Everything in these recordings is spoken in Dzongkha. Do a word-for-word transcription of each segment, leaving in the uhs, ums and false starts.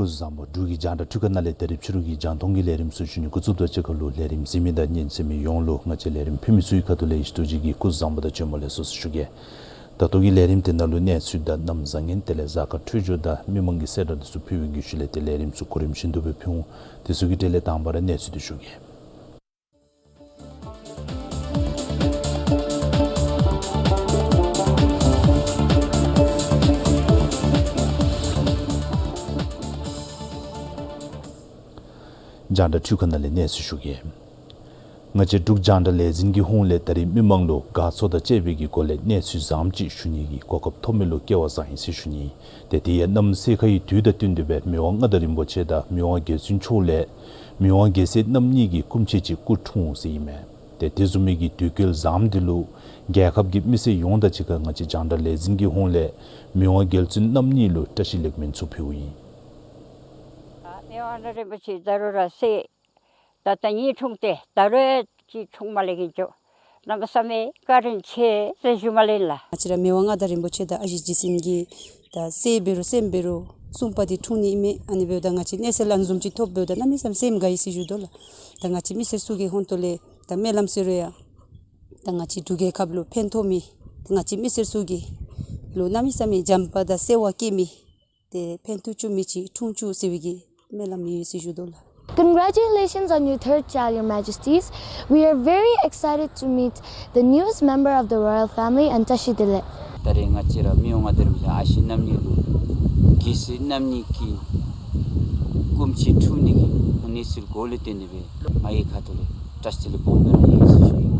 སྐུ་གཟུགས་བཟང་པོ། འབྲུག་གི་རྒྱང་བསྒྲགས་འཕྲུལ་ཁང་ནང་ལས་ད་རིས་ཕྱི་རུ་གི་རྒྱང་མཐོང་གི་ལས་རིམ་ཚུ་ཞུ་ནི་འགོ་བཙུགསཔ་ད་ཕྱི་ཁ་ལུ་ལས་རིམ་གཟིགས་མི་དང་ཉན་གསན་མི་ཡོངས་ལུ་ང་བཅས་ལས་རིམ་ཕུལ་མི་ཚུ་གི་ཁ་ཐུག་ལས་ཡེ་ཤེས་རྡོ་རྗེ་གིས་སྐུ་གཟུགས་བཟང་པོ་དང་བྱོན་པ་ལེགས་སོ་ཟེར་ཞུ་གེ། ད་ལྟོ་གི་ལས་རིམ་དེ་ནང་ལུ་གནས་ཚུལ་དང་གནམ་བཟང་ངན་དེ་ལས་གཟའ་སྐར་འཕྲོད་སྦྱོར་དང་མི་མང་གི་གསལ་བསྒྲགས་དེ་ཚུ་ཕུལ་བའི་ཤུལ་ལས་ཏེ་ལས་རིམ་ཚུ་གོ་རིམ་བཞིན་དུ་སྦེ་ཕུལ་འོང་། དེ་ཚུ་གི་གྲས་ལས་དང་པ་ར་གནས་ཚུལ་དེ་ཞུ་གེ། རྒྱང་བསྒྲགས་འཕྲུལ་ཁང་ནང་ལས་གནས་ཚུལ་ཞུ་གེ། ང་བཅས་འབྲུག་རྒྱང་བསྒྲགས་ལས་འཛིན་གྱི་ཧོངས་ལས་ད་རིས་མི་མང་ལུ་དགའ་ཚོར་དང་བཅས་པའི་གི་སྒོ་ལས་གནས་ཚུལ་བཟངམ་ཅིག་ཞུ་ནི་གི་གོ་སྐབས་ཐོབ་མི་ལུ་སྐལ་བ་བཟང་ཡི་ཟེར་ཞུ་ནི། ཏེ་དེ་ཡང་གནམ་སེར་ཁ་གི་དུས་དང་བསྟུན་ཏེ་སྦེ་མི་དབང་མངའ་བདག་རིན་པོ་ཆེ་དང་མི་དབང་རྒྱལ་བཙུན་མཆོག་ལས་མི་དབང་རྒྱལ་སྲས་རྣམ་གཉིས་ཀྱི་སྐུ་མཆེད་ཅིག་སྐུ་འཁྲུངས་ཟེར་ཨིན་མས། ཏེ་དེ་བཟུམ་མའི་གི་དུས་སྐལ་བཟངམ་འདི་ལུ་རྒྱལ་ཁབ་ཀྱི་མི་སེར་ཡོངས་དང་གཅིག་ཁར་ང་བཅས་རྒྱང་བསྒྲགས་ལས་འཛིན་གྱི་ཧོངས་ལས་མི་དབང་རྒྱལ་བཙུན་རྣམ་གཉིས་ལུ་བཀྲ་ཤིས་ལེགས་སྨོན་ཚུ་ཕུལཝ་ཨིན། མི་དབང་མངའ་བདག་རིན་པོ་ཆེ་ད་རུང་ར་སྲས་ད་ལྟོ་གཉིས་འཁྲུངས་ཏེ་ད་རུང་ཅིག་འཁྲུངས་མ་ལས་ཀྱི་འགྱོ། གནམ་མེད་ས་མེད་བཀའ་དྲིན་ཆེ་ཟེར་ཞུ་མ་ལེན་ལགས། ང་བཅས་ར་མི་དབང་མངའ་བདག་རིན་པོ་ཆེ་དང་ཨ་ཞེ་རྗེ་བཙུན་གྱི་ད་སྲས་འབད་རུང་སྲསམོ་འབད་རུང་གསུམ་པ་འདི་འཁྲུངས་ནི་ཨིན་མས། ཨ་ནི་འབདཝ་ད་ང་བཅས་གནས་ཚུལ་ཨ་ནི་བཟུམ་ཅིག་ཐོབ་འབདཝ་ད་གནམ་མེད་ས་མེད་སེམས་དགའ་ཡི་ཟེར་ཞུ་དོ་ལགས། ད་ང་བཅས་མི་སེར་ཚུ་གི་ཧོངས་ཏོ་ལས་ད་སྨོན་ལམ་ཟེར་རུང་ཡང་ད་ང་བཅས་འབྲུག་རྒྱལ་ཁབ་ལུ་ཕན་ཐོགས་མི་ད་ང་བཅས་མི་སེར་ཚུ་གི་ལུ་གནམ་མེད་ས་མེད་བྱམས་པ་དང་བརྩེ་བ་བསྐྱེད་མི་ཏེ་ཕན་ཐོགས་བཅུག་མི་ཅིག་འཁྲུངས་བཅུག་ཟེར་བའི་གི་སྨོན་ལམ་ཡོད་ཟེར་ཞུ་དོ་ལགས། Congratulations on your third child, Your Majesties. We are very excited to meet the newest member of the royal family and བཀྲ་ཤིས་བདེ་ལེགས། ད་རེས་ང་བཅས་ར་མི་དབང་མངའ་བདག་རིན་པོ་ཆེ་ཨ་ཞེ་རྣམ་གཉིས་ལུ་རྒྱལ་སྲས་རྣམ་གཉིས་ཀྱི་སྐུ་མཆེད་འཁྲུངས་ནི་གི་གནས་ཚུལ་གོ་ལུ་བརྟེན་ཏེ་སྦེ་ང་གི་ཁ་ཐུག་ལས་བཀྲ་ཤིས་བདེ་ལེགས་སྦོམ་སྦེ་ར་ཡོད་ཟེར་ཞུ་ཡི།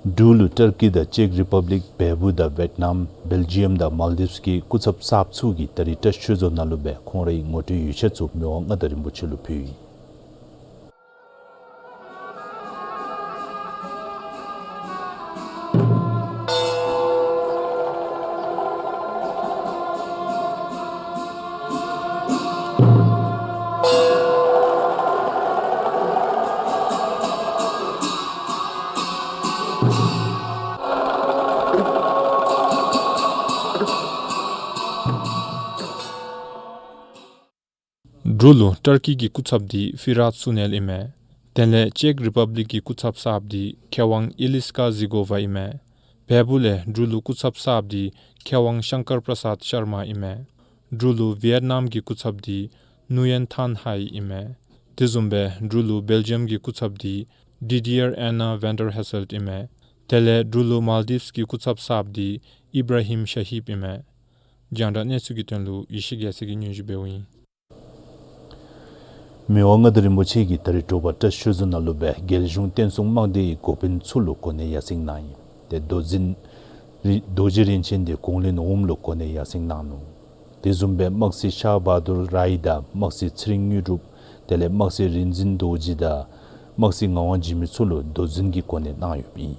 འབྲུག་ལུ་ཏར་ཀི་དང་ཅེཀ་རི་པབ་ལིཀ་བལ་པོ་དང་ཝེཊ་ནམ་བེལ་ཇི་ཡམ་དང་མཱལ་ཌིབས་ཀྱི་སྐུ་ཚབ་གསརཔ་ཚུ་གིས་ད་རིས་བཀྲ་ཤིས་ཆོས་རྫོང་ནང་ལུ་སྦེ་ཁོང་རའི་ངོ་སྤྲོད་ཡིག་ཆ་ཚུ་མི་དབང་མངའ་བདག་རིན་པོ་ཆེ་ལུ་ཕུལ་ཡི། འབྲུག་ལུ་ཏར་ཀི་གི་སྐུ་ཚབ་འདི་ཕི་རཱད་སུ་ནེལ་ཨིན་མས། དེ་ལས་ཅེཀ་རི་པབ་ལིཀ་གི་སྐུ་ཚབ་གསརཔ་འདི་མཁས་དབང་ཨི་ལིས་ཀ་ཟི་གོ་ཝ་ཨིན་མས། བལ་པོ་ལས་འབྲུག་ལུ་སྐུ་ཚབ་གསརཔ་འདི་མཁས་དབང་ཤང་ཀར་པྲ་སཱད་ཤར་མ་ཨིན་མས། འབྲུག་ལུ་ཝི་ཡེཊ་ནམ་གྱི་སྐུ་ཚབ་འདི་ནུ་ཡན་ཐཱན་ཧའེ་ཨིན་མས། དེ་བཟུམ་སྦེ་འབྲུག་ལུ་བེལ་ཇི་ཡམ་གྱི་སྐུ་ཚབ་འདི་ཌི་ཌི་ཡར་ཨེན་ན་ཝན་ཌར་ཧེ་སེལཊ་ཨིན་མས། དེ་ལས་འབྲུག་ལུ་མཱལ་ཌིབས་ཀྱི་སྐུ་ཚབ་གསརཔ་འདི་ཨི་བྲ་ཧིམ་ཤ་ཧིབ་ཨིན་མས། རྒྱང་བསྒྲགས་གནས་ཚུལ་གྱི་དོན་ལུ་ཡེ་ཤེས་རྒྱལ་མཚན་གྱིས་སྙན་ཞུ་འབདཝ་ཨིན། མི་དབང་མངའ་བདག་རིན་པོ་ཆེ་གིས་ད་རིས་དྲོ་པ་བཀྲ་ཤིས་ཆོས་རྫོང་ནང་ལུ་སྦེ་རྒྱལ་གཞུང་བསྟན་སྲུང་དམག་སྡེའི་འགོ་དཔོན་ཚུ་ལུ་གོ་གནས་ཡར་སེང་གནང་ཡི། ཏེ་མདོ་འཛིན་རི་རྡོ་རྗེ་རིན་ཆེན་འདི་གོང་ལི་ནོར་བུམ་ལུ་གོ་གནས་ཡར་སེང་གནང་ནུག། དེ་བཟུམ་སྦེ་དམག་སྲིད་ཤཱ་བྷ་དུར་རའི་དང་དམག་སྲིད་ཚེ་རིང་དངོས་གྲུབ་དེ་ལས་དམག་སྲིད་རིག་འཛིན་རྡོ་རྗེ་དང་དམག་སྲིད་ངག་དབང་འཇིགས་མེད་ཚུ་ལུ་མདོ་འཛིན་གྱི་གོ་གནས་གནང་ཡོདཔ་ཨིན།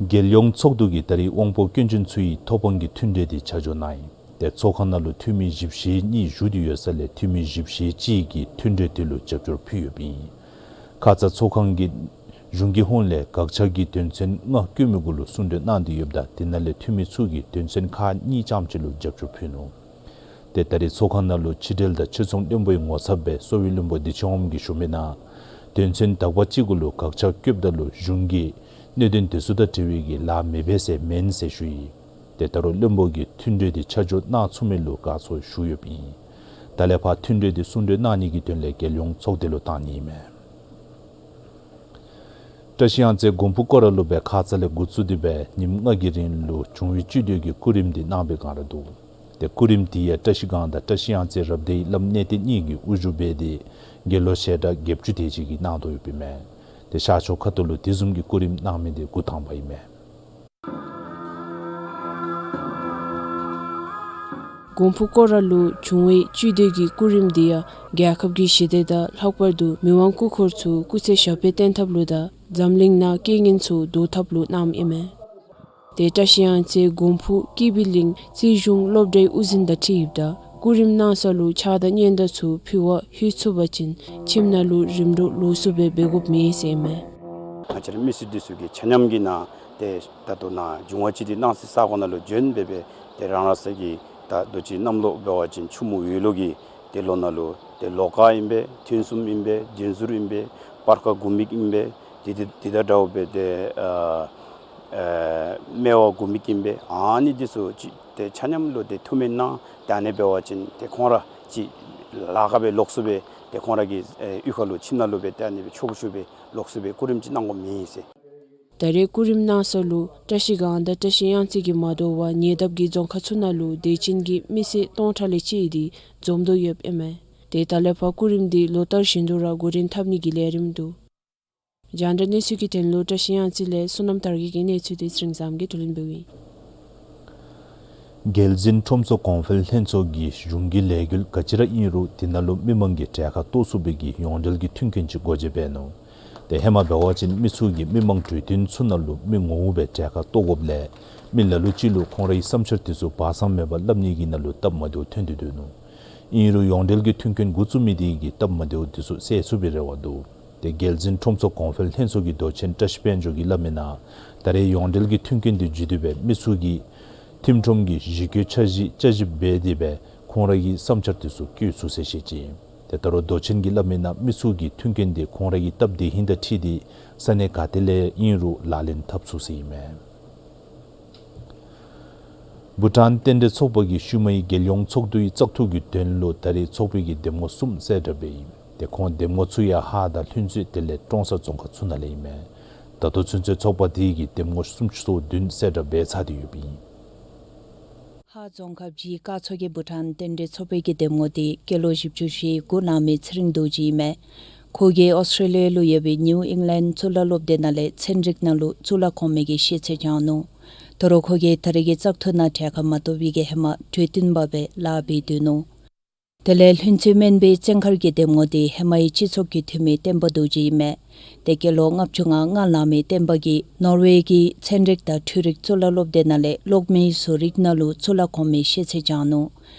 རྒྱལ་ཡོངས་ཚོགས་འདུ་གིས་ད་རིས་དབང་པོ་སྐྱོན་ཅན་ཚུ་ཡི་ཐོབ་དབང་གི་མཐུན་འབྲེལ་དེ་ཆ་འཇོག་གནང་ཡི། ཏེ་ཚོགས་ཁང་ནང་ལུ་འཐུས་མི་བཞི་བཅུ་ཞེ་གཉིས་བཞུགས་ཏེ་ཡོད་ས་ལས་འཐུས་མི་བཞི་བཅུ་ཞེ་གཅིག་གིས་མཐུན་འབྲེལ་དེ་ལུ་རྒྱབ་སྐྱོར་ཕུལ་ཡོདཔ་ཨིན། ཁ་ཙ་ཚོགས་ཁང་གི་གཞུང་གི་ཧོངས་ལས་དགག་བྱ་གི་དོན་ཚན་ལྔ་བཀོད་མི་གུ་ལུ་གསུང་གྲོས་གནང་སྟེ་ཡོདཔ་ད་དེ་ནང་ལས་འཐུས་མི་ཚུ་གིས་དོན་ཚན་ཁག་གཉིས་ཙམ་ཅིག་ལུ་རྒྱབ་སྐྱོར་ཕུལ་ནུག། ཏེ་ད་རིས་ཚོགས་ཁང་ནང་ལུ་ཕྱི་འབྲེལ་དང་ཕྱིར་ཚོང་བློན་པོའི་ངོ་ཚབ་སྦེ་གསོ་བའི་བློན་པོ་བདེ་ཆེན་དབངམོ་གིས་ཞུ་མི་ནང་དོན་ཚན་དག་པ་ཅིག་གུ་ལུ་དགག་བྱ་བཀོདཔ་ད་ལུ་གཞུང་གིས་གནད་དོན་དེ་ཚུ་དང་འབྲེལ་བའི་གི་ལཱ་མི་འབད་ཟེར་མེན་ཟེར་ཞུ་ཡི། ཏེ་ད་རུང་བློན་པོ་གིས་མཐུན་འབྲེལ་དེ་ཆ་འཇོག་གནང་ཚུགས་མི་ལུ་དགའ་ཚོར་ཞུ་ཡོདཔ་ཨིན། ད་ལས་ཕར་མཐུན་འབྲེལ་དེ་གསུང་གྲོས་གནང་ནི་གི་དོན་ལས་རྒྱལ་ཡོངས་ཚོགས་སྡེ་ལུ་བཏང་ནི་ཨིན་མས། བཀྲ་ཤིས་གཡང་རྩེ་མགོན་ཕུ་སྐོར་ར་ལུ་སྦེ་ཁ་ཙ་ལས་འགོ་བཙུགས་ཏེ་སྦེ་ཉིནམ་ལྔ་གི་རིང་ལུ་འབྱུང་བའི་བཅུད་བསྡུས་ཀྱི་སྐུ་རིམ་དེ་གནང་བའི་བསྒང་ར་འདུག། ཏེ་སྐུ་རིམ་དེ་ཡང་བཀྲ་ཤིས་སྒང་དང་བཀྲ་ཤིས་གཡང་རྩེ་རབ་སྡེའི་བླམ་གནས་བརྟན་གཉིས་ཀྱིས་དབུ་བཞུགས་འབད་དེ་དགེ་སློང་ཞལ་གྲངས་བརྒྱད་ཅུ་དེ་ཅིག་གིས་གནང་དོ་ཡོདཔ་ཨིན་མས། ཏེ་ཤར་ཕྱོགས་ཁ་ཐུག་ལུ་དེ་བཟུམ་གྱི་སྐུ་རིམ་གནང་མི་དེ་འགོ་དང་པ་ཨིན་མས། མགོན་ཕུ་སྐོར་ར་ལུ་འབྱུང་བའི་བཅུད་བསྡུས་ཀྱི་སྐུ་རིམ་དེ་ཡང་རྒྱལ་ཁབ་ཀྱི་ཞི་བདེ་དང་ལྷག་པར་དུ་མི་དབང་སྐུ་འཁོར་ཚུ་སྐུ་ཚེ་ཞབས་པད་བརྟན་ཐབས་ལུ་དང་འཛམ་གླིང་ནང་རྐྱེན་ངན་ཚུ་བཟློག་ཐབས་ལུ་གནངམ་ཨིན་མས། ཏེ་བཀྲ་ཤིས་གཡང་རྩེ་མགོན་ཕུ་ཀི་བི་གླིང་རྩིས་གཞུང་སློབ་གྲྭའི་དབུ་འཛིན་དང་འཁྲིལཝ་ད་སྐུ་རིམ་གནང་ས་ལུ་ཕྱག་དང་སྙན་དར་ཚུ་ཕུལ་བར་ལྷོད་ཚུགས་པ་ཅིན་ཁྱིམ་ནང་ལུ་རིམ་གྲོ་ལོགས་སུ་སྦེ་འབད་དགོཔ་མེད་ཟེར་ཨིན་མས། ང་བཅས་ར་མི་སེར་འདི་ཚུ་གི་ཆ་མཉམ་གྱི་ནང་ཏེ་ད་ལྟོ་ནཱ་འབྱུང་བ་བཅུད་བསྡུས་གནང་སའི་ས་གོ་ནང་ལུ་བྱོན་སྦེ་སྦེ་ཏེ་རང་རང་སོ་གི་ད་རྡོ་རྗེ་གནམ་ལོ་འབད་བ་ཅིན་ཆུ་མོ་འོད་ལོ་གི་ཏེ་ལོ་ནང་ལུ་ཏེ་ལོ་དཀར་ཨིན་པས། ཐུན་གསུམ་ཨིན་པས། བདུན་ཟུར་ཨིན་པས། སྤར་ཁ་དགུ་མིག་ཨིན་པས། ཏེ་ཏེ་ཏེ་ད་འདྲཝ་སྦེ་ཏེ་ཨ་ཨ་སྨེ་བ་དགུ་མིག་ཨིན་པས། ཨ་ནི་འདི་ཚུ་ཅིག་ཏེ་ཆ་མཉམ་ལུ་ཏེ་ཐུགས་སྨོན་གནང་། ཏེ་ཨ་ནི་འབད་བ་ཅིན་ཏེ་ཁོང་ར་ཅིག་ལཱ་ཁག་སྦེ་ལོགས་སུ་སྦེ་ཏེ་ཁོང་ར་གི་ཨེ་གཡུས་ཁ་ལུ་ཁྱིམ་ནང་ལུ་སྦེ་ཏེ་ཨ་ནི་སྦེ་ཆོག་ཤུགས་སྦེ་ལོགས་སུ་སྦེ་སྐུ་རིམ་ཅིག་གནང་དགོཔ་མེད་ཟེར། ད་རེས་སྐུ་རིམ་གནང་ས་ལུ་བཀྲ་ཤིས་སྒང་དང་བཀྲ་ཤིས་གཡང་རྩེ་གིས་མ་དོ་བར་ཉེ་འདབས་ཀྱི་རྫོང་ཁག་ཚུ་ནང་ལུ་དད་ཅན་གྱི་མི་སེར་སྟོང་ཕྲག་ལས་བཅད་དེ་འཛོམས་དོ་ཡོདཔ་ཨིན་མས། ཏེ་ད་ལས་ཕར་སྐུ་རིམ་དེ་ལོ་ལྟར་བཞིན་དུ་ར་འགོ་འདྲེན་འཐབ་ནི་གི་ལས་རིམ་འདུག། རྒྱང་བསྒྲགས་གནས་ཚུལ་གྱི་དོན་ལུ་བཀྲ་ཤིས་གཡང་རྩེ་ལས་བསོད་ནམས་དར་རྒྱས་ཀྱི་གནས་ཚུལ་དེ་ཚེ་རིང་བཟངམོ་གིས་བསྡུ་ལེན་འབདཝ་ཨིན། རྒྱལ་འཛིན་ཁྲོམ་ཚོགས་གོང་འཕེལ་ལྷན་ཚོགས་ཀྱིས་གཞུང་གི་ལས་འགུལ་ག་ཅི་ར་ཨིན་རུང་དེ་ནང་ལུ་མི་མང་གིས་གྲལ་ཁར་གཏོགས་ཚུགས་པའི་གི་ཡོངས་འབྲེལ་གྱི་མཐུན་རྐྱེན་ཅིག་སྒོ་འབྱེད་འབད་ནུག། ཏེ་ཧེ་མ་འབད་བ་ཅིན་མི་ཚུ་གིས་མི་མང་གྲོས་བསྟུན་ཚུ་ནང་ལུ་མི་ངོ་མ་སྦེ་གྲལ་ཁར་གཏོགས་དགོཔ་ལས་མི་ལ་ལུ་ཅིག་ལུ་ཁོང་རའི་བསམ་འཆར་དེ་ཚུ་སྦ་གསང་མེད་པར་སླབ་ནི་གི་ནང་ལུ་སྟབས་མ་བདེཝ་ཐོན་ཏེ་སྡོད་ནུག། ཨིན་རུང་ཡོངས་འབྲེལ་གྱི་མཐུན་རྐྱེན་འགོ་བཙུགས་མི་དེ་གིས་སྟབས་མ་བདེཝ་དེ་ཚུ་སེལ་ཚུགས་པའི་རེ་བ་འདུག། ཏེ་རྒྱལ་འཛིན་ཁྲོམ་ཚོགས་གོང་འཕེལ་ལྷན་ཚོགས་ཀྱི་མདོ་ཆེན་བཀྲ་ཤིས་དཔལ་འབྱོར་གྱིས་སླབ་མི་ནང་ད་རེས་ཡོངས་འབྲེལ་གྱི་མཐུན་རྐྱེན་དེ་བརྒྱུད་དེ་སྦེ་མི་ཚུ་གིས་ཁྲིམས་ཁྲོམ་གྱི་གཞི་བཀོད་འཆར་གཞི་བསྐྱར་ཞིབ་འབད་དེ་སྦེ་ཁོང་ར་གི་བསམ་འཆར་དེ་ཚུ་བཀོད་ཚུགས་ཟེར་བཤད་ཅི། ཏེ་ད་རུང་མདོ་ཆེན་གྱིས་སླབ་མི་ནང་མི་ཚུ་གིས་མཐུན་རྐྱེན་དེ་ཁོང་ར་གི་སྟབས་བདེ་ཧིང་དང་འཁྲིལ་ཏེ་ས་གནས་ག་ཏེ་ལས་ཨིན་རུང་ལག་ལེན་འཐབ་ཚུགས་ཟེར་ཨིན་མས། བྷུ་ཊཱན་རྟེན་འབྲེལ་ཚོགས་པ་གིས་ཤུལ་མའི་རྒྱལ་ཡོངས་ཚོགས་འདུའི་བཙག་འཐུ་གི་དོན་ལུ་ད་རེས་ཚོགས་པའི་གི་འདེམས་ངོ་གསུམ་གསལ་བསྒྲགས་འབད་ཡི། ཏེ་ཁོང་འདེམས་ངོ་ཚུ་ཡང་ཧཱ་དང་ལྷུན་རྩེ་དེ་ལས་ཀྲོང་གསར་རྫོང་ཁག་ཚུ་ནང་ལས་ཨིན་མས། ད་ལྟོ་ཚུན་ཚོད་ཚོགས་པ་དེ་གིས་འདེམས་ངོ་སུམ་ཅུ་སོ་བདུན་གསལ་བསྒྲགས་འབད་ཚར་ཏེ་ཡོདཔ་ཨིན། ཧཱ་རྫོང་ཁག་གཞིས་ཀ་ཚོགས་ཀྱི་བྷུ་ཊཱན་རྟེན་འབྲེལ་ཚོགས་པའི་གི་འདེམས་ངོ་དེ་སྐྱེས་ལོ་བཞི་བཅུ་ཞེ་དགུ་ལང་མི་ཚེ་རིང་རྡོ་རྗེ་ཨིན་མས། ཁོ་གིས་ཨོསི་ཊྲེ་ལི་ཡ་ལུ་ཡོད་པའི་ནིའུ་ཨིང་ལེནཌ་གཙུག་ལག་སློབ་སྡེ་ནང་ལས་ཚན་རིག་ནང་ལུ་གཙུག་ལག་གོང་མའི་གི་ཤེས་ཚད་སྦྱངས་ནུག། ད་རུང་ཁོ་གིས་ད་རེས་ཀྱི་བཙག་འཐུ་ནང་གྲལ་ཁར་མ་གཏོགས་པའི་གི་ཧེ་མ་གྲོས་བསྟུན་པ་སྦེ་ལཱ་འབད་སྡོད་ནུག། དེ་ལས་ལྷུན་རྩེ་སྨན་པའི་བཙན་མཁར་གྱི་འདེམས་ངོ་དེ་ཧེ་མའི་སྤྱི་ཚོགས་ཀྱི་འཐུས་མི་བསྟན་པ་རྡོ་རྗེ་ཨིན་མས། ཏེ་སྐྱེས་ལོ་ལྔ་བཅུ་ང་ལྔ་ལང་མི་བསྟན་པ་གིས་ནོར་ཝེ་གི་ཚན་རིག་དང་འཕྲུལ་རིག་གཙུག་ལག་སློབ་སྡེ་ནང་ལས་གློག་མེའི་བཟོ་རིག་ནང་ལུ་གཙུག་ལག་གོང་མའི་ཤེས་ཚད་སྦྱངས་ནུག།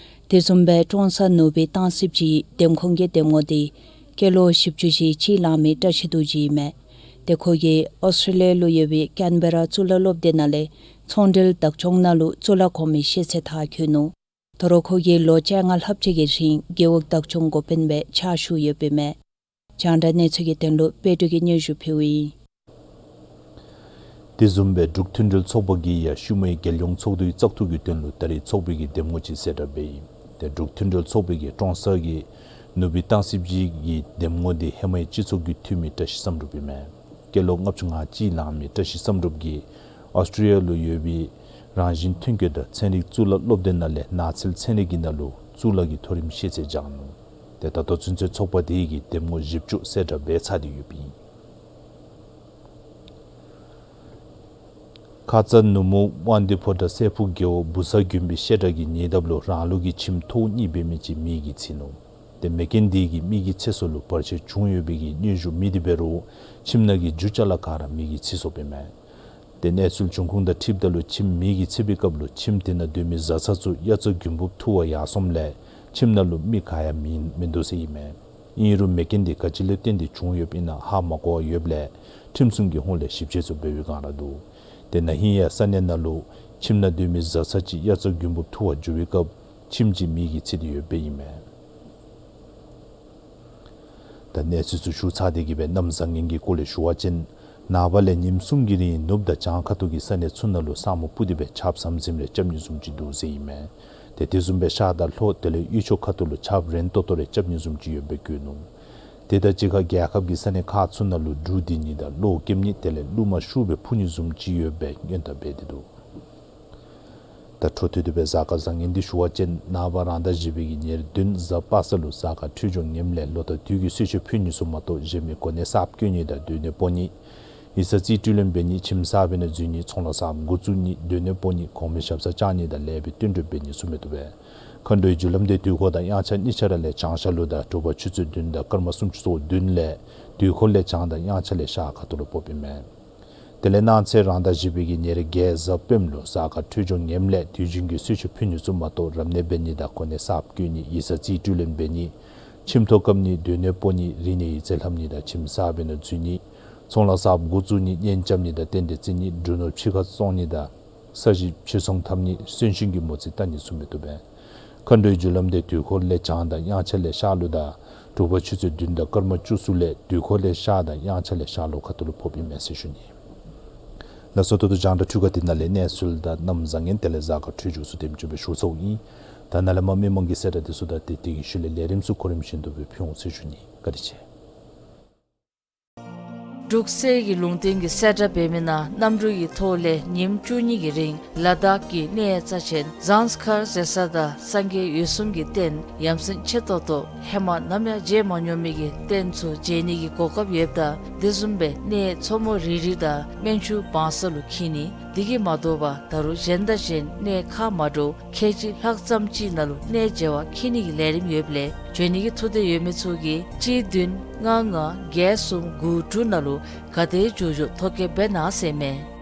དེ་བཟུམ་སྦེ་ཀྲོང་གསར་ནུ་སྦིས་སྟང་སིབ་ཀྱི་འདེམས་ཁོངས་ཀྱི་འདེམས་ངོ་དེ་སྐྱེས་ལོ་བཞི་བཅུ་ཞེ་གཅིག་ལང་མི་བཀྲ་ཤིས་རྡོ་རྗེ་ཨིན་མས། ཏེ་ཁོ་གིས་ཨོསི་ཊྲེ་ལི་ཡ་ལུ་ཡོད་པའི་ཀེན་བེ་ར་གཙུག་ལག་སློབ་སྡེ་ནང་ལས་ཚོང་འབྲེལ་བདག་སྐྱོང་ནང་ལུ་གཙུག་ལག་གོང་མའི་ཤེས་ཚད་མཐར་འཁྱོལ་ནུག། ད་རུང་ཁོ་གིས་ལོ་བཅོ་ལྔ་ལྷགཔ་ཅིག་གི་རིང་རྒེད་འོག་བདག་སྐྱོང་འགོ་དཔོན་སྦེ་ཕྱག་ཞུ་ཡོདཔ་ཨིན་མས། རྒྱང་བསྒྲགས་གནས་ཚུལ་གྱི་དོན་ལུ་དཔལ་སྒྲོན་གྱིས་སྙན་ཞུ་ཕུལཝ་ཨིན། དེ་བཟུམ་སྦེ་འབྲུག་མཐུན་སྒྲིལ་ཚོགས་པ་གིས་ཡང་ཤུལ་མའི་རྒྱལ་ཡོངས་ཚོགས་འདུའི་བཙག་འཐུ་གི་དོན་ལུ་ད་རེས་ཚོགས་པའི་གི་འདེམས་ངོ་ཅིག་གསལ་བསྒྲགས་འབད་ཡི། ཏེ་འབྲུག་མཐུན་སྒྲིལ་ཚོགས་པའི་གི་ཀྲོང་གསར་གྱི་ནུ་སྦིས་སྟང་སིབ་ཀྱི་འདེམས་ངོ་དེ་ཧེ་མའི་སྤྱི་ཚོགས་ཀྱི་འཐུས་མི་བཀྲ་ཤིས་བསམ་གྲུབ་ཨིན་མས། སྐྱེས་ལོ་ལྔ་བཅུ་ང་གཅིག་ལང་མི་བཀྲ་ཤིས་བསམ་གྲུབ་ཀྱིས་ཨོསི་ཊྲེ་ལི་ཡ་ལུ་ཡོད་པའི་རང་བཞིན་ཐོན་སྐྱེད་དང་ཚན་རིག་གཙུག་ལག་སློབ་སྡེ་ནང་ལས་ནགས་ཚལ་ཚན་རིག་གི་ནང་ལུ་གཙུག་ལག་གི་མཐོ་རིམ་ཤེས་ཚད་སྦྱངས་ནུག། ཏེ་ད་ལྟོ་ཚུན་ཚོད་ཚོགས་པ་དེ་གིས་འདེམས་ངོ་བཞི་བཅུ་གསལ་བསྒྲགས་འབད་ཚར་ཏེ་ཡོདཔ་ཨིན། ཁ་ཙ་ནུབ་མོ་དབང་འདུས་ཕོ་བྲང་སྲས་ཕུག་རྒེད་འོག་བུ་ཚ་དགོན་པའི་བཤད་གྲྭ་གི་ཉེ་འདབས་ལུ་རང་ལུགས་ཀྱི་ཁྱིམ་ཐོག་གཉིས་འབད་མི་ཅིག་མེ་གིས་འཚིག་ནུག། ཏེ་མེ་རྐྱེན་དེ་གིས་མི་གི་ཚེ་སྲོག་ལུ་བར་ཆད་བྱུང་ཡོད་པའི་གི་སྙན་ཞུ་མེད་དེ་འབད་རུང་ཁྱིམ་ནང་གི་རྒྱུ་ཅ་ལ་ག་ར་མེ་གིས་འཚིག་སོཔ་ཨིན་མས། ཏེ་གནས་ཚུལ་བྱུང་ཁུངས་དང་འཁྲིལཝ་ད་ལུ་ཁྱིམ་མེ་གིས་འཚིག་པའི་སྐབས་ལུ་ཁྱིམ་དེ་ནང་སྡོད་མི་བཟའ་ཚང་ཚུ་དབྱར་རྩྭ་དགུན་འབུབ་འཐུ་བར་ཡར་སོངམ་ལས་ཁྱིམ་ནང་ལུ་མི་ག་ཡང་མིན་མིན་འདུག་ཟེར་ཨིན་མས། ཨིན་རུང་མེ་རྐྱེན་དེ་ག་ཅི་ལུ་བརྟེན་ཏེ་བྱུང་ཡོདཔ་ཨིན་ན་ཧ་མ་གོ་བར་ཡོདཔ་ལས་ཁྲིམས་སྲུང་གི་ཧོངས་ལས་ཞིབ་དཔྱད་ཚུ་འབད་བའི་བསྒང་ར་འདུག། ཏེ་ན་ཧིང་ཡང་ས་གནས་ནང་ལུ་ཁྱིམ་ནང་སྡོད་མི་བཟའ་ཚང་ཅིག་དབྱར་རྩྭ་དགུན་འབུབ་འཐུ་བར་འགྱོ་བའི་སྐབས་ཁྱིམ་ཅིག་མེ་གིས་འཚིག་སྟེ་ཡོདཔ་ཨིན་མས། ད་གནས་ཚུལ་ཚུ་ཞུ་ཚར་ཏེ་གི་སྦེ་གནམ་བཟང་ངན་གྱི་སྐོར་ལས་ཞུ་བ་ཅིན་ནངས་པ་ལས་ཉིནམ་གསུམ་གྱི་རིང་ནུབ་དང་བྱང་ཁ་ཐུག་གི་ས་གནས་ཚུ་ནང་ལུ་ས་སྨུག་སྤུབས་ཏེ་སྦེ་ཆརཔ་ཟམ་ཟིམ་རེ་རྐྱབ་ནི་བཟུམ་ཅིག་འདུག་ཟེར་ཨིན་མས། ཏེ་དེ་བཟུམ་སྦེ་ཤར་དང་ལྷོ་དེ་ལས་དབུས་ཕྱོགས་ཁ་ཐུག་ལུ་ཆརཔ་རན་ཏོག་ཏོ་རེ་རྐྱབ་ནི་བཟུམ་ཅིག་ཡོདཔ་སྦེ་བཀོད་ནུག། དེ་དང་གཅིག་ཁར་རྒྱལ་ཁབ་ཀྱི་ས་གནས་ཁག་ཚུ་ནང་ལུ་འབྲུག་ལྡིར་ནི་དང་གློག་ཀེམ་ནི་དེ་ལས་རླུང་མ་ཤུགས་སྦེ་འཕུ་ནི་བཟུམ་ཅིག་ཡོདཔ་སྦེ་སྔོན་བརྡ་འབད་དེ་འདུག། ད་འཕྲོ་མཐུད་དེ་སྦེ་གཟའ་སྐར་བཟང་ངན་འདི་ཞུ་བ་ཅིན་ནངས་པ་རང་ཟླ་བཞི་པའི་གི་ཉེར་བདུན་གཟའ་པ་སངས་ལུ་གཟའ་སྐར་འཕྲོད་སྦྱོར་ངནམ་ལས་ལོ་ཟླ་དུས་ཀྱི་གསོལ་མཆོད་ཕུལ་ནི་ཚུ་མ་གཏོགས་གཞན་མི་གོ་གནས་གསརཔ་བསྐོ་ནི་དང་སྡོད་གནས་སྤོ་ནི་ཡིག་ཚང་རྩིས་སྤྲོད་ལེན་འབད་ནི་ཁྱིམ་གསར་པའི་ནང་འཛུལ་ནི་ཚོང་ལཱ་གསརཔ་འགོ་བཙུགས་ནི་སྡོད་གནས་སྤོ་ནི་གོང་མའི་ཞབས་སར་བཅར་ནི་དང་ལེགས་པའི་བསྟུན་གྲོས་འབད་ནི་ཚུ་མི་བཏུབ་པས། མཁའ་འགྲོའི་རྒྱུ་ལམ་འདི་དུས་འཁོར་དང་དབྱངས་འཆར་གཉིས་ཆ་ར་ལས་བྱང་ཤར་ལུ་དང་དྲོ་པ་ཆུ་ཚོད་བདུན་དང་སྐར་མ་སུམ་ཅུ་སོ་བདུན་ལས་དུས་འཁོར་ལས་བྱང་དང་དབྱངས་འཆར་ལས་ཤར་ཁ་ཐུག་ལུ་སྤོབས་ཨིན་མས། དེ་ལས་གནངས་ཚེ་རང་ཟླ་བཞི་པའི་གི་ཉེར་བརྒྱད་གཟའ་སྤེནམ་ལུ་གཟའ་སྐར་འཕྲོད་སྦྱོར་ངནམ་ལས་དུས་རྒྱུན་གྱི་གསོལ་མཆོད་ཕུལ་ནི་ཚུ་མ་གཏོགས་རབ་གནས་འབད་ནི་དང་གོ་གནས་གསརཔ་བསྐོ་ནི་ཡིག་ཚང་རྩིས་སྤྲོད་ལེན་འབད་ནི་ཁྱིམ་ཐོག་བཀབ་ནི་སྡོད་གནས་སྤོ་ནི་རིག་གནས་ཡིག་རྩིས་ལྷབ་ནི་དང་ཁྱིམ་གསར་པའི་ནང་འཛུལ་ནི་ཚོང་ལཱ་གསརཔ་འགོ་བཙུགས་ནི་གཉེན་རྐྱབ་ནི་དང་རྟེན་འབྲེལ་བརྩི་ནི་འབྲུ་ནོར་ཕྱི་ཁར་བཙོང་ནི་དང་ས་གཞི་ཕྱིར་ཚོང་འཐབ་ནི་གསོན་གཤིན་གྱི་མོ་རྩིས་བལྟ་ནི་ཚུ་མི་བཏུབ་པས། མཁའ་འགྲོའི་རྒྱུ་ལམ་འདི་དུས་འཁོར་ལས་བྱང་དང་དབྱངས་འཆར་ལས་ཤར་ལུ་དང་དྲོ་པ་ཆུ་ཚོད་བདུན་དང་སྐར་མ་བཅུ་གསུམ་ལས་དུས་འཁོར་ལས་ཤར་དང་དབྱངས་འཆར་ལས་ཤར་ལྷོ་ཁ་ཐུག་ལུ་སྤོབས་ཨིན་མས་ཟེར་ཞུ་ནི། ལགས་སོ། ད་ལྟོ་རྒྱང་བསྒྲགས་འཕྲུལ་ཁང་འདི་ནང་ལས་གནས་ཚུལ་དང་གནམ་བཟང་ངན་དེ་ལས་གཟའ་སྐར་འཕྲོད་སྦྱོར་ཚུ་དེམ་ཅིག་སྦེ་ཞུ་ཚརཝ་ཨིན། ད་ནཱ་ལས་མར་མི་མང་གི་གསལ་བསྒྲགས་འདི་ཚུ་དང་དེ་དེ་གི་ཤུལ་ལས་ལས་རིམ་ཚུ་གོ་རིམ་བཞིན་དུ་སྦེ་ཕུལ་འོང་ཟེར་ཞུ་ནི། བཀའ་དྲིན་ཆེ། འབྲུག་གསེར་གྱི་ལུང་བསྟན་གྱི་གསལ་བསྒྲགས་འབད་མི་ནང་གནམ་གྲུ་གི་ཐོག་ལས་ཉིནམ་བཅུ་གཉིས་ཀྱི་རིང་ལ་དྭགས་ཀྱི་གནས་རྩ་ཆེན་ཟངས་དཀར་ཟེར་ས་དང་སངས་རྒྱས་འོད་སྲུང་གི་རྟེན་ཡ་མཚན་ཆེ་ཏོག་ཏོ་ཧེ་མ་ནམ་ཡང་མཇལ་མ་མྱོང་མི་གི་རྟེན་ཚུ་མཇལ་ནི་གི་གོ་སྐབས་ཡོདཔ་ད་དེ་བཟུམ་སྦེ་གནས་མཚོ་མོ་རི་རི་དང་སྨན་ཆུ་བང་ས་ལུ་འཁྱིད་ནི། དེ་གིས་མ་དོ་བར་ད་རུང་གཞན་དང་གཞན་གནས་ཁག་མ་འདྲཝ་ཁལ་གཅིག་ལྷག་ཙམ་ཅིག་ནང་ལུ་གནས་མཇལ་བར་འཁྱིད་ནི་གི་ལས་རིམ་ཡོདཔ་ལས་འབྱོན་ནི་གི་ཐུགས་འདོད་ཡོད་མི་ཚུ་གིས་གཅིག་བདུན་ལྔ་ལྔ་བརྒྱད་གསུམ་དགུ་དྲུག་ནང་ལུ་ག་དེ་མགྱོགས་མགྱོགས་ཐོ་བཀོད་འབད་གནང་ཟེར་མས།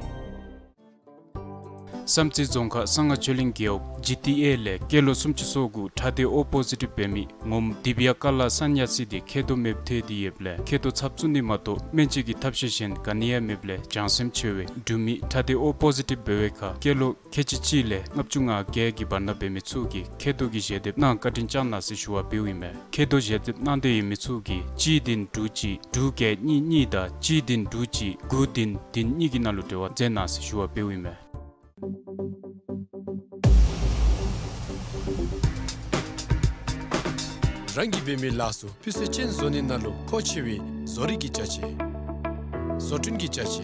བསམ་རྩེ་རྫོང་ཁག་གསང་སྔགས་ཆོས་གླིང་རྒེད་འོག་ཇི་ཊི་ཨེ་ལས་སྐྱེས་ལོ་སུམ་ཅུ་སོ་དགུ་ཁྲག་སྡེ་ཨོ་པོ་ཟི་ཊིབ་འབད་མི་ངོམ་དི་བི་ཡ་ཀ་ལ་སཱན་ཉ་སི་དེ་མཁལ་རྡོག་མེདཔ་ཐལ་ཏེ་ཡོདཔ་ལས་མཁལ་རྡོག་ཚབ་བཙུགས་ནི་མ་གཏོགས་སྨན་བཅོས་ཀྱི་ཐབས་ཤེས་གཞན་ག་ནི་ཡང་མེདཔ་ལས་བྱང་སེམས་ཆེ་བའི་འབྲུག་མི་ཁྲག་སྡེ་ཨོ་པོ་ཟི་ཊིབ་འབད་བའི་ཁར་སྐྱེས་ལོ་ཁལ་གཅིག་གཅིག་ལས་ལྔ་བཅུ་ང་བརྒྱད་ཀྱི་བར་ན་འབད་མི་ཚུ་གིས་མཁལ་རྡོག་གི་ཞལ་འདེབས་གནང་བཀའ་དྲིན་བསྐྱང་གནང་ཟེར་ཞུ་བ་འབདཝ་ཨིན་མས། མཁལ་རྡོག་ཞལ་འདེབས་གནང་འདོད་ཡོད་མི་ཚུ་གིས་གཅིག་བདུན་དྲུག་གཅིག་དྲུག་བརྒྱད་གཉིས་གཉིས་དང་གཅིག་བདུན་དྲུག་གཅིག་དགུ་བདུན་བདུན་གཉིས་ཀྱི་ནང་ལུ་འབྲེལ་བ་མཛད་གནང་ཟེར་ཞུ་བ་འབདཝ་ཨིན་མས། རང་གིས་འབད་མི་ལཱ་ཚུ་སྤུས་ཚད་ཅན་བཟོ་ནི་ནང་ལུ་མཁོ་ཆེ་བའི་བཟོ་རིག་གི་ཅ་ཆས་བཟོ་སྐྲུན་གྱི་ཅ་ཆས་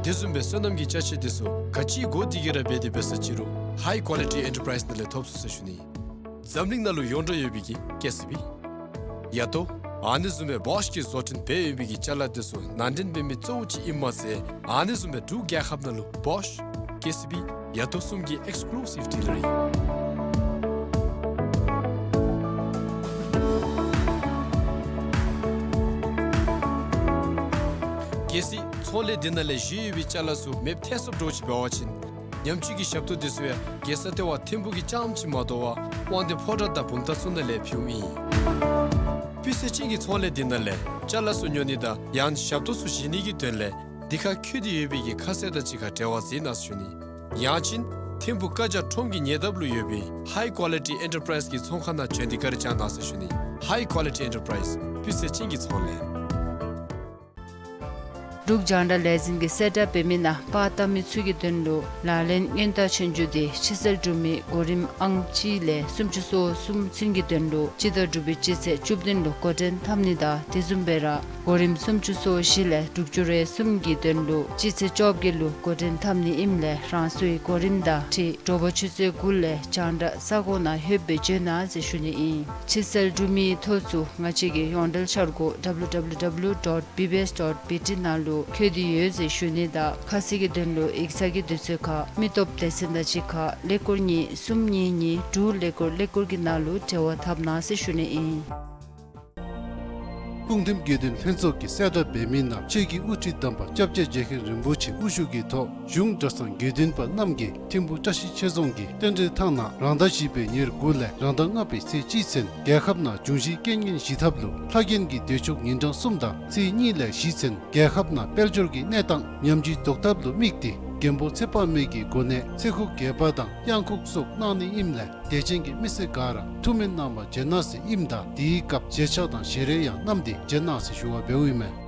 དེ་བཟུམ་སྦེ་སོ་ནམ་གྱི་ཅ་ཆས་དེ་ཚུ་ག་ཅི་དགོ་དེ་གི་ར་འབད་དེ་འབད་ས་ཅི་རུང་ཧའི་ཀོ་ལི་ཊི་ཨེན་ཊར་པ་རའིཛ་ནང་ལས་ཐོབ་ཚུགས་ཟེར་ཞུ་ནི། འཛམ་གླིང་ནང་ལུ་ཡོངས་གྲགས་ཡོད་པའི་གི་ཀེ་སི་བི་ཡ་ཏོ་ཨ་ནི་བཟུམ་སྦེ་བོཤ་གིས་བཟོ་སྐྲུན་འབད་ཡོད་པའི་གི་ཅ་ལ་དེ་ཚུ་ནང་འདྲེན་འབད་མི་གཙོ་བོ་ཅིག་ཨིནམ་མ་ཚད་ཨ་ནི་བཟུམ་སྦེ་འབྲུག་རྒྱལ་ཁབ་ནང་ལུ་བོཤ་ཀེ་སི་བི་ཡ་ཏོ་གསུམ་གྱི་ཨེགསི་ཀུ་ལུ་སིབ་ཌི་ལར་ཨིན། གལ་སྲིད་ཚོང་ལས་འདི་ནང་ལས་བཞེས་ཡོད་པའི་ཅ་ལ་ཚུ་མེདཔ་ཐལ་སོངམ་འདྲཝ་ཅིག་འབད་བ་ཅིན་ཉམས་བཅོས་ཀྱི་ཞབས་ཏོག་དེ་ཚུ་ཡང་རྒྱལ་ས་ལྟེ་བ་ཐིམ་ཕུག་གི་རྐྱངམ་ཅིག་མ་དོ་བར་དབང་འདུས་ཕོ་བྲང་དང་བུམ་ཐང་ཚུ་ནང་ལས་ཕུལཝ་ཨིན། སྤུས་ཚད་ཅན་གྱི་ཚོང་ལས་འདི་ནང་ལས་ཅ་ལ་ཚུ་ཉོ་ནི་དང་ཡང་ཞབས་ཏོག་ཚུ་བཞེས་ནི་གི་དོན་ལས་འདི་ཁར་བཀོད་དེ་ཡོད་པའི་གི་ཁ་གསལ་དང་གཅིག་ཁར་འབྲེལ་བ་མཛད་གནང་ཟེར་ཞུ་ནི། ཡང་ཅིན་ཐིམ་ཕུག་ཀ་ཇ་ཁྲོམ་གྱི་ཉེ་འདབས་ལུ་ཡོད་པའི་ཧའི་ཀོ་ལི་ཊི་ཨེན་ཊར་པ་རའིཛ་གི་ཚོང་ཁང་ནང་བྱོན་ཏེ་བཀའ་དྲིན་བསྐྱང་གནང་ཟེར་ཞུ་ནི། ཧའི་ཀོ་ལི་ཊི་ཨེན་ཊར་པ་རའིཛ་སྤུས་ཚད་ཅན་གྱི་ཚོང་ལས། འབྲུག་རྒྱང་བསྒྲགས་ལས་འཛིན་གྱི་གསལ་བསྒྲགས་འབད་མི་ནང་པར་བཏབ་མི་ཚུ་གི་དོན་ལུ་ལག་ལེན་སྔོན་བརྡ་ཆོས་རྒྱུགས་འདི་ཕྱི་གསལ་འབྲུག་མི་གོ་རིམ་ཨང་གཅིག་ལས་སུམ་ཅུ་སོ་གསུམ་ཚུན་གྱི་དོན་ལུ་སྤྱི་ཟླ་དྲུག་པའི་སྤྱི་ཚེས་བཅུ་བདུན་ལུ་འགོ་འདྲེན་འཐབ་ནི་དང་དེ་བཟུམ་སྦེ་ར་གོ་རིམ་སུམ་ཅུ་སོ་བཞི་ལས་དྲུག་ཅུ་རེ་གསུམ་གྱི་དོན་ལུ་སྤྱི་ཚེས་བཅོ་བརྒྱད་ལུ་འགོ་འདྲེན་འཐབ་ནི་ཨིནམ་ལས་རང་སོའི་གོ་རིམ་དང་འཁྲིལ་དྲོ་པ་ཆུ་ཚོད་དགུ་ལས་རྒྱང་བསྒྲགས་ས་གོ་ནང་ལྷོདཔ་སྦེ་འབྱོན་གནང་ཟེར་ཞུ་ནི་ཨིན། ཕྱི་གསལ་འབྲུག་མིའི་ཐོ་ཚུ་ང་བཅས་ཀྱི་ཡོངས་འབྲེལ་འཆར་སྒོ་ཌབ་ལུ་ཌབ་ལུ་ཌབ་ལུ་ཌོཊ་བི་བི་ཨེསི་ཌོཊ་བི་ཊི་ནང་ལུ་འཁོད་དེ་ཡོད་ཟེར་ཞུ་ནི་དང་ཁ་གསལ་གྱི་དོན་ལུ་ཡིག་ཚང་གི་དུས་ཚོད་ཁར་མི་སྟོབས་སྡེ་ཚན་དང་གཅིག་ཁར་ཀླད་ཀོར་གཉིས་གསུམ་གཉིས་གཉིས་དྲུག་ཀླད་ཀོར་ཀླད་ཀོར་གྱི་ནང་ལུ་འབྲེལ་བ་འཐབ་གནང་ཟེར་ཞུ་ནི་ཨིན། སྤུངས་ཐིམ་དགེ་འདུན་ལྷན་ཚོགས་ཀྱི་གསལ་བསྒྲགས་འབད་མི་ནང་ཆེད་ཀྱི་དབུ་ཁྲིད་དམ་པ་སྐྱབས་རྗེ་རྗེ་མཁན་རིན་པོ་ཆེ་དབུ་བཞུགས་ཀྱི་ཐོག་གཞུང་གྲྭ་ཚང་དགེ་འདུན་པ་རྣམས་ཀྱིས་ཐིམ་ཕུ་བཀྲ་ཤིས་ཆོས་རྫོང་གི་རྟེན་འབྲེལ་ཐང་ནང་རང་ཟླ་བཞི་པའི་ཉེར་དགུ་ལས་རང་ཟླ་ལྔ་པའི་ཚེས་གཅིག་ཚུན་རྒྱལ་ཁབ་ནང་འབྱུང་བཞི་རྐྱེན་ངན་ཞི་ཐབས་ལུ་ལྷ་རྒྱན་གྱི་བདེ་མཆོག་ཉིན་གྲངས་གསུམ་དང་ཚེས་གཉིས་ལས་བཞི་ཚུན་རྒྱལ་ཁབ་ནང་དཔལ་འབྱོར་གྱི་གནས་སྟངས་ཉམས་ཆུང་ལྡོག་ཐབས་ལུ་དམིགས་ཏེ་མགོན་པོ་ཚེ་དཔག་མེད་ཀྱི་སྒོ་ནས་ཚེ་འཁོར་རྒྱས་པ་དང་གཡང་འགུགས་སོགས་གནང་ནི་ཨིནམ་ལས་དད་ཅན་གྱི་མི་སེར་ག་ར་ཐུགས་སྨོན་གནང་བར་བྱོན་གནང་ཟེར་ཨིནམ་ད་དེའི་སྐབས་ཞལ་ཆས་དང་ཞལ་རས་ཡང་བསྣམས་ཏེ་བྱོན་གནང་ཟེར་ཞུ་བ་འབདཝ་ཨིན་མས།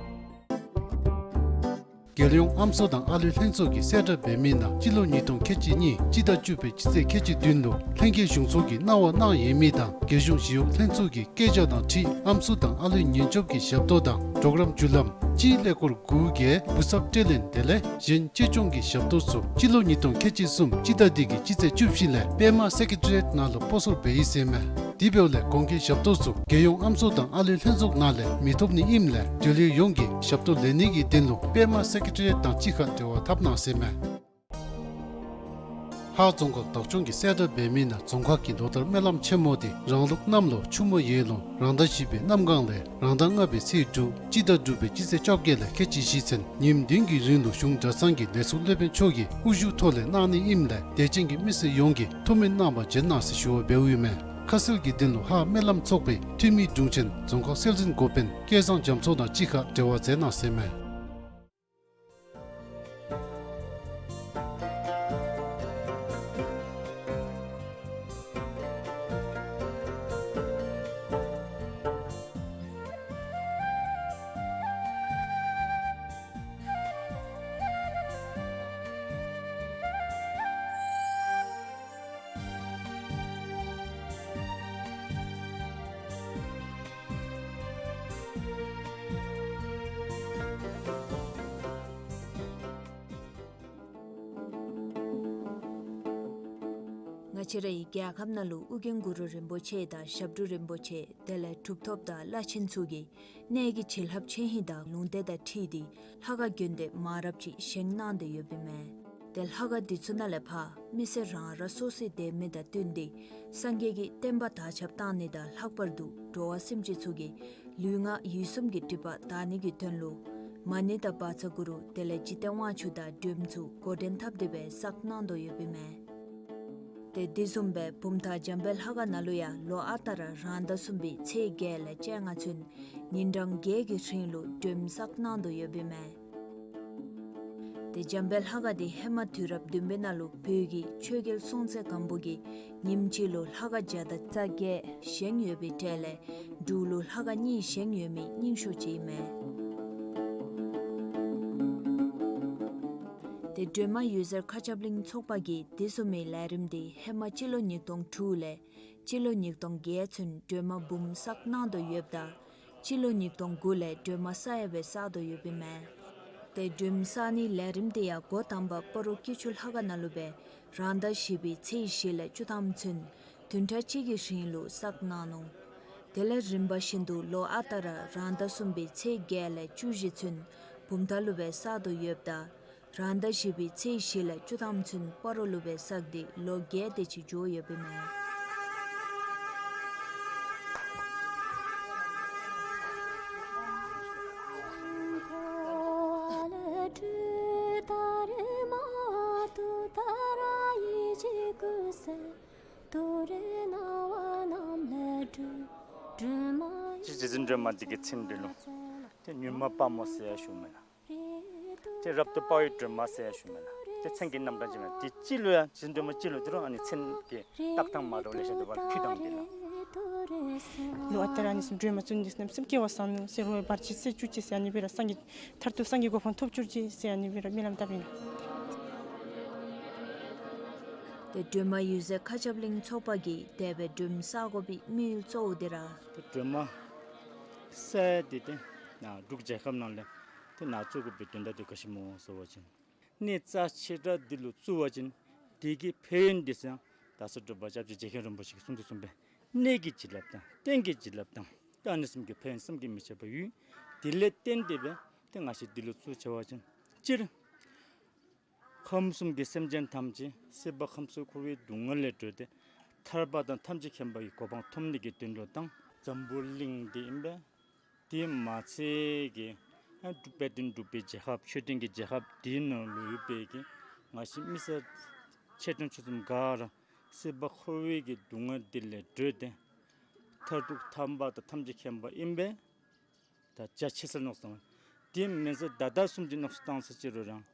རྒྱལ་ཡོངས་ཨམ་སྲུ་དང་ཨ་ལུའི་ལྷན་ཚོགས་ཀྱི་གསལ་བསྒྲགས་འབད་མི་ནང་སྤྱི་ལོ་ཉིས་སྟོང་ཁལ་གཅིག་གཉིས་སྤྱི་ཟླ་བཅུ་པའི་སྤྱི་ཚེས་ཁལ་གཅིག་བདུན་ལུ་ལྷན་རྒྱས་གཞུང་ཚོགས་ཀྱིས་གནང་བ་གནང་ཡོད་མི་དང་རྒྱལ་གཞུང་ཞི་གཡོག་ལྷན་ཚོགས་ཀྱི་བཀོད་རྒྱ་དང་འཁྲིལ་ཨམ་སྲུ་དང་ཨ་ལུའི་ཉེན་སྐྱོབ་ཀྱི་ཞབས་ཏོག་དང་གྲོགས་རམ་བརྒྱུད་ལམ་སྤྱིའི་ཀླད་ཀོར་དགུ་བརྒྱའི་བུ་གསབ་སྤྲོད་ལེན་དེ་ལས་གཞན་གཅེས་སྐྱོང་གི་ཞབས་ཏོག་ཚུ་སྤྱི་ལོ་ཉིས་སྟོང་ཁལ་གཅིག་གསུམ་སྤྱི་ཟླ་འདི་གི་སྤྱི་ཚེས་བཅུ་བཞི་ལས་པདྨ་སེ་ཀེ་ཊི་རི་ཡེཊ་ནང་ལུ་སྤོ་སོར་འབད་ཡི་ཟེར་མས། དེ་འབདཝ་ལས་གོང་གི་ཞབས་ཏོག་ཚུ་རྒྱལ་ཡོངས་ཨམ་སྲུ་དང་ཨ་ལུའི་ལྷན་ཚོགས་ནང་ལས་མི་ཐོབ་ནི་ཨིནམ་ལས་འབྲེལ་ཡོད་ཡོངས་ཀྱིས་ཞབས་ཏོག་ལེན་ནི་གི་དོན་ལུ་པདྨ་སེ་ཀེ་ཊི་རི་ཡེཊ་དང་གཅིག་ཁར་འབྲེལ་བ་འཐབ་གནང་ཟེར་མས། ལྷ་རྫོང་ཁག་བདག་སྐྱོང་གི་གསལ་བསྒྲགས་འབད་མི་ནང་རྫོང་ཁག་གི་ལོ་བསྟར་སྨོན་ལམ་ཆེན་མོ་དེ་རང་ལུགས་གནམ་ལོ་ཆུ་མོ་ཡོས་ལོ་རང་ཟླ་བཞི་པའི་གནམ་གང་ལས་རང་ཟླ་ལྔ་པའི་ཚེས་དྲུག་སྤྱི་ཟླ་དྲུག་པའི་སྤྱི་ཚེས་བཅོ་བརྒྱད་ལས་ཁལ་གཅིག་བཞི་ཚུན་ཉིནམ་བདུན་གྱི་རིང་ལུ་གཞུང་གྲྭ་ཚང་གི་ལས་ཟུར་སློབ་དཔོན་མཆོག་གི་དབུ་བཞུགས་ཐོག་ལས་གནང་ནི་ཨིནམ་ལས་དད་ཅན་གྱི་མི་སེར་ཡོངས་ཀྱིས་ཐུགས་སྨོན་གནང་བར་བྱོན་གནང་ཟེར་ཞུ་བ་འབདཝ་ཨིན་མས། ཁ་གསལ་གྱི་དོན་ལུ་ལྷ་སྨོན་ལམ་ཚོགས་པའི་འཐུས་མི་དྲུང་ཆེན་རྫོང་ཁག་སྲོལ་འཛིན་འགོ་དཔོན་སྐལ་བཟང་རྒྱ་མཚོ་དང་གཅིག་ཁར་འབྲེལ་བ་མཛད་གནང་ཟེར་མས། ང་བཅས་རའི་རྒྱལ་ཁབ་ནང་ལུ་ཨོ་རྒྱན་གུ་རུ་རིན་པོ་ཆེ་དང་ཞབས་དྲུང་རིན་པོ་ཆེ་དེ་ལས་གྲུབ་ཐོབ་དང་བླ་ཆེན་ཚུ་གིས་གནས་ཀྱི་བྱིན་རླབས་ཆེ་ཧིང་དང་ལུང་བསྟན་དང་འཁྲིལ་ཏེ་ལྷ་ཁང་དགོན་སྡེ་མང་རབས་ཅིག་བཞེངས་གནང་སྟེ་ཡོདཔ་ཨིན་མས། ཏེ་ལྷ་ཁང་འདི་ཚུ་ནང་ལས་ཕར་མི་སེར་རང་རང་སོ་སོའི་དད་མོས་དང་བསྟུན་ཏེ་སངས་རྒྱས་ཀྱི་བསྟན་པ་དར་ཁྱབ་གཏང་ནི་དང་ལྷག་པར་དུ་འགྲོ་བ་སེམས་ཅན་ཚུ་གི་ལུས་ངག་ཡིད་གསུམ་གྱི་སྒྲིབ་པ་དག་ནི་གི་དོན་ལུ་མ་ཎི་དང་བཛྲ་གུ་རུ་དེ་ལས་འཇིག་རྟེན་དབང་ཕྱུག་དང་སྒྲོལ་མ་ཚུ་འགོ་འདྲེན་འཐབ་སྟེ་སྦེ་བསགས་གནང་དོ་ཡོདཔ་ཨིན་མས། ཏེ་དེ་བཟུམ་སྦེ་བུམ་ཐང་འཇམ་དཔལ་ལྷ་ཁང་ནང་ལུ་ཡང་ལོ་ཨ་རྟག་ར་རང་ཟླ་གསུམ་པའི་ཚེས་བརྒྱད་ལས་བཅོ་ལྔ་ཚུན་ཉིན་གྲངས་བརྒྱད་ཀྱི་རིང་ལུ་སྒྲོལ་མ་བསགས་གནང་དོ་ཡོདཔ་ཨིན་མས། ཏེ་འཇམ་དཔལ་ལྷ་ཁང་འདི་ཧེ་མ་དུས་རབས་བདུན་པའི་ནང་ལུ་བོད་ཀྱི་ཆོས་རྒྱལ་སྲོང་བཙན་སྒམ་པོ་གིས་ཉིནམ་གཅིག་ལུ་ལྷ་ཁང་བརྒྱ་དང་རྩ་བརྒྱད་བཞེངས་ཡོད་པའི་གྲས་ལས་འབྲུག་ལུ་ལྷ་ཁང་གཉིས་བཞེངས་ཡོད་མི་རྙིང་ཤོས་ཅིག་ཨིན་མས། ཏེ་སྒྲོལ་མ་འོད་ཟེར་མཁའ་ཁྱབ་གླིང་ཚོགས་པ་གིས་དེ་བཟུམ་མའི་ལས་རིམ་འདི་ཧེ་མ་སྤྱི་ལོ་ཉིས་སྟོང་དྲུག་ལས་སྤྱི་ལོ་ཉིས་སྟོང་བརྒྱད་ཚུན་སྒྲོལ་མ་འབུམ་བསགས་གནང་དོ་ཡོདཔ་ད་སྤྱི་ལོ་ཉིས་སྟོང་དགུ་ལས་སྒྲོལ་མ་ས་ཡ་སྦེ་བསགས་དོ་ཡོདཔ་ཨིན་མས། ཏེ་སྒྲོལ་མ་བསགས་ནིའི་ལས་རིམ་འདི་ཡང་འགོ་དང་པ་སྤ་རོ་སྐྱིད་ཆུ་ལྷ་ཁང་ནང་ལུ་སྦེ་རང་ཟླ་བཞི་པའི་ཚེས་བཞི་ལས་བཅུ་ཐམ་ཚུན་བདུན་ཕྲག་གཅིག་གི་རིང་ལུ་བསགས་གནང་ནུག། དེ་ལས་རིམ་པ་བཞིན་དུ་ལོ་ཨ་རྟག་ར་རང་ཟླ་གསུམ་པའི་ཚེས་བརྒྱད་ལས་བཅུ་བཞི་ཚུན་བུམ་ཐང་ལུ་སྦེ་བསགས་དོ་ཡོདཔ་ད་རང་ཟླ་བཞི་པའི་ཚེས་བཞི་ལས་བཅུ་ཐམ་ཚུན་སྤ་རོ་ལུ་སྦེ་བསགས་ཏེ་ལོ་བརྒྱད་དེ་ཅིག་འགྱོ་ཡོདཔ་ཨིན་མས། སྤྱིར་རྗེ་བཙུན་སྒྲོལ་མ་འདི་གི་མཚན་འདི་ལུ་ཏེ་མྱུར་མ་དཔའ་མོ་ཟེར་ཡང་ཞུཝ་མེན་ན། ཏེ་རབ་ཏུ་དཔའ་བའི་སྒྲོལ་མ་ཟེར་ཡང་ཞུཝ་མེན་ན། ཏེ་མཚན་གྱི་རྣམ་གྲངས་ཅིག་མེན་ན། ཏེ་སྤྱི་ལོ་ཡང་རྗེ་བཙུན་སྒྲོལ་མ་སྤྱི་ལོ་འདི་རུང་ཨ་ནི་མཚན་གྱི་བཏགས་ཐངས་མ་འདྲཝ་ལེ་ཤ་འདུག་པ་ལགས། ཕུད་དང་འདི་ལགས། ལོ་ཨ་རྟག་ར་ཨ་ནི་བཟུམ་སྒྲོལ་མ་བཙུན་འདི་བསམ་སྐྱེ་བ་བཟང་ནུག་ཟེར་རོགས་བར་ཆད་སེལ་བཅུག་ཅིག་ཟེར་ཨ་ནི་སྦེ་ར་སངས་རྒྱས་མཐར་ཐུག་སངས་རྒྱས་གོ་འཕང་ཐོབ་བཅུག་ཅིག་ཟེར་ཨ་ནི་སྦེ་ར་སྨོན་ལམ་བཏབ་ཨིན། ཏེ་སྒྲོལ་མ་འོད་ཟེར་མཁའ་ཁྱབ་གླིང་ཚོགས་པ་གིས་དེ་སྦེ་སྒྲོལ་མ་བསགས་དགོ་པའི་དམིགས་ཡུལ་གཙོ་བོ་འདི་ར། ཏེ་སྒྲོལ་མ་ས་ཡ་འདི་ཏེ་ནཱ་འབྲུག་རྒྱལ་ཁབ་ནང་ལས་ཏེ་ནཱ་བཙུགས་དགོ་པའི་དོན་དག་འདི་ག་ཅི་སྨོ་ཟེར་བ་ཅིན་གནས་རྩ་ཆེ་དྲགས་འདི་ལུ་བཙུགས་པ་ཅིན་དེ་གི་ཕན་ཡོན་འདི་ཚུ་ཡང་ད་ས་འབྲུག་པ་སྐྱབས་རྗེ་རྗེ་མཁན་རིན་པོ་ཆེ་གིས་གསུངས་དོ་བཟུམ་སྦེ་གནས་ཀྱི་བྱིན་རླབས་དང་རྟེན་གྱི་བྱིན་རླབས་དང་ཏེ་ཨ་ནི་གསུམ་གྱི་ཕན་ཡོན་བསམ་གྱིས་མི་ཁྱབ་པ་ཡོད། དེ་ལས་བརྟེན་ཏེ་སྦེ་ཏེ་ང་བཅས་འདི་ལུ་བཙུགས་ཆི་བ་ཅིན་སྤྱིར་ཁམས་གསུམ་གྱི་སེམས་ཅན་ཐམས་ཅད་སྲིད་པ་ཁམས་གསུམ་འཁོར་བའི་སྡུག་བསྔལ་ལས་གྲོལ་ཏེ་ཐར་པ་དང་ཐམས་ཅད་མཁྱེན་པ་གི་གོ་འཕང་ཐོབ་ནི་གི་དོན་ལུ་དང་འཛམ་བུ་གླིང་འདི་ཨིན་པས། དེ་མ་ཚད་ཀྱི་ཨ་དཔལ་ལྡན་འབྲུག་པའི་རྒྱལ་ཁབ་ཆོས་ལྡན་གྱི་རྒྱལ་ཁབ་དེའི་ནང་ལུ་ཡོད་པའི་གི་ང་བཅས་མི་སེར་ཆེ་ཆུང་ཆ་ཚང་ག་ར་སྲིད་པ་འཁོར་བའི་གི་སྡུག་བསྔལ་དེ་ལས་གྲོལ་ཏེ་མཐར་ཐུག་ཐར་པ་དང་ཐམས་ཅད་མཁྱེན་པ་ཨིན་པས། ད་རྒྱ་ཆེ་སར་མནོ་བསམ་བཏང་། དེ་མེན་ས་ད་ལྟ་བཟུམ་ཅིག་མནོ་བསམ་བཏང་ས་ཅིག་རུང་རང་།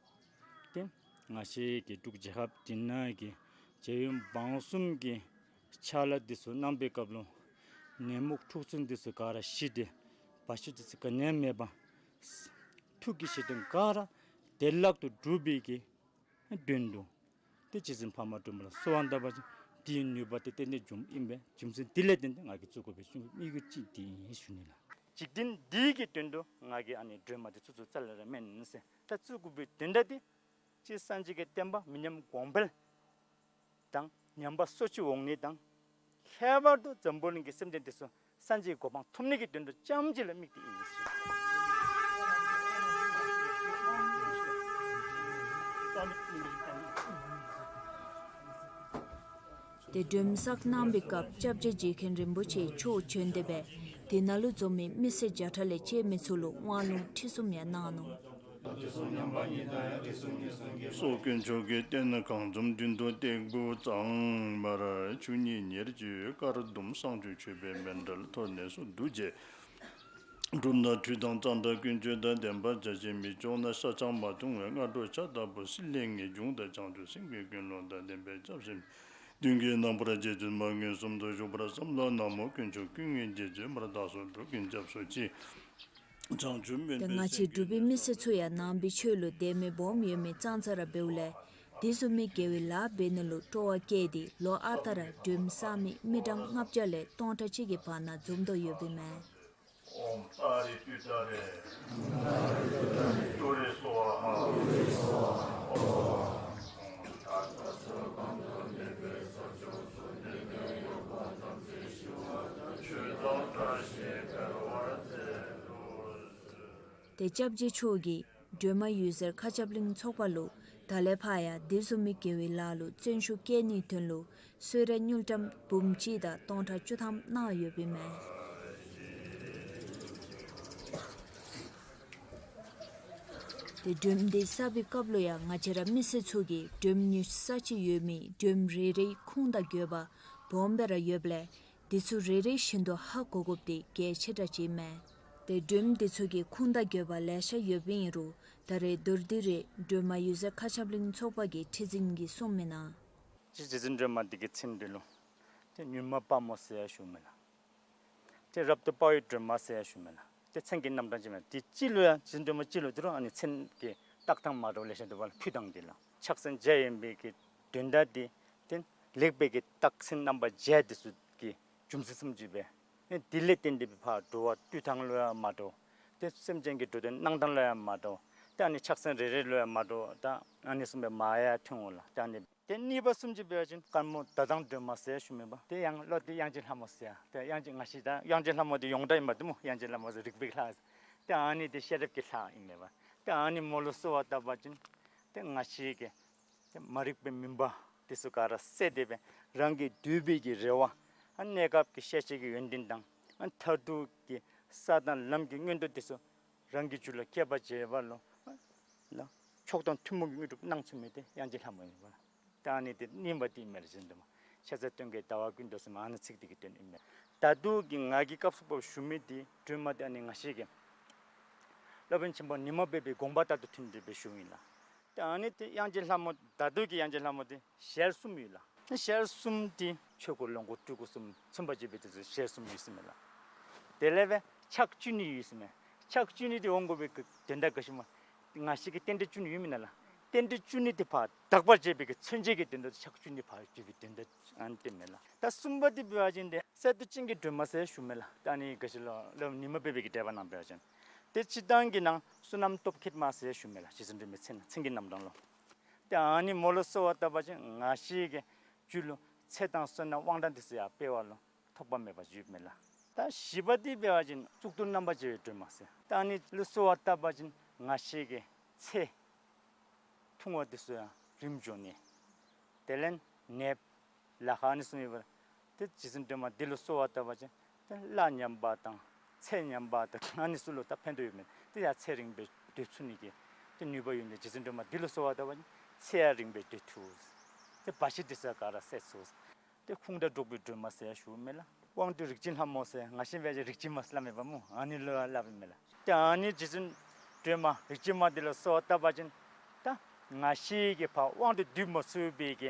དེ་ང་བཅས་ཀྱི་འབྲུག་རྒྱལ་ཁབ་འདི་ནང་གི་རྒྱལ་ཡུམ་འབངས་གསུམ་གྱི་ཕྱག་ལཱ་འདི་ཚུ་གནང་པའི་སྐབས་ལུ་ནད་མུག་འཁྲུག་རྩོད་འདི་ཚུ་ག་ར་ཞི་སྟེ་བར་ཆད་འདི་ཚུ་ག་ནི་ཡང་མེད་པར་ཐུགས་ཀྱི་བཞེད་དོན་ག་ར་བདེ་བླག་ཏུ་འགྲུབ་པའི་གི་དོན་དུ། ཏེ་རྗེ་བཙུན་འཕགས་མ་སྒྲོལ་མ་ལ་གསོལ་བ་བཏབ་པ་ཅིན་དེའི་ནུས་པ་དེ་ཏན་ཏན་འབྱུངམ་ཨིན་པས། རྒྱུ་མཚན་དེ་ལས་བརྟེན་ཏེ་ང་གིས་བཙུགས་དགོ་པའི་གསུང་གི་དམིགས་ཡུལ་ཅིག་དེ་ཨིན་ཞུ་ནི་ལགས། འཇིག་རྟེན་འདི་གི་དོན་དུ་ང་གིས་ཨ་ནི་སྒྲོལ་མ་དེ་ཚུ་ཚུ་རྩ་ལས་ར་མེན་ཟེར། ད་བཙུགས་དགོ་པའི་དོན་དག་དེ་སྤྱིར་སངས་རྒྱས་ཀྱི་བསྟན་པ་མི་ཉམས་གོང་འཕེལ་དང་ཉམས་པ་སོར་ཆུད་འོང་ནི་དང་། ཁྱད་པར་དུ་འཛམ་བུ་གླིང་གི་སེམས་ཅན་དེ་ཚུ་སངས་རྒྱས་གོ་འཕང་ཐོབ་ནི་གི་དོན་དུ་རྐྱངམ་གཅིག་ལ་དམིགས་ཏེ་ཨིན་ཟེར། ཏེ་སྒྲོལམ་བསགས་གནང་པའི་སྐབས་སྐྱབས་རྗེ་རྗེ་མཁན་རིན་པོ་ཆེ་མཆོག་བྱོན་ཏེ་སྦེ་དེ་ནང་ལུ་འཛོམས་མི་མི་སེར་བརྒྱ་ཕྲག་ལས་བཅད་མི་ཚུ་ལུ་དབང་ལུང་ཁྲིད་གསུམ་ཡང་གནང་ནུག། སོགས་དཀོན་མཆོག་གི་རྟེན་གང་འཛོམས་མདུན་དུ་སྟེགས་བུ་གཙང་མར་ཆུ་གཉིས་ཉེར་སྦྱར་དཀར་ཟླུམ་བསང་མཆོད་མཆོད་པའི་མཎྜལ་ཐོག་ནས་སུ་འདུ་བྱས། གྲུབ་ན་ཁྲུས་དང་གཙང་སྦྲ་ཀུན་སྤྱོད་དང་ལྡན་པར་བྱ་ཞིང་མི་ལྕོགས་ན་ཤ་ཆང་མ་འཐུང་བའི་སྔ་དྲོ་ཇ་ལྟ་བུ་སྲིད་ལས་ངེས་འབྱུང་དང་བྱང་ཆུབ་སེམས་ཀྱི་ཀུན་སློང་དང་ལྡན་པའི་སྐྱབས་སེམས་མདུན་གྱི་རྣམ་པར་རྗེ་བཙུན་མ་མངོན་སུམ་དུ་བཞུགས་པར་བསམ་ལ་ན་མོ། དཀོན་མཆོག་ཀུན་དངོས་རྗེ་བཙུན་མར་བདག་སོགས་སྒྲུབ་ཀྱིན་སྐྱབས་སུ་མཆི། བྱང་ཆུབ་སྨོན་ཏེ་པའི་ང་བཅས་སེམས་འབྲུག་པའི་མི་སེར་ཚུ་ཡང་ནང་པའི་ཆོས་ལུ་དད་མོས་སྦོམ་ཡོད་མི་ཙང་ཙ་ར་འབདཝ་ལས་དེ་བཟུམ་མའི་དགེ་བའི་ལཱ་འབད་ནི་ལུ་སྤྲོ་བ་བསྐྱེད་དེ་ལོ་ཨ་རྟག་ར་སྒྲོལམ་བསགས་མི་མི་གྲངས་ལྔ་བརྒྱ་ལས་སྟོང་ཕྲག་གཅིག་གི་བར་ན་འཛོམས་དོ་ཡོདཔ་ཨིན་མས། ཨོཾ་ཏཱ་རེ་ཏུཏྟཱ་རེ། ཏུ་རེ་སྭཱ་ཧཱ། ཏེ་སྐྱབས་རྗེ་མཆོག་གིས་སྒྲོལ་མ་འོད་ཟེར་མཁའ་ཁྱབ་གླིང་ཚོགས་པ་ལུ་ད་ལས་ཕར་ཡང་དེ་བཟུམ་མའི་དགེ་བའི་ལཱ་ལུ་བརྩོན་ཤུགས་བསྐྱེད་ནིའི་དོན་ལུ་གསོལ་རས་དངུལ་ཀྲམ་འབུམ་གཅིག་དང་སྟོང་ཕྲག་བཅུ་ཐམ་གནང་ཡོདཔ་ཨིན་མས། ཏེ་སྒྲོལམ་འདི་བསགས་པའི་སྐབས་ལུ་ཡང་ང་བཅས་ར་མི་སེར་ཚུ་གིས་སྒྲོལམ་ཉོ་ས་ཅིག་ཡོད་མི་སྒྲོལམ་རེ་རེའི་ཁུངས་དང་དགོས་པ་སྦོམ་སྦེ་ར་ཡོདཔ་ལས་དེ་ཚུ་རེ་རེ་བཞིན་དུ་ཧ་གོ་དགོཔ་དེ་གལ་ཆེ་དྲགས་ཅིག་ཨིན་མས། ཏེ་སྒྲོལམ་དེ་ཚུ་གི་ཁུངས་དང་དགོས་པ་ལེ་ཤ་ཡོདཔ་ཨིན་རུང་ད་རེས་མདོར་བསྡུས་རེ་སྒྲོལ་མ་འོད་ཟེར་མཁའ་ཁྱབ་གླིང་ཚོགས་པ་གི་ཁྲི་འཛིན་གྱིས་གསུངས་མི་ནང་། ཅིག་རྗེ་བཙུན་སྒྲོལ་མ་འདི་གི་མཚན་འདི་ལུ་ཏེ་མྱུར་མ་དཔའ་མོ་ཟེར་ཡང་ཞུཝ་མས་ལགས། ཏེ་རབ་ཏུ་དཔའ་བའི་སྒྲོལ་མ་ཟེར་ཡང་ཞུཝ་མས་ལགས། ཏེ་མཚན་གྱི་རྣམ་གྲངས་ཅིག་མས། ཏེ་སྤྱི་ལུ་ཡང་རྗེ་བཙུན་སྒྲོལ་མ་སྤྱི་ལུ་འདི་རུང་ཨ་ནི་མཚན་གྱི་བཏགས་ཐངས་མ་འདྲཝ་ལེ་ཤ་འདུག་པ་ལགས། ཕུད་ཐངས་འདི་ལགས། ཕྱག་མཚན་བརྒྱད་ཡིན་པའི་གི་དོན་དག་འདི་ཏེ་ལེགས་པའི་གི་རྟགས་མཚན་རྣམ་པ་བརྒྱད་འདི་ཚུ་གི་རྒྱུ་མཚན་བཟུམ་ཅིག་སྦེ། ཨེ་དེ་ལས་བརྟེན་ཏེ་སྦེ་ཕར་འགྲོ་བ་བཏུལ་ཐངས་ལུ་ཡང་མ་འདྲཝ། ཏེ་སེམས་ཅན་གྱི་འགྲོ་དོན་གནང་ཐངས་ལུ་ཡང་མ་འདྲཝ། ཏེ་ཨ་ནི་ཕྱག་མཚན་རེ་རེ་ལུ་ཡང་མ་འདྲཝ་ད་ཨ་ནི་བཟུམ་སྦེ་མ་ཡང་ཐོན་འོང་ལགས། ཏེ་ཨ་ནི་ཏེ་གཉིས་པ་བཟུམ་ཅིག་འབད་བ་ཅིན་དཀར་མོ་ཟླ་གདོང་སྒྲོལ་མ་ཟེར་ཞུཝ་མས་པ། ཏེ་ཡང་ལོག་སྟེ་དབྱངས་ཅན་ལྷ་མོ་ཟེར། ཏེ་དབྱངས་ཅན་ང་བཅས་ད་དབྱངས་ཅན་ལྷ་མོ་འདི་ཡོངས་གྲགས་ཨིན་པ་འདི་སྨོ། དབྱངས་ཅན་ལྷ་མོ་ཟེར་རིག་པའི་ལྷ། ཏེ་ཨ་ནི་འདི་ཤེས་རབ་ཀྱི་ལྷ་ཨིན་མས་པ། ཏེ་ཨ་ནི་མོ་ལུ་གསོལ་བ་བཏབ་པ་ཅིན་ཏེ་ང་བཅས་ཀྱི་ཏེ་མ་རིག་པའི་མུན་པ་དེ་ཚུ་ག་ར་བསལ་ཏེ་སྦེ་རང་གི་འདོད་པའི་གི་རེ་བ་ཨ་གནས་སྐབས་ཀྱི་ཤེས་བྱའི་གི་ཡོན་ཏན་དང་ཨ་མཐར་ཐུག་གི་ས་དང་ལམ་གྱི་མངོན་མཐོ་དེ་ཚུ་རང་གི་རྒྱུད་ལུ་སྐྱེ་བར་བྱེད་པ་ལུ་ལགས། མཆོག་དང་ཐུན་མོང་གི་དངོས་གྲུབ་གནང་ཚུགས་མི་དེ་དབྱངས་ཅན་ལྷ་མོ་ཨིན་པ། ད་ཨ་ནི་དེ་གཉིས་པ་དེ་ཨིན་མས་ལགས། རྗེ་བཙུན་སྒྲོལ་མ་ཤ་ཟ་སྟོན་ཀའི་ཟླ་བ་ཀུན་ཏུ་ཟེར་མི་ཨ་ནི་ཚིག་དེ་གི་དོན་ཨིན་མས། ད་ལྟོ་གི་ང་གིས་སྐབས་སུ་བབ་ཞུ་མི་དེ་སྒྲོལ་མ་དེ་ཨ་ནི་ང་བཅས་ཀྱི་སློབ་དཔོན་ཆེན་པོ་ཉི་མ་པའི་གི་དགོངས་པ་ལྟར་དུ་མཐུན་ཏེ་སྦེ་ཞུཝ་ཨིན་ལགས། ད་ཨ་ནི་དེ་དབྱངས་ཅན་ལྷ་མོ་ད་ལྟོ་གི་དབྱངས་ཅན་ལྷ་མོ་དེ་ཞལ་གསུམ་ཡོད་ལགས། ཞལ་གསུམ་དེ་ཆོས་སྐུ་ལོངས་སྐུ་སྤྲུལ་སྐུ་གསུམ་མཚོན་པར་བྱེད་པའི་དེ་ཚུ་ཞལ་གསུམ་ཡོད་ཟེར་མས་ལགས། དེ་ལས་སྦེ་ཕྱག་བཅུ་གཉིས་ཡོད་ཟེར་མས། ཕྱག་བཅུ་གཉིས་དེ་འོང་དགོ་པའི་གི་དོན་དག་ག་ཅི་སྨོ། ང་བཅས་ཀྱི་རྟེན་འབྲེལ་བཅུ་གཉིས་ཡོད་མེན་ན་ལགས། རྟེན་འབྲེལ་བཅུ་གཉིས་དེ་ཕར་དག་པར་བྱེད་པའི་གི་མཚོན་བྱེད་ཀྱི་དོན་དག་ཕྱག་བཅུ་གཉིས་ཕར་བཅུག་པའི་དོན་དག་ཨ་ནི་དེ་མས་ལགས། ད་གསུམ་པ་དེ་འབད་བ་ཅིན་དེ་གསེར་མདོག་ཅན་གྱི་སྒྲོལ་མ་ཟེར་ཞུཝ་མས་ལགས། ད་ཨ་ནི་ག་ཅི་ལོ་སློབ་དཔོན་ཉི་མ་པའི་གི་འགྲེལ་པ་ནང་འབད་བ་ཅིན་དེ་སྤྱིར་བཏང་གི་ནང་བསོད་ནམས་སྟོབས་བསྐྱེད་མ་ཟེར་ཞུཝ་མས་ལགས། རྗེ་བཙུན་སྒྲོལ་མའི་མཚན་མཚན་གྱི་རྣམ་གྲངས་ལུ། ཏེ་ཨ་ནི་མོ་ལུ་གསོལ་བ་བཏབ་པ་ཅིན་ང་བཅས་ཀྱི་རྒྱུད་ལུ་ཚེ་དང་བསོད་ནམས་དབང་ཐང་དེ་ཚུ་ཡང་སྤེལ་བ་ལུ་ཐོགས་པ་མེད་པ་ཡོདཔ་མས་ལགས། ད་བཞི་པ་དེ་འབད་བ་ཅིན་གཙུག་ཏོར་རྣམ་པར་རྒྱལ་བའི་སྒྲོལ་མ་ཟེར། ད་ཨ་ནི་ལུ་གསོལ་བ་བཏབ་པ་ཅིན་ང་བཅས་ཀྱི་ཚེ་ཐུང་བ་དེ་ཚུ་ཡང་རིངམ་འགྱོ་ནི། དེ་ལས་ནདཔ་ལཱ་ཁག་ཨ་ནི་བཟུམ་ཡོད་པ་ལགས། ཏེ་རྗེ་བཙུན་སྒྲོལ་མ་འདི་ལུ་གསོལ་བ་བཏབ་པ་ཅིན་ཏེ་གླ་ཉམས་པ་དང་ ཚེ་ཉམས་པ་དང་ཨ་ནི་ཚུ་ལུ་ད་ཕན་ཐོགས་ཡོདཔ་མས། ཏེ་ཡང་ཚེ་རིངམོ་སྦེ་སྡོད་ཚུགས་ནི་གི་ཏེ་ནུས་པ་ཡོད་ནི་རྗེ་བཙུན་སྒྲོལ་མ་འདི་ལུ་གསོལ་བ་བཏབ་པ་ཅིན་ཚེ་ཡང་རིངམོ་སྦེ་སྡོད་ཚུགས། ཏེ་བ་ཤི་འདི་ཚུ་ག་ར་བསལ་ཚུགས། ཏེ་ཁུངས་དག་སྒྲོག་པའི་སྒྲོལ་མ་ཟེར་ཡང་ཞུཝ་མས་ལགས། དབང་སྡུད་རིག་འཛིན་ལྷ་མོ་ཟེར་ང་བཅས་འབད་བ་ཅིན་རིག་འཛིན་མ་ཟེར་སླབ་མས་པ་སྨོ། ཨ་ནི་ལུ་ཡང་སླབ་ཨིན་མས་ལགས། ཏེ་ཨ་ནི་རྗེ་བཙུན་སྒྲོལ་མ་རིག་འཛིན་མ་འདི་ལུ་གསོལ་བ་བཏབ་པ་ཅིན་ད་ང་བཅས་ཀྱིས་ཕར་དབང་དུ་སྡུད་མ་ཚུགས་པའི་གི་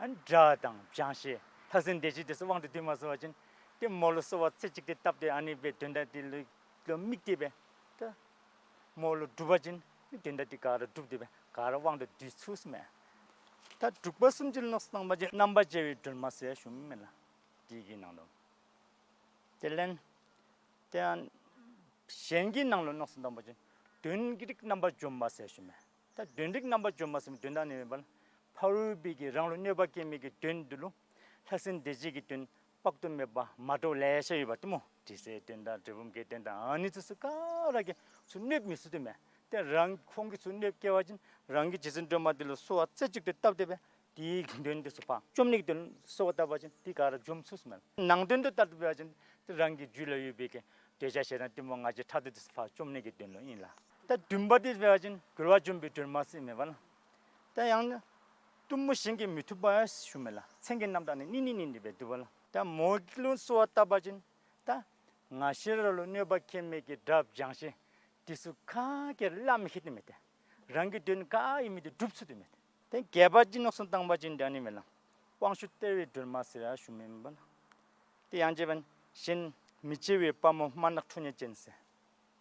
ཨ་ནི་དགྲ་དང་བྱང་ཤེས་ལྷ་སྲིན་སྡེ་བརྒྱད་འདི་ཚུ་དབང་དུ་སྡུད་མ་ཚུགས་པ་ཅིན་ཏེ་མོ་ལུ་གསོལ་བ་རྩེ་གཅིག་ཏུ་བཏབ་སྟེ་ཨ་ནི་སྦེ་དོན་དག་འདི་ལུ་དམིགས་ཏེ་སྦེ་ད་མོ་ལུ་སྒྲུབ་པ་ཅིན་དོན་དག་འདི་ག་ར་འགྲུབ་སྟེ་སྦེ་ག་ར་དབང་དུ་སྡུད་ཚུགས་ཟེར་མས། ད་འབྲུག་པ་གསུམ་གྱི་ལུགས་སུ་བཏང་པ་ཅིན་རྣམ་པར་འབྱེད་པའི་སྒྲོལ་མ་ཟེར་ཞུཝ་མས་ལགས། འདི་གི་ནང་ལུ་དེ་ལས་ཏེ་ཨ་གཞན་གྱི་ནང་ལུ་ལུགས་སུ་བཏང་པ་ཅིན་དོན་གྱི་རིགས་རྣམ་པར་འཇོམས་པ་ཟེར་ཞུཝ་མས། ད་དོན་རིགས་རྣམ་པར་འཇོམས་པ་ཟེར་མི་དོན་དག་ནི་མེན་པར་ཕ་རོལ་པོའི་གི་རང་ལུ་གནོད་པ་བཀལ་མི་གི་དོན་འདི་ལུ་ལྷ་སྲིན་སྡེ་བརྒྱད་ཀྱི་དོན་དཔག་ཏུ་མེད་པ་མ་འདྲཝ་ལེ་ཤ་ཡོདཔ་འདི་སྨོ། དྲི་ཟའི་དོན་དང་གྲུལ་བུམ་གྱི་དོན་དང་ཨ་ནི་ཚུ་ག་ར་གིས་ཚུར་གནོད་མི་ཚུགས་དོ་མས། ཏེ་རང་ཁོང་གིས་ཚུར་གནོད་བཀལ་བ་ཅིན་རང་གིས་རྗེ་བཙུན་སྒྲོལ་མ་འདི་ལུ་གསོལ་བ་རྩེ་གཅིག་ཏུ་བཏབ་སྟེ་སྦེ་དེའི་དོན་འདི་ཚུ་ཕར་བཅོམ་ནི་གི་དོན་གསོལ་བ་བཏབ་པ་ཅིན་དེ་ག་ར་འཇོམས་ཚུགས་ཟེར་མས། ནང་དོན་དུ་ལྟར་དུ་འབད་བ་ཅིན་ཏེ་རང་གི་རྒྱུད་ལ་ཡོད་པའི་གི་འདོད་ཆགས་ཞེ་སྡང་གཏི་མུག་ང་རྒྱལ་ཕྲག་དོག་འདི་ཚུ་ཕར་བཅོམ་ནི་གི་དོན་ལུ་ཨིན་ལགས། ད་བདུན་པ་འདི་འབད་བ་ཅིན་རྒོལ་བ་འཇོམས་པའི་སྒྲོལ་མ་ཟེར་མས་པ་ལགས། ད་ཡང་ན་གཏུམ་མོ་གཞན་གྱིས་མི་ཐུབ་པ་ཞུཝ་མས་ལགས། མཚན་གྱི་རྣམ་གྲངས་ནི་གཉིས་གཉིས་གཉིས་སྦེ་འདུག་པ་ལགས། ད་མོ་ལུ་གསོལ་བ་བཏབ་པ་ཅིན་ད་ང་བཅས་ར་ལུ་གནོད་པ་བཀལ་མི་གི་དགྲ་བྱང་ཤེས་འདི་ཚུ་ག་གིས་ར་ལུ་མི་ཤེས་དོ་མས་ཏེ། རང་གི་དོན་ག་ཨིན་མི་འདི་སྒྲུབ་ཚུགས་དོ་མས་ཏེ། ཏེ་བརྒྱད་པ་འདི་ལུགས་སུ་བཏང་པ་ཅིན་ད་ཨ་ནི་མས་ལགས། དབང་ཕྱུག་སྟེར་བའི་སྒྲོལ་མ་ཟེར་ཡང་ཞུཝ་མས་པ་ལགས། ཏེ་ཡང་རྗེ་བན་གཞན་མི་བརྗེ་བའི་དཔའ་མོ་དམར་ནག་ཁྲོ་གཉེར་ཅན་ཟེར།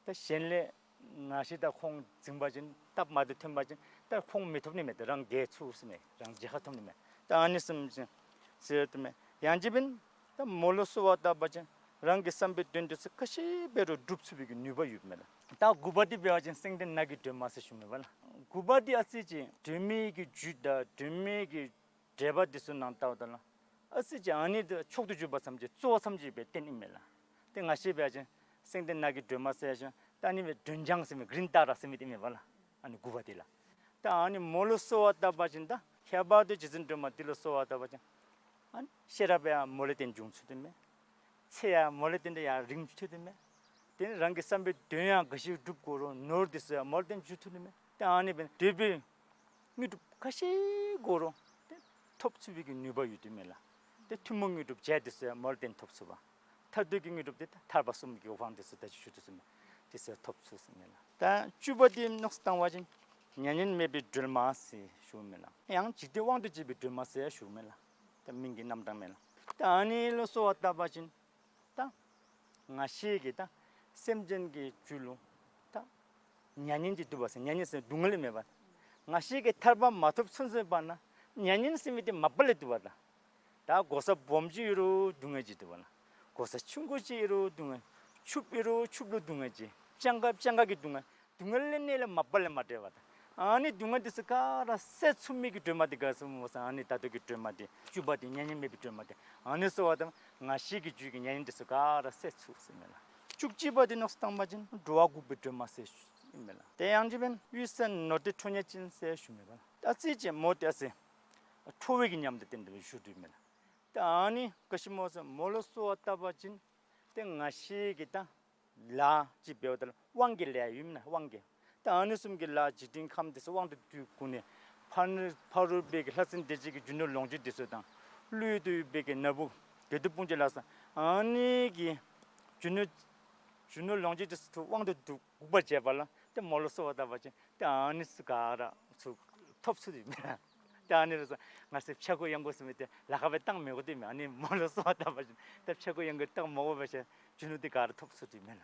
ད་གཞན་ལས་ང་བཅས་དང་ཁོང་འཛིང་པ་ཅིན་སྟབས་མ་བདེ་ཐོན་པ་ཅིན་ད་ཁོང་མི་ཐོབ་ནི་མས་ཏེ། རང་རྒྱལ་ཚུགས་ཟེར་མས། རང་རྒྱལ་ཁ་ཐོབ་ནི་མས། ད་ཨ་ནི་བཟུམ་ཅིག་ཟེར་དོ་མས། ཡང་རྗེ་བན་ད་མོ་ལུ་གསོལ་བ་བཏབ་པ་ཅིན་རང་གི་བསམ་པའི་དོན་འདི་ཚུ་ག་ཅི་འབད་རུང་སྒྲུབ་ཚུགས་པའི་གི་ནུས་པ་ཡོདཔ་མས་ལགས། ད་དགུ་པ་འདི་འབད་བ་ཅིན་སེང་ལྡེང་ནགས་ཀྱི་སྒྲོལ་མ་ཟེར་ཞུཝ་མས་པ་ལགས། དགུ་པ་འདི་ཨ་ཙི་ཅིག་སྒྲོལ་མའི་གི་རྒྱུད་དང་སྒྲོལ་མའི་གི་འགྲེལ་པ་འདི་ཚུ་ནང་ལྟཝ་ད་ལགས། ཨ་ཙི་ཅིག་ཨ་ནི་འདི་མཆོག་ཏུ་གྱུར་པ་ཙམ་ཅིག་གཙོ་བོ་ཙམ་ཅིག་སྦེ་བསྟན་ཨིན་མས་ལགས། ཏེ་ང་བཅས་འབད་བ་ཅིན་སེང་ལྡེང་ནགས་ཀྱི་སྒྲོལ་མ་ཟེར་ཞིནམ་ད་ཨ་ནི་སྦེ་སྒྲོལ་ལྗང་ཟེར་མི་གི་རིང་བསྲེལ་ཟེར་མི་འདི་ཨིན་མས་པ་ལགས། ཨ་ནི་དགུ་པ་འདི་ལགས། ད་ཨ་ནི་མོ་ལུ་གསོལ་བ་བཏབ་པ་ཅིན་ད་ཁྱད་པར་དུ་རྗེ་བཙུན་སྒྲོལ་མ་འདི་ལུ་གསོལ་བ་བཏབ་པ་ཅིན་ཨ་ནི་ཤེས་རབ་ཡང་མོ་ལས་བརྟེན་འབྱུང་ཚུགས་དོ་མས། ཚེ་ཡང་མོ་ལས་བརྟེན་ཏེ་ཡང་རིང་ཚུགས་དོ་མས། དེ་ནི་རང་གི་བསམ་པའི་དོན་ཡང་ག་ཅི་སྒྲུབ་དགོ་རུང་ནོར་འདི་ཚུ་ཡང་མོ་ལས་བརྟེན་འབྱུང་ཚུགས་དོ་མས། ཏེ་ཨ་ནི་འབད་ནི་འདོད་པའི་དངོས་གྲུབ་ག་ཅི་དགོ་རུང་ཏེ་ཐོབ་ཚུགས་པའི་གི་ནུས་པ་ཡོད་དོ་མས་ལགས། ཏེ་ཐུན་མོང་དངོས་གྲུབ་བརྒྱད་འདི་ཚུ་ཡང་མོ་ལས་བརྟེན་ཐོབ་ཚུགས་པས། མཐར་ཐུག་གི་དངོས་གྲུབ་འདི་ད་ཐར་པ་གསུམ་གྱི་དབང་འདི་ཚུ་ད་ཅི་ཞུ་དོ་བཟུམ་འདི་ཚུ་ཐོབ་ཚུགས་ཟེར་མས་ལགས། ད་བཅུ་པ་འདི་ལུགས་སུ་བཏང་པ་ཅིན་མྱ་ངན་མེད་པའི་སྒྲོལ་མ་ཟེར་ཞུཝ་མས་ལགས། ཡང་འཇིག་རྟེན་དབང་དུ་བྱེད་པའི་སྒྲོལ་མ་ཟེར་ཞུཝ་མས་ལགས། ད་མིང་གི་རྣམ་གྲངས་མས་ལགས། ད་ཨ་ནི་ལུ་གསོལ་བ་བཏབ་པ་ཅིན་ད་ང་བཅས་ཀྱི་ད་སེམས་ཅན་གྱི་རྒྱུད་ལུ་ད་མྱ་ངན་ཅིག་འདུག་པ་ཟེར། མྱ་ངན་ཟེར་སྡུག་བསྔལ་མེན་པ། ང་བཅས་ཀྱིས་ཐར་པ་མ་ཐོབ་ཚུན་ཚོད་བར་ན་མྱ་ངན་ཟེར་མི་འདི་མ་པ་ལས་འདུག་པ་ད། ད་གོ་ས་སྦོམ་ཅིག་ཡོད་རུང་སྡུག་བསྔལ་ཅིག་འདུག་པ་ལགས། གོ་ས་ཆུང་ཀུ་ཅིག་ཡོད་རུང་སྡུག་བསྔལ། ཕྱུགཔོ་ཡོད་རུང་ཕྱུགཔོ་ལུ་སྡུག་བསྔལ་ཅིག། སྤྱང་ཀ་སྤྱང་ཀ་གི་སྡུག་བསྔལ། སྡུག་བསྔལ་ལས་གནས་ལས་མ་པ་ལས་མ་བྲལ་བ་ད། ཨ་ནི་སྡུག་བསྔལ་འདི་ཚུ་ག་ར་སེལ་ཚུགས་མི་གི་སྒྲོལ་མ་འདི་ག་ཟེར་སྨོ་ཟེར། ཨ་ནི་ད་ལྟོ་གི་སྒྲོལ་མ་འདི་བཅུ་པ་འདི་མྱ་ངན་མེད་པའི་སྒྲོལ་མ་འདི། ཨ་ནི་གསོལ་བ་བཏབ་ང་བཅས་ཀྱི་རྒྱུད་ཀྱི་མྱ་ངན་འདི་ཚུ་ག་ར་སེལ་ཚུགས་ཟེར་མས་ལགས། བཅུ་གཅིག་པ་འདི་ལུགས་སུ་བཏང་པ་ཅིན་འགྲོ་བ་འགུགས་པའི་སྒྲོལ་མ་ཟེར་ཞུཝ་མས་ལགས། དེ་ཡང་རྗེ་བན་གཡུལ་ས་ནོར་འདྲེ་ཁྲོ་གཉེར་ཅན་ཟེར་ཞུཝ་མས་ལགས། ཨ་ཙི་ཅིག་མོ་འདི་ཨ་ཙི་ཁྲོ་བོའི་གི་ཉམས་དང་ལྡན་ཏེ་བཞུགས་དོ་མས་ལགས། ད་ཨ་ནི་ག་ཅི་སྨོ་ཟེར་མོ་ལུ་གསོལ་བ་བཏབ་པ་ཅིན་ཏེ་ང་བཅས་ཀྱི་ད་ལཱ་ཅིག་འབདཝ་ད་ལུ་དབང་གི་ལཱ་ཡོད་མེན་ན། དབང་གི། ད་ཨ་ནི་བཟུམ་གྱི་ལཱ་འཇིག་རྟེན་ཁམས་འདི་ཚུ་དབང་དུ་བསྡུ་བསྒུགས་ནི་ཕར་ཕ་རོལ་པོའི་གི་ལྷ་སྲིན་སྡེ་བརྒྱད་ཀྱི་རྒྱུ་ནོར་ལོངས་སྤྱོད་འདི་ཚུ་དང་ཀླུ་ཡུལ་དུ་ཡོད་པའི་གི་ན་བུ་བདུད་དཔུང་གི་ལ་ས་ཨ་ནི་གི་རྒྱུ་ནོར་རྒྱུ་ནོར་ལོངས་སྤྱོད་འདི་ཚུ་དབང་དུ་བསྡུ་བསྒུག་པར་བྱེད་པ་ལ་ཏེ་མོ་ལུ་གསོལ་བ་བཏབ་པ་ཅིན་ཏེ་ཨ་ནི་ཚུ་ག་ར་ཚུ་ཐོབ་ཚུགས་ཏེ་མེན་ན། ཏེ་ཨ་ནི་ལུ་ང་བཅས་ཕྱྭ་འགུགས་གཡང་འགུགས་ཟེར་མི་འདི་ལཱ་ཁག་སྦེ་བཏང་མི་དགོ་ཏེ་མེན། ཨ་ནི་མོ་ལུ་གསོལ་བ་བཏབ་པ་ཅིན་ཏེ་ཕྱྭ་འགུགས་གཡང་འགུགས་བཏང་མི་དགོ་པས་ཟེར། རྒྱུ་ནོར་འདི་ག་ར་ཐོབ་ཚུགས་ཏེ་མེན་ན།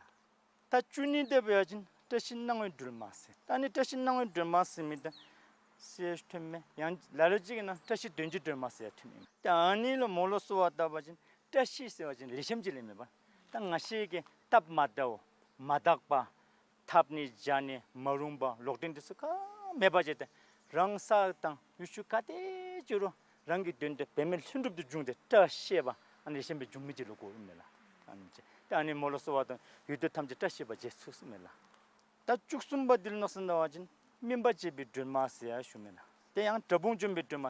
ད་བཅུ་གཉིས་འདི་འབད་བ་ཅིན་བཀྲ་ཤིས་སྣང་བའི་སྒྲོལ་མ་ཟེར། ད་ཨ་ནི་བཀྲ་ཤིས་སྣང་བའི་སྒྲོལ་མ་ཟེར་མི་འདི་ཟེར་ཐོནམ་མས། ཡང་ལ་ལུ་ཅིག་གི་ནང་བཀྲ་ཤིས་དོན་གྱི་སྒྲོལ་མ་ཟེར་ཐོནམ་མས། ད་ཨ་ནི་ལུ་མོ་ལུ་གསོལ་བ་བཏབ་པ་ཅིན་བཀྲ་ཤིས་ཟེར་བ་ཅིན་ལེགས་ཤོམ་ཅིག་ལས་མེན་པ། ད་ང་བཅས་ཀྱི་སྟབས་མ་བདེཝ་མ་དག་པ་འཐབ་ནི་བྱ་ནི་མ་རུངས་པ་ལོག་འདྲེན་འདི་ཚུ་ག་མེད་པ་བྱས་ཏེ་རང་ས་དང་ཡུལ་ཕྱོགས་ག་ཏེ་འགྱོ་རུང་རང་གི་དོན་དུ་འབད་མེད་ལྷུན་གྲུབ་ཏུ་འབྱུང་སྟེ་བཀྲ་ཤིས་པ་ཨ་ནི་ལེགས་ཤོམ་སྦེ་འབྱུང་མི་ཅིག་ལུ་གོཝ་ཨིན་མས་ལགས། ཨ་ནི་ཅིག་ཏེ་ཨ་ནི་མོ་ལུ་གསོལ་བ་བཏབ་ཡུལ་དུས་ཐམས་ཅད་བཀྲ་ཤིས་པ་མཇལ་ཚུགས་ཟེར་མས་ལགས། ད་བཅུ་གསུམ་པ་འདི་ལུ་ལུགས་སུ་བཏང་པ་ཅིན་སྨིན་པ་བྱེད་པའི་སྒྲོལ་མ་ཟེར་ཡང་ཞུཝ་མས་ལགས། དེ་ཡང་དགྲ་དཔུང་འཇོམས་པའི་སྒྲོལ་མ་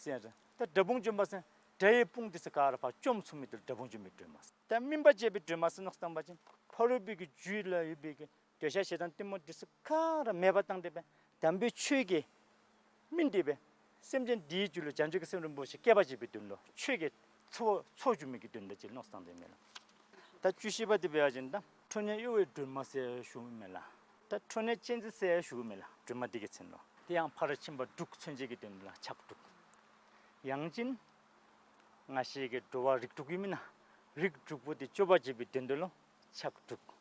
ཟེར་ཡང་ད་དགྲ་དཔུང་འཇོམས་པ་ཟེར་དགྲ་ཡི་དཔུང་འདི་ཚུ་ག་ར་ཕར་བཅོམ་ཚུགས་མི་འདི་ལུ་དགྲ་དཔུང་འཇོམས་པའི་སྒྲོལ་མ་ཟེར། ད་སྨིན་པ་བྱེད་པའི་སྒྲོལ་མ་ཟེར་ལུགས་སུ་བཏང་པ་ཅིན་ ཕ་རོལ་པོའི་གི་རྒྱུད་ལ་ཡོད་པའི་གི་འདོད་ཆགས་ཞེ་སྡང་གཏི་མུག་འདི་ཚུ་ག་ར་མེདཔ་བཏང་སྟེ་སྦེ་དམ་པའི་ཆོས་ཀྱི་སྨིན་ཏེ་སྦེ་སེམས་ཅན་འདིའི་རྒྱུད་ལུ་བྱང་ཆུབ་ཀྱི་སེམས་རིན་པོ་ཆེ་སྐྱེ་བར་བྱེད་པའི་དོན་ལུ་ཆོས་ཀྱི་མཚོ་མཚོ་བྱུང་མི་གི་དོན་དག་ཅིག་མནོ་བསམ་བཏང་སྟེ་མས་ལགས། ད་བཅུ་བཞི་པ་འདི་འབད་བ་ཅིན་ད་ཁྲོ་གཉེར་གཡོ་བའི་སྒྲོན་མ་ཟེར་ཞུཝ་མས་ལགས། ད་ཁྲོ་གཉེར་གཅན་གཟན་ཟེར་ཞུཝ་མས་ལགས། སྒྲོན་མ་འདི་གི་མཚན་ལུ། དེ་ཡང་ཕར་ཕྱིན་པ་དྲུག་མཚོན་བྱེད་ཀྱི་དོན་ལུ་ཕྱག་དྲུག། ཡང་ཅིན་ང་བཅས་ཀྱི་འགྲོ་བ་རིགས་དྲུག་ཡོད་མེན་ན། རིགས་དྲུག་པོ་དེ་སྐྱོབ་པར་བྱེད་པའི་དོན་དུ་ལུ་ཕྱག་དྲུག།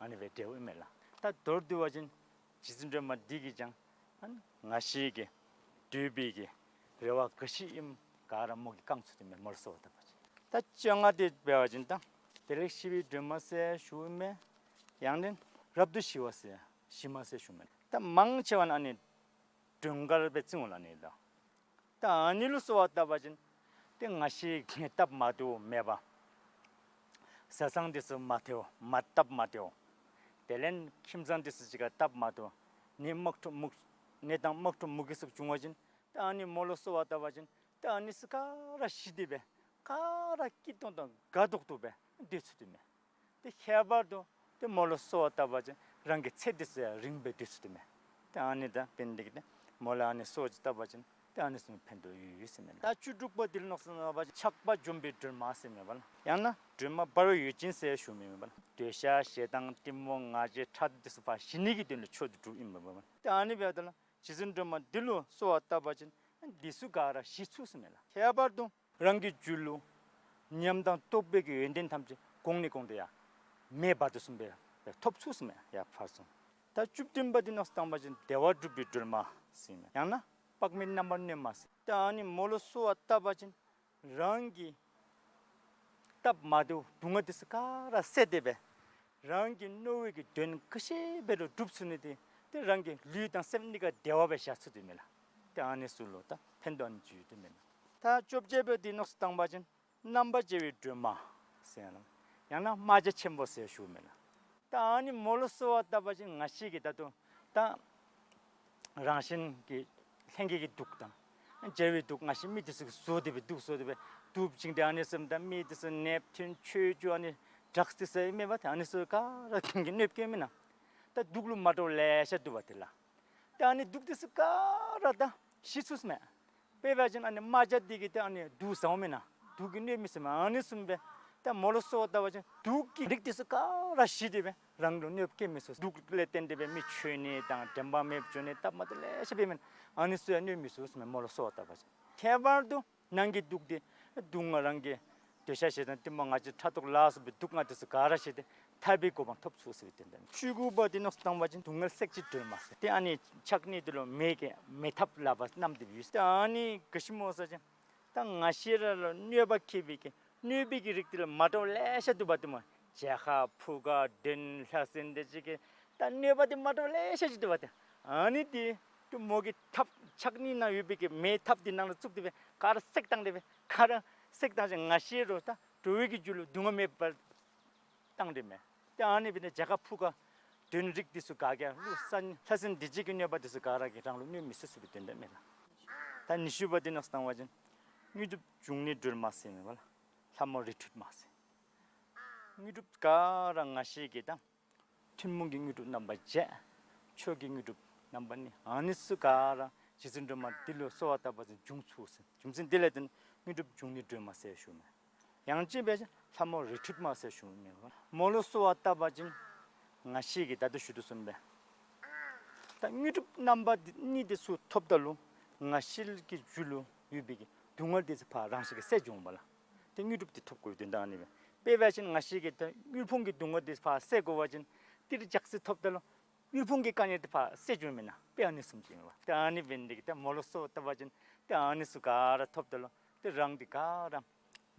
ཨ་ནི་སྦེ་འབྲེལཝ་ཨིན་མས་ལགས། ད་མདོར་བསྡུ་བ་ཅིན་རྗེ་བཙུན་སྒྲོལ་མ་འདི་གིས་ཀྱང་ཨ་ནི་ང་བཅས་ཀྱི་འདོད་པའི་གི་རེ་བ་ག་ཅི་ཨིནམ་ག་ར་མོ་གིས་བསྐང་ཚུགས་ཏེ་མས། མོ་ལུ་གསོལ་བ་བཏབ་པ་ཅིན། ད་བཅོ་ལྔ་འདི་འབད་བ་ཅིན་ད་བདེ་ལེགས་ཞི་བའི་སྒྲོན་མ་ཟེར་ཞུཝ་མས། ཡང་ན་རབ་ཏུ་ཞི་བ་ཟེར་ཞི་མ་ཟེར་ཞུཝ་མས། ད་མང་ཆེ་བ་ཨ་ནི་སྒྲོན་དཀར་སྦེ་བརྩི་འོང་ལགས་ཨ་ནི་ད། ད་ཨ་ནི་ལུ་གསོལ་བ་བཏབ་པ་ཅིན་ཏེ་ང་བཅས་ཀྱི་སྟབས་མ་བདེཝ་མེད་པ། བཟའ་ཚང་འདི་ཚུ་མ་བདེཝ་མ་སྟབས་མ་བདེཝ། དེ་ལས་ཁྱིམ་ཚང་འདི་ཚུ་གཅིག་ཁར་སྟབས་མ་བདེཝ། ནད་དམག་འཁྲུག་མུག་ནད་དང་དམག་འཁྲུག་མུ་གེ་ཚུ་བྱུང་བ་ཅིན་ད་ཨ་ནི་མོ་ལུ་གསོལ་བ་བཏབ་པ་ཅིན་ད་ཨ་ནི་ཚུ་ག་ར་ཞི་སྟེ་སྦེ་ག་ར་སྐྱིད་ཏོང་ཏོ་དགའ་ཏོག་ཏོ་སྦེ་སྡོད་ཚུགས་ཏེ་མས། ཏེ་ཁྱད་པར་དུ་ཏེ་མོ་ལུ་གསོལ་བ་བཏབ་པ་ཅིན་རང་གི་ཚེ་འདི་ཚུ་ཡང་རིངམོ་སྦེ་སྡོད་ཚུགས་ཏེ་མས། ཏེ་ཨ་ནི་ད་འབད་ནི་འདི་གིས་ཏེ་མོ་ལུ་ཨ་ནི་གསོལ་བ་ཅིག་བཏབ་པ་ཅིན་ཏེ་ཨ་ནི་ཚུ་ཕན་ཐོགས་ཡོད་ཡོད་ཟེར་མས། ད་བཅུ་དྲུག་པ་འདི་ལུ་མནོ་བསམ་བཏང་པ་ཅིན་ཆགས་པ་འཇོམས་པའི་སྒྲོལ་མ་ཟེར་མས་པ་ལགས། ཡང་ན་སྒྲོལ་མ་འབར་བའི་འོད་ཅན་ཟེར་ཞུཝ་མས་པ་ལགས། འདོད་ཆགས་ཞེ་སྡང་གཏི་མུག་ང་རྒྱལ་ཕྲག་དོག་འདི་ཚུ་ཕར་ཞི་ནི་གི་དོན་ལུ་ཆོས་འདི་སྒྲུབ་ཨིན་མས་པ་ལགས། ཏེ་ཨ་ནི་འབདཝ་ད་ལུ་རྗེ་བཙུན་སྒྲོལ་མ་འདི་ལུ་གསོལ་བ་བཏབ་པ་ཅིན་འདི་ཚུ་ག་ར་ཞི་ཚུགས་ཟེར་མས་ལགས། ཁྱད་པར་དུ་རང་གི་རྒྱུད་ལུ་ཉམས་དང་རྟོགས་པའི་གི་ཡོན་ཏན་ཐམས་ཅད་གོང་ནས་གོང་དུ་ཡར་མེ་འབར་དོ་བཟུམ་སྦེ་ཐོབ་ཚུགས་ཟེར་མས། ཡར་ཕར་སོང་། ད་བཅུ་བདུན་པ་འདི་མནོ་བསམ་བཏང་པ་ཅིན་བདེ་བ་སྒྲུབ་པའི་སྒྲོལ་མ་ཟེར་མས། ཡང་ན་དཔག་མེད་རྣམ་པར་གནོན་མ་ཟེར། ད་ཨ་ནི་མོ་ལུ་གསོལ་བ་བཏབ་པ་ཅིན་རང་གི་སྟབས་མ་བདེཝ་སྡུག་བསྔལ་འདི་ཚུ་ག་ར་བསལ་ཏེ་སྦེ་རང་གི་མནོ་བའི་གི་དོན་ག་ཅི་འབད་རུང་འགྲུབ་ཚུགས་ནི་འདི་ཏེ་རང་གི་ལུས་དང་སེམས་གཉིས་ཀ་བདེ་བ་སྦེ་བཞག་ཚུགས་ཏེ་མས་ལགས། ཏེ་ཨ་ནི་ཚུ་ལུ་ད་ཕན་ཐོགས་ཨ་ནི་ཅིག་ཡོད་དེ་མས་ལགས། ད་བཅོ་བརྒྱད་པ་འདི་མནོ་བསམ་བཏང་པ་ཅིན་རྣམ་པར་རྒྱལ་བའི་སྒྲོལ་མ་ཟེར་ཡང་ན་རྨ་བྱ་ཆེན་པོ་ཟེར་ཞུཝ་མས་ལགས། ད་ཨ་ནི་མོ་ལུ་གསོལ་བ་བཏབ་པ་ཅིན་ང་བཅས་ཀྱིས་ད་ལྟོ་ད་རང་གཞན་གྱི་ལྷན་སྐྱེས་ཀྱི་དུག་དང་རྒྱལ་བའི་དུག་ང་བཅས་མི་འདི་ཚུ་གིས་བཟོ་སྟེ་སྦེ་དུག་བཟོ་སྟེ་སྦེ་དུག་བྱིན་ཏེ་ཨ་ནི་བཟུམ་ད་མི་འདི་ཚུ་ནདཔ་ཐུན་ཆོས་རྒྱུ་ཨ་ནི་ཌགས་འདི་ཚུ་ཨིན་མས་པ། ད་ཨ་ནི་ཚུ་ག་ར་གིས་གནོདཔ་བཀལཝ་མེན་ན། ད་དུག་ལུ་མ་འདྲཝ་ལེ་ཤ་འདུག་པ་དེ་ལགས། ད་ཨ་ནི་དུག་འདི་ཚུ་ག་ར་ད་ཞི་ཚུགས་ཟེར་མས། དཔེ་འབད་བ་ཅིན་ཨ་ནི་རྨ་བྱ་འདི་གིས་ཏེ་ཨ་ནི་དུག་ཟ་འོང་མེན་ན། དུག་གིས་གནོད་མི་ཚུགས་མས། ཨ་ནི་བཟུམ་སྦེ་ད་མོ་ལུ་གསོལ་བ་བཏབ་པ་ཅིན་དུག་གི་རིགས་འདི་ཚུ་ག་ར་ཞི་སྟེ་སྦེ་རང་ལུ་གནོདཔ་བཀལ་མི་ཚུགས། དུག་ལས་བརྟེན་ཏེ་སྦེ་མི་འཆོལ་ནི་དང་དྲན་པ་མེདཔ་འགྱོ་ནི་སྟབས་མ་བདེཝ་ལེ་ཤ་འབད་མི་ཨ་ནི་ཚུ་ཡང་གནོད་མི་ཚུགས་ཟེར་མས་མོ་ལུ་གསོལ་བ་བཏབ་པ་ཅིན། ཁྱད་པར་དུ་ནང་གི་དུག་འདི་སྡུག་བསྔལ་རང་གི་འདོད་ཆགས་ཞེ་སྡང་གཏི་མུག་ང་རྒྱལ་ཕྲག་དོག་ལ་སོགས་པའི་དུག་ལྔ་འདི་ཚུ་ག་ར་ཞི་སྟེ་ཐར་པའི་གོ་འཕང་ཐོབ་ཚུགས་ཟེར་བའི་དོན་དག་ཨིན། བཅུ་དགུ་པ་འདི་མནོ་བསམ་བཏང་པ་ཅིན་སྡུག་བསྔལ་སེལ་བྱེད་སྒྲོལ་མ་ཟེར། ཏེ་ཨ་ནི་ཕྱག་གཉིས་འདི་ལུ་མེ་གི་མེ་ཐབ་ལག་པར་བསྣམས་ཏེ་ཡོད། ཏེ་ཨ་ནི་ག་ཅི་སྨོ་ཟེར་བ་ཅིན་ད་ང་བཅས་ར་ལུ་གནོད་པ་བཀལ་བའི་གི་གནོད་པའི་གི་རིགས་འདི་ལུ་མ་འདྲཝ་ལེ་ཤ་འདུག་པ་ཏེ་སྨོ། བྱད་ཁ་ཕུ་ཁ་གདོན་ལྷ་སྲིན་འདི་ཅིག་གི་ད་གནོད་པ་འདི་མ་འདྲཝ་ལེ་ཤ་ཅིག་འདུག་པ་ཏེ། ཨ་ནི་འདི་ཏེ་མོ་གི་ཐབ་ཕྱག་གཉིས་ནང་ཡོད་པའི་གི་མེ་ཐབ་འདི་ནང་ལུ་བཙུགས་ཏེ་སྦེ་ག་ར་བསྲེགས་བཏང་སྟེ་སྦེ་ག་ར་བསྲེགས་བཏང་ཞིནམ་ང་བཅས་ར་ད་འགྲོ་བའི་གི་རྒྱུད་ལུ་སྡུག་བསྔལ་མེདཔ་བཏང་སྟེ་མས། ཏེ་ཨ་ནི་འབད་ནི་བྱད་ཁ་ཕུ་ཁ་གདོན་རིགས་འདི་ཚུ་ག་གིས་ཀླུ་ས་ལྷ་སྲིན་སྡིག་ཅན་གྱི་གནོད་པ་འདི་ཚུ་ག་ར་གིས་རང་ལུ་གནོད་མི་ཚུགས་ཟེར་བའི་དོན་དག་ཨིན་ལགས། ད་ཉི་ཤུ་པ་འདི་མནོ་བསམ་བཏང་པ་ཅིན་དངོས་གྲུབ་འབྱུང་གནས་སྒྲོལ་མ་ཟེར་མས་པ་ལགས། ལྷ་མོ་རི་ཁྲོད་མ་ཟེར། དངོས་གྲུབ་ག་ར་ང་བཅས་ཀྱིས་ད་ཐུན་མོང་གི་དངོས་གྲུབ་རྣམ་པ་བརྒྱད། ཆོས་ཀྱི་དངོས་གྲུབ་རྣམ་པ་གཉིས། ཨ་ནི་ཚུ་ག་ར་རྗེ་བཙུན་སྒྲོལ་མ་འདི་ལུ་གསོལ་བ་བཏབ་པ་ཅིན་འབྱུང་ཚུགས་ཟེར། རྒྱུ་མཚན་འདི་ལས་བརྟེན་དངོས་གྲུབ་འབྱུང་གནས་སྒྲོལ་མ་ཟེར་ཞུཝ་མས། ཡང་ཅིན་འབད་བ་ཅིན་ལྷ་མོ་རི་ཁྲོད་མ་ཟེར་ཞུཝ་མས། མོ་ལུ་གསོལ་བ་བཏབ་པ་ཅིན་ང་བཅས་ཀྱིས་ད་ལྟོ་ཞུ་དོ་བཟུམ་སྦེ་ད་དངོས་གྲུབ་རྣམ་པ་འདི་གཉིས་འདི་ཚུ་ཐོབ་ད་ལུ་ང་བཅས་ཀྱི་རྒྱུད་ལུ་ཡོད་པའི་གི་སྡུག་བསྔལ་འདི་ཚུ་ཕར་རང་བཞིན་གྱིས་བསལ་འགྱོ་འོང་པ་ལགས། ཏེ་དངོས་གྲུབ་འདི་ཐོབ་དགོ་པའི་དོན་དག་ཨ་ནི་སྦེ། དཔེ་འབད་བ་ཅིན་ང་བཅས་ཀྱིས་ད་དངུལ་ཕུང་གི་སྡུག་བསྔལ་འདི་ཕར་བསལ་དགོ་པ་ཅིན་ཏེ་ལྕགས་སྲེག་ཐོབ་ད་ལུ་དངུལ་ཕུང་གི་དཀའ་ངལ་འདི་ཕར་བསལ་འགྱོཝ་མེན་ན། དཔེ་ཨ་ནི་བཟུམ་ཅིག་ཨིན་པས། ཏེ་ཨ་ནི་འབད་ནི་འདི་གིས་ཏེ་མོ་ལུ་གསོལ་བ་བཏབ་པ་ཅིན་ཏེ་ཨ་ནི་ཚུ་ག་ར་ཐོབ་ད་ལུ་ཏེ་རང་འདི་ག་ར་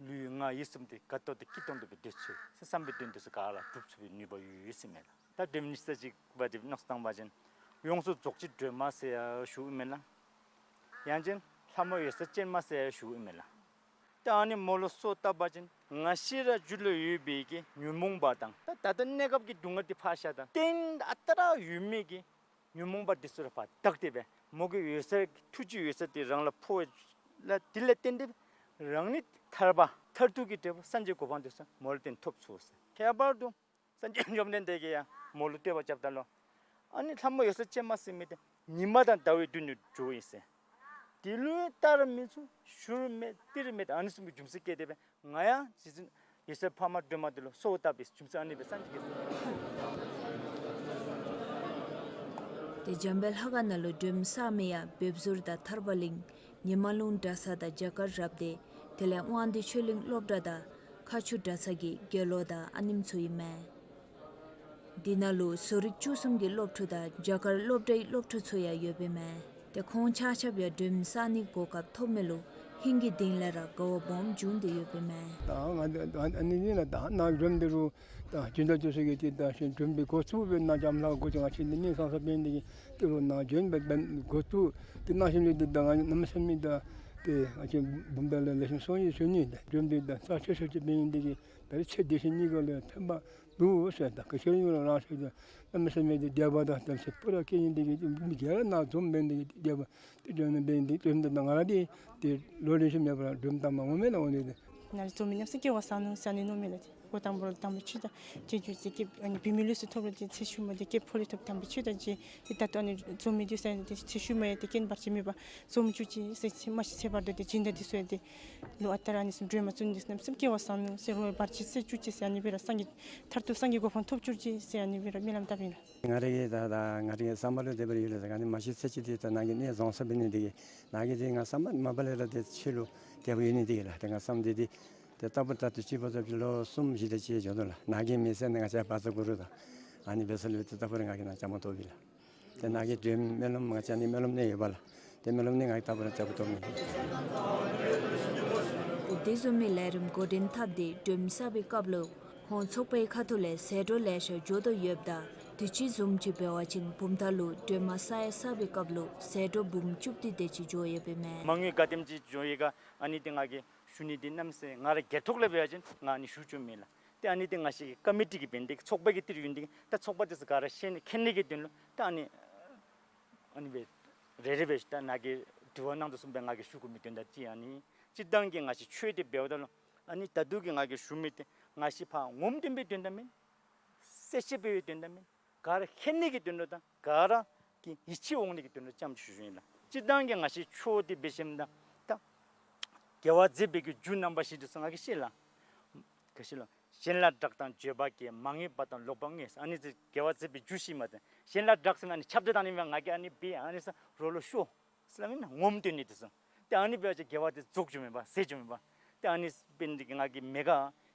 ལུས་ངག་ཡིད་གསུམ་འདི་དགའ་ཏོག་ཏོ་སྐྱིད་ཏོང་ཏོ་སྦེ་སྡོད་ཚུགས་ཟེར་བསམ་པའི་དོན་འདི་ཚུ་ག་ར་འགྲུབ་ཚུགས་པའི་ནུས་པ་ཡོད་ཡོད་ཟེར་མས་ལགས། ད་དེ་མིན་ཉི་ཤུ་རྩ་གཅིག་པ་འདི་མནོ་བསམ་བཏང་པ་ཅིན་ཡོངས་སུ་རྫོགས་བྱེད་སྒྲོལ་མ་ཟེར་ཡང་ཞུཝ་ཨིན་མས་ལགས། ཡང་ཅིན་ལྷ་མོ་འོད་གསལ་ཅན་མ་ཟེར་ཡང་ཞུཝ་ཨིན་མས་ལགས། ད་ཨ་ནི་མོ་ལུ་གསོལ་བཏབ་པ་ཅིན་ང་བཅས་ར་རྒྱུད་ལུ་ཡོད་པའི་གི་ཉོན་མོངས་པ་དང་ད་ད་ལྟོ་གནས་སྐབས་ཀྱི་སྡུག་བསྔལ་འདི་ཕར་བཞག་ད་གཏན་ཨ་རྟག་ར་ཡོད་མི་གི་ཉོན་མོངས་པ་འདི་ཚུ་ར་ཕར་དག་སྟེ་སྦེ་མོ་གི་འོད་གསལ་ཐུགས་རྗེའི་འོད་གསལ་འདི་རང་ལུ་ཕོག་ལགས། དེ་ལས་བརྟེན་ཏེ་རང་ནི་ཐར་པ་མཐར་ཐུག་གི་འབྲས་བུ་སངས་རྒྱས་གོ་འཕང་འདི་ཚུ་མོ་ལུ་བརྟེན་ཐོབ་ཚུགས་ཟེར། ཁྱད་པར་དུ་ ད་འཇོམས་ལེན་འདི་གིས་ཡང་མོ་ལུ་བསྟོད་པ་རྐྱབ་ད་ལུ། ཨ་ནི་ལྷ་མོ་ཡོད་ས་ཅིག་མ་ཟེར་མི་འདི་ཉི་མ་དང་ཟླ་བའི་མདུན་དུ་འགྱོཝ་ཨིན་ཟེར། དེ་ལུ་བལྟ་ར་མི་ཚུགས། ཞུ་ར་མེད། ལྟ་ར་མེད། ཨ་ནི་བཟུམ་གྱི་རྒྱུ་མཚན་བཀལ་ཏེ་སྦེ་ང་ཡང་རྗེ་བཙུན་ཡེ་ཤེས་འཕགས་མ་སྒྲོལ་མ་འདི་ལུ་གསོལཝ་བཏབ་པའི་རྒྱུ་མཚན་ཨ་ནི་སྦེ་གསུངས་ཅི། ཏེ་འཇམ་དཔལ་ལྷ་ཁང་ནང་ལུ་སྒྲོལ་མ་གསར་མའི་ཡང་འབེབས་ཟུར་དང་ཐར་པ་གླིང་ཉི་མ་ལུང་གྲྭ་ཚང་དང་རྒྱ་གར་རབ་སྡེ། དེ་ལས་དབང་འདུས་ཆོས་གླིང་སློབ་གྲྭ་དང་མཁར་ཆུ་གྲྭ་ཚང་གི་དགེ་སློང་དང་ཨ་ནེམ་ཚུ་ཨིན་མས། འདི་ནང་ལུ་བཟོ་རིག་བཅུ་གསུམ་གྱི་སློབ་ཕྲུག་དང་རྒྱ་གར་སློབ་གྲྭའི་སློབ་ཕྲུག་ཚུ་ཡང་ཡོདཔ་ཨིན་མས། ཏེ་ཁོང་ཆ་ཁྱབ་ཡང་སྒྲོལ་མ་གསར་ནི་གོ་སྐབས་ཐོབ་མི་ལུ་ཧིང་གི་གཏིང་ལས་ར་དགའ་བ་སྦོམ་བྱུང་སྟེ་ཡོདཔ་ཨིན་མས། ད་ང་ཨ་ནི་ཨ་ནི་ཨ་ནི་ལགས། ད་ནཱ་སྒྲོལ་མ་འདི་རུང་ད་སྦྱིན་བདག་འདི་ཚུ་གིས་ཏེ་ད་ཤིང་སྒྲོལ་མ་འདི་འགོ་བཙུགས་སྦེ་ནཱ་འཇམ་ལྷ་འགོ་ཅིག་ང་བཅས་འདི་གནས་ཚང་ས་འབད་ནི་འདི་གིས་ཏེ་རུང་ནཱ་སྒྲོལ་མ་འབད་འགོ་བཙུགས་ཏེ་གནང་ཞིནམ་ལས་ཏེ་ད་ང་གནམ་མེད་ས་མེད་ད་ཏེ་ང་བཅས་བུམ་ཐང་ལས་ལེགས་ཤོམ་སོང་ཡི་ཞུ་ནི། ད་སྒྲོལ་མ་འདི་ད་རྩ་ཆེ་ཤོས་ཅིག་འབད་ནི་འདི་གིས་ད་རེས་ཚེ་འདི་ཕྱི་གཉིས་ཀ་ལུ་ཕན་པ་འདུག་ཟེར། ད་ག་ཅི་ར་ཡོད་རུང་རང་ཤི་ད་གནམ་མེད་ས་མེད་ཏེ་དད་པ་དང་དམ་ཚིག་སྤུ་ར་སྐྱེ་ནི་འདི་གིས་མི་སྒེར་ནཱ་འཛོམས་འབད་ནི་འདི་གིས་དད་པ་ཏེ་སྒྲོལ་མ་འབད་ནི་འདི་སྒྲོལ་མ་འདི་ད་ང་ར་འདི་ཏེ་ལོ་རེ་བཞིན་མེད་པར་སྒྲོལ་མ་བཏང་མ་འོང་མེན་ན་འོང་ནི་འདི། ནཱ་ལུ་འཛོམས་མི་ནམ་ཟེར་སྐལ་བ་བཟང་ནུག་ཟེར་ཨ་ནི་མནོཝ་མས་ལགས། འགོ་དང་པ་ལུ་དམ་པའི་ཆོས་དང་དེ་རྒྱུ་ཅིག་སྐྱེས་ཨ་ནི་བུད་མེད་ལུས་སུ་ཐོབ་རུང་ཏེ་ཚེ་ཤུལ་མ་འདི་སྐྱེས་ཕོ་ལུས་ཐོབ་དམ་པའི་ཆོས་དང་ཅིག་ཏེ་ད་ལྟོ་ཨ་ནི་འཛོམས་མི་འདི་ཟེར་ཨ་ནི་ཏེ་ཚེ་ཤུལ་མ་ཡང་ཏེ་རྐྱེན་བར་ཆད་མེད་པར་འཛོམས་བཅུག་ཅིག་ཟེར། ཚེ་མ་ཤི་ཚེ་བར་དོ་ཏེ་སྦྱིན་བདག་འདི་ཚུ་ཡང་ཏེ་ལོ་ཨ་རྟག་ར་ཨ་ནི་བཟུམ་སྒྲོལ་མ་བཙུགས་ནི་འདི་ནམ་ཟེར་སྐལ་བ་བཟང་ནུག་ཟེར། ལོ་བར་ཆད་སེལ་བཅུག་ཅིག་ཟེར་ཨ་ནི་སྦེ་ར་སངས་རྒྱས་མཐར་ཐུག་སངས་རྒྱས་གོ་འཕང་ཐོབ་བཅུག་ཅིག་ཟེར་ཨ་ནི་སྦེ་ར་སྨོན་ལམ་བཏབ་ཨིན་ལགས། ང་རའི་གི་ད་ད་ང་རའི་གི་བསམ་པ་ལུ་དེ་སྦེ་ར་ཡོད་ལགས། ད་ང་ནི་མ་ཤི་ཚེ་གཅིག་འདི་ད་ནཱ་གི་གནས་རྫོགས་ས་འབད་ནི་འདི་གིས་ནཱ་གི་འདི་ང་བསམ་པ་མ་པ་ལས་ར་ཏེ་ཆོས་ལུ་དད་པ་ཡོད་ནི་འདི་གིས་ལགས། ཏེ་ང་བསམ་འདི་འདི་ཏེ་རྟག་བུ་ད་ལྟོ་ཅིག་འབད་ས་ཅིག་ལོ་གསུམ་བཞི་དེ་ཅིག་འགྱོ་དོ་ལགས། ནཱ་གི་མི་སེར་ནི་ང་བཅས་བཛྲ་གུ་རུ་དང་ཨ་ནི་འབད་ས་ལུ་ཏེ་རྟག་བུ་ར་ང་གིས་ནཱ་བཅའ་མར་གཏོགས་པས་ལགས། ཏེ་ནཱ་གི་སྒྲོལ་མ་སྨོན་ལམ་ང་བཅའ་ནི་སྨོན་ལམ་གནས་ཡོད་པས་ལགས། ཏེ་སྨོན་ལམ་གནས་ང་གིས་རྟག་བུ་ར་བཅའ་བར་གཏོགས་མས། ཏེ་དེ་བཟུམ་མའི་ལས་རིམ་འགོ་འདྲེན་འཐབ་སྟེ་སྒྲོལ་མ་གསར་པའི་སྐབས་ལུ་ཁོང་ཚོགས་པའི་ཁ་ཐུག་ལས་ཟད་འགྲོ་ལེ་ཤ་འགྱོ་དོ་ཡོདཔ་ད་དུས་ཅི་བཟུམ་ཅིག་འབད་བ་ཅིན་བུམ་ཐང་ལུ་སྒྲོལ་མ་གསར་ཡང་གསར་པའི་སྐབས་ལུ་ཟད་འགྲོ་འབུམ་བཅུ་བདུན་དེ་ཅིག་འགྱོ་ཡོདཔ་ཨིན་མས། མ་དངུལ་ག་དེམ་ཅིག་འགྱོ་ཡི་ག་ཨ་ནི་འདི་ང་གིས་ཞུ་ནི་འདི་གནམ་མེད་ས་མེད་ང་ར་སྒེར་ཐོག་ལས་འབད་བ་ཅིན་ང་ཨ་ནི་ཞུ་བཅུག་མེན་ལགས། ཏེ་ཨ་ནི་འདི་ང་བཅས་ཀྱི་ཀོ་མི་ཊི་གི་འབད་ནི་འདི་གིས་ཚོགས་པ་གི་ཏི་རུ་ཡོད་ནི་འདི་གིས་ད་ཚོགས་པ་འདི་ཚུ་ག་ར་ཤེས་ནི་མཁྱེན་ནི་གི་དོན་ལུ་ད་ཨ་ནི་ཨ་ནི་སྦེ་རེ་རེ་སྦེ་ད་ནཱ་གིས་དྲི་བ་གནང་དོ་བཟུམ་སྦེ་ང་གིས་ཞུ་དགོ་མི་དོན་དག་ཅིག་ཨ་ནི་སྤྱིར་བཏང་གི་ང་བཅས་ཆོས་འདི་འབདཝ་ད་ལུ་ཨ་ནི་ད་ལྟོ་གི་ང་གིས་ཞུ་མི་འདི་ང་བཅས་ཕར་ངོམ་སྟོན་པའི་དོན་དག་མེན། གསལ་བཤད་འབད་བའི་དོན་དག་མེན། ག་ར་མཁྱེན་ནི་གི་དོན་ལུ་དང་ག་ར་གི་ཡིད་ཆེས་འོང་ནི་གི་དོན་ལུ་ཙམ་ཞུ་ཞུཝ་ཨིན་ལགས། སྤྱིར་བཏང་གི་ང་བཅས་ཆོས་འདི་འབད་ཞིནམ་ད་ད་དགེ་བ་མཛད་པའི་གི་རྒྱུ་རྣམ་པ་བཞི་འདི་ཚུ་ང་གིས་ཤེས་ལགས། ག་ཅི་ལོ། གཞན་ལ་བསྒྲགས་དང་བརྗོད་པ་སྐྱེ། མ་ངེས་པ་དང་ལོག་པར་བསྔོས། ཨ་ནི་ཚུ་དགེ་བ་མཛད་པའི་རྒྱུ་ཤེས་མས། ཏེ་གཞན་ལ་བསྒྲགས་ཟེར་ན་ཨ་ནི་ཁྱབ་བརྡལ་བཏང་ནི་མས། ང་གིས་ཨ་ནི་འབད་ཨ་ནི་ཚུ་རོགས་ལུ་ཤོ་ཟེར་སླབ་མེན་ན། ངོམ་སྟོན་ནི་འདི་ཚུ་ཏེ་ཨ་ནི་འབད་བ་ཅིན་དགེ་བ་འདི་རྫོགས་འགྱོཝ་མས་པ། ཟད་འགྱོཝ་མས་པ། ཏེ་ཨ་ནི་འབད་ནི་འདི་གིས་ང་གིས་མེད་ག།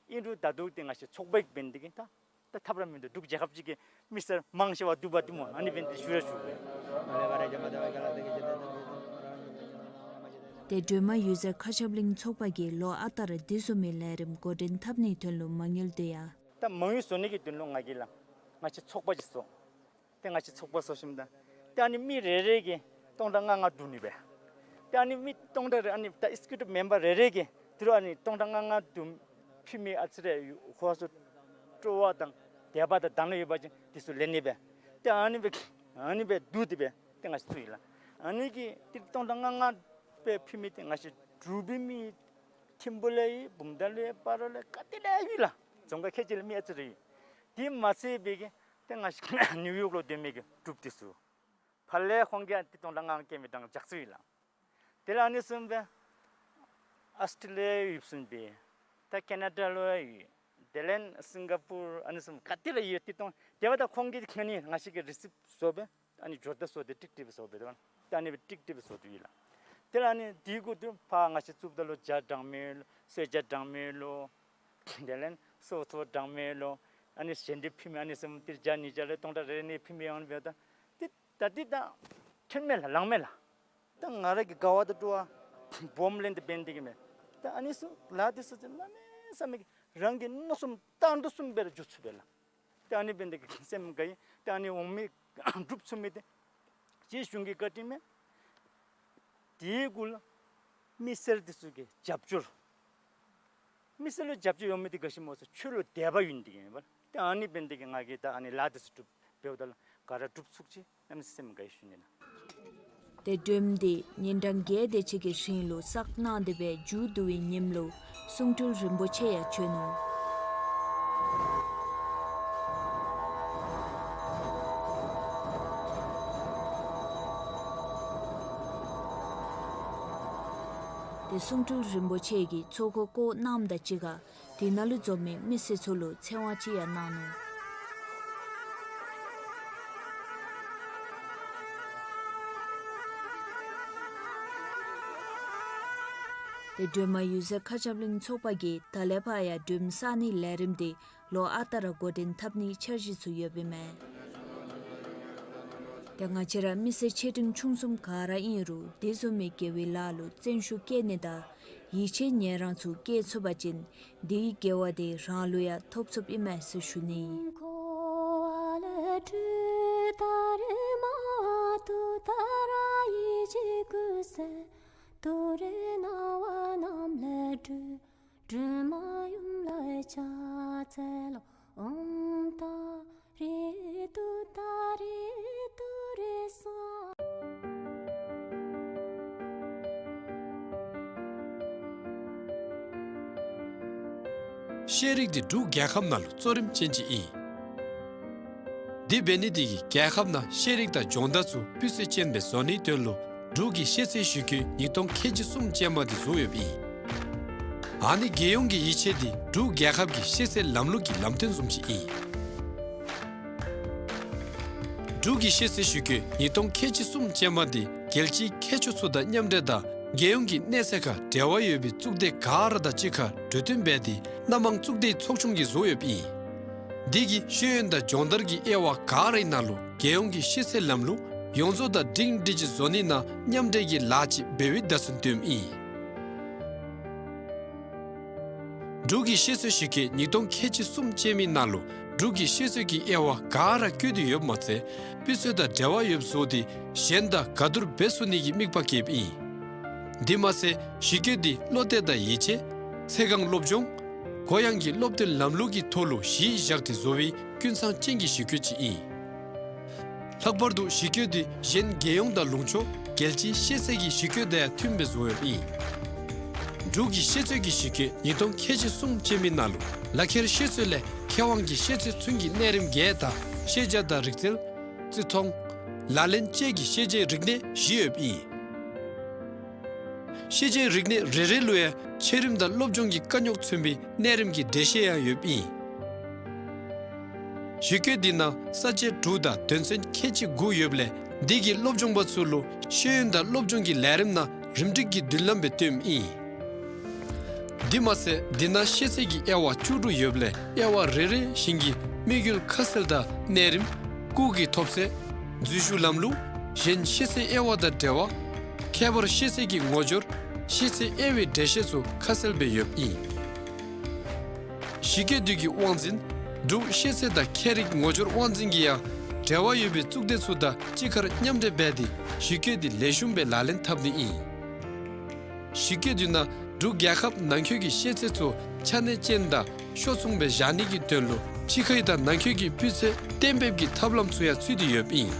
ཨིན་རུང་ད་ལྟོ་འདི་ང་བཅས་ཚོགས་པ་གི་འབད་ནི་འདི་གིས་ད་ད་ཐབས་ར་མིན་འདུག། འབྲུག་རྒྱལ་ཁབ་ཅིག་གི་མི་སེར་མང་ཆེ་བ་འདུག་པ་འདུག་སྨོ། ཨ་ནི་འབད་ནི་འདི་ཞུ་ར་ཞུ། ཏེ་སྒྲོལ་མ་གཡུལ་ཟ་མཁའ་ཁྱབ་གླིང་ཚོགས་པ་གིས་ལོ་ཨ་རྟག་ར་དེ་བཟུམ་མའི་ལས་རིམ་འགོ་འདྲེན་འཐབ་ནིའི་དོན་ལུ་མ་དངུལ་དེ་ཡང་། ད་མ་དངུལ་བཟོ་ནི་གི་དོན་ལུ་ང་གིས་ལགས་ང་བཅས་ཚོགས་པ་ཅིག་བཟོ། ཏེ་ང་བཅས་ཚོགས་པ་བཟོ་ཞིནམ་ད་ཏེ་ཨ་ནི་མི་རེ་རེ་གིས་སྟོང་ཕྲག་ལྔ་ལྔ་བསྡུ་ནི་སྦེ། ཏེ་ཨ་ནི་མི་སྟོང་ཕྲག་རེ་ཨ་ནི་ད་ཨེག་སི་ཀིའུ་ཊིབ་མེམ་བར་རེ་རེ་གིས་ཏི་རུ་ཨ་ནི་སྟོང་ཕྲག་ལྔ་ལྔ་བསྡུ་ཕུལ་མི་ཨ་ཙི་རེ་ཡོད། ཁོ་ཚུ་སྤྲོ་བ་དང་དད་པ་དང་དག་སྣང་ཡོད་པ་ཅིན་འདི་ཚུ་ལེན་ནི་སྦེ། ཏེ་ཨ་ནི་སྦེ་ཨ་ནི་སྦེ་བསྡུ་སྟེ་སྦེ་ཏེ་ང་བཅས་བཙུགས་ཡི་ལགས། ཨ་ནི་གིས་ཏི་རུ་སྟོང་ཕྲག་ལྔ་ལྔ་སྦེ་ཕུལ་མི་འདི་ང་བཅས་འབྲུག་པའི་མི་ཐིམ་ཕུ་ལས་ཡོད། བུམ་ཐང་ལས་ཡོད། སྤ་རོ་ལས་ག་ཏེ་ལས་ཡོད་ལགས། རྫོང་ཁག་ཁལ་གཅིག་ལས་མི་ཨ་ཙི་རེ་ཡོད། དེ་མ་ཚད་པའི་གི་ཏེ་ང་བཅས་ནིའུ་ཡོག་ལུ་སྡོད་མི་གི་འབྲུགཔ་འདི་ཚུ་ཕར་ལས་ཁོང་གིས་ཨ་ནི་སྟོང་ཕྲག་ལྔ་ལྔ་བསྐྱལ་མི་དང་རྒྱགས་ཚུགས་ཡི་ལགས། དེ་ལས་ཨ་ནི་བཟུམ་སྦེ་ཨཱོས་ཊྲེ་ལི་ཡ་ཡོདཔ་བཟུམ་སྦེ་ད་ཁེ་ན་ཌ་ལུ་ཡོད། དེ་ལས་སིང་ག་པུར་ཨ་ནི་བཟུམ་ག་ཏེ་ལས་ཡོད། ཏི་རུ་སྟོང་དེ་འབདཝ་ད་ཁོང་གིས་ཨ་ནི་ང་བཅས་ཀྱི་རི་སིབ་བཟོ་སྦེ་ཨ་ནི་འབྱོར་ད་བཟོ་སྟེ་ཀྲིག་ཀྲི་སྦེ་བཟོ་སྦེ་ད་ཨ་ནི་སྦེ་ཀྲིག་ཀྲི་སྦེ་བཟོ་སྟེ་ཡོད་ལགས། དེ་ལས་ཨ་ནི་དེ་གུ་ཏི་རུ་ཕར་ང་བཅས་བཙུགསཔ་ད་ལུ་ཇ་འགྲངས་མི་ལོ་གསོལ་ཇ་འགྲངས་མི་ལོ་དེ་ལས་སོ་སོ་འགྲངས་མི་ལོ་ཨ་ནི་གཞན་འདི་ཕུལ་མི་ཨ་ནི་བཟུམ་ཏི་རུ་ཇ་ཉིས་ཇ་ལས་སྟོང་ཕྲག་རེ་རེ་ནི་ཕུལ་མི་ཡོད་པས། ད་ཏི་ད་འདི་ད་ཐོན་མས་ལགས། ལང་མས་ལགས། ད་ང་ར་གི་དགའ་བ་དང་སྤྲོ་བ་སྦོམ་ལས་ཏེ་འབད་ནི་འདི་གིས་མས། ད་ཨ་ནི་ཚུ་ལཱ་འདི་ཚུ་ཅིག་གནམ་མེད་ས་མེད་ཀྱི་རང་གི་མནོ་བསམ་བཏང་དོ་བཟུམ་སྦེ་ར་འགྱོ་ཚུགས་པས་ལགས། ད་ཨ་ནི་འབད་ནི་འདི་གིས་སེམས་དགའ་ཡི། ད་ཨ་ནི་འོང་མི་འབྲུགཔ་ཚུགས་མི་འདི་རྗེ་གཞུང་གི་བཀའ་དྲིན་མས། དེ་གུ་ལུ་མི་སེར་འདི་ཚུ་གི་རྒྱབ་སྐྱོར། མི་སེར་ལུ་རྒྱབ་སྐྱོར་ཡོད་མི་འདི་ག་ཅི་སྨོ་ཟེར་ཆོས་ལུ་དད་པ་ཡོད་ནི་འདི་གིས་མས་པ། ད་ཨ་ནི་འབད་ནི་འདི་གིས་ང་གིས་ད་ཨ་ནི་ལཱ་འདི་ཚུ་འབདཝ་ད་ལུ་ག་ར་འབྲུགཔ་ཚུགས་ཅིག་གནམ་མེད་ས་མེད་སེམས་དགའ་ཡི་ཞུ་ནི་ལགས། ཏེ་སྒྲོལ་མ་འདི་ཉིན་གྲངས་བརྒྱད་དེ་ཅིག་གི་རིང་ལུ་བསགས་གནང་སྟེ་སྦེ་མཇུག་བསྡུ་བའི་ཉིནམ་ལུ་གསུང་སྤྲུལ་རིན་པོ་ཆེ་ཡང་བྱོན་ནུག། ཏེ་གསུང་སྤྲུལ་རིན་པོ་ཆེ་གིས་ཚོགས་འཁོར་བསྐོར་གནངམ་དང་གཅིག་ཁར་དེ་ནང་ལུ་འཛོམས་མི་མི་སེར་ཚུ་ལུ་ཚེ་དབང་ཅིག་ཡང་གནང་ནུག། ཏེ་སྒྲོལ་མ་འོད་ཟེར་མཁའ་ཁྱབ་གླིང་ཚོགས་པ་གིས་ད་ལས་ཕར་ཡང་སྒྲོལ་མ་བསགས་ནིའི་ལས་རིམ་འདི་ལོ་ཨ་རྟག་ར་འགོ་འདྲེན་འཐབ་ནིའི་འཆར་གཞི་ཚུ་ཡོདཔ་ཨིན་མས། ཏེ་ང་བཅས་ར་མི་སེར་ཆེ་འབྲིང་ཆུང་གསུམ་ག་ར་ཨིན་རུང་དེ་བཟུམ་མའི་དགེ་བའི་ལཱ་ལུ་བརྩོན་ཤུགས་བསྐྱེད་ནི་དང་ཡིད་ཆེས་ཉེ་རང་ཚུ་བསྐྱེད་ཚུགས་པ་ཅིན་དེའི་དགེ་བ་དེ་རང་ལུ་ཡང་ཐོབ་ཚུགསཔ་ཨིན་མས་ཟེར་ཞུ་ནི། ཤེས་རིག་འདི་འབྲུག་རྒྱལ་ཁབ་ནང་ལུ་གཙོ་རིམ་ཅན་ཅིག་ཨིན། དེ་འབད་ནི་དེ་གིས་རྒྱལ་ཁབ་ནང་ཤེས་རིག་དང་སྦྱོང་བརྡར་ཚུ་སྤུས་ཚད་ཅན་སྦེ་བཟོ་ནིའི་དོན་ལུ་འབྲུག་གི་ཤེས་ཚད་ཞིབ་དཔྱོད་ཉིས་སྟོང་ཁལ་གཅིག་གསུམ་ཅན་མ་འདི་བཟོ་ཡོདཔ་ཨིན། ཨ་ནི་རྒྱལ་ཡོངས་ཀྱི་ཡིད་ཆེས་འདི་འབྲུག་རྒྱལ་ཁབ་ཀྱི་ཤེས་ཚད་ལམ་ལུགས་ཀྱི་ལམ་སྟོན་བཟུམ་ཅིག་ཨིན། འབྲུག་གི་ཤེས་ཚད་ཞིབ་དཔྱོད་ཉིས་སྟོང་ཁལ་གཅིག་གསུམ་ཅན་མ་འདི་རྒྱལ་སྤྱིའི་མཁས་མཆོག་ཚུ་དང་མཉམ་འབྲེལ་དང་རྒྱལ་ཡོངས་ཀྱི་གནས་ཚད་ཁར་འབྲེལ་བ་ཡོད་པའི་གཙུག་སྡེ་ག་ར་དང་གཅིག་ཁར་གྲོས་བསྟུན་འབད་དེ་སྣ་མང་གཙུག་སྡེའི་ཚོགས་ཆུང་གིས་བཟོ་ཡོདཔ་ཨིན། འདི་གིས་ཤེས་ཡོན་དང་སྦྱོང་བརྡར་གྱི་དབྱེ་བ་ག་རའི་ནང་ལུ་རྒྱལ་ཡོངས་ཀྱི་ཤེས་ཚད་ལམ་ལུགས་ཡོངས་རྫོགས་དང་སྒྲིང་སྒྲི་ཅིག་བཟོ་ནི་ནང་མཉམ་འབྲེལ་གྱི་ལཱ་ཅིག་འབད་བའི་བརྡ་མཚོན་སྟོནམ་ཨིན། འབྲུག་གི་ཤེས་ཚད་ཞིབ་དཔྱོད་ཉིས་སྟོང་ཁལ་གཅིག་གསུམ་ཅན་མའི་ནང་ལུ་འབྲུག་གི་ཤེས་ཚད་ཀྱི་དབྱེ་བ་ག་ར་བཀོད་དེ་ཡོདཔ་མ་ཚད་སྤུས་ཚད་དང་འབྲེལ་བ་ཡོདཔ་བཟོ་སྟེ་གཞན་དང་ག་བསྡུར་འབད་ཚུགས་ནི་གི་དམིགས་པ་བསྐྱེདཔ་ཨིན། དེ་མ་ཚད་ཞིབ་དཔྱོད་འདི་བློ་གཏད་དང་ཡིད་ཆེས་ཚེ་གང་སློབ་སྦྱོང་གུ་ཡངས་ཀྱི་སློབ་སྟོན་ལམ་ལུགས་ཀྱི་ཐོག་ལུ་གཞི་བཞག་སྟེ་བཟོ་བའི་ཀུན་ཚང་ཅན་གྱི་ཞིབ་དཔྱོད་ཅིག་ཨིན། ལྷག་པར་དུ་ཞིབ་དཔྱོད་འདི་གཞན་རྒྱལ་ཡོངས་དང་ལུང་ཕྱོགས་རྒྱལ་སྤྱིའི་ཤེས་ཚད་ཀྱི་ཞིབ་དཔྱོད་དང་ཡང་མཐུནམ་སྦེ་བཟོ་ཡོདཔ་ཨིན། འབྲུག་གི་ཤེས་ཚད་ཀྱི་ཞིབ་དཔྱོད་ཉིས་སྟོང་ཁལ་གཅིག་གསུམ་ཅན་མའི་ནང་ལུ་ལག་ཁྱེར་ཤེས་ཚད་ལས་མཁས་དབང་གི་ཤེས་ཚད་ཚུན་གྱི་གནས་རིམ་བརྒྱད་དང་ཤེས་བྱ་དང་རིག་རྩལ་རྩིས་མཐོང་ལག་ལེན་བཅས་ཀྱི་ཤེས་བྱའི་རིག་གནས་བཞི་ཡོདཔ་ཨིན། ཤེས་བྱའི་རིག་གནས་རེ་རེ་ལུ་ཡང་ཆེ་རིམ་དང་སློབ་སྦྱོང་གི་དཀའ་རྙོག་མཚོན་པའི་གནས་རིམ་གྱི་འགྲེལ་བཤད་ཡང་ཡོདཔ་ཨིན། ཞིབ་དཔྱོད་འདི་ནང་ས་བཅད་དྲུག་དང་དོན་ཚན་ཁལ་གཅིག་དགུ་ཡོདཔ་ལས་འདི་གིས་སློབ་སྦྱོང་པ་ཚུ་ལུ་ཤེས་ཡོན་དང་སློབ་སྦྱོང་གི་ལས་རིམ་ནང་རིམ་སྒྲིག་གི་མདུན་ལམ་སྦེ་སྟོནམ་ཨིན། དེ་མ་ཚད་འདི་ནང་ཤེས་ཚད་ཀྱི་དབྱེ་བ་བཅུ་དྲུག་ཡོདཔ་ལས་དབྱེ་བ་རེ་རེ་བཞིན་གྱི་དམིགས་ཡུལ་ཁ་གསལ་དང་གནས་རིམ་སྐུགས་ཀྱི་ཐོབ་ཚད་འཛུལ་ཞུགས་ལམ་ལུགས་གཞན་ཤེས་ཚད་དབྱེ་བ་དང་འབྲེལ་བ་ཁྱད་པར་ཤེས་ཚད་ཀྱི་ངོ་སྦྱོར་ཤེས་ཚད་དབྱེ་བའི་འགྲེལ་བཤད་ཚུ་ཁ་གསལ་སྦེ་ཡོདཔ་ཨིན། ཞིབ་དཔྱོད་འདི་གི་དབང་འཛིན་འབྲུག་ཤེས་ཚད་དང་ཁྱད་རིག་ངོ་སྦྱོར་དབང་འཛིན་གྱིས་ཡང་འབྲེལ་བ་ཡོད་པའི་གཙུག་སྡེ་ཚུ་དང་གཅིག་ཁར་མཉམ་འབྲེལ་འབད་དེ་ཞིབ་དཔྱོད་འདི་ལེགས་ཤོམ་སྦེ་ལག་ལེན་འཐབ་ནི་ཨིན། ཞིབ་དཔྱོད་འདི་ནང་འབྲུག་རྒྱལ་ཁབ་ནང་འཁོད་ཀྱི་ཤེས་ཚད་ཚུ་ཆ་གནས་ཅན་དང་ཤོག་མཚུངས་སྦེ་བཞག་ནི་གི་དོན་ལུ་ཕྱི་ཁའི་དང་ནང་འཁོད་ཀྱི་སྤུས་ཚད་གཏན་འབེབས་ཀྱི་ཐབས་ལམ་ཚུ་ཡང་ཚུད་དེ་ཡོདཔ་ཨིན།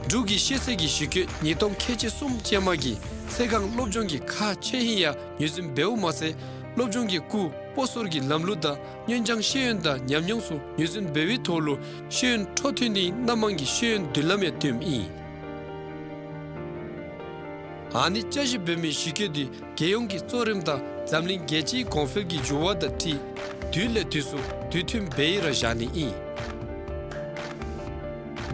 འབྲུག་གི་ཤེས་ཚད་ཀྱི་ཞིབ་དཔྱོད་ཉིས་སྟོང་ཁལ་གཅིག་གསུམ་ཅན་མ་གིས་ཚེ་གང་སློབ་སྦྱོང་གི་ཁག་ཆེ་ཧིང་ཡང་ངོས་འཛིན་འབདཝ་མ་ཚད་སློབ་སྦྱོང་གི་སྐུལ་སྤོ་སོར་གྱི་ལམ་ལུགས་དང་སྔོན་སྦྱང་ཤེས་ཡོན་དང་ཉམས་མྱོང་ཚུ་ངོས་འཛིན་འབད་བའི་ཐོག་ལུ་ཤེས་ཡོན་འཕྲོ་མཐུད་ནིའི་སྣ་མང་གི་ཤེས་ཡོན་མདུན་ལམ་ཡང་སྟོནམ་ཨིན། ཨ་ནི་བསྐྱར་ཞིབ་འབད་མི་ཞིབ་དཔྱོད་འདི་རྒྱལ་ཡོངས་ཀྱི་གཙོ་རིམ་དང་འཛམ་གླིང་རྒྱལ་སྤྱིའི་གོང་འཕེལ་གྱི་འགྱུར་བ་དང་འཁྲིལ་དུས་ལས་དུས་སུ་དུས་མཐུན་སྦེ་ཡི་ར་བཞག་ནི་ཨིན།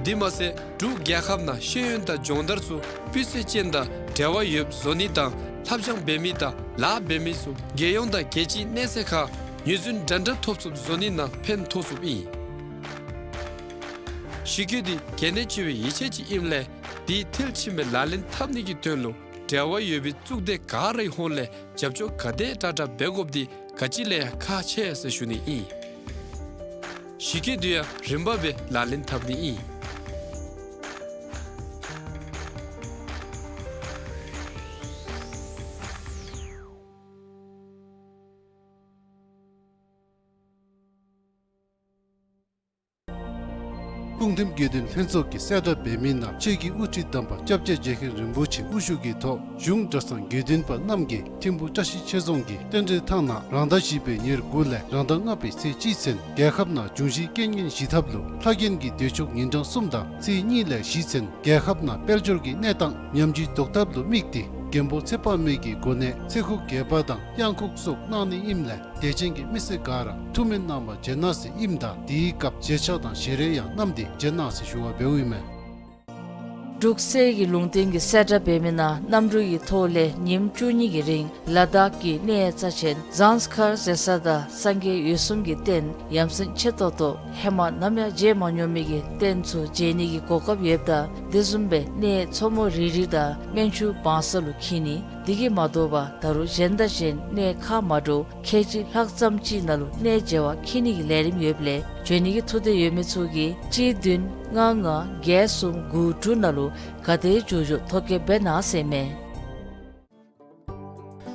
དེ་མ་ཚད་འབྲུག་རྒྱལ་ཁབ་ནང་ཤེས་ཡོན་དང་སྦྱོང་བརྡར་ཚུ་སྤུས་ཚད་ཅན་དང་འབྲེལ་བ་ཡོདཔ་བཟོ་ནི་དང་ལྷབ་སྦྱང་འབད་མི་དང་ལཱ་འབད་མི་ཚུ་རྒྱལ་ཡོངས་དང་རྒྱལ་སྤྱིའི་གནས་ཚད་ཁར་ངོས་འཛིན་འདྲན་འདྲ་ཐོབ་ཚུགསཔ་བཟོ་ནི་ནང་ཕན་ཐོགས་ཚུགསཔ་ཨིན། ཞིབ་དཔྱོད་འདི་གལ་གནད་ཆེ་བའི་ཡིད་ཆེས་ཅིག་ཨིནམ་ལས་དེ་མཐིལ་ཕྱིན་སྦེ་ལག་ལེན་འཐབ་ནི་གི་དོན་ལུ་འབྲེལ་བ་ཡོད་པའི་གཙུག་སྡེ་ག་རའི་ཧོངས་ལས་རྒྱབ་སྐྱོར་ག་དེ་དྲག་དྲག་འབད་དགོཔ་འདི་ག་ཅི་ལས་ཡང་ཁག་ཆེ་ཟེར་ཞུ་ནི་ཨིན། ཞིབ་དཔྱོད་འདི་ཡང་རིམ་པ་སྦེ་ལག་ལེན་འཐབ་ནི་ཨིན། སྐུ་ཁམས་དགེ་འདུན་ལྷན་ཚོགས་ཀྱི་གསལ་བསྒྲགས་འབད་མི་ནང་ཆེད་ཀྱི་དབུ་ཁྲིད་དམ་པ་སྐྱབས་རྗེ་རྒྱལ་མཁན་རིན་པོ་ཆེ་དབུ་བཞུགས་ཀྱི་ཐོག་གཞུང་གྲྭ་ཚང་དགེ་འདུན་པ་རྣམས་ཀྱིས་ཐིམ་ཕུ་བཀྲ་ཤིས་ཆོས་རྫོང་གི་རྟེན་འབྲེལ་ཐང་ནང་རང་ཟླ་བཞི་པའི་ཉེར་དགུ་ལས་རང་ཟླ་ལྔ་པའི་ཚེས་གཅིག་ཚུན་རྒྱལ་ཁབ་ནང་འབྱུང་བཞིའི་རྐྱེན་ངན་ཞི་ཐབས་ལུ་ལྷ་རྒྱན་གྱི་མདོས་ཆོག་ཉིན་གྲངས་གསུམ་དང་ཚེས་གཉིས་ལས་བཞི་ཚུན་རྒྱལ་ཁབ་ནང་དཔལ་འབྱོར་གྱི་གནས་སྟངས་ཉམས་ཅི་ལྡོག་ཐབས་ལུ་དམིགས་ཏེ་ རྒན་པོ་ཚེ་དཔག་མེད་ཀྱི་གོ་གནས་ཚེ་ཁུག་རྒྱལ་པ་དང་གཡང་ཁུག་སོགས་གནང་ནི་ཨིནམ་ལས་དད་ཅན་གྱི་མི་སེར་ག་ར་ཐུགས་སྨོན་གནང་བར་བྱོན་གནང་ཟེར་ཨིནམ་ད་དེའི་སྐབས་མཇལ་ཕྱག་དང་ཞལ་རས་ཡང་བསྣམས་ཏེ་བྱོན་གནང་ཟེར་ཞུ་བ་འབདཝ་ཨིན་མས། འབྲུག་གསེར་གྱི་ལུང་བསྟན་གྱི་གསལ་བསྒྲགས་འབད་མི་ནང་གནམ་གྲུ་གི་ཐོག་ལས་ཉིནམ་བཅུ་གཉིས་ཀྱི་རིང་ལ་དྭགས་ཀྱི་གནས་རྩ་ཆེན་ཛངས་མཁར་ཟེར་ས་དང་སངས་རྒྱས་འོད་སྲུང་གི་རྟེན་ཡ་མཚན་ཆེ་ཏོག་ཏོ་ཧེ་མ་ནམ་ཡང་མཇལ་མ་མྱོང་མི་གི་རྟེན་ཚུ་མཇལ་ནི་གི་གོ་སྐབས་ཡོདཔ་ད་དེ་བཟུམ་སྦེ་གནས་མཚོ་མོ་རི་རི་དང་སྨན་ཆུ་བང་ས་ལུ་འཁྱིད་ནི། དེ་གིས་མ་དོ་བར་ད་རུང་གཞན་དང་གཞན་གནས་ཁག་མ་འདྲཝ་ཁལ་གཅིག་ལྷག་ཙམ་ཅིག་ནང་ལུ་གནས་མཇལ་བར་འཁྱིད་ནི་གི་ལས་རིམ་ཡོདཔ་ལས་བྱོན་ནི་གི་ཐུགས་འདོད་ཡོད་མི་ཚུ་གིས་གཅིག་བདུན་ལྔ་ལྔ་བརྒྱད་གསུམ་དགུ་དྲུག་ནང་ལུ་ག་དེ་མགྱོགས་མགྱོགས་ཐོ་བཀོད་འབད་གནང་ཟེར་མས།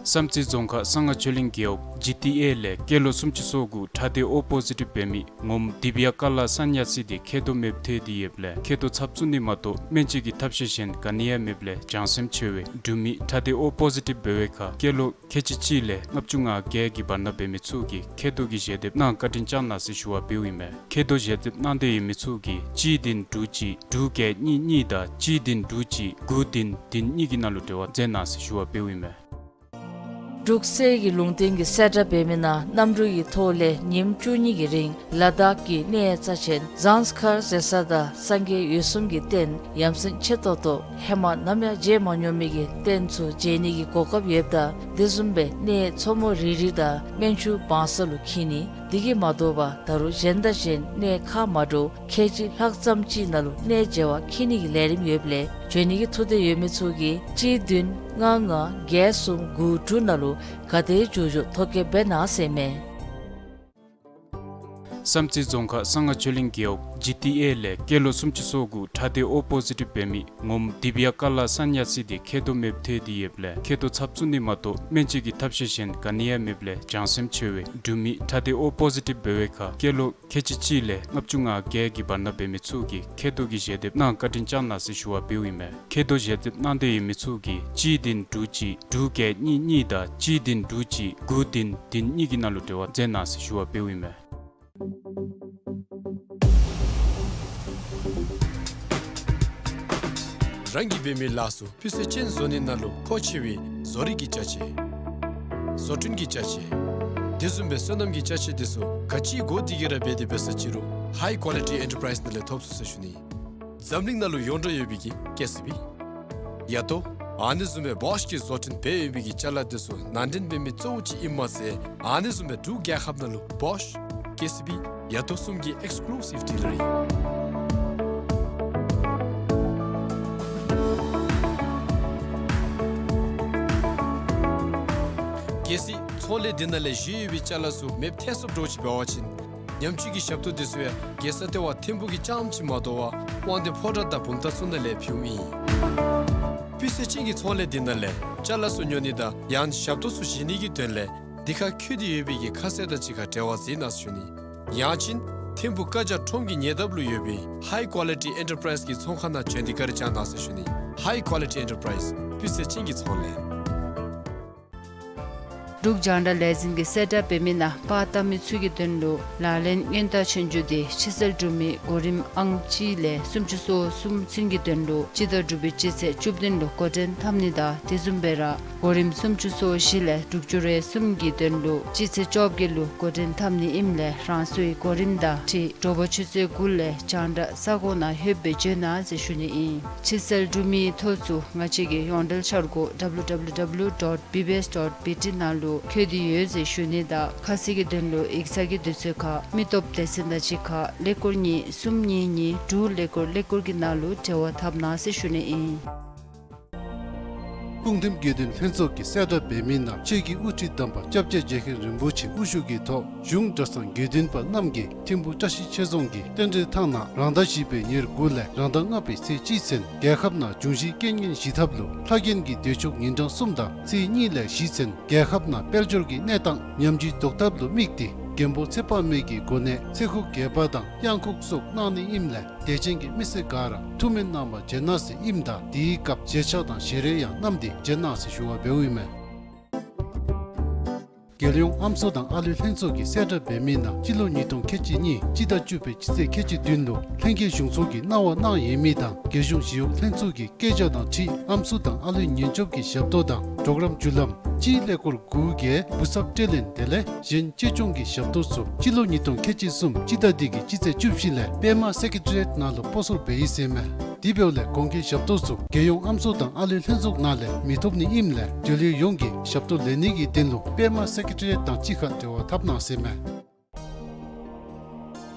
བསམ་རྩེ་རྫོང་ཁག་གསང་སྔགས་ཆོས་གླིང་རྒེད་འོག་ཇི་ཊི་ཨེ་ལས་སྐྱེས་ལོ་སུམ་ཅུ་སོ་དགུ་ཁྲག་སྡེ་ཨོ་པོ་ཟི་ཊིབ་འབད་མི་ངོམ་དི་བི་ཡ་ཀ་ལ་སན་ཡ་སི་དེ་མཁལ་རྡོག་མེདཔ་ཐལ་ཏེ་ཡོདཔ་ལས་མཁལ་རྡོག་ཚབ་བཙུགས་ནི་མ་གཏོགས་སྨན་བཅོས་ཀྱི་ཐབས་ཤེས་གཞན་ག་ནི་ཡང་མེདཔ་ལས་བྱང་སེམས་ཆེ་བའི་འབྲུག་མི་ཁྲག་སྡེ་ཨོ་པོ་ཟི་ཊིབ་འབད་བའི་ཁར་སྐྱེས་ལོ་ཁལ་གཅིག་གཅིག་ལས་ལྔ་བཅུ་ང་བརྒྱད་ཀྱི་བར་ན་འབད་མི་ཚུ་གིས་མཁལ་རྡོག་གི་ཞལ་འདེབས་གནང་བཀའ་དྲིན་བསྐྱང་གནང་ཟེར་ཞུ་བ་འབདཝ་ཨིན་མས། མཁལ་རྡོག་ཞལ་འདེབས་གནང་འདོད་ཡོད་མི་ཚུ་གིས་གཅིག་བདུན་དྲུག་གཅིག་དྲུག་བརྒྱད་གཉིས་གཉིས་དང་གཅིག་བདུན་དྲུག་གཅིག་དགུ་བདུན་བདུན་གཉིས་ཀྱི་ནང་ལུ་འབྲེལ་བ་མཛད་གནང་ཟེར་ཞུ་བ་འབདཝ་ཨིན་མས། འབྲུག་གསེར་གྱི་ལུང་བསྟན་གྱི་གསལ་བསྒྲགས་འབད་མི་ནང་གནམ་གྲུ་གི་ཐོག་ལས་ཉིནམ་བཅུ་གཉིས་ཀྱི་རིང་ལ་དྭགས་ཀྱི་གནས་རྩ་ཆེན་ཛངས་མཁར་ཟེར་ས་དང་སངས་རྒྱས་འོད་སྲུང་གི་རྟེན་ཡ་མཚན་ཆེ་ཏོག་ཏོ་ཧེ་མ་ནམ་ཡང་མཇལ་མ་མྱོང་མི་གི་རྟེན་ཚུ་མཇལ་ནི་གི་གོ་སྐབས་ཡོདཔ་ད་དེ་བཟུམ་སྦེ་གནས་མཚོ་མོ་རི་རི་དང་སྨན་ཆུ་བང་ས་ལུ་འཁྱིད་ནི། དེ་གིས་མ་དོ་བར་ད་རུང་གཞན་དང་གཞན་གནས་ཁག་མ་འདྲཝ་ཁལ་གཅིག་ལྷག་ཙམ་ཅིག་ནང་ལུ་གནས་མཇལ་བར་འཁྱིད་ནི་གི་ལས་རིམ་ཡོདཔ་ལས་བྱོན་ནི་གི་ཐུགས་འདོད་ཡོད་མི་ཚུ་གིས་གཅིག་བདུན་ལྔ་ལྔ་བརྒྱད་གསུམ་དགུ་དྲུག་ནང་ལུ་ག་དེ་མགྱོགས་མགྱོགས་ཐོ་བཀོད་འབད་གནང་ཟེར་མས། བསམ་རྩེ་རྫོང་ཁག་གསང་སྔགས་ཆོས་གླིང་རྒེད་འོག་ཇི་ཊི་ཨེ་ལས་སྐྱེས་ལོ་སུམ་ཅུ་སོ་དགུ་ཁྲག་སྡེ་ཨོ་པོ་ཟི་ཊིབ་འབད་མི་ངོམ་དི་བི་ཡ་ཀ་ལ་སན་ཡ་སི་དེ་མཁལ་རྡོག་མེདཔ་ཐལ་ཏེ་ཡོདཔ་ལས་མཁལ་རྡོག་ཚབ་བཙུགས་ནི་མ་གཏོགས་སྨན་བཅོས་ཀྱི་ཐབས་ཤེས་གཞན་ག་ནི་ཡང་མེདཔ་ལས་བྱང་སེམས་ཆེ་བའི་འབྲུག་མི་ཁྲག་སྡེ་ཨོ་པོ་ཟི་ཊིབ་འབད་བའི་ཁར་སྐྱེས་ལོ་ཁལ་གཅིག་གཅིག་ལས་ལྔ་བཅུ་ང་བརྒྱད་ཀྱི་བར་ན་འབད་མི་ཚུ་གིས་མཁལ་རྡོག་གི་ཞལ་འདེབས་གནང་བཀའ་དྲིན་བསྐྱང་གནང་ཟེར་ཞུ་བ་འབདཝ་ཨིན་མས། མཁལ་རྡོག་ཞལ་འདེབས་གནང་འདོད་ཡོད་མི་ཚུ་གིས་གཅིག་བདུན་དྲུག་གཅིག་དྲུག་བརྒྱད་གཉིས་གཉིས་དང་གཅིག་བདུན་དྲུག་གཅིག་དགུ་བདུན་བདུན་གཉིས་ཀྱི་ནང་ལུ་འབྲེལ་བ་མཛད་གནང་ཟེར་ཞུ་བ་འབདཝ་ཨིན་མས། རང་གིས་འབད་མི་ལཱ་ཚུ་སྤུས་ཚད་ཅན་བཟོ་ནི་ནང་ལུ་མཁོ་ཆེ་བའི་བཟོ་རིག་གི་ཅ་ཆས། བཟོ་སྐྲུན་གྱི་ཅ་ཆས། དེ་བཟུམ་སྦེ་སོ་ནམ་གྱི་ཅ་ཆས་དེ་ཚུ་ག་ཅི་དགོ་དེ་གི་ར་འབད་དེ་འབད་ས་ཅི་རུང་ཧའི་ཀོ་ལི་ཊི་ཨེན་ཊར་པ་རའིཛ་ནང་ལས་ཐོབ་ཚུགས་ཟེར་ཞུ་ནི། འཛམ་གླིང་ནང་ལུ་ཡོངས་གྲགས་ཡོད་པའི་གི་ཀེ་སི་བི། ཡ་ཏོ། ཨ་ནི་བཟུམ་སྦེ་བོཤ་གིས་བཟོ་སྐྲུན་འབད་ཡོད་པའི་གི་ཅ་ལ་དེ་ཚུ་ནང་འདྲེན་འབད་མི་གཙོ་བོ་ཅིག་ཨིནམ་མ་ཚད་ཨ་ནི་བཟུམ་སྦེ་འབྲུག་རྒྱལ་ཁབ་ནང་ལུ་བོཤ། ཀེ་སི་བི། ཡ་ཏོ་གསུམ་གྱི་ཨེགསི་ཀུ་ལུ་སིབ་ཌི་ལར་ཨིན། གལ་སྲིད་ཚོང་ལས་འདི་ནང་ལས་བཞེས་ཡོད་པའི་ཅ་ལ་ཚུ་མེདཔ་ཐལ་སོངམ་འདྲཝ་ཅིག་འབད་བ་ཅིན་ཉམས་བཅོས་ཀྱི་ཞབས་ཏོག་དེ་ཚུ་ཡང་རྒྱལ་ས་ལྟེ་བ་ཐིམ་ཕུག་གི་རྐྱངམ་ཅིག་མ་དོ་བར་དབང་འདུས་ཕོ་བྲང་དང་བུམ་ཐང་ཚུ་ནང་ལས་ཕུལཝ་ཨིན། སྤུས་ཚད་ཅན་གྱི་ཚོང་ལས་འདི་ནང་ལས་ཅ་ལ་ཚུ་ཉོ་ནི་དང་ཡང་ཞབས་ཏོག་ཚུ་བཞེས་ནི་གི་དོན་ལས་འདི་ཁར་བཀོད་དེ་ཡོད་པའི་གི་ཁ་གསལ་དང་གཅིག་ཁར་འབྲེལ་བ་མཛད་གནང་ཟེར་ཞུ་ནི། ཡང་ཅིན་ཐིམ་ཕུག་ཀ་ཇ་ཁྲོམ་གྱི་ཉེ་འདབས་ལུ་ཡོད་པའི་ཧའི་ཀོ་ལི་ཊི་ཨེན་ཊར་པ་རའིཛ་གི་ཚོང་ཁང་ནང་བྱོན་ཏེ་བཀའ་དྲིན་བསྐྱང་གནང་ཟེར་ཞུ་ནི། ཧའི་ཀོ་ལི་ཊི་ཨེན་ཊར་པ་རའིཛ་སྤུས་ཚད་ཅན་གྱི་ཚོང་ལས། འབྲུག་རྒྱང་བསྒྲགས་ལས་འཛིན་གྱི་གསལ་བསྒྲགས་འབད་མི་ནང་པར་བཏབ་མི་ཚུ་གི་དོན་ལུ་ལག་ལེན་སྔོན་བརྡ་ཆོས་རྒྱུགས་དེ་ཕྱི་གསལ་འབྲུག་མི་གོ་རིམ་ཨང་གཅིག་ལས་སུམ་ཅུ་སོ་གསུམ་ཚུན་གྱི་དོན་ལུ་སྤྱི་ཟླ་དྲུག་པའི་སྤྱི་ཚེས་བཅུ་བདུན་ལུ་འགོ་འདྲེན་འཐབ་ནི་དང་དེ་བཟུམ་སྦེ་ར་གོ་རིམ་སུམ་ཅུ་སོ་བཞི་ལས་དྲུག་ཅུ་རེ་གསུམ་གྱི་དོན་ལུ་སྤྱི་ཚེས་བཅོ་བརྒྱད་ལུ་འགོ་འདྲེན་འཐབ་ནི་ཨིནམ་ལས་རང་སོའི་གོ་རིམ་དང་འཁྲིལ་དྲོ་པ་ཆུ་ཚོད་དགུ་ལས་རྒྱང་བསྒྲགས་ས་གོ་ནང་ལྷོདཔ་སྦེ་བྱོན་གནང་ཟེར་ཞུ་ནི་ཨིན། ཕྱི་གསལ་འབྲུག་མིའི་ཐོ་ཚུ་ང་བཅས་ཀྱི་ཡོངས་འབྲེལ་འཆར་སྒོ་W W W dot B B S dot B T ནང་ལུ་བཀོད་དེ་ཡོད་ཟེར་ཞུ་ནི་དང་ཁ་གསལ་གྱི་དོན་ལུ་ཡིག་ཚང་གི་དུས་ཚོད་ཁར་མི་སྟོབས་སྡེ་ཚན་དང་གཅིག་ཁར་ཀླད་ཀོར་གཉིས་གསུམ་གཉིས་གཉིས་དྲུག་ཀླད་ཀོར་ཀླད་ཀོར་གྱི་ནང་ལུ་འབྲེལ་བ་འཐབ་གནང་ཟེར་ཞུ་ནི་ཨིན། སྤུངས་ཐིམ་དགེ་འདུན་ལྷན་ཚོགས་ཀྱི་གསལ་བསྒྲགས་འབད་མི་ནང་ཆོས་ཀྱི་དབུ་ཁྲིད་དམ་པ་སྐྱབས་རྗེ་རྗེ་མཁན་རིན་པོ་ཆེ་དབུ་བཞུགས་ཀྱི་ཐོག་གཞུང་གྲྭ་ཚང་དགེ་འདུན་པ་རྣམས་ཀྱིས་ཐིམ་ཕུག་བཀྲ་ཤིས་ཆོས་རྫོང་གི་རྟེན་འབྲེལ་ཐང་ནང་རང་ཟླ་བཞི་པའི་ཉེར་དགུ་ལས་རང་ཟླ་ལྔ་པའི་ཚེས་གཅིག་ཚུན་རྒྱལ་ཁབ་ནང་འབྱུང་བཞིའི་རྐྱེན་ངན་ཞི་ཐབས་ལུ་ལྷ་རྒྱན་གྱི་བདེ་མཆོག་ཉིན་གྲངས་གསུམ་དང་ཚེས་གཉིས་ལས་བཞི་ཚུན་རྒྱལ་ཁབ་ནང་དཔལ་འབྱོར་གྱི་གནས་སྟངས་ཉམས་ཀྱིས་བཟློག་ཐབས་ལུ་དམིགས་ཏེ་རྒན་པོ་ཚེ་དཔག་མེད་ཀྱི་གོ་གནས་ཚེ་ཁུག་རྒྱལ་པ་དང་གཡང་ཁུག་སོགས་གནང་ནི་ཨིནམ་ལས་དད་ཅན་གྱི་མི་སེར་ག་ར་ཐུགས་སྨོན་གནང་བར་བྱོན་གནང་ཟེར་ཨིནམ་ད་དེའི་སྐབས་མཇལ་ཕྱག་དང་ཞལ་རས་ཡང་བསྣམས་ཏེ་བྱོན་གནང་ཟེར་ཞུ་བ་འབདཝ་ཨིན་མས། རྒྱལ་ཡོངས་ཨམ་སྲུ་དང་ཨ་ལུའི་ལྷན་ཚོགས་ཀྱིས་གསལ་བསྒྲགས་འབད་མི་ནང་སྤྱི་ལོ་ཉིས་སྟོང་ཁལ་གཅིག་གཉིས་སྤྱི་ཟླ་བཅུ་པའི་སྤྱི་ཚེས་ཁལ་གཅིག་བདུན་ལུ་ལྷན་རྒྱས་གཞུང་ཚོགས་ཀྱིས་གནང་བ་གནང་ཡོད་མི་དང་རྒྱལ་གཞུང་ཞི་གཡོག་ལྷན་ཚོགས་ཀྱི་སྐད་ཆ་དང་འཁྲིལ་ཨམ་སྲུ་དང་ཨ་ལུའི་ཉེན་སྐྱོབ་ཀྱི་ཞབས་ཏོག་དང་གྲོགས་རམ་བརྒྱུད་ལམ་སྤྱིའི་ཀླད་ཀོར་དགུ་བརྒྱད་བུ་གསར་སྤྲོད་ལེན་དེ་ལས་གཞན་གཅེས་སྐྱོང་གི་ཞབས་ཏོག་ཚུ་སྤྱི་ལོ་ཉིས་སྟོང་ཁལ་གཅིག་གསུམ་སྤྱི་ཟླ་འདི་གི་སྤྱི་ཚེས་བཅུ་བཞི་ལས་པདྨ་སེ་ཀེ་ཊི་རི་ཡེཊ་ནང་ལུ་སྤོ་སོར་འབད་ཡི་ཟེར་མས། དེ་འབདཝ་ལས་གོང་གི་ཞབས་ཏོག་ཚུ་རྒྱལ་ཡོངས་ཨམ་སྲུ་དང་ཨ་ལུའི་ལྷན་ཚོགས་ནང་ལས་མི་ཐོབ་ནི་ཨིནམ་ལས་འབྲེལ་ཡོད་ཡོངས་ཀྱིས་ཞབས་ཏོག་ལེན་ནི་གི་དོན་ལུ་པདྨ་སེ་ཀེ་ཊི་རི་ཡེཊ་དང་གཅིག་ཁར་འབྲེལ་བ་འཐབ་གནང་ཟེར་མས།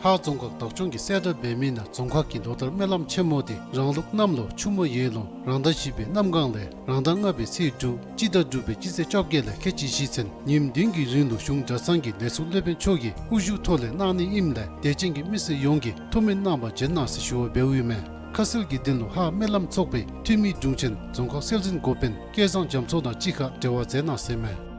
ཧཱ་རྫོང་ཁག་བདག་སྐྱོང་གིས་གསལ་བསྒྲགས་འབད་མི་ནང་རྫོང་ཁག་གི་ལོ་ལྟར་སྨོན་ལམ་ཆེན་མོ་དེ་རང་ལུགས་གནམ་ལོ་ཆུ་མོ་ཡོས་ལོ་རང་ཟླ་བཞི་པའི་གནམ་གང་ལས་རང་ཟླ་ལྔ་པའི་ཚེས་དྲུག་སྤྱི་ཟླ་དྲུག་པའི་སྤྱི་ཚེས་བཅོ་བརྒྱད་ལས་ཁལ་གཅིག་བཞི་ཚུན་ཉིནམ་བདུན་གྱི་རིང་ལུ་གཞུང་གྲྭ་ཚང་གི་ལས་ཚོགས་སློབ་དཔོན་མཆོག་གིས་དབུ་བཞུགས་ཐོག་ལས་གནང་ནི་ཨིནམ་ལས་དད་ཅན་གྱི་མི་སེར་ཡོངས་ཀྱིས་ཐུགས་སྨོན་གནང་བར་བྱོན་གནང་ཟེར་ཞུ་བ་འབདཝ་ཨིན་མས། ཁ་གསལ་གྱི་དོན་ལུ་ཧཱ་སྨོན་ལམ་ཚོགས་པའི་འཐུས་མི་དྲུང་ཆེན་རྫོང་ཁག་སྲོལ་འཛིན་འགོ་དཔོན་སྐལ་བཟང་རྒྱ་མཚོ་དང་གཅིག་ཁར་འབྲེལ་བ་མཛད་གནང་ཟེར་མས།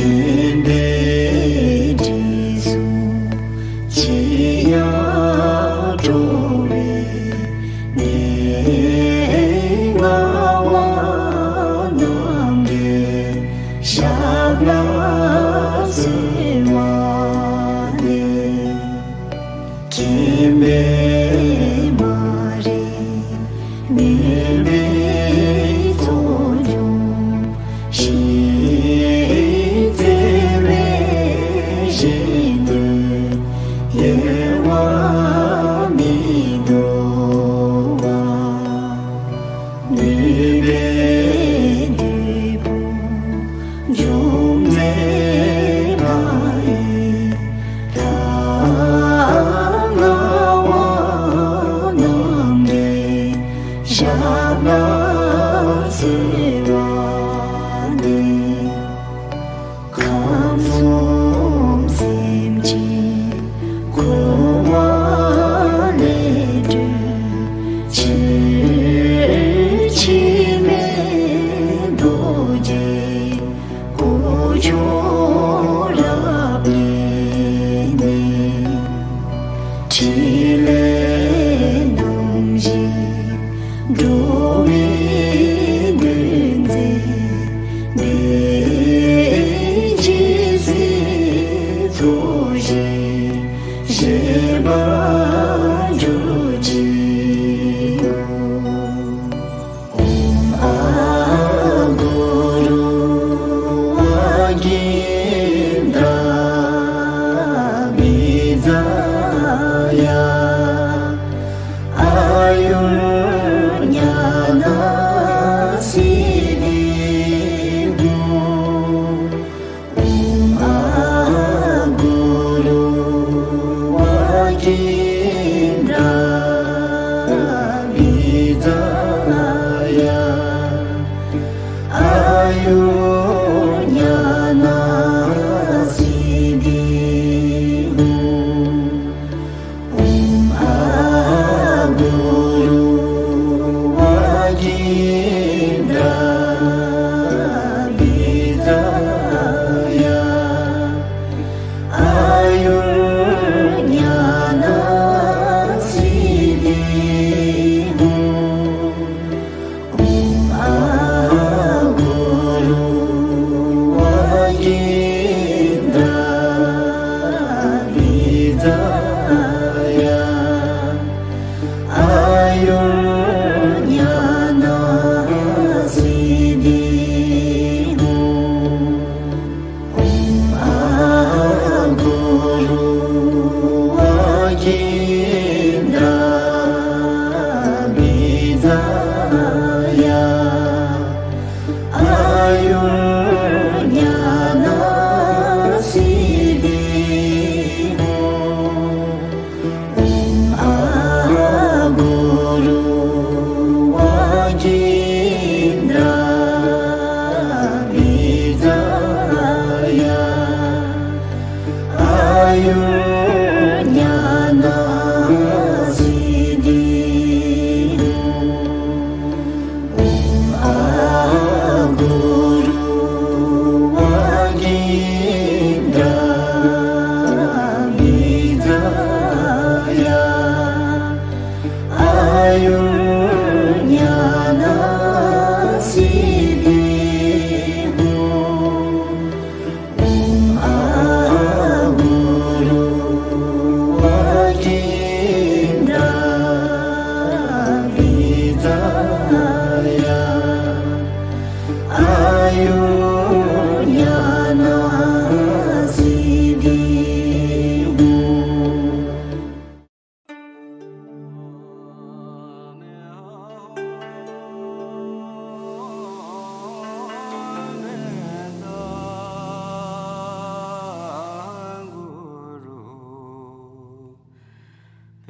ཕན་པའི་དྲིན་གཟོ་ཅི་ཡང་སྤྲོ་བའི་ངལ་བ་རྣམས་ཀྱི་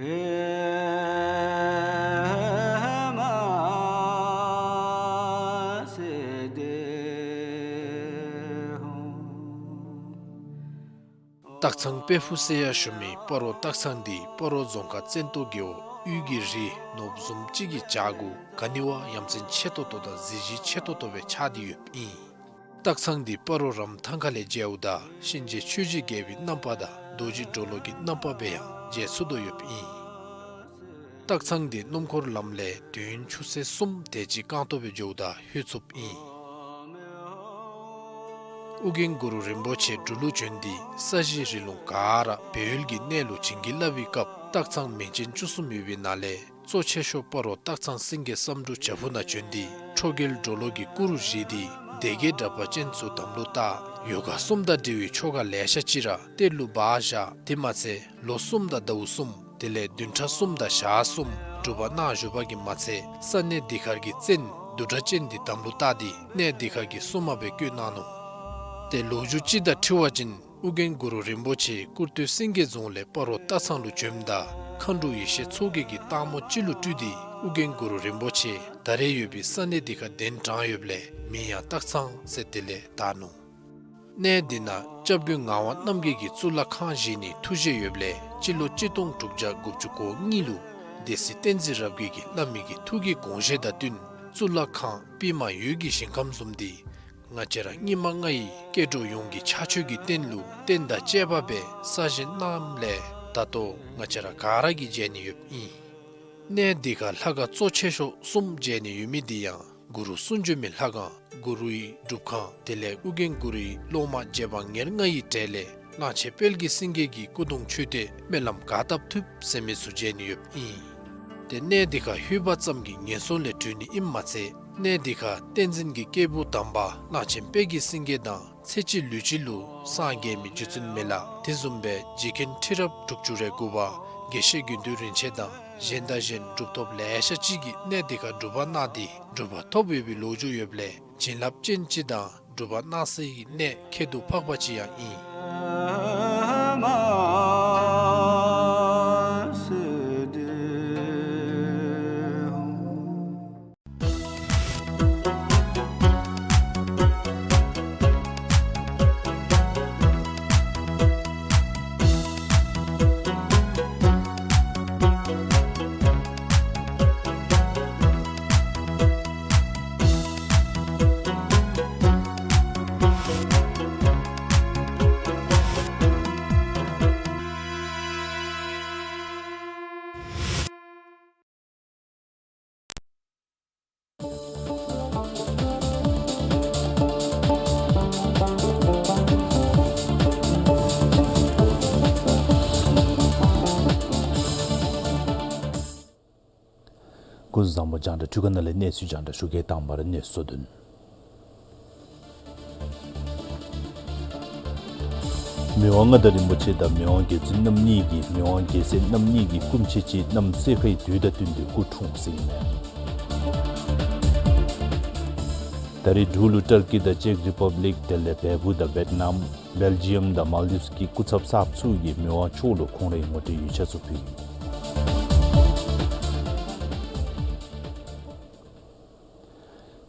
སྟག་ཚང་དཔལ་ཕུག་ཟེར་ཡང་ཞུ་མི་སྤ་རོ་སྟག་ཚང་འདི་སྤ་རོ་རྫོང་ཁག་བཙན་ཏོ་རྒེད་འོག་དབུས་ཀྱི་རི་ནོར་བུ་བཟུམ་ཅིག་གི་བྱག་གུ་ག་ནི་བ་ཡ་མཚན་ཆེ་ཏོག་ཏོ་དང་གཟི་བརྗིད་ཆེ་ཏོག་ཏོ་སྦེ་ཆགས་ཏེ་ཡོདཔ་ཨིན། སྟག་ཚང་འདི་སྤ་རོ་རམ་ཐང་ཁ་ལས་མཇལཝ་ད་གཤིན་རྗེ་ཆོས་རྗེ་རྒྱལ་པོའི་རྣམ་པ་དང་རྡོ་རྗེ་གྲོ་ལོད་ཀྱི་རྣམ་པ་སྦེ་ཡང་མཇལ་ཚུགས་དོ་ཡོདཔ་ཨིན། སྟག་ཚང་འདི་སྣུམ་འཁོར་ལམ་ལས་དུས་ཡུན་ཆུ་ཚོད་གསུམ་དེ་ཅིག་རྐང་སྟོང་སྦེ་འགྱོཝ་ད་ལྷོད་ཚུགསཔ་ཨིན། ཨོ་རྒྱན་གུ་རུ་རིན་པོ་ཆེ་འབྲུག་ལུ་བྱོན་ཏེ་ས་གཞི་རི་ལུང་ག་ར་སྦས་ཡུལ་གྱི་གནས་ལུ་བྱིན་གྱིས་བརླབས་པའི་སྐབས་སྟག་ཚང་མིང་ཅན་བཅུ་གསུམ་ཡོད་པའི་ནང་ལས་གཙོ་ཆེ་ཤོས་སྤ་རོ་སྟག་ཚང་སེང་གེ་བསམ་འགྲུབ་བྱག་ཕུག་ནང་བྱོན་ཏེ་ཁྲོ་རྒྱལ་གྲོ་ལོད་ཀྱི་སྐུ་རུ་བཞེངས་ཏེ་སྡེ་བརྒྱད་དྲེགས་པ་ཅན་ཚུ་དམ་ལུ་བཏགས། ཡོ་ག་གསུམ་དང་འབྲེལ་བའི་ཆོ་ག་ལེ་ཤ་ཅིག་ར་གཏེར་ལུ་སྦ་བཞག། དེ་མ་ཚད་ལོ་གསུམ་དང་ཟླཝ་གསུམ་དེ་ལས་བདུན་ཕྲག་གསུམ་དང་ཞག་གསུམ་སྒྲུབ་པ་གནང་བཞུགས་པ་གིས་མ་ཚད་ས་གནས་འདི་ཁར་གྱི་བཙན་བདུད་དྲེགས་ཅན་འདི་དམ་ལུ་བཏགས་ཏེ་གནས་འདི་ཁར་གྱི་སྲུང་མ་སྦེ་བསྐོས་གནང་ནུག། ཏེ་ལོ་རྒྱུས་ཅིག་དང་འཁྲིལ་བ་ཅིན་ཨོ་རྒྱན་གུ་རུ་རིན་པོ་ཆེ་ཀུར་སྟོད་སེང་གེ་རྫོང་ལས་སྤ་རོ་སྟག་ཚང་ལུ་བྱོནམ་ད་མཁའ་འགྲོ་ཡེ་ཤེས་མཚོ་རྒྱལ་གྱིས་སྟག་མོ་ཅིག་ལུ་སྤྲུལ་ཏེ་ཨོ་རྒྱན་གུ་རུ་རིན་པོ་ཆེ་ད་རེས་ཡོད་པའི་ས་གནས་འདི་ཁར་གདན་དྲངས་ཡོདཔ་ལས་མིང་ཡང་སྟག་ཚང་ཟེར་དེ་ལས་བཏགས་ནུག། གནས་འདི་ནང་སྐྱབས་མགོན་ངག་དབང་རྣམ་རྒྱལ་གྱིས་གཙུག་ལག་ཁང་བཞེངས་ནིའི་ཐུགས་བཞེད་ཡོདཔ་ལས་སྤྱི་ལོ་གཅིག་སྟོང་དྲུག་བརྒྱ་དགུ་བཅུ་གོ་གཉིས་ལུ་སྡེ་སྲིད་བསྟན་འཛིན་རབ་རྒྱས་ཀྱིས་བླ་མའི་གི་ཐུགས་ཀྱི་དགོངས་བཞེད་དང་བསྟུན་གཙུག་ལག་ཁང་པདྨ་འོད་ཀྱི་ཞིང་ཁམས་བཟུམ་འདི་ང་བཅས་ར་སྙིགས་མ་ལྔ་ཡི་སྐྱེ་འགྲོ་ཡོངས་ཀྱི་ཕྱག་མཆོད་ཀྱི་རྟེན་ལུ་རྟེན་དང་བཅས་པ་སྦེ་གསར་བཞེངས་གནངམ་ལས་ད་ལྟོ་ང་བཅས་ར་ག་ར་གིས་མཇལ་ནི་ཡོདཔ་ཨིན། གནས་འདི་ཁར་ལྷ་ཁང་གཙོ་ཆེ་ཤོས་གསུམ་མཇལ་ནི་ཡོད་མི་འདི་ཡང་གུ་རུ་གསུང་བྱོན་མའི་ལྷ་ཁང་གུ་རུའི་སྒྲུབ་ཁང་དེ་ལས་ཨོ་རྒྱན་གུ་རུའི་སློབ་མ་རྗེ་འབངས་ཉེར་ལྔ་ཡི་གྲས་ལས་གླང་ཆེན་དཔལ་གྱི་སེང་གེ་གི་སྐུ་གདུང་མཆོད་རྟེན་སྨོན་ལམ་ག་བཏབ་ཐུབ་ཟེར་མི་ཚུ་མཇལ་ནི་ཡོདཔ་ཨིན། ཏེ་གནས་འདི་ཁར་ལྷོད་པ་ཙམ་གྱིས་ངན་སོང་ལས་གྲོལ་ནི་ཨིནམ་མ་ཚད་གནས་འདི་ཁར་བསྟན་འཛིན་གྱི་སྐྱེས་བུ་དམ་པ་གླང་ཆེན་དཔལ་གྱི་སེང་གེ་དང་ཚེ་གཅིག་ལུས་གཅིག་ལུ་སངས་རྒྱས་མི་རྗེ་བཙུན་མི་ལ་དེ་བཟུམ་སྦེ་རྗེ་མཁན་ཁྲི་རབས་དྲུག་ཅུ་རེ་དགུ་པ་དགེ་བཤེས་དགེ་འདུན་རིན་ཆེན་དང་གཞན་དང་གཞན་གྲུབ་ཐོབ་ལེ་ཤ་ཅིག་གིས་གནས་འདི་ཁར་སྒྲུབ་པ་གནང་སྟེ་གྲུབ་པ་ཐོབ་ཡོད་པའི་ལོ་རྒྱུས་ཡོདཔ་ལས་བྱིན་རླབས་ཅན་ཅིག་དང་སྒྲུབ་པ་གནང་སའི་གནས་ཁྱད་དུ་འཕགས་པ་ཅིག་ཡང་ཨིན། སྐུ་གཟུགས་བཟང་པོ། རྒྱང་བསྒྲགས་འཕྲུལ་ཁང་ནང་ལས་གནས་ཚུལ་རྒྱང་བསྒྲགས་ཞུ་གེ། དང་པ་ར་གནས་ཚུལ་དོན། མི་དབང་མངའ་བདག་རིན་པོ་ཆེ་དང་མི་དབང་རྒྱལ་བཙུན་རྣམ་གཉིས་ཀྱིས་མི་དབང་རྒྱལ་སྲས་རྣམ་གཉིས་ཀྱི་སྐུ་མཆེད་ཅིག་གནམ་སེར་ཁའི་དུས་དང་བསྟུན་ཏེ་སྐུ་འཁྲུངས་ཟེར་ཨིན་མས། ད་རེས་འབྲུག་ལུ་ཊར་ཀི་དང་ཅེཀ་རི་པབ་ལིཀ་དེ་ལས་བལ་པོ་དང་ཝེཊ་ནམ་བེལ་ཇི་ཡམ་དང་མཱལ་དིབསི་གི་སྐུ་ཚབ་གསརཔ་ཚུ་གིས་མི་དབང་མཆོག་ལུ་ཁོང་རའི་ངོ་སྤྲོད་ཡིག་ཆ་ཚུ་ཕུལ་ཡི།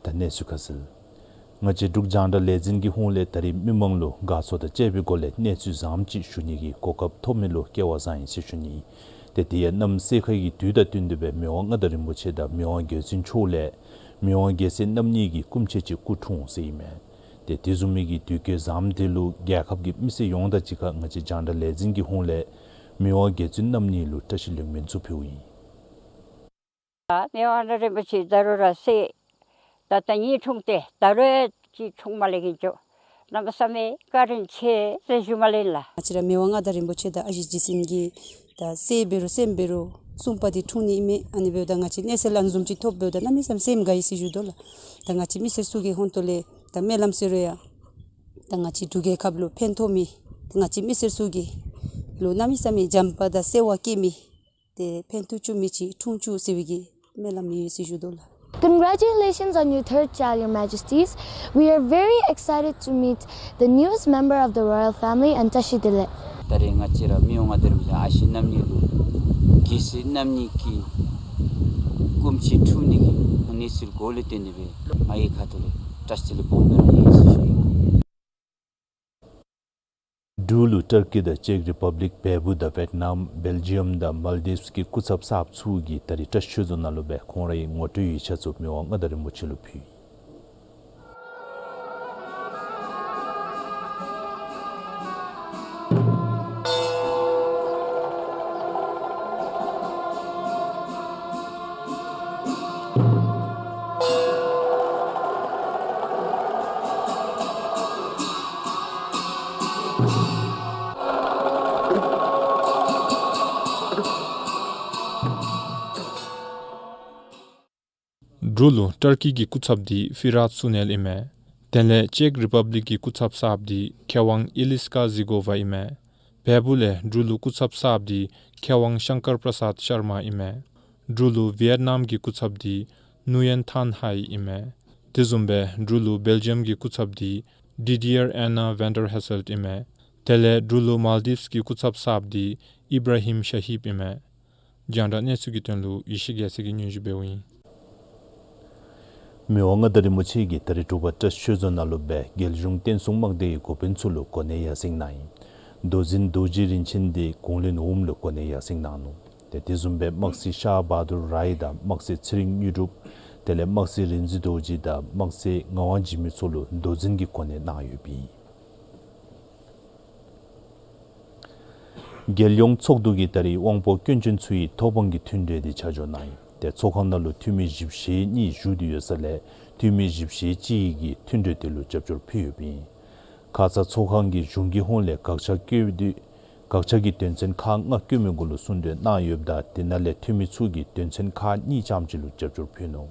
ད་གནས་ཚུལ་ཁ་གསལ། ང་བཅས་འབྲུག་རྒྱང་བསྒྲགས་ལས་འཛིན་གྱི་ཧོངས་ལས་ད་རེས་མི་མང་ལུ་དགའ་ཚོར་དང་བཅས་པའི་སྒོ་ལས་གནས་ཚུལ་བཟངམ་ཅིག་ཞུ་ནི་གི་གོ་སྐབས་ཐོབ་མི་ལུ་སྐལ་བ་བཟང་ཡི་ཟེར་ཞུ་ནི། ཏེ་དེ་ཡང་གནམ་སེར་ཁའི་དུས་དང་བསྟུན་ཏེ་སྦེ་མི་དབང་མངའ་བདག་རིན་པོ་ཆེ་དང་མི་དབང་རྒྱལ་བཙུན་མཆོག་ལས་མི་དབང་རྒྱལ་སྲས་རྣམ་གཉིས་ཀྱི་སྐུ་མཆེད་ཅིག་སྐུ་འཁྲུངས་ཟེར་ཨིན་མས། ཏེ་དེ་བཟུམ་མའི་གི་དུས་སྐབས་བཟངམ་དེ་ལུ་རྒྱལ་ཁབ་ཀྱི་མི་སེར་ཡོངས་དང་གཅིག་ཁར་ང་བཅས་རྒྱང་བསྒྲགས་ལས་འཛིན་གྱི་ཧོངས་ལས་མི་དབང་རྒྱལ་བཙུན་རྣམ་གཉིས་ལུ་བཀྲ་ཤིས་ལེགས་སྨོན་ཚུ་ཕུལཝ་ཨིན། མི་དབང་རིན་པོ་ཆེ་ད་རུང་ར་སྲས་ད་ལྟོ་གཉིས་འཁྲུངས་ཏེ་ད་རུང་ཅིག་འཁྲུངས་མ་ལེན་གི་འགྱོ། གནམ་མེད་ས་མེད་བཀའ་དྲིན་ཆེ་ཟེར་ཞུ་མ་ལེན་ལགས། ང་བཅས་ར་མི་དབང་མངའ་བདག་རིན་པོ་ཆེ་དང་ཨ་ཞེ་རྗེ་བཙུན་གྱིས་ད་སྲས་འབད་རུང་སྲསམོ་འབད་རུང་གསུམ་པ་འདི་འཁྲུངས་ནི་ཨིན་མས། ཨ་ནི་འབདཝ་ད་ང་བཅས་གནས་ཚུལ་ཨ་ནི་བཟུམ་ཅིག་ཐོབ་འབདཝ་ད་གནམ་མེད་ས་མེད་སེམས་དགའ་ཡི་ཟེར་ཞུ་དོ་ལགས། ད་ང་བཅས་མི་སེར་ཚུ་གི་ཧོངས་ཏོ་ལས་ད་མནལ་ལམ་ཟེར་རུང་ཡང་ད་ང་བཅས་འབྲུག་རྒྱལ་ཁབ་ལུ་ཕན་ཐོགས་མི་ད་ང་བཅས་མི་སེར་ཚུ་གི་ལུ་གནམ་མེད་ས་མེད་བྱམས་པ་དང་བརྩེ་བ་བསྐྱེད་མི་ཏེ་ཕན་ཐོགས་བཅུག་མི་ཅིག་འཁྲུངས་བཅུག་ཟེར་བའི་གི་སྨོན་ལམ་ཡོད་ཟེར་ཞུ་དོ་ལགས། Congratulations on your third child, Your Majesties. We are very excited to meet the newest member of the royal family, Antashi Dele. ད་རེས་ང་བཅས་ར་མི་དབང་མངའ་བདག་རིན་པོ་ཆེ་ཨ་ཞེ་རྣམ་གཉིས་ལུ་རྒྱལ་སྲས་རྣམ་གཉིས་ཀྱི་སྐུ་མཆེད་འཁྲུངས་ནི་གི་གནས་ཚུལ་གོ་ལུ་བརྟེན་ཏེ་སྦེ་ང་གི་ཁ་ཐུག་ལས་བཀྲ་ཤིས་བདེ་ལེགས་སྦོམ་སྨོ་ལགས། ཡེ་ཤེས་ཞུ་ཡི། འབྲུག་ལུ་ཊར་ཀི་དང་ཅེཀ་རི་པབ་ལིཀ་བལ་པོ་དང་ཝེཊ་ནམ་བེལ་ཇི་ཡམ་དང་མཱལ་ཌིབས་ཀྱི་སྐུ་ཚབ་གསརཔ་ཚུ་གིས་ད་རེས་བཀྲ་ཤིས་ཆོས་རྫོང་ནང་ལུ་སྦེ་ཁོང་རའི་ངོ་སྤྲོད་ཡིག་ཆ་ཚུ་མི་དབང་མངའ་བདག་རིན་པོ་ཆེ་ལུ་ཕུལ་ཡི། འབྲུག་ལུ་ཊར་ཀི་གི་སྐུ་ཚབ་འདི་ཕི་རཱཊ་སུ་ནེལ་ཨིན་མས། དེ་ལས་ཅེཀ་རི་པབ་ལིཀ་གི་སྐུ་ཚབ་གསརཔ་འདི་མཁས་དབང་ཨི་ལིས་ཀ་ཟི་གོ་ཝ་ཨིན་མས། བལ་པོ་ལས་འབྲུག་ལུ་སྐུ་ཚབ་གསརཔ་འདི་མཁས་དབང་ཤང་ཀར་པྲ་སཱད་ཤར་མ་ཨིན་མས། འབྲུག་ལུ་ཝི་ཡེཊ་ནམ་གྱི་སྐུ་ཚབ་འདི་ནུ་ཡན་ཐཱན་ཧའེ་ཨིན་མས། དེ་བཟུམ་སྦེ་འབྲུག་ལུ་བེལ་ཇི་ཡམ་གྱི་སྐུ་ཚབ་འདི་ཌི་ཌི་ཡར་ཨེན་ན་ཝན་ཌར་ཧེ་སེལཊ་ཨིན་མས། དེ་ལས་འབྲུག་ལུ་མཱལ་ཌིབས་ཀྱི་སྐུ་ཚབ་གསརཔ་འདི་ཨི་བྲ་ཧིམ་ཤ་ཧིབ་ཨིན་མས། རྒྱང་བསྒྲགས་གནས་ཚུལ་གྱི་དོན་ལུ་ཡེ་ཤེས་རྒྱལ་མཚན་གྱིས་སྙན་ཞུ་འབདཝ་ཨིན། མི་དབང་མངའ་བདག་རིན་པོ་ཆེ་གིས་ད་རེས་འབྲུག་པ་བཀྲ་ཤིས་ཆོས་རྫོང་ནང་ལུ་སྦེ་རྒྱལ་གཞུང་བསྟན་སྲུང་དམག་སྡེའི་འགོ་དཔོན་ཚུ་ལུ་གོ་གནས་ཡར་སེང་གནང་ཡི། མདོ་འཛིན་རྡོ་རྗེ་རིན་ཆེན་འདི་གུང་བློན་འོགམ་ལུ་གོ་གནས་ཡར་སེང་གནང་ནུག། ཏེ་དེ་བཟུམ་སྦེ་དམག་སྲིད་ཤཱ་བྷ་དུར་རའི་དང་དམག་སྲིད་ཚེ་རིང་དངོས་གྲུབ། དེ་ལས་དམག་སྲིད་རིག་འཛིན་རྡོ་རྗེ་དང་དམག་སྲིད་ངག་དབང་འཇིགས་མེད་ཚུ་ལུ་མདོ་འཛིན་གྱི་གོ་གནས་གནང་ཡོདཔ་ཨིན། རྒྱལ་ཡོངས་ཚོགས་འདུ་གིས་ད་རེས་དབང་པོ་སྐྱོན་ཅན་ཚུ་ཡི་ཐོབ་དབང་གི་མཐུན་གྲོས་འདི་ཆ་འཇོག་གནང་ཡི། ཏེ་ཚོགས་ཁང་ནང་ལུ་འཐུས་མི་བཞི་བཅུ་ཞེ་གཉིས་བཞུགས་ཏེ་ཡོད་ས་ལས་འཐུས་མི་བཞི་བཅུ་ཞེ་གཅིག་གིས་མཐུན་གྲོས་དེ་ལུ་རྒྱབ་སྐྱོར་ཕུལ་ཡོདཔ་ཨིན། ཁ་ཙ་ཚོགས་ཁང་གི་གཞུང་གི་ཧོངས་ལས་དགག་བྱ་བཀོད་དེ་དགག་བྱ་གི་དོན་ཚན་ཁག་ལྔ་བཀོད་མི་གུ་ལུ་གསུང་གྲོས་གནང་ཡོདཔ་ད་དེ་ནང་ལས་འཐུས་མི་ཚུ་གིས་དོན་ཚན་ཁག་གཉིས་ཙམ་ཅིག་ལུ་རྒྱབ་སྐྱོར་ཕུལ་ནུག།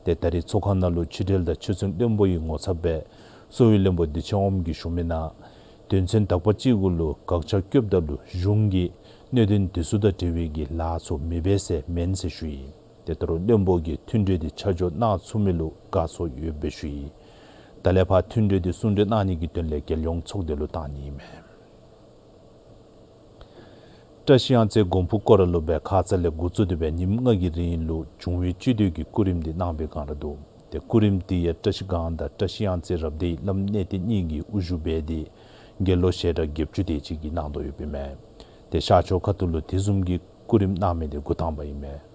ཏེ་ད་རེས་ཚོགས་ཁང་ནང་ལུ་ཕྱི་འབྲེལ་དང་ཆོས་སྲིད་བློན་པོ་ཡི་ངོ་ཚབ་སྦེ་གསོ་བའི་བློན་པོ་བདེ་ཆེན་དབངམོ་གིས་ཞུ་མི་ནང་དོན་ཚན་དག་པ་ཅིག་གུ་ལུ་དགག་བྱ་བཀོདཔ་ད་ལུ་གཞུང་གིས་གནད་དོན་དེ་ཚུ་དང་འབྲེལ་བའི་གི་ལཱ་ཚུ་མི་འབད་ཟེར་མེན་ཟེར་ཞུ་ཡི། ཏེ་ད་རུང་བློན་པོ་གིས་མཐུན་གྲོས་དེ་ཆ་འཇོག་གནང་ཚུགས་མི་ལུ་དགའ་ཚོར་ཡོདཔ་སྦེ་ཞུ་ཡི། ད་ལས་ཕར་མཐུན་གྲོས་དེ་གསུང་གྲོས་གནང་ནི་གི་དོན་ལས་རྒྱལ་ཡོངས་ཚོགས་སྡེ་ལུ་བཏང་ནི་ཨིན་མས། བཀྲ་ཤིས་གཡང་རྩེ་གོམ་ཕུག་སྐོར་ར་ལུ་སྦེ་ཁ་ཙ་ལས་འགོ་བཙུགས་ཏེ་སྦེ་ཉིནམ་ལྔ་གི་རིང་ལུ་འབྱུང་བའི་བཅུད་བསྡུས་ཀྱི་སྐུ་རིམ་འདི་གནང་བའི་བསྒང་ར་འདུག། ཏེ་སྐུ་རིམ་འདི་ཡང་བཀྲ་ཤིས་སྒང་དང་བཀྲ་ཤིས་གཡང་རྩེ་རབ་སྡེའི་བླམ་གནས་བརྟན་གཉིས་ཀྱིས་དབུ་བཞུགས་འབད་དེ་དགེ་སློང་ཞལ་གྲངས་བརྒྱད་ཅུ་དེ་ཅིག་གིས་གནང་དོ་ཡོདཔ་ཨིན་མས། ཏེ་ཤར་ཕྱོགས་ཁ་ཐུག་ལུ་དེ་བཟུམ་གྱི་སྐུ་རིམ་གནང་མི་འདི་འགོ་དང་པ་ཨིན་མས།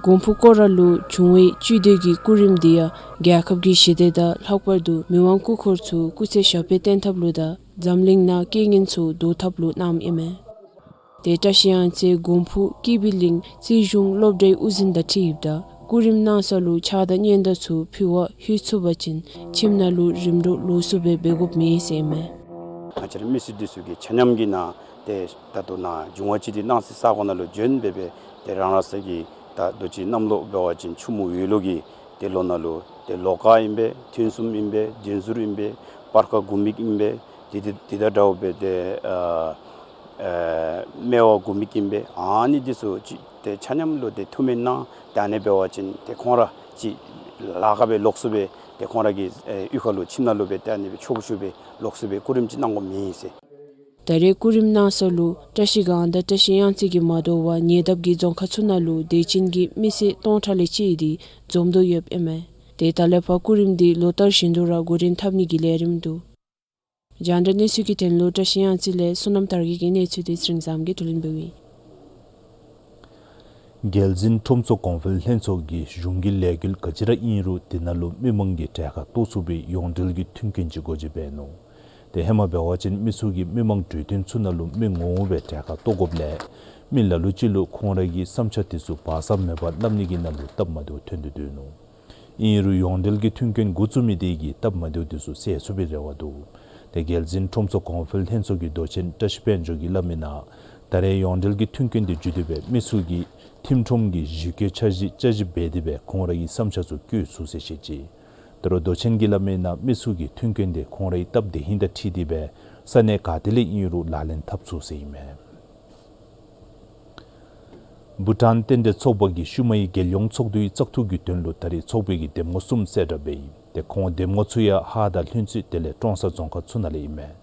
གོམ་ཕུག་སྐོར་ར་ལུ་འབྱུང་བའི་བཅུད་བསྡུས་ཀྱི་སྐུ་རིམ་འདི་ཡང་རྒྱལ་ཁབ་ཀྱི་ཞི་བདེ་དང་ལྷག་པར་དུ་མི་དབང་སྐུ་འཁོར་ཚུ་སྐུ་ཚེ་ཞབས་པད་བརྟན་ཐབས་ལུ་དང་འཛམ་གླིང་ནང་རྐྱེན་ངན་ཚུ་བཟློག་ཐབས་ལུ་གནངམ་ཨིན་མས། ཏེ་བཀྲ་ཤིས་གཡང་རྩེ་གོམ་ཕུག་ཀི་བི་གླིང་རྩིས་གཞུང་སློབ་གྲྭའི་དབུ་འཛིན་དང་འཁྲིལ་ཡོདཔ་ད་སྐུ་རིམ་གནང་ས་ལུ་ཕྱག་དང་སྙན་དར་ཚུ་ཕུལ་བར་ལྷོད་ཚུགས་པ་ཅིན་ཁྱིམ་ནང་ལུ་རིམ་གྲོ་ལོགས་སུ་སྦེ་འབད་དགོཔ་མེད་ཟེར་ཨིན་མས། ང་བཅས་ར་མི་སེར་འདི་ཚུ་གིས་ཆ་མཉམ་གྱིས་ནཱ་ཏེ་ད་ལྟོ་ནཱ་འབྱུང་བ་བཅུད་བསྡུས་གནང་སའི་ས་གོ་ནང་ལུ་བྱོན་སྦེ་སྦེ་ཏེ་རང་རང་སོ་གི་ད་ལྟོ་ཅིག་གནམ་ལོ་འབད་བ་ཅིན་ཆུ་མོ་འོད་ལོ་གི་ཏེ་ལོ་ནང་ལུ་ཏེ་ལོ་དཀར་ཨིན་པས། ཐུན་གསུམ་ཨིན་པས། བདུན་ཟུར་ཨིན་པས། སྤར་ཁ་དགུ་མིག་ཨིན་པས། ཏེ་ཏེ་ཏེ་ད་འདྲཝ་སྦེ་ཏེ་ཨ་ཨེ་སྨེ་བ་དགུ་མིག་ཨིན་པས། ཨ་ནི་འདི་ཚུ་ཅིག་ཏེ་ཆ་མཉམ་ལུ་ཏེ་ཐུགས་སྨོན་གནང་། ཏེ་ཨ་ནི་འབད་བ་ཅིན་ཏེ་ཁོང་ར་ཅིག་ལཱ་ཁག་སྦེ་ལོགས་སུ་སྦེ་ཏེ་ཁོང་ར་གི་ཨེ་གཡུས་ཁ་ལུ་ཁྱིམ་ནང་ལུ་སྦེ་ཏེ་ཨ་ནི་སྦེ་ཆོག་ཆོག་སྦེ་ལོགས་སུ་སྦེ་སྐུ་རིམ་ཅིག་གནང་དགོཔ་མེད་ཟེར། ད་རེས་སྐུ་རིམ་གནང་ས་ལུ་བཀྲ་ཤིས་སྒང་དང་བཀྲ་ཤིས་གཡང་རྩེ་གིས་མ་དོ་བར་ཉེ་འདབས་ཀྱི་རྫོང་ཁག་ཚུ་ནང་ལུ་དད་ཅན་གྱི་མི་སེར་སྟོང་ཕྲག་ལས་བཅད་དེ་འཛོམས་དོ་ཡོདཔ་ཨིན་མས། ཏེ་ད་ལས་ཕར་སྐུ་རིམ་འདི་ལོ་ལྟར་བཞིན་དུ་ར་འགོ་འདྲེན་འཐབ་ནི་གི་ལས་རིམ་འདུག། རྒྱང་བསྒྲགས་གནས་ཚུལ་གྱི་དོན་ལུ་བཀྲ་ཤིས་གཡང་རྩེ་ལས་བསོད་ནམས་དར་རྒྱས་ཀྱི་གནས་ཚུལ་འདི་ཚེ་རིང་བཟངམོ་གིས་བསྡུ་ལེན་འབདཝ་ཨིན། རྒྱལ་འཛིན་ཁྲོམ་ཚོགས་གོང་འཕེལ་ལྷན་ཚོགས་ཀྱིས་གཞུང་གི་ལས་འགུལ་ག་ཅི་ར་ཨིན་རུང་དེ་ནང་ལུ་མི་མང་གིས་གྲལ་ཁར་གཏོགས་ཚུགས་པའི་ཡོངས་འབྲེལ་གྱི་མཐུན་རྐྱེན་ཅིག་འགོ་འབྱེད་འབད་ནུག། ཏེ་ཧེ་མ་འབད་བ་ཅིན་མི་ཚུ་གིས་མི་མང་གྲོས་བསྟུན་ཚུ་ནང་ལུ་མི་ངོ་མ་སྦེ་གྲལ་ཁར་གཏོགས་དགོཔ་ལས་མི་ལ་ལུ་ཅིག་ལུ་ཁོང་ར་གི་བསམ་འཆར་དེ་ཚུ་བག་ཚ་མེད་པར་སླབ་ནི་གི་ནང་ལུ་སྟབས་མ་བདེཝ་ཐོན་ཏེ་སྡོད་ནུག། ཨིན་རུང་ཡོངས་འབྲེལ་གྱི་མཐུན་རྐྱེན་འགོ་བཙུགས་མི་དེ་གིས་སྟབས་མ་བདེཝ་དེ་ཚུ་སེལ་ཚུགས་པའི་རེ་བ་འདུག། ཏེ་རྒྱལ་འཛིན་ཁྲོམ་ཚོགས་གོང་འཕེལ་ལྷན་ཚོགས་ཀྱི་མདོ་ཆེན་བཀྲ་ཤིས་དཔལ་འབྱོར་གྱིས་སླབ་མི་ནང་ད་རེས་ཡོངས་འབྲེལ་གྱི་མཐུན་རྐྱེན་དེ་བརྒྱུད་དེ་སྦེ་མི་ཚུ་གིས་ཁྲིམས་ཁྲོམ་གྱི་ཞི་རྒོལ་འཆར་གཞི་བཅའ་གཞི་འབད་དེ་སྦེ་ཁོང་ར་གི་བསམ་འཆར་ཚུ་བཀོད་ཚུགས་ཟེར་བཤད་ཅི། ད་རུང་མདོ་ཆེན་གྱིས་སླབ་མི་ནང་མི་ཚུ་གིས་མཐུན་རྐྱེན་དེ་ཁོང་རའི་སྟབས་བདེ་ཧིང་དང་འཁྲིལ་ཏེ་སྦེ་ས་གནས་ག་ཏེ་ལས་ཨིན་རུང་ལག་ལེན་འཐབ་ཚུགས་ཟེར་ཨིན་མས། བྷུ་ཊཱན་རྟེན་འབྲེལ་ཚོགས་པ་གིས་ཤུལ་མའི་རྒྱལ་ཡོངས་ཚོགས་འདུའི་བཙག་འཐུ་གི་དོན་ལུ་ད་རེས་ཚོགས་པའི་གི་འདེམས་ངོ་གསུམ་གསལ་བསྒྲགས་འབད་ཡི། ཏེ་ཁོང་འདེམས་ངོ་ཚུ་ཡང་ཧཱ་དང་ལྷུན་རྩེ་དེ་ལས་ཀྲོང་གསར་རྫོང་ཁག་ཚུ་ནང་ལས་ཨིན་མས།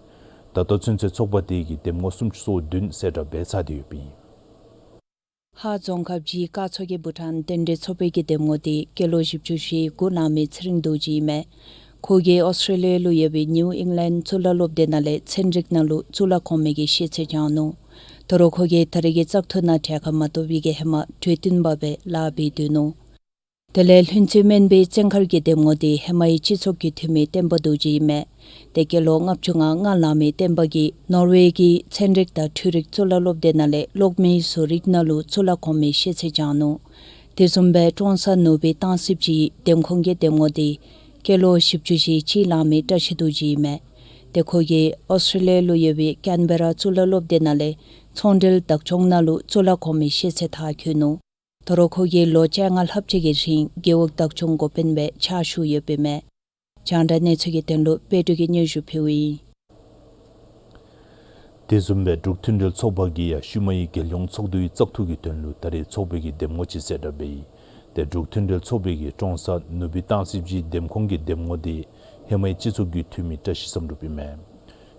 ད་ལྟོ་ཚུན་ཚོད་ཚོགས་པ་དེ་གིས་འདེམས་ངོ་སུམ་ཅུ་སོ་བདུན་གསལ་བསྒྲགས་འབད་ཚར་ཏེ་ཡོདཔ་ཨིན། ཧཱ་རྫོང་ཁག་བཞི་ཀ་མཚོ་སྐྱེས་བྷུ་ཊཱན་རྟེན་འབྲེལ་ཚོགས་པའི་གི་འདེམས་ངོ་དེ་སྐྱེས་ལོ་བཞི་བཅུ་ཞེ་དགུ་ལང་མི་ཚེ་རིང་རྡོ་རྗེ་ཨིན་མས། ཁོ་གིས་ཨོསི་ཊྲེ་ལི་ཡ་ལུ་ཡོད་པའི་ནིའུ་ཨིང་ལེནཌ་གཙུག་ལག་སློབ་སྡེ་ནང་ལས་ཚན་རིག་ནང་ལུ་གཙུག་ལག་གོང་མའི་གི་ཤེས་ཚད་སྦྱང་ནུག། ད་རུང་ཁོ་གིས་ད་རེས་ཀྱི་བཙག་འཐུ་ནང་གྲལ་ཁར་མ་གཏོགས་པའི་གི་ཧེ་མ་གྲོས་སྟོན་པ་སྦེ་ལཱ་འབད་སྡོད་ནུག། དེ་ལས་ལྷུན་རྩེ་སྨན་པའི་བཙན་མཁར་གྱི་འདེམས་ངོ་དེ་ཧེ་མའི་སྤྱི་ཚོགས་ཀྱི་འཐུས་མི་བསྟན་པ་རྡོ་རྗེ་ཨིན་མས། ཏེ་སྐྱེས་ལོ་ལྔ་བཅུ་ང་ལྔ་ལང་མི་བསྟན་པ་གིས་ནོར་ཝེ་གི་ཚན་རིག་དང་འཕྲུལ་རིག་གཙུག་ལག་སློབ་སྡེ་ནང་ལས་གློག་མེའི་བཟོ་རིག་ནང་ལུ་གཙུག་ལག་གོང་མའི་ཤེས་ཚད་སྦྱང་ནུག། དེ་བཟུམ་སྦེ་ཀྲོང་གསར་ནུ་སྦིས་ཏང་སྲིད་ཀྱི་འདེམས་ཁོངས་ཀྱི་འདེམས་ངོ་དེ་སྐྱེས་ལོ་བཞི་བཅུ་ཞེ་གཅིག་ལང་མི་བཀྲ་ཤིས་རྡོ་རྗེ་ཨིན་མས། ཏེ་ཁོ་གིས་ཨོསི་ཊྲེ་ལི་ཡ་ལུ་ཡོད་པའི་ཀེན་བེ་ར་གཙུག་ལག་སློབ་སྡེ་ནང་ལས་ཚོང་འབྲེལ་བདག་སྐྱོང་ནང་ལུ་གཙུག་ལག་གོང་མའི་ཤེས་ཚད་མཐར་འཁྱོལ་ནུག། ད་རུང་ཁོ་གིས་ལོ་བཅོ་ལྔ་ལྷགཔ་ཅིག་གི་རིང་རྒེད་འོག་བདག་སྐྱོང་འགོ་དཔོན་སྦེ་ཕྱག་ཞུ་ཡོདཔ་ཨིན་མས། རྒྱང་བསྒྲགས་གནས་ཚུལ་གྱི་དོན་ལུ་དཔལ་སྒྲོན་གྱིས་སྙན་ཞུ་ཕུལཝ་ཨིན། དེ་བཟུམ་སྦེ་འབྲུག་མཐུན་སྒྲིལ་ཚོགས་པ་གིས་ཡང་ཤུལ་མའི་རྒྱལ་ཡོངས་ཚོགས་འདུའི་བཙག་འཐུ་གི་དོན་ལུ་ད་རེས་ཚོགས་པའི་གི་འདེམས་ངོ་ཅིག་གསལ་བསྒྲགས་འབད་ཡི། ཏེ་འབྲུག་མཐུན་སྒྲིལ་ཚོགས་པའི་གི་ཀྲོང་གསར་ནུ་སྦིས་ཏང་སྲིད་ཀྱི་འདེམས་ཁོངས་ཀྱི་འདེམས་ངོ་དེ་ཧེ་མའི་སྤྱི་ཚོགས་ཀྱི་འཐུས་མི་བཀྲ་ཤིས་བསམ་གྲུབ་ཨིན་མས།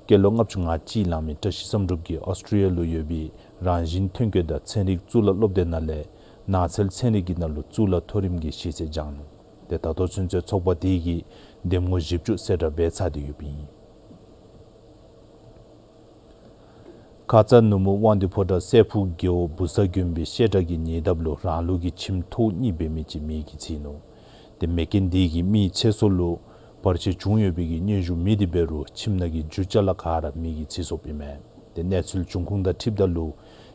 སྐྱེས་ལོ་ལྔ་བཅུ་ང་གཅིག་ལང་མི་བཀྲ་ཤིས་བསམ་གྲུབ་ཀྱིས་ཨོསི་ཊྲེ་ལི་ཡ་ལུ་ཡོད་པའི་རང་བཞིན་ཐོན་སྐྱེད་དང་ཚན་རིག་གཙུག་ལག་སློབ་སྡེ་ནང་ལས་ནགས་ཚལ་ཚན་རིག་གི་ནང་ལུ་གཙུག་ལག་མཐོ་རིམ་གྱི་ཤེས་ཚད་སྦྱང་ནུག། ཏེ་ད་ལྟོ་ཚུན་ཚོད་ཚོགས་པ་དེ་གིས་འདེམས་ངོ་བཞི་བཅུ་གསལ་བསྒྲགས་འབད་ཚར་ཏེ་ཡོདཔ་ཨིན། ཁ་ཙ་ནུབ་མོ་དབང་འདུས་ཕོ་བྲང་སྲས་ཕུག་རྒེད་འོག་བུ་ཚ་དགོན་པའི་བཤད་གྲྭ་གི་ཉེ་འདབས་ལུ་རང་ལུགས་ཀྱི་ཁྱིམ་ཐོག་གཉིས་འབད་མི་ཅིག་མེ་གིས་འཚིག་ནུག། ཏེ་མེ་རྐྱེན་དེ་གིས་མིའི་ཚེ་སྲོག་ལུ་བར་ཆད་བྱུང་ཡོད་པའི་གི་སྙན་ཞུ་མེད་དེ་འབད་རུང་ཁྱིམ་ནང་གི་རྒྱུ་ཅ་ལ་ག་ར་མེ་གིས་འཚིག་སོཔ་ཨིན་མས། ཏེ་གནས་ཚུལ་བྱུང་ཁུངས་དང་འཁྲིལཝ་ད་ལུ་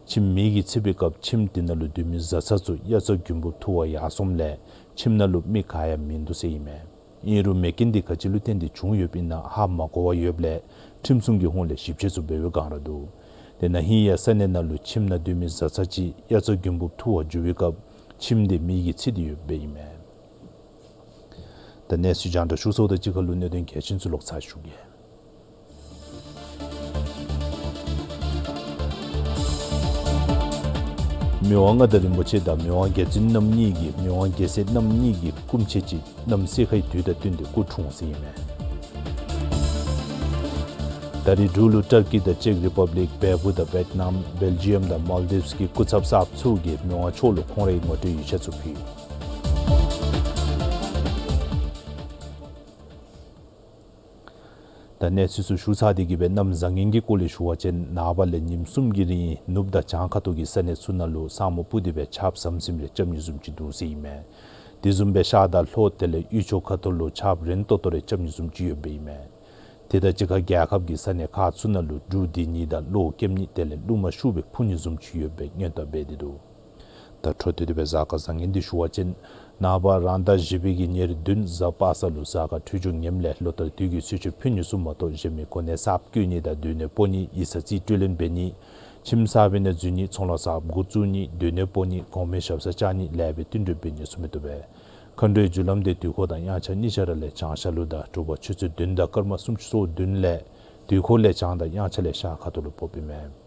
ཁྱིམ་མེ་གིས་འཚིག་པའི་སྐབས་ཁྱིམ་དེ་ནང་ལུ་སྡོད་མི་བཟའ་ཚང་ཚུ་དབྱར་རྩྭ་དགུན་འབུབ་འཐུ་བར་ཡར་སོངམ་ལས་ཁྱིམ་ནང་ལུ་མི་ག་ཡང་མིན་འདུག་ཟེར་ཨིན་མས། ཨིན་རུང་མེ་རྐྱེན་དེ་ག་ཅི་ལུ་བརྟེན་ཏེ་བྱུང་ཡོདཔ་ཨིན་ན་ཧ་མ་གོ་བར་ཡོདཔ་ལས་ཁྲིམས་སྲུང་གི་ཧོངས་ལས་ཞིབ་དཔྱད་ཚུ་འབད་བའི་བསྒང་ར་འདུག། ཏེ་ན་ཧིང་ཡང་ས་གནས་ནང་ལུ་ཁྱིམ་ནང་སྡོད་མི་བཟའ་ཚང་ཅིག་དབྱར་རྩྭ་དགུན་འབུབ་འཐུ་བར་འགྱོ་བའི་སྐབས་ཁྱིམ་དེ་མེ་གིས་འཚིག་སྟེ་ཡོདཔ་ཨིན་མས། ད་གནས་ཚུལ་རྒྱང་བསྒྲགས་ཞུ་ཚརཝ་དང་གཅིག་ཁར་ལུ་གནད་དོན་གལ་ཆེན་ཚུ་ལོག་ཚར་ཞུ་གེ། མི་དབང་མངའ་བདག་རིན་པོ་ཆེ་དང་མི་དབང་རྒྱལ་བཙུན་རྣམ་གཉིས་ཀྱིས་མི་དབང་རྒྱལ་སྲས་རྣམ་གཉིས་ཀྱི་སྐུ་མཆེད་ཅིག་གནམ་སེར་ཁའི་དུས་དང་བསྟུན་ཏེ་སྐུ་འཁྲུངས་ཟེར་ཨིན་མས། ད་རེས་འབྲུག་ལུ་ཏར་ཀི་དང་ཅེཀ་རི་པབ་ལིཀ་བལ་པོ་དང་ཝེཊ་ནམ་བེལ་ཇི་ཡམ་དང་མཱལ་དིབས་ཀྱི་སྐུ་ཚབ་གསརཔ་ཚུ་གིས་མི་དབང་མཆོག་ལུ་ཁོང་རའི་ངོ་སྤྲོད་ཡིག་ཆ་ཚུ་ཕུལ། ད་གནས་ཚུལ་ཚུ་ཞུ་ཚར་ཏེ་གི་སྦེ་གནམ་བཟང་ངན་གྱི་སྐོར་ལས་ཞུ་བ་ཅིན་ནངས་པ་ལས་ཉིནམ་གསུམ་གྱི་རིང་ནུབ་དང་བྱང་ཁ་ཐུག་གི་ས་གནས་ཚུ་ནང་ལུ་ས་སྨུག་སྤུབས་ཏེ་སྦེ་ཆརཔ་ཟམ་ཟིམ་རེ་རྐྱབ་ནི་བཟུམ་ཅིག་འདུག་ཟེར་ཨིན་མས། དེ་བཟུམ་སྦེ་ཤར་དང་ལྷོ་དེ་ལས་དབུས་ཕྱོགས་ཁ་ཐུག་ལུ་ཆརཔ་རན་ཏོག་ཏོ་རེ་རྐྱབ་ནི་བཟུམ་ཅིག་ཡོདཔ་ཨིན་མས། དེ་དང་གཅིག་ཁར་རྒྱལ་ཁབ་ཀྱི་ས་གནས་ཁག་ཚུ་ནང་ལུ་འབྲུག་དེ་ཉིད་དང་གློག་རྐྱབ་ནི་དེ་ལས་རླུང་མ་ཤུགས་སྦེ་འཕུ་ནི་བཟུམ་ཅིག་ཡོད་པའི་སྔོན་བརྡ་འབད་དེ་འདུག། ད་འཕྲོ་མཐུད་དེ་སྦེ་གཟའ་སྐར་བཟང་ངན་འདི་ཞུ་བ་ཅིན་ནངས་པ་རང་ཟླ་བཞི་པའི་གི་ཉེར་བདུན་གཟའ་པ་སངས་ལུ་གཟའ་སྐར་འཕྲོད་སྦྱོར་ངནམ་ལས་ལོ་ལྟར་དུས་ཀྱི་གསོལ་མཆོད་ཕུལ་ནི་ཚུ་མ་གཏོགས་གཞན་མི་གོ་གནས་གསརཔ་བསྐོ་ནི་དང་སྡོད་གནས་སྤོ་ནི་ཡིག་ཚང་རྩིས་སྤྲོད་ལེན་འབད་ནི་ཁྱིམ་གསརཔ་ནང་འཛུལ་ནི་ཚོང་ལཱ་གསརཔ་འགོ་བཙུགས་ནི་སྡོད་གནས་སྤོ་ནི་གོང་མའི་ཞབས་སར་བཅར་ནི་ལེགས་པའི་བསྟུན་གྲོས་འབད་ནི་ཚུ་མི་བཏུབ་པས། མཁའ་འགྲོའི་རྒྱུ་ལམ་དེ་དུས་འཁོར་དང་དབྱངས་འཆར་གཉིས་ཆ་ར་ལས་བྱང་ཤར་ལུ་དང་དྲོ་པ་ཆུ་ཚོད་བདུན་དང་སྐར་མ་སུམ་ཅུ་སོ་བདུན་ལས་དུས་འཁོར་ལས་བྱང་དང་དབྱངས་འཆར་ལས་ཤར་ཁ་ཐུག་ལུ་ཕོགཔ་ཨིན་མས།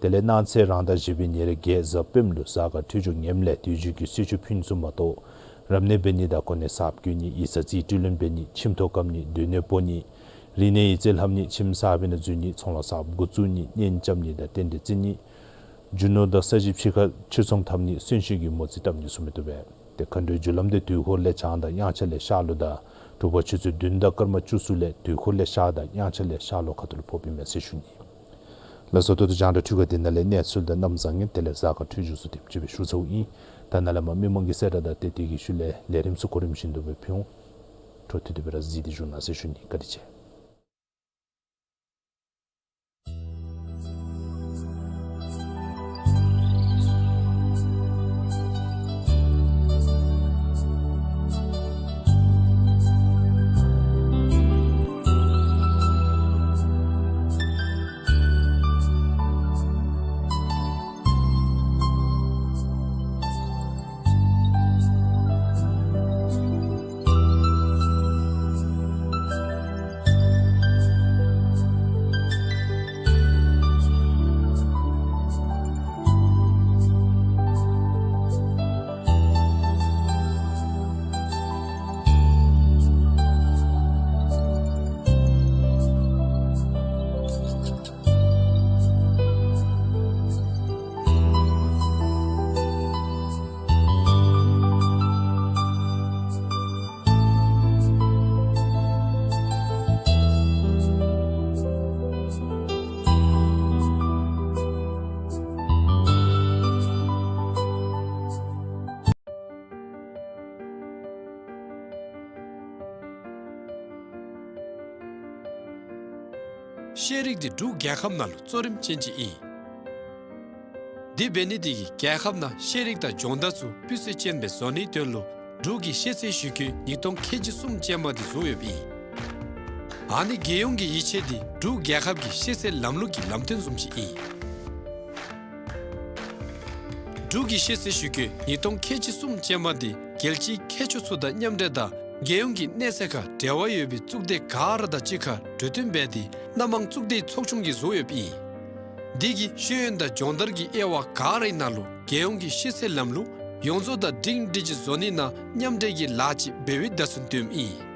དེ་ལས་གནངས་ཚེ་རང་ཟླ་བཞི་པའི་ཉེར་བརྒྱད་གཟའ་སྤེནམ་ལུ་གཟའ་སྐར་འཕྲོད་སྦྱོར་ངནམ་ལས་དུས་རྒྱུན་གྱི་གསོལ་མཆོད་ཕུལ་ནི་ཚུ་མ་གཏོགས་རབ་གནས་འབད་ནི་དང་གོ་གནས་གསརཔ་བསྐོ་ནི་ཡིག་ཚང་རྩིས་སྤྲོད་ལེན་འབད་ནི་ཁྱིམ་ཐོག་བཀབ་ནི་སྡོད་གནས་སྤོ་ནི་རིག་གནས་ཡིག་རྩིས་ལྷབ་ནི་ཁྱིམ་གསརཔ་ནང་འཛུལ་ནི་ཚོང་ལཱ་གསརཔ་འགོ་བཙུགས་ནི་གཉེན་རྐྱབ་ནི་དང་རྟེན་འབྲེལ་བརྩི་ནི་རྒྱུ་ནོར་དང་ས་གཞི་ཕྱི་ཁར་ཕྱིར་ཚོང་འཐབ་ནི་གསོན་གཤིན་གྱི་མོ་རྩིས་བཏབ་ནི་ཚུ་མི་བཏུབ་པས། ཏེ་མཁའ་འགྲོའི་རྒྱུ་ལམ་དེ་དུས་འཁོར་ལས་བྱང་དང་དབྱངས་འཆར་ལས་ཤར་ལུ་དང་དྲོ་པ་ཆུ་ཚོད་བདུན་དང་སྐར་མ་བཅུ་གསུམ་ལས་དུས་འཁོར་ལས་ཤར་དང་དབྱངས་འཆར་ལས་ཤར་ལྷོ་ཁ་ཐུག་ལུ་ཕོགཔ་ཨིན་མས་ཟེར་ཞུ་ནི། ལགས་སོ། ད་ལྟོ་རྒྱང་བསྒྲགས་འཕྲུལ་ཁང་འདི་ནང་ལས་གནས་ཚུལ་དང་གནམ་བཟང་ངན་དེ་ལས་གཟའ་སྐར་འཕྲོད་སྦྱོར་ཚུ་དེམ་ཅིག་སྦེ་ཞུ་ཚརཝ་ཨིན། ད་ནཱ་ལས་མར་མི་མང་གི་གསལ་བསྒྲགས་དང་དེ་དེ་གི་ཤུལ་ལས་ལས་རིམ་ཚུ་གོ་རིམ་བཞིན་དུ་སྦེ་ཕུལ་འོང་། འཕྲོ་མཐུད་དེ་སྦེ་ར་གཟིགས་ཏེ་བཞུགས་གནང་ཟེར་ཞུ་ནི། བཀའ་དྲིན་ཆེ། ཤེས་རིག་འདི་འབྲུག་རྒྱལ་ཁབ་ནང་ལུ་གཙོ་རིམ་ཅན་ཅིག་ཨིན། དེ་འབད་ནི་དེ་གིས་རྒྱལ་ཁབ་ནང་ཤེས་རིག་དང་སྦྱོང་བརྡར་ཚུ་སྤུས་ཚད་ཅན་སྦེ་བཟོ་ནིའི་དོན་ལུ་འབྲུག་གི་ཤེས་ཚད་ཞིབ་དཔྱོད་ཉིས་སྟོང་ཁལ་གཅིག་གསུམ་ཅན་མ་འདི་བཟོ་ཡོདཔ་ཨིན། ཨ་ནི་རྒྱལ་ཡོངས་ཀྱི་ཡིད་ཆེས་འདི་འབྲུག་རྒྱལ་ཁབ་ཀྱི་ཤེས་ཚད་ལམ་ལུགས་ཀྱི་ལམ་སྟོན་བཟུམ་ཅིག་ཨིན། འབྲུག་གི་ཤེས་ཚད་ཞིབ་དཔྱོད་ཉིས་སྟོང་ཁལ་གཅིག་གསུམ་ཅན་མ་འདི་རྒྱལ་སྤྱིའི་མཁས་མཆོག་ཚུ་དང་མཉམ་འབྲེལ་དང་རྒྱལ་ཡོངས་ཀྱི་གནས་ཚད་ཁར་འབྲེལ་བ་ཡོད་པའི་གཙུག་སྡེ་ག་ར་དང་གཅིག་ཁར་གྲོས་བསྟུན་འབད་དེ་སྣ་མང་གཙུག་སྡེའི་ཚོགས་ཆུང་གིས་བཟོ་ཡོདཔ་ཨིན། འདི་གིས་ཤེས་ཡོན་དང་སྦྱོང་བརྡར་གྱི་དབྱེ་བ་ག་རའི་ནང་ལུ་རྒྱལ་ཡོངས་ཀྱི་ཤེས་ཚད་ལམ་ལུགས་ཡོངས་རྫོགས་དང་སྒྲིང་སྒྲི་ཅིག་བཟོ་ནི་ནང་མཉམ་འབྲེལ་གྱི་ལཱ་ཅིག་འབད་བའི་བརྡ་མཚོན་སྟོནམ་ཨིན།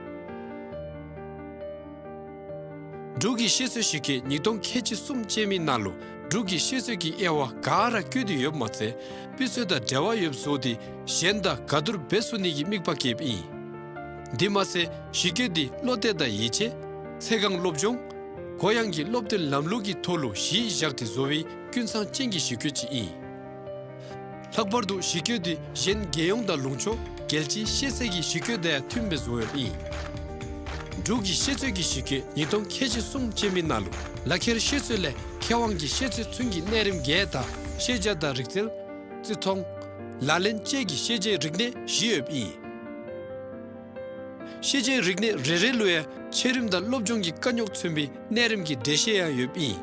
འབྲུག་གི་ཤེས་ཚད་ཞིབ་དཔྱོད་ཉིས་སྟོང་ཁལ་གཅིག་གསུམ་ཅན་མའི་ནང་ལུ་འབྲུག་གི་ཤེས་ཚད་ཀྱི་དབྱེ་བ་ག་ར་བཀོད་དེ་ཡོདཔ་མ་ཚད་སྤུས་ཚད་དང་འབྲེལ་བ་ཡོདཔ་བཟོ་སྟེ་གཞན་དང་ག་བསྡུར་འབད་ཚུགས་ནི་གི་དམིགས་པ་བསྐྱེདཔ་ཨིན། དེ་མ་ཚད་ཞིབ་དཔྱོད་འདི་བློ་གཏད་དང་ཡིད་ཆེས་ཚེ་གང་སློབ་སྦྱོང་གུ་ཡངས་ཀྱི་སློབ་སྟོན་ལམ་ལུགས་ཀྱི་ཐོག་ལུ་གཞི་བཞག་སྟེ་བཟོ་བའི་ཀུན་ཚང་ཅན་གྱི་ཞིབ་དཔྱོད་ཅིག་ཨིན། ལྷག་པར་དུ་ཞིབ་དཔྱོད་འདི་གཞན་རྒྱལ་ཡོངས་དང་ལུང་ཕྱོགས་རྒྱལ་སྤྱིའི་ཤེས་ཚད་ཀྱི་ཞིབ་དཔྱོད་དང་ཡང་མཐུནམ་སྦེ་བཟོ་ཡོདཔ་ཨིན། འབྲུག་གི་ཤེས་ཚད་ཀྱི་ཞིབ་དཔྱོད་ཉིས་སྟོང་ཁལ་གཅིག་གསུམ་ཅན་མའི་ནང་ལུ་ལག་ཁྱེར་ཤེས་ཚད་ལས་མཁས་དབང་གི་ཤེས་ཚད་ཚུན་གྱི་གནས་རིམ་བརྒྱད་དང་ཤེས་བྱ་དང་རིག་རྩལ། བརྩི་མཐོང་། ལག་ལེན་བཅས་ཀྱི་ཤེས་བྱའི་རིག་གནས་བཞི་ཡོདཔ་ཨིན། ཤེས་བྱའི་རིག་གནས་རེ་རེ་ལུ་ཡང་ཆེ་རིམ་དང་སློབ་སྦྱོང་གི་དཀའ་རྙོག་མཚོན་པའི་གནས་རིམ་གྱི་འགྲེལ་བཤད་ཡང་ཡོདཔ་ཨིན།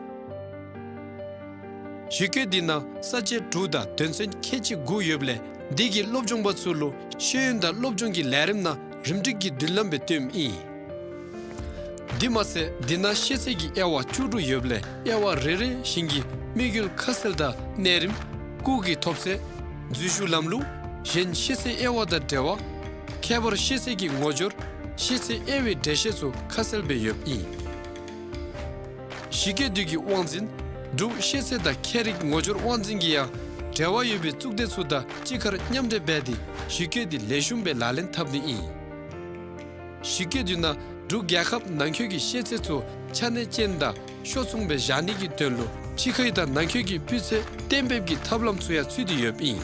ཞིབ་དཔྱོད་འདི་ནང་ས་བཅད་དྲུག་དང་དོན་ཚན་ཁལ་གཅིག་དགུ་ཡོདཔ་ལས་འདི་གིས་སློབ་སྦྱོང་པ་ཚུ་ལུ་ཤེས་ཡོན་དང་སློབ་སྦྱོང་གི་ལས་རིམ་ནང་རིམ་སྒྲིག་གི་མདུན་ལམ་སྦེ་སྟོནམ་ཨིན། དེ་མ་ཚད་འདི་ནང་ཤེས་ཚད་ཀྱི་དབྱེ་བ་བཅུ་དྲུག་ཡོདཔ་ལས་དབྱེ་བ་རེ་རེ་བཞིན་གྱི་དམིགས་ཡུལ་ཁ་གསལ་དང་གནས་རིམ། སྐུགས་ཀྱི་ཐོབ་ཚད། འཛུལ་ཞུགས་ལམ་ལུགས། གཞན་ཤེས་ཚད་དབྱེ་བ་དང་འབྲེལ་བ། ཁྱད་པར་ཤེས་ཚད་ཀྱི་ངོ་སྦྱོར། ཤེས་ཚད་དབྱེ་བའི་འགྲེལ་བཤད་ཚུ་ཁ་གསལ་སྦེ་ཡོདཔ་ཨིན། ཞིབ་དཔྱོད་འདི་གི་དབང་འཛིན་འབྲུག་ཤེས་ཚད་དང་ཁྱད་རིག་ངོ་སྦྱོར་དབང་འཛིན་གྱིས་ཡང་འབྲེལ་བ་ཡོད་པའི་གཙུག་སྡེ་ཚུ་དང་གཅིག་ཁར་མཉམ་འབྲེལ་འབད་དེ་ཞིབ་དཔྱོད་འདི་ལེགས་ཤོམ་སྦེ་ལག་ལེན་འཐབ་ནི་ཨིན། ཞིབ་དཔྱོད་འདི་ནང་འབྲུག་རྒྱལ་ཁབ་ནང་འཁོད་ཀྱི་ཤེས་ཚད་ཚུ་ཆ་གནས་ཅན་དང་ཤོག་མཚུངས་སྦེ་བཞག་ནི་གི་དོན་ལུ་ཕྱི་ཁའི་དང་ནང་འཁོད་ཀྱི་སྤུས་ཚད་གཏན་འབེབས་ཀྱི་ཐབས་ལམ་ཚུ་ཡང་ཚུད་དེ་ཡོདཔ་ཨིན།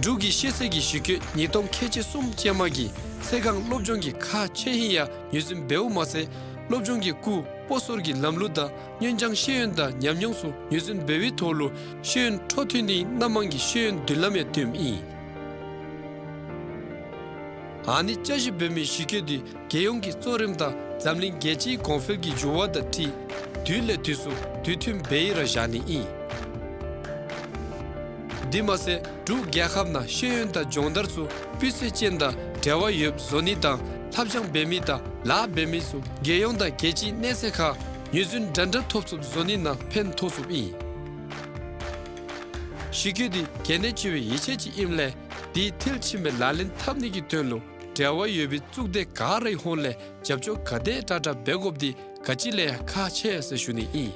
འབྲུག་གི་ཤེས་ཚད་ཀྱི་ཞིབ་དཔྱོད་ཉིས་སྟོང་ཁལ་གཅིག་གསུམ་ཅན་མ་གིས་ཚེ་གང་སློབ་སྦྱོང་གི་ཁག་ཆེ་ཧིང་ཡང་ངོས་འཛིན་འབདཝ་མ་ཚད་སློབ་སྦྱོང་གི་སྐུགས་སྤོ་སོར་གྱི་ལམ་ལུགས་དང་སྔོན་སྦྱང་ཤེས་ཡོན་དང་ཉམས་མྱོང་ཚུ་ངོས་འཛིན་འབད་བའི་ཐོག་ལུ་ཤེས་ཡོན་འཕྲོ་མཐུད་ནིའི་སྣ་མང་གི་ཤེས་ཡོན་མདུན་ལམ་ཡང་སྟོནམ་ཨིན། ཨ་ནི་བསྐྱར་ཞིབ་འབད་མི་ཞིབ་དཔྱོད་འདི་རྒྱལ་ཡོངས་ཀྱི་གཙོ་རིམ་དང་འཛམ་གླིང་རྒྱལ་སྤྱིའི་གོང་འཕེལ་གྱི་འགྱུར་བ་དང་འཁྲིལ་དུས་ལས་དུས་སུ་དུས་མཐུན་སྦེ་ར་བཞག་ནི་ཨིན། དེ་མ་ཚད་འབྲུག་རྒྱལ་ཁབ་ནང་ཤེས་ཡོན་དང་སྦྱོང་བརྡར་ཚུ་སྤུས་ཚད་ཅན་དང་འབྲེལ་བ་ཡོདཔ་བཟོ་ནི་དང་ལྷབ་སྦྱང་འབད་མི་དང་ལཱ་འབད་མི་ཚུ་རྒྱལ་ཡོངས་དང་རྒྱལ་སྤྱིའི་གནས་ཚད་ཁར་ངོས་འཛིན་འདྲ་འདྲ་ཐོབ་ཚུགསཔ་བཟོ་ནི་ནང་ཕན་ཐོགས་ཚུགསཔ་ཨིན། ཞིབ་དཔྱོད་འདི་གལ་གནད་ཆེ་བའི་ཡིད་ཆེས་ཅིག་ཨིནམ་ལས་དེ་མཐིལ་ཕྱིན་སྦེ་ལག་ལེན་འཐབ་ནི་གི་དོན་ལུ་འབྲེལ་བ་ཡོད་པའི་གཙུག་སྡེ་ག་རའི་ཧོངས་ལས་རྒྱབ་སྐྱོར་ག་དེ་དྲག་དྲག་འབད་དགོཔ་འདི་ག་ཅི་ལས་ཡང་ཁག་ཆེ་ཟེར་ཞུ་ནི་ཨིན།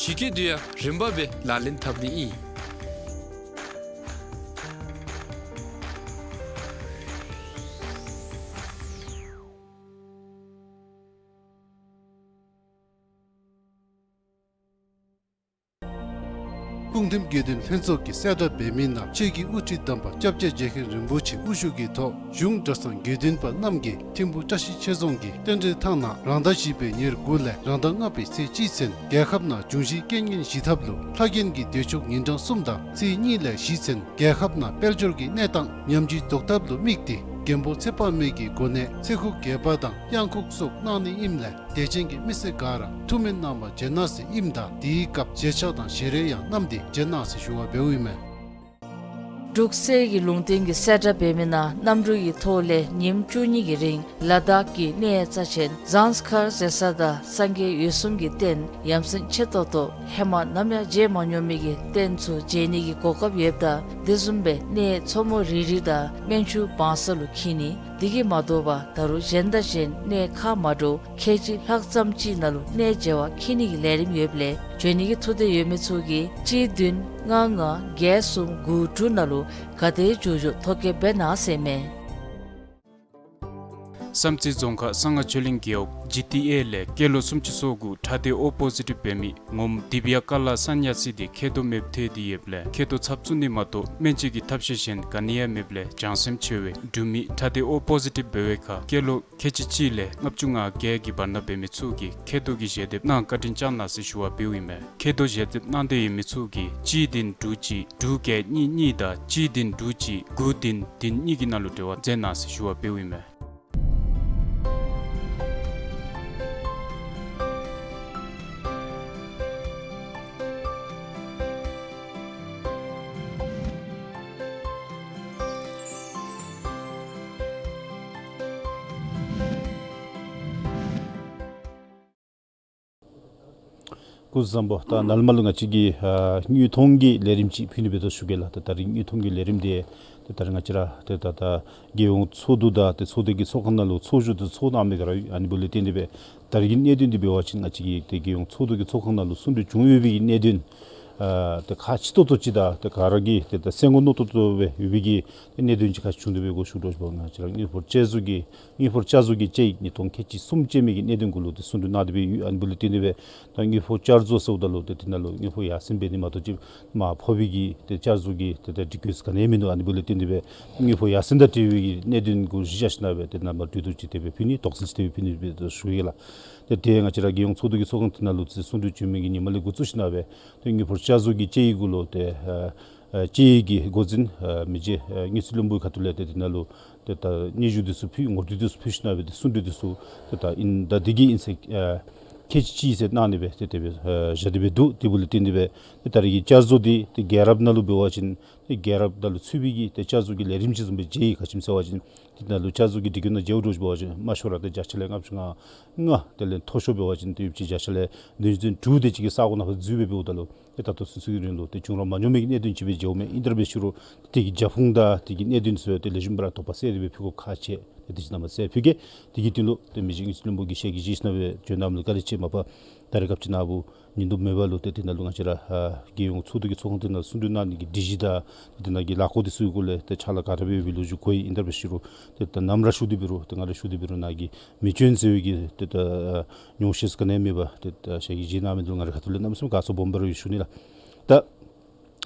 ཞིབ་དཔྱོད་འདི་ཡང་རིམ་པ་སྦེ་ལག་ལེན་འཐབ་ནི་ཨིན། སྐུ་ངོ་དགེ་འདུན་ལྷན་ཚོགས་ཀྱི་གསལ་བསྒྲགས་འབད་མི་ནང་ཆེད་ཀྱི་དབུ་ཁྲིད་དམ་པ་སྐྱབས་རྗེ་རྗེ་མཁན་རིན་པོ་ཆེ་དབུ་བཞུགས་ཀྱི་ཐོག་གཞུང་གྲྭ་ཚང་དགེ་འདུན་པ་རྣམས་ཀྱིས་ཐིམ་ཕུ་བཀྲ་ཤིས་ཆོས་རྫོང་གི་རྟེན་འབྲེལ་ཐང་ནང་རང་ཟླ་བཞི་པའི་ཉེར་དགུ་ལས་རང་ཟླ་ལྔ་པའི་ཚེས་གཅིག་ཚུན་རྒྱལ་ཁབ་ནང་འབྱུང་བཞིའི་རྐྱེན་ངན་ཞི་ཐབས་ལུ་ལྷ་རྒྱན་གྱི་མདོས་ཆོག་ཉིན་གྲངས་གསུམ་དང་ཚེས་གཉིས་ལས་བཞི་ཚུན་རྒྱལ་ཁབ་ནང་དཔལ་འབྱོར་གྱི་གནས་སྟངས་ཉམས་ཀྱིས་ལྡོག་ཐབས་ལུ་དམིགས་ཏེ་མགོན་པོ་ཚེ་དཔག་མེད་ཀྱི་སྒོ་ནས་ཚེ་འགུགས་རྒྱས་པ་དང་གཡང་འགུགས་སོགས་གནང་ནི་ཨིནམ་ལས་དད་ཅན་གྱི་མི་སེར་ག་ར་ཐུགས་སྨོན་གནང་བར་བྱོན་གནང་ཟེར་ཨིནམ་ད་དེའི་སྐབས་མཇལ་ཕྱག་དང་ཞལ་རས་ཡང་བསྣམས་ཏེ་བྱོན་གནང་ཟེར་ཞུ་བ་འབདཝ་ཨིན་མས། འབྲུག་གསེར་གྱི་ལུང་བསྟན་གྱི་གསལ་བསྒྲགས་འབད་མི་ནང་གནམ་གྲུ་གི་ཐོག་ལས་ཉིནམ་བཅུ་གཉིས་ཀྱི་རིང་ལ་དྭགས་ཀྱི་གནས་རྩ་ཆེན་ཛཱན་སི་ཁར་ཟེར་ས་དང་སངས་རྒྱས་འོད་སྲུང་གི་རྟེན་ཡ་མཚན་ཆེ་ཏོག་ཏོ་ཧེ་མ་ནམ་ཡང་མཇལ་མ་མྱོང་མི་གི་རྟེན་ཚུ་མཇལ་ནི་གི་གོ་སྐབས་ཡོདཔ་ད་དེ་བཟུམ་སྦེ་གནས་མཚོ་མོ་རི་རི་དང་སྨན་ཆུ་བང་ས་ལུ་འཁྱིད་ནི། དེ་གིས་མ་དོ་བར་ད་རུང་གཞན་དང་གཞན་གནས་ཁག་མ་འདྲཝ་ཁལ་གཅིག་ལྷག་ཙམ་ཅིག་ནང་ལུ་གནས་མཇལ་བར་འཁྱིད་ནི་གི་ལས་རིམ་ཡོདཔ་ལས་བྱོན་ནི་གི་ཐུགས་འདོད་ཡོད་མི་ཚུ་གིས་གཅིག་བདུན་ལྔ་ལྔ་བརྒྱད་གསུམ་དགུ་དྲུག་ནང་ལུ་ག་དེ་མགྱོགས་མགྱོགས་ཐོ་བཀོད་འབད་གནང་ཟེར་མས། བསམ་རྩེ་རྫོང་ཁག་གསང་སྔགས་ཆོས་གླིང་རྒེད་འོག་ཇི་ཊི་ཨེ་ལས་སྐྱེས་ལོ་སུམ་ཅུ་སོ་དགུ་ཁྲག་སྡེ་ཨོ་པོ་ཟི་ཊིབ་འབད་མི་ངོམ་དི་བི་ཡ་ཀ་ལ་སཱན་ཉ་སི་དེ་མཁལ་རྡོག་མེདཔ་ཐལ་ཏེ་ཡོདཔ་ལས་མཁལ་རྡོག་ཚབ་བཙུགས་ནི་མ་གཏོགས་སྨན་བཅོས་ཀྱི་ཐབས་ཤེས་གཞན་ག་ནི་ཡང་མེདཔ་ལས་བྱང་སེམས་ཆེ་བའི་འབྲུག་མི་ཁྲག་སྡེ་ཨོ་པོ་ཟི་ཊིབ་འབད་བའི་ཁར་སྐྱེས་ལོ་ཁལ་གཅིག་གཅིག་ལས་ལྔ་བཅུ་ང་བརྒྱད་ཀྱི་བར་ན་འབད་མི་ཚུ་གིས་མཁལ་རྡོག་གི་ཞལ་འདེབས་གནང་བཀའ་དྲིན་བསྐྱང་གནང་ཟེར་ཞུ་བ་འབདཝ་ཨིན་མས། མཁལ་རྡོག་ཞལ་འདེབས་གནང་འདོད་ཡོད་མི་ཚུ་གིས་གཅིག་བདུན་དྲུག་གཅིག་དྲུག་བརྒྱད་གཉིས་གཉིས་དང་གཅིག་བདུན་དྲུག་གཅིག་དགུ་བདུན་བདུན་གཉིས་ཀྱི་ནང་ལུ་འབྲེལ་བ་མཛད་གནང་ཟེར་ཞུ་བ་འབདཝ་ཨིན་མས། སྐུ་གཟུགས་བཟང་པོ། ད་ནཱ་ལས་མར་ལུ་ང་བཅས་ཀྱིས་ཨ་དངོས་མཐོང་གི་ལས་རིམ་ཅིག་ཕུལ་ནི་འབད་དོ་ཞུ་གེ་ལགས། ད་ད་རིས་དངོས་མཐོང་གི་ལས་རིམ་འདི་ད་ད་རིས་ང་བཅས་ར་ཏེ་ད་ད་རྒྱལ་ཡོངས་ཚོགས་འདུ་དང་ཏེ་ཚོགས་སྡེ་གི་ཚོགས་ཁང་ནང་ལུ་ཚོགས་བཞུགས་ཏེ་ཚོགས་གནང་མི་ག་ར་ཨ་ནི་འབདཝ་ལས་བརྟེན་ཏེ་སྦེ་ད་རིས་ཀྱི་གནད་དོན་འདི་འབད་བ་ཅིན་ང་བཅས་ཀྱི་ཏེ་རྒྱལ་ཡོངས་ཚོགས་འདུ་གི་ཚོགས་ཁང་ནང་ལུ་གསུང་གྲོས་བྱུང་ཡོད་པའི་གི་གནད་དོན་ཨ་ཏེ་ཁག་ཆེ་ཏོག་ཏོ་ཅིག་དང་ཏེ་ག་ར་གིས་ཏེ་ད་གསན་དགོ་མནོ་ཏོག་ཏོ་སྦེ་ཡོད་པའི་གི་གནད་དོན་ཅིག་ཁག་ཆེ་བྱུང་སྟེ་སྦེ་འགོ་བཙུགས་དོ་ཞུ་བ། ང་བཅས་ར་དངུལ་ཕོགས་བསྐྱར་བཟོ་གི་དངུལ་ཕོགས་བསྐྱར་བཟོ་གི་དཔྱད་ཡིག་ཉིས་སྟོང་ཁལ་གཅིག་གསུམ་ཅན་མའི་གི་གནད་དོན་གུ་ལུ་ཏེ་གསུང་གྲོས་གནང་སྟེ་སྦེ་ཡོད། ཨ་ནི་འབདཝ་ལས་བརྟེན་ཏེ་སྦེ་ད་དངུལ་ཕོགས་བསྐྱར་བཟོ་ཟེརཝ་ད་ལུ་ཏེ་དེ་ནང་ལུ་དངུལ་ཕོགས་ཡར་སེང་འབད་ནི་མ་གཏོགས་ཅིག་མར་ཕབ་པའི་གི་ཏེ་བསྐྱར་བཟོ་གི་ཏེ་ཏེ་སྒྲིག་བཀོད་ག་ནི་ཡང་མིན་འདུག། ཨ་ནི་འབདཝ་ལས་བརྟེན་ཏེ་སྦེ་དངུལ་ཕོགས་ཡར་སེང་དང་འབྲེལ་བའི་གི་གནད་དོན་གུ་གཞི་བཞག་ཞིནམ་ལས་སྦེ་ཏེ་ནཱ་མར་གྲོས་བསྡུར་ཅིག་དེ་སྦེ་ཕུལ་ནི་དོགས་སེལ་ཅིག་དེ་སྦེ་ཕུལ་ནི་སྦེ་ཞུ་ཡི་ལགས། ཏེ་དེ་ང་བཅས་ར་རྒྱལ་ཡོངས་ཚོགས་འདུ་གི་ཚོགས་ཁང་དེ་ནང་ལུ་ཏེ་གསུང་གྲོས་བྱོན་མི་གི་ཉིནམ་ལས་འགོ་བཙུགས་ཞིནམ་ལས་སྦེ་ཏེ་དངུལ་ཕོགས་བསྐྱར་བཟོ་གི་དཔྱད་ཡིག་གུ་ལུ་ཏེ་ཨ་ཨ་དཔྱད་ཡིག་གི་འགོ་འཛིན་ཨ་མི་རྗེ་ཨ་དངུལ་རྩིས་བློན་པོའི་ཁ་ཐུག་ལས་ཏེ་དེ་ནང་ལུ་ཏེ་ད་སྙན་ཞུ་འདི་ཚུ་ཕུལ་ངོ་སྤྲོད་འདི་ཚུ་ཕུལ་ཞིནམ་ལས་སྦེ་ཏེ་གསུང་གྲོས་འདི་ཚུ་ཏེ་ད་ཨིན་ཟླ་འདི་གི་ཨིན་ཚེས་ཨ་ཁལ་གཅིག་གཅིག་ཟེར་གནང་ནི་སྦེ་ཏེ་དེ་སྦེ་ཨ་བཞག་སྟེ་སྦེ་འདུག། དེ་འབདཝ་ལས་བརྟེན་ཏེ་སྦེ་ཏེ་ད་རིས་ཀྱི་བསྐྱར་བཟོ་འདི་ཏེ་རྒྱལ་རབས་ནང་ལུ་འབད་བ་ཅིན་ཏེ་རྒྱལ་རབས་ནང་ལུ་ཚུད་པའི་གི་ཏེ་བསྐྱར་བཟོ་གི་ལས་རིམ་ཅིག་བཟུམ་སྦེ་མཇལ་ཡི། ག་ཅི་སྨོ་ཟེར་བ་ཅིན་དེ་ནང་ལུ་བསྐྱར་བཟོ་གི་སྒྲིག་གོ་ནང་མཇལཝ་འདྲཝ་འབད་བ་ཅིན་དམའ་ཤོས་ར་ཏེ་བརྒྱ་ཆ་ལས་ལྔ་བཅུ་ང་ལྔ། དེ་ལས་མཐོ་ཤོས་འབད་བ་ཅིན་ཏེ་ཡོད་ཅིག་བརྒྱ་ཆ་ལས་བདུན་ཅུ་དོན་དྲུག་དེ་ཅིག་གི་ས་གོ་ནང་ཕར་འཛུལ་སྦེ་འབདཝ་ད་ལུ་ཏེ་ད་ལྟོ་ཚུན་ཚོད་ཀྱི་རིང་ལུ་ཏེ་བྱུང་ར་མ་མྱོང་མི་གི་གནད་དོན་ཅིག་སྦེ་མཇལཝ་མས། ཨིན་ཏེ་ར་འབད་ཞུ་རུང་དེ་གི་རྒྱབ་ཁུངས་དང་དེ་གི་གནད་དོན་ཚུ་ཏེ་ལེགས་ཤོམ་སྦེ་ར་དོགས་པ་སེལ་ཏེ་སྦེ་ཕུལ་དགོཔ་ཁག་ཆེ། ཏེ་དེ་ཅིག་གནམ་མེད་ས་མེད་ཕུལ་གེ། དེ་གི་དོན་ལུ་ཏེ་མི་རྗེ་དངུལ་རྩིས་བློན་པོ་དགེ་བཤེས་ཀྱིས་གཞི་བཞག་ཞིནམ་ལས་སྦེ་བྱོན་གནངམ་ལུ་བཀའ་དྲིན་ཆེ། མ་པ་ད་རེས་སྐབས་ཅིག་ནཱ་བུ་ཉིན་དུམ་མེད་པ་ལུ་ཏེ་དེ་ནང་ལུ་ང་བཅས་ར་ཨ་རྒྱལ་ཡོངས་ཚོགས་འདུ་གི་ཚོགས་ཁང་དེ་ནང་གསུང་གྲོས་གནང་ནི་གི་སྒྲིག་གཞི་དང་དེ་ནང་གི་ལཱ་འགོ་དེ་ཚུ་གུ་ལས་ཏེ་ཕྱག་ལཱ་ག་དེ་སྦེ་འབད་ལོ་རྒྱུས་གོ་ཡི། ཨིན་ཏེ་ར་འབད་ཞུ་རུང་ཏེ་ད་ནམ་ར་ཞུ་སྟེ་འབད་རུང་ཏེ་ང་ར་ཞུ་སྟེ་འབད་རུང་ནཱ་གིས་མི་བྱོན་ཟེར་བའི་གི་ཏེ་ད་ཨ་མྱོང་ཤེས་ག་ནི་ཡང་མེད་པར་ཏེ་ད་ཞལ་གྱིས་བཞེས་གནང་མི་འདི་ལུ་ང་རའི་ཁ་ཐུག་ལས་གནམ་མེད་ས་མེད་དགའ་ཚོར་སྦོམ་སྦེ་ར་ཡོད་ཞུ་ནི་ལགས། ད་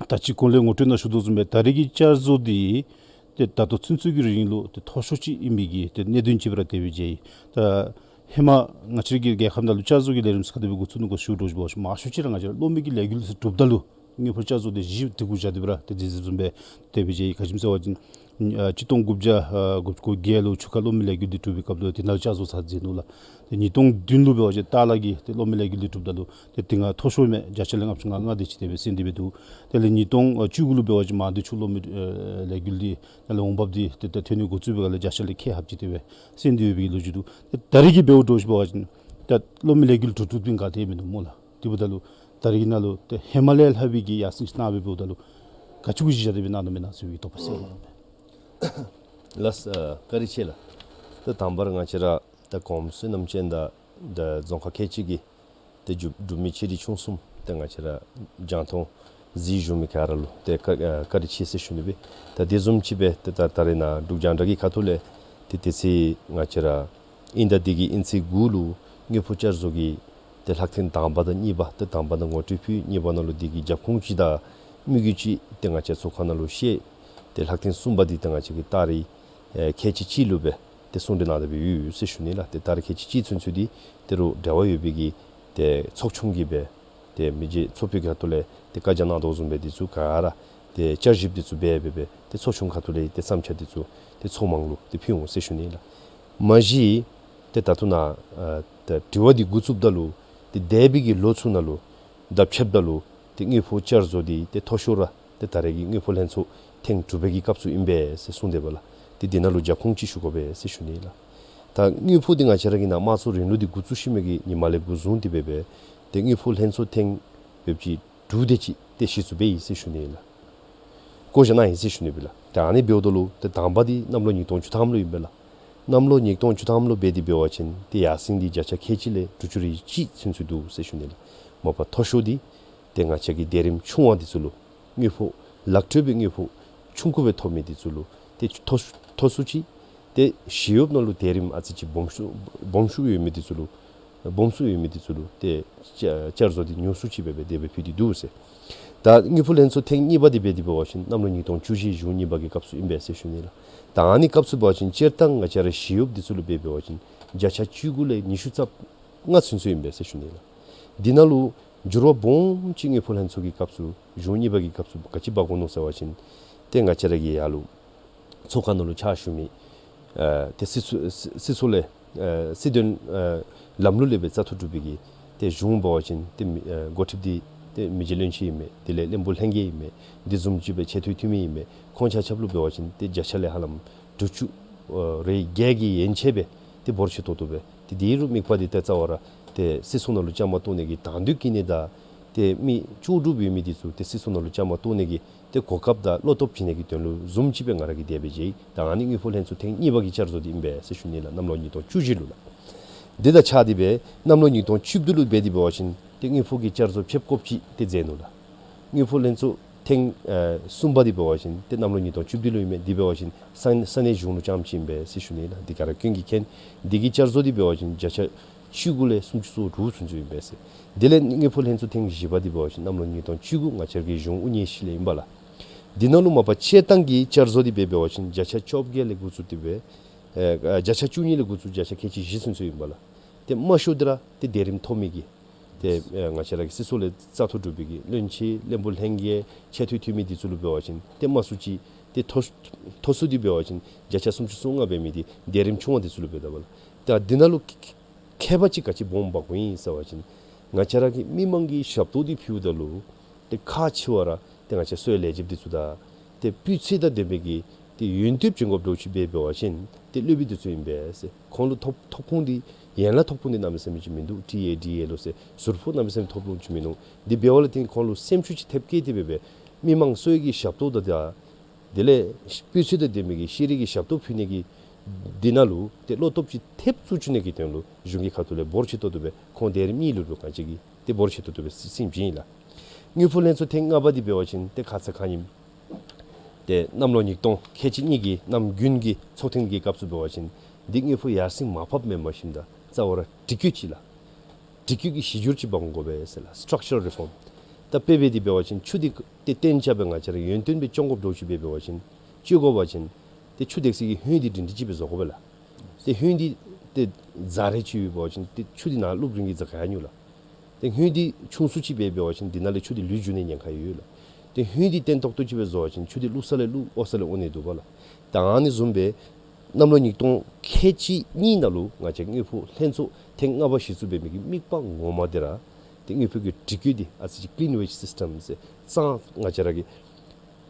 ད་ཅི་གོང་ལས་ངོ་སྤྲོད་ནང་ཞུ་དོ་བཟུམ་སྦེ་ད་རིས་ཀྱི་བསྐྱར་བཟོ་འདི་ཏེ་ད་ལྟོ་ཚུན་ཚོད་ཀྱི་རིང་ལུ་ཏེ་མཐོ་ཤོས་ཅིག་ཨིན་པའི་གི་ཏེ་གནད་དོན་ཅིག་སྦེ་ར་དེ་སྦེ་མཇལ་ཡི། ད་ཧེ་མ་ང་བཅས་ཀྱི་རྒྱལ་ཁབ་ནང་ལུ་བསྐྱར་བཟོ་གི་ལས་རིམ་ཚུ་ག་དེ་སྦེ་འགོ་བཙུགས་ནུག་གོ་ཞུ་དོ་བཟུམ་སྦེ་མང་ཤོས་ཅིག་ར་ང་བཅས་ར་གློག་མེ་གི་ལས་འགུལ་ཚུ་གྲུབ་ད་ལུ་དངུལ་ཕོགས་བསྐྱར་བཟོ་འདི་གཞི་དེ་གུ་བཞག་སྟེ་སྦེ་ར་ཏེ་དེ་བཟུམ་སྦེ་དེ་སྦེ་མཇལ་ཡི། ག་ཅི་སྨོ་ཟེར་བ་ཅིན་ཨ་གཅིག་སྟོང་དགུ་བརྒྱ་ཨ་དགུ་བཅུ་གོ་བརྒྱད་ལུ་ཆུ་ཁ་གློག་མེ་ལས་འགུལ་འདི་གྲུབ་པའི་སྐབས་ལུ་དེ་ནང་བསྐྱར་བཟོ་ཚར་མཛད་ནུག་ལགས། ཏེ་ཉིས་སྟོང་བདུན་ལུ་འབད་བ་ཅིན་ཏཱ་ལ་གི་ཏེ་གློག་མེ་ལས་འགུལ་འདི་གྲུབ་ད་ལུ་ཏེ་དེ་སྒང་མཐོ་ཤོས་མས། བརྒྱ་ཆ་ལས་ལྔ་བཅུ་ང་ལྔ་དེ་ཅིག་དེ་སྦེ་སེང་སྟེ་སྦེ་འདུག། དེ་ལས་ཉིས་སྟོང་བཅུ་དགུ་ལུ་འབད་བ་ཅིན་མང་སྡེ་ཆུ་གློག་མེ་ཨེ་ལས་འགུལ་འདི་ནང་ལས་འོང་འབབ་འདི་ཏེ་ད་ཐོན་ནི་འགོ་བཙུགས་པའི་སྒང་ལས་བརྒྱ་ཆ་ལས་ཁལ་ལྷགཔ་ཅིག་དེ་སྦེ་སེང་སྟེ་ཡོད་པའི་ལོ་རྒྱུས་འདུག། ཏེ་ད་རིས་ཀྱི་འབདཝ་འདྲཝ་ཅིག་འབད་བ་ཅིན་ད་གློག་མེ་ལས་འགུལ་གྲུབ་གྲུབ་འདི་ག་ཏེ་མིན་འདུག་སྨོ་ལགས། དེ་འབདཝ་ད་ལུ་ད་རིས་ཀྱི་ནང་ལུ་ཏེ་ཧེ་མ་ལས་ལྷག་པའི་གི་ཡར་སེང་ཅིག་གནང་སྦེ་འབདཝ་ད་ལུ་ག་ཅི་གུ་གཞི་བཞག་སྟེ་སྦེ་གནང་དོ་མེན་ན་ཟེར་བའི་དོགས་པ་སེལ་དགོ་ལགས། ལགས་སོ། བཀའ་དྲིན་ཆེ་ལགས། ད་དང་པ་ར་ང་བཅས་ར་ད་གོངམ་བསོད་ནམས་ཅན་དང་ད་རྫོང་ཁག་ཁལ་གཅིག་གི་ཏེ་འབྲུག་འབྲུག་མི་ཆེ་འབྲིང་ཆུང་གསུམ་ཏེ་ང་བཅས་ར་རྒྱང་མཐོང་གཟིགས་བཞུགས་མི་ག་ར་ལུ་ཏེ་བཀའ་ཨ་བཀའ་དྲིན་ཆེ་ཟེར་ཞུ་ནི་སྦེ། ད་དེ་བཟུམ་ཅིག་སྦེ་ཏེ་ད་ད་རེས་ནཱ་འབྲུག་རྒྱང་བསྒྲགས་ཀྱི་ཁ་ཐུག་ལས་ཏེ་དེ་ཚེ་ང་བཅས་ར་དབྱིན་ཟླ་འདི་གི་དབྱིན་ཚེས་དགུ་ལུ་དངུལ་ཕོགས་བསྐྱར་བཟོ་གི་ཏེ་ལྷག་ཐེངས་དང་པ་དང་གཉིས་པ་ཏེ་དང་པ་ནང་ངོ་སྤྲོད་ཕུལ། གཉིས་པ་ནང་ལུ་འདི་གི་རྒྱབ་ཁུངས་ཅིག་དང་དམིགས་ཡུལ་ཅིག་ཏེ་ང་བཅས་ཚོགས་ཁང་ནང་ལུ་བཤད། ཏེ་ལྷག་ཐེངས་གསུམ་པ་འདི་ཏེ་ང་བཅས་ཀྱིས་ད་རིས་ཨེ་ཁལ་གཅིག་གཅིག་ལུ་སྦེ་ཏེ་གསུང་གྲོས་གནང་སྟེ་སྦེ་ཡོད་ཟེར་ཞུ་ནི་ལགས། ཏེ་ད་རིས་ཁལ་གཅིག་གཅིག་ཚུན་ཚོད་འདི་ད་རུང་འབྲེལ་བ་ཡོད་པའི་གི་ཏེ་ཚོགས་ཆུང་གིས་སྦེ་ཏེ་མི་རྗེ་ཚོགས་གཙོའི་ཁ་ཐུག་ལས་ཏེ་བཀའ་རྒྱ་གནང་དོ་བཟུམ་སྦེ་འདི་ཚུ་ག་ར་ཏེ་བསྐྱར་ཞིབ་འདི་ཚུ་འབད་འབད་སྦེ་ཏེ་ཚོགས་ཆུང་ཁ་ཐུག་ལས་ཏེ་བསམ་འཆར་འདི་ཚུ་ཏེ་ཚོགས་མང་ལུ་ཏེ་ཕུལ་འོང་ཟེར་ཞུ་ནི་ལགས། མ་གཞི་ཏེ་ད་ལྟོ་ནཱ་ཨ་ཏེ་དྲི་བ་འདི་འགོ་བཙུགསཔ་ད་ལུ་ཏེ་འདས་པའི་གི་ལོ་ཚུ་ནང་ལུ་ད་ཕྱདཔ་ད་ལུ་ཏེ་དངུལ་ཕོགས་བསྐྱར་བཟོ་འདི་ཏེ་མཐོ་ཤོས་ར་ཏེ་ད་རེས་ཀྱི་དངུལ་ཕོགས་ལྷན་ཚོགས་ཐེངས་དྲུག་པའི་གི་སྐབས་སུ་ཨིན་པས་ཟེར་གསུངས་དེས་པ་ལགས། ཏེ་འདི་ནང་ལུ་རྒྱབ་ཁུངས་ཅིག་ཞུ་དགོ་པས་ཟེར་ཞུ་ནི་ལགས། ད་དངུལ་ཕོགས་འདི་ང་བཅས་ར་གི་ནཱ་དམངས་གཙོ་རིང་ལུགས་འདི་འགོ་བཙུགས་ཞིནམ་གི་ཉིནམ་ལས་འགོ་བཟུང་སྟེ་འབད་འབད་ཏེ་དངུལ་ཕོགས་ལྷན་ཚོགས་ཐེངས་འབདཝ་ཅིག་དྲུག་དེ་ཅིག་ཏེ་གཞི་བཙུགས་འབད་ཡི་ཟེར་ཞུ་ནི་ལགས། བསྐོ་བཞག་གནང་ཡི་ཟེར་ཞུ་ནི་སྦེ་ལགས། ཏེ་ཨ་ནི་འབདཝ་ད་ལུ་ཏེ་དང་པ་འདི་གནམ་ལོ་ཉིས་སྟོང་བཅུ་ཐམ་ལུ་ཨིན་པས་ལགས། གནམ་ལོ་ཉིས་སྟོང་བཅུ་ཐམ་ལུ་འབད་དེ་འབད་བ་ཅིན་ཏེ་ཡར་སེང་འདི་བརྒྱ་ཆ་ཁལ་གཅིག་ལས་དྲུག་ཅུ་རེ་གཅིག་ཚུན་ཚོད་འདུག་ཟེར་ཞུ་ནི་ལགས། མ་པ་མཐོ་ཤོས་འདི་ཏེ་ང་བཅས་ཀྱི་སྡེ་རིམ་ཆུང་བ་འདི་ཚུ་ལུ་དངུལ་ཕོགས་ལག་སྤྲོད་པའི་དངུལ་ཕོགས་ཆུང་ཀུ་སྦེ་ཐོབ་མི་འདི་ཚུ་ལུ་ཏེ་མཐོ་མཐོ་སུ་ཅིག་ ཏེ་ཞི་གཡོགཔ་ནང་ལུ་དེ་རིམ་ཨ་ཙི་ཅིག་སྦོམ་ཤོས་སྦོམ་ཤོས་ཡོད་མི་འདི་ཚུ་ལུ་སྦོམ་ཤོས་ཡོད་མི་འདི་ཚུ་ལུ་ཏེ་བསྐྱར་བསྐྱར་བཟོ་འདི་ཉུང་སུ་ཅིག་སྦེ་སྦེ་དེ་སྦེ་ཕུལ་ཏེ་འདུག་ཟེར། ད་དངུལ་ཕོགས་ལྷན་ཚོགས་ཐེངས་གཉིས་པ་འདི་འབད་དེ་འབད་བ་ཅིན་གནམ་ལོ་ཉིས་སྟོང་བཅུ་བཞི་གཞུང་གཉིས་པ་གི་སྐབས་སུ་ཨིན་པས་ཟེར་ཞུ་ནི་ལགས། ད་ཨ་ནི་སྐབས་སུ་འབད་བ་ཅིན་སྤྱིར་བཏང་ང་བཅས་ར་ཞི་གཡོགཔ་འདི་ཚུ་ལུ་འབད་འབད་བ་ཅིན་བརྒྱ་ཆ་བཅུ་དགུ་ལས་ཉི་ཤུ་རྩ་ལྔ་ཚུན་ཚོད་ཨིན་པས་ཟེར་ཞུ་ནི་ལགས། འདི་ནང་ལུ་འགྱུར་བ་སྦོམ་ཅིག་དངུལ་ཕོགས་ལྷན་ཚོགས་ཀྱི་སྐབས་སུ་གཞུང་གཉིས་པ་གི་སྐབས་སུ་ག་ཅི་འབག་འོང་ནུག་ཟེར་བ་ཅིན་ཏེ་ང་བཅས་ར་གི་ཡར་ལུ་ཚོགས་ཁང་ནང་ལུ་ཕྱག་ཞུ་མི་ཨ་ཏེ་སྲིད་ཚོགས་སྲིད་སྲིད་ཚོགས་ལས་ཨ་སྲིད་དོན་ཨ་ལམ་ལུགས་ལས་སྦེ་བཙག་འཐུ་གྲུབ་པའི་གི་ཏེ་གཞུང་འབད་བ་ཅིན་ཏེ་མི་ཨ་འགོ་ཁྲིདཔ་འདི་ཏེ་མི་རྗེ་བློན་ཆེན་ཨིན་མས། དེ་ལས་བློན་པོ་ལྷན་རྒྱས་ཨིན་མས། དེ་བཟུམ་ཅིག་སྦེ་ཆེ་མཐོའི་འཐུས་མི་ཨིན་མས། ཁོང་ཆ་ཁྱབ་ལུ་འབད་བ་ཅིན་ཏེ་བརྒྱ་ཆ་ལས་ཧ་ལམ་དྲུག་ཅུ་ཨ་རེ་བརྒྱད་ཀྱི་ཡན་ཆད་སྦེ་ཏེ་འབོར་ཆེ་ཏོག་ཏོ་སྦེ་ཏེ་དེ་རུང་དམིགས་པ་འདི་ཏེ་རྩ་བ་ར་ཏེ་སྲིད་ཚོགས་ནང་ལུ་བཅའ་མར་གཏོགས་ནི་གི་དང་འདོད་བསྐྱེད་ནི་དང་ཏེ་མི་ལྕོགས་གྲུབ་ཡོད་མི་འདི་ཚུ་ཏེ་སྲིད་ཚོགས་ནང་ལུ་བཅའ་མར་གཏོགས་ནི་གི་ཏེ་གོ་སྐབས་དང་བློ་སྟོབས་བྱིན་ནི་གི་དོན་ལུ་བཟུམ་ཅིག་སྦེ་ང་ར་གིས་དེ་སྦེ་མཇལ་ཡི། ད་ཨ་ནི་དངུལ་ཕོགས་ལྷན་ཚོགས་ཐེངས་གཉིས་པ་གི་བསྐྱར་བཟོ་འདི་ཨིན་པས་ཟེར་ཞུ་ནི་ལགས། གནམ་ལོ་ཉིས་སྟོང་བཅུ་བཞི་ལུ་ལགས། དེ་དང་ཆ་སྟེ་སྦེ་གནམ་ལོ་ཉིས་སྟོང་བཅུ་བདུན་ལུ་འབད་དེ་འབད་བ་ཅིན་ཏེ་དངུལ་ཕོགས་ཀྱི་བསྐྱར་བཟོ་ཕེབས་དགོཔ་ཅིག་ཏེ་མཛད་ནུག་ལགས། དངུལ་ཕོགས་ལྷན་ཚོགས་ཐེངས་ཨ་གསུམ་པ་འདི་འབད་བ་ཅིན་ཏེ་གནམ་ལོ་ཉིས་སྟོང་བཅུ་བདུན་ལུ་ཨིན་མས། འདི་འབད་བ་ཅིན་ས་ས་གནས་གཞུང་ལུ་རྐྱངམ་ཅིག་ཨིན་པས་ཟེར་ཞུ་ནི་ལགས། འདི་ག་ར་ཀུན་གྱིས་མཁྱེན། འདི་གི་བསྐྱར་བཟོ་འདི་འབད་བ་ཅིན་བརྒྱ་ཆ་བཅུ་དགུ་ལས་སུམ་ཅུ་སོ་དྲུག་ཚུན་ཚོད་ཨིན་པས་ཟེར། དེ་ལས་དངུལ་ཕོགས་ལྷན་ཚོགས་ཐེངས་བཞི་པ་འདི་འབད་བ་ཅིན་གནམ་ལོ་ཉིས་སྟོང་བཅུ་དགུ་ང་བཅས་ར་གི་གཞུང་དབུ་བརྙེས་ཤུལ་ལས་ཨིན་པས་ལགས། འདི་ནང་ལུ་མ་པ་སྤྱིར་བཏང་གི་བསྐྱར་བཟོ་འདི་འབད་འབད་བ་ཅིན་བརྒྱ་ཆ་བཅོ་བརྒྱད་ལས་འགོ་བཙུགས་ཏེ་སྦེ་ཨེ་བརྒྱ་ཆ་བཅུ་གཉིས་ལས་འགོ་བཙུགས་བརྒྱ་ཆ་ཁལ་གཅིག་བཞི་ཚུན་ཚོད་ཨིན་པས་ལགས། ཏེ་དམའ་ཤོས་འདི་ར་ཏེ་དེ་རིམ་མཐོ་མི་གི་ཏེ་ཨེ་ང་བཅས་ར་གི་སྲིད་ཚོགས་ལས་བཙག་འཐུ་གྲུབ་པའི་གི་བློན་ཆེན་བློན་པོ་ལྷན་རྒྱས་ཆེ་མཐོའི་འཐུས་མི་འདི་ཚུ་ལུ་འབད་བ་ཅིན་ཏེ་དམའ་སུ་ཅིག་ཏེ་མཐོ་མཐོ་སུ་འདི་འབད་བ་ཅིན་བརྒྱ་ཆ་སུམ་ཅུ་སོ་ལྔ་འབད་མི་འདི་དེ་རིམ་ཆུང་བ་འདི་ཚུ་ལུ་འབད་དོ་བས་ལགས། ཏེ་འདི་ནང་ལུ་ཁེ་ཁེ་ཕན་ཅིག་ག་ཅི་སྦོམ་འབག་འོང་ཡི་ཟེར་བ་ཅིན་ང་བཅས་ར་གིས་མི་མང་གི་ཞབས་ཏོག་འདི་ཕུལཝ་ད་ལུ་ཏེ་ཁག་ཆེ་བ་ར་ཏེ་ང་བཅས་གསོ་བའི་ལས་བྱེདཔ་འདི་ཚུ་དང་ཏེ་སྤུས་ཚད་དང་ལྡན་པའི་གི་ཏེ་ཡོན་ཏན་བྱིན་དགོཔ་འདྲཝ་ཅིག་འབད་འབད་བ་ཅིན་ཏེ་སློབ་དཔོན་འདི་ཚུ་ཨིན་པས་ཟེར། ཁོང་ལུ་ཐོབ་ཐོབ་ཁུངས་འདི་ཡན་ལག་ཐོབ་ཁུངས་འདི་གནམ་མེད་ས་མེད་ཅིག་མིན་འདུག། ཊི་ཨེ་ཌི་ཨེ་ལོ་ཟེར་ཟུར་ཕོགས་གནམ་མེད་ས་མེད་ཐོབ་ལོང་ཅིག་མིན་འདུག། འདི་འབདཝ་ལས་བརྟེན་ཁོང་ལུ་སེམས་ཤུགས་ཅིག་ཐེབས་བསྐྱེད་དེ་སྦེ་སྦེ་མི་མང་གསོ་བའི་གི་ཞབས་ཏོག་དང་དེ་ལས་སྤུས་ཚད་དང་ལྡན་པའི་གི་ཤེས་རིག་གི་ཞབས་ཏོག་ཕུལ་ནི་གི་འདི་ནང་ལུ་ཏེ་བློ་སྟོབས་ཅིག་ཐེབས་བཅུག་བཅུག་ནི་གི་དོན་ལུ་གཞུང་གི་ཁ་ཐུག་ལས་འབོར་ཆེ་ཏོག་ཏོ་སྦེ་ཁོང་དེ་རིམ་གཉིས་ལུ་ལུ་ག་ཅི་གི་ཏེ་འབོར་ཆེ་ཏོག་ཏོ་སྦེ་སིམ་སིམ་བྱིན་ཡི་ལགས། དངུལ་ཕོགས་ལྷན་ཚོགས་ཐེངས་ལྔ་པ་འདི་འབད་བ་ཅིན་ཏེ་ཁ་ཙ་ཁ་ཉིནམ་ཏེ་གནམ་ལོ་ཉིས་སྟོང་ཁལ་གཅིག་གཉིས་ཀྱི་གནམ་དགུན་གྱི་ཚོགས་ཐེངས་ཀྱི་སྐབས་སུ་འབད་བ་ཅིན་འདི་དངུལ་ཕོགས་ཡར་སེང་མར་ཕབ་མེན་པར་ཞིནམ་ད་རྩ་བ་ར་སྒྲིག་བཀོད་ཅིག་ལགས། སྒྲིག་བཀོད་ཀྱི་གཞི་སྒྱུར་ཅིག་འབག་འོང་དགོ་པས་ཟེར་ལགས། སི་ཊག་ཅར་རི་ཕོམ། ད་དཔེ་འབད་དེ་འབད་བ་ཅིན་ཆུ་འདི་ཏེ་བཏོན་རྐྱབ་སྦེ་ང་བཅས་ར་ཡོན་ཏན་སྦེ་བཙོང་དགོཔ་འདྲཝ་ཅིག་འབད་འབད་བ་ཅིན་བཙོང་དགོ་པ་ཅིན་ཏེ་ཆུ་འདེགས་སའི་གི་ཧོད་འདི་སྒྲིང་སྒྲི་ཅིག་སྦེ་བཟོ་དགོ་པས་ལགས། ཏེ་ཧོད་འདི་ཏེ་རྫ་རེ་ཅིག་ཡོད་པ་ཅིན་ཏེ་ཆུ་འདི་ནཱ་བླུག་རན་གྱི་རྫ་ག་ཡང་མེད་ལགས། ཏེ་ཧོད་འདི་ཆུང་སུ་ཅིག་སྦེ་འབད་བ་ཅིན་འདི་ནང་ལས་ཆུ་འདི་ལུད་འགྱོ་ནི་ཉེན་ཁ་ཡོད་ལགས། ཏེ་ཧོད་འདི་བརྟན་ཏོག་ཏོ་ཅིག་སྦེ་བཟོ་བ་ཅིན་ཆུ་འདི་བླུགས་ས་ལས་བླུགས་འོང་ས་ལས་འོང་ནི་འདུག་པ་ལགས། ད་ཨ་ནི་བཟུམ་སྦེ་གནམ་ལོ་ཉིས་སྟོང་ཁལ་གཅིག་གཉིས་ནང་ལུ་ང་བཅས་དངུལ་ཕོགས་ལྷན་ཚོགས་ཐེངས་ལྔ་པ་གཞི་བཙུགས་འབད་མི་གི་དམིགས་པ་ངོ་མ་འདི་ར་ཏེ་དངུལ་ཕོགས་ཀྱི་སྒྲིག་བཀོད་འདི་ཨ་ཙི་ཅིག་ཀི་ལིན་ཝེཇ་སིསི་ཊམ་ཟེར་གཙང་ང་བཅས་ར་གི་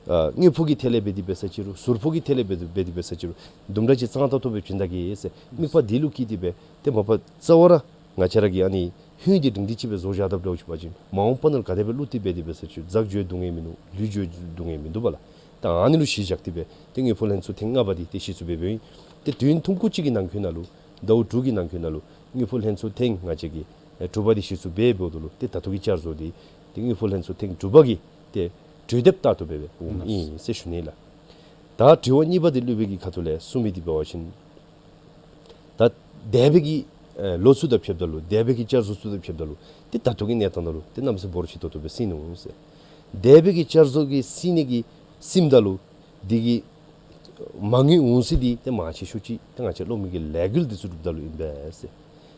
ཨ་དངུལ་ཕོགས་ཀྱི་ཐད་ལས་འབད་དེ་འབད་ས་ཅིག་རུང་ཟུར་ཕོགས་ཀྱི་ཐད་ལས་འབད་དེ་འབད་དེ་འབད་ས་ཅིག་རུང་དུམ་གྲ་ཅིག་གཙང་ཏོག་ཏོ་སྦེ་བྱིན་ད་གེ་ཟེར་དམིགས་པ་འདི་ལུ་བསྐྱེད་དེ་སྦེ་ཏེ་མ་པ་རྩ་བ་ར་ང་བཅས་ར་གི་ཨ་ནི་ཧོད་འདི་སྒྲིང་སྒྲི་ཅིག་སྦེ་བཟོ་བཞག་དཔ་འདྲཝ་ཅིག་འབད་བ་ཅིན་མ་འོངས་པ་ནང་ལུ་ག་དེ་སྦེ་བླུགས་ཏེ་འབད་དེ་འབད་ས་ཅིག་རུང་རྫ་འགྱོ་སྡུག་བསྔལ་མིན་འདུག། ལུད་འགྱོ་སྡུག་བསྔལ་མིན་འདུག་པ་ལགས། ད་ཨ་ནི་ལུ་གཞི་བཞག་སྟེ་སྦེ་ཏེ་དངུལ་ཕོགས་ལྷན་ཚོགས་ཐེངས་ལྔ་པ་འདི་ཏེ་གཞི་བཙུགས་འབད་འབདཝ་ཨིན། ཏེ་དུས་ཡུན་ཐུང་ཀུ་ཅིག་གི་ནང་འཁོད་ནང་ལུ་ཟླཝ་དྲུག་གི་ནང་འཁོད་ནང་ལུ་དངུལ་ཕོགས་ལྷན་ཚོགས་ཐེངས་ང་བཅས་ཀྱི་ཨེ་དྲུག་པ་འདི་གཞི་བཙུགས་འབད་འབདཝ་ད་ལུ་ཏེ་ད་ལྟོ་གི་བསྐྱར་བཟོ་འདི་ཏེ་དངུལ་ཕོགས་ལྷན་ཚོགས་ཐེངས་དྲུག་པ་གི་ཏེ་གྲོས་འདེབས་ལྟར་དུ་འབད་འབདཝ་ཨིན་ཟེར་ཞུ་ནི་ལགས། ད་དྲི་བ་གཉིས་པ་འདི་སློབ་དཔོན་གྱི་ཁ་ཐུག་ལས་གསུངས་མི་འདི་འབད་བ་ཅིན་ད་འདས་པའི་གི་ཨེ་ལོ་ཚུ་དང་ཕྱདཔ་ད་ལུ་འདས་པའི་གི་བསྐྱར་བཟོ་ཚུ་དང་ཕྱདཔ་ད་ལུ་ཏེ་ད་ལྟོ་གི་གནས་སྟངས་ནང་ལུ་ཏེ་གནམ་མེད་ས་མེད་འབོར་ཆེ་ཏོག་ཏོ་སྦེ་སིང་ནུག་ཟེར། འདས་པའི་གི་བསྐྱར་བཟོ་གི་སིང་ནི་གི་སིངམ་ད་ལུ་འདི་གི་མ་དངུལ་འོང་ས་འདི་ཏེ་མང་ཆེ་ཤོས་ཅིག་ཏེ་ང་བཅས་གློག་མེ་གི་ལས་འགུལ་འདི་ཚུ་གྲུབ་ད་ལུ་ཨིན་པས་ཟེར།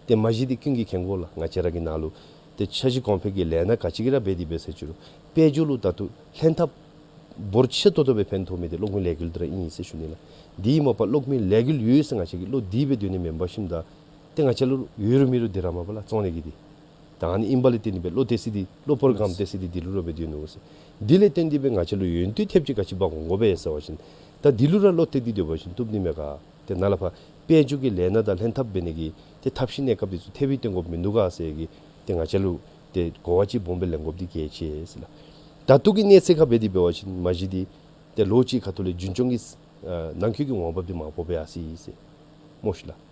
ཏེ་མ་གཞི་འདི་ཀུན་གྱིས་མཁྱེན་གོ་ལགས། ང་བཅས་ར་གི་ནང་ལུ་ཏེ་འཆར་གཞི་གོང་འཕེལ་གྱི་ལས་སྣ་ག་ཅི་གི་ར་འབད་དེ་འབད་ས་ཅིག་རུང་དཔལ་འབྱོར་ལུ་ད་ལྟོ་ལྷན་ཐབས་འབོར་ཆེ་ཏོག་ཏོ་སྦེ་ཕན་ཐོགས་མི་འདི་གློག་མེ་ལས་འགུལ་འདི་ར་ཨིན་ཟེར་ཞུ་ནི་ལགས། འདི་མ་པ་གློག་མེ་ལས་འགུལ་ཡོད་ཟེར་ང་བཅས་ཀྱིས་བློ་བདེ་སྦེ་སྡོད་ནི་མེན་པར་ཞིནམ་ད་ཏེ་ང་བཅས་ལུ་ཡོད་རུང་མེད་རུང་འདི་ར་མ་པ་ལགས་བཙོང་ནི་གི་འདི། ད་ཨ་ནི་ཨིན་པ་ལས་བརྟེན་ཏེ་སྦེ་བློ་གཏད་ས་འདི་བློ་པོར་སྒམ་གཏད་ས་འདི་འདི་ལུ་ར་སྦེ་སྡོད་ནུག་ཟེར། འདི་ལས་བརྟེན་ཏེ་སྦེ་ང་བཅས་ལུ་ཡོན་ཏན་ཐེབས་ཅིག་ག་ཅི་འབག་འོང་དགོ་པས་ཟེར་བ་ཅིན་ད་འདི་ལུ་ར་བློ་གཏད་དེ་སྡོད་པ་ཅིན་བཏུབ་ནི་མས་ག། ཏེ་ནཱ་ལས་ཕར་དཔལ་འབྱོར་གྱི་ལས་སྣ་དང་ལྷན་ཐབས་འབད་ནི་གི་ཏེ་ཐབས་ཤེས་གནས་སྐབས་འདི་ཚུ་ཐེབས་སྦེ་སྟོན་དགོཔ་མིན་འདུག་ག་ཟེར་གི་ཏེ་ང་བཅས་ལུ་ཏེ་གོ་བ་ཅིག་སྦོམ་སྦེ་ལེན་དགོཔ་འདི་གལ་ཆེ་ཟེར་ལགས། ད་ལྟོ་གི་གནས་ཚད་ཁར་འབད་དེ་འབད་བ་ཅིན་མ་གཞི་འདི་ཏེ་ལོ་གཅིག་ཁ་ཐུག་ལས་རྒྱུན་སྐྱོང་གི་ཨ་ནང་འཁོད་ཀྱི་འོང་འབབ་འདི་མང་པོ་སྦེ་ཡར་སོ་ཡི་ཟེར་སྨོ་ཤི་ལགས།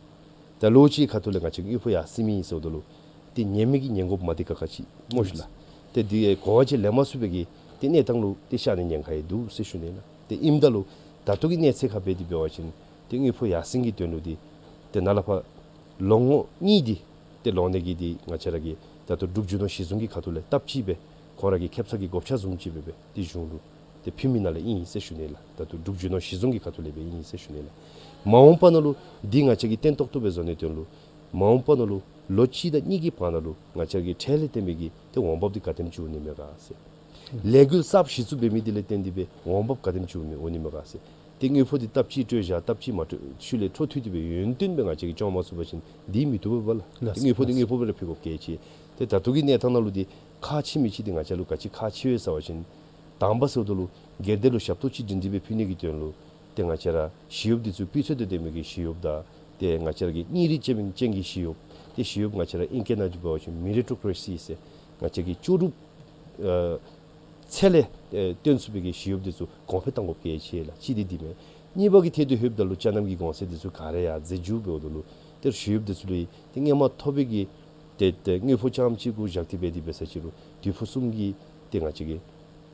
ད་ལོ་གཅིག་ཁ་ཐུག་ལས་ང་བཅས་ཀྱི་དངུལ་ཕོགས་ཡར་སོ་མི་ཨིན་ཟེརཝ་ད་ལུ་ཏེ་ཉེན་མི་གི་ཉེན་འགོགཔ་མ་བདེ་ཁག་ཁ་ཅིག་སྨོ་ཤི་ལགས། ཏེ་འདི་གོ་བ་ཅིག་ལེན་མ་ཚུགས་པའི་གི་ཏེ་གནས་སྟངས་ལུ་ཏེ་ཤར་ནི་ཉེན་ཁ་ཡང་འདུག་ཟེར་ཞུ་ནི་ལགས། ཏེ་ཨིནམ་ད་ལུ་ད་ལྟོ་གི་གནས་ཚད་ཁར་འབད་དེ་འབད་བ་ཅིན་ ཏེ་དངུལ་ཕོགས་ཡར་སེང་གི་དོན་ལུ་འདི་ཏེ་ནཱ་ལས་ཕར་ལོ་ངོ་གཉིས་འདི་ཏེ་ལོ་ནི་གི་འདི་ང་བཅས་ར་གི་ད་ལྟོ་འབྲུག་རྒྱུ་ནོར་གཞི་བཟུང་གི་ཁ་ཐུག་ལས་སྟབས་གཅིག་སྦེ་ཁོང་ར་གི་ཁེབ་ས་གི་བགོ་བཤའ་བཟུམ་ཅིག་སྦེ་སྦེ་ཏེ་གཞུང་ལུ་ཏེ་ཕུལ་མི་ནང་ལས་ཨིན་ཟེར་ཞུ་ནི་ལགས། ད་ལྟོ་འབྲུག་རྒྱུ་ནོར་གཞི་བཟུང་གི་ཁ་ཐུག་ལས་སྦེ་ཨིན་ཟེར་ཞུ་ནི་ལགས། མ་འོངས་པ་ནང་ལུ་འདི་ང་བཅས་ཀྱིས་བརྟན་ཏོག་ཏོ་སྦེ་བཟོ་ནིའི་དོན་ལུ་མ་འོངས་པ་ནང་ལུ་ལོ་གཅིག་དང་གཉིས་ཀྱི་བར་ན་ལུ་ང་བཅས་ཀྱི་ཁྲལ་ལས་བརྟེན་པའི་གི་ཏེ་འོང་འབབ་འདི་ག་དེམ་ཅིག་འོང་ནི་མས་ག་ཟེར། ལས་འགུལ་གསརཔ་གཞི་བཙུགས་འབད་མི་འདི་ལས་བརྟེན་ཏེ་སྦེ་འོང་འབབ་ག་དེམ་ཅིག་འོང་ནི་མས་ག་ཟེར། ཏེ་དངུལ་ཕོགས་འདི་སྟབས་གཅིག་སྤྲོད་བཞག་སྟབས་གཅིག་མ་སྤྲོད་ཤུལ་ལས་འཕྲོ་མཐུད་དེ་སྦེ་ཡུན་བརྟན་སྦེ་ང་བཅས་ཀྱིས་བཅོ་མ་ཚུགས་པ་ཅིན་འདི་མི་བཏུབ་པས་ལགས། ལགས། ཏེ་དངུལ་ཕོགས་འདི་དངུལ་ཕོགས་སྦེ་ར་ཕུལ་དགོཔ་གལ་ཆེ། ཏེ་ད་ལྟོ་གི་གནས་སྟངས་ནང་ལུ་འདི་ཁག་ཆེ་མི་ཅིག་འདི་ང་བཅས་ལུ་ག་ཅི་ཁག་ཆེ་ཡོད་ཟེར་བ་ཅིན་དང་པ་ཟེརཝ་ད་ལུ་སྒེར་སྡེ་ལུ་ཞབས་ཏོག་ཅིག་སྒྲིང་སྒྲིང་སྦེ་ཕུལ་ནི་གི་དོན་ལུ་ཏེ་ང་བཅས་ར་ཞི་གཡོགཔ་འདི་ཚུ་སྤུས་ཚད་དང་ལྡན་མི་གི་ཞི་གཡོགཔ་དང་ཏེ་ང་བཅས་ར་གི་གཉེར་རིགས་ཅན་ཅན་གྱི་ཞི་གཡོགཔ། ཏེ་ཞི་གཡོགཔ་ང་བཅས་ར་ཨིང་སྐད་ནང་འབད་བ་ཅིན་མི་རི་ཊོ་ཀེ་རེ་སི་ཟེར་ང་བཅས་ཀྱི་ལྕོགས་གྲུབ་ཨ་ཚད་ལས་ཨེ་བཏོན་ཚུགས་པའི་གི་ཞི་གཡོགཔ་འདི་ཚུ་གོང་འཕེལ་གཏང་དགོཔ་གལ་ཆེ་ལགས། གཅིག་འདི་འདི་མས། གཉིས་པ་གི་ཐད་དུ་ལྷོདཔ་ད་ལུ་ཅ་ནམ་གྱི་གོང་ཚད་འདི་ཚུ་ག་ར་ཡར་འཛེགས་འགྱོ་འབདཝ་ད་ལུ་ཏེ་ཞི་གཡོགཔ་འདི་ཚུ་ལུ་ཏེ་སྔོན་མ་ཐོབ་པའི་གི་ཏེ་ཏེ་དངུལ་ཕོགས་རྐྱངམ་གཅིག་གུ་བཞག་སྟེ་འབད་དེ་འབད་ས་ཅིག་རུང་དུས་ཕོགས་གསུམ་གྱི་ཏེ་ང་བཅས་ཀྱི་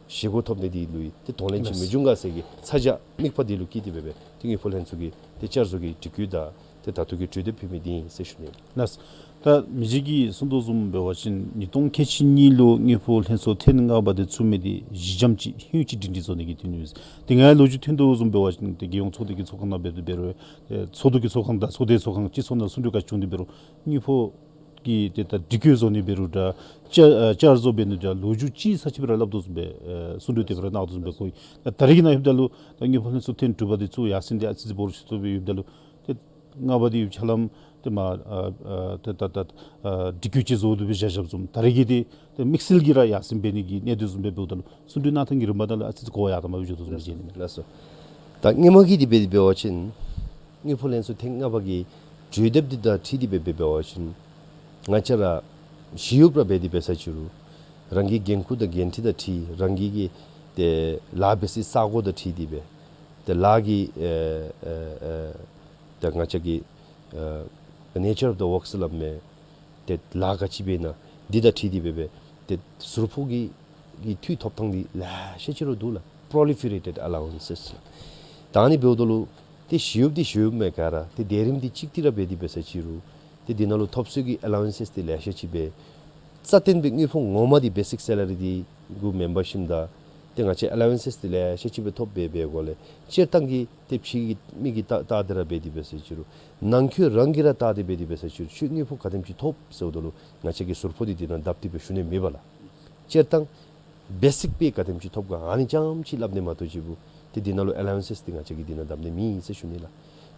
བཞེས་སྒོ་ཐོབ་ནི་འདི་ལུ་ཏེ་གདོང་ལེན་ཅིག་མི་འབྱུང་ག་ཟེར་གྱི་ཚ་གྱང་དམིགས་པ་འདི་ལུ་བསྐྱེད་དེ་འབད་སྦེ་ཏེ་དངུལ་ཕོགས་ལྷན་ཚོགས་ཀྱི་ཏེ་བསྐྱར་བཟོ་གི་སྒྲིག་བཀོད་དང་ཏེ་ད་ལྟོ་གི་གྲོས་འདེབས་ཕུལ་མི་འདི་ཨིན་ཟེར་ཞུ་ནི། ལགས། ད་མི་རྗེ་གིས་གསུང་དོ་བཟུམ་འབད་བ་ཅིན་ཉིས་སྟོང་ཁལ་གཅིག་གཉིས་ལུ་དངུལ་ཕོགས་ལྷན་ཚོགས་ཐེངས་ལྔ་པ་འདི་ཚུགས་མི་འདི་གཞི་འགྱམ་ཅིག་ཧིང་ཅིག་སྒྲིང་སྒྲིང་བཟོ་ནི་གི་དོན་ལུ་ཨིན། ཏེ་ང་ལོ་རྒྱུས་ཐོན་དོ་བཟུམ་འབད་བ་ཅིན་ཏེ་རྒྱལ་ཡོངས་ཚོགས་སྡེ་གི་ཚོགས་ཁང་ནང་འབད་དེ་འབད་རུང་ཨེ་ཚོགས་འདུ་གི་ཚོགས་ཁང་དང་ཚོགས་སྡེ་ཚོགས་ཁང་སྤྱི་ཚོགས་ནང་གསུང་གྲོས་ག་ཅི་བྱུང་སྟེ་འབད་རུང་དངུལ་ཕོགས་ཀྱི་ཏེ་ད་སྒྲིག་བཀོད་བཟོ་ནི་འབད་རུང་འདྲ་བསྐྱར་ཨ་བསྐྱར་བཟོ་འབད་ནི་འདྲ་ལོ་རྒྱུས་ཅིག་ས་ཅིག་སྦེ་ར་སླབ་དོ་བཟུམ་སྦེ་ཨེ་གསུང་གྲོས་དེ་སྦེ་ར་གནང་དོ་བཟུམ་སྦེ་གོ་ཡི། ད་ད་རེས་ཀྱི་ནང་ལྷོདཔ་ད་ལུ་ད་དངུལ་ཕོགས་ལྷན་ཚོགས་ཐེངས་དྲུག་པ་འདི་ཚུགས་ཡར་སེང་འདི་ཨ་ཙི་ཙི་སྦོམ་ར་ཅིག་ཐོབ་སྦེ་ཡོདཔ་ད་ལུ་ཏེ་ལྔ་པ་འདི་ཡོདཔ་ཆ་ལམ་ཏེ་མ་ཨ་ཨ་ཏེ་ད་ད་ཨ་སྒྲིག་བཀོད་ཅིག་བཟོ་དོ་སྦེ་བཞག་བཞགཔ་བཟུམ་ད་རེས་ཀྱི་འདི་ཏེ་དམིགས་བསལ་གྱིས་ར་ཡར་སེང་འབད་ནི་གི་གནད་དོན་བཟུམ་སྦེ་འབདཝ་ད་ལུ་གསུང་གྲོས་གནང་ཐངས་ཀྱི་རིམ་པ་ནང་ལུ་ཨ་ཙི་ཙི་གོ་བ་ཡར་དམའ་སྦེ་འགྱོ་དོ་བཟུམ་སྦེ་མཇལ་ནི་མས། ལགས་སོ། ད་སྔོན་མ་གི་འདི་འབད་དེ་འབད་བ་ཅིན་དངུལ་ཕོགས་ལྷན་ཚོགས་ཐེངས་ལྔ་པ་གི་གྲོས་འདེབས་འདི་དང་འཁྲིལ་ཏེ་འབད་འབད་བ་ཅིན་ང་བཅས་ར་ཞི་གཡོགཔ་ར་འབད་དེ་འབད་ས་ཅིག་རུང་རང་གི་འགན་ཁུར་དང་འགན་འཁྲི་དང་འཁྲིལ་རང་གི་གི་ཏེ་ལཱ་འབད་སའི་ས་གོ་དང་འཁྲིལ་ཏེ་སྦེ་ཏེ་ལཱ་གི་ཨེ་ཨེ་ཨེ་ད་ང་བཅས་ཀྱི་ཨེ་nature of the work ཟེར་སླབ་མས། ཏེ་ལཱ་ག་ཅི་འབད་ན་འདི་དང་འཁྲིལ་ཏེ་འབད་སྦེ་ཏེ་ཟུར་ཕོགས་ཀྱི་གི་འཐུས་ཐོབ་ཐངས་འདི་ལེ་ཤ་ཅིག་ར་འདུག་ལགས། Proliferated allowances ལགས། ད་ཨ་ནི་འབདཝ་ད་ལུ་ཏེ་ཞི་གཡོགཔ་འདི་ཞི་གཡོགཔ་མས་ག་ར་ཏེ་སྡེ་རིམ་འདི་གཅིག་འདི་ར་འབད་དེ་འབད་ས་ཅིག་རུང་ཏེ་འདི་ནང་ལུ་ཐོབ་ཚུལ་གྱི་allowances འདི་ལེ་ཤ་ཅིག་སྦེ་རྩ་བརྟན་སྦེ་དངུལ་ཕོགས་ངོ་མ་འདི་basic salary འདི་གུ་མེན་པར་ཞིནམ་ད་ཏེ་ང་བཅས་allowances འདི་ལེ་ཤ་ཅིག་སྦེ་ཐོབ་སྦེ་འབད་སྒོ་ལས་སྤྱིར་བཏང་གི་ཏེ་ཕྱི་གི་མི་གིས་བལྟ་བལྟ་སྟེ་ར་འབད་དེ་འབད་ས་ཅིག་རུང་ནང་འཁོད་རང་གིས་ར་བལྟ་སྟེ་འབད་དེ་འབད་ས་ཅིག་རུང་ཁྱོད་དངུལ་ཕོགས་ག་དེམ་ཅིག་ཐོབ་ཟེརཝ་ད་ལུ་ང་བཅས་ཀྱིས་ཟུར་ཕོགས་འདི་འདི་ནང་བརྡབ་སྟེ་སྦེ་ཞུ་ནི་མེད་པ་ལགས། སྤྱིར་བཏང་basic pay ག་དེམ་ཅིག་ཐོབ་ག་ཨ་ནི་རྐྱངམ་ཅིག་སླབ་ནི་མ་གཏོགས་ཅིག་པོ་ཏེ་འདི་ནང་ལུ་allowances འདི་ང་བཅས་ཀྱིས་འདི་ནང་བརྡབ་ནི་མེད་ཟེར་ཞུ་ནི་ལགས།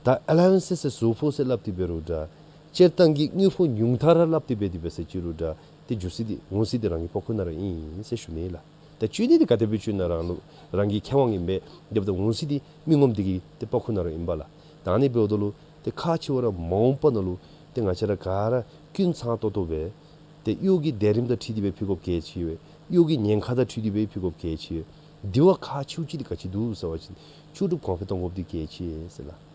ད་allowances ཟེར་ཟུར་ཕོགས་ཟེར་སླབ་སྟེ་འབད་རུང་འདྲ་སྤྱིར་བཏང་གི་དངུལ་ཕོགས་ཉུང་མཐའ་ར་སླབ་སྟེ་འབད་དེ་འབད་ས་ཅིག་རུང་འདྲ་ཏེ་འགྱོ་ས་འདི་འོང་ས་འདི་རང་གི་པགས་ཀོ་ནང་ར་ཨིན་ཟེར་ཞུ་ནི་ལགས། ད་སྤྱོད་ནི་འདི་ག་དེ་སྦེ་སྤྱོད་ན་རང་ལུ་རང་གི་ཁེ་དབང་ཨིན་པས། དེ་འབདཝ་ད་འོང་ས་འདི་མི་ངོམ་འདི་གི་ཏེ་པགས་ཀོ་ནང་ར་ཨིན་པས་ལགས། ད་ཨ་ནི་འབདཝ་ད་ལུ་ཏེ་ཁག་ཆེ་བ་ར་མ་འོངས་པ་ནང་ལུ་ཏེ་ང་བཅས་ར་ག་ར་ཀུན་ཚང་ཏོག་ཏོ་སྦེ་ཏེ་གཡོག་གི་སྡེ་རིམ་དང་འཁྲིལ་ཏེ་སྦེ་ཕུལ་དགོཔ་གལ་ཆེ་བས། གཡོག་གི་ཉེན་ཁ་དང་འཁྲིལ་ཏེ་སྦེ་ཕུལ་དགོཔ་གལ་ཆེ་བས། དེ་བ་ཁག་ཆེཝ་ཅིག་འདི་ག་ཅི་འདུག་ཟེར་བ་ཅིན་ལྕོགས་གྲུབ་གོང་འཕེལ་གཏང་དགོཔ་འདི་གལ་ཆེ་ཟེར་ལགས།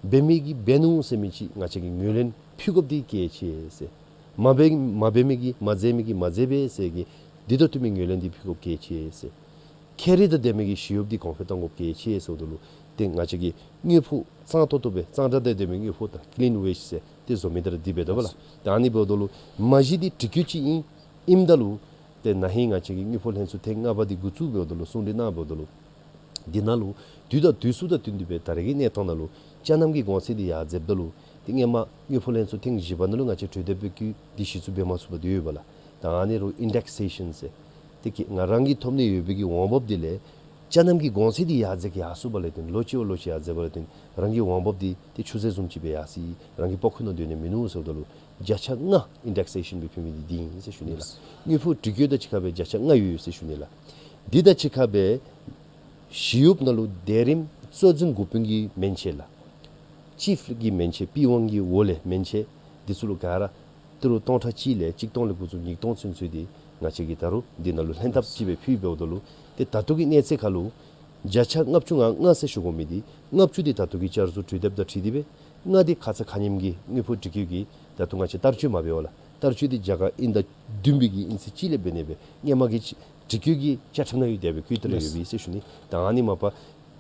འབད་མི་གིས་འབད་ནུག་ཟེར་མི་ཅིག་ང་བཅས་ཀྱིས་ངོས་ལེན་ཕུལ་དགོཔ་འདི་གལ་ཆེ་ཟེར། མ་འབད་མ་འབད་མི་གིས་མ་མཛད་མི་གིས་མ་མཛད་པས་ཟེར་གྱི་འདི་དང་བསྟུན་མི་ངོས་ལེན་འདི་ཕུལ་དགོཔ་གལ་ཆེ་ཟེར། ཁེ་རིག་དང་ལྡན་མི་གི་ཞི་གཡོགཔ་འདི་གོང་འཕེལ་གཏང་དགོཔ་གལ་ཆེ་ཟེརཝ་ད་ལུ་ཏེ་ང་བཅས་ཀྱིས་དངུལ་ཕོགས་གཙང་ཏོག་ཏོ་སྦེ་གཙང་སྦྲ་དང་ལྡན་མི་དངུལ་ཕོགས་དང་clean wage ཟེར་ཏེ་བཟོ་མི་འདི་ར་འདི་འབད་དོ་བ་ལགས། ད་ཨ་ནི་འབདཝ་ད་ལུ་མ་གཞི་འདི་སྒྲིག་བཀོད་ཅིག་ཨིན། ཨིནམ་ད་ལུ་ཏེ་ན་ཧིང་ང་བཅས་ཀྱིས་དངུལ་ཕོགས་ལྷན་ཚོགས་ཐེངས་ལྔ་པ་འདི་འགོ་བཙུགས་འབདཝ་ད་ལུ་གསུང་གྲོས་གནང་འབདཝ་ད་ལུ་འདི་ནང་ལུ་དུས་དང་དུས་སུ་དང་བསྟུན་ཏེ་སྦེ་ད་རེས་ཀྱི་གནས་སྟངས་ནང་ལུ་ཅ་ནམ་གྱི་གོང་ཚད་འདི་ཡར་འཛེགསཔ་ད་ལུ་ཏེ་སྔོན་མ་དངུལ་ཕོགས་ལྷན་ཚོགས་ཐེངས་བཞི་པ་ནང་ལུ་ང་བཅས་གྲོས་འདེབས་བཀོད་འདི་གཞི་བཙུགས་འབད་མ་ཚུགས་པར་སྡོད་ཡོད་པ་ལགས། ད་ཨ་ནི་རུང་indexation ཟེར་ཏེ་ཁྱེད་ང་རང་གིས་ཐོབ་ནི་ཡོད་པའི་གི་འོང་འབབ་འདི་ལས་ཅ་ནམ་གྱི་གོང་ཚད་འདི་ཡར་འཛེགས་ཡར་སོང་བ་ལས་བརྟེན་ལོ་གཅིག་བ་ལོ་གཅིག་ཡར་འཛེགས་པ་ལས་བརྟེན་རང་གི་འོང་འབབ་འདི་ཏེ་ཆུ་ཚོད་བཟུམ་ཅིག་སྦེ་ཡར་སོ་ཡི། རང་གི་པགས་ཀོ་ནང་སྡོད་ནི་མིན་ནུག་ཟེརཝ་ད་ལུ་བརྒྱ་ཆ་ལྔ་indexation སྦེ་ཕུལ་མི་འདི་འདི་ཨིན་ཟེར་ཞུ་ནི་ལགས། དངུལ་ཕོགས་སྒྲིག་བཀོད་དང་གཅིག་ཁར་སྦེ་བརྒྱ་ཆ་ལྔ་ཡོད་ཟེར་ཞུ་ནི་ལགས། འདི་དང་གཅིག་ཁར་སྦེ་ཞི་གཡོགཔ་ནང་ལུ་སྡེ་རིམ་གཙོ་འཛིན་འགོ་དཔོན་གྱི་མན་ཆད་ལགས། ཅིཕ་གི་མན་ཆད་པི་ཝན་གྱི་འོག་ལས་མན་ཆད་འདི་ཚུ་ལུ་ག་ར་ཏི་རུ་སྟོང་ཕྲག་གཅིག་ལས་གཅིག་སྟོང་ལས་འགོ་བཙུགས་ཉིས་སྟོང་ཚུན་ཚོད་འདི་ང་བཅས་ཀྱིས་ད་རུང་འདི་ནང་ལུ་ལྷན་ཐབས་ཅིག་སྦེ་ཕུལ་འབདཝ་ད་ལུ་ཏེ་ད་ལྟོ་གི་གནས་ཚད་ཁར་ལུ་བརྒྱ་ཆ་ལྔ་བཅུ་ང་ལྔ་ཟེར་ཞུ་དགོ་མི་འདི་ལྔ་བཅུ་འདི་ད་ལྟོ་གི་བསྐྱར་བཟོ་གྲོས་འདེབས་དང་འཁྲིལ་ཏེ་སྦེ་ལྔ་འདི་ཁ་ཙ་ཁ་ཉིནམ་གི་དངུལ་ཕོགས་སྒྲིག་བཀོད་ཀྱི་ད་ལྟོ་ང་བཅས་བསྟར་སྤྱོད་མ་འབད་བ་ལགས། བསྟར་སྤྱོད་འདི་རྒྱ་གར་དབྱིན་ཟླ་བདུན་པའི་གི་དབྱིན་ཚེས་གཅིག་ལས་འབད་ནི་སྦེ་སྔོན་མ་གི་སྒྲིག་བཀོད་ཀྱི་བཅའ་ཁྲིམས་ནང་ཡོད་དེ་སྦེ་བཀོད་དེ་ར་ཡོད་པས་ཟེར་ཞུ་ནི། ད་ཨ་ནི་མ་པ་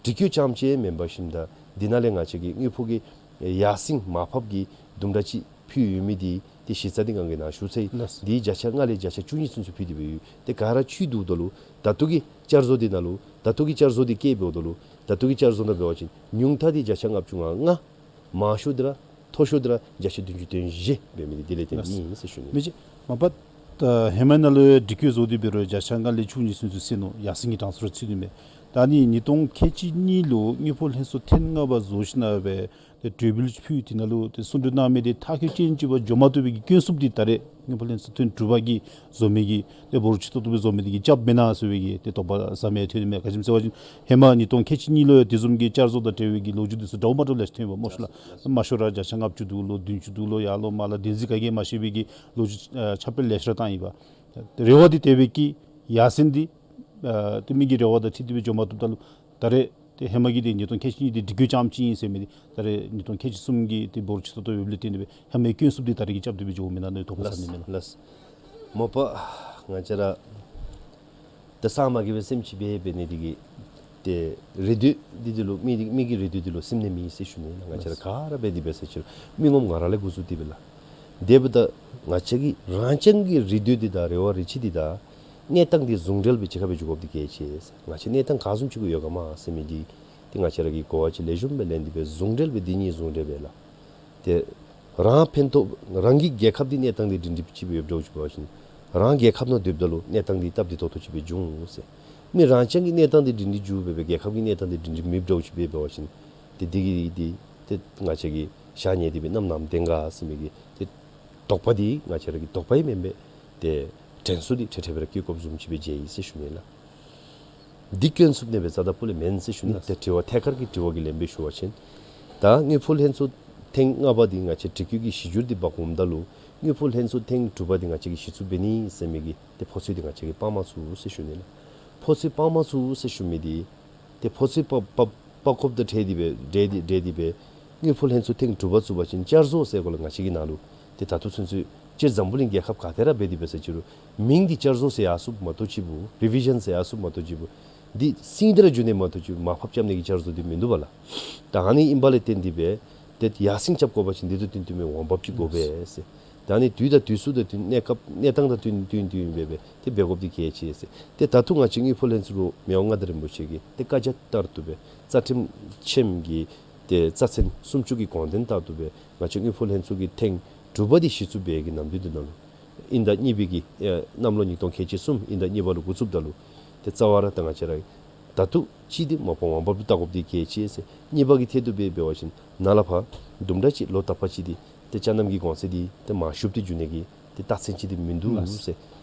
སྒྲིག་བཀོད་རྐྱངམ་ཅིག་མེན་པར་ཞིནམ་ད་འདི་ནང་ལས་ང་བཅས་ཀྱི་དངུལ་ཕོགས་ཀྱི་ཡར་སེང་མར་ཕབ་ཀྱི་དུམ་གྲ་ཅིག་ཕུལ་ཡོད་མི་འདི་ཏེ་གཞི་རྩ་འདི་ང་གིས་ནཱ་ཞུ་ཚར་ཡི། ལགས། འདི་བརྒྱ་ཆ་ལྔ་ལས་བརྒྱ་ཆ་བཅུ་གཉིས་ཚུན་ཚོད་ཕུལ་ཏེ་འབད་ཡོད། ཏེ་ག་ར་ཚུད་དོ་ད་ལུ་ད་ལྟོ་གི་བསྐྱར་བཟོ་འདི་ནང་ལུ་ད་ལྟོ་གི་བསྐྱར་བཟོ་འདི་བཀལ་འབདཝ་ད་ལུ་ད་ལྟོ་གི་བསྐྱར་བཟོ་ནང་འབད་བ་ཅིན་ཉུང་མཐའ་འདི་བརྒྱ་ཆ་ལྔ་བཅུ་ང་ལྔ། མང་ཤོས་འདི་ར་མཐོ་ཤོས་འདི་ར་བརྒྱ་ཆ་བདུན་ཅུ་དོན་བཞི་འབད་མི་འདི་དེ་ལས་བརྟེན་ཨིན་ཟེར་ཞུ་ནི། མི་ཅིག་མ་པ་ད་ཧེ་མ་ནང་ལུ་སྒྲིག་བཀོད་བཟོ་སྟེ་འབད་རུང་བརྒྱ་ཆ་ལྔ་ལས་བཅུ་གཉིས་ཚུན་ཚོད་ཟེར་མནོ་ཡར་སེང་གི་གྲངས་སུ་ར་ཚུད་ནི་མས། ད་ནི་ཉིས་སྟོང་ཁལ་གཅིག་གཉིས་ལུ་དངུལ་ཕོགས་ལྷན་ཚོགས་ཐེངས་ལྔ་པ་བཟོ་ཞིནམ་ལས་ཏེ་གྲོས་འབུལ་ཕུལ། དེ་ནང་ལུ་ཏེ་གསུང་གྲོས་གནང་མི་འདི་མཐར་འཁྱོལ་ཅན་ཅིག་འབད་འགྱོ་མ་བཏུབ་པའི་གི་སྐྱོན་བསུབ་འདི་ད་རེས་དངུལ་ཕོགས་ལྷན་ཚོགས་ཐེངས་དྲུག་པ་གིས་བཟོ་མི་གི་ཏེ་འབོར་ཆེ་ཏོག་ཏོ་སྦེ་བཟོ་མི་འདི་གིས་རྐྱབ་མེན་ན་ཟེར་བའི་གི་ཏེ་དོགས་པ་ཟ་མི་ཐོན་ནི་མས། ག་ཅི་སྨོ་ཟེར་བ་ཅིན་ཧེ་མ་ཉིས་སྟོང་ཁལ་གཅིག་གཉིས་ལུ་ཡང་དེ་བཟུམ་གྱི་བསྐྱར་བཟོ་དང་འབྲེལ་བའི་གི་ལོ་རྒྱུས་འདི་ཚུ་འདྲཝ་མ་འདྲཝ་ལེ་ཤ་ཐོན་པས་སྨོ་ཤ་ལགས། མང་ཤོས་ར་བརྒྱ་ཆ་ལྔ་བཅུ་འདུག་ལོ་བདུན་ཅུ་འདུག་ལོ་ཡར་ལོ་མར་ལོ་བདེན་འཛིན་ག་གིས་མ་ཤེས་པའི་གི་ལོ་རྒྱུས་ཨ་ཁྱབ་སྤེལ་ལེ་ཤ་ར་བཏང་ཡི་པ། རེ་བ་འདི་དེ་སྦེ་བསྐྱེད། ཡར་སེང་འདི་ཨ་ཏེ་མི་གི་རེ་བ་དང་འཁྲིལ་ཏེ་སྦེ་འགྱོ་མ་བཏུབ་ད་ལུ་ད་རེས་ཏེ་ཧེ་མ་གི་འདི་ཉིས་སྟོང་ཁལ་གཅིག་གཉིས་འདི་སྒྲིག་བཀོད་རྐྱངམ་ཅིག་ཨིན་ཟེར་མི་འདི་ད་རེས་ཉིས་སྟོང་ཁལ་གཅིག་གསུམ་གྱི་ཏེ་འབོར་ཆེ་ཏོག་ཏོ་ཡོདཔ་ལས་བརྟེན་ཏེ་སྦེ་ཧེ་མའི་སྐྱོན་བསུབ་འདི་ད་རེས་ཀྱི་རྐྱབ་སྟེ་སྦེ་འགྱོཝ་མེན་ན་མནོ་དོགས་པ་ཟ་ནི་མས་ལགས། ལགས། མ་པ་ང་བཅས་ར་ད་སངས་མ་རྒྱས་པའི་སེམས་ཅིག་སྦེ་འབད་ནི་འདི་གིས་ཏེ་རེ་འདོད་འདི་འདི་ལུ་མི་མི་གི་རེ་འདོད་འདི་ལུ་སེམས་ནང་མེད་ཟེར་ཞུ་ནི་ལགས། ང་བཅས་ར་ག་ར་འབད་དེ་འབད་ས་ཅིག་རུང་མི་ངོམ་ང་ར་ལས་འགོ་བཙུགས་ཏེ་སྦེ་ལགས། དེ་འབདཝ་ད་ང་བཅས་ཀྱི་རང་རྐྱང་གི་རེ་འདོད་འདི་དང་རེ་བ་རེ་ཆེ་འདི་དང་གནས་སྟངས་འདི་ཟུང་འབྲེལ་སྦེ་གཅིག་ཁར་སྦེ་འགྱོ་དགོཔ་འདི་གལ་ཆེ། ང་བཅས་གནས་སྟངས་ག་བཟུམ་ཅིག་གུ་ཡོད་ག་མ་ཟེར་མི་འདི་ཏེ་ང་བཅས་ར་གིས་གོ་བ་ཅིག་ལེགས་ཤོམ་སྦེ་ལེན་ཏེ་སྦེ་ཟུང་འབྲེལ་སྦེ་འདི་གཉིས་ཟུང་འབྲེལ་སྦེ་ལགས། ཏེ་རང་ཕན་ཐོགས་རང་གི་རྒྱལ་ཁབ་འདི་གནས་སྟངས་འདི་སྒྲིང་སྒྲི་ཅིག་སྦེ་ཡོདཔ་འདྲཝ་ཅིག་འབད་བ་ཅིན་རང་རྒྱལ་ཁབ་ནང་སྡོདཔ་ད་ལུ་གནས་སྟངས་འདི་སྟབས་བདེ་ཏོག་ཏོ་ཅིག་སྦེ་འབྱུང་ཟེར། མི་རང་རྐྱང་གི་གནས་སྟངས་འདི་སྒྲིང་སྒྲི་འགྱོ་སྦེ་སྦེ་རྒྱལ་ཁབ་ཀྱི་གནས་སྟངས་འདི་སྒྲིང་སྒྲི་མེདཔ་འདྲཝ་ཅིག་སྦེ་འབད་བ་ཅིན་ཏེ་འདི་གིས་འདི་ཏེ་ང་བཅས་ཀྱི་ཤ་ཉེ་འདི་སྦེ་གནམ་གནམ་ལྡན་ག་ཟེར་མི་གི་ཏེ་དོགས་པ་འདི་ང་བཅས་ར་གི་དོགས་པ་ཡང་མེན་པས། ཏེ་དྲན་གསོ་འདི་འཕྲལ་འཕྲལ་སྦེ་ར་བཀོད་དགོཔ་བཟུམ་ཅིག་སྦེ་མཇལ་ཡི་ཟེར་ཞུ་ནི་ལགས། འདི་སྐྱོན་བསུབ་ནི་སྦེ་རྩ་དང་སྤུ་ལས་མེན་ཟེར་ཞུ་ནི། ལགས། ཏེ་དྲི་བ་ཐད་ཀར་གྱི་དྲི་བ་གི་ལན་སྦེ་ཞུ་བ་ཅིན་ད་དངུལ་ཕོགས་ལྷན་ཚོགས་ཐེངས་ལྔ་པ་འདི་ང་བཅས་སྒྲིག་བཀོད་ཀྱི་གཞི་འགྱུར་འདི་འབག་འོངམ་ད་ལུ་དངུལ་ཕོགས་ལྷན་ཚོགས་ཐེངས་དྲུག་པ་འདི་ང་བཅས་ཀྱིས་གཞི་བཙུགས་འབད་ནི་ཟེར་མི་གི་ཏེ་ཕོ་ཚོད་འདི་ང་བཅས་ཀྱིས་སྤང་མ་ཚུགས་ཟེར་ཞུ་ནི་ལགས། ཕོ་ཚོད་སྤང་མ་ཚུགས་ཟེར་ཞུ་མི་འདི་ཏེ་ཕོ་ཚོད་སྤ་སྤ་སྤང་དགོཔ་དང་འབྲེལ་ཏེ་སྦེ་འབྲེལ་ཏེ་འབྲེལ་ཏེ་སྦེ་དངུལ་ཕོགས་ལྷན་ཚོགས་ཐེངས་དྲུག་པ་བཙུགས་པ་ཅིན་བསྐྱར་བཟོ་ཟེར་གོ་ལགས། ང་བཅས་ཀྱི་ནང་ལུ་ཏེ་ད་ལྟོ་ཚུན་ཚོད་སྤྱིར་འཛམ་བུ་གླིང་རྒྱལ་ཁབ་ག་ཏེ་ར་འབད་དེ་འབད་ས་ཅིག་རུང་མིང་འདི་བསྐྱར་བཟོ་ཟེར་ཡར་སོངམ་མ་གཏོགས་ཅིག་པུ་རི་བི་ཞཱན་ཟེར་ཡར་སོངམ་མ་གཏོགས་ཅིག་པུ་འདི་སིང་སྟེ་ར་འགྱོ་ནི་མ་གཏོགས་ཅིག་མར་ཕབ་རྐྱབ་ནི་གི་བསྐྱར་བཟོ་འདི་མིན་འདུག་པ་ལགས། ད་ཨ་ནི་ཨིན་པ་ལས་བརྟེན་ཏེ་སྦེ་ཏེ་ཡར་སེང་རྐྱབ་དགོ་པ་ཅིན་འདི་དང་བསྟུན་བསྟུན་མི་འོང་འབབ་ཅིག་དགོ་པས་ཟེར། ད་ཨ་ནི་དུས་དང་དུས་སུ་དང་བསྟུན་གནས་སྐབས་གནས་སྟངས་དང་བསྟུན་བསྟུན་བསྟུན་སྦེ་སྦེ་ཏེ་འབད་དགོཔ་འདི་གལ་ཆེ་ཟེར། ཏེ་ད་ལྟོ་ང་བཅས་དངུལ་ཕོགས་ལྷན་ཚོགས་ལུ་མི་དབང་མངའ་བདག་རིན་པོ་ཆེ་གིས་ཏེ་བཀའ་རྒྱ་ལྟར་དུ་སྦེ་རྩ་ཁྲིམས་ཆེན་གྱི་ཏེ་རྩ་ཚན་སུམ་ཅུ་གི་དགོངས་དོན་ལྟར་དུ་སྦེ་ང་བཅས་དངུལ་ཕོགས་ལྷན་ཚོགས་ཀྱི་ཐེངས་དྲུག་པ་འདི་གཞི་བཙུགས་འབད་བའི་གི་ནམ་དུས་འདི་ནང་ལུ་དབྱིན་ཟླ་གཉིས་པའི་གི་ཨེ་གནམ་ལོ་ཉིས་སྟོང་ཁལ་གཅིག་གསུམ་དབྱིན་ཟླ་གཉིས་པ་ལུ་འགོ་བཙུགསཔ་ད་ལུ་ཏེ་རྩ་བ་ར་ད་ང་བཅས་ར་ད་ལྟོ་ཅིག་འདི་མ་པ་འོང་འབབ་ལུ་བལྟ་དགོཔ་འདི་གལ་ཆེ་ཟེར། གཉིས་པ་གི་ཐད་དུ་སྦེ་འབད་བ་ཅིན་ནཱ་ལས་ཕར་དུམ་གྲ་ཅིག་ལོ་དག་པ་ཅིག་འདི་ཏེ་ཅ་ནམ་གྱི་གོང་ཚད་འདི་ཏེ་མར་ཞུ་སྟེ་འགྱོ་ནི་གི་ཏེ་རྟགས་མཚན་ཅིག་འདི་མིན་འདུག་ཟེར།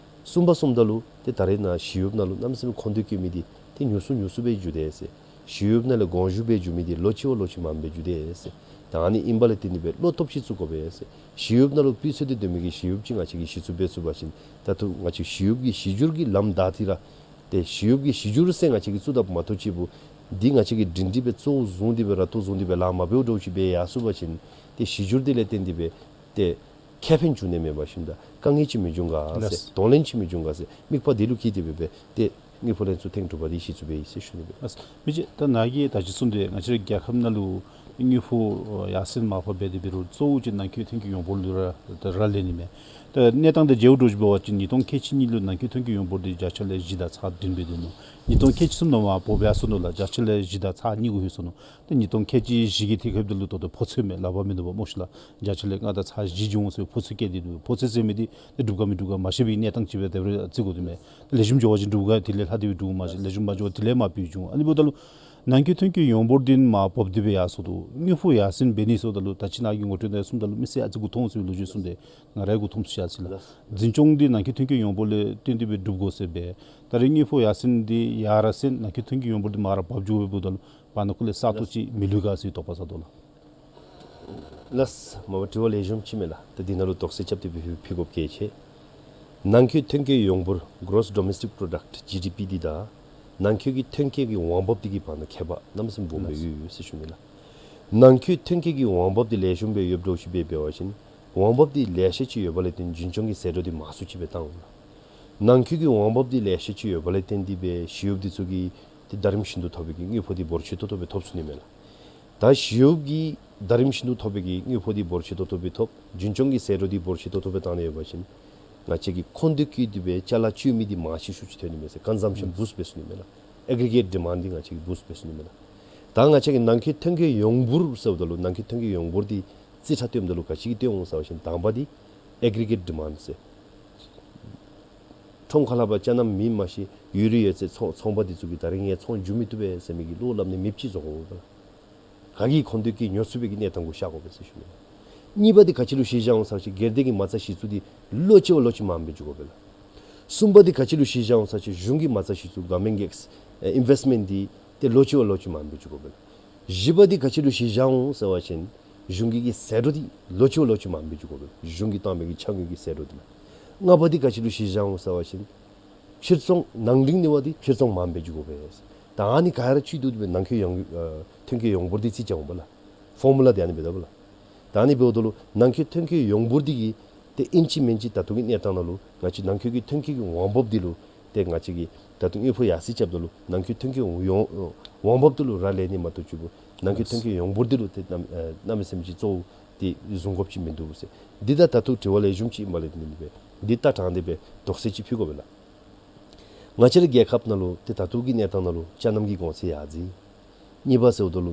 གསུམ་པ་གསུངམ་ད་ལུ་ཏེ་ད་རེས་ནཱ་ཞི་གཡོགཔ་ནང་ལུ་གནམ་མེད་ས་མེད་མཁོ་འདོད་བསྐྱེད་མི་འདི་ཏེ་ཉུང་སུ་ཉུང་སུ་སྦེ་འགྱོ་དེས་ཟེར། ཞི་གཡོགཔ་ནང་ལས་དགོངས་ཞུ་འབད་འགྱོ་མི་འདི་ལོ་གཅིག་བ་ལོ་གཅིག་མངམ་སྦེ་འགྱོ་དེས་ཟེར། ད་ཨ་ནི་ཨིན་པ་ལས་བརྟེན་ཏེ་སྦེ་བློ་སྟོབས་ཅིག་བཙུགས་དགོ་པས་ཟེར། ཞི་གཡོགཔ་ནང་ལུ་སྤུས་ཚད་འདི་སྡོད་མི་གི་ཞི་གཡོགཔ་ཅིག་ང་བཅས་ཀྱིས་གཞི་བཙུགས་འབད་ཚུགས་པ་ཅིན་ད་ལྟོ་ང་བཅས་ཞི་གཡོགཔ་ཀྱི་གཞི་འགྱུར་གྱི་ལམ་བདའ་སྟེ་ར་ཏེ་ཞི་གཡོགཔ་ཀྱི་གཞི་འགྱུར་ཟེར་ང་བཅས་ཀྱིས་བཙུགས་དཔ་མ་གཏོགས་ཅིག་པུ་འདི་ང་བཅས་ཀྱིས་སྒྲིང་སྒྲི་སྦེ་གཙོ་བོ་བཟུང་སྟེ་སྦེ་ར་ཏོ་བཟུང་སྟེ་སྦེ་ལཱ་མ་འབདཝ་འདྲཝ་ཅིག་སྦེ་ཡར་སོང་པ་ཅིན་ཏེ་གཞི་འགྱུར་འདི་ལས་བརྟེན་ཏེ་སྦེ་ཏེ་ཁེ་ཕན་འབྱུང་ནི་མེད་པར་ཞིནམ་ད་དཀའ་ངལ་ཅིག་མི་འབྱུང་ག་ཟེར། ལགས། གདོང་ལེན་ཅིག་མི་འབྱུང་ག་ཟེར། དམིགས་པ་འདི་ལུ་བསྐྱེད་དེ་སྦེ་སྦེ་ཏེ་དངུལ་ཕོགས་ལྷན་ཚོགས་ཐེངས་དྲུག་པ་འདི་གཞི་བཙུགས་འབད་ཡི་ཟེར་ཞུ་ནི་སྦེ། ལགས། མི་རྗེ་ད་ནཱ་གིས་ད་ཅི་གསུངས་ཏེ་ང་བཅས་རའི་རྒྱལ་ཁབ་ནང་ལུ་དངུལ་ཕོགས་ཡར་སེང་མར་ཕབ་འབད་དེ་འབད་རུང་གཙོ་བོ་ཅིག་ནང་འཁོད་ཐོན་སྐྱེད་ཡོངས་འབོར་ལུ་ར་ད་རག་ལས་ནི་མས། ད་གནས་སྟངས་དང་འབྱེལཝ་འདྲཝ་ཅིག་འབད་བ་ཅིན་ཉིས་སྟོང་ཁལ་གཅིག་གཉིས་ལུ་ནང་འཁོད་ཐོན་སྐྱེད་ཡོངས་འབོར་འདི་བརྒྱ་ཆ་ལས་བཞི་དང་ཚག་བདུན་སྦེ་སྡོད་ནུག། ཉིས་སྟོང་ཁལ་གཅིག་གསུམ་ནང་མར་བབས་ཡར་སོ་ནུག་ལགས། བརྒྱ་ཆ་ལས་བཞི་དང་ཚག་གཉིས་གུ་ལྷོད་སོ་ནུག། ཏེ་ཉིས་སྟོང་ཁལ་གཅིག་བཞི་གི་དུས་སྐབས་འདི་ལུ་ད་ལྟོ་ཕོ་ཚོད་མས། ལག་པར་མིན་འདུག་པ་སྨོ་ཤིག་ལགས། བརྒྱ་ཆ་ལས་ལྔ་དང་ཚག་བཞི་འགྱོ་འོང་ཟེར་ཕོ་ཚོད་བཀལ་ཏེ་འདུག། ཕོ་ཚོད་ཟེར་མི་འདི་ཏེ་འགྲུབ་ག་མི་འགྲུབ་ག་མ་ཤེས་པའི་གནས་སྟངས་ཅིག་སྦེ་དེ་སྦེ་བརྩི་དགོ་དོ་མས། ལེགས་ཤོམ་འགྱོ་བ་ཅིན་འགྲུབ་ག་དེ་ལས་ལྷག་སྟེ་སྦེ་འགྲུབ་མ་གཞི། ལེགས་ཤོམ་མ་འགྱོ་བ་དེ་ལས་མར་སྤུས་འགྱོ་འོང་། ཨ་ནི་འབདཝ་ད་ལུ་ནང་འཁོད་ཐོན་སྐྱེད་ཡོངས་འབོར་འདི་མར་བབས་ཏེ་སྦེ་ཡར་སོ་ནུག། དངུལ་ཕོགས་ཡར་སེང་འབད་ནི་ཟེརཝ་ད་ལུ་ད་ཅི་ནཱ་གིས་ངོ་སྤྲོད་ནང་གསུངམ་ད་ལུ་མི་སེར་ཨ་ཙི་མགུ་འཐོམ་ཚུགས་པའི་ལོ་རྒྱུས་གསུངས་ཏེ་ང་རའི་མགུ་འཐོམ་ཚུགས་ཡར་སོ་ཡི་ལགས། འཛིན་སྐྱོང་འདི་ནང་འཁོད་ཐོན་སྐྱེད་ཡོངས་འབོར་ལས་བརྟེན་ཏེ་སྦེ་སྒྲུབ་དགོ་ཟེར་སྦེ་ད་རེས་དངུལ་ཕོགས་ཡར་སེང་འདི་ཡར་ར་སེང་ནང་འཁོད་ཐོན་སྐྱེད་ཡོངས་འབོར་འདི་མར་ར་བབས་འགྱོ་བའི་འབདཝ་ད་ལུ་བར་ན་ཁུག་ལས་ས་སྟོང་ཅིག་མི་ལུས་ག་ཟེར་དོགས་པ་ཟ་དོ་ལགས། ལགས། མ་པ་དྲི་བ་ལེགས་ཤོམ་ཅིག་མས་ལགས། ད་འདི་ནང་ལུ་དོགས་སེལ་རྐྱབ་སྟེ་སྦེ་ཕུལ་ཕུལ་དགོཔ་གལ་ཆེ། ནང་འཁོད་ཐོན་སྐྱེད་ཡོངས་འབོར་Gross Domestic Product, G D P འདི་དང་ནང་འཁོད་ཀྱི་ཐོན་སྐྱེད་ཀྱི་འོང་འབབ་འདི་གི་བར་ན་ཁྱད་པར་གནམ་མེད་ས་མེད་སྦོམ་སྦེ་ཡོད་ཡོད་ཟེར་ཞུ་ནི་ལགས། ནང་འཁོད་ཐོན་སྐྱེད་ཀྱི་འོང་འབབ་འདི་ལེགས་ཤོམ་སྦེ་ཡོདཔ་འདྲཝ་ཅིག་སྦེ་འབད་བ་ཅིན་འོང་འབབ་འདི་ལེ་ཤ་ཅིག་ཡོད་པ་ལས་བརྟེན་འཛིན་སྐྱོང་གི་ཟད་འགྲོ་འདི་མང་སུ་ཅིག་སྦེ་བཏང་འོང་ལགས། ནང་འཁོད་ཀྱི་འོང་འབབ་འདི་ལེ་ཤ་ཅིག་ཡོད་པ་ལས་བརྟེན་ཏེ་སྦེ་ཞི་གཡོགཔ་འདི་ཚུ་གི་ ཏེ་ཟླ་རིམ་བཞིན་དུ་ཐོབ་པའི་གི་དངུལ་ཕོགས་འདི་འབོར་ཆེ་ཏོག་ཏོ་སྦེ་ཐོབ་ཚུགས་ནི་མས་ལགས། ད་ཞི་གཡོགཔ་གིས་ཟླ་རིམ་བཞིན་དུ་ཐོབ་པའི་གི་དངུལ་ཕོགས་འདི་འབོར་ཆེ་ཏོག་ཏོ་སྦེ་ཐོབ། རྒྱུན་སྐྱོང་གི་ཟད་འགྲོ་འདི་འབོར་ཆེ་ཏོག་ཏོ་སྦེ་བཏང་ནི་ཡོད་པ་ཅིན་ང་བཅས་ཀྱིས་ཁོང་དུ་བཀོལ་ཏེ་སྦེ་ཅ་ལ་སྤྱོད་མི་འདི་མང་ཆེ་ཤོས་ཅིག་ཐོན་ནི་མས་ཟེར། ཀོན་སམ་ཤཱན་བུསཊ་འབད་ཚུགས་ནི་མས་ལགས། ཨེག་རི་གེཊ་ཌི་མཱནཌ་འདི་ང་བཅས་ཀྱིས་བུསཊ་འབད་ཚུགས་ནི་མས་ལགས། ད་ང་བཅས་ཀྱིས་ནང་འཁོད་ཐོན་སྐྱེད་ཡོངས་འབོར་ཟེརཝ་ད་ལུ་ནང་འཁོད་ཐོན་སྐྱེད་ཡོངས་འབོར་འདི་རྩིས་ཁྲ་སྟོནམ་ད་ལུ་ག་ཅི་གིས་སྟོན་འོང་ཟེར་བ་ཅིན་དང་པ་འདི་ཨེག་རི་གེཊ་ཌི་མཱནཌ་ཟེར། ཁྲོམ་ཁ་ལས་ཕར་ཅ་སྣམ་མེད་མ་ཤེས་ཡོད་རིགས་ཡོད་ཚད་ཚོང་ཚོང་པ་འདི་ཚུ་གིས་ད་རིས་ངེའི་ཚོང་རྒྱུག་མི་བཏུབ་པས་ཟེར་མི་གི་བློ་སླབ་ནི་མེདཔ་ཅིག་བཟོ་དགོ་པས་ལགས། ག་གིས་ཁོང་དུ་བཀོལ་ཉོ་ཚུགས་པའི་གི་གནས་སྟངས་གུ་ཤར་དགོ་པས་ཟེར་ཞུ་ནི། གཉིས་པ་འདི་ག་ཅི་ལུ་གཞི་བཞག་འོང་ཟེར་བ་ཅིན་སྒེར་སྡེ་གི་མ་རྩ་གཞི་བཙུགས་འདི་ལོ་གཅིག་བ་ལོ་གཅིག་མངམ་སྦེ་འགྱོ་དགོ་པས་ལགས། གསུམ་པ་འདི་ག་ཅི་ལུ་གཞི་བཞག་འོང་ཟེར་བ་ཅིན་གཞུང་གི་མ་རྩ་གཞི་བཙུགས་གོ་ཝར་མེནཊ་གི་ཨེགས་ཨིན་ཝེསཊ་མེནཊ་འདི་ཏེ་ལོ་གཅིག་བ་ལོ་གཅིག་མངམ་སྦེ་འགྱོ་དགོ་པས་ལགས། བཞི་པ་འདི་ག་ཅི་ལུ་གཞི་བཞག་འོང་ཟེར་བ་ཅིན་གཞུང་གི་གི་ཟད་འགྲོ་འདི་ལོ་གཅིག་བ་ལོ་གཅིག་མངམ་སྦེ་འགྱོ་དགོ་པས། གཞུང་གིས་བཏང་མི་གི་ཕྱགས་དངུལ་གྱི་ཟད་འགྲོ་འདི་ལགས། ལྔ་པ་འདི་ག་ཅི་ལུ་གཞི་བཞག་འོང་ཟེར་བ་ཅིན་ཕྱིར་ཚོང་ནང་འདྲེན་ནི་བ་འདི་ཕྱིར་ཚོང་མངམ་སྦེ་འགྱོ་དགོ་པས། ད་ཨ་ནི་ག་ར་བཅུད་བསྡུ་སྟེ་སྦེ་ནང་འཁོད་ཡོངས་ཨ་ཐོན་སྐྱེད་ཡོངས་འབོར་འདི་རྩིས་རྐྱབ་འོང་པས་ལགས། ཕོར་མུ་ལ་འདི་ཨ་ནི་སྦེ་འདུག་པས་ལགས། ད་ཨ་ནི་འབདཝ་ད་ལུ་ནང་འཁོད་ཐོན་སྐྱེད་ཡོངས་འབོར་འདི་གིས་ཏེ་ཨིན་ཅི་མིན་ཅི་ད་ལྟོ་གི་གནས་སྟངས་ནང་ལུ་ང་བཅས་ནང་འཁོད་ཀྱི་ཐོན་སྐྱེད་ཀྱི་འོང་འབབ་འདི་ལུ་ཏེ་ང་བཅས་ཀྱིས་ད་ལྟོ་དངུལ་ཕོགས་ཡར་སེང་རྐྱབ་ད་ལུ་ནང་འཁོད་ཐོན་སྐྱེད་ཡོང་འོང་འབབ་འདི་ལུ་རག་ལས་ནི་མ་གཏོགས་ཅིག་ནང་འཁོད་ཐོན་སྐྱེད་ཡོངས་འབོར་འདི་ལུ་ཏེ་གནམ་ཨེ་གནམ་མེད་ས་མེད་ཅིག་གཙོ་བོ་འདི་བཟུང་དགོཔ་ཅིག་མིན་འདུག་ཟེར། འདི་ད་ད་ལྟོ་དྲི་བ་ལེགས་ཤོམ་ཅིག་ཨིན་པ་ལས་ཏེ་འདི་སྦེ་འདི་ལྟ་དྲངས་ཏེ་སྦེ་དོགས་སེལ་ཅིག་ཕུལ་དགོ་པས་ལགས། ང་བཅས་རའི་རྒྱལ་ཁབ་ནང་ལུ་ཏེ་ད་ལྟོ་གི་གནས་སྟངས་ནང་ལུ་ཅ་སྣམ་གྱི་གོང་ཚད་ཡར་འཛེགས། གཉིས་པ་ཟེརཝ་ད་ལུ་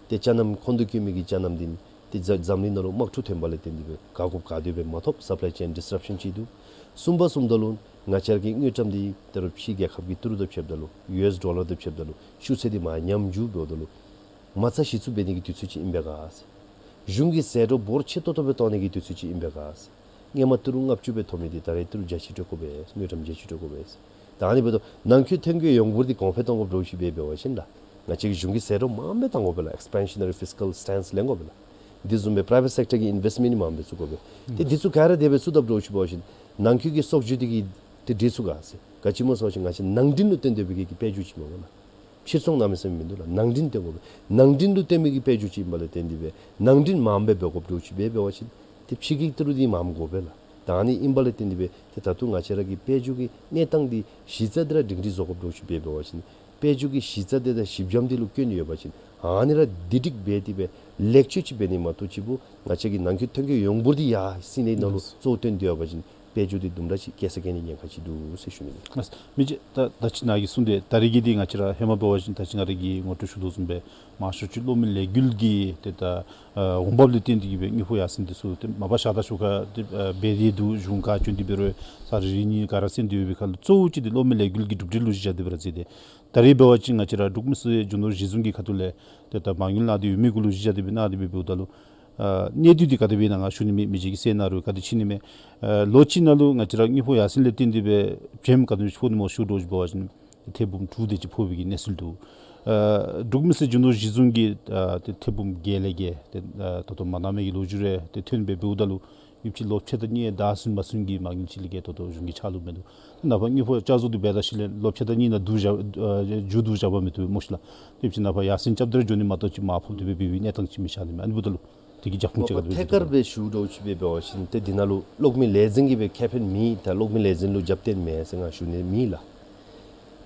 ཏེ་ཅ་སྣམ་ཁོང་དུ་བཀོལ་མི་གི་ཅ་སྣམ་འདི་ཏེ་འཛམ་འཛམ་གླིང་ནང་ལུ་དམག་འཁྲུག་ཐོན་པ་ལས་བརྟེན་ཏེ་སྦེ་ག་དགོཔ་ག་དེ་སྦེ་མ་ཐོབ། སབ་ལའི་ཅེན་ཌིསི་རབ་ཤཱན་ཅིག་འདུག། གསུམ་པ་ཟེརཝ་ད་ལུ་ང་བཅས་ར་གི་དངུལ་ཀྲམ་འདི་ད་རུང་ཕྱི་རྒྱལ་ཁབ་ཀྱི་ཏི་རུ་དང་ཕྱདཔ་ད་ལུ་ཡུ་ཨེསི་ཌོ་ལར་དང་ཕྱདཔ་ད་ལུ་ཤུགས་ཚད་འདི་མར་ཉམས་འགྱོཝ་འབདཝ་ད་ལུ་མ་རྩ་གཞི་བཙུགས་འབད་ནི་གི་དུས་ཚོད་ཅིག་ཨིན་པས་ག་ཟེར། གཞུང་གི་ཟད་འགྲོ་འབོར་ཆེ་ཏོག་ཏོ་སྦེ་གཏང་ནི་གི་དུས་ཚོད་ཅིག་ཨིན་པས་ག་ཟེར། སྔོན་མ་ཏི་རུ་ལྔ་བཅུ་སྦེ་ཐོབ་མི་འདི་ད་རེས་ཏི་རུ་བརྒྱ་ཅིག་སྤྲོད་དགོ་པས། དངུལ་ཀྲམ་བརྒྱ་ཅིག་སྤྲོད་དགོ་པས། ད་ཨ་ནི་འབདཝ་ད་ནང་འཁོད་ཐོན་སྐྱེད་ཡོངས་འབོར་འདི་གོང་འཕེལ་གཏང་དགོཔ་འདྲཝ་ཅིག་འབད་བ་ཅིན་ལགས། ང་བཅས་ཀྱིས་གཞུང་གི་ཟད་འགྲོ་མངམ་སྦེ་གཏང་དགོ་པས་ལགས། ཨེགསི་པེན་ཤ་ནེ་རི་ཕིསི་ཀཱལ་སི་ཊེནསི་ལེན་དགོ་པས་ལགས། འདི་བཟུམ་སྦེ་པི་རའི་ཝེཊ་སེཀ་ཊར་གྱི་ཨིན་ཝེསཊ་མེནཊ་མངམ་སྦེ་བཙུགས་དགོ་པས། ཏེ་འདི་ཚུ་ག་ར་དེ་སྦེ་བཙུགས་དཔ་འདྲཝ་ཅིག་འབད་བ་ཅིན་ནང་འཁོད་ཀྱི་སྲོག་རྒྱུན་འདི་གིས་ཏེ་འདྲེས་ཚུགས་ག་ཟེར། ག་ཅི་སྨོ་ཟེར་བ་ཅིན་ང་བཅས་ནང་འདྲེན་ལུ་བརྟེན་ཏེ་སྦེ་གི་དཔལ་འབྱོར་ཅིག་སྨོ་ལགས། ཕྱིར་ཚོང་གནམ་མེད་ས་མེད་མིན་འདུག་ལགས། ནང་འདྲེན་བརྟེན་དགོ་པས། ནང་འདྲེན་ལུ་བརྟེན་མི་གི་དཔལ་འབྱོར་ཅིག་ཨིན་པ་ལས་བརྟེན་ཏེ་སྦེ་ནང་འདྲེན་མངམ་སྦེ་འབད་དགོཔ་འདྲཝ་ཅིག་འབད་འབད་བ་ཅིན་ཏེ་ཕྱི་གི་ཏི་རུ་འདི་མངམ་དགོ་པས་ལགས། ད་ཨ་ནི་ཨིན་པ་ལས་བརྟེན་ཏེ་སྦེ་ཏེ་ད་ལྟོ་ང་བཅས་ར་གི་དཔལ་འབྱོར་གྱི་གནས་སྟངས་འདི་གཞི་རྩ་འདི་ར་སྒྲིང་སྒྲི་བཟོ་དགོཔ་འདྲཝ་ཅིག་འབད་འབད་བ་ཅིན་དཔལ་འབྱོར་གྱི་གཞི་རྩ་འདི་དང་གཞི་འགྱམ་འདི་ལུ་སྐྱོན་ཡོད་པ་ཅིན་ཨ་ནི་ར་སྡིག་སྒྲིབ་འབད་དེ་སྦེ་ལེགས་བཅོས་ཅིག་འབད་ནི་མ་གཏོགས་ཅིག་པོ་ང་བཅས་ཀྱི་ནང་འཁོད་ཐོན་སྐྱེད་ཡོངས་འབོར་འདི་ཡར་སེང་ནི་ནང་ལུ་གཙོ་བོ་བཏོན་ཏེ་ཡོད་པ་ཅིན་དཔལ་འབྱོར་འདི་དུམ་གྲ་ཅིག་སྐྱེ་ས་སྐྱེ་ནི་ཉེན་ཁ་ཅིག་འདུག་ཟེར་ཞུ་ནི་ཨིན། ལགས། མི་རྗེ་ད་ད་ཅི་ནཱ་གིས་གསུངས་ཏེ་ད་རེས་ཀྱི་འདི་ང་བཅས་ར་ཧེ་མ་འབད་བ་ཅིན་ད་ཅི་ང་ར་གིས་ངོ་སྤྲོད་ཞུ་དོ་བཟུམ་སྦེ་མང་ཤོས་ཅིག་གློག་མེ་ལས་འགུལ་གྱི་ཏེ་ད་ཨ་འོང་འབབ་ལུ་བརྟེན་ཏེ་གིས་སྦེ་དངུལ་ཕོགས་ཡར་སེང་འདི་ཚུ་ཏེ་མ་པ་ཤ་སྟག་ཤོ་ཁ་ཏེ་ཨ་འབད་དེ་འདུག། གཞུང་བཀའ་བཀྱོན་འདི་འབད་རུང་ས་རི་རི་ནི་ག་ར་སེང་སྟེ་ཡོད་པའི་ཁར་ལུ་གཙོ་བོ་ཅིག་འདི་གློག་མེ་ལས་འགུལ་གྱི་གྲུབ་འབྲས་ལུ་གཞི་བཞག་སྟེ་སྦེ་ར་མཛད་དེ། ད་རེས་འབད་བ་ཅིན་ང་བཅས་ར་འབྲུག་མི་སེར་རྒྱུ་ནོར་གཞི་བཟུང་གི་ཁ་ཐུག་ལས་ཏེ་ད་མ་དངུལ་གནང་སྟེ་ཡོད་མི་གུ་ལུ་གཞི་བཞག་སྟེ་སྦེ་གནང་སྟེ་སྦེ་འབདཝ་ད་ལུ་ཨ་གནས་སྡུད་འདི་ག་དེ་སྦེ་ཨིན་ན་ང་ཞུ་ནི་མེད། མི་རྗེ་གིས་གསལ་གནང་རུང་ག་དེ་ཅིག་ཨིན་ནི་མས། ཨ་ལོ་གཅིག་ནང་ལུ་ང་བཅས་ར་དངུལ་ཕོགས་ཡར་སེང་ལས་བརྟེན་ཏེ་སྦེ་བྱེམ་ག་དེམ་ཅིག་ཕོག་ནི་སྨོ་ཞུ་དོ་ཅིག་འབད་བ་ཅིན་ཏེ་ཐེར་འབུམ་དྲུག་དེ་ཅིག་ཕོག་པའི་གི་གནས་ཚུལ་འདུག། ཨ་འབྲུག་མི་སེར་རྒྱུ་ནོར་གཞི་བཟུང་གི་ཨ་ཏེ་ཐེར་འབུམ་བརྒྱད་ལས་བརྒལ་ཏེ་ཨ་ད་ལྟོ་མ་གནང་མི་གི་ལོ་རྒྱུས་རེ་ཏེ་ཐོན་སྦེ་འབདཝ་ད་ལུ་ཡུདཔ་ཅིག་ལོ་ཕྱེད་དང་གཉིས་ཟླ་ཚུན་མ་ཚུན་གྱི་མ་དངུལ་ཅིག་ལས་བརྒལ་ཏོག་ཏོ་གཞུང་གི་ཕྱག་ལུ་མིན་འདུག། ནངས་པ་དངུལ་ཕོགས་བསྐྱར་བཟོ་འདི་འབད་ད་ཞིནམ་ལས་ལོ་ཕྱེད་དང་གཉིས་ནང་བསྡུ་བཞག་ཨ་མཇུག་བསྡུ་བཞག་པ་མི་བཏུབ་སྨོ་ཤིག་ལགས། ཏེ་ཡུདཔ་ཅིག་ནངས་པ་ཡར་སེང་རྐྱབ་སྟེ་ར་འགྱོ་ནི་མ་གཏོགས་ཅིག་མར་ཕབ་སྟེ་སྦེ་འབད་བའི་གནས་སྟངས་ཅིག་མི་ཤར་ནི་མས། ཨ་ནི་འབདཝ་ད་ལུ་དེ་གི་རྒྱབ་ཁུངས་ཅིག་ག་དེ་སྦེ་ཐད་ཀར་སྦེ་ཞུ་དོ་ཅིག་འབད་བ་ཅིན་ཏེ་འདི་ནང་ལུ་གློག་མེ་ལས་འཛིན་གྱི་སྦེ་ཁེ་ཕན་མེད། ད་གློག་མེ་ལས་འཛིན་ལུ་རྒྱབ་རྟེན་མེད་ཟེར་ང་ཞུ་ནི་མེད་ལགས།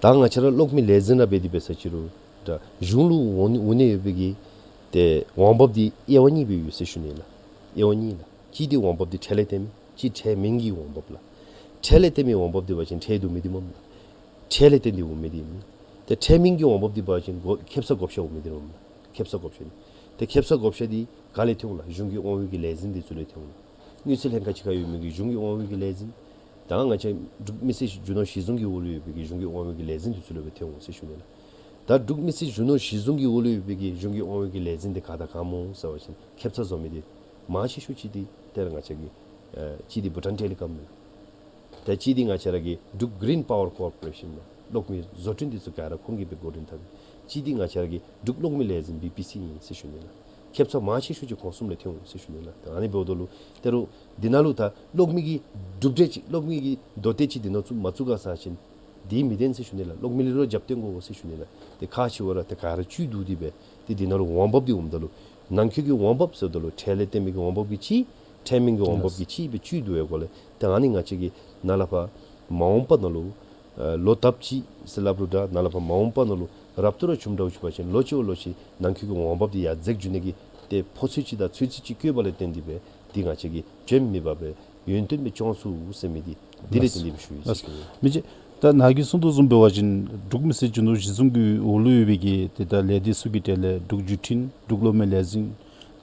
ད་ང་བཅས་ར་གློག་མེ་ལས་འཛིན་ར་འབད་དེ་འབད་ས་ཅིག་རུང་ད་གཞུང་ལུ་འོང་ནི་འོང་ནི་ཡོད་པའི་གི་ཏེ་འོང་འབབ་འདི་དབྱེ་བ་གཉིས་སྦེ་ཡོད་ཟེར་ཞུ་ནི་ལགས། དབྱེ་བ་གཉིས་ལགས། གཅིག་འདི་འོང་འབབ་འདི་ཁྲལ་ལས་བརྟེན་མི་གཅིག་ཁྲལ་མིན་གྱི་འོང་འབབ་ལགས། ཁྲལ་ལས་བརྟེན་མི་འོང་འབབ་འདི་འབད་བ་ཅིན་ཁྲལ་བསྡུ་མི་འདི་སྨོ་ལགས། ཁྲལ་ལས་བརྟེན་ཏེ་འོང་མི་འདི་ཨིན། ཏེ་ཁྲལ་མིན་གྱི་འོང་འབབ་འདི་འབད་བ་ཅིན་གོ་ཁེབ་ས་བགོ་བཤའ་འོང་མི་འདི་སྨོ་ལགས། ཁེབ་ས་བགོ་བཤའ་འདི། ཏེ་ཁེབ་ས་བགོ་བཤའ་འདི་ག་ལས་ཐོན་འོང་ལགས། གཞུང་གི་དབང་འོག་གི་ལས་འཛིན་འདི་ཚུ་ལས་ཐོན་འོང་ལགས། དངུལ་རྩིས་ལྷན་ཁག་ཅིག་ཁར་ཡོད་མི་གི་གཞུང་གི་དབང་འོག་གི་ལས་འཛིན། ད་ང་བཅས་འབྲུག་མི་སེར་རྒྱུ་ནོར་གཞི་བཟུང་གི་འོག་ལུ་ཡོད་པའི་གི་གཞུང་གི་དབང་འོག་གི་ལས་འཛིན་འདི་ཚུ་ལུ་སྦེ་ཐོན་འོང་ཟེར་ཞུ་ནི་ལགས། ད་འབྲུག་མི་སེར་རྒྱུ་ནོར་གཞི་བཟུང་གི་འོག་ལུ་ཡོད་པའི་གི་གཞུང་གི་དབང་འོག་གི་ལས་འཛིན་འདི་ག་དང་ག་སྨོ་ཟེར་བ་ཅིན་ཁེབ་ས་བཟོ་མི་འདི་མང་ཆེ་ཤོས་ཅིག་འདི་ཏེ་ར་ང་བཅས་ཀྱི་ཨ་གཅིག་འདི་བྷུ་ཊཱན་ཊེ་ལི་ཀོམ་ཨིན། ད་གཅིག་འདི་ང་བཅས་ར་གི་འབྲུག་གི་རིན་པ་ཝར་ཀོར་པོ་རེ་ཤཱན་ལགས། གློག་མེ་བཟོ་སྐྲུན་འདི་ཚུ་ག་ར་ཁོང་གིས་སྦེ་འགོ་འདྲེན་འཐབ་ཨིན། གཅིག་འདི་ང་བཅས་ར་གི་འབྲུག་གློག་མེ་ལས་འཛིན་བི་པི་སི་ཨིན་ཟེར་ཞུ་ནི་ལགས། ཁེབ་ས་མང་ཆེ་ཤོས་ཅིག་ཁོང་གསུམ་ལས་ཐོན་འོང་ཟེར་ཞུ་ནི་ལགས། ད་ཨ་ནི་འབདཝ་ད་ལུ་ཏེ་རུང་འདི་ནང་ལུ་ད་གློག་མེ་གི་གྲུབ་འབྲས་ཅིག་གློག་མེ་གི་མདོ་སྟོད་ཅིག་འདི་ནང་བཙུགས་མ་བཙུགས་ག་ཟེར་བ་ཅིན་འདི་མི་བདེན་ཟེར་ཞུ་ནི་ལགས། གློག་མེ་ལུ་ར་རྒྱབ་རྟེན་དགོ་ཟེར་ཞུ་ནི་ལགས། ཏེ་ཁག་ཆེ་བ་ར་ཏེ་ག་ར་བཅུད་བསྡུ་སྟེ་སྦེ་ཏེ་འདི་ནང་ལུ་འོང་འབབ་འདི་འོངམ་ད་ལུ་ནང་འཁོད་ཀྱི་འོང་འབབ་ཟེརཝ་ད་ལུ་ཁྲལ་ལས་བརྟེན་མི་གི་འོང་འབབ་ཀྱི་གཅིག་ཁྲལ་མིན་གྱི་འོང་འབབ་ཀྱི་གཅིག་སྦེ་བཅུད་བསྡུ་བའི་སྒོ་ལས་ཏེ་ཨ་ནི་ང་བཅས་ཀྱི་ནཱ་ལས་ཕར་མ་འོངས་པ་ནང་ལུ་ ཨ་ལོ་ལྟབ་ཅིག་ཟེར་སླབ་རུང་འདྲ་ནཱ་ལས་ཕར་མ་འོངས་པ་ནང་ལུ་རབ་ཏུ་ར་བྱུངམ་འདྲཝ་ཅིག་འབད་བ་ཅིན་ལོ་གཅིག་བ་ལོ་གཅིག་ནང་འཁོད་ཀྱི་འོང་འབབ་འདི་ཡར་འཛེགས་འགྱོ་ནི་གི་ཏེ་ཕོ་ཚོད་ཅིག་དང་ཚོད་ཅིག་ཅིག་བཀོད་པ་ལས་བརྟེན་ཏེ་སྦེ་འདི་ང་བཅས་ཀྱིས་འཇོན་མེད་པར་སྦེ་ཡུན་བརྟན་སྦེ་བསྐྱང་ཚུགས་ཟེར་མི་འདི་འདི་ལས་བརྟེན་ཏེ་སྦེ་ཞུ་ཡི་ཟེར་ཞུ་ནི། མི་རྗེ། ད་ནཱ་གིས་གསུངས་དོ་བཟུམ་འབད་བ་ཅིན་འབྲུག་མི་སེར་རྒྱུ་ནོར་གཞི་བཟུང་གི་འོག་ལུ་ཡོད་པའི་གི་ཏེ་ད་ལས་སྡེ་ཚུ་གི་གྲས་ལས་འབྲུག་བརྒྱུད་འཕྲིན་འབྲུག་གློག་མེ་ལས་འཛིན་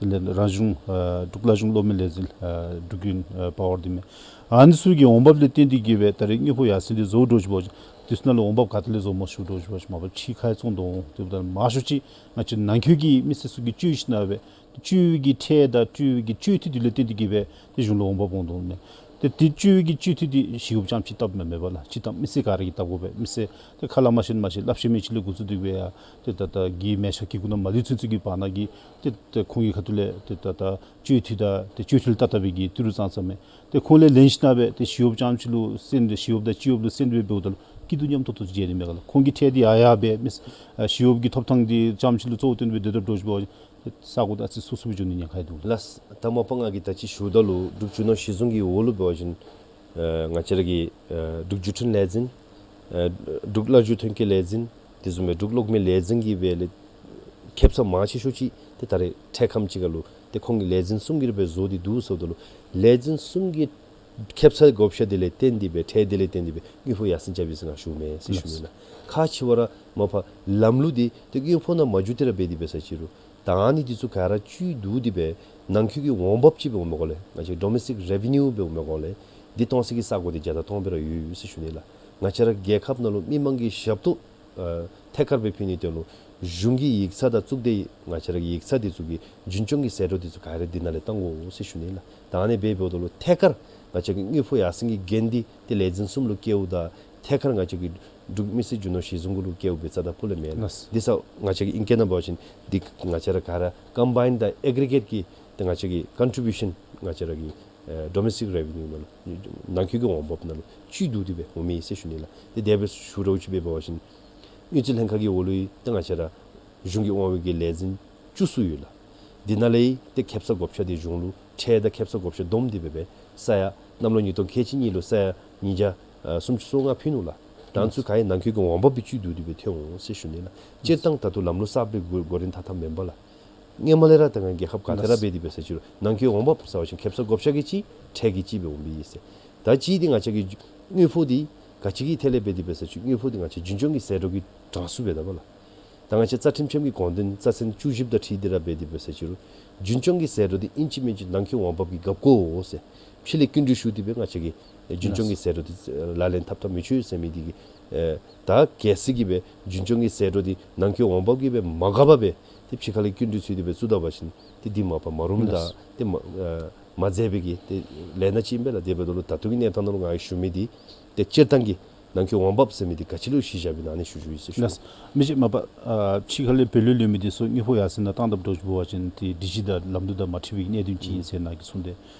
དེ་ལས་རང་གཞུང་ཨ་འབྲུག་གླ་གཞུང་གློག་མེ་ལས་འཛིན་ཨ་འབྲུག་ཡུན་ཨ་པ་ཝར་འདི་མས། ཨ་ནི་ཚུ་གི་འོང་འབབ་ལས་བརྟེན་ཏེ་གིས་སྦེ་ད་རེས་དངུལ་ཕོགས་ཡར་སེང་འདི་བཟོ་འདྲཝ་ཅིག་འབད་བ་ཅིན་དེ་ཚུ་ནང་ལུ་འོང་འབབ་ག་ཏེ་ལས་བཟོ་སྨོ་ཞུ་འདྲཝ་ཅིག་འབད་བ་ཅིན་མ་པ་ཕྱི་ཁར་བཙོང་དོ་འོང་། དེ་འབདཝ་ད་མང་ཤོས་ཅིག་ང་བཅས་ནང་འཁོད་ཀྱི་མི་སེར་ཚུ་གིས་སྤྱོད་ཞིནམ་སྦེ་སྤྱོད་ཀྱི་ཁྲལ་དང་སྤྱོད་ཀྱི་སྤྱོད་འཐུས་འདི་ལས་བརྟེན་ཏེ་གིས་སྦེ་ཏེ་གཞུང་ལུ་འོང་འབབ་འོང་དོ་མས། ཏེ་དེ་སྤྱོད་ཀྱི་སྤྱོད་འཐུས་འདི་ཞི་གཡོགཔ་རྐྱངམ་ཅིག་བཏབ་མི་མེན་པས་ལགས། སྤྱིར་བཏང་མི་སེར་ག་ར་གིས་བཏབ་དགོ་པས། མི་སེར་ཏེ་ཁ་སླབ་མ་ཤེས་མ་ཤེས་སླབ་ཤེས་མི་ཅིག་ལས་འགོ་བཙུགས་ཏེ་སྦེ་ཡ་ཏེ་ད་ད་གི་མལ་ཆ་གི་གུ་ན་མ་ལུས་ཚུན་ཚོད་ཀྱི་བར་ན་གི་ཏེ་ཏེ་ཁོང་གི་ཁ་ཐུག་ལས་ཏེ་ད་ད་སྤྱོད་འཐུས་དང་ཏེ་སྤྱོད་འཐུས་ལུ་བལྟ་བལྟ་བའི་གི་ཏི་རུ་ཙང་ཙང་མས། ཏེ་ཁོང་ལས་ལེན་ཞིནམ་སྦེ་ཏེ་ཞི་གཡོགཔ་རྐྱངམ་ཅིག་ལུ་སེང་སྟེ་ཞི་གཡོགཔ་དང་སྤྱི་གཡོགཔ་ལུ་སེང་སྟེ་སྦེ་འབདཝ་ད་ལུ་སྐྱིད་སྡུག་མཉམ་ཏོག་ཏོ་མཇལ་ནི་མས་ག་ལགས། ཁོང་གི་ཁྲལ་འདི་ཡར་ཡར་སྦེ་མི་ཨ་ཞི་གཡོགཔ་གི་ཐོབ་ཐང་འདི་རྐྱངམ་ཅིག་ལུ་གཙོ་བོ་བཏོན་སྦེ་སྡོད་དོ་འདྲཝ་ཅིག་འབད་བ་ཅིན་ས་གོ་ད་ཨ་ཙི་སུ་སུ་སྦེ་འགྱོ་ནི་ཉེན་ཁ་ཡང་འདུག་ལགས། ལགས། ད་མ་པ་ང་གིས་ད་ཅི་ཞུཝ་ད་ལུ་འབྲུག་རྒྱུ་ནོར་གཞི་བཟུང་གི་འོག་ལུ་འབད་བ་ཅིན་ཨ་ང་བཅས་ར་གི་ཨ་འབྲུག་བརྒྱུད་འཕྲིན་ལས་འཛིན་ཨ་འབྲུག་གླ་སྒྱུར་ཐོན་སྐྱེད་ལས་འཛིན་དེ་བཟུམ་སྦེ་འབྲུག་གློག་མེ་ལས་འཛིན་གྱིས་སྦེ་ལས་ཁེབ་ས་མང་ཆེ་ཤོས་ཅིག་ཏེ་ད་རེས་འཕྲལ་ཁམས་ཅིག་ཁར་ལུ་ཏེ་ཁོང་གི་ལས་འཛིན་གསུམ་གྱིས་སྦེ་བཟོ་སྟེ་འདུག་ཟེརཝ་ད་ལུ་ལས་འཛིན་གསུམ་གྱི་ཁེབ་ས་བགོ་བཤའ་དེ་ལས་བརྟེན་ཏེ་སྦེ་ཁྲལ་དེ་ལས་བརྟེན་ཏེ་སྦེ་དངུལ་ཕོགས་ཡར་སེང་རྐྱབ་ཡི་ཟེར་ང་ཞུཝ་མས་ཟེར་ཞུ་ནི་ལགས། ཁག་ཆེ་བ་ར་མ་པ་ལམ་ལུགས་འདི་ཏེ་དངུལ་ཕོགས་ནང་མ་འགྱུར་ཏེ་ར་འབད་དེ་འབད་ས་ཅིག་རུང་ད་ཨ་ནི་འདི་ཚུ་ག་ར་བཅུད་བསྡུ་སྟེ་སྦེ་ནང་འཁོད་ཀྱི་འོང་འབབ་ཅིག་འབད་འོང་མི་གོ་ལས། ང་བཅས་ཌོ་མེས་ཊིག་རེ་ཝི་ནིའུ་འབད་འོང་མི་གོ་ལས། འདི་གཏོང་སའི་གི་ས་གོ་འདི་རྒྱ་དང་སྟོང་སྦེ་ར་ཡོད་ཡོད་ཟེར་ཞུ་ནི་ལགས། ང་བཅས་ར་རྒྱལ་ཁབ་ནང་ལུ་མི་མང་གི་ཞབས་ཏོག་ཨ་ཐད་ཀར་སྦེ་ཕུལ་ནིའི་དོན་ལུ་གཞུང་གི་ཡིག་ཚང་དང་གཙུག་སྡེ་ང་བཅས་ར་གི་ཡིག་ཚང་འདི་ཚུ་གི་རྒྱུན་སྐྱོང་གི་ཟད་འགྲོ་འདི་ཚུ་ག་ར་འདི་ནང་ལས་བཏང་དགོ་ཟེར་ཞུ་ནི་ལགས། ད་ཨ་ནི་སྦེ་འབདཝ་ད་ལུ་ཐད་ཀར་ང་བཅས་ཀྱི་དངུལ་ཕོགས་ཡར་སེང་གི་འགན་འདི་ཏེ་ལས་འཛིན་གསུམ་ལུ་བཀལཝ་ད་ཐད་ཀར་ང་བཅས་ཀྱི་འབྲུག་མི་སེར་རྒྱུ་ནོར་གཞི་བཟུང་གུ་ལུ་བཀལཝ་འབད་རྩ་དང་ཕུ་ལས་མེན་ལགས། ལགས། འདི་ས་ང་བཅས་ཀྱི་ཨིང་སྐད་ནང་འབད་བ་ཅིན་འདི་ང་བཅས་ར་ག་ར་ཀམ་བའིནཌ་དང་ཨེག་རི་གེཊ་ཀྱི་ཏེ་ང་བཅས་ཀྱི་ཀོན་ཊི་བིའུ་ཤཱན་ང་བཅས་ར་གི་ཨེ་ཌོ་མེས་ཊིག་རེ་ཝི་ནིའུ་ནང་ལུ་ནང་འཁོད་ཀྱི་འོང་འབབ་ནང་ལུ་བཅུད་བསྡུ་སྟེ་སྦེ་འོང་མི་ཨིན་ཟེར་ཞུ་ནི་ལགས། ཏེ་དེ་སྦེ་ཞུ་རུང་ཅིག་འབད་བ་ཅིན་དངུལ་རྩིས་ལྷན་ཁག་གི་འོག་ལུ་ཏེ་ང་བཅས་ར་གཞུང་གི་དབང་འོག་གི་ལས་འཛིན་བཅུ་གསུམ་ཡོད་ལགས། འདི་ནང་ལས་ཏེ་ཁེབ་ས་བགོ་བཤའ་འདི་གཞུང་ལུ་ཁྲལ་དང་ཁེབ་ས་བགོ་བཤའ་བསྡོམས་ཏེ་སྦེ་སྦེ་ས་ཡ་གནམ་ལོ་ཉིས་སྟོང་ཁལ་གཅིག་གཉིས་ལུ་ས་ཡ་ཉིས་བརྒྱ་ཨ་སུམ་ཅུ་སོ་ལྔ་ཕུལ་ནུག་ལགས། ད་ཨ་ནི་ཚུ་ག་ཡང་ནང་འཁོད་ཀྱི་འོང་འབབ་སྦེ་བཅུད་བསྡུ་སྟེ་སྦེ་ཐོན་འོང་ཟེར་ཞུ་ནི་ལགས། སྤྱིར་བཏང་ད་ལྟོ་ལམ་ལུགས་གསརཔ་སྦེ་འགོ་འགོ་འདྲེན་འཐབ་འཐབ་མེན་པ་ལགས། སྔོན་མ་ལས་ར་ད་ང་རྒྱལ་ཁབ་ག་ཏེ་ར་འབད་དེ་འབད་ས་ཅིག་རུང་ནང་འཁོད་འོང་འབབ་ཟེར་བ་ཅིན་ཁེབ་ས་བགོ་བཤའ་གི་གཅིག་ཁྲལ་གྱི་གཅིག་སྦེ་འོང་པའི་ཨིན་ཟེར། ད་གཅིག་འདི་ང་བཅས་ཀྱི་དངུལ་ཕོགས་འདི་ག་ཅི་གི་ཐད་ལས་འབད་དེ་འབད་ས་ཅིག་རུང་དངུལ་ཕོགས་འདི་ང་བཅས་རྒྱུན་སྐྱོང་གི་ཟད་འགྲོ་གི་གྲངས་སུ་འབད་དོ་བ་ལགས། ད་ང་བཅས་རྩ་ཁྲིམས་ཆེན་མོ་གི་དགོངས་དོན་རྩ་ཚན་བཅུ་བཞི་དང་འཁྲིལ་ཏེ་ར་འབད་དེ་འབད་ས་ཅིག་རུང་རྒྱུན་སྐྱོང་གི་ཟད་འགྲོ་འདི་ཨིན་ཅི་མིན་ཅི་ནང་འཁོད་འོང་འབབ་ཀྱི་རྒཔོ་ཨིན་ཟེར། ཕྱི་ལས་སྐྱིན་འགྲུལ་ཞུ་སྟེ་སྦེ་ང་བཅས་ཀྱིས་རྒྱུན་སྐྱོང་གི་ཟད་འགྲོ་འདི་ལག་ལེན་འཐབ་འཐབ་མི་ཆོག་ཟེར་མི་འདི་གིས་ཨེ་ད་གལ་སྲིད་ཀྱི་སྦེ་རྒྱུན་སྐྱོང་གི་ཟད་འགྲོ་འདི་ནང་འཁོད་འོང་འབབ་ཀྱིས་སྦེ་མ་དགའ་བར་སྦེ་ཏེ་ཕྱི་ཁ་ལས་སྐྱིན་འགྲུལ་ཞུ་སྟེ་སྦེ་བཙུགས་ད་པ་ཅིན་ཏེ་འདི་མ་པ་མ་རུངམ་དང་ཏེ་མ་ཨེ་མ་མཛད་པའི་གི་ཏེ་ལས་སྣ་ཅིག་ཨིན་པས་ལགས། དེ་འབདཝ་ད་ལུ་ད་ལྟོ་གི་གནས་སྟངས་ནང་ལུ་ང་གིས་ཞུ་མི་འདི་ཏེ་སྤྱིར་བཏང་གི་ནང་འཁོད་འོང་འབབ་ཟེར་མི་འདི་ག་ཅི་ལུ་གཞི་བཞག་པའི་ནང་ནས་ཞུ་ཞུཝ་ཨིན་ཟེར་ཞུ། ལགས། མི་རྗེ་མ་པ་ཨ་ཕྱི་ཁ་ལས་བུ་ལོན་ལེན་མི་འདི་ཚུ་དངུལ་ཕོགས་ཡར་སེང་ནང་བཏང་དཔ་འདྲཝ་ཅིག་འབད་བ་ཅིན་ཏེ་སྒྲིག་གཞི་དང་ལམ་ལུགས་དང་མ་འཁྲིལ་བའི་གནད་དོན་ཅིག་ཨིན་ཟེར་ནཱ་གིས་གསུངས་ཏེ།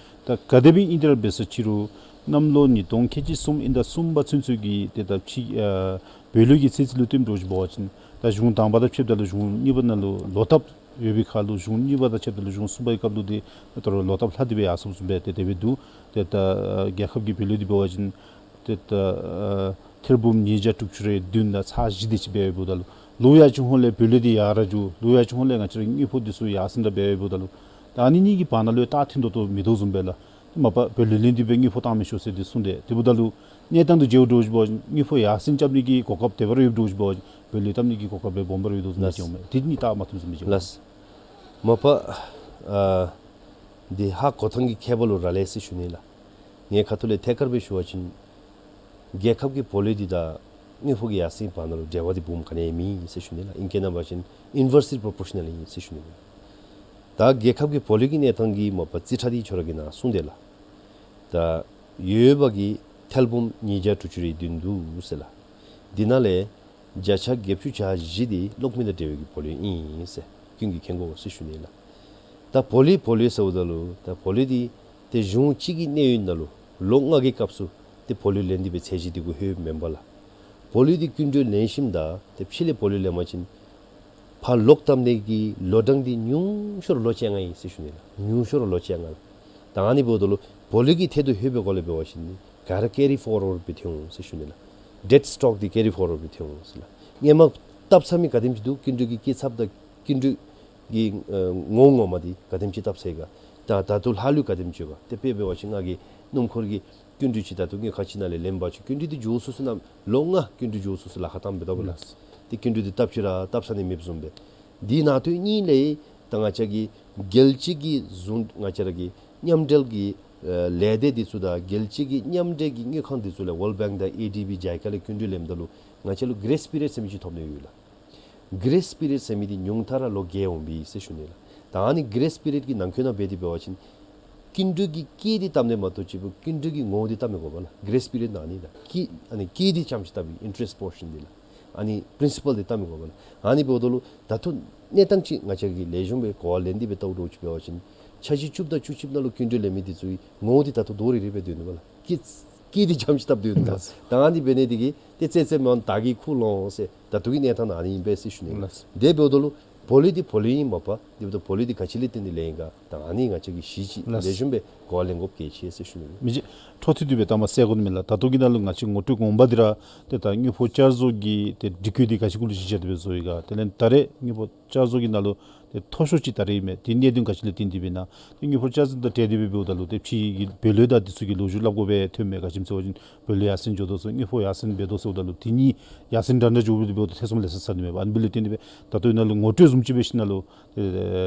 ད་ག་དེ་སྦེ་ཨིན་ཏེ་ར་འབད་ས་ཅིག་རུང་གནམ་ལོ་ཉིས་སྟོང་ཁལ་གཅིག་གསུམ་དབྱིན་ཟླ་གསུམ་པ་ཚུན་ཚོད་ཀྱི་ཏེ་ད་ཕྱི་ཨ་བུ་ལོན་གྱི་ཚད་རྩིས་ལུ་བསྟུནམ་འདྲཝ་ཅིག་འབད་བ་ཅིན་ད་གཞུང་དང་པ་དང་ཕྱདཔ་ད་ལུ་གཞུང་གཉིས་པ་ནང་ལུ་ལོག་ལྟབ་ཡོད་པའི་ཁར་ལུ་གཞུང་གཉིས་པ་དང་ཕྱདཔ་ད་ལུ་གཞུང་གསུམ་པའི་སྐབས་ལུ་འདི་ད་རུང་ལོག་ལྟབ་ལྷག་སྟེ་སྦེ་ཡར་སོངམ་བཟུམ་སྦེ་ཏེ་དེ་སྦེ་འདུག། ཏེ་ད་ཨ་རྒྱལ་ཁབ་ཀྱི་བུ་ལོན་འདི་འབད་བ་ཅིན་ཏེ་ད་ཨ་ཐེར་འབུམ་ཉིས་བརྒྱ་དྲུག་ཅུ་རེ་བདུན་དང་ཚག་བཞི་དེ་ཅིག་སྦེ་ཡོདཔ་ད་ལུ་ལོག་ཡར་བྱུང་ཧོང་ལས་བུ་ལོན་འདི་ཡར་ར་འགྱོ། ལོག་ཡར་བྱུང་ཧོང་ལས་ང་བཅས་རའི་དངུལ་ཕོགས་འདི་ཚུ་ཡར་སེང་དྲགས་སྦེ་ཡོདཔ་ད་ལུ་ད་ཨ་ནི་གཉིས་ཀྱི་བར་ན་ལུ་ཡང་རྟགས་མཐུན་ཏོག་ཏོ་མིན་འདུག་བཟུམ་སྦེ་ལགས། མ་པ་བུ་ལོན་ལེན་ཏེ་སྦེ་དངུལ་ཕོགས་བཏང་མི་ཆོག་ཟེར་འདི་གསུངས་ཏེ། དེ་འབདཝ་ད་ལུ་གནས་སྟངས་འདི་མཇལཝ་འདྲཝ་ཅིག་འབད་བ་ཅིན་དངུལ་ཕོགས་ཡར་སེང་རྐྱབ་ནི་གི་གོ་སྐབས་དེ་སྦེ་ར་ཡོདཔ་འདྲཝ་ཅིག་འབད་བ་ཅིན་བུ་ལོན་བཏབ་ནི་གི་གོ་སྐབས་སྦེ་སྦོམ་སྦེ་ར་ཡོད་དོ་བཟུམ་སྦེ་ལགས། མཇལཝ་མས། དེ་གཉིས་རྟགས་མ་མཐུནམ་བཟུམ་སྦེ་མཇལཝ་མས། ལགས། མ་པ་ཨ་འདི་ཧ་གོ་ཐངས་ཀྱི་ཁྱད་པར་ལུ་རག་ལས་ཟེར་ཞུ་ནི་ལགས། ངེའི་ཁ་ཐུག་ལས་ཐད་ཀར་སྦེ་ཞུ་བ་ཅིན་རྒྱལ་ཁབ་ཀྱི་བུ་ལོན་འདི་དང་དངུལ་ཕོགས་ཀྱི་ཡར་སེང་བར་ན་ལུ་འབྲེལ་བ་འདི་སྦོམ་ག་ནི་ཡང་མེད་ཟེར་ཞུ་ནི་ལགས། ཨིང་སྐད་ནང་འབད་བ་ཅིན་inversely proportional ཨིན་ཟེར་ཞུ་ནི་ལགས། ད་རྒྱལ་ཁབ་ཀྱི་བུ་ལོན་གྱི་གནས་སྟངས་ཀྱི་མ་པ་རྩིས་ཁྲ་འདི་ཁྱོད་ར་གིས་ནཱ་གསུངས་ཏེ་ལགས། ད་ཡོད་པ་གི་ཐེར་འབུམ་ཉིས་བརྒྱ་དྲུག་ཅུ་རེ་བདུན་འདུག་ཟེར་ལགས། འདི་ནང་ལས་བརྒྱ་ཆ་བརྒྱད་ཅུ་གྱ་བཞི་འདི་གློག་མེ་དང་འབྲེལ་བའི་གི་བུ་ལོན་ཨིན་ཟེར་ཀུན་གྱིས་མཁྱེན་དགོ་ཟེར་ཞུ་ནི་ལགས། ད་བུ་ལོན་བུ་ལོན་ཟེརཝ་ད་ལུ་ད་བུ་ལོན་འདི་ཏེ་གཞུང་གཅིག་གི་གནས་ཡུན་ནང་ལུ་ལོ་ལྔ་གི་སྐབས་སུ་ཏེ་བུ་ལོན་ལེན་ཏེ་སྦེ་ཚད་གཞི་འདི་གུ་ལྷོདཔ་མེན་པ་ལགས། བུ་ལོན་འདི་སྐྱིན་འགྲུལ་ལེན་ཞིནམ་ད་ཏེ་ཕྱི་ལས་བུ་ལོན་ལེན་པ་ཅིན་ཕར་ལོག་བཏབ་ནི་གི་ལོ་གྲངས་འདི་ཉུང་ཤོས་ར་ལོ་བཅོ་ལྔ་ཨིན་ཟེར་ཞུ་ནི་ལགས། ཉུང་ཤོས་ར་ལོ་བཅོ་ལྔ། ད་ཨ་ནི་འབདཝ་ད་ལུ་བུ་ལོན་གྱི་ཐད་དུ་ལྷོད་པའི་སྒོ་ལས་འབད་བ་ཅིན་ག་ར་carry forward སྦེ་ཐོན་འོང་ཟེར་ཞུ་ནི་ལགས། ཌེཌ་སི་ཊོཀ་འདི་ཀེ་རི་ཕོར་ཝརཌ་འབད་འཐོན་འོང་ཟེར་ལགས། ཧེ་མ་བཏབ་ཚར་མི་ག་དེམ་ཅིག་འདུག། སྐྱིན་འགྲུལ་གྱི་སྐྱེད་ཚབ་དང་སྐྱིན་འགྲུལ་གྱི་ཨ་ངོ་བོ་ངོ་མ་འདི་ག་དེམ་ཅིག་བཏབ་ཚར་ཡི་ག། ད་ད་ལྟོ་ལྷག་ལུས་ག་དེམ་ཅིག་ཡོད་ག། ཏེ་དཔེ་འབད་བ་ཅིན་ང་གིས་སྣུམ་འཁོར་གྱི་སྐྱིན་འགྲུལ་ཅིག་ད་ལྟོ་དངུལ་ཁང་ཅིག་ནང་ལས་ལེན་པ་ཅིན་སྐྱིན་འགྲུལ་འདི་མགྱོགས་སུ་སུ་ནང་ལོ་ལྔ་སྐྱིན་འགྲུལ་མགྱོགས་སུ་སུ་ལཱ་ཁག་བཏངམ་འབད་དོ་བ་ལགས། ལགས། ཏེ་སྐྱིན་འགྲུལ་འདི་བཏབ་ཅི་ར་བཏབ་ས་ནི་མེདཔ་བཟུམ་སྦེ། འདི་ནང་དོན་གཉིས་ལས་ད་ང་བཅས་ཀྱི་རྒྱལ་སྤྱི་གི་གཞུང་ང་བཅས་ར་གི་མཉམ་འབྲེལ་གྱི་ཨ་ལས་སྡེ་འདི་ཚུ་དང་རྒྱལ་སྤྱི་གི་མཉམ་འབྲེལ་གྱི་དངུལ་ཁང་འདི་ཚུ་ལས་ཝཱལཌ་བེངཀ་དང་ཨེ་ཌི་བི་ཇཱི་ཀ་ལས་སྐྱིན་འགྲུལ་ལེནམ་ད་ལུ་ང་བཅས་ལུ་གེ་རེསི་པི་རི་ཡོཌ་ཟེར་མི་ཅིག་ཐོབ་ནི་ཡོད་ལགས། གེ་རེསི་པི་རི་ཡོཌ་ཟེར་མི་འདི་ཉུང་མཐའ་ར་ལོ་བརྒྱད་འོང་པས་ཟེར་ཞུ་ནི་ལགས། ད་ཨ་ནི་གེ་རེསི་པི་རི་ཡོཌ་ཀྱི་ནང་འཁོད་ནང་འབད་དེ་འབད་བ་ཅིན་སྐྱིན་འགྲུལ་གྱི་སྐྱེད་འདི་བཏབ་ནི་མ་གཏོགས་ཅིག་སྐྱིན་འགྲུལ་གྱི་ངོ་བོ་འདི་བཏབ་མི་དགོ་པས་ལགས། གེ་རེསི་པི་རི་ཡོཌ་ནང་ཨ་ནི་ལགས། སྐྱེད་ཨ་ནི་སྐྱེད་འདི་རྐྱངམ་ཅིག་བཏབ་པའི་ཨིན་ཊ་རེསཊ་པོར་ཤཱན་འདི་ལགས། ཨ་ནི་པིརིན་སི་པཱལ་འདི་བཏབ་མི་དགོ་པས་ལགས། ཨ་ནི་འབདཝ་ད་ལུ་ད་ལྟོ་གནས་སྟངས་ཅིག་ང་བཅས་ཀྱིས་ལེགས་ཤོམ་སྦེ་གོ་བ་ལེན་ཏེ་སྦེ་བལྟཝ་འདྲཝ་ཅིག་འབད་བ་ཅིན་འཆར་གཞི་བཅུ་དང་བཅུ་གཅིག་ནང་ལུ་སྐྱིན་འགྲུལ་ལེན་མི་འདི་ཚུ་གི་ངོ་བོ་འདི་ད་ལྟོ་རྡོག་རིལ་རི་སྦེ་སྡོད་ནུག་པ་ལགས། སྐྱེད་སྐྱེད་འདི་རྐྱངམ་ཅིག་བཏབ་སྡོད་ནུག་པ་ལགས། ད་ཨ་ནི་འབད་ནི་འདི་གིས་ཏེ་ཙེ་ཙེ་མོ་ད་གི་ཁུ་ལོང་ཟེར་ད་ལྟོ་གི་གནས་སྟངས་ནང་ཨ་ནི་ཨིན་པས་ཟེར་ཞུ་ནི་ལགས། ལགས། དེ་འབདཝ་ད་ལུ་བོ་ལི་འདི་བོ་ལི་ཨིན་མ་པ། དེ་འབདཝ་ད་བོ་ལི་འདི་ག་ཅི་ལས་བརྟེན་ཏེ་ལེན་ག། ད་ཨ་ནི་ང་བཅས་ཀྱིས་གཞི་ཅིག་ལགས། ལེགས་ཤོམ་སྦེ་གོ་བ་ལེན་དགོཔ་གལ་ཆེ་ཟེར་ཞུ་ནི་ལགས། མི་རྗེ་འཕྲོ་མཐུད་དེ་སྦེ་ད་མ་གསལ་དགོ་ནི་མས་ལགས། ད་ལྟོ་གི་ནང་ལུ་ང་བཅས་ངོ་སྤྲོད་གོང་མ་འདི་ར་ཏེ་ད་དངུལ་ཕོགས་བསྐྱར་བཟོ་གི་ཏེ་སྒྲིག་བཀོད་འདི་ག་ཅི་གུ་ལུ་གཞི་བཞག་སྟེ་སྦེ་བཟོ་ཡི་ག། དེ་ལས་ད་རེས་དངུལ་ཕོགས་བསྐྱར་བཟོ་གི་ནང་ལུ་ཏེ་མཐོ་ཤོས་ཅིག་ད་རེས་ཨིན་མས། དེ་གནད་དོན་ག་ཅི་ལས་བརྟེན་ཏེ་སྦེ་ན། ཏེ་དངུལ་ཕོགས་བསྐྱར་བཟོ་དང་འབྲེལ་ཏེ་སྦེ་འབདཝ་ད་ལུ་ཏེ་ཕྱི་གི་བུ་ལོན་དང་འདི་ཚུ་གི་ལོ་རྒྱུས་སླབ་དགོ་པའི་ཐོན་མས། ག་ཅི་སྨོ་ཟེར་བ་ཅིན་བུ་ལོན་ཡར་སེང་འགྱོ་དོ་ཟེར། དངུལ་ཕོགས་ཡར་སེང་འབད་དོ་ཟེརཝ་ད་ལུ་དེ་གཉིས་ཡར་སེང་འདྲ་འདྲ་འགྱོ་སྦེ་འབདཝ་ད་ཐེ་ཚོམ་ལེ་ཤ་ཟ་ནི་མས། ཨ་ནི་འབདཝ་ལས་བརྟེན་ཏེ་སྦེ་ད་ལྟོ་ནཱ་ལུ་ངོ་སྤྲོད་བཟུམ་ཅིག་འབད་ཞིནམ་ལས་ཏེ་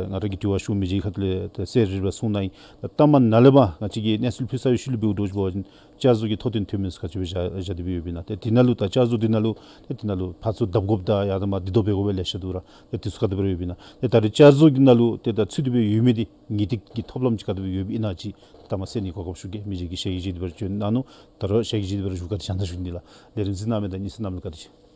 ང་ར་གིས་དྲི་བ་ཞུ་མི་ཅིག་ཁ་ཐུག་ལས་ཏེ་གསལ་རི་རི་སྦེ་གསུང་གནང་ཡི། ད་ལྟ་མ་ནཱ་ལས་མར་ང་བཅས་ཀྱིས་གནས་ཚུལ་ཕུལ་ཚར་བའི་ཤུལ་ལུ་འབདཝ་འདྲཝ་ཅིག་འབད་བ་ཅིན་བསྐྱར་བཟོ་གི་ཐོ་དེབ་ཐོན་མི་ཚུ་ག་ཅི་སྦེ་བཞག་བཞག་སྟེ་སྦེ་ཡོདཔ་ཨིན་ན། ཏེ་དེ་ནང་ལུ་ད་བསྐྱར་བཟོ་འདི་ནང་ལུ་ཏེ་དེ་ནང་ལུ་ཕར་ཚུར་བརྡབ་དགོཔ་དང་ཡང་ན་མར་འདི་བཟློག་འབད་དགོ་པའི་ལེ་ཤ་འདུག་ར། ཏེ་དེ་ཚུ་ག་དེ་སྦེ་ཡོདཔ་ཨིན་ན། ཏེ་ད་རེས་བསྐྱར་བཟོ་གི་ནང་ལུ་ཏེ་ད་ཚུད་དེ་སྦེ་ཡོད་མི་འདི་ངེས་ཏིག་གི་ཐོབ་ལམ་ཅིག་ག་དེ་སྦེ་ཡོདཔ་ཨིན་ན་ཅིག་ད་མ་གསལ་ནི་གོ་སྐབས་ཞུ་གེ། མི་རྗེ་གིས་ཞལ་གྱིས་བཞེས་ཏེ་སྦེ་ར་བྱོན་གནང་ནུག། ད་རུང་ཞལ་གྱིས་བཞེས་ཏེ་སྦེ་ར་ཞུ་བཀའ་དྲིན་བསྐྱང་གནང་ཞུ་ནི་ལགས། ལས་རིམ་གཟིགས་གནང་མི་དང་གཉིས་སུ་རྣམས་ལུ་བཀའ་དྲིན་ཆེ།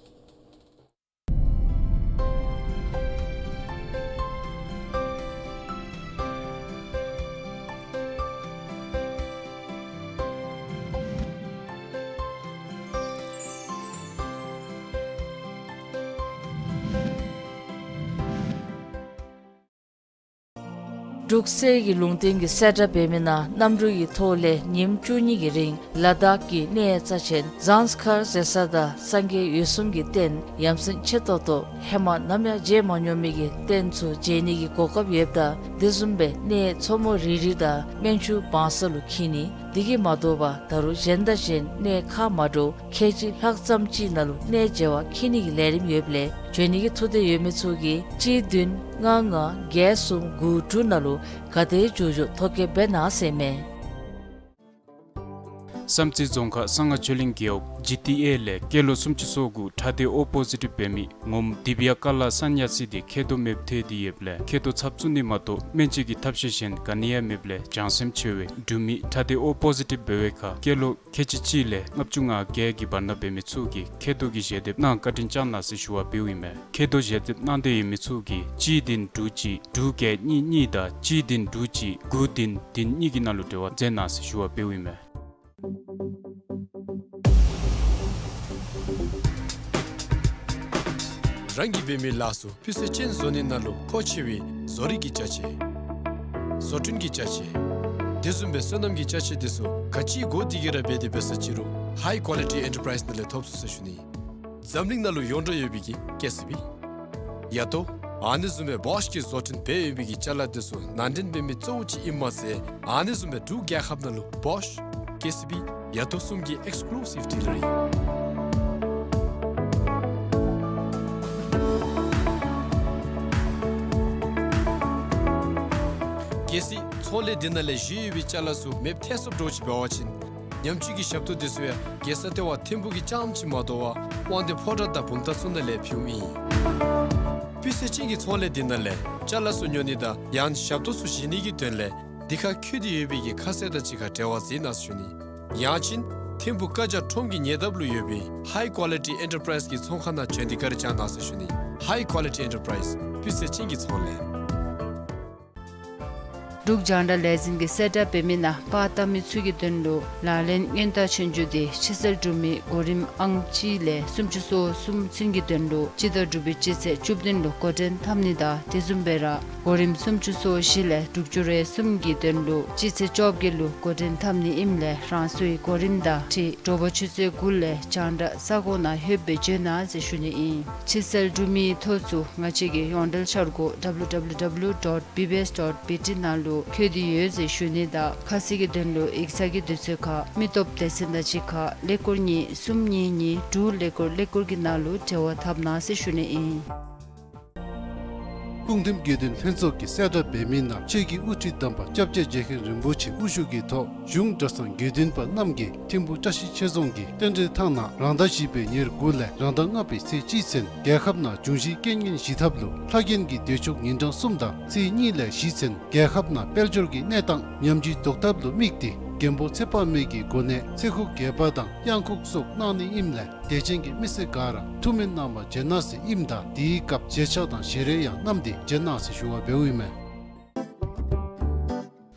འབྲུག་གསེར་གྱི་ལུང་བསྟན་གྱི་གསལ་བསྒྲགས་འབད་མི་ནང་གནམ་གྲུ་གི་ཐོག་ལས་ཉིནམ་བཅུ་གཉིས་ཀྱི་རིང་ལ་དྭགས་ཀྱི་གནས་རྩ་ཆེན་ཟངས་དཀར་ཟེར་ས་དང་སངས་རྒྱས་འོད་སྲུང་གི་རྟེན་ཡ་མཚན་ཆེ་ཏོག་ཏོ་ཧེ་མ་ནམ་ཡང་མཇལ་མ་མྱོང་མི་གི་རྟེན་ཚུ་མཇལ་ནི་གི་གོ་སྐབས་ཡོདཔ་ད་དེ་བཟུམ་སྦེ་གནས་མཚོ་མོ་རི་རི་དང་སྨན་ཆུ་བང་ས་ལུ་འཁྱིད་ནི། དེ་གིས་མ་དོ་བར་ད་རུང་གཞན་དང་གཞན་གནས་ཁག་མ་འདྲཝ་ཁལ་གཅིག་ལྷག་ཙམ་ཅིག་ནང་ལུ་གནས་མཇལ་བར་འཁྱིད་ནི་གི་ལས་རིམ་ཡོདཔ་ལས་འབྱོན་ནི་གི་ཐུགས་འདོད་ཡོད་མི་ཚུ་གིས་གཅིག་བདུན་ལྔ་ལྔ་བརྒྱད་གསུམ་དགུ་དྲུག་ནང་ལུ་ག་དེ་མགྱོགས་མགྱོགས་ཐོ་བཀོད་འབད་གནང་ཟེར་མས། བསམ་རྩེ་རྫོང་ཁག་གསང་སྔགས་ཆོས་གླིང་རྒེད་འོག་ཇི་ཊི་ཨེ་ལས་སྐྱེས་ལོ་སུམ་ཅུ་སོ་དགུ་ཁྲག་སྡེ་ཨོ་པོ་ཟི་ཊིབ་འབད་མི་ངོམ་དི་བི་ཡ་ཀ་ལ་སན་ཡ་སི་དེ་མཁལ་རྡོག་མེདཔ་ཐལ་ཏེ་ཡོདཔ་ལས་མཁལ་རྡོག་ཚབ་བཙུགས་ནི་མ་གཏོགས་སྨན་བཅོས་ཀྱི་ཐབས་ཤེས་གཞན་ག་ནི་ཡང་མེདཔ་ལས་བྱང་སེམས་ཆེ་བས་འབྲུག་མི་ཁྲག་སྡེ་ཨོ་པོ་ཟི་ཊིབ་འབད་བའི་ཁར་སྐྱེས་ལོ་ཁལ་གཅིག་གཅིག་ལས་ལྔ་བཅུ་ང་བརྒྱད་ཀྱི་བར་ན་འབད་མི་ཚུ་གིས་མཁལ་རྡོག་གི་ཞལ་འདེབས་གནང་བཀའ་དྲིན་བསྐྱང་གནང་ཟེར་ཞུ་བ་འབདཝ་ཨིན་མས། མཁལ་རྡོག་ཞལ་འདེབས་གནང་འདོད་ཡོད་མི་ཚུ་གིས་གཅིག་བདུན་དྲུག་གཅིག་དྲུག་བརྒྱད་གཉིས་གཉིས་དང་གཅིག་བདུན་དྲུག་གཅིག་དགུ་བདུན་བདུན་གཉིས་ཀྱི་ནང་ལུ་འབྲེལ་བ་མཛད་གནང་ཟེར་ཞུ་བ་འབདཝ་ཨིན་མས། རང་གིས་འབད་མི་ལཱ་ཚུ་སྤུས་ཚད་ཅན་བཟོ་ནི་ནང་ལུ་མཁོ་ཆེ་བའི་བཟོ་རིག་གི་ཅ་ཆས། བཟོ་སྐྲུན་གྱི་ཅ་ཆས། དེ་བཟུམ་སྦེ་སོ་ནམ་གྱི་ཅ་ཆས་དེ་ཚུ་ག་ཅི་དགོ་དེ་གིས་ར་འབད་དེ་འབད་ས་ཅི་རུང་ཧའི་ཀོ་ལི་ཊི་ཨེན་ཊར་པ་རའིསི་ནང་ལས་ཐོབ་ཚུགས་ཟེར་ཞུ་ནི། འཛམ་གླིང་ནང་ལུ་ཡོངས་གྲགས་ཡོད་པའི་གི་ཀེ་སི་བི། ཡ་ཏོ། ཨ་ནི་བཟུམ་སྦེ་བོཤ་གིས་བཟོ་སྐྲུན་འབད་ཡོད་པའི་གི་ཅ་ལ་དེ་ཚུ་ནང་འདྲེན་འབད་མི་གཙོ་བོ་ཅིག་ཨིནམ་མ་ཚད་ཨ་ནི་བཟུམ་སྦེ་འབྲུག་རྒྱལ་ཁབ་ནང་ལུ་བོཤ། ཀེ་སི་བི། ཡ་ཏོ་གསུམ་གྱི་ཨེགསི་ཀུ་ལུ་སིབ་ཌི་ལར་ཨིན། གལ་སྲིད་ཚོང་ལས་འདི་ནང་ལས་བཞེས་ཡོད་པའི་ཅ་ལ་ཚུ་མེདཔ་ཐལ་སོངམ་འདྲཝ་ཅིག་འབད་བ་ཅིན་ཉམས་བཅོས་ཀྱི་ཞབས་ཏོག་དེ་ཚུ་ཡང་རྒྱལ་ས་ལྟེ་བ་ཐིམ་ཕུག་གི་རྐྱངམ་ཅིག་མ་དོ་བར་དབང་འདུས་ཕོ་བྲང་དང་བུམ་ཐང་ཚུ་ནང་ལས་ཕུལཝ་ཨིན། སྤུས་ཚད་ཅན་གྱི་ཚོང་ལས་འདི་ནང་ལས་ཅ་ལ་ཚུ་ཉོ་ནི་དང་ཡང་ཞབས་ཏོག་ཚུ་བཞེས་ནི་གི་དོན་ལས་འདི་ཁར་འཁོད་དེ་ཡོད་པའི་གི་ཁ་གསལ་དང་གཅིག་ཁར་འབྲེལ་བ་མཛད་གནང་ཟེར་ཞུ་ནི། ཡང་ཅིན་ཐིམ་ཕུག་བཀའ་རྒྱ་ཁྲོམ་གྱི་ཉེ་འདབས་ལུ་ཡོད་པའི་ཧའི་ཀོ་ལི་ཊི་ཨེན་ཊར་པ་རའིསི་གི་ཚོང་ཁང་ནང་བྱོན་ཏེ་བཀའ་དྲིན་བསྐྱང་གནང་ཟེར་ཞུ་ནི། ཧའི་ཀོ་ལི་ཊི་ཨེན་ཊར་པ་རའིསི། སྤུས་ཚད་ཅན་གྱི་ཚོང་ལས། འབྲུག་རྒྱང་བསྒྲགས་ལས་འཛིན་གྱིས་གསལ་བསྒྲགས་འབད་མི་ནང་པར་བཏབ་མི་ཚུ་གི་དོན་ལུ་ལག་ལེན་སྔོན་བརྡ་ཆོས་རྒྱུགས་འདི་ཕྱི་གསལ་འབྲུག་མི་གོ་རིམ་ཨང་གཅིག་ལས་སུམ་ཅུ་སོ་གསུམ་ཚུན་གྱི་དོན་ལུ་སྤྱི་ཟླ་དྲུག་པའི་སྤྱི་ཚེས་བཅུ་བདུན་ལུ་འགོ་འདྲེན་འཐབ་ནི་དང་དེ་བཟུམ་སྦེ་ར་གོ་རིམ་སུམ་ཅུ་སོ་བཞི་ལས་དྲུག་ཅུ་རེ་གསུམ་གྱི་དོན་ལུ་སྤྱི་ཚེས་བཅོ་བརྒྱད་ལུ་འགོ་འདྲེན་འཐབ་ནི་ཨིནམ་ལས་རང་སོའི་གོ་རིམ་དང་འཁྲིལ་དྲོ་པ་ཆུ་ཚོད་དགུ་ལས་རྒྱང་བསྒྲགས་ས་གོ་ནང་ལྷོདཔ་སྦེ་འབྱོན་གནང་ཟེར་ཞུ་ནི་ཨིན། ཕྱི་གསལ་འབྲུག་མིའི་ཐོ་ཚུ་ང་བཅས་ཀྱི་ཡོངས་འབྲེལ་འཆར་སྒོ་W W W dot B B S dot B T ནང་ལུ་བཀོད་དེ་ཡོད་ཟེར་ཞུ་ནི་དང་ཁ་གསལ་གྱི་དོན་ལུ་ཡིག་ཚང་གི་དུས་ཚོད་ཁར་མི་སྟོབས་སྡེ་ཚན་དང་གཅིག་ཁར་ཀླད་ཀོར་གཉིས་གསུམ་གཉིས་གཉིས་དྲུག་ཀླད་ཀོར་ཀླད་ཀོར་གྱི་ནང་ལུ་འབྲེལ་བ་འཐབ་གནང་ཟེར་ཞུ་ནི་ཨིན། སྤུངས་ཐིམ་དགེ་འདུན་ལྷན་ཚོགས་ཀྱིས་གསལ་བསྒྲགས་འབད་མི་ནང་ཆོས་ཀྱི་དབུ་ཁྲིད་དམ་པ་སྐྱབས་རྗེ་རྗེ་མཁན་རིན་པོ་ཆེ་དབུ་བཞུགས་ཀྱི་ཐོག་གཞུང་གྲྭ་ཚང་དགེ་འདུན་པ་རྣམས་ཀྱིས་ཐིམ་ཕུ་བཀྲ་ཤིས་ཆོས་རྫོང་གི་རྟེན་འབྲེལ་ཐང་ནང་རང་ཟླ་བཞི་པའི་ཉེར་དགུ་ལས་རང་ཟླ་ལྔ་པའི་ཚེས་གཅིག་ཚུན་རྒྱལ་ཁབ་ནང་འབྱུང་བཞིའི་རྐྱེན་ངན་ཞི་ཐབས་ལུ་ལྷ་རྒྱལ་གྱི་མདོས་ཆོག་ཉིན་གྲངས་གསུམ་དང་ཚེས་གཉིས་ལས་བཞི་ཚུན་རྒྱལ་ཁབ་ནང་དཔལ་འབྱོར་གྱི་གནས་སྟངས་ཉམས་ཀྱིས་ལྡོག་ཐབས་ལུ་དམིགས་ཏེ་མགོན་པོ་ཚེ་དཔག་མེད་ཀྱི་སྒོ་ནས་ཚེ་འགུགས་རྒྱས་པ་དང་གཡང་འགུགས་སོགས་གནང་ནི་ཨིནམ་ལས་དད་ཅན་གྱི་མི་སེར་ག་ར་ཐུགས་སྨོན་གནང་བར་བྱོན་གནང་ཟེར་ཨིནམ་ད་དེའི་སྐབས་ཞལ་ཕྱག་དང་ཞལ་རས་ཡང་བསྣམས་ཏེ་བྱོན་གནང་ཟེར་ཞུ་བ་འབདཝ་ཨིན་མས།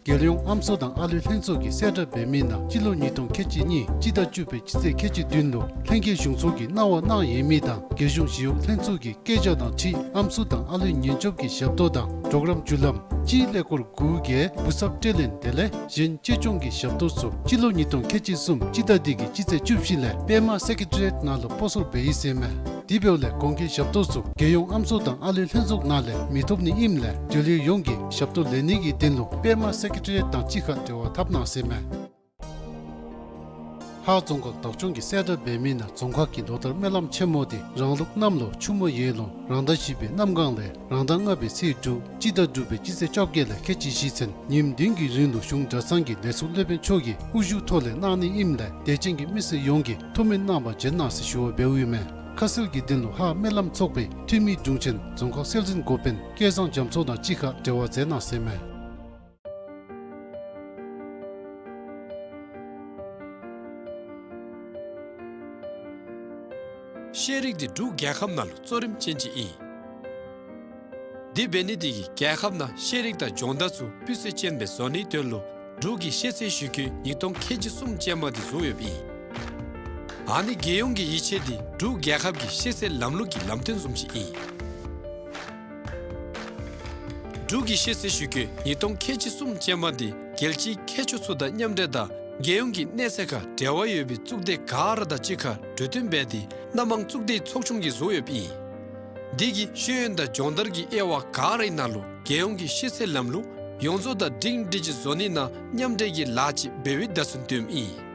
རྒྱལ་ཡོངས་ཨམ་སྲུ་དང་ཨ་ལུའི་ལྷན་ཚོགས་ཀྱིས་གསལ་བསྒྲགས་འབད་མི་ནང་སྤྱི་ལོ་ཉིས་སྟོང་ཁལ་གཅིག་གཉིས་སྤྱི་ཟླ་བཅུ་པའི་སྤྱི་ཚེས་ཁལ་གཅིག་བདུན་ལུ་ལྷན་རྒྱས་གཞུང་ཚོགས་ཀྱིས་གནང་བ་གནང་ཡོད་མི་དང་རྒྱལ་གཞུང་ཞི་གཡོག་ལྷན་ཚོགས་ཀྱི་སྐད་ཆ་དང་འཁྲིལ་ཨམ་སྲུ་དང་ཨ་ལུའི་ཉེན་སྐྱོབ་ཀྱི་ཞབས་ཏོག་དང་གྲོགས་རམ་བརྒྱུད་ལམ་གཅིག་ཀླད་ཀོར་དགུ་བརྒྱད་བུ་ཚབ་སྤྲོད་ལེན་དེ་ལས་གཞན་གཅེས་སྐྱོང་གི་ཞབས་ཏོག་ཚུ་སྤྱི་ལོ་ཉིས་སྟོང་ཁལ་གཅིག་གསུམ་སྤྱི་ཟླ་འདི་གི་སྤྱི་ཚེས་བཅུ་བཞི་ལས་པདྨ་སེ་ཀེ་ཊི་རི་ཡེཊ་ནང་ལུ་སྤོ་སོར་འབད་ཡི་ཟེར་མས། དེ་འབདཝ་ལས་གོང་གི་ཞབས་ཏོག་ཚུ་རྒྱལ་ཡོངས་ཨམ་སྲུ་དང་ཨ་ལུའི་ལྷན་ཚོགས་ནང་ལས་མི་ཐོབ་ནི་ཨིནམ་ལས་འབྲེལ་ཡོད་ཡོངས་ཀྱིས་ཞབས་ཏོག་ལེན་ནི་གི་དོན་ལུ་པདྨ་སེ་ཀེ་ཊི་རི་ཡེཊ་དང་གཅིག་ཁར་འབྲེལ་བ་འཐབ་གནང་ཟེར་མས། ཧཱ་རྫོང་ཁག་བདག་སྐྱོང་གིས་གསལ་བསྒྲགས་འབད་མི་ནང་རྫོང་ཁག་གི་ལོ་ལྟར་སྨོན་ལམ་ཆེན་མོ་དེ་རང་ལུགས་གནམ་ལོ་ཆུ་མོ་ཡོས་ལོ་རང་ཟླ་བཞི་པའི་གནམ་གང་ལས་རང་ཟླ་ལྔ་པའི་ཚེས་དྲུག་སྤྱི་ཟླ་དྲུག་པའི་སྤྱི་ཚེས་བཅོ་བརྒྱད་ལས་ཁལ་གཅིག་བཞི་ཚུན་ཉིནམ་བདུན་གྱི་རིང་ལུ་གཞུང་གྲྭ་ཚང་གི་ལས་ཚོགས་སློབ་དཔོན་མཆོག་གི་དབུ་བཞུགས་ཐོག་ལས་གནང་ནི་ཨིནམ་ལས་དད་ཅན་གྱི་མི་སེར་ཡོངས་ཀྱིས་ཐུགས་སྨོན་གནང་བར་བྱོན་གནང་ཟེར་ཞུ་བ་འབདཝ་ཨིན་མས། ཁ་གསལ་གྱི་དོན་ལུ་ཧཱ་སྨོན་ལམ་ཚོགས་པའི་འཐུས་མི་དྲུང་ཆེན་རྫོང་ཁག་སྲོལ་འཛིན་འགོ་དཔོན་སྐལ་བཟང་རྒྱ་མཚོ་དང་གཅིག་ཁར་འབྲེལ་བ་མཛད་གནང་ཟེར་མས། ཤེས་རིག་འདི་འབྲུག་རྒྱལ་ཁབ་ནང་ལུ་གཙོ་རིམ་ཅན་ཅིག་ཨིན། དེ་འབད་ནི་དེ་གིས་རྒྱལ་ཁབ་ནང་ཤེས་རིག་དང་སྦྱོང་བརྡར་ཚུ་སྤུས་ཚད་ཅན་སྦེ་བཟོ་ནིའི་དོན་ལུ་འབྲུག་གི་ཤེས་ཚད་ཞིབ་འཁོད་ཉིས་སྟོང་ཁལ་གཅིག་གསུམ་ཅན་མ་འདི་བཟོ་ཡོདཔ་ཨིན། ཨ་ནི་རྒྱལ་ཡོངས་ཀྱི་ཡིད་ཆེས་འདི་འབྲུག་རྒྱལ་ཁབ་ཀྱི་ཤེས་ཚད་ལམ་ལུགས་ཀྱི་ལམ་སྟོན་བཟུམ་ཅིག་ཨིན། འབྲུག་གི་ཤེས་ཚད་ཞིབ་འཁོད་ཉིས་སྟོང་ཁལ་གཅིག་གསུམ་ཅན་མ་འདི་རྒྱལ་སྤྱིའི་མཁས་མཆོག་ཚུ་དང་མཉམ་འབྲེལ་དང་རྒྱལ་ཡོངས་ཀྱི་གནས་ཚད་ཁར་འབྲེལ་བ་ཡོད་པའི་གཙུག་སྡེ་ག་ར་དང་གཅིག་ཁར་གྲོས་བསྟུན་འབད་དེ་སྣ་མང་གཙུག་སྡེའི་ཚོགས་ཆུང་གིས་བཟོ་ཡོདཔ་ཨིན། འདི་གིས་ཤེས་ཡོན་དང་སྦྱོང་བརྡར་གྱི་དབྱེ་བ་ག་རའི་ནང་ལུ་རྒྱལ་ཡོངས་ཀྱི་ཤེས་ཚད་ལམ་ལུགས་ཡོངས་རྫོགས་དང་སྒྲིང་སྒྲི་ཅིག་བཟོ་ནི་ནང་མཉམ་འབྲེལ་གྱི་ལཱ་ཅིག་འབད་བའི་བརྡ་མཚོན་སྟོནམ་ཨིན།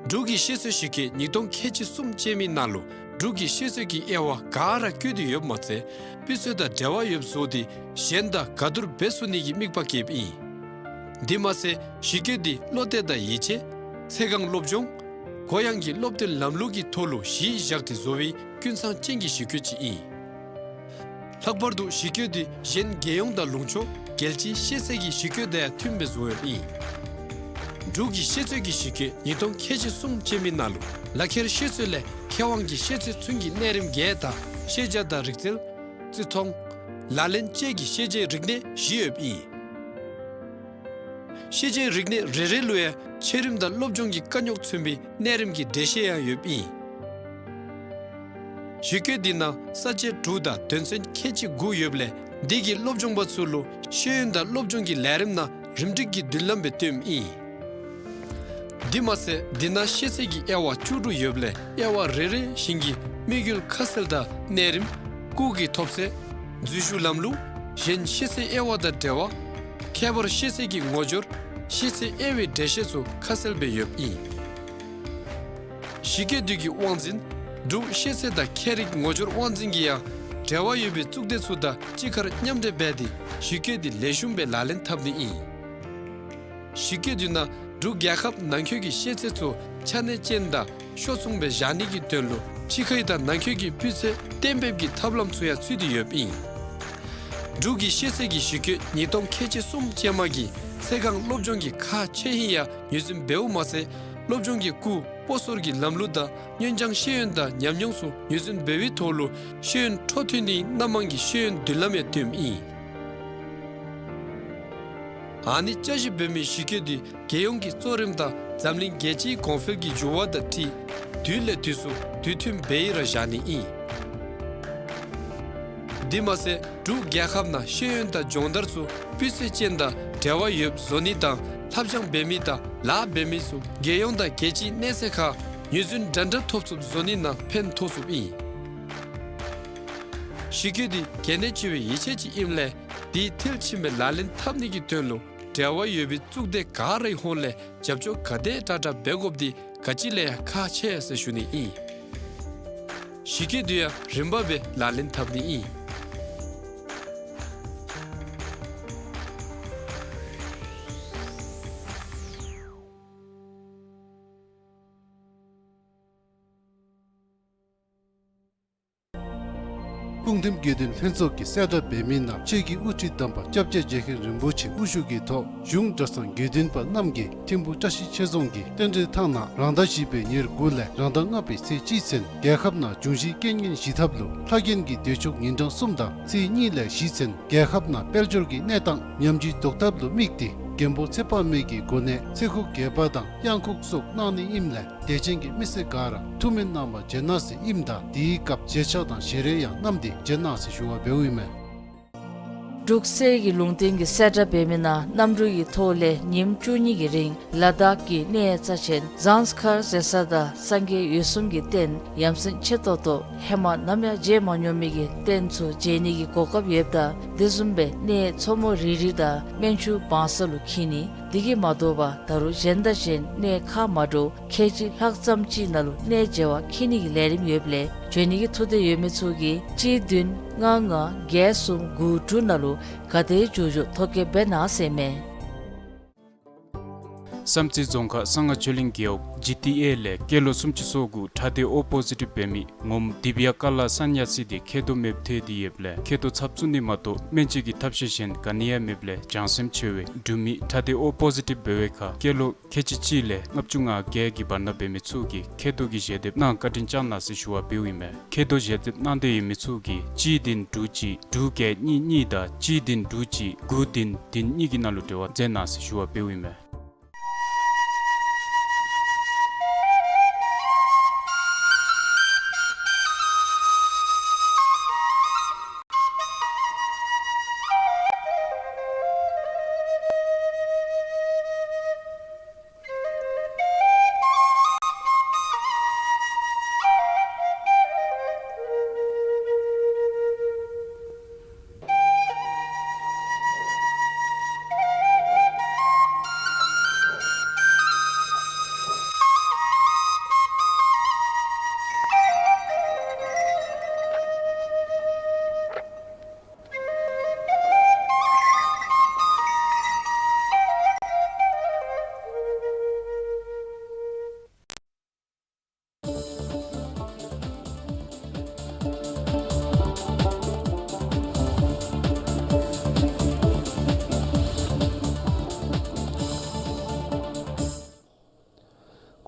འབྲུག་གི་ཤེས་ཚད་ཞིབ་འཁོད་ཉིས་སྟོང་ཁལ་གཅིག་གསུམ་ཅན་མའི་ནང་ལུ་འབྲུག་གི་ཤེས་ཚད་ཀྱི་དབྱེ་བ་ག་ར་བཀོད་དེ་ཡོདཔ་མ་ཚད་སྤུས་ཚད་དང་འབྲེལ་བ་ཡོདཔ་བཟོ་སྟེ་གཞན་དང་ག་བསྡུར་འབད་ཚུགས་ནི་གི་དམིགས་པ་བསྐྱེདཔ་ཨིན། དེ་མ་ཚད་ཞིབ་འཁོད་འདི་བློ་གཏད་དང་ཡིད་ཆེས་ཚེ་གང་སློབ་སྦྱོང་གུ་ཡངས་ཀྱི་སློབ་སྟོན་ལམ་ལུགས་ཀྱི་ཐོག་ལུ་གཞི་བཞག་སྟེ་བཟོ་བའི་ཀུན་ཚང་ཅན་གྱི་ཞིབ་འཁོད་ཅིག་ཨིན། ལྷག་པར་དུ་ཞིབ་འཁོད་འདི་གཞན་རྒྱལ་ཡོངས་དང་ལུང་ཕྱོགས་རྒྱལ་སྤྱིའི་ཤེས་ཚད་ཀྱི་ཞིབ་འཁོད་དང་ཡང་མཐུནམ་སྦེ་བཟོ་ཡོདཔ་ཨིན། འབྲུག་གི་ཤེས་ཚད་ཀྱི་ཞིབ་འཁོད་ཉིས་སྟོང་ཁལ་གཅིག་གསུམ་ཅན་མའི་ནང་ལུ་ལག་ཁྱེར་ཤེས་ཚད་ལས་མཁས་དབང་གི་ཤེས་ཚད་ཚུན་གྱི་གནས་རིམ་བརྒྱད་དང་ཤེས་བྱ་དང་རིག་རྩལ་རྩིས་མཐོང་ལག་ལེན་བཅས་ཀྱི་ཤེས་བྱའི་རིག་གནས་བཞི་ཡོདཔ་ཨིན། ཤེས་བྱའི་རིག་གནས་རེ་རེ་ལུ་ཡང་ཆེ་རིམ་དང་སློབ་སྦྱོང་གི་དཀའ་རྙོག་མཚོན་པའི་གནས་རིམ་གྱི་འགྲེལ་བཤད་ཡང་ཡོདཔ་ཨིན། ཞིབ་འཁོད་འདི་ནང་ས་བཅད་དྲུག་དང་དོན་ཚན་ཁལ་གཅིག་དགུ་ཡོདཔ་ལས་འདི་གིས་སློབ་སྦྱོང་པ་ཚུ་ལུ་ཤེས་ཡོན་དང་སློབ་སྦྱོང་གི་ལས་རིམ་ནང་རིམ་སྒྲིག་གི་མདུན་ལམ་སྦེ་སྟོནམ་ཨིན། དེ་མ་ཚད་འདི་ནང་ཤེས་ཚད་ཀྱི་དབྱེ་བ་བཅུ་དྲུག་ཡོདཔ་ལས་དབྱེ་བ་རེ་རེ་བཞིན་གྱི་དམིགས་ཡུལ་ཁ་གསལ་དང་གནས་རིམ་སྐུགས་ཀྱི་ཐོབ་ཚད་འཛུལ་ཞུགས་ལམ་ལུགས་གཞན་ཤེས་ཚད་དབྱེ་བ་དང་འབྲེལ་བ་ཁྱད་པར་ཤེས་ཚད་ཀྱི་ངོ་སྦྱོར་ཤེས་ཚད་དབྱེ་བའི་འགྲེལ་བཤད་ཚུ་ཁ་གསལ་སྦེ་ཡོདཔ་ཨིན། ཞིབ་འཁོད་འདི་གི་དབང་འཛིན་འབྲུག་ཤེས་ཚད་དང་ཁྱད་རིག་ངོ་སྦྱོར་དབང་འཛིན་གྱིས་ཡང་འབྲེལ་བ་ཡོད་པའི་གཙུག་སྡེ་ཚུ་དང་གཅིག་ཁར་མཉམ་འབྲེལ་འབད་དེ་ཞིབ་འཁོད་འདི་ལེགས་ཤོམ་སྦེ་ལག་ལེན་འཐབ་ནི་ཨིན། ཞིབ་འཁོད་འདི་ནང་འབྲུག་རྒྱལ་ཁབ་ནང་འཁོད་ཀྱི་ཤེས་ཚད་ཚུ་ཆ་གནས་ཅན་དང་ཤོག་མཚུངས་སྦེ་བཞག་ནི་གི་དོན་ལུ་ཕྱི་ཁའི་དང་ནང་འཁོད་ཀྱི་སྤུས་ཚད་གཏན་འབེབས་ཀྱི་ཐབས་ལམ་ཚུ་ཡང་ཚུད་དེ་ཡོདཔ་ཨིན། འབྲུག་གི་ཤེས་ཚད་ཀྱི་ཞིབ་འཁོད་ཉིས་སྟོང་ཁལ་གཅིག་གསུམ་ཅན་མ་གིས་ཚེ་གང་སློབ་སྦྱོང་གི་ཁག་ཆེ་ཧིང་ཡང་ངོས་འཛིན་འབདཝ་མ་ཚད་སློབ་སྦྱོང་གི་སྐུགས་སྤོ་སོར་གྱི་ལམ་ལུགས་དང་གཉོན་སྦྱང་ཤེས་ཡོན་དང་ཉམས་མྱོང་ཚུ་ངོས་འཛིན་འབད་བའི་ཐོག་ལུ་ཤེས་ཡོན་འཕྲོ་མཐུད་ནིའི་སྣ་མང་གི་ཤེས་ཡོན་མདུན་ལམ་ཡང་སྟོནམ་ཨིན། ཨ་ནི་བསྐྱར་ཞིབ་འབད་མི་གཞི་བཀོད་འདི་རྒྱལ་ཡོངས་ཀྱི་གཙོ་རིམ་དང་འཛམ་གླིང་རྒྱལ་སྤྱིའི་གོང་འཕེལ་གྱི་འགྱུར་བ་དང་འཁྲིལ་དུས་ལས་དུས་སུ་དུས་མཐུན་འབད་ཡི་ར་བཞག་ནི་ཨིན། དེ་མ་ཚད་འབྲུག་རྒྱལ་ཁབ་ནང་ཤེས་ཡོན་དང་སྦྱོང་བརྡར་ཚུ་སྤུས་ཚད་ཅན་དང་འབྲེལ་བ་ཡོདཔ་བཟོ་ནི་དང་ལྷབ་སྦྱང་འབད་མི་དང་ལཱ་འབད་མི་ཚུ་རྒྱལ་ཡོངས་དང་རྒྱལ་སྤྱིའི་གནས་ཚད་ཁར་ངོས་འཛིན་འདྲ་འདྲ་ཐོབ་ཚུགསཔ་བཟོ་ནི་ནང་ཕན་ཐོགས་ཚུགསཔ་ཨིན། གཞི་བཀོད་འདི་གལ་གནད་ཆེ་བའི་ཡིད་ཆེས་ཅིག་ཨིནམ་ལས་དེའི་མཐིལ་ཕྱིན་པའི་ལག་ལེན་འཐབ་ནི་གི་དོན་ལུ་འབྲེལ་བ་ཡོད་པའི་གཙུག་སྡེ་ག་རའི་ཧོངས་ལས་རྒྱབ་སྐྱོར་ག་དེ་དྲག་དྲག་འབད་དགོཔ་འདི་ག་ཅི་ལས་ཡང་ཁག་ཆེ་ཟེར་ཞུ་ནི་ཨིན། གཞི་བཀོད་འདི་ཡང་རིམ་པ་སྦེ་ལག་ལེན་འཐབ་ནི་ཨིན། སྤུངས་ཐིམ་དགེ་འདུན་ལྷན་ཚོགས་ཀྱིས་གསལ་བསྒྲགས་འབད་མི་ནང་ཆོས་ཀྱི་དབུ་ཁྲིད་དམ་པ་སྐྱབས་རྗེ་རྗེ་མཁན་རིན་པོ་ཆེ་དབུ་བཞུགས་ཀྱི་ཐོག་གཞུང་གྲྭ་ཚང་དགེ་འདུན་པ་རྣམས་ཀྱིས་ཐིམ་ཕུ་བཀྲ་ཤིས་ཆོས་རྫོང་གི་རྟེན་འབྲེལ་ཐང་ནང་རང་ཟླ་བཞི་པའི་ཉེར་དགུ་ལས་རང་ཟླ་ལྔ་པའི་ཚེས་གཅིག་ཚུན་རྒྱལ་ཁབ་ནང་འབྱུང་བཞིའི་རྐྱེན་ངན་ཞི་ཐབས་ལུ་ལྷ་རྒྱན་གྱི་བདེ་མཆོག་ཉིན་གྲངས་གསུམ་དང་ཚེས་གཉིས་ལས་བཞི་ཚུན་རྒྱལ་ཁབ་ནང་དཔལ་འབྱོར་གྱི་གནས་སྟངས་ཉམས་ཀྱིས་ལྡོག་ཐབས་ལུ་དམིགས་ཏེ་མགོན་པོ་ཚེ་དཔག་མེད་ཀྱི་སྒོ་ནས་ཚེ་འགུགས་རྒྱས་པ་དང་གཡང་འགུགས་སོགས་གནང་ནི་ཨིནམ་ལས་དད་ཅན་གྱི་མི་སེར་ག་ར་ཐུགས་སྨོན་གནང་བར་བྱོན་གནང་ཟེར་ཨིནམ་ད་དེའི་སྐབས་མཇལ་ཕྱག་དང་ཞལ་རས་ཡང་བསྣམས་ཏེ་བྱོན་གནང་ཟེར་ཞུ་བ་འབདཝ་ཨིན་མས། འབྲུག་གསེར་གྱི་ལུང་བསྟན་གྱིས་གསལ་བསྒྲགས་འབད་མི་ནང་གནམ་གྲུ་གི་ཐོག་ལས་ཉིནམ་བཅུ་གཉིས་ཀྱི་རིང་ལ་དྭགས་ཀྱི་གནས་རྩ་ཆེན་ཟངས་དཀར་ཟེར་ས་དང་སངས་རྒྱས་འོད་སྲུང་གི་རྟེན་ཡ་མཚན་ཆེ་ཏོག་ཏོ་ཧེ་མ་ནམ་ཡང་མཇལ་མ་མྱོང་མི་གི་རྟེན་ཚུ་མཇལ་ནི་གི་གོ་སྐབས་ཡོདཔ་ད་དེ་བཟུམ་སྦེ་གནས་མཚོ་མོ་རི་རི་དང་སྨན་ཆུ་བང་ས་ལུ་འཁྱིད་ནི། དེ་གིས་མ་དོ་བར་ད་རུང་གཞན་དང་གཞན་གནས་ཁག་མ་འདྲཝ་ཁལ་གཅིག་ལྷག་ཙམ་ཅིག་ནང་ལུ་གནས་མཇལ་བར་འཁྱིད་ནི་གི་ལས་རིམ་ཡོདཔ་ལས་བྱོན་ནི་གི་ཐུགས་འདོད་ཡོད་མི་ཚུ་གིས་གཅིག་བདུན་ལྔ་ལྔ་བརྒྱད་གསུམ་དགུ་དྲུག་ནང་ལུ་ག་དེ་མགྱོགས་མགྱོགས་ཐོ་བཀོད་འབད་གནང་ཟེར་མས། བསམ་རྩེ་རྫོང་ཁག་གསང་སྔགས་ཆོས་གླིང་རྒེད་འོག་ཇི་ཊི་ཨེ་ལས་སྐྱེས་ལོ་སུམ་ཅུ་སོ་དགུ་ཁྲག་སྡེ་ཨོ་པོ་ཟི་ཊིབ་འབད་མི་ངོམ་དི་བི་ཡ་ཀ་ལ་སཱན་ཉ་སི་དེ་མཁལ་རྡོག་མེདཔ་ཐལ་ཏེ་ཡོདཔ་ལས་མཁལ་རྡོག་ཚབ་བཙུགས་ནི་མ་གཏོགས་སྨན་བཅོས་ཀྱི་ཐབས་ཤེས་གཞན་ག་ནི་ཡང་མེདཔ་ལས་བྱང་སེམས་ཆེ་བའི་འབྲུག་མི་ཁྲག་སྡེ་ཨོ་པོ་ཟི་ཊིབ་འབད་བའི་ཁར་སྐྱེས་ལོ་ཁལ་གཅིག་གཅིག་ལས་ལྔ་བཅུ་ང་བརྒྱད་ཀྱི་བར་ན་འབད་མི་ཚུ་གིས་མཁལ་རྡོག་གི་ཞལ་འདེབས་གནང་བཀའ་དྲིན་བསྐྱང་གནང་ཟེར་ཞུ་བ་འབདཝ་ཨིན་མས། མཁལ་རྡོག་ཞལ་འདེབས་གནང་འདོད་ཡོད་མི་ཚུ་གིས་གཅིག་བདུན་དྲུག་གཅིག་དྲུག་བརྒྱད་གཉིས་གཉིས་དང་གཅིག་བདུན་དྲུག་གཅིག་དགུ་བདུན་བདུན་གཉིས་ཀྱི་ནང་ལུ་འབྲེལ་བ་མཛད་གནང་ཟེར་ཞུ་བ་འབདཝ་ཨིན་མས།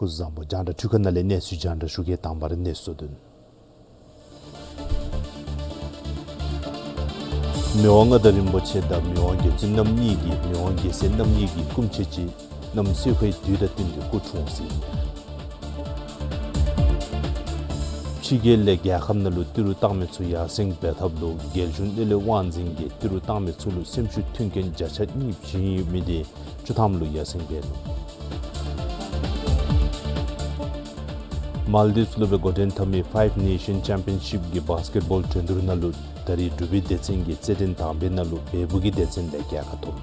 སྐུ་གཟུགས་བཟང་པོ། རྒྱང་བསྒྲགས་འཕྲུལ་ཁང་ནང་ལས་གནས་ཚུལ་རྒྱང་བསྒྲགས་ཞུ་གེ། དང་པ་ར་གནས་ཚུལ་དོན། མི་དབང་མངའ་བདག་རིན་པོ་ཆེ་དང་མི་དབང་རྒྱལ་བཙུན་རྣམ་གཉིས་ཀྱིས་མི་དབང་རྒྱལ་སྲས་རྣམ་གཉིས་ཀྱི་སྐུ་མཆེད་ཅིག་གནམ་སེར་ཁའི་དུས་དང་བསྟུན་ཏེ་སྐུ་འཁྲུངས་ཟེར་ཨིན། ཕྱི་རྒྱལ་ལས་རྒྱལ་ཁབ་ནང་ལུ་ཏི་རུ་བཏང་མི་ཚུ་ཡར་སེང་འབད་ཐབས་ལུ་རྒྱལ་གཞུང་གནས་ལུགས་དབང་འཛིན་གྱིས་ཏི་རུ་བཏང་མི་ཚུ་ལུ་སེམས་ཤུགས་མཐུན་རྐྱེན་བརྒྱ་ཆ་གཉིས་བྱིན་ཡོད་མི་དེ་བཅུ་ཐམ་ལུ་ཡར་སེང་འབད་ནུག། མཱལ་དིབས་ལུ་སྦེ་འགོ་འདྲེན་འཐབ་མི་ཕའིབ་ནེ་ཤཱན་ཅེམ་པི་ཡན་ཤིབ་ཀྱི་བཱསི་ཀེཊ་བཱོལ་འགྲན་བསྡུར་ནང་ལུ་ད་རིས་འབྲུག་པའི་སྡེ་ཚན་གྱིས་རྩེད་འགྲན་དང་པའི་ནང་ལུ་བལ་པོ་གི་སྡེ་ཚན་ལས་རྒྱལ་ཁ་ཐོབ།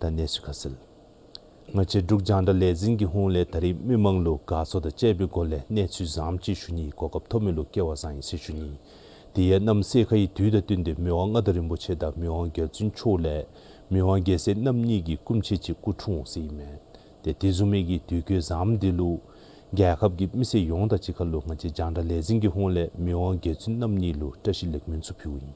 ད་གནས་ཚུལ་ཁ་གསལ། ང་བཅས་འབྲུག་རྒྱང་བསྒྲགས་ལས་འཛིན་གྱི་ཧོངས་ལས་ད་རིས་མི་མང་ལུ་དགའ་ཚོར་དང་བཅས་པའི་སྒོ་ལས་གནས་ཚུལ་བཟངམ་ཅིག་ཞུ་ནིའི་གོ་སྐབས་ཐོབ་མི་ལུ་སྐལ་བ་བཟང་ཡི་ཟེར་ཞུ་ནི། དེ་ཡང་གནམ་སེར་ཁའི་དུས་དང་བསྟུན་ཏེ་མི་དབང་མངའ་བདག་རིན་པོ་ཆེ་དང་མི་དབང་རྒྱལ་བཙུན་མཆོག་ལས་མི་དབང་རྒྱལ་སྲས་རྣམ་གཉིས་ཀྱི་སྐུ་མཆེད་ཅིག་སྐུ་འཁྲུངས་ཟེར་ཨིན་མས། ཏེ་དེ་བཟུམ་མའི་གི་དུས་སྐབས་བཟངམ་འདི་ལུ་རྒྱལ་ཁབ་ཀྱི་མི་སེར་ཡོངས་དང་གཅིག་ཁར་ལུ་ང་བཅས་རྒྱང་བསྒྲགས་ལས་འཛིན་གྱི་ཧོངས་ལས་མི་དབང་རྒྱལ་བཙུན་རྣམ་གཉིས་ལུ་བཀྲ་ཤིས་ལེགས་སྨོན་ཚུ་ཕུལཝ་ཨིན།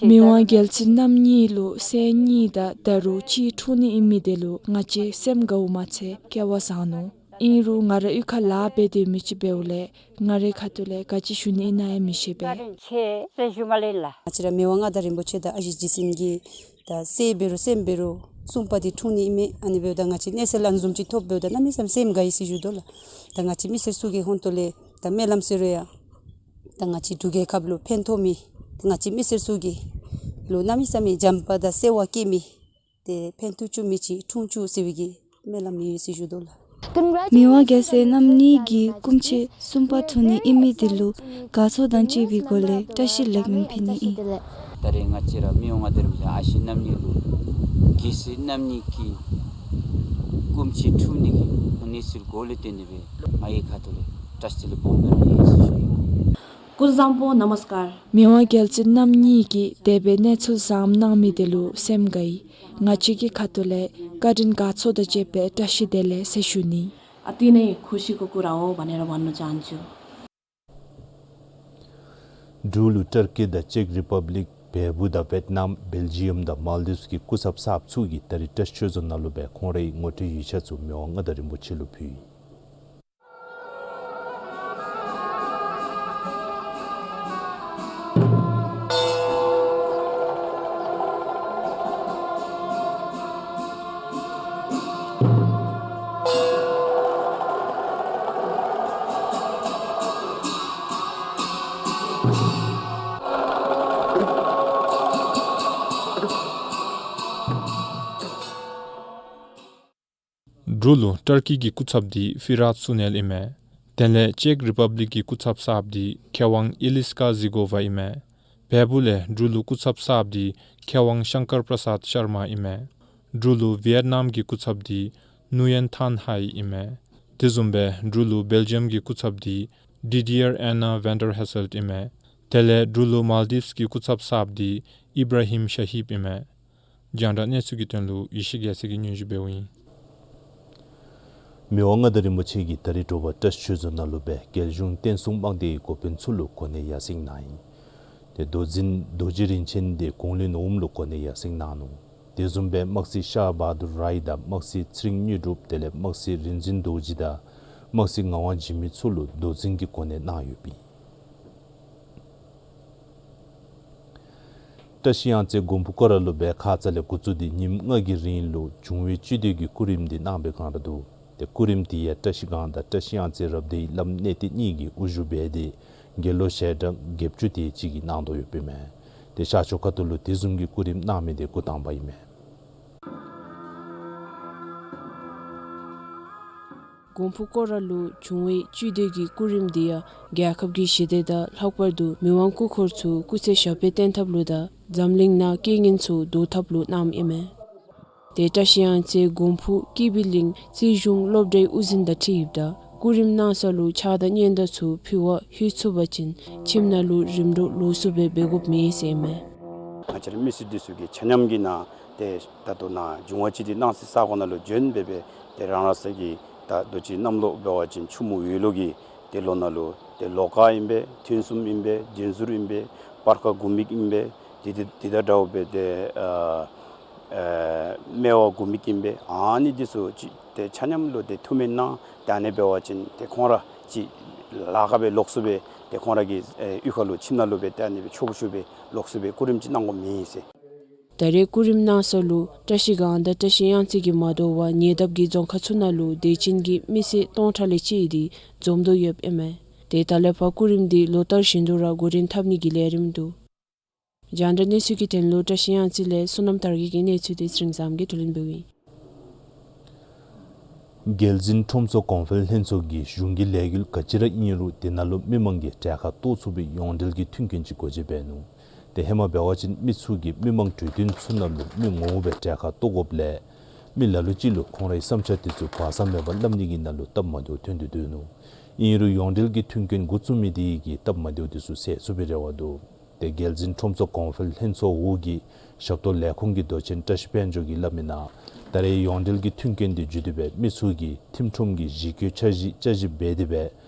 མི་དབང་རྒྱལ་བཙུན་རྣམ་གཉིས་ལུ་སྲས་གཉིས་དང་ད་རུང་གཅིག་འཁྲུངས་ནི་ཨིན་མི་དེ་ལུ་ང་བཅས་སེམས་དགའཝ་མ་ཚད་སྐལ་བ་བཟང་ནུག། ཨིན་རུང་ང་ར་གཡུས་ཁར་ལཱ་འབད་སྡོད་མི་ཅིག་འབདཝ་ལས་ང་རའི་ཁ་ཐུག་ལས་ག་ཅི་ཞུ་ནི་ཨིན་ན་ཡང་མི་ཤེས་པས། ཁྱེད་རེ་ཞུ་མ་ལེན་ལགས། ང་བཅས་ར་མི་དབང་མངའ་བདག་རིན་པོ་ཆེ་དང་ཨ་ཞེ་རྗེ་བཙུན་གྱིས་ད་བསད་འབད་རུང་བསད་འབད་རུང་གསུམ་པ་འདི་འཁྲུངས་ནི་ཨིན་མས། ཨ་ནི་འབདཝ་ད་ང་བཅས་གནས་ཚུལ་ཨ་ནི་བཟུམ་ཅིག་ཐོབ་འབདཝ་ད་གནམ་མེད་ས་མེད་སེམས་དགའ་ཡི་ཟེར་ཞུ་དོ་ལགས། ད་ང་བཅས་མི་སེར་ཚུ་གི་ཧོང་ཏོ་ལས་ད་སྨོན་ལམ་ཟེར་རུང་ཡང་ད་ང་བཅས་འབྲུག་རྒྱལ་ཁབ་ལུ་ཕན་ཐོགས་མི་ད་ང་བཅས་མི་སེར་ཚུ་གི་ལུ་གནམ་མེད་ས་མེད་བྱམས་པ་དང་བརྩེ་བ་བསྐྱེད་མི་ཏེ་ཕན་ཐོགས་བཅུག་མི་ཅིག་འཁྲུངས་བཅུག་ཟེར་བའི་གི་སྨོན་ལམ་ཡོད་ཟེར་ཞུ་དོ་ལགས། མི་དབང་རྒྱལ་སྲས་རྣམ་གཉིས་ཀྱི་སྐུ་མཆེད་གསུམ་པ་འཁྲུངས་ནི་ཨིན་མི་འདི་ལུ་དགའ་ཚོར་དང་བཅས་པའི་སྒོ་ལས་བཀྲ་ཤིས་ལེགས་སྨོན་ཕུལ་ནི་ཨིན། ད་རེས་ང་བཅས་ར་མི་དབང་མངའ་བདག་རིན་པོ་ཆེ་ཨ་ཞེ་རྣམ་གཉིས་ལུ་རྒྱལ་སྲས་རྣམ་གཉིས་ཀྱི་སྐུ་མཆེད་འཁྲུངས་ནི་གི་གནས་ཚུལ་གོ་ལས་བརྟེན་ཏེ་སྦེ་ང་གི་ཁ་ཐུག་ལས་བཀྲ་ཤིས་བདེ་ལེགས་སྦོམ་སྦེ་ར་ཡོད་ཟེར་ཞུ་ཡི། སྐུ་གཟུགས་བཟང་པོ། ནམ་སྐར། མི་དབང་རྒྱལ་བཙུན་རྣམ་གཉིས་ཀྱིས་དེ་སྦེ་གནས་ཚུལ་བཟངམ་གནང་མི་དེ་ལུ་སེམས་དགའ་ཡི། ང་བཅས་ཀྱི་ཁ་ཐུག་ལས་བཀའ་དྲིན་དགའ་ཚོར་དང་བཅས་པའི་བཀྲ་ཤིས་བདེ་ལེགས་ཟེར་ཞུ་ནི། ཨ་ཏི་ནེ་ཁུ་ཤི་ཀུ་ཀུ་ར་འོ་བ་ནེ་ར་བ་ནུ་ཅན་ཅུ། འབྲུག་ལུ་ཏར་ཀི་དང་ཅེཀ་རི་པབ་ལིཀ་བལ་པོ་དང་ཝེཊ་ནམ་བེལ་ཇི་ཡམ་དང་མཱལ་ཌིབས་ཀྱི་སྐུ་ཚབ་གསརཔ་ཚུ་གིས་ད་རིས་བཀྲ་ཤིས་ཆོས་རྫོང་ནང་ལུ་སྦེ་ཁོང་རའི་ངོ་སྤྲོད་ཡིག་ཆ་ཚུ་མི་དབང་མངའ་བདག་རིན་པོ་ཆེ་ལུ་ཕུལ་ཡི། འབྲུག་ལུ་ཏར་ཀི་གི་སྐུ་ཚབ་འདི་ཕི་རཱད་སུ་ནེལ་ཨིན་མས། དེ་ལས་ཅེཀ་རི་པབ་ལིཀ་གི་སྐུ་ཚབ་གསརཔ་འདི་མཁས་དབང་ཨི་ལིས་ཀ་ཟི་གོ་ཝ་ཨིན་མས། བལ་པོ་ལས་འབྲུག་ལུ་སྐུ་ཚབ་གསརཔ་འདི་མཁས་དབང་ཤང་ཀར་པྲ་སཱད་ཤར་མ་ཨིན་མས། འབྲུག་ལུ་ཝི་ཡེཊ་ནམ་གྱི་སྐུ་ཚབ་འདི་ནུ་ཡན་ཐཱན་ཧའེ་ཨིན་མས། དེ་བཟུམ་སྦེ་འབྲུག་ལུ་བེལ་ཇི་ཡམ་གྱི་སྐུ་ཚབ་འདི་ཌི་ཌི་ཡར་ཨེན་ན་ཝན་ཌར་ཧེ་སེལཊ་ཨིན་མས། དེ་ལས་འབྲུག་ལུ་མཱལ་ཌིབས་ཀྱི་སྐུ་ཚབ་གསརཔ་འདི་ཨི་བྲ་ཧིམ་ཤ་ཧིབ་ཨིན་མས། རྒྱང་བསྒྲགས་གནས་ཚུལ་གྱི་དོན་ལུ་ཡེ་ཤེས་རྒྱལ་མཚན་གྱིས་སྙན་ཞུ་འབདཝ་ཨིན། མི་དབང་མངའ་བདག་རིན་པོ་ཆེ་གིས་ད་རིས་དྲོ་པ་བཀྲ་ཤིས་ཆོས་རྫོང་ནང་ལུ་སྦེ་རྒྱལ་གཞུང་བསྟན་སྲུང་དམག་སྡེའི་འགོ་དཔོན་ཚུ་ལུ་གོ་གནས་ཡར་སེང་གནང་ཡི། ཏེ་མདོ་འཛིན་རྡོ་རྗེ་རིན་ཆེན་དེ་གོང་ལུ་ནོ་འོམ་ལུ་གོ་གནས་ཡར་སེང་གནང་ནུག། དེ་བཟུམ་སྦེ་དམག་སྲིད་ཤཱ་བྷ་དུར་རའི་དང་དམག་སྲིད་ཚེ་རིང་དངོས་གྲུབ་དེ་ལས་དམག་སྲིད་རིག་འཛིན་རྡོ་རྗེ་དང་དམག་སྲིད་ངག་དབང་འཇིགས་མེད་ཚུ་ལུ་མདོ་འཛིན་གྱི་གོ་གནས་གནང་ཡོདཔ་ཨིན། བཀྲ་ཤིས་གཡང་རྩེ་མགོན་པོ་སྐོར་ར་ལུ་སྦེ་ཁ་ཙ་ལས་འགོ་བཙུགས་ཏེ་ཉིནམ་ལྔ་གི་རིང་ལུ་འབྱུང་བའི་བཅུད་དེ་གི་སྐུ་རིམ་འདི་གནང་བའི་བསྒང་ར་འདུག། ཏེ་སྐུ་རིམ་འདི་ཡང་བཀྲ་ཤིས་སྒང་དང་བཀྲ་ཤིས་གཡང་རྩེ་རབ་སྡེའི་བླམ་གནས་བརྟན་གཉིས་ཀྱིས་དབུ་བཞུགས་འབད་དེ་དགེ་སློང་ཞལ་གྲངས་བརྒྱད་ཅུ་དེ་ཅིག་གིས་གནང་དོ་ཡོདཔ་ཨིན་མས། ཏེ་ཤར་ཕྱོགས་ཁ་ཐུག་ལུ་དེ་བཟུམ་གྱི་སྐུ་རིམ་གནང་མི་འདི་འགོ་དང་པ་ཨིན་མས། མགོན་པོ་སྐོར་ར་ལུ་འབྱུང་བའི་བཅུད་དེ་གི་སྐུ་རིམ་འདི་ཡང་རྒྱལ་ཁབ་ཀྱི་ཞི་བདེ་དང་ལྷག་པར་དུ་མི་དབང་སྐུ་འཁོར་ཚུ་སྐུ་ཚེ་ཞབས་པད་བརྟན་ཐབས་ལུ་དང་འཛམ་གླིང་ནང་རྐྱེན་ངན་ཚུ་བཟློག་ཐབས་ལུ་གནངམ་ཨིན་མས། ཏེ་བཀྲ་ཤིས་གཡང་རྩེ་མགོན་པོ་ཀི་བི་གླིང་རྩིས་གཞུང་སློབ་གྲྭའི་དབུ་འཛིན་དང་འཁྲིལཝ་ད་སྐུ་རིམ་གནང་ས་ལུ་ཕྱག་དང་སྙན་དར་ཚུ་ཕུལ་བར་ལྷོད་ཚུགས་པ་ཅིན་ཁྱིམ་ནང་ལུ་རིམ་གྲོ་ལོགས་སུ་སྦེ་འབད་དགོཔ་མེད་ཟེར་ཨིན་མས། ང་བཅས་ར་མི་སེར་འདི་ཚུ་གིས་ཆ་མཉམ་གྱིས་ནཱ་ཏེ་ད་ལྟོ་ནཱ་འབྱུང་བ་བཅུད་དེ་གནང་སའི་ས་གོ་ནང་ལུ་བྱོན་སྦེ་སྦེ་ཏེ་རང་རང་སོ་གི་ད་རྡོ་རྗེ་གནམ་ལོ་འབད་བ་ཅིན་ཆུ་མོ་འོད་ལོ་གི་ཏེ་ལོ་ནང་ལུ་ཏེ་ལོ་ཀ་ཨིན་པས། ཐུན་གསུམ་ཨིན་པས། བདུན་ཟུར་ཨིན་པས། སྤར་ཁ་དགུ་མིག་ཨིན་པས། དེ་དེ་དེ་དང་འདྲཝ་སྦེ་ཏེ་ཨ་ཨ་སྨེ་བ་དགུ་མིག་ཨིན་པས། ཨ་ནི་འདི་ཚུ་ཅིག་ཏེ་ཆ་མཉམ་ལུ་ཏེ་ཐུགས་སྨོན་གནང་། ཏེ་ཨ་ནི་འབད་བ་ཅིན་ཏེ་ཁོང་ར་ཅིག་ལཱ་ཁག་སྦེ་ལོགས་སུ་སྦེ་ཏེ་ཁོང་ར་གི་ཨེ་གཡུས་ཁ་ལུ་ཁྱིམ་ནང་ལུ་སྦེ་ཏེ་ཨ་ནི་སྦེ་ཆོག་ཤུགས་སྦེ་ལོགས་སུ་སྦེ་སྐུ་རིམ་ཅིག་གནང་དགོཔ་མེད་ཟེར། ད་རེས་སྐུ་རིམ་གནང་ས་ལུ་བཀྲ་ཤིས་སྒང་དང་བཀྲ་ཤིས་གཡང་རྩེ་གིས་མ་དོ་བར་ཉེ་འདབས་ཀྱི་རྫོང་ཁག་ཚུ་ནང་ལུ་དད་ཅན་གྱི་མི་སེར་སྟོང་ཕྲག་ལས་བཅད་དེ་འཛོམས་དོ་ཡོདཔ་ཨིན་མས། ཏེ་ད་ལས་ཕར་སྐུ་རིམ་འདི་ལོ་ལྟར་བཞིན་དུ་ར་འགོ་འདྲེན་འཐབ་ནི་གི་ལས་རིམ་འདུག། རྒྱང་བསྒྲགས་གནས་ཚུལ་གྱི་དོན་ལུ་བཀྲ་ཤིས་གཡང་རྩེ་ལས་བསོད་ནམས་དར་རྒྱས་ཀྱི་གནས་ཚུལ་དེ་ཚེ་རིང་བཟངམོ་གིས་བསྡུ་ལེན་འབདཝ་ཨིན། རྒྱལ་འཛིན་ཁྲོམ་ཚོགས་གོང་འཕེལ་ལྷན་ཚོགས་ཀྱིས་གཞུང་གི་ལས་འགུལ་ག་ཅི་ར་ཨིན་རུང་དེ་ནང་ལུ་མི་མང་གིས་གྲལ་ཁར་གཏོགས་ཚུགས་པའི་ཡོངས་འབྲེལ་གྱི་མཐུན་རྐྱེན་ཅིག་འགོ་འབྱེད་འབད་ནུག། ཏེ་ཧེ་མ་འབད་བ་ཅིན་མི་ཚུ་གིས་མི་མང་གྲོས་བསྟུན་ཚུ་ནང་ལུ་མི་ངོ་མ་སྦེ་གྲལ་ཁར་གཏོགས་དགོཔ་ལས་མི་ལ་ལུ་ཅིག་ལུ་ཁོང་རའི་བསམ་འཆར་དེ་ཚུ་བག་ཚ་མེད་པར་སླབ་ནི་གི་ནང་ལུ་སྟབས་མ་བདེཝ་ཐོན་ཏེ་སྡོད་ནུག། ཨིན་རུང་ཡོངས་འབྲེལ་གྱི་མཐུན་རྐྱེན་འགོ་བཙུགས་མི་དེ་གིས་སྟབས་མ་བདེཝ་དེ་ཚུ་སེལ་ཚུགས་པའི་རེ་བ་འདུག། ཏེ་རྒྱལ་འཛིན་ཁྲོམ་ཚོགས་གོང་འཕེལ་ལྷན་ཚོགས་འོག་གི་ཞབས་ཏོག་ལས་ཁུངས་ཀྱི་མདོ་ཆེན་བཀྲ་ཤིས་དཔལ་འབྱོར་གྱིས་སླབ་མིའི་ནང་ད་རེས་ཡོངས་འབྲེལ་གྱི་མཐུན་རྐྱེན་དེ་བརྒྱུད་དེ་སྦེ་མི་ཚུ་གིས་ཁྲིམས་ཁྲོམ་གྱི་གཞི་བཀོད་འཆར་གཞི་བཅའ་གཞི་འབད་དེ་སྦེ་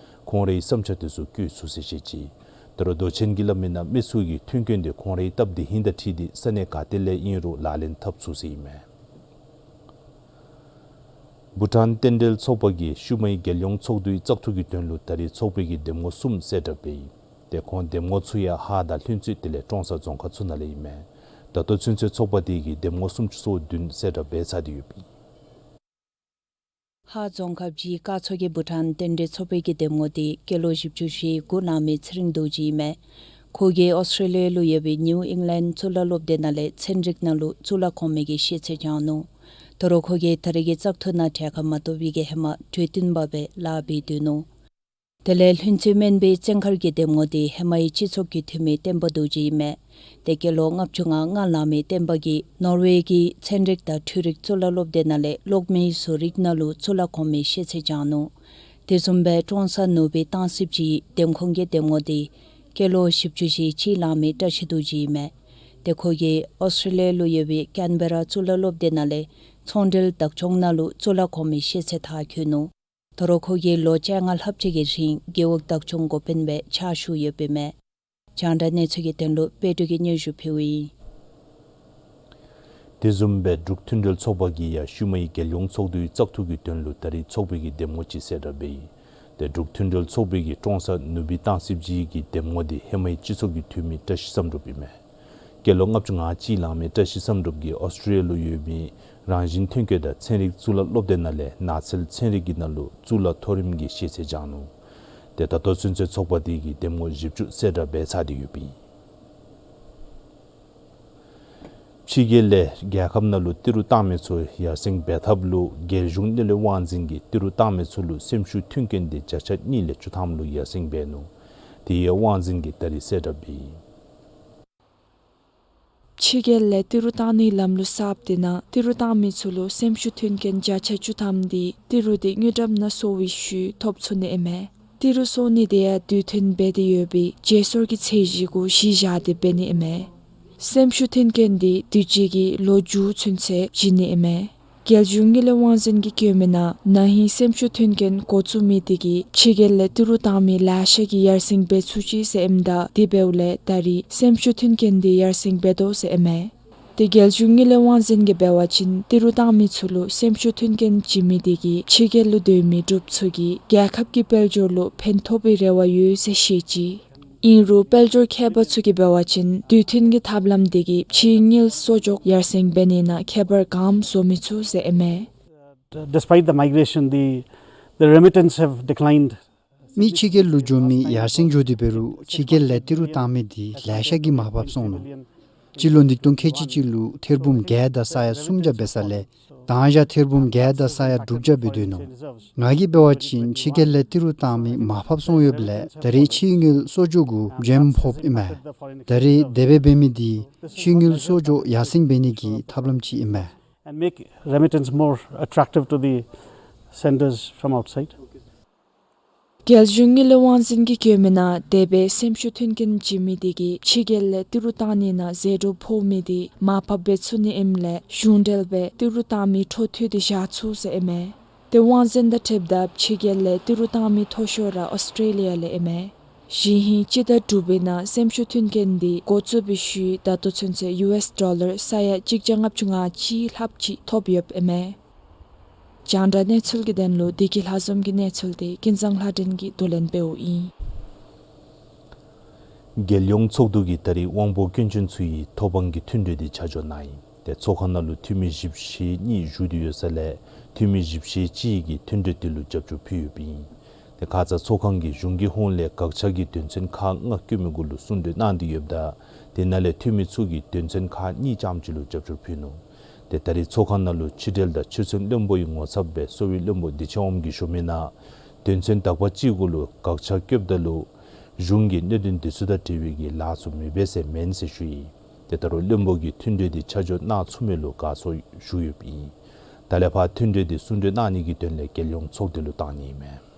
ཁོང་རའི་བསམ་འཆར་དེ་ཚུ་བཀོད་ཚུགས་ཟེར་བཤད་ཅི། ད་རུང་མདོ་ཆེན་གྱིས་སླབ་མིའི་ནང་མི་ཚུ་གིས་མཐུན་རྐྱེན་དེ་ཁོང་རའི་སྟབས་བདེ་ཧིང་དང་འཁྲིལ་ཏེ་ས་གནས་ག་ཏེ་ལས་ཨིན་རུང་ལག་ལེན་འཐབ་ཚུགས་ཟེར་ཨིན་མས། བྷུ་ཊཱན་རྟེན་འབྲེལ་ཚོགས་པ་གིས་ཤུལ་མའི་རྒྱལ་ཡོངས་ཚོགས་འདུའི་བཙག་འཐུ་གི་དོན་ལུ་ད་རིས་ཚོགས་པའི་གི་འདེམས་ངོ་གསུམ་གསལ་བསྒྲགས་འབད་ཡི། ཏེ་ཁོང་འདེམས་ངོ་ཚུ་ཡང་ཧཱ་དང་ལྷུན་རྩེ་དེ་ལས་ཀྲོང་གསར་རྫོང་ཁག་ཚུ་ནང་ལས་ཨིན་མས། ད་ལྟོ་ཚུན་ཚོད་ཚོགས་པ་དེ་གིས་འདེམས་ངོ་སུམ་ཅུ་སོ་བདུན་གསལ་བསྒྲགས་འབད་ཚར་ཏེ་ཡོདཔ་ཨིན། ཧཱ་རྫོང་ཁག་གཞིས་ཀ་ཚོགས་ཀྱི་བྷུ་ཊཱན་རྟེན་འབྲེལ་ཚོགས་པའི་གི་འདེམས་ངོ་དེ་སྐྱེས་ལོ་བཞི་བཅུ་ཞེ་དགུ་ལང་མི་ཚེ་རིང་རྡོ་རྗེ་ཨིན་མས། ཁོ་གིས་ཨོསི་ཊྲེ་ལི་ཡ་ལུ་ཡོད་པའི་ནིའུ་ཨིང་ལེནཌ་གཙུག་ལག་སློབ་སྡེ་ནང་ལས་ཚན་རིག་ནང་ལུ་གཙུག་ལག་གོང་མའི་གི་ཤེས་ཚད་སྦྱངས་ནུག། ད་རུང་ཁོ་གིས་ད་རིས་ཀྱི་བཙག་འཐུ་ནང་གྲལ་ཁར་མ་གཏོགས་པའི་གི་ཧེ་མ་གྲོས་བསྟུན་པ་སྦེ་ལཱ་འབད་སྡོད་ནུག། དེ་ལས་ལྷུན་རྩེ་སྨན་པའི་བཙན་མཁར་གྱི་འདེམས་ངོ་དེ་ཧེ་མའི་སྤྱི་ཚོགས་ཀྱི་འཐུས་མི་བསྟན་པ་རྡོ་རྗེ་ཨིན་མས། ཏེ་སྐྱེས་ལོ་ལྔ་བཅུ་ང་ལྔ་ལང་མི་བསྟན་པ་གིས་ནོར་ཝེ་གི་ཚན་རིག་དང་འཕྲུལ་རིག་གཙུག་ལག་སློབ་སྡེ་ནང་ལས་གློག་མེའི་བཟོ་རིག་ནང་ལུ་གཙུག་ལག་གོང་མའི་ཤེས་ཚད་སྦྱངས་ནུག། དེ་བཟུམ་སྦེ་ཀྲོང་གསར་ནུ་སྦིས་སྟང་སིབ་ཀྱི་འདེམས་ཁོངས་ཀྱི་འདེམས་ངོ་དེ་སྐྱེས་ལོ་བཞི་བཅུ་ཞེ་གཅིག་ལང་མི་བཀྲ་ཤིས་རྡོ་རྗེ་ཨིན་མས། ཏེ་ཁོ་གིས་ཨོསི་ཊྲེ་ལི་ཡ་ལུ་ཡོད་པའི་ཀེན་བེ་ར་གཙུག་ལག་སློབ་སྡེ་ནང་ལས་ཚོང་འབྲེལ་བདག་སྐྱོང་ནང་ལུ་གཙུག་ལག་གོང་མའི་ཤེས་ཚད་མཐར་འཁྱོལ་ནུག། ད་རུང་ཁོ་གིས་ལོ་བཅོ་ལྔ་ལྷགཔ་ཅིག་གི་རིང་རྒེད་འོག་བདག་སྐྱོང་འགོ་དཔོན་སྦེ་ཕྱག་ཞུ་ཡོདཔ་ཨིན་མས། རྒྱང་བསྒྲགས་གནས་ཚུལ་གྱི་དོན་ལུ་དཔལ་སྒྲོན་གྱིས་སྙན་ཞུ་ཕུལཝ་ཨིན། དེ་བཟུམ་སྦེ་འབྲུག་མཐུན་སྒྲིལ་ཚོགས་པ་གིས་ཡང་ཤུལ་མའི་རྒྱལ་ཡོངས་ཚོགས་འདུའི་བཙག་འཐུ་གི་དོན་ལུ་ད་རིས་ཚོགས་པའི་གི་འདེམས་ངོ་ཅིག་གསལ་བསྒྲགས་འབད་ཡི། ཏེ་འབྲུག་མཐུན་སྒྲིལ་ཚོགས་པའི་གི་ཀྲོང་གསར་ནུ་སྦིས་སྟང་སིབ་ཀྱི་འདེམས་ངོ་དེ་ཧེ་མའི་སྤྱི་ཚོགས་ཀྱི་འཐུས་མི་བཀྲ་ཤིས་བསམ་གྲུབ་ཨིན་མས། སྐྱེས་ལོ་ལྔ་བཅུ་ང་གཅིག་ལང་མི་བཀྲ་ཤིས་བསམ་གྲུབ་ཀྱིས་ཨོསི་ཊྲེ་ལི་ཡ་ལུ་ཡོད་པའི་རང་བཞིན་ཐོན་སྐྱེད་དང་ཚན་རིག་གཙུག་ལག་སློབ་སྡེ་ནང་ལས་ནགས་ཚལ་ཚན་རིག་གི་ནང་ལུ་གཙུག་ལག་མཐོ་རིམ་གྱི་ཤེས་ཚད་སྦྱངས་ནུག། ཏེ་ད་ལྟོ་ཚུན་ཚོད་ཚོགས་པ་དེ་གིས་འདེམས་ངོ་བཞི་བཅུ་གསལ་བསྒྲགས་འབད་ཚར་ཏེ་ཡོདཔ་ཨིན། ཕྱི་རྒྱལ་ལས་རྒྱལ་ཁབ་ནང་ལུ་ཏི་རུ་བཏང་མི་ཚུ་ཡར་སེང་འབད་ཐབས་ལུ་རྒྱལ་གཞུང་གནས་ལུགས་དབང་འཛིན་གྱིས་ཏི་རུ་བཏང་མི་ཚུ་ལུ་སེམས་ཤུགས་མཐུན་རྐྱེན་དེ་བརྒྱ་ཆ་གཉིས་ལས་བཅུ་ཐམ་ལུ་ཡར་སེང་འབད་ནུག། དེ་ཡང་དབང་འཛིན་གྱིས་ད་རིས་གསལ་བསྒྲགས་འབད་ཡི། ཕྱི་རྒྱལ་ལས་ཏི་རུ་བཏང་ནིའི་ལམ་ལུགས་གསརཔ་དེ་ནང་ཏི་རུ་བཏང་མི་ཚུ་ལུ་སེམས་ཤུགས་མཐུན་རྐྱེན་བརྒྱ་ཆ་བཅུ་ཐམ་དེ་ཏི་རུ་དེ་དངུལ་ཀྲམ་ནང་སོང་བའི་ཤུལ་ཐོབ་ཚུགས་ནི་ཨིན་མས། ཏི་རུ་སོང་ནི་དེ་ཡང་དུས་མཐུན་འབད་དེ་ཡོད་པའི་བརྗེ་སོར་གྱི་ཚད་གཞི་གུ་གཞི་བཞག་སྟེ་འབད་ནི་ཨིན་མས། སེམས་ཤུགས་མཐུན་རྐྱེན་དེ་དུས་ཅི་གི་ལོ་མཇུག་ཚུན་ཚོད་བྱིན་ནི་ཨིན་མས། རྒྱལ་གཞུང་དངུལ་ལས་དབང་འཛིན་གྱིས་བཀོད་མི་ནང་ན་ཧིང་སེམས་ཤུགས་མཐུན་རྐྱེན་འགོ་བཙུགས་མི་དེ་གིས་ཕྱི་རྒྱལ་ལས་ཏི་རུ་བཏང་མི་ལེ་ཤ་གིས་ཡར་སེང་འབད་ཚུགས་ཅི་ཟེར་ཨིནམ་ད་དེ་འབདཝ་ལས་ད་རིས་སེམས་ཤུགས་མཐུན་རྐྱེན་དེ་ཡར་སེང་འབད་དོ་ཟེར་ཨིན་མས། ཏེ་རྒྱལ་གཞུང་དངུལ་ལས་དབང་འཛིན་གྱིས་འབད་བ་ཅིན་ཏི་རུ་བཏང་མི་ཚུ་ལུ་སེམས་ཤུགས་མཐུན་རྐྱེན་བྱིན་མི་དེ་གིས་ཕྱི་རྒྱལ་ལུ་སྡོད་མི་འབྲུགཔ་ཚུ་གིས་རྒྱལ་ཁབ་ཀྱི་དཔལ་འབྱོར་ལུ་ཕན་ཐོགས་པའི་རེ་བ་ཡོད་ཟེར་བཤད་ཅི། ཨིན་རུང་དཔལ་འབྱོར་མཁས་པ་ཚུ་གིས་འབད་བ་ཅིན་དུས་མཐུན་གྱི་ཐབས་ལམ་དེ་གིས་ཕྱིའི་དངུལ་གསོག་འཇོག་ཡར་སེང་འབད་ནི་ནང་ཁྱད་པར་གང་བཟོ་མི་ཚུགས་ཟེར་ཨིན་མས། Despite the migration, the, the remittance have declined. མི་ཕྱི་རྒྱལ་ལུ་འགྱོ་མི་ཡར་སེང་འགྱོ་སྟེ་འབད་རུང་ཕྱི་རྒྱལ་ལས་ཏི་རུ་བཏང་མི་དེ་ལེ་ཤ་གིས་མར་ཕབ་སོང་ནུག། སྤྱི་ལོ་ཉིས་སྟོང་ཁལ་གཅིག་གཅིག་ལུ་ཐེར་འབུམ་བརྒྱད་དང་ས་ཡ་སུམ་བརྒྱ་འབད་ས་ལས་ད་ང་བཞག་ཐེར་འབུམ་བརྒྱད་དང་ས་ཡ་དྲུག་བརྒྱ་འབད་སྡོད་ནུག། ང་གིས་འབད་བ་ཅིན་ཕྱི་རྒྱལ་ལས་ཏི་རུ་བཏང་མི་མར་ཕབ་སོང་ཡོདཔ་ལས་ད་རིས་ཕྱིའི་དངུལ་གསོག་འཇོག་གུ་འཇམ་ཕོགཔ་ཨིན་མས། ད་རིས་དེ་སྦེ་འབད་མི་དེ་ཕྱིའི་དངུལ་གསོག་འཇོག་ཡར་སེང་འབད་ནི་གི་ཐབས་ལམ་ཅིག་ཨིན་མས། And make remittance more attractive to the senders from outside. རྒྱལ་གཞུང་དངུལ་ལས་དབང་འཛིན་གྱིས་བཀོད་མི་ནང་དེ་སྦེ་སེམས་ཤུགས་མཐུན་རྐྱེན་བྱིན་མི་དེ་གིས་ཕྱི་རྒྱལ་ལས་ཏི་རུ་བཏང་ནི་ནང་ཟད་འགྲོ་ཕོག་མི་དེ་མར་ཕབ་འབད་ཚུགས་ནི་ཨིནམ་ལས་གཞུང་འབྲེལ་སྦེ་ཏི་རུ་བཏང་མི་འཕྲོ་མཐུད་དེ་བཞག་ཚུགས་ཟེར་ཨིན་མས། ཏེ་དབང་འཛིན་དང་འཁྲིལཝ་ད་ཕྱི་རྒྱལ་ལས་ཏི་རུ་བཏང་མི་མཐོ་ཤོས་ར་ཨོསི་ཊྲེ་ལི་ཡ་ལས་ཨིན་མས། གཞེས་ཧིང་སྤྱི་ཟླ་དྲུག་པའི་ནང་སེམས་ཤུགས་མཐུན་རྐྱེན་དེ་འགོ་བཙུགས་པའི་ཤུལ་ད་ལྟོ་ཚུན་ཚོད་ཡུ་ཨེསི་ཌོ་ལར་ས་ཡ་གཅིག་བརྒྱ་ལྔ་བཅུ་ང་གཅིག་ལྷགཔ་ཅིག་ཐོབ་ཡོདཔ་ཨིན་མས། རྒྱང་བསྒྲགས་གནས་ཚུལ་གྱི་དོན་ལུ་བདེ་སྐྱིད་ལྷ་འཛོམས་ཀྱི་གནས་ཚུལ་དེ་ཀུན་བཟང་ལྷ་སྒྲོན་གྱིས་བསྡུ་ལེན་འབདཝ་ཨིན། རྒྱལ་ཡོངས་ཚོགས་འདུ་གིས་ད་རིས་དབང་པོ་སྐྱོན་ཅན་ཚུ་ཡི་ཐོབ་དབང་གི་མཐུན་གྲོས་དེ་ཆ་འཇོག་གནང་ཡི། ཏེ་ཚོགས་ཁང་ནང་ལུ་འཐུས་མི་བཞི་བཅུ་ཞེ་གཉིས་བཞུགས་ཏེ་ཡོད་ས་ལས་འཐུས་མི་བཞི་བཅུ་ཞེ་གཅིག་གིས་མཐུན་གྲོས་དེ་ལུ་རྒྱབ་སྐྱོར་ཕུལ་ཡོདཔ་ཨིན། ཏེ་ཁ་ཙ་ཚོགས་ཁང་གིས་གཞུང་གི་ཧོངས་ལས་དགག་བྱ་གི་དོན་ཚན་ཁག་ལྔ་བཀོད་མི་གུ་ལུ་གསུང་གྲོས་གནང་སྟེ་ཡོདཔ་ད་དེ་ནང་ལས་འཐུས་མི་ཚུ་གིས་དོན་ཚན་ཁག་གཉིས་ཙམ་ཅིག་ལུ་རྒྱབ་སྐྱོར་ཕུལ་ནུག། ཏེ་ད་རིས་ཚོགས་ཁང་ནང་ལུ་ཕྱི་འབྲེལ་དང་ཕྱིར་ཚོང་བློན་པོའི་ངོ་ཚབ་སྦེ་གསོ་བའི་བློན་པོ་བདེ་ཆེན་དབངམོ་གིས་ཞུ་མི་ནང་དོན་ཚན་དག་པ་ཅིག་གུ་ལུ་དགག་བྱ་བཀོདཔ་ད་ལུ་གཞུང་གིས་གནད་དོན་དེ་ཚུ་དང་འབྲེལ་བའི་གི་ལཱ་ཚུ་མི་འབད་ཟེར་མེན་ཟེར་ཞུ་ཡི། ཏེ་ད་རུང་བློན་པོ་གིས་མཐུན་གྲོས་དེ་ཆ་འཇོག་གནང་ཚུགས་མི་ལུ་དགའ་ཚོར་ཞུ་ཡོདཔ་ཨིན། ད་ལས་ཕར་མཐུན་གྲོས་དེ་གསུང་གྲོས་གནང་ནི་གི་དོན་ལས་རྒྱལ་ཡོངས་ཚོགས་འདུ་ལུ་བཏང་ནི་ཨིན་མས།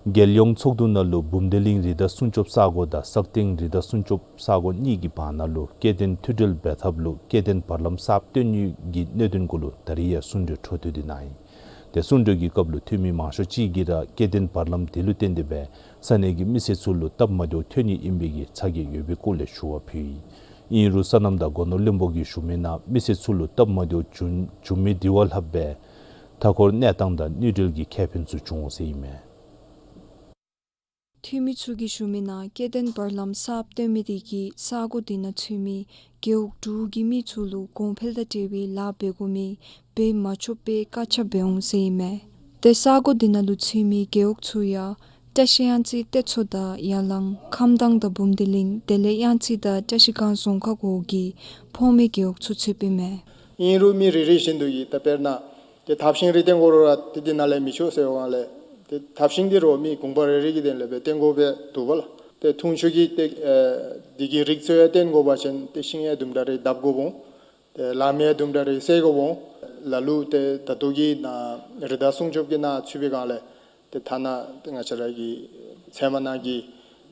རྒྱལ་ཡོངས་ཚོགས་འདུ་ནང་ལུ་འབུམ་སྡེ་གླིང་རི་དྭགས་སྲུང་སྐྱོབ་ས་གོ་དང་སག་སྟེང་རི་དྭགས་སྲུང་སྐྱོབ་ས་གོ་གཉིས་ཀྱི་བར་ན་ལུ་སྐྱེ་ལྡན་མཐུད་འབྲེལ་འབད་ཐབས་ལུ་སྐྱེ་ལྡན་བར་ལམ་གསརཔ་བཏོན་ནི་གི་གནད་དོན་གུ་ལུ་ད་རིས་ཡང་གསུང་གྲོས་འཕྲོ་མཐུད་དེ་གནང་ཡི། ཏེ་གསུང་གྲོས་ཀྱི་སྐབས་ལུ་འཐུས་མི་མང་ཤོས་ཅིག་གིས་ར་སྐྱེ་ལྡན་བར་ལམ་དེ་ལུ་བརྟེན་ཏེ་སྦེ་ས་གནས་ཀྱི་མི་སེར་ཚུ་ལུ་སྟབས་མ་བདེཝ་ཐོན་ནི་ཨིན་པའི་གི་ཚ་གྱང་ཡོད་པའི་སྐོར་ལས་ཞུ་བ་ཕུལ་ཡི། ཨིན་རུང་སོ་ནམ་དང་སྒོ་ནོར་བློན་པོ་གིས་ཞུ་མི་ནང་མི་སེར་ཚུ་ལུ་སྟབས་མ་བདེཝ་བྱུང་བྱུང་མི་དེ་བ་ལྷགཔ་སྦེ་མཐའ་འཁོར་གནས་སྟངས་དང་དངུལ་འབྲེལ་གྱི་ཁེ་ཕན་ཚུ་བྱུང་འོང་ཟེར་ཨིན་མས། འཐུས་མི་ཚུ་གིས་ཞུ་མི་ནང་སྐྱེ་ལྡན་བར་ལམ་གསརཔ་བཏོན་མི་དེ་གིས་ས་གོ་དེ་ནང་ཚུད་མི་རྒེད་འོག་དྲུག་གི་མི་ཚུ་ལུ་གོང་འཕེལ་དང་འབྲེལ་བའི་ལཱ་འབད་དགོ་མི་འབད་མ་ཆོགཔ་སྦེ་བཀག་ཆ་འབད་འོང་ཟེར་ཨིན་མས། ཏེ་ས་གོ་དེ་ནང་ལུ་ཚུད་མི་རྒེད་འོག་ཚུ་ཡང་བཀྲ་ཤིས་གཡང་རྩེ་སྟོད་མཚོ་དང་ཡ་ལང་ཁམས་དྭངས་དང་འབུམ་སྡེ་གླིང་དེ་ལས་གཡང་རྩེ་དང་བཀྲ་ཤིས་སྒང་རྫོང་ཁག་འོག་གི་ཕོ་མོའི་རྒེད་འོག་ཚུ་ཚུདཔ་ཨིན་མས། ཨིན་རུང་མི་རེ་རེ་བཞིན་དུ་གིས་ད་དཔེར་ན་ཏེ་ཐབ་ཤིང་རེ་བཏོན་དགོ་རུང་ར་ཏེ་དེ་ནང་ལས་མི་ཆོག་ཟེར་བའི་སྒང་ལས་ཏེ་ཐབ་ཤིང་དེ་རུང་མི་གུང་པ་རེ་རེ་གི་དོན་ལས་སྦེ་བཏོན་དགོཔ་སྦེ་འདུག་པ་ལགས། ཏེ་འཐུང་ཆུ་གི་ཏེ་ཨེ་དེ་གི་རིགས་ཚུ་ཡང་བཏོན་དགོ་པ་ཅིན་ཏེ་ཤིང་ཡང་དུམ་གྲ་རེ་བརྡབ་དགོཔ་འོང་། ཏེ་ལམ་ཡང་དུམ་གྲ་རེ་བསལ་དགོཔ་འོང་། ལ་ལུ་ཏེ་ད་ལྟོ་གི་ནང་རི་དྭགས་སྲུང་སྐྱོབ་ཀྱི་ནང་ཚུད་པའི་སྒང་ལས་ཏེ་ཐ་ན་ཏེ་ང་བཅས་ར་གི་ཚལ་མ་ནང་གི་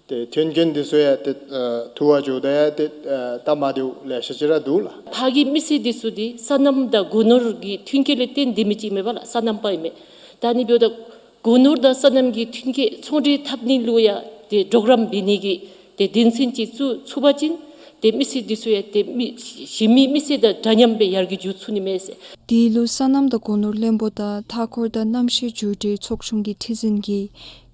ཏེ་མཐུན་རྐྱེན་འདི་ཚུ་ཡང་ཏེ་ཨ་ཐུ་བ་འགྱོཝ་ད་ཡང་ཏེ་ཨ་སྟབས་མ་བདེཝ་ལེ་ཤ་ཅིག་ར་འདུག་ལགས། ཕར་གྱི་མི་སེར་འདི་ཚུ་འདི་སོ་ནམ་དང་སྒོ་ནོར་གྱི་མཐུན་རྐྱེན་ལས་བརྟེན་སྡོད་མི་ཅིག་མས་པ་ལགས། སོ་ནམ་པ་ཨིན་མས། ད་ནི་འབདཝ་ད་སྒོ་ནོར་དང་སོ་ནམ་གྱི་མཐུན་རྐྱེན་ཚོང་འབྲེལ་འཐབ་ནི་ལུ་ཡང་ཏེ་གྲོགས་རམ་འབད་ནི་གི་ཏེ་དོན་ཚན་ཅིག་བཙུགས་ཚུགས་པ་ཅིན་ཏེ་མི་སེར་འདི་ཚུ་ཡང་ཏེ་མི་གཞན་མི་མི་སེར་དང་འདྲ་མཉམ་སྦེ་ཡར་རྒྱས་འགྱོ་ཚུགས་ནི་མས་ཟེར། དེ་ལུ་སོ་ནམ་དང་སྒོ་ནོར་བློན་པོ་དང་མཐའ་འཁོར་དང་གནམ་གཤིས་འགྱུར་འགྲོས་ཚོགས་ཆུང་གི་ཁྲི་འཛིན་གྱིས་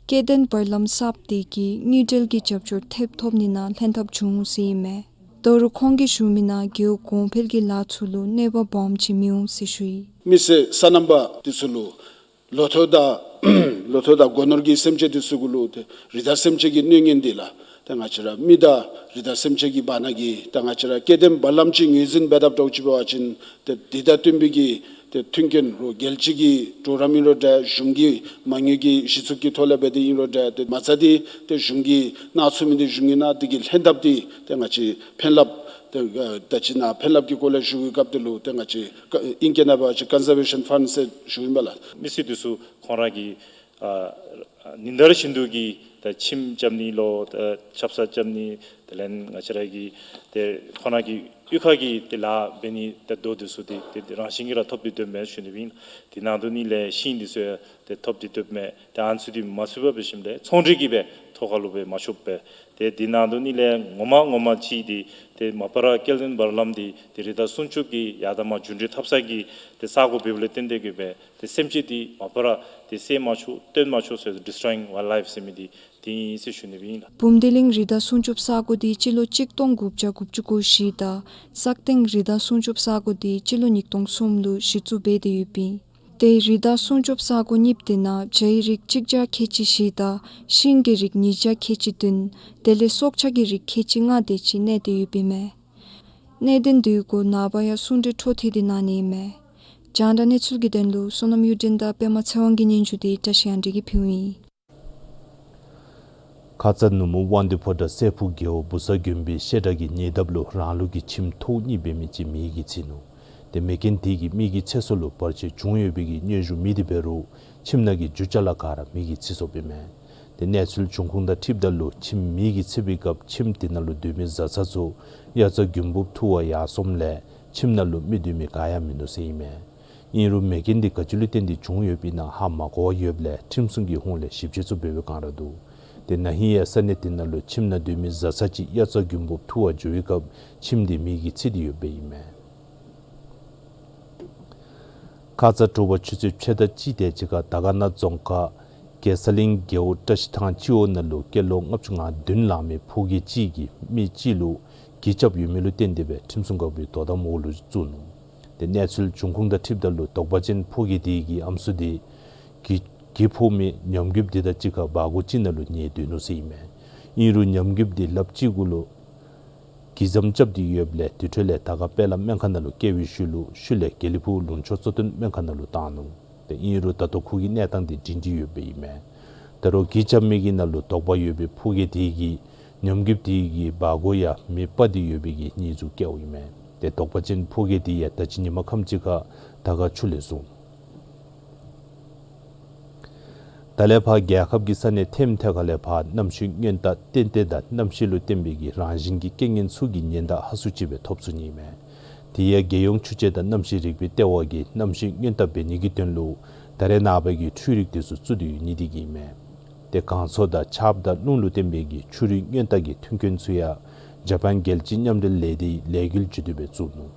སྐྱེ་ལྡན་བར་ལམ་གསརཔ་དེ་གིས་དངུལ་འབྲེལ་གྱི་རྒྱབ་སྐྱོར་ཐེབས་ཐོབ་ནི་ནང་ལྷན་ཐབས་བྱུང་ཟེར་ཨིན་མས། ད་རུང་ཁོང་གིས་ཞུ་མི་ནང་རྒེད་འོག་གོང་འཕེལ་གྱི་ལཱ་ཚུ་ལུ་གནོད་པ་སྦོམ་ཅིག་མི་འོང་ཟེར་ཞུ་ཡི། མི་སེར་སོ་ནམ་པ་འདི་ཚུ་ལུ་ལོ་ཐོག་དང་ལོ་ཐོག་དང་སྒོ་ནོར་གྱི་སེམས་ཅན་འདི་ཚུ་གུ་ལུ་ཏེ་རི་དྭགས་སེམས་ཅན་གྱི་གནོད་ཉེན་འདི་ལགས། ཏེ་ང་བཅས་ར་མི་དང་རི་དྭགས་སེམས་ཅན་གྱི་བར་ན་གི་ཏེ་ང་བཅས་ར་སྐྱེ་ལྡན་བར་ལམ་ཅིག་ངོས་འཛིན་འབད་དཔ་འདྲཝ་ཅིག་འབད་བ་ཅིན་ཏེ་འདི་དང་བསྟུན་པའི་གི་ཏེ་མཐུན་རྐྱེན་རོགས་རྒྱལ་སྤྱི་གི་གྲོགས་རམ་ཨིན་རུང་འདྲ། གཞུང་གི་མ་དངུལ་གྱི་གཞི་བཙུགས་ཀྱི་ཐོག་ལས་འབད་དེ་ཨིན་རུང་འདྲ། ཏེ་མ་རྩ་འདི་ཏེ་གཞུང་གིས་གནང་ཚུགས་མི་འདི་གཞུང་གིས་གནང་། དེ་གི་ལྷན་ཐབས་འདི་ཏེ་ང་བཅས་ཕན་རླབས་ཏེ་ཨ་ད་ཅི་ནཱ་ཕན་རླབས་ཀྱི་སྐོར་ལས་ཞུ་བའི་སྐབས་འདི་ལུ་ཏེ་ང་བཅས་ཀ་ཨིང་སྐད་ནང་འབད་བ་ཅིན་ཀོན་ཟར་ཝེ་ཤཱན་ཕཱནཌ་ཟེར་ཞུཝ་ཨིན་པ་ལགས། མི་སེར་འདི་ཚུ་ཁོང་ར་གི་ཨ་ཉིན་ལྟར་བཞིན་དུ་གི་ད་ཁྱིམ་རྐྱབ་ནི་ལོ་ད་ཆབ་གསང་རྐྱབ་ནི་དེ་ལས་ང་བཅས་ར་གི་ཏེ་ཁོང་ར་གི་གཡུས་ཁ་གི་ཏེ་ལཱ་འབད་ནི་ད་རྡོ་འདི་ཚུ་འདི་ཏེ་རང་བཞིན་གྱིས་ར་ཐོབ་སྟེ་སྡོདཔ་མས་ཞུ་ནི་ཨིན། དེ་ནང་དུ་ནི་ལས་ཤིང་འདི་ཚུ་ཡང་ཏེ་ཐོབ་སྟེ་སྡོདཔ་མས། ཏེ་ཨ་ནི་ཚུ་འདི་མ་ཚུད་པར་འབད་ཞིནམ་ལས་ཚོང་འབྲེལ་གྱི་སྦེ་ཐོག་ཁ་ལུ་སྦེ་མ་ཆོགཔ་སྦེ། ཏེ་དེ་ནང་དུ་ནི་ལས་ངོ་མ་ངོ་མ་ཅིག་འདི་ཏེ་མ་པ་ར་སྐྱེ་ལྡན་བར་ལམ་འདི་ཏེ་རི་དྭགས་སྲུང་སྐྱོབ་ཀྱི་ཡར་དང་མར་རྒྱུན་འགྲུལ་འཐབ་ས་གི་ཏེ་ས་གོ་འབདཝ་ལས་བརྟེན་ཏེ་གི་སྦེ་ཏེ་སེམས་ཅན་འདི་མ་པ་ར་ཏེ་བསད་མ་ཆོག་བཏོན་མ་ཆོག་ཟེར་ཌི་སི་ཊོ་ཡིང་ཝའིལཌ་ལའིཕ་ཟེར་མི་འདི་དེ་ཨིན་ཟེར་ཞུ་ནི་ཨིན་ལགས། འབུམ་སྡེ་གླིང་རི་དྭགས་སྲུང་སྐྱོབ་ས་གོ་འདི་སྤྱི་ལོ་གཅིག་སྟོང་དགུ་བརྒྱ་དགུ་བཅུ་གོ་བཞི་དང་སག་སྟེང་རི་དྭགས་སྲུང་སྐྱོབ་ས་གོ་འདི་སྤྱི་ལོ་ཉིས་སྟོང་གསུམ་ལུ་གཞི་བཙུགས་འབད་དེ་ཡོདཔ་ཨིན། ཏེ་རི་དྭགས་སྲུང་སྐྱོབ་ས་གོ་གཉིས་པོ་དེ་ནང་བྱའི་རིགས་གཅིག་བརྒྱ་ཁལ་གཅིག་བཞི་དང་ཤིང་གི་རིགས་ཉིས་བརྒྱ་ཁལ་གཅིག་བདུན་དེ་ལས་སྲོག་ཆགས་ཀྱི་རིགས་ཁལ་གཅིག་ལྔ་དེ་ཅིག་གནས་ཏེ་ཡོདཔ་ཨིན་མས། གནད་དོན་འདི་གུ་ནངས་པ་ཡང་གསུང་གྲོས་འཕྲོ་མཐུད་དེ་གནང་ནི་ཨིན་མས། རྒྱང་བསྒྲགས་གནས་ཚུལ་གྱི་དོན་ལུ་བསོད་ནམས་གཡུ་སྒྲོན་དང་པདྨ་ཚེ་དབང་གི་སྙན་ཞུ་འདི་བཀྲ་ཤིས་གཡང་སྒྲོན་གྱིས་ཕུལཝ་ཨིན། ཁ་ཙ་ནུབ་མོ་དབང་འདུས་ཕོ་བྲང་སྲས་ཕུག་རྒེད་འོག་བུ་ཚ་དགོན་པའི་བཤད་གྲྭ་གི་ཉེ་འདབས་ལུ་རང་ལུགས་ཀྱི་ཁྱིམ་ཐོག་གཉིས་འབད་མི་ཅིག་མེ་གིས་འཚིག་ནུག། ཏེ་མེ་རྐྱེན་དེ་གིས་མི་གི་ཚེ་སྲོག་ལུ་བར་ཆད་བྱུང་ཡོད་པའི་གི་སྙན་ཞུ་མེད་དེ་འབད་རུང་ཁྱིམ་ནང་གི་རྒྱུ་ཅ་ལ་ག་ར་མེ་གིས་འཚིག་སོཔ་ཨིན་མས། ཏེ་གནས་ཚུལ་འབྱུང་ཁུངས་དང་འཁྲིལཝ་ད་ལུ་ཁྱིམ་མེ་གིས་འཚིག་པའི་སྐབས་ཁྱིམ་དེ་ནང་ལུ་སྡོད་མི་བཟའ་ཚང་ཚུ་དབྱར་རྩྭ་དགུན་འབུབ་འཐུ་བར་ཡར་སོངམ་ལས་ཁྱིམ་ནང་ལུ་མི་སྡོད་མི་ག་ཡང་མིན་ནུག་ཟེར་ཨིན་མས། ཨིན་རུང་མེ་རྐྱེན་འདི་ག་ཅི་ལུ་བརྟེན་ཏེ་བྱུང་ཡོདཔ་ཨིན་ན་ཧ་མ་གོ་བར་ཡོདཔ་ལས་ཁྲིམས་སྲུང་གི་ཧོངས་ལས་ཞིབ་དཔྱད་ཚུ་འབད་བའི་སྒང་ར་འདུག། ཏེ་ན་ཧིང་ཡང་ས་གནས་དེ་ནང་ལུ་ཁྱིམ་ནང་སྡོད་མི་བཟའ་ཚང་ཅིག་དབྱར་རྩྭ་དགུན་འབུབ་འཐུ་བར་འགྱོ་བའི་སྐབས་ཁྱིམ་དེ་མེ་གིས་འཚིག་སྟེ་ཡོདཔ་ཨིན་མས། ཁ་ཙ་དྲོ་པ་ཆུ་ཚོད་ཕྱེད་དང་གཅིག་དེ་ཅིག་ཁར་དར་དཀར་ན་རྫོང་ཁག་གེ་སར་གླིང་རྒེད་འོག་བཀྲ་ཤིས་ཐང་སྤྱི་འོག་ནང་ལུ་སྐྱེས་ལོ་ལྔ་བཅུ་ང་བདུན་ལང་མི་ཕོ་སྐྱེས་ཅིག་གིས་མི་ཅིག་ལུ་གྱི་རྐྱབ་ཡོད་མི་ལུ་བརྟེན་ཏེ་སྦེ་ཁྲིམས་སྲུང་འགག་པའི་དོ་དམ་འོག་ལུ་བཙུགས་ནུག། ཏེ་གནས་ཚུལ་འབྱུང་ཁུངས་དང་འཁྲིལཝ་ད་ལུ་དོགས་པ་ཅན་ཕོ་སྐྱེས་དེ་གི་ཨམ་སྲུ་དེ་གྱི་གྱི་ཕོག་མི་ཉམས་རྒུདཔ་དེ་དང་གཅིག་ཁར་སྦ་སྒོར་ཅིག་ནང་ལུ་ཉལ་སྡོད་ནུག་ཟེར་ཨིན་མས། ཨིན་རུང་ཉམས་རྒུདཔ་དེ་ལགཔ་གཅིག་གུ་ལུ་གྱི་ཟམ་རྐྱབ་སྟེ་ཡོདཔ་ལས་དེ་འཕྲོ་ལས་དར་དཀར་དཔལ་ལ་སྨན་ཁང་ནང་ལུ་བསྐྱལ་བའི་ཤུལ་ལུ་ཤུལ་ལས་དགེ་ལེགས་ཕུག་ལུང་ཕྱོགས་གཙོ་བསྟེན་སྨན་ཁང་ནང་ལུ་བཏང་ནུག། ཏེ་ཨིན་རུང་ད་ལྟོ་ཁོ་གི་གནས་སྟངས་དེ་སྒྲིང་སྒྲི་ཡོདཔ་ཨིན་མས། ད་རུང་གྱི་རྐྱབ་མི་གི་ནང་ལུ་དོགས་པ་ཡོད་པའི་ཕོ་སྐྱེས་དེ་གིས་ཉམས་རྒུདཔ་དེ་གི་སྦ་སྒོར་ཡང་མེ་སྤར་ཏེ་ཡོད་པའི་གི་ཉེས་འཛུགས་བཀལཝ་ཨིན་མས། ཏེ་དོགས་པ་ཅན་ཕོ་སྐྱེས་དེ་ཡང་ད་ཅི་ཉིན་མ་ཁམས་ཅིག་ཁར་དར་དཀར་ཆུ་ལས་བཟུང་། ད་ལས་ཕར་རྒྱལ་ཁབ་ཀྱི་ས་གནས་ཐེམ་ཐེ་ཁ་ལས་ཕར་གནམ་གཤིས་སྔོན་བརྟག་ཏན་ཏན་དང་གནམ་གཤིས་ལུ་བརྟེན་པའི་གི་རང་བཞིན་གྱི་རྐྱེན་ངན་ཚུ་གི་ཉེན་བརྡ་ཧ་སུ་ཅིག་སྦེ་ཐོབ་ཚུགས་ནི་ཨིན་མས། དེ་ཡང་རྒྱལ་ཡོངས་ཆུ་དཔྱད་དང་གནམ་གཤིས་རིག་པའི་ལྟེ་བ་གིས་གནམ་གཤིས་སྔོན་བརྟག་འབད་ནི་གི་དོན་ལུ་ད་རེས་ནངས་པའི་གི་འཕྲུལ་རིག་དེ་ཚུ་བཙུགས་ཏེ་ཡོད་ནི་དེ་གིས་ཨིན་མས། ཏེ་གངས་མཚོ་དང་ཆརཔ་དང་རླུང་ལུ་བརྟེན་པའི་གི་ཆུ་རུད་སྔོན་བརྟག་གི་མཐུན་རྐྱེན་ཚུ་ཡང་ ཇ་པཱན་རྒྱལ་སྤྱིའི་མཉམ་འབྲེལ་ལས་སྡེའི་ལས་འགུལ་བྱེད་འདོད་པའི་བཙུགས་ནུག།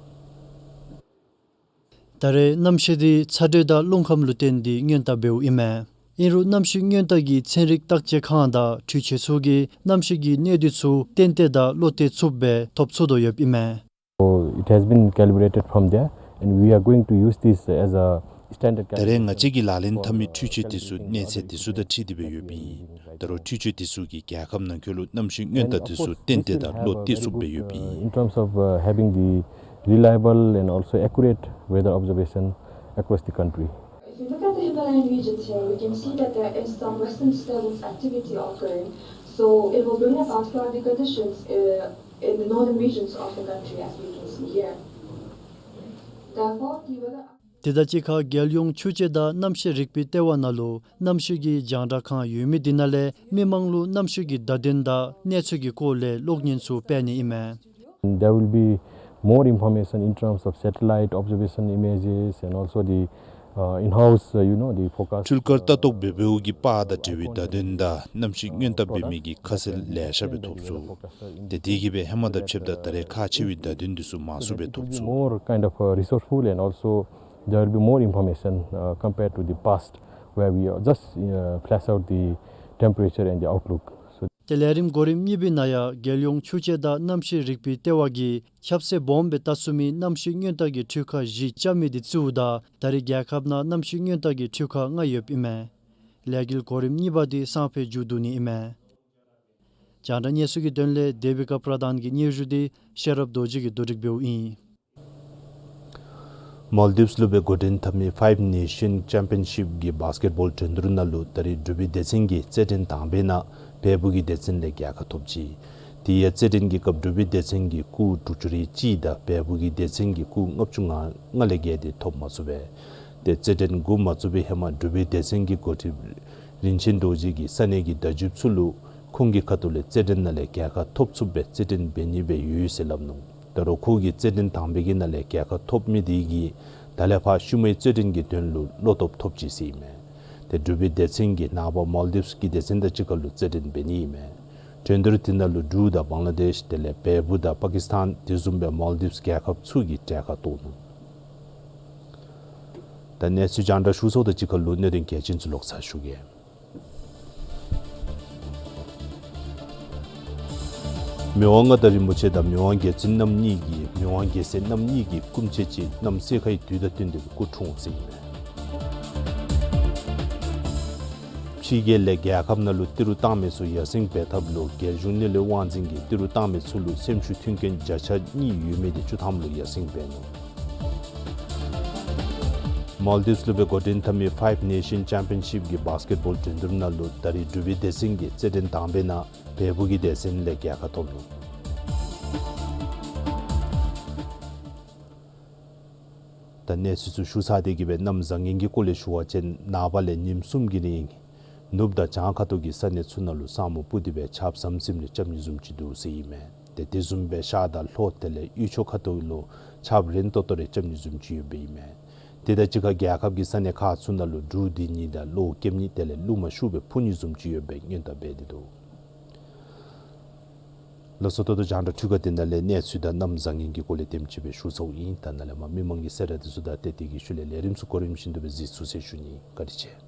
ད་རེས་གནམ་གཤིས་འདི་ཚ་དྲོད་དང་རླུང་ཁམས་ལུ་བརྟེན་ཏེ་སྔོན་བརྡ་འབདཝ་ཨིན་མས། ཨིན་རུང་གནམ་གཤིས་སྔོན་བརྡ་གི་ཚན་རིག་བརྟག་དཔྱད་ཁང་དང་འཕྲུལ་ཆས་ཚུ་གིས་གནམ་གཤིས་ཀྱི་གནས་སྡུད་ཚུ་ཏན་ཏན་དང་བློ་གཏད་ཚུགསཔ་སྦེ་ཐོབ་ཚུགས་དོ་ཡོདཔ་ཨིན་མས། So it has been calibrated from there, and we are going to use this as a standard calibration. ད་རེས་ང་བཅས་ཀྱིས་ལག་ལེན་འཐབ་མི་འཕྲུལ་ཆས་དེ་ཚུ་གནས་ཚད་དེ་ཚུ་དང་འཁྲིལ་ཏེ་སྦེ་ཡོདཔ་ཨིན། ད་རུང་འཕྲུལ་ཆས་དེ་ཚུ་གིས་རྒྱལ་ཁབ་ནང་འཁོད་ལུ་གནམ་གཤིས་སྔོན་བརྡ་དེ་ཚུ་ཏན་ཏན་དང་བློ་གཏད་ཚུགསཔ་སྦེ་ཡོདཔ་ཨིན། In terms of, uh, having the reliable and also accurate weather observation across the country. If you look at the Himalayan regions here, we can see that there is some western disturbance activity occurring. So it will bring about cloudy conditions, uh, in the northern regions of the country, as we can see here. Therefore, the weather དེ་དང་གཅིག་ཁར་རྒྱལ་ཡོངས་ཆུ་དཔྱད་དང་གནམ་གཤིས་རིག་པའི་ལྟེ་བ་ནང་ལུ་གནམ་གཤིས་ཀྱི་རྒྱང་བསྒྲགས་ཁང་ཡོད་མི་དེ་ནང་ལས་མི་མང་ལུ་གནམ་གཤིས་ཀྱི་བརྡ་དོན་དང་གནས་ཚུལ་གྱི་སྐོར་ལས་གློག་བརྙན་ཚུ་སྤེལ་ནི་ཨིན་མས། There will be more information in terms of satellite observation images and also the, uh, in-house, uh, you know, the forecast. འཕྲུལ་ཁར་ལྟ་རྟོག་འབད་འབདཝ་གི་པར་དང་འབྲེལ་བའི་བརྡ་དོན་དང་གནམ་གཤིས་སྔོན་བརྡ་འབད་མི་གི་ཁ་གསལ་ལེ་ཤ་སྦེ་ཐོབ་ཚུགས། ཏེ་དེ་གིས་སྦེ་ཧེ་མ་དང་ཕྱདཔ་ད་ད་རེས་ཁག་ཆེ་བའི་བརྡ་དོན་འདི་ཚུ་མང་སུ་སྦེ་ཐོབ་ཚུགས། More kind of, uh, resourceful and also there will be more information, uh, compared to the past where we, uh, just, uh, flash out the temperature and the outlook. So དེ་ལས་རིམ་གོ་རིམ་གཉིས་པའི་ནང་ཡང་རྒྱལ་ཡོངས་ཆུ་དཔྱད་དང་གནམ་གཤིས་རིག་པའི་ལྟེ་བ་གིས་ཁྱབ་ཚད་སྦོམ་སྦེ་བལྟ་ཚུགས་མི་གནམ་གཤིས་སྔོན་བརྡ་གི་འཕྲུལ་ཁང་བཞི་རྐྱབ་མི་དེ་བརྩིཝ་ད་ད་རེས་རྒྱལ་ཁབ་ནང་གནམ་གཤིས་སྔོན་བརྡ་གི་འཕྲུལ་ཁང་ལྔ་ཡོདཔ་ཨིན་མས། ལས་འགུལ་གོ་རིམ་གཉིས་པ་དེ་སང་ཕོད་མཇུག་བསྡུ་ནི་ཨིན་མས། རྒྱང་བསྒྲགས་གནས་ཚུལ་གྱི་དོན་ལས་དེ་བི་ཀ་པྲ་དཱན་གྱི་སྙན་ཞུ་དེ་ཤེས་རབ་རྡོ་རྗེ་གིས་བསྡུ་སྒྲིག་འབདཝ་ཨིན། མཱལ་ཌིབས་ལུ་སྦེ་འགོ་འདྲེན་འཐབ་མི་ཕའིབ་ནེ་ཤཱན་ཅེམ་པི་ཡན་ཤིབ་ཀྱི་བཱསི་ཀེཊ་བཱོལ་འགྲན་བསྡུར་ནང་ལུ་ད་རེས་འབྲུག་པའི་སྡེ་ཚན་གྱིས་རྩེད་འགྲན་དང་པའི་ནང་བལ་པོ་གི་སྡེ་ཚན་ལས་རྒྱལ་ཁ་ཐོབ་ཅི། དེ་ཡང་རྩེད་འགྲན་གྱི་སྐབས་འབྲུག་པའི་སྡེ་ཚན་གྱིས་སྐུགས་དྲུག་ཅུ་རེ་གཅིག་དང་བལ་པོ་གི་སྡེ་ཚན་གྱིས་སྐུགས་ལྔ་བཅུ་ང་ལྔ་ལས་བརྒལ་ཏེ་ཐོབ་མ་ཚུགས་པས། ཏེ་རྩེད་འགྲན་འགོ་མ་བཙུགས་པའི་ཧེ་མ་འབྲུག་པའི་སྡེ་ཚན་གྱི་འགོ་ཁྲིདཔ་རིན་ཆེན་རྡོ་རྗེ་གིས་ས་གནས་ཀྱི་བརྡ་བརྒྱུདཔ་ཚུ་ལུ་ཁོང་གི་ཁ་ཐུག་ལས་རྩེད་འགྲན་ནང་ལས་རྒྱལ་ཁ་ཐོབ་ཚུགསཔ་སྦེ་རྩེད་འགྲན་འབད་ནི་སྦེ་ཡོད་ཟེར་སླབ་ནུག། ད་རུང་ཁོ་གིས་རྩེད་འགྲན་དང་པའི་གི་ནང་ལས་རྒྱལ་ཁ་ཐོབ་མི་དེ་གིས་ད་ལས་ཕར་ཤུལ་མའི་རྩེད་འགྲན་གྱི་དོན་ལུ་བློ་སྟོབས་ཐོབ་ཅི་ཟེར་ཨིན་མས། ཏེ་འབྲུག་པའི་སྡེ་ཚན་གྱིས་ནངས་པ་མཱལ་ཌིབས་ཀྱི་སྡེ་ཚན་དང་གཅིག་ཁར་ལུ་རྩེད་འགྲན་འབད་ནི་ཨིན་མས། འགྲན་བསྡུར་དེ་ནང་ལུ་འབྲུག་དང་བང་ལ་དེཤ་དེ་ལས་བལ་པོ་དང་པ་ཀིསི་ཐཱན་དེ་བཟུམ་སྦེ་མཱལ་ཌིབས་རྒྱལ་ཁབ་ཚུ་གིས་གྲལ་ཁར་གཏོགས་ནུག། ད་གནས་ཚུལ་རྒྱང་བསྒྲགས་ཞུ་ཚརཝ་དང་གཅིག་ཁར་ལུ་གནད་དོན་གལ་ཆེན་ཚུ་ལོག་ཚར་ཞུ་གེ། མི་དབང་མངའ་བདག་རིན་པོ་ཆེ་དང་མི་དབང་རྒྱལ་བཙུན་རྣམ་གཉིས་ཀྱིས་མི་དབང་རྒྱལ་སྲས་རྣམ་གཉིས་ཀྱི་སྐུ་མཆེད་ཅིག་གནམ་སེར་ཁའི་དུས་དང་བསྟུན་ཏེ་སྐུ་འཁྲུངས་ཟེར་ཨིན་མས། ཕྱི་རྒྱལ་ལས་རྒྱལ་ཁབ་ནང་ལུ་ཏི་རུ་བཏང་མི་ཚུ་ཡར་སེང་འབད་ཐབས་ལུ་རྒྱལ་གཞུང་གནས་ལུགས་དབང་འཛིན་གྱིས་ཏི་རུ་བཏང་མི་ཚུ་ལུ་སེམས་ཤུགས་མཐུན་རྐྱེན་བརྒྱ་ཆ་གཉིས་ཡོད་མི་དེ་བཅུ་ཐམ་ལུ་ཡར་སེང་འབད་ནུག། མཱལ་ཌིབས་ལུ་སྦེ་འགོ་འདྲེན་འཐབ་མི་ཕའིབ་ནེ་ཤཱན་ཅེམ་པི་ཡན་ཤིབ་ཀྱི་བཱསི་ཀེཊ་བཱོལ་འགྲན་བསྡུར་ནང་ལུ་ད་རེས་འབྲུག་པའི་སྡེ་ཚན་གྱིས་རྩེད་འགྲན་དང་པའི་ནང་བལ་པོ་གི་སྡེ་ཚན་ལས་རྒྱལ་ཁ་ཐོབ་ནུག། ད་གནས་ཚུལ་ཚུ་ཞུ་ཚར་ཏེ་གི་སྦེ་གནམ་བཟང་ངན་གྱི་སྐོར་ལས་ཞུ་བ་ཅིན་ནངས་པ་ལས་ཉིནམ་གསུམ་གྱི་རིང་ནུབ་དང་བྱང་ཁ་ཐུག་གི་ས་གནས་ཚུ་ནང་ལུ་ས་སྨུག་སྤུབས་ཏེ་སྦེ་ཆརཔ་ཟམ་ཟིམ་རེ་རྐྱབ་ནི་བཟུམ་ཅིག་འདུག་ཟེར་ཨིན་མས། ཏེ་དེ་བཟུམ་སྦེ་ཤར་དང་ལྷོ་དེ་ལས་དབུས་ཕྱོགས་ཁ་ཐུག་ལུ་ཆརཔ་རན་ཏོག་ཏོ་རེ་རྐྱབ་ནི་བཟུམ་ཅིག་ཡོདཔ་ཨིན་མས། དེ་དང་གཅིག་ཁར་རྒྱལ་ཁབ་ཀྱི་ས་གནས་ཁག་ཚུ་ནང་ལུ་འབྲུག་ལྡིར་ནི་དང་གློག་ཁེབས་ནི་དེ་ལས་རླུང་མ་ཤུགས་སྦེ་ཕུ་ནི་བཟུམ་ཅིག་ཡོདཔ་སྦེ་སྔོན་བརྡ་འབད་དེ་འདུག། ལགས་སོ། ད་ལྟོ་རྒྱང་བསྒྲགས་འཕྲུལ་ཁང་དེ་ནང་ལས་གནས་ཚུལ་དང་གནམ་བཟང་ངན་གྱི་སྐོར་ལས་དེམ་ཅིག་སྦེ་ཞུ་ཚརཝ་ཨིན། ད་ནཱ་ལས་མར་མི་མང་གི་གསལ་བསྒྲགས་དེ་ཚུ་དང་ཏེ་དེ་གི་ཤུལ་ལས་ལས་རིམ་ཚུ་གོ་རིམ་བཞིན་དུ་སྦེ་གཟིགས་ཚུགས་ཟེར་ཞུ་ནི། བཀའ་དྲིན་ཆེ།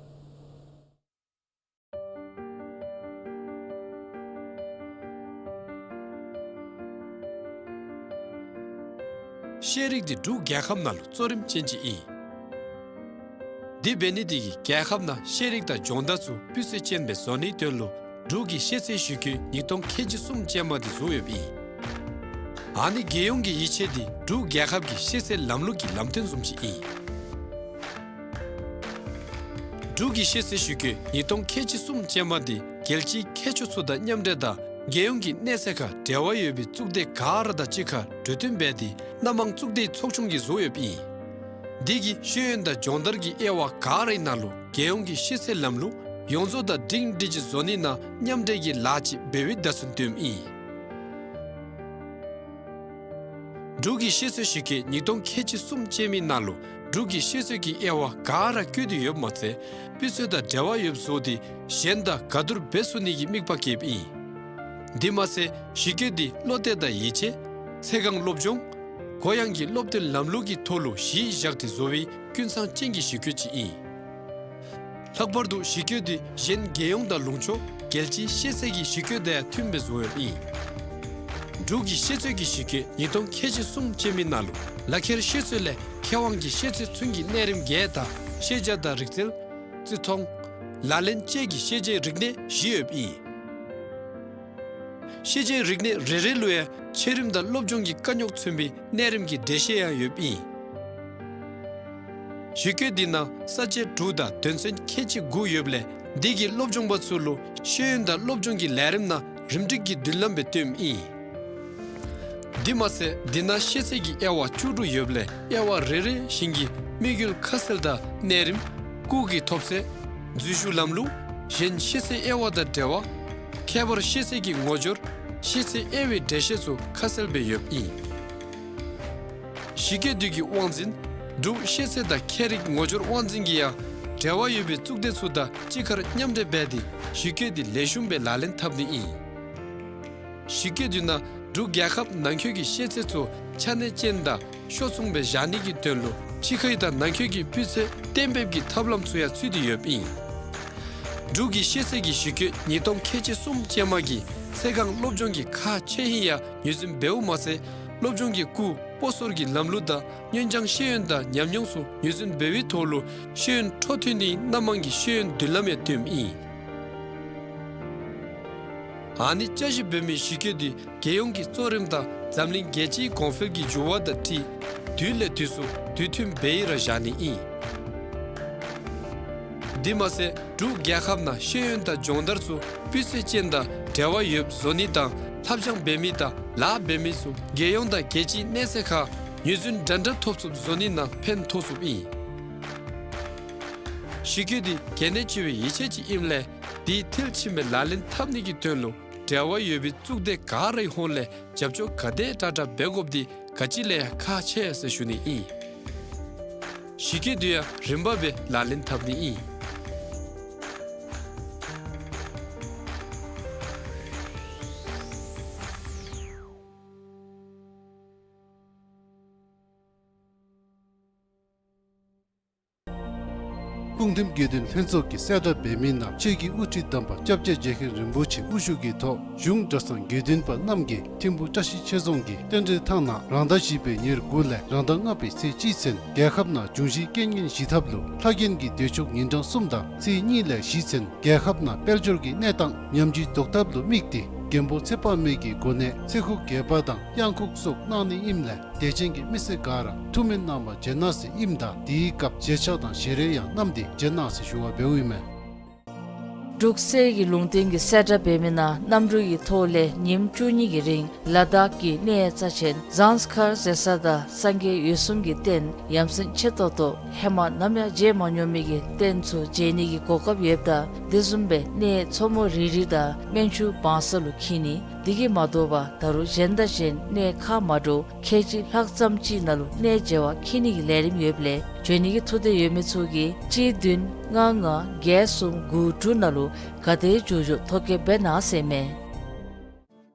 ཤེས་རིག་འདི་འབྲུག་རྒྱལ་ཁབ་ནང་ལུ་གཙོ་རིམ་ཅན་ཅིག་ཨིན། དེ་འབད་ནི་དེ་གིས་རྒྱལ་ཁབ་ནང་ཤེས་རིག་དང་སྦྱོང་བརྡར་ཚུ་སྤུས་ཚད་ཅན་སྦེ་བཟོ་ནིའི་དོན་ལུ་འབྲུག་གི་ཤེས་ཚད་ཞིབ་འཁོད་ཉིས་སྟོང་ཁལ་གཅིག་གསུམ་ཅན་མ་འདི་བཟོ་ཡོདཔ་ཨིན། ཨ་ནི་རྒྱལ་ཡོངས་ཀྱི་ཡིག་ཆ་འདི་འབྲུག་རྒྱལ་ཁབ་ཀྱི་ཤེས་ཚད་ལམ་ལུགས་ཀྱི་ལམ་སྟོན་བཟུམ་ཅིག་ཨིན། འབྲུག་གི་ཤེས་ཚད་ཞིབ་འཁོད་ཉིས་སྟོང་ཁལ་གཅིག་གསུམ་ཅན་མ་འདི་རྒྱལ་སྤྱིའི་མཁས་མཆོག་ཚུ་དང་མཉམ་འབྲེལ་དང་རྒྱལ་ཡོངས་ཀྱི་གནས་ཚད་ཁར་འབྲེལ་བ་ཡོད་པའི་གཙུག་སྡེ་ག་ར་དང་གཅིག་ཁར་གྲོས་བསྟུན་འབད་དེ་སྣ་མང་གཙུག་སྡེའི་ཚོགས་ཆུང་གིས་བཟོ་ཡོདཔ་ཨིན། འདི་གིས་ཤེས་ཡོན་དང་སྦྱོང་བརྡར་གྱི་དབྱེ་བ་ག་རའི་ནང་ལུ་རྒྱལ་ཡོངས་ཀྱི་ཤེས་ཚད་ལམ་ལུགས་ཡོངས་རྫོགས་དང་སྒྲིང་སྒྲི་ཅིག་བཟོ་ནི་ནང་མཉམ་འབྲེལ་གྱི་ལཱ་ཅིག་འབད་བའི་བརྡ་མཚོན་སྟོནམ་ཨིན། འབྲུག་གི་ཤེས་ཚད་ཞིབ་འཁོད་ཉིས་སྟོང་ཁལ་གཅིག་གསུམ་ཅན་མའི་ནང་ལུ་འབྲུག་གི་ཤེས་ཚད་ཀྱི་དབྱེ་བ་ག་ར་བཀོད་དེ་ཡོདཔ་མ་ཚད་སྤུས་ཚད་དང་འབྲེལ་བ་ཡོདཔ་བཟོ་སྟེ་གཞན་དང་ག་བསྡུར་འབད་ཚུགས་ནི་གི་དམིགས་པ་བསྐྱེདཔ་ཨིན། དེ་མ་ཚད་གཞི་བཀོད་འདི་བློ་གཏད་དང་ཡིད་ཆེས། ཚེ་གང་སློབ་སྦྱོང་། གུ་ཡངས་ཀྱི་སློབ་སྟོན་ལམ་ལུགས་ཀྱི་ཐོག་ལུ་གཞི་བཞག་སྟེ་བཟོ་བའི་ཀུན་ཚང་ཅན་གྱི་གཞི་བཀོད་ཅིག་ཨིན། ལྷག་པར་དུ་གཞི་བཀོད་འདི་གཞན་རྒྱལ་ཡོངས་དང་ལུང་ཕྱོགས་རྒྱལ་སྤྱིའི་ཤེས་ཚད་ཀྱི་གཞི་བཀོད་དང་ཡང་མཐུནམ་སྦེ་བཟོ་ཡོདཔ་ཨིན། འབྲུག་གི་ཤེས་ཚད་ཀྱི་གཞི་བཀོད་ཉིས་སྟོང་ཁལ་གཅིག་གསུམ་ཅན་མའི་ནང་ལུ་ལག་ཁྱེར་ཤེས་ཚད་ལས་མཁས་དབང་གི་ཤེས་ཚད་ཚུན་གྱི་གནས་རིམ་བརྒྱད་དང་ཤེས་བྱ་དང་རིག་རྩལ། བརྩི་མཐོང་། ལག་ལེན་བཅས་ཀྱི་ཤེས་བྱའི་རིག་གནས་བཞི་ཡོདཔ་ཨིན། ཤེས་བྱའི་རིག་གནས་རེ་རེ་ལུ་ཡང་ཆེ་རིམ་དང་སློབ་སྦྱོང་གི་དཀའ་རྙོག་མཚོན་པའི་གནས་རིམ་གྱི་འགྲེལ་བཤད་ཡང་ཡོདཔ་ཨིན། གཞི་བཀོད་འདི་ནང་ས་བཅད་དྲུག་དང་དོན་ཚན་ཁལ་གཅིག་དགུ་ཡོདཔ་ལས་འདི་གིས་སློབ་སྦྱོང་པ་ཚུ་ལུ་ཤེས་ཡོན་དང་སློབ་སྦྱོང་གི་ལས་རིམ་ནང་རིམ་སྒྲིག་གི་མདུན་ལམ་སྦེ་སྟོནམ་ཨིན། དེ་མ་ཚད་འདི་ནང་ཤེས་ཚད་ཀྱི་དབྱེ་བ་བཅུ་དྲུག་ཡོདཔ་ལས་དབྱེ་བ་རེ་རེ་བཞིན་གྱི་དམིགས་ཡུལ་ཁ་གསལ་དང་གནས་རིམ། སྐུགས་ཀྱི་ཐོབ་ཚད། འཛུལ་ཞུགས་ལམ་ལུགས། གཞན་ཤེས་ཚད་དབྱེ་བ་དང་འབྲེལ་བ། ཁྱད་པར་ཤེས་ཚད་ཀྱི་ངོ་སྦྱོར། ཤེས་ཚད་དབྱེ་བའི་འགྲེལ་བཤད་ཚུ་ཁ་གསལ་སྦེ་ཡོདཔ་ཨིན། གཞི་བཀོད་འདི་གི་དབང་འཛིན་འབྲུག་ཤེས་ཚད་དང་ཁྱད་རིག་ངོ་སྦྱོར་དབང་འཛིན་གྱིས་ཡང་འབྲེལ་བ་ཡོད་པའི་གཙུག་སྡེ་ཚུ་དང་གཅིག་ཁར་མཉམ་འབྲེལ་འབད་དེ་གཞི་བཀོད་འདི་ལེགས་ཤོམ་སྦེ་ལག་ལེན་འཐབ་ནི་ཨིན། གཞི་བཀོད་འདི་ནང་འབྲུག་རྒྱལ་ཁབ་ནང་འཁོད་ཀྱི་ཤེས་ཚད་ཚུ་ཆ་གནས་ཅན་དང་ཤོག་ཚུང་སྦེ་བཞག་ནི་གི་དོན་ལུ་ཕྱི་ཁའི་དང་ནང་འཁོད་ཀྱི་སྤུས་ཚད་གཏན་འབེབས་ཀྱི་ཐབས་ལམ་ཚུ་ཡང་ཚུད་དེ་ཡོདཔ་ཨིན། འབྲུག་གི་ཤེས་ཚད་ཀྱི་གཞི་བཀོད་ཉིས་སྟོང་ཁལ་གཅིག་གསུམ་ཅན་མ་གིས་ཚེ་གང་སློབ་སྦྱོང་གི་ཁག་ཆེ་ཧིང་ཡང་ངོས་འཛིན་འབདཝ་མ་ཚད་སློབ་སྦྱོང་གི་སྐུ་སྤོ་སོར་གྱི་ལམ་ལུགས་དང་སྔོན་སྦྱང་ཤེས་ཡོན་དང་ཉམས་མྱོང་ཚུ་ངོས་འཛིན་འབད་བའི་ཐོག་ལུ་ཤེས་ཡོན་འཕྲོ་མཐུད་ནིའི་སྣ་མང་གི་ཤེས་ཡོན་མདུན་ལམ་ཡང་སྟོནམ་ཨིན། ཨ་ནི་བསྐྱར་ཞིབ་འབད་མི་གཞི་བཀོད་འདི་རྒྱལ་ཡོངས་ཀྱི་གཙོ་རིམ་དང་འཛམ་གླིང་རྒྱལ་སྤྱིའི་གོང་འཕེལ་གྱི་འགྱུར་བ་དང་འཁྲིལ་དུས་ལས་དུས་སུ་དུས་མཐུན་འབད་ཡི་ར་བཞག་ནི་ཨིན། དེ་མ་ཚད་འབྲུག་རྒྱལ་ཁབ་ནང་ཤེས་ཡོན་དང་སྦྱོང་བརྡར་ཚུ་སྤུས་ཚད་ཅན་དང་འབྲེལ་བ་ཡོདཔ་བཟོ་ནི་དང་ལྷབ་སྦྱང་འབད་མི་དང་ལཱ་འབད་མི་ཚུ་རྒྱལ་ཡོངས་དང་རྒྱལ་སྤྱིའི་གནས་ཚད་ཁར་ངོས་འཛིན་འདྲན་འདྲ་ཐོབ་ཚུགསཔ་བཟོ་ནི་ནང་ཕན་ཐོགས་ཚུགསཔ་ཨིན། གཞི་བཀོད་འདི་གལ་གནད་ཆེ་བའི་ཡིད་ཆེས་ཅིག་ཨིནམ་ལས་དེ་མཐིལ་ཕྱིན་སྦེ་ལག་ལེན་འཐབ་ནི་གི་དོན་ལུ་འབྲེལ་བ་ཡོད་པའི་གཙུག་སྡེ་ག་རའི་ཧོངས་ལས་རྒྱབ་སྐྱོར་ག་དེ་དྲག་དྲག་འབད་དགོཔ་འདི་ག་ཅི་ལས་ཡང་ཁག་ཆེ་ཟེར་ཞུ་ནི་ཨིན། གཞི་བཀོད་འདི་ཡང་རིམ་པ་སྦེ་ལག་ལེན་འཐབ་ནི་ཨིན། སྐུ་ངོ་དགེ་འདུན་ལྷན་ཚོགས་ཀྱིས་གསལ་བསྒྲགས་འབད་མི་ནང་ཆོས་ཀྱི་དབུ་ཁྲིད་དམ་པ་སྐྱབས་རྗེ་རྗེ་མཁན་རིན་པོ་ཆེ་དབུ་བཞུགས་ཀྱི་ཐོག་གཞུང་གྲྭ་ཚང་དགེ་འདུན་པ་རྣམས་ཀྱིས་ཐིམ་ཕུ་བཀྲ་ཤིས་ཆོས་རྫོང་གི་རྟེན་འབྲེལ་ཐང་ནང་རང་ཟླ་བཞི་པའི་ཉེར་དགུ་ལས་རང་ཟླ་ལྔ་པའི་ཚེས་གཅིག་ཚུན་རྒྱལ་ཁབ་ནང་འབྱུང་བཞིའི་རྐྱེན་ངན་ཞི་ཐབས་ལུ་ལྷ་རྒྱན་གྱི་དུས་མཆོད་ཉིན་གྲངས་གསུམ་དང་ཚེས་གཉིས་ལས་བཞི་ཚུན་རྒྱལ་ཁབ་ནང་དཔལ་འབྱོར་གྱི་གནས་སྟངས་ཉམས་ཆུང་ཟློག་ཐབས་ལུ་དམིགས་ཏེ་མགོན་པོ་ཚེ་དཔག་མེད་ཀྱི་གོ་གནས་ཚེ་ཁུག་རྒྱས་པ་དང་གཡང་ཁུག་སོགས་གནང་ནི་ཨིནམ་ལས་དད་ཅན་གྱི་མི་སེར་ག་ར་ཐུགས་སྨོན་གནང་བར་བྱོན་གནང་ཟེར་ཨིནམ་ད་དེའི་སྐབས་མཇལ་ཕྱག་དང་ཞལ་རས་ཡང་བསྣམས་ཏེ་བྱོན་གནང་ཟེར་ཞུ་བ་འབདཝ་ཨིན་མས། འབྲུག་གསེར་གྱི་ལུང་བསྟན་གྱི་གསལ་བསྒྲགས་འབད་མི་ནང་གནམ་གྲུ་གི་ཐོག་ལས་ཉིནམ་བཅུ་གཉིས་ཀྱི་རིང་ལ་དྭགས་ཀྱི་གནས་རྩ་ཆེན་ཟངས་དཀར་ཟེར་ས་དང་སངས་རྒྱས་འོད་སྲུང་གི་རྟེན་ཡ་མཚན་ཆེ་ཏོག་ཏོ་ཧེ་མ་ནམ་ཡང་མཇལ་མ་མྱོང་མི་གི་རྟེན་ཚུ་མཇལ་ནི་གི་གོ་སྐབས་ཡོདཔ་ད་དེ་བཟུམ་སྦེ་གནས་མཚོ་མོ་རི་རི་དང་སྨན་ཆུ་བང་ས་ལུ་འཁྱིད་ནི། དེ་གིས་མ་དོ་བར་ད་རུང་གཞན་དང་གཞན་གནས་ཁག་མ་འདྲཝ་ཁལ་གཅིག་ལྷག་ཙམ་ཅིག་ནང་ལུ་གནས་མཇལ་བར་འཁྱིད་ནི་གི་ལས་རིམ་ཡོདཔ་ལས་འབྱོན་ནི་གི་ཐུགས་འདོད་ཡོད་མི་ཚུ་གིས་གཅིག་བདུན་ལྔ་ལྔ་བརྒྱད་གསུམ་དགུ་དྲུག་ནང་ལུ་ག་དེ་མགྱོགས་མགྱོགས་ཐོ་བཀོད་འབད་གནང་ཟེར་མས།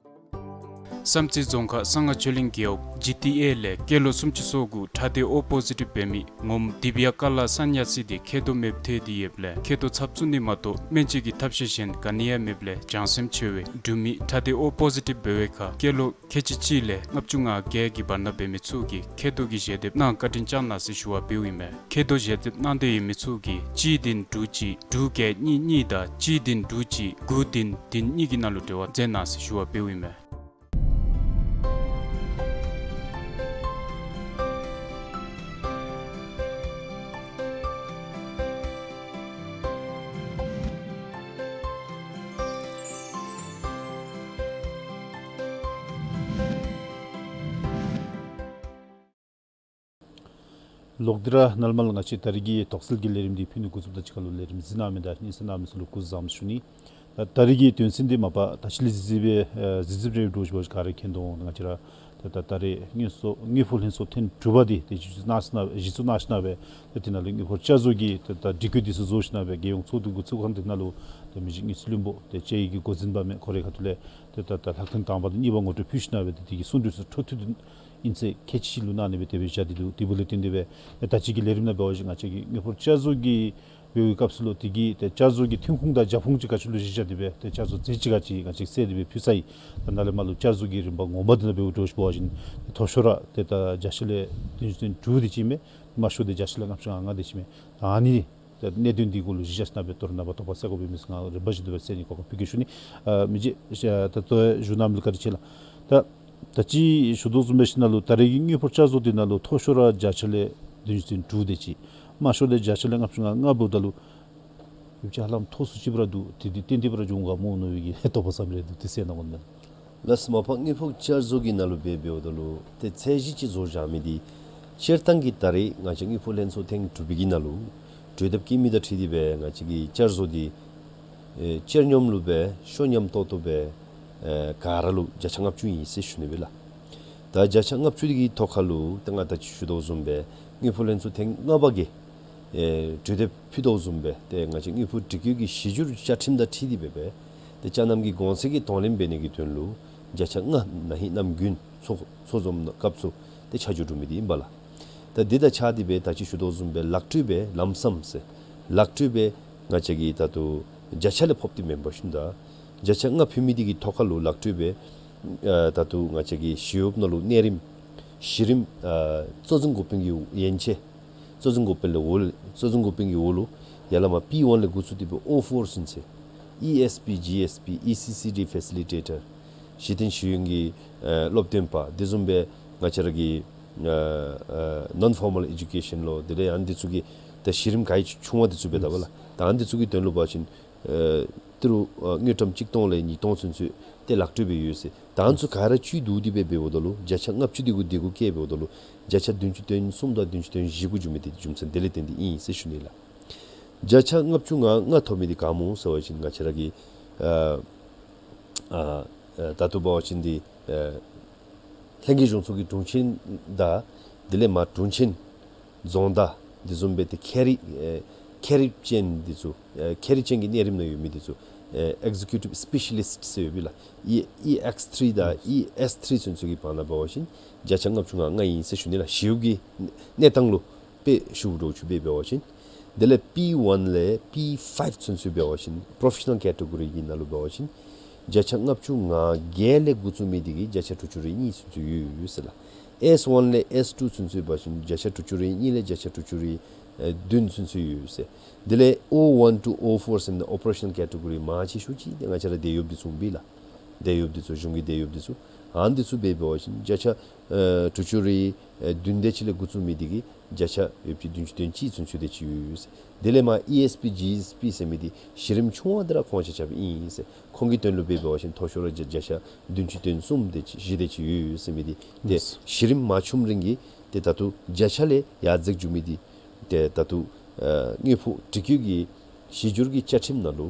བསམ་རྩེ་རྫོང་ཁག་གསང་སྔགས་ཆོས་གླིང་རྒེད་འོག་ཇི་ཊི་ཨེ་ལས་སྐྱེས་ལོ་སུམ་ཅུ་སོ་དགུ་ཁྲག་སྡེ་ཨོ་པོ་ཟི་ཊིབ་འབད་མི་ངོམ་དི་བི་ཡ་ཀ་ལ་སན་ཡ་སི་དེ་མཁལ་རྡོག་མེདཔ་ཐལ་ཏེ་ཡོདཔ་ལས་མཁལ་རྡོག་ཚབ་བཙུགས་ནི་མ་གཏོགས་སྨན་བཅོས་ཀྱི་ཐབས་ཤེས་གཞན་ག་ནི་ཡང་མེདཔ་ལས་བྱང་སེམས་ཆེ་བའི་འབྲུག་མི་ཁྲག་སྡེ་ཨོ་པོ་ཟི་ཊིབ་འབད་བའི་ཁར་སྐྱེས་ལོ་ཁལ་གཅིག་གཅིག་ལས་ལྔ་བཅུ་ང་བརྒྱད་ཀྱི་བར་ན་འབད་མི་ཚུ་གིས་མཁལ་རྡོག་གི་ཞལ་འདེབས་གནང་བཀའ་དྲིན་བསྐྱང་གནང་ཟེར་ཞུ་བ་འབདཝ་ཨིན་མས། མཁལ་རྡོག་ཞལ་འདེབས་གནང་འདོད་ཡོད་མི་ཚུ་གིས་གཅིག་བདུན་དྲུག་གཅིག་དྲུག་བརྒྱད་གཉིས་གཉིས་དང་གཅིག་བདུན་དྲུག་གཅིག་དགུ་བདུན་བདུན་གཉིས་ཀྱི་ནང་ལུ་འབྲེལ་བ་མཛད་གནང་ཟེར་ཞུ་བ་འབདཝ་ཨིན་མས། ལོག་སྟེ་ར་ནཱ་ལས་མར་ལུ་ང་བཅས་ད་རིས་ཀྱི་དོགས་སེལ་གྱི་ལས་རིམ་འདི་ཕུལ་ནི་འགོ་བཙུགསཔ་དང་གཅིག་ཁར་ལུ་ལས་རིམ་གཟིགས་གནང་མི་དང་སྙན་གསན་གནང་མི་ཚུ་ལུ་སྐུ་གཟུགས་བཟང་པོ་ཞུ་ནི། ད་ད་རིས་ཀྱི་དོན་ཚན་འདི་མ་པ་ད་ཕྱི་ལས་གཟིགས་གཟིགསཔ་སྦེ་ཨེ་གཟིགས་གཟིགསཔ་རེ་འདྲཝ་ཅིག་འབད་བ་ཅིན་ག་ར་མཁྱེན་དོ་འོང་། ང་བཅས་ར་ ཏེ་ད་ད་རེས་དངོས་ཟོག་དངུལ་ཕོགས་ལྷན་ཚོགས་ཐེངས་དྲུག་པ་འདི་ཏེ་གཞི་བཙུགས་གནང་ཞིནམ་ལས་གཞི་བཙུགས་གནང་ཞིནམ་ལས་ཏེ་དེ་ནང་ལུ་དངུལ་ཕོགས་བསྐྱར་བཟོ་གི་ཏེ་ད་སྒྲིག་བཀོད་འདི་ཚུ་བཟོ་ཞིནམ་ལས་རྒྱལ་ཡོངས་ཚོགས་འདུ་འགོ་བཙུགས་ཁང་འདི་ནང་ལུ་ཏེ་མི་རྗེ་དངུལ་རྩིས་བློན་པོ་ཏེ་དཔྱད་ཡིག་གི་འགོ་འཛིན་པ་མས། ཁོ་རའི་ཁ་ཐུག་ལས་ཏེ་ད་ད་ལྷག་དོན་དང་པ་དང་གཉིས་པ་ངོ་སྤྲོད་ཕུལ་ཞིནམ་ལས་ཏེ་དེ་གི་གསུང་གྲོས་ཚུ་འཕྲོ་མཐུད་དེ་ཨིན་ཚེ་གལ་ཆེ་ལུ་གནང་ནི་སྦེ་དེ་སྦེ་བཞག་སྟེ་འདུག། དེ་འབདཝ་ལས་བརྟེན་ཏེ་སྦེ་ད་ཅི་གི་ལས་རིམ་ནང་འབད་བ་ཅིན་ང་བཅས་ཀྱི་དངུལ་ཕོགས་བསྐྱར་བཟོ་གི་འབད་བའི་སྐབས་སུ་ལུ་དེ་གི་ཏེ་བསྐྱར་བཟོ་གི་ཐོན་ཁུངས་དང་རྒྱབ་ཁུངས་ཅིག་ག་ཅི་ལུ་གཞི་བཞག་སྟེ་སྦེ་ཏེ་བསྐྱར་བཟོ་རྫས་ཅིག་ག་ཅི་ང་བཅས་ཀྱིས་བསལ་ཏེ་སྦེ་ཕུལ་ཚར་ཡི། ད་ནཱ་ལས་མར་ལུ་བསྐྱར་བཟོ་གི་རིམ་པ་ངོ་མ་འདི་ནང་འབདཝ་འདྲཝ་ཅིག་འབད་བ་ཅིན་མཐོ་ཤོས་ར་ཏེ་ད་བརྒྱ་ཆ་ལས་བདུན་ཅུ་དོན་དྲུག་དེ་ཅིག་མས། དམའ་ཤོས་འདི་བརྒྱ་ཆ་ལས་ལྔ་བཅུ་ང་ལྔ་དེ་ཅིག་མས། ད་ཨ་ནི་ཏེ་གནད་དོན་འདི་གུ་ལུ་གཞི་བཞག་ཞིནམ་ལས་ད་རུང་ནངས་པ་དོགས་པ་སེལ་དགོཔ་ཡོད་མི་ཚུ་ང་རིམ་པ་བཞིན་དུ་སྦེ་སེལ་ནི་གོ་སྐབས་ཕུལ་གེ་ཞུ་ནི། ཨ་མི་རྗེ་ད་ལྟོ་བཞུགས་གནང་མི་ལུ་བཀའ་དྲིན་ཆེ་ལགས། ད་ད་ཅི་ཞུ་དོ་བཟུམ་འབད་ཞིནམ་ལས་ད་རེས་ཀྱི་དངུལ་ཕོགས་བསྐྱར་བཟོ་འདི་ནང་ལུ་མཐོ་ཤོས་ར་བརྒྱ་ཆ་ལས་བདུན་ཅུ་དོན་དྲུག་དེ་ཅིག། དམའ་ཤོས་ལས་བརྒྱ་ཆ་ལས་ལྔ་བཅུ་ང་ལྔ་འབདཝ་ད་ལུ་ཡོད་ཅིག་ཧ་ལམ་མཐོ་སུ་ཅིག་སྦེ་ར་འདུག། དེ་འདི་ཏན་ཏན་སྦེ་ར་འགྱོ་འོང་ག་མནོ་མནོ་བའི་གི་དོགས་པ་ཙམ་རེ་འདུག། དེ་སེལ་གནང་དགོ་མས། ལགས་སོ། མ་པ་དངུལ་ཕོགས་བསྐྱར་བཟོ་གི་ནང་ལུ་འབད་འབདཝ་ད་ལུ་ཏེ་ཚད་གཞི་ཅིག་བཟོ་བཞག་མི་འདི་སྤྱིར་བཏང་གི་ད་རེས་ང་བཅས་དངུལ་ཕོགས་ལྷན་ཚོགས་ཐེངས་དྲུག་པའི་གི་ནང་ལུ་གྲོས་འདེབས་བཀོད་མི་དང་འཁྲིལ་ཏེ་སྦེ་ང་བཅས་ཀྱི་བསྐྱར་བཟོ་འདི་ཨེ་སྤྱིར་སྙོམས་ལུ་སྦེ་ཤོ་མཉམ་ཏོག་ཏོ་སྦེ་ཨེ་ག་ར་ལུ་བརྒྱ་ཆ་ལྔ་བཅུ་ཨིན་ཟེར་ཞུ་ནི་སྦེ་ལགས། ད་བརྒྱ་ཆ་ལྔ་བཅུ་འདི་གི་ཐོག་ཁར་ལུ་ཏེ་ང་ད་ཅི་ཞུ་དོ་བཟུམ་སྦེ་དངུལ་ཕོགས་ལྷན་ཚོགས་ཐེངས་ལྔ་པ་གི་ཨེ་གྲོས་འདེབས་ཕུལ་དོ་བཟུམ་སྦེ་ཏེ་ང་བཅས་དངུལ་ཕོགས་སྒྲིག་བཀོད་ཀྱི་གཞི་འགྱུར་བཅའ་ཁྲིམས་དང་འཁྲིལ་ཏེ་སྦེ་སྦེ་ཏེ་ཅ་རྣམ་གྱི་གོང་ཚད་ཀྱི་གདོང་ལེན་འབད་ནི་གི་དོན་ལུ་བརྒྱ་ཆ་ལྔ་ན་ཧིང་གནམ་དགུན་ཚོགས་ཚོགས་འཛོམས་སྐབས་སུ་ཏེ་ཆ་འཇོག་གྲུབ་མི་འདི་ཨིན་པས་ལགས། ད་འདི་དང་ཆ་འདི་སྦེ་ད་ཅི་ཞུ་དོ་བཟུམ་སྦེ་ལག་འཁྲུལ་སྦེ་ལམ་སམ་ཟེར་ལག་འཁྲུལ་སྦེ་ང་བཅས་ཀྱིས་ད་ལྟོ་བརྒྱ་ཆ་ལས་ཕབ་སྟེ་མེན་པར་ཞིནམ་ད་བརྒྱ་ཆ་ལྔ་ཕུལ་མི་འདི་གི་ཐོག་ཁར་ལུ་ལག་འཁྲུལ་སྦེ་ཨ་ད་ལྟོ་ང་བཅས་ཀྱི་ཞི་གཡོགཔ་ནང་ལུ་གནས་རིམ་གཞི་རིམ་ཨ་གཙོ་འཛིན་འགོ་དཔོན་གྱི་ཡན་ཆད་གཙོ་འཛིན་འགོ་དཔོན་ལས་འོག་ལས་གཙོ་འཛིན་འགོ་དཔོན་གྱི་འོག་ལུ་ཡར་ལས་མར་པི་ཝན་ལས་འགོ་བཙུགས་ཏེ་སྦེ་ཨོ་ཕོར་ཚུན་ཚོད་ཨི་ཨེསི་པི་ཇི་ཨེསི་པི་ཨི་སི་སི་ཌི་ཕེ་སི་ལི་ཊེ་ཊར་གཞི་རྟེན་ཞུ་ཡོན་གྱི་ཨ་སློབ་སྟོན་པ་དེ་བཟུམ་སྦེ་ང་བཅས་ར་གི་ཨ་ཨ་ནོན་ཕོར་མལ་ཨེ་ཌུ་ཀེ་ཤཱན་ལོ་དེ་ལས་ཨ་ནི་འདི་ཚུ་གི་ད་གཞི་རིམ་ག་ཡི་ཆུང་བ་འདི་ཚུ་སྦེ་ད་པ་ལགས། ད་ཨ་ནི་འདི་ཚུ་གི་དོན་ལུ་འབད་བ་ཅིན་ཨ་ཏི་རུ་ཨ་དངུལ་ཀྲམ་གཅིག་སྟོང་ལས་ཉིས་སྟོང་ཚུན་ཚོད་ཏེ་ལག་འཁྲུལ་སྦེ་ཡོད་ཟེར། ད་ཨ་ནི་ཚུ་ག་ར་བཅུད་བསྡུ་སྟེ་སྦེ་འབདཝ་ད་ལུ་བརྒྱ་ཆ་ལྔ་བཅུ་འདི་གུ་འདི་གུ་བཀལ་འབདཝ་ད་ལུ་བརྒྱ་ཆ་བདུན་ཅུ་དོན་གསུམ་དང་བདུན་ཅུ་དོན་བཞི་གུ་འགྱོ་མི་འདི་རྒྱུ་མཚན་དེ་ལས་བརྟེན་ཏེ་ཨིན་ཟེར་ཞུ་ནི་ལགས། བརྒྱ་ཆ་ལྔ་བཅུ་ང་ལྔ་ཐོབ་མི་འདི་ག་སྨོ་ཟེར་བ་ཅིན་ང་བཅས་ར་གི་ཨ་ཨ་ཨ་ད་ལྟོ་འབད་བ་ཅིན་འདི་ཨ་ལྷན་རྒྱས་གཞུང་ཚོགས་ཀྱི་དྲུང་ཆེན་དང་དེ་ལས་མར་དྲུང་ཆེན་རྫོང་བདག་དེ་བཟུམ་སྦེ་ཏེ་ཁྱད་རིག་ཨེ་ཁྱད་རིག་ཅན་འདི་ཚུ་ཨེ་ཁྱད་རིག་ཅན་གྱི་གནས་རིམ་ནང་ཡོད་མི་འདི་ཚུ་ཨེ་ཨེག་ཛི་ཀིའུ་ཊིབ་སི་པེ་ཤ་ལིསཊ་ཟེར་ཡོད་པས་ལགས། ཨི་ཨི་ཨེགསི་ཐི་རི་དང་ཨི་ཨེསི་ཐི་རི་ཚུན་ཚོད་ཀྱི་བར་ན་འབད་བ་ཅིན་བརྒྱ་ཆ་ལྔ་བཅུ་ང་ལྔ་ཨིན་ཟེར་ཞུ་ནི་ལགས། ཞི་གཡོགཔ་གི་གནས་སྟངས་ལུ་དཔེ་ཞུཝ་འདྲཝ་ཅིག་སྦེ་འབད་བ་ཅིན་དེ་ལས་པི་ཝན་ལས་པི་ཕའིབ་ཚུན་ཚོད་འབད་བ་ཅིན་པོརོ་ཕེ་ཤ་ནཱལ་ཀེ་ཊེ་གོ་རི་གི་ནང་ལུ་འབད་བ་ཅིན་བརྒྱ་ཆ་ལྔ་བཅུ་ང་བརྒྱད་ལས་འགོ་བཙུགས་མི་འདི་གིས་བརྒྱ་ཆ་དྲུག་ཅུ་རེ་གཉིས་ཚུན་ཚོད་ཡོད་ཡོད་ཟེར་ལགས། ཨེསི་ཝན་ལས་ཨེསི་ཊུ་ཚུན་ཚོད་འབད་བ་ཅིན་བརྒྱ་ཆ་དྲུག་ཅུ་རེ་གཉིས་ལས་བརྒྱ་ཆ་དྲུག་ཅུ་རེ་ཨེ་བདུན་ཚུན་ཚོད་ཡོད་ཡོད་ཟེར། དེ་ལས་ཨོ་ཝན་ཊུ་ཨོ་ཕོར་ཟེར་མི་འདི་ཨོ་པ་རེ་ཤ་ནཱལ་ཀེ་ཊེ་གོ་རི་མང་ཆེ་ཤོས་ཅིག་འདི་ང་བཅས་ར་དེད་གཡོགཔ་འདི་ཚུ་ཨིན་པས་ལགས། དེད་གཡོགཔ་འདི་ཚུ་གཞུང་གི་དེད་གཡོགཔ་འདི་ཚུ་ཨ་ནི་འདི་ཚུ་སྦེ་འབད་བ་ཅིན་བརྒྱ་ཆ་ཨེ་དྲུག་ཅུ་རེ་ཨེ་བདུན་དེ་ཅིག་ལས་འགོ་བཙུགས་མི་འདི་གིས་བརྒྱ་ཆ་ཡོད་པ་ཅིན་བདུན་ཅུ་དོན་གཅིག་ཚུན་ཚོད་དེ་ཅིག་ཡོད་ཡོད་ཟེར། དེ་ལས་མར་ཨི་ཨེསི་པི་ཇི་ཨེསི་པི་ཟེར་མི་འདི་གཞི་རིམ་ཆུང་བ་འདི་ར་ཁོང་ཆ་ཁྱབ་ཨིན་ཟེར། ཁོང་གི་དོན་ལུ་འབད་བ་ཅིན་མཐོ་ཤོས་ར་བརྒྱ་བརྒྱ་ཆ་བདུན་ཅུ་དོན་གསུམ་དེ་ཅིག་བཞི་དེ་ཅིག་ཡོད་ཡོད་ཟེར་མི་འདི་ཏེ་ལགས། གཞི་རིམ་མ་ཆུངམ་རིང་གི་ཏེ་ད་ལྟོ་བརྒྱ་ཆ་ལས་ཡར་འཛེགས་འགྱོ་མི་འདི་ཏེ་ད་ལྟོ་ཨ་དངུལ་ཕོགས་སྒྲིག་བཀོད་ཀྱི་གཞི་འགྱུར་གྱི་བཅའ་ཁྲིམས་ནང་ལུ་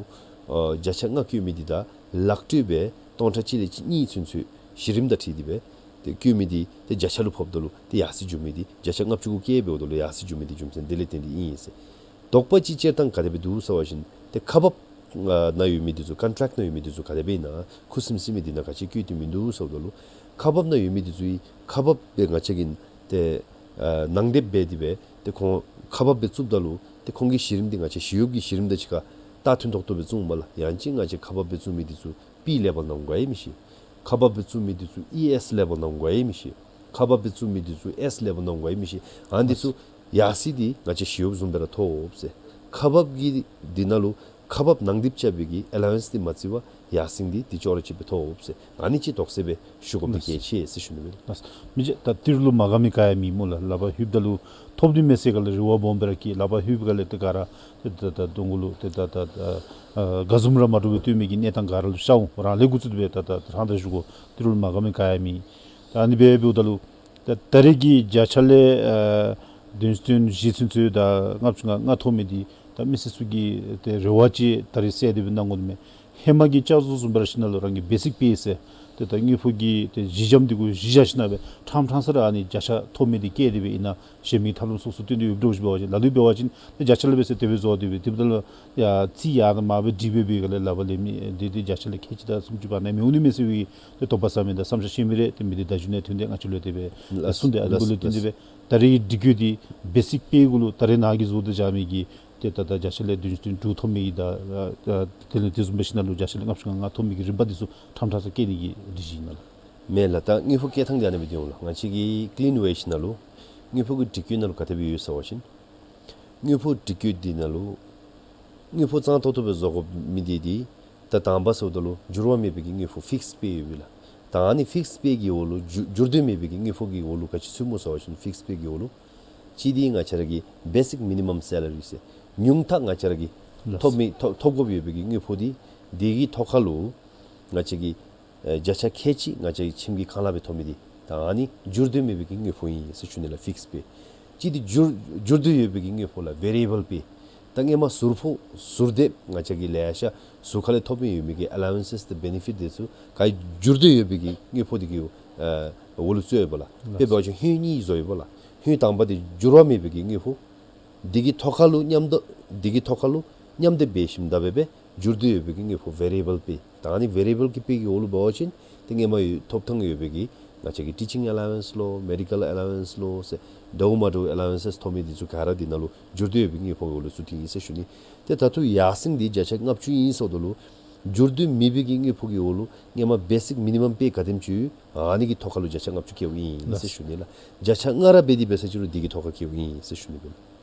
ཨ་བརྒྱ་ཆ་ལྔ་བཀོད་མི་འདི་དང་ལག་འཁྲུལ་སྦེ་སྟོང་ཕྲག་གཅིག་ལས་གཅིག་གཉིས་ཚུན་ཚོད་གཞི་རིམ་དང་འཁྲིལ་ཏེ་སྦེ་ཏེ་བཀོད་མི་འདི་ཏེ་བརྒྱ་ཆ་ལུ་ཕབ་ད་ལུ་ཏེ་ཡར་སེང་འགྱོ་མི་འདི་བརྒྱ་ཆ་ལྔ་བཅུ་གུ་བཀལ་འབདཝ་ད་ལུ་ཡར་སེང་འགྱོ་མི་འདི་རྒྱུ་མཚན་དེ་ལས་བརྟེན་ཏེ་ཨིན་ཟེར། དོགས་པ་ཅིག་སྤྱིར་བཏང་ག་དེ་སྦེ་འདུག་ཟེར་བ་ཅིན་ཏེ་ཁག་འབག་ཨ་ནང་ཡོད་མི་འདི་ཚུ་ཀོན་ཊེཀཊ་ནང་ཡོད་མི་འདི་ཚུ་ག་དེ་སྦེ་ཨིན་ན་ཁུ་སིམ་སིམ་མི་འདི་ནང་ག་ཅི་བཀོད་དེ་མིན་འདུག་ཟེརཝ་ད་ལུ་ཁག་འབག་ནང་ཡོད་མི་འདི་ཚུ་གིས་ཁག་འབག་སྦེ་ང་བཅས་ཀྱིས་ཏེ་ཨ་ནང་འདེབས་འབད་དེ་སྦེ་ཏེ་ཁོང་ཁག་འབག་སྦེ་བཙུགསཔ་ད་ལུ་ཏེ་ཁོང་གི་གཞི་རིམ་འདི་ང་བཅས་ཞི་གཡོགཔ་གི་གཞི་རིམ་དང་གཅིག་ཁར་ད་མཐུན་ཏོག་ཏོ་སྦེ་བཙུགས་འོང་མས་ལགས། ཡང་ཅིན་ང་བཅས་ཁག་འབག་སྦེ་བཙུགས་མི་འདི་ཚུ་པི་ལེ་བཱལ་ནང་འགོ་ཡང་མི་ཤེས། ཁག་འབག་སྦེ་བཙུགས་མི་འདི་ཚུ་ཨི་ཨེསི་ལེ་བཱལ་ནང་འགོ་ཡང་མི་ཤེས། ཁག་འབག་སྦེ་བཙུགས་མི་འདི་ཚུ་ཨེསི་ལེ་བཱལ་ནང་འགོ་ཡང་མི་ཤེས། ཨ་ནི་འདི་ཚུ་ཡར་སེང་འདི་ང་བཅས་ཞི་གཡོགཔ་བཟུམ་སྦེ་ར་ཐོབ་ཟེར། ཁག་འབག་གི་འདི་ནང་ལུ་ཁག་འབག་ནང་འདེབས་རྐྱབ་པའི་གི་ཨ་ལ་ཝེནསི་འདི་མ་བརྩི་བར་ཡར་སེང་འདི་འདི་ཅོག་ར་གཅིག་སྦེ་ཐོབ་ཟེར། ཨ་ནི་ཅིག་དོགས་སེལ་སྦེ་ཞུ་དགོཔ་འདི་གལ་ཆེ་ཟེར་ཞུ་ནི་མས། ལགས། མི་རྗེ་ད་ཏི་རུ་ལུ་མ་དགའ་མི་ག་ཡང་མེད་སྨོ་ལགས། ལག་པར་ལྷོདཔ་ད་ལུ་ཐོབ་ནི་མས་ཟེར་ག་ལས་རེ་བ་སྦོམ་སྦེ་ར་བསྐྱེད། ལག་པར་ལྷོདཔ་ག་ལས་ཏེ་ག་ར་ཏེ་ད་ད་གདོང་གུ་ལུ་ཏེ་ད་ད་ཨ་དགའ་འཛུམ་ར་མ་འདྲཝ་སྦེ་སྟོན་མི་གི་གནས་སྟངས་ག་ར་ལུ་ཤར་འོང་། རང་ལས་འགོ་བཙུགས་ཏེ་སྦེ་ད་ད་རང་ད་ཞུ་དགོ། ཏི་རུ་ལུ་མ་དགའ་མི་ག་ཡང་མེད། ད་ཨ་ནི་སྦེ་འབདཝ་ད་ལུ་ད་ད་རེས་ཀྱི་བརྒྱ་ཆ་ལས་ཨ་བདུན་ཅུ་དོན་བཞི་ཚུན་ཚོད་དང་ལྔ་བཅུ་ང་ལྔ་ཐོབ་མི་འདི་ད་མི་སེར་ཚུ་གིས་ཏེ་རེ་བ་ཅིག་ད་རེས་གསལ་ཏེ་སྦེ་གནང་དགོ་ནི་མས། ཧེ་མ་གི་བསྐྱར་བཟོ་བཟུམ་སྦེ་ར་ཞིནམ་ལས་རང་གི་བེ་སིཀ་པེ་ཟེར་ ཏེ་ད་དངུལ་ཕོགས་ཀྱི་ཏེ་གཞི་འགྱམ་འདི་གུ་གཞི་བཞག་ཞིནམ་སྦེ་ཕྲང་ཕྲང་ས་ར་ཨ་ནི་བརྒྱ་ཆ་ཐོབ་མི་འདི་བཀལ་ཏེ་སྦེ་ཨིན་ན་གཞན་མི་ཐབས་ལམ་སོ་སོ་བཏོན་ཏེ་ཡོདཔ་འདྲཝ་ཅིག་འབད་བ་ཅིན་ལ་ལུ་འབད་བ་ཅིན་ཏེ་བརྒྱ་ཆ་ལས་འབད་ཟེར་དེ་སྦེ་བཟོ་སྟེ་སྦེ་དེ་འབདཝ་ད་ལུ་ཡར་རྩིས་ཡར་དང་མར་སྦེ་སྒྲིག་སྦེ་སྦེ་ག་ལས་ལག་པར་ལེན་མི་འདི་ཏེ་བརྒྱ་ཆ་ལས་ཁལ་གཅིག་དང་སུམ་ཅུ་བར་ན་མི་འོང་ནི་མས་ཟེར་བའི་ཏེ་དོགས་པ་ཟ་མི་དང་བསམ་འཆར་བཤད་མི་རེ་ཏེ་མི་འདི་བརྡ་བརྒྱུད་ནང་ཐོན་ཏེ་ང་བཅས་ལུ་དེ་སྦེ་ལགས་གསུངས་ཏེ་ཨ་ནི་ལགས་གུ་ལུ་བརྟེན་ཏེ་ལགས། སྦེ་ད་རེས་སྒྲིག་བཀོད་འདི་བེ་སིཀ་པེ་གུ་ལུ་ད་རེས་ནཱ་གིས་བཟོ་སྟེ་བཞག་མི་གི་ཏེ་ད་ལྟོ་བརྒྱ་ཆ་ལས་བདུན་ཅུ་དོན་དྲུག་ཐོབ་མི་གི་དང་ཨ་དེ་ལས་དེ་བཟུམ་སྦེ་ཞིནམ་ལས་བརྒྱ་ཆ་ལས་ལྔ་བཅུ་ང་ལྔ་ཐོབ་མི་གི་རིམ་པ་འདི་ཚུ་ཕྲང་ཕྲང་ས་བཀལ་ནི་གི་སྒྲིག་གཞི་ཨིན་ན་ལགས། མེན་ལགས། ད་དངུལ་ཕོགས་བཀལ་ཐངས་འདི་ཨ་ནི་སྦེ་འདི་འོང་ལགས། ང་བཅས་ཀྱི་ཀི་ལིན་ཝེཇ་ནང་ལུ་དངུལ་ཕོགས་ཀྱི་སྒྲིག་བཀོད་ནང་ལུ་ག་དེ་སྦེ་ཡོད་ཟེར་བ་ཅིན་དངུལ་ཕོགས་སྒྲིག་བཀོད་འདི་ནང་ལུ་དངུལ་ཕོགས་གཙང་ཏོག་ཏོ་སྦེ་བཟོ་དགོ་མི་འདི་འདི་ད་དང་པ་ཟེརཝ་ད་ལུ་འགྱུར་བ་མེད་པའི་གི་དངུལ་ཕོགས་ཕིགསི་པེ་ཡོད་པས་ལགས། ད་ཨ་ནི་ཕིགསི་པེ་གི་འོག་ལུ་འགྱུར་འགྱུར་དོན་མེད་པའི་གི་དངུལ་ཕོགས་ཀྱི་འོག་ལུ་ག་ཅི་ཚུདཔ་སྨོ་ཟེར་བ་ཅིན་ཕིགསི་པེ་གི་འོག་ལུ་གཅིག་འདི་ང་བཅས་ར་གི་བེ་སིཀ་མི་ནི་མམ་སེ་ལ་རི་ཟེར་ཉུང་མཐའ་ང་བཅས་ར་གི་ལགས། ཐོབ་མི་ཐོབ་ཐོབ་དགོཔ་ཡོད་པའི་གི་དངུལ་ཕོགས་འདི་འདི་གི་ཐོག་ཁ་ལུ་ང་བཅས་ཀྱི་ཨེ་བརྒྱ་ཆ་ཁལ་གཅིག་ང་བཅས་ཀྱི་ཁྱིམ་གྱི་ཁང་གླ་སྦེ་ཐོབ་མི་འདི་ད་ཨ་ནི་འགྱུར་དོན་མེད་པའི་གི་དངུལ་ཕོགས་ཨིན་ཟེར་ཞུ་ནི་ལགས། ཕིགསི་པེ། གཅིག་འདི་འགྱུར་འགྱུར་དོན་ཡོད་པའི་གི་དངུལ་ཕོགས་ལགས་ཝེ་རི་ཨེ་བཱལ་པེ། ད་སྔོན་མ་ཟུར་ཕོགས་ཟུར་འདེབས་ང་བཅས་ཀྱིས་ལེ་ཤ་ཟུར་ཁ་ལས་ཐོབ་མི་ཡོད་མི་གི་ཨ་ལ་ཝན་སེས་དང་བེ་ནི་ཕིཊ་འདི་ཚུ་ག་ར་འགྱུར་དོན་ཡོད་པའི་གི་དངུལ་ཕོགས་འདི་གི་ཨེ་འོག་ལུ་བཙུགས་ཡོདཔ་ལགས། དཔེ་འབད་བ་ཅིན་ཧིང་གཉིས་བཟོ་ཡོདཔ་ལགས། ཧིང་དང་པ་འདི་འགྱུར་བ་མེད་པའི་གི་དངུལ་ཕོགས། འདི་གི་ཐོག་ཁ་ལུ་མཉམ་དུ་འདི་གི་ཐོག་ཁ་ལུ་མཉམ་སྡེབ་འབད་ཞིནམ་ད་འབད་འབད་འགྱུར་དོན་ཡོད་པའི་གི་དངུལ་ཕོགས་ཝེ་རི་ཨེ་བཱལ་པེ། ད་ཨ་ནི་ཝེ་རི་ཨེ་བཱལ་གྱི་པེ་གི་འོག་ལུ་འབད་བ་ཅིན་ཏེ་སྔོན་མ་ཡོད་ཐོབ་ཐངས་ཡོད་པའི་གི་ང་བཅས་ཀྱི་ཊི་ཆིང་ཨ་ལ་ཝན་སི་ལོ་མེ་ཌི་ཀཱལ་ཨ་ལ་ཝན་སི་ལོ་ཟེར་འདྲཝ་མ་འདྲཝ་ཨ་ལ་ཝན་སེས་ཐོབ་མི་འདི་ཚུ་ག་ར་འདི་ནང་ལུ་འགྱུར་དོན་ཡོད་པའི་དངུལ་ཕོགས་འོག་ལུ་བཙུགས་ཏེ་ཨིན་ཟེར་ཞུ་ནི། ཏེ་ད་ལྟོ་ཡར་སེང་འདི་བརྒྱ་ཆ་ལྔ་བཅུ་ཨིན་ཟེརཝ་ད་ལུ་འགྱུར་དོན་མེད་པའི་གི་དངུལ་ཕོགས་ཀྱི་འོག་ལུ་སྔོན་མ་བེ་སིཀ་མི་ནི་མམ་པེ་ག་དེམ་ཅིག་ཡོད་ཨ་ནི་གི་ཐོག་ཁ་ལུ་བརྒྱ་ཆ་ལྔ་བཅུ་བཀལཝ་ཨིན་ཟེར་ཞུ་ནི་ལགས། བརྒྱ་ཆ་ལྔ་ར་འབད་དེ་འབད་ས་ཅིག་རུང་འདི་གི་ཐོག་ཁར་བཀལཝ་ཨིན་ཟེར་ཞུ་ནི་ཨིན་ལགས།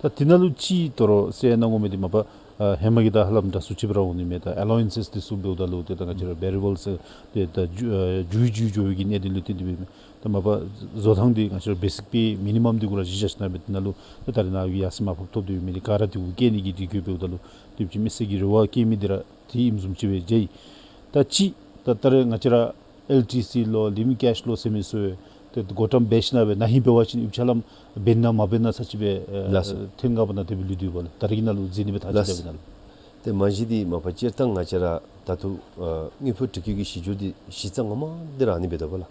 ད་འདི་ནང་ལུ་ཅིག་དོ་རུང་ཟེར་གནང་དགོ་མི་འདི་མ་པ་ཨ་ཧེ་མ་གི་དང་ཧ་ལམ་འདྲ་སུ་ཅིག་སྦེ་ར་འོང་ནི་མས། ད་ཨ་ལ་ཝན་སེས་འདི་ཚུ་འབདཝ་ད་ལུ་ཏེ་ད་ང་བཅས་ར་ཝེ་རི་ཨེ་བཱལ་ཟེར་ཏེ་ད་འགྱུར་ཨ་འགྱུར་འགྱུར་འགྱོ་བའི་གི་གནད་དོན་ལུ་བརྟེན་ཏེ་འབདཝ་མས། ད་མ་པ་བཟོ་ཐངས་འདི་ང་བཅས་ར་བེ་སིཀ་པེ་མི་ནི་མམ་འདི་གུ་ར་གཞི་བཞག་ཞིནམ་སྦེ་འདི་ནང་ལུ་ད་ད་རེས་ནཱ་གི་ཡར་སེང་མར་ཕབ་ཐོབ་སྟེ་ཡོད་མི་འདི་ག་ར་འདི་གུ་བཀལ་ནི་གི་སྒྲིག་བཀོད་འབདཝ་ད་ལུ་དེ་ཅིག་མི་སེར་གྱི་རེ་བ་བསྐྱེད་མི་འདི་ར་དེ་ཨིནམ་བཟུམ་ཅིག་སྦེ་མཇལ་ཡི། ད་ཅིག་ད་ད་རེས་ང་བཅས་ར་ཨེལ་ཊི་སི་ལོ་ལིབ་ཨིང་ཀེཤ་ལོ་ཟེར་མི་ཚུ་ཏེ་བགོ་བཀྲམ་འབད་ཞིནམ་སྦེ་ན་ཧིང་འབད་བ་ཅིན་ཡོདཔ་ཆ་ལམ་འབད་ན་མ་འབད་ན་ཚར་ཅིག་སྦེ་ཨེ་ལགས་སོ། ཐོན་ཁར་འབག་ན་དེ་སྦེ་ལུས་ཏེ་ཡོདཔ་ལགས། ད་རེས་ཀྱི་ནང་ལུ་མཇལ་ནི་སྦེ་ཐག་ལགས་བཅད་སོ། དེ་ནང་ལུ། ཏེ་མ་གཞི་འདི་མ་པ་སྤྱིར་བཏང་ང་བཅས་ར་ད་ལྟོ་ཨ་དངུལ་ཕོགས་སྒྲིག་བཀོད་ཀྱི་གཞི་འགྱུར་འདི་གཞི་རྩ་ངོ་མ་འདི་ར་ཨ་ནི་སྦེ་འདུག་པ་ལགས།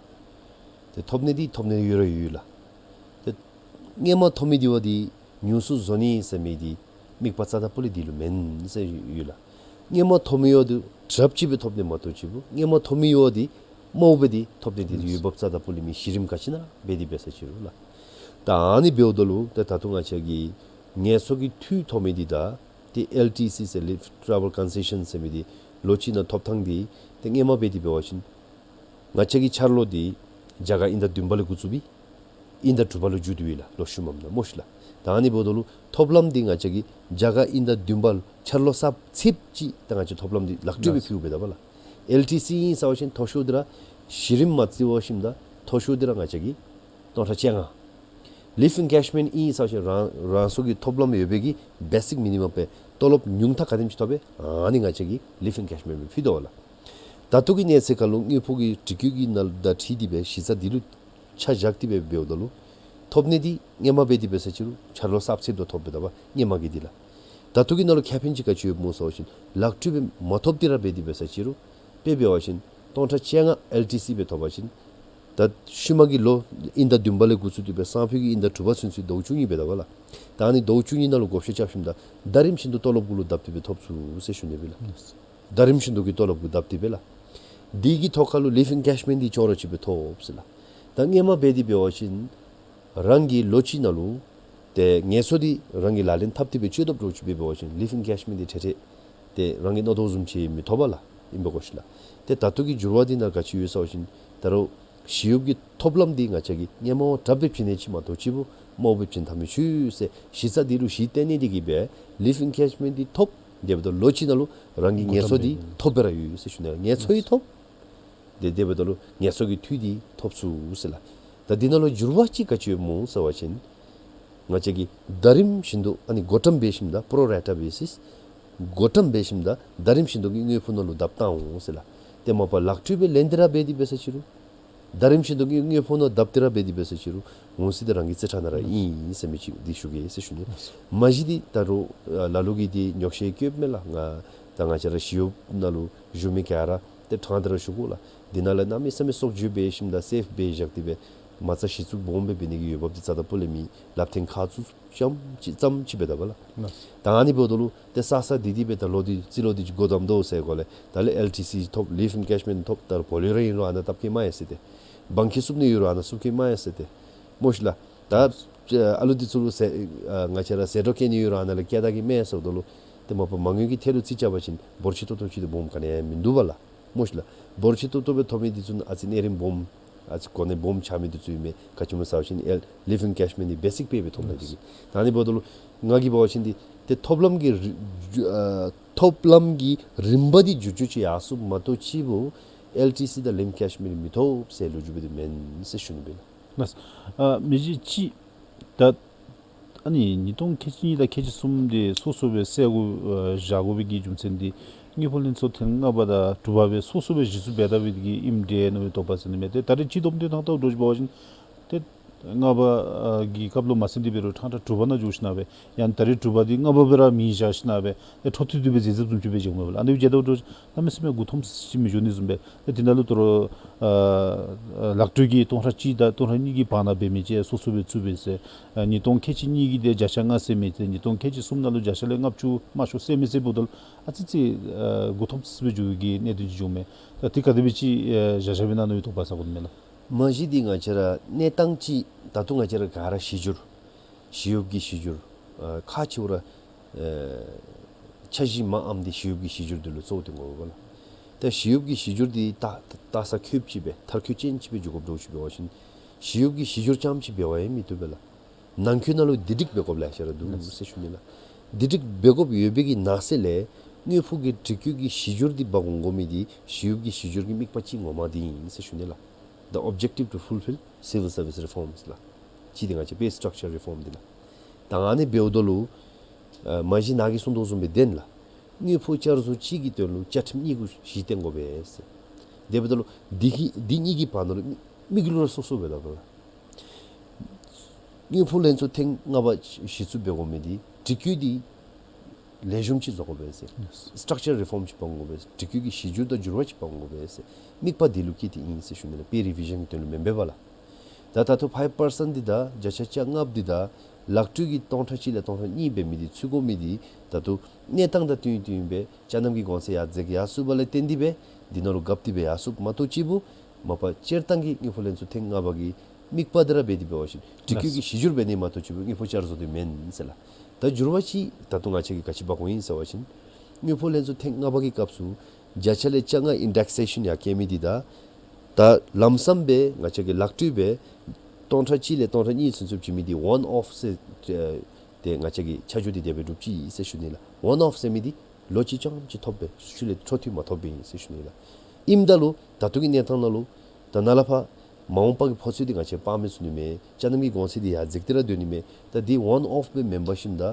ཏེ་ཐོབ་ནི་འདི་ཐོབ་ནི་ཡོད་ར་ཡོད་ལགས། ཏེ་སྔོན་མ་ཐོབ་མི་འདི་བ་འདི་ཉུང་སུ་བཟོ་ནི་ཟེར་མི་འདི་དམིགས་པ་རྩ་དང་པོ་ལས་འདི་ལུ་མེན་ཟེར་ཡོད་ལགས། སྔོན་མ་ཐོབ་མི་ཡོད་འདི་དྲགཔ་ཅིག་སྦེ་ཐོབ་ནི་མ་གཏོགས་ཅིག་པོ་སྔོན་མ་ཐོབ་མི་ཡོད་འདི་མ་འོངས་པ་འདི་ཐོབ་ནི་འདི་ཡོདཔ་རྩ་དང་པོ་ལས་མེད། གཞི་རིམ་ག་ཅི་ནང་ར་འབད་དེ་འབད་ས་ཅིག་རུང་ལགས། ད་ཨ་ནི་འབདཝ་ད་ལུ་ཏེ་ད་ལྟོ་ང་བཅས་ཀྱི་ངལ་གསོ་གི་འཐུས་ཐོབ་མི་འདི་དང་ཏེ་ཨེལ་ཊི་སི་ཟེར་ལིབ་ཊ་རེ་ཝེལ་ཀོན་སེ་ཤཱན་ཟེར་མི་འདི་ལོ་གཅིག་ནང་ཐོབ་ཐངས་འདི་ཏེ་སྔོན་མ་འབད་དེ་འབད་བ་ཅིན་ང་བཅས་ཀྱི་འཆར་ལོ་འདི་རྒྱ་གར་དབྱིན་ཟླ་བདུན་པ་ལས་འགོ་བཙུགས་སྦེ་དབྱིན་ཟླ་དྲུག་པ་ལུ་མཇུག་བསྡུ་ཡི་ལགས། ལོ་ཤུལ་མམ་ནང་སྨོ་ཤིག་ལགས། ད་ཨ་ནི་འབདཝ་ད་ལུ་ཐོབ་ལམ་འདི་ང་བཅས་ཀྱི་རྒྱ་གར་དབྱིན་ཟླ་བདུན་པ་ལུ་འཆར་ལོ་གསརཔ་ཚེསཔ་ཅིག་ད་ང་བཅས་ཐོབ་ལམ་འདི་ལག་སྤྲོད་སྦེ་ཕུལཝ་འབད་དོ་པ་ལགས། ཨེལ་ཊི་སི་ཨིན་ཟེར་བ་ཅིན་མཐོ་ཤོས་འདི་ར་གཞི་རིམ་མ་བརྩི་བར་ཞིནམ་ད་མཐོ་ཤོས་འདི་ར་ང་བཅས་ཀྱི་སྟོང་ཕྲག་བཅོ་ལྔ། ལིབ་ཨིན་ཀེཤ་མེནཊ་ཨིན་ཟེར་བ་ཅིན་རང་རང་སོ་གི་ཐོབ་ལམ་ཡོད་པའི་གི་བེ་སིཀ་མི་ནི་མམ་པེ་ཏོ་ལོབ་ཉུང་མཐའ་ག་དེམ་ཅིག་ཐོབ་པས་ཨ་ནི་ང་བཅས་ཀྱི་ལིབ་ཨིན་ཀེཤ་མེནཊ་སྦེ་ཕུལ་དོ་པ་ལགས། ད་ལྟོ་གི་གནས་ཚད་ཁར་ལུ་དངུལ་ཕོགས་ཀྱི་སྒྲིག་བཀོད་ཀྱི་ནང་དང་འཁྲིལ་ཏེ་སྦེ་གཞི་རྩ་འདི་ལུ་ཆ་བཞག་སྟེ་སྦེ་འབདཝ་ད་ལུ་ཐོབ་ནི་འདི་སྔོན་མ་འབད་དེ་འབད་ས་ཅིག་རུང་འཆར་ལོ་གསརཔ་ཚེསཔ་ད་ཐོབ་འབད་དོ་པ་སྔོན་མ་གི་འདི་ལགས། ད་ལྟོ་གི་ནང་ལུ་ཁེ་ཕན་ཅིག་ག་ཅི་ཡོདཔ་སྨོ་ཟེར་བ་ཅིན་ལག་སྤྲོད་སྦེ་མ་ཐོབ་སྟེ་ར་འབད་དེ་འབད་ས་ཅིག་རུང་དཔེ་འབད་བ་ཅིན་སྟོང་ཕྲག་བཅོ་ལྔ་ཨེལ་ཊི་སི་སྦེ་ཐོབ་པ་ཅིན་ད་ཤུལ་མ་གི་ལོ་དབྱིན་ཟླ་བདུན་པ་ལས་འགོ་བཙུགས་ཏེ་སྦེ་སང་ཕོད་ཀྱི་དབྱིན་ཟླ་དྲུག་པ་ཚུན་ཚོད་ཟླཝ་བཅུ་གཉིས་འབད་དོ་པ་ལགས། ད་ཨ་ནི་ཟླཝ་བཅུ་གཉིས་ནང་ལུ་བགོ་བཤའ་རྐྱབ་ཞིནམ་ད་ཟླ་རིམ་བཞིན་དུ་ཏོ་ལོབ་གུ་ལུ་བརྡབ་སྟེ་སྦེ་ཐོབ་ཚུགས་ཟེར་ཞུ་ནི་སྦེ་ལགས། ཟླ་རིམ་བཞིན་དུ་གི་ཏོ་ལོབ་གུ་བརྡབ་སྟེ་སྦེ་ལགས། འདི་གི་ཐོག་ཁར་ལུ་ལིབ་ཨིན་ཀེཤ་མེནཊ་འདི་ཅོག་ར་གཅིག་སྦེ་ཐོབ་ཟེར་ལགས། ད་སྔོན་མ་འབད་དེ་འབད་བ་ཅིན་རང་གི་ལོ་གཅིག་ནང་ལུ་ཏེ་ངལ་གསོ་འདི་རང་གིས་ལག་ལེན་འཐབ་སྟེ་སྦེ་སྤྱོད་དོ་འདྲཝ་ཅིག་འབད་བ་ཅིན་ལིབ་ཨིན་ཀེཤ་མེནཊ་འདི་འཕྲལ་འཕྲལ་ཏེ་རང་གིས་མནོ་དོ་བཟུམ་ཅིག་མི་ཐོབ་པ་ལགས། ཨིན་པས་གོ་ཤིག་ལགས། ཏེ་ད་ལྟོ་གི་འགྱུར་བ་འདི་ནང་ག་ཅི་ཡོད་ཟེར་བ་ཅིན་ད་རུང་ཞི་གཡོགཔ་གི་ཐོབ་ལམ་འདི་ང་བཅས་ཀྱིས་སྔོན་མ་དྲགཔ་སྦེ་བྱིན་ནི་ཅིག་མ་གཏོགས་ཅིག་པོ་མ་འོངས་པ་བྱིན་ཐབས་མི་ཆོག་ཟེར་གཞི་རྩ་འདི་ལུ་གཞི་བརྟེན་ནི་འདི་གིས་སྦེ་ལིབ་ཨིན་ཀེཤ་མེནཊ་འདི་ཐོབ། དེ་འབདཝ་ད་ལོ་གཅིག་ནང་ལུ་རང་གི་ངལ་གསོ་འདི་ཐོབ་སྦེ་ར་ཡོད་ཟེར་ཞུ་ནི། ངལ་གསོ་ཡང་ཐོབ། དེ་དེ་འབདཝ་ད་ལུ་ངལ་གསོ་གི་འཐུས་འདི་ཐོབ་ཚུགས་ཟེར་ལགས། ད་འདི་ནང་ལུ་འགྱུར་བ་ཅིག་ག་ཅི་ཡོདཔ་སྨོ་ཟེར་བ་ཅིན་ང་བཅས་ཀྱིས་ཟླ་རིམ་བཞིན་དུ་ཨ་ནི་བགོ་བཀྲམ་འབད་ཞིནམ་ད་པོ་རོ་རེ་ཊ་བེ་སིསི་བགོ་བཀྲམ་འབད་ཞིནམ་ད་ཟླ་རིམ་བཞིན་དུ་གི་དངུལ་ཕོགས་ནང་ལུ་བརྡབ་བཏང་འོང་ཟེར་ལགས། ཏེ་མ་པ་ལག་སྤྲོད་སྦེ་ལེན་ཏེ་ར་འབད་དེ་འབད་ས་ཅིག་རུང་ཟླ་རིམ་བཞིན་དུ་གི་དངུལ་ཕོགས་ནང་བརྡབ་སྟེ་ར་འབད་དེ་འབད་ས་ཅིག་རུང་འོང་ཟེར་ཏེ་རང་གི་རྩིས་ཁྲ་ནང་ར་ཨིན་ཟེར་མི་ཅིག་འདི་ཞུ་གེ་ཟེར་ཞུ་ནི། མ་གཞི་འདི་ད་རུང་ལ་ལུ་གིས་འདི་ཉོགས་བཤད་བཀོདཔ་མས་ལགས། ང་ད་ང་བཅས་ར་ཞི་གཡོགཔ་ནང་ལུ་བཞུགས་མི་ག་ར་ཏེ་ཕྲང་སྟེ་ར་ཞུ་དགོ་ལགས། འདི་ནང་ལས་གནམ་མེད་ས་མེད་གསོག་འཇོག་འབད་ཞིནམ་ད་སེབ་འབད་བཞག་སྟེ་སྦེ་མ་རྩ་གཞི་བཙུགས་སྦོམ་སྦེ་འབད་ནི་གི་འོས་འབབ་འདི་རྩ་དང་པོ་ལས་མེད། ལགཔ་ཐོན་ཁ་བཙུམ་ཙམ་ཅིག་ཙམ་ཅིག་འབད་དོ་བ་ལགས། ལགས། ད་ཨ་ནི་འབདཝ་ད་ལུ་ཏེ་ས་ས་འདི་འདི་སྦེ་ད་ལོག་སྟེ་རྩིས་ལོག་སྟེ་སྒོ་བསྡམ་དོ་ཟེར་གོ་ལས་ད་ལས་ཨེལ་ཊི་སི་ཐོབ། ལིཕ་ཨེན་ཀེཆ་མེནཊ་ཐོབ། ད་རུང་བོ་ལོ་རེ་ཨིན་རུང་ཨ་ནཱ་བཏབ་གེ་མས་ཟེར་ཏེ། བང་ཁེ་བསུབ་ནི་ཡོད་རུང་ཨ་ནཱ་བསུབ་གེ་མས་ཟེར་ཏེ། སྨོ་ཤིག་ལགས། ད་ཨ་ལུ་འདི་ཚུ་ལུ་ཟད་ཨ་ང་བཅས་ར་ཟད་འགྲོ་བཀལ་ནི་ཡོད་རུང་ཨ་ནཱ་ལས་བཀལ་ད་གེ་མས་ཟེརཝ་ད་ལུ་ཏེ་མ་པ་མ་དངུལ་གྱི་ཐད་ལུ་རྩིས་རྐྱབ་པ་ཅིན་འབོར་ཆེ་ཏོག་ཏོ་ཅིག་འདི་སྦོམ་ག་ནི་ཡང་མིན་འདུག་པ་ལགས། སྨོ་ཤིག་ལགས། འབོར་ཆེ་ཏོག་ཏོ་སྦེ་ཐོབ་མི་འདི་ཚུ་ཨ་ཙི་གནས་རིམ་སྦོམ་ཨ་ཙི་གོ་གནས་སྦོམ་ཆགས་མི་འདི་ཚུ་ཨིན་མས། ག་ཅི་སྨོ་ཟེར་བ་ཅིན་ཨེལ་ལིཕ་ཨེན་ཀེཆ་མེནཊ་འདི་བེ་སིཀ་པེ་སྦེ་ཐོབ་མི་འདི་གིས། ད་ཨ་ནི་འབདཝ་ད་ལུ་ང་གིས་འབད་བ་ཅིན་འདི་ཏེ་ཐོབ་ལམ་གྱི་རི་ཨ་ཐོབ་ལམ་གྱི་རིམ་པ་འདི་བསྒྱུར་བཅོས་ཅིག་ཡར་སོངམ་མ་གཏོགས་ཅིག་པོ་ཨེལ་ཊི་སི་དང་ལིཕ་ཨེན་ཀེཆ་མེནཊ་མི་ཐོབ་ཟེར་ལོ་རྒྱུས་འདི་མེན་ཟེར་ཞུ་ནི་ཨིན་ལགས། ལགས། ཨ་མི་རྗེ་ཅིག་ད་ཨ་ནི་ཉིས་སྟོང་ཁལ་གཅིག་གཉིས་དང་ཁལ་གཅིག་གསུམ་འདི་སོ་སོ་སྦེ་སེལ་དགོ་ཨ་བཞག་དགོ་པའི་གི་རྒྱུ་མཚན་འདི་དངུལ་ཕོགས་ལྷན་ཚོགས་ཐེངས་ལྔ་པ་དང་དྲུག་པ་སྦེ་སོ་སོ་སྦེ་གཞི་བཙུགས་འབད་དེ་འབད་དེ་གིས་ཨིནམ་འདྲས་མནོ་བའི་དོགས་པ་ཟེར་ནི་མས། ཏེ་ད་རེས་སྤྱི་བསྡོམས་དེ་ནང་ལྟ་བུ་འདྲཝ་ཅིག་འབད་བ་ཅིན་ཏེ་ལྔ་པ་ཨ་གི་སྐབས་ལུ་མ་ཟིན་ཏེ་འབད་རུང་ཕྲང་ཕྲང་དྲུག་པ་ནང་འགྱོ་ཞིན་ན་སྦེ་ཡང་ད་རེས་དྲུག་པ་འདི་ལྔ་པ་སྦེ་ར་མིང་བཞག་ཞིན་ན་སྦེ་ཏེ་འཕྲོ་མཐུད་དེ་སྦེ་རྫས་རྫོབ་བཟུམ་ཅིག་སྦེ་འགྱོཝ་མས་པ་ལགས། ཨ་ནི་སྦེ་འབད་དེ་འབད་རུང་གནམ་མེད་ས་མེད་མགུ་འཐོམ་ས་ཅིག་མི་འགྱོ་ནི་བཟུམ་སྦེ། ཏེ་འདི་ནང་ལུ་ད་རུང་ཨ་ལག་སྤྲོད་ཀྱི་སྟོང་ཕྲག་གཅིག་དང་སྟོང་ཕྲག་གཉིས་ཀྱི་བར་ན་འབད་མི་ཅིག་སོ་སོ་སྦེ་བཙུགས་སྦེ་ཟེར། ཨ་ཉིས་སྟོང་ཁལ་གཅིག་གཉིས་ཀྱི་འདི་བརྒྱ་ཆ་ལྔ་ཟེར་མི་ཏེ་ཉིས་སྟོང་ཁལ་གཅིག་གསུམ་ནང་ལུ་བརྒྱ་ཆ་ལས་ལྔ་བཅུ་མ་ཤོར་ཟེར་མི་ཟེརཝ་ད་ལུ་ཨ་ཙི་ཙི་ཨ་མགུ་འཐོམ་ས་སྦེ་འགྱོ་བའི་གི་གནད་དོན་ཅིག་འགྱོཝ་མས། ད་འདི་ག་དེ་སྦེ་ཅིག་ཨ་བཞག་བཞགཔ་ཨིན་ན་མནོ་བའི་དོགས་པ་ཟ་དགོ་མས་ལགས། མ་གཞི་འདི་ང་བཅས་ར་གནས་སྟངས་ཅིག་ད་ལྟོ་ང་བཅས་ར་ག་ར་གཞི་འགྱུར་ཞི་གཡོགཔ་གི་གཞི་འགྱུར་ཨ་ཁག་ཆེཝ་ར་ཨེ་འཆར་གཞི་མངམ་འདི་ཞི་གཡོགཔ་གི་གཞི་འགྱུར་འདི་ལུ་གཙོ་བོ་བཏོན་དགོ་པ་ལགས། ད་ཞི་གཡོགཔ་གི་གཞི་འགྱུར་འདི་ལྟ་ལྟ་ས་ཁྱབ་ཅིག་སྦེ་མཐར་འཁྱོལ་ཅན་ཅིག་སྦེ་འགྱོ་དགོཔ་འདྲཝ་ཅིག་འབད་བ་ཅིན་ཞི་གཡོགཔ་གི་གཞི་འགྱུར་རྐྱངམ་ཅིག་འབད་བ་ཡང་མི་བཏུབ་པས་ལགས། ནང་འཁོད་ནང་ལུ་སྒྲིག་སྒྲིག་འབད་དགོཔ་ལེ་ཤ་ར་འདུག་ཟེར་ཞུ་ནི་ལགས། སྒྲིག་སྒྲིག་འབད་དགོཔ་ཡོད་པའི་གི་ནང་གསེས་ལས་དངུལ་ཕོགས་ཀྱི་སྒྲིག་བཀོད་ཀྱི་གཞི་འགྱུར་འདི་འབག་འོང་དགོ་མི་འདི་ཞི་གཡོགཔ་གི་གཞི་འགྱུར་གྱི་དམིགས་པ་ཅིག་ངོ་མ་འདི་ཨིན་ཟེར་ཞུ་ནི་ལགས། The objective to fulfill civil service reforms ལགས། གཅིག་འདི་ང་བཅས་pay structure reform འདི་ལགས། ད་ཨ་ནི་འབདཝ་ད་ལུ་ཨ་མ་གཞི་ནཱ་གིས་གསུངས་དོ་བཟུམ་སྦེ་བདེན་ལགས། དངུལ་ཕོགས་བསྐྱར་བཟོ་གཅིག་གི་དོན་ལུ་བཅའ་ཁྲིམས་གཉིས་ཀྱི་གཞི་བརྟེན་དགོ་པས་ཟེར། དེ་འབདཝ་ད་ལུ་འདི་གི་འདི་གཉིས་ཀྱི་བར་ན་ལུ་དམིགས་ཡུལ་ར་སོ་སོ་སྦེ་འདུག་པ་ལགས། དངུལ་ཕོགས་ལྷན་ཚོགས་ཐེངས་ལྔ་པ་གཞི་བཙུགས་འབད་དགོ་མི་འདི་སྒྲིག་བཀོད་འདི་ལེགས་ཤོམ་ཅིག་བཟོ་དགོ་པས་ཟེར། Yes. Structure reform ཅིག་འབག་འོང་དགོ་པས་ཟེར། སྒྲིག་བཀོད་ཀྱི་གཞི་འགྱུར་དང་འགྱུར་བ་ཅིག་འབག་འོང་དགོ་པས་ཟེར། དམིགས་པ་འདི་ལུ་བསྐྱེད་དེ་ཨིན་ཟེར་ཞུ་ནི་ལགས། pay revision གི་དོན་ལུ་མེན་པས་པ་ལགས། ད་ད་ལྟོ་ཕའིབ་པར་སེནཊ་འདི་དང་བརྒྱ་ཆ་བཅོ་ལྔ་འདི་དང་ལག་སྤྲོད་ཀྱི་སྟོང་ཕྲག་གཅིག་ལས་སྟོང་ཕྲག་གཉིས་འབད་མི་འདི་ཚུད་དགོ་མི་འདི་ད་ལྟོ་གནས་སྟངས་དང་བསྟུན་བསྟུན་སྦེ་ཅ་ནམ་གྱི་གོང་ཚད་ཡར་འཛེགས་ཡར་སོངམ་ལས་བརྟེན་ཏེ་སྦེ་འདི་ནང་ལུ་གབ་སྟེ་སྦེ་ཡར་སོངམ་མ་གཏོགས་ཅིག་པོ་མ་པ་སྤྱིར་བཏང་གི་དངུལ་ཕོགས་ལྷན་ཚོགས་ཐེངས་ལྔ་པ་གི་དམིགས་པ་འདི་ར་འབད་དེ་འབད་བ་ཅིན་སྒྲིག་བཀོད་ཀྱི་གཞི་འགྱུར་འབད་ནི་མ་གཏོགས་ཅིག་པོ་དངུལ་ཕོགས་བསྐྱར་བཟོ་འདི་མེན་ཟེར་ལགས། ད་འགྱུར་བ་ཅིག་ད་ལྟོ་ང་བཅས་ཀྱིས་ག་ཅི་འབག་འོང་ཡི་ཟེར་བ་ཅིན་དངུལ་ཕོགས་ལྷན་ཚོགས་ཐེངས་ལྔ་པ་གི་སྐབས་སུ་བརྒྱ་ཆ་ལས་བཅོ་ལྔ་ཨིན་ཌེག་སེ་ཤཱན་ཡར་བཀལ་མི་འདི་དང་ད་ལམ་སམ་སྦེ་ང་བཅས་ཀྱིས་ལག་སྤྲོད་སྦེ་སྟོང་ཕྲག་གཅིག་ལས་སྟོང་ཕྲག་གཉིས་ཚུན་ཚོད་བྱིན་མི་འདི་ཝན་ཨོཕ་ཟེར་ཏེ་ང་བཅས་ཀྱིས་ཆ་འཇོག་འདི་དེ་སྦེ་གྲུབ་ཅི་ཟེར་ཞུ་ནི་ལགས། ཝན་ཨོཕ་ཟེར་མི་འདི་ལོ་གཅིག་རྐྱངམ་ཅིག་ཐོབ་སྦེ་ཤུལ་ལས་འཕྲོ་མཐུད་མ་ཐོབ་པས་ཟེར་ཞུ་ནི་ལགས། ཨིནམ་ད་ལུ་ད་ལྟོ་གི་གནས་སྟངས་ནང་ལུ་ད་ནཱ་ལས་ཕར་མ་འོངས་པ་གི་ཕོགས་ཚོད་འདི་ང་བཅས་སྤང་མི་ཚུགས་ནི་མས། ཅ་ནམ་གྱི་གོང་ཚད་འདི་ཡར་འཛེགས་ཏེ་ར་སྡོད་ནི་མས། ད་འདི་ཝན་ཨོཕ་སྦེ་མེན་པར་ཞིནམ་ད་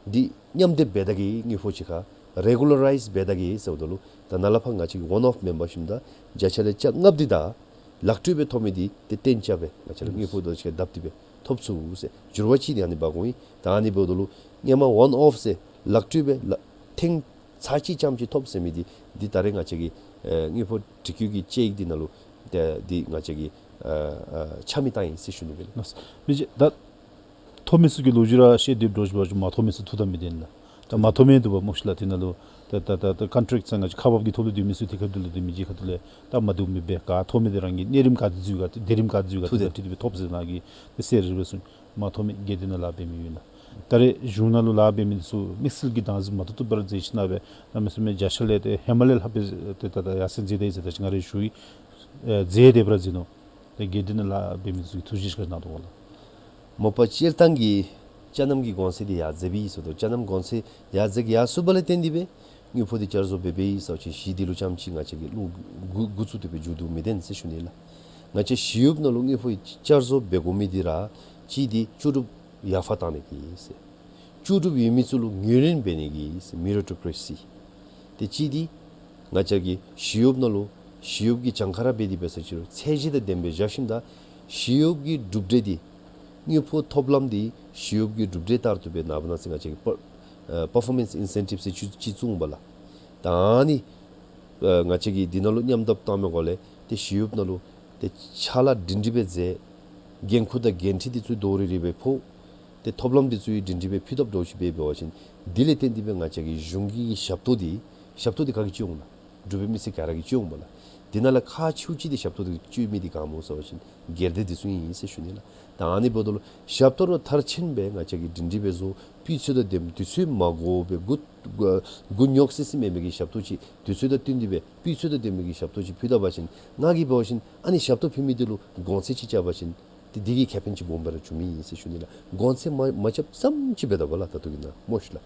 འདི་མཉམ་སྡེབ་འབད་ད་གེ་དངུལ་ཕོགས་གཅིག་ཁར་རེ་གུ་ལ་རའིཛ་འབད་ད་གེ་ཟེརཝ་ད་ལུ་ད་ནཱ་ལས་ཕར་ང་བཅས་ཀྱིས་ཝན་ཨོཕ་མེན་པར་ཞིནམ་ད་བརྒྱ་ཆ་ལས་བཅོ་ལྔ་འདི་དང་ལག་སྤྲོད་སྦེ་ཐོབ་མི་འདི་ཏེ་གཏན་འཇགས་སྦེ་ང་བཅས་ར་དངུལ་ཕོགས་དང་གཅིག་ཁར་བསྡེབས་ཏེ་སྦེ་ཐོབ་ཚུགས་ཟེར་འགྱུར་བ་ཅིག་འདི་ཨ་ནི་འབག་འོང་ཡི། ད་ཨ་ནི་འབདཝ་ད་ལུ་སྔོན་མ་ཝན་ཨོཕ་ཟེར་ལག་སྤྲོད་སྦེ་ལག་ཐེངས་ཚར་གཅིག་རྐྱངམ་ཅིག་ཐོབ་ཟེར་མི་འདི་འདི་ད་རེས་ང་བཅས་ཀྱི་ཨེ་དངུལ་ཕོགས་སྒྲིག་བཀོད་ཀྱི་དཔྱད་ཡིག་འདི་ནང་ལུ་ཏེ་འདི་ང་བཅས་ཀྱིས་ཨ་ཨ་ཆ་མེད་བཏང་ཡི་ཟེར་ཞུ་ནི་ཨིན་ལགས། མི་རྗེ་ད་ཐོབ་མི་ཚུ་གི་ལོ་རྒྱུས་ར་བཤད་སྡོདཔ་འདྲཝ་ཅིག་འབད་བ་ཅིན་མ་ཐོབ་མི་ཚུ་ཐུགས་དམ་མི་བདེ་ནི་ལགས། ད་མ་ཐོབ་མི་འདུག་པ་སྨོ་ཤིག་ལགས། དེ་ནང་ལུ་ད་ད་ད་ད་ཀོན་ཊེཀཊ་ཟེར་ང་བཅས་ཁག་འབག་གི་ཐོག་ལུ་སྡོད་མི་ཚུ་དེ་ཁ་ཐུག་ལུ་སྡོད་མི་གི་ཁ་ཐུག་ལས་ད་མ་བདེཝ་མེད་པས། ག་ཐོབ་མི་དེ་རང་གི་གནས་རིམ་ག་དེ་འཛུལ་ག་དེ་དེ་རིམ་ག་འཛུལ་ག་དེ་ཐུགས་དེ་དེ་སྦེ་ཐོབ་ཟེར་ནཱ་གིས་དེ་གསལ་རི་སྦེ་གསུངས། མ་ཐོབ་མི་སྒེར་སྡེ་ནང་ལཱ་འབད་མི་ཡོད་ལགས། ད་རེས་གཞུང་ནང་ལུ་ལཱ་འབད་མི་འདི་ཚུ་དམིགས་བསལ་གྱི་བདག་འཛིན་མ་ཐོབ་ཐོབ་སྦེ་ར་མཛད་ཞིནམ་སྦེ་གནམ་མེད་ས་མེད་བརྒྱ་ཆ་ལས་ཏེ་ཧེ་མ་ལས་ལྷག་སྦེ་ཏེ་ད་ད་ཡར་སེང་མཛད་དེ་ཟེར་ད་ཅི་ང་ར་ཞུ་ཡི། ཨེ་མཛད་དེ་སྦེ་ར་མཛད་ནུག། ཏེ་སྒེར་སྡེ་ནང་ལཱ་འབད་མི་ཚུ་གིས་ཐུགས་རྗེ་ཆེ་ག་ཅི་གནང་དོ་ག་ལགས། མ་པ་སྤྱིར་བཏང་གི་ཅ་ནམ་གྱི་གོང་ཚད་འདི་ཡར་འཛེགས་པའི་ཟེརཝ་ད་ཅ་ནམ་གོང་ཚད་ཡར་འཛེགས་ཡར་སོངམ་ལས་བརྟེན་ཏེ་སྦེ་དངུལ་ཕོགས་འདི་བསྐྱར་བཟོ་འབད་འབདཝ་ཨིན་ཟེར་བ་ཅིན་གཞི་འདི་ལུ་རྐྱངམ་ཅིག་ང་བཅས་ཀྱིས་ལུ་འགོ་འགོ་བཙུགས་ཏེ་སྦེ་མཇུག་བསྡུ་མི་བདེན་ཟེར་ཞུ་ནི་ལགས། ང་བཅས་ཞི་གཡོགཔ་ནང་ལུ་དངུལ་ཕོགས་བསྐྱར་བཟོ་འབད་དགོ་མི་འདི་ར་གཅིག་འདི་ལྕོགས་གྲུབ་ཡར་འཕར་བཏང་ནི་གི་ཟེར། ལྕོགས་གྲུབ་ཡོད་མི་ཚུ་ལུ་ངོས་ལེན་འབད་ནི་གི་ཟེར་མི་རི་ཊོ་ཀེ་རེ་སི། ཏེ་གཅིག་འདི་ང་བཅས་ཀྱི་ཞི་གཡོགཔ་ནང་ལུ་ཞི་གཡོགཔ་གི་གྱངས་ཁ་ར་འབད་དེ་འབད་ས་ཅིག་རུང་ཚད་གཞི་དང་ལྡནམ་སྦེ་བཞག་ཞིནམ་ད་ཞི་གཡོགཔ་གི་གྲུབ་འབྲས་འདི་དངུལ་ཕོགས་ཐོབ་ལམ་འདི་ཞི་གཡོགཔ་གི་གྲུབ་འབྲས་ལྟར་དུ་སྦེ་ནངས་པ་གནངས་ཚེ་ང་བཅས་ཀྱིས་པར་ཨེ་པར་ཕོར་མེནསི་ཨིན་སེན་ཊིབ་ཟེར་ཅིག་ཅིག་བཙུགས་པ་ལགས། ད་ཨ་ནི་ཨེ་ང་བཅས་ཀྱིས་འདི་ནང་ལུ་མཉམ་འདེགས་བཏང་མི་སྒང་ལས་ ཏེ་ཞི་གཡོགཔ་ནང་ལུ་ཏེ་ཕྱག་ལཱ་སྒྲིང་སྒྲིང་སྦེ་མཛད། འགན་ཁུར་དང་འགན་འཁྲི་འདི་ཚུ་དོ་རི་རི་སྦེ་ཕོག། ཏེ་ཐོབ་ལམ་འདི་ཚུ་ཡང་སྒྲིང་སྒྲིང་སྦེ་ཕུལ་དཔ་འདྲཝ་ཅིག་འབད་འབད་བ་ཅིན་འདི་ལས་བརྟེན་ཏེ་སྦེ་ང་བཅས་ཀྱི་གཞུང་གི་ཞབས་ཏོག་འདི་ཞབས་ཏོག་འདི་ག་གིས་སྤྱོད་འོང་ལགས། འབྲུག་པའི་མི་སེར་ག་ར་གིས་སྤྱོད་འོང་པས་ལགས། འདི་ནང་ལས་ཁག་ཆེཝ་ཅིག་འདི་ཞབས་ཏོག་འདི་སྤྱོད་མི་འདི་ག་སྨོ་ཟེར་བ་ཅིན་སྒེར་སྡེ་འདི་ཚུ་ཨིན་ཟེར་ཞུ་ནི་ལགས། ད་ཨ་ནི་འབདཝ་ད་ལུ་ཞབས་ཏོག་ར་མཐར་ཕྱིན་སྦེ་ང་བཅས་ཀྱིས་སྒྲིང་སྒྲིང་སྦེ་བཟོ། སྤུས་ཚད་དང་ལྡནམ་དུས་ཚོད་མ་འགོར་བར་མགུ་མགུ་མགུ་རྙོག་སི་སི་མེད་མི་གི་ཞབས་ཏོག་ཅིག་དུས་ཚོད་དང་བསྟུན་ཏེ་སྦེ་སྤུས་ཚད་དང་ལྡན་མི་གི་ཞབས་ཏོག་ཅིག་ཕུལ་ད་པ་ཅིན་ང་གིས་འབད་བ་ཅིན་ཨ་ནི་ཞབས་ཏོག་ཕུལ་མི་འདི་ལུ་གོང་ཚད་ཅིག་རྐྱབ་པ་ཅིན་ཏེ་འདི་གིས་ཁེ་ཕན་ཅིག་སྦོམ་སྦེ་ར་འབྱུང་མི་ཨིན་ཟེར་ཞུ་ནི་ལགས། གོང་ཚད་མ་མ་རྐྱབ་ཙམ་ཅིག་འབད་དོ་བ་ལགས་ད་ལྟོ་གི་ནང་སྨོ་ཤི་ལགས།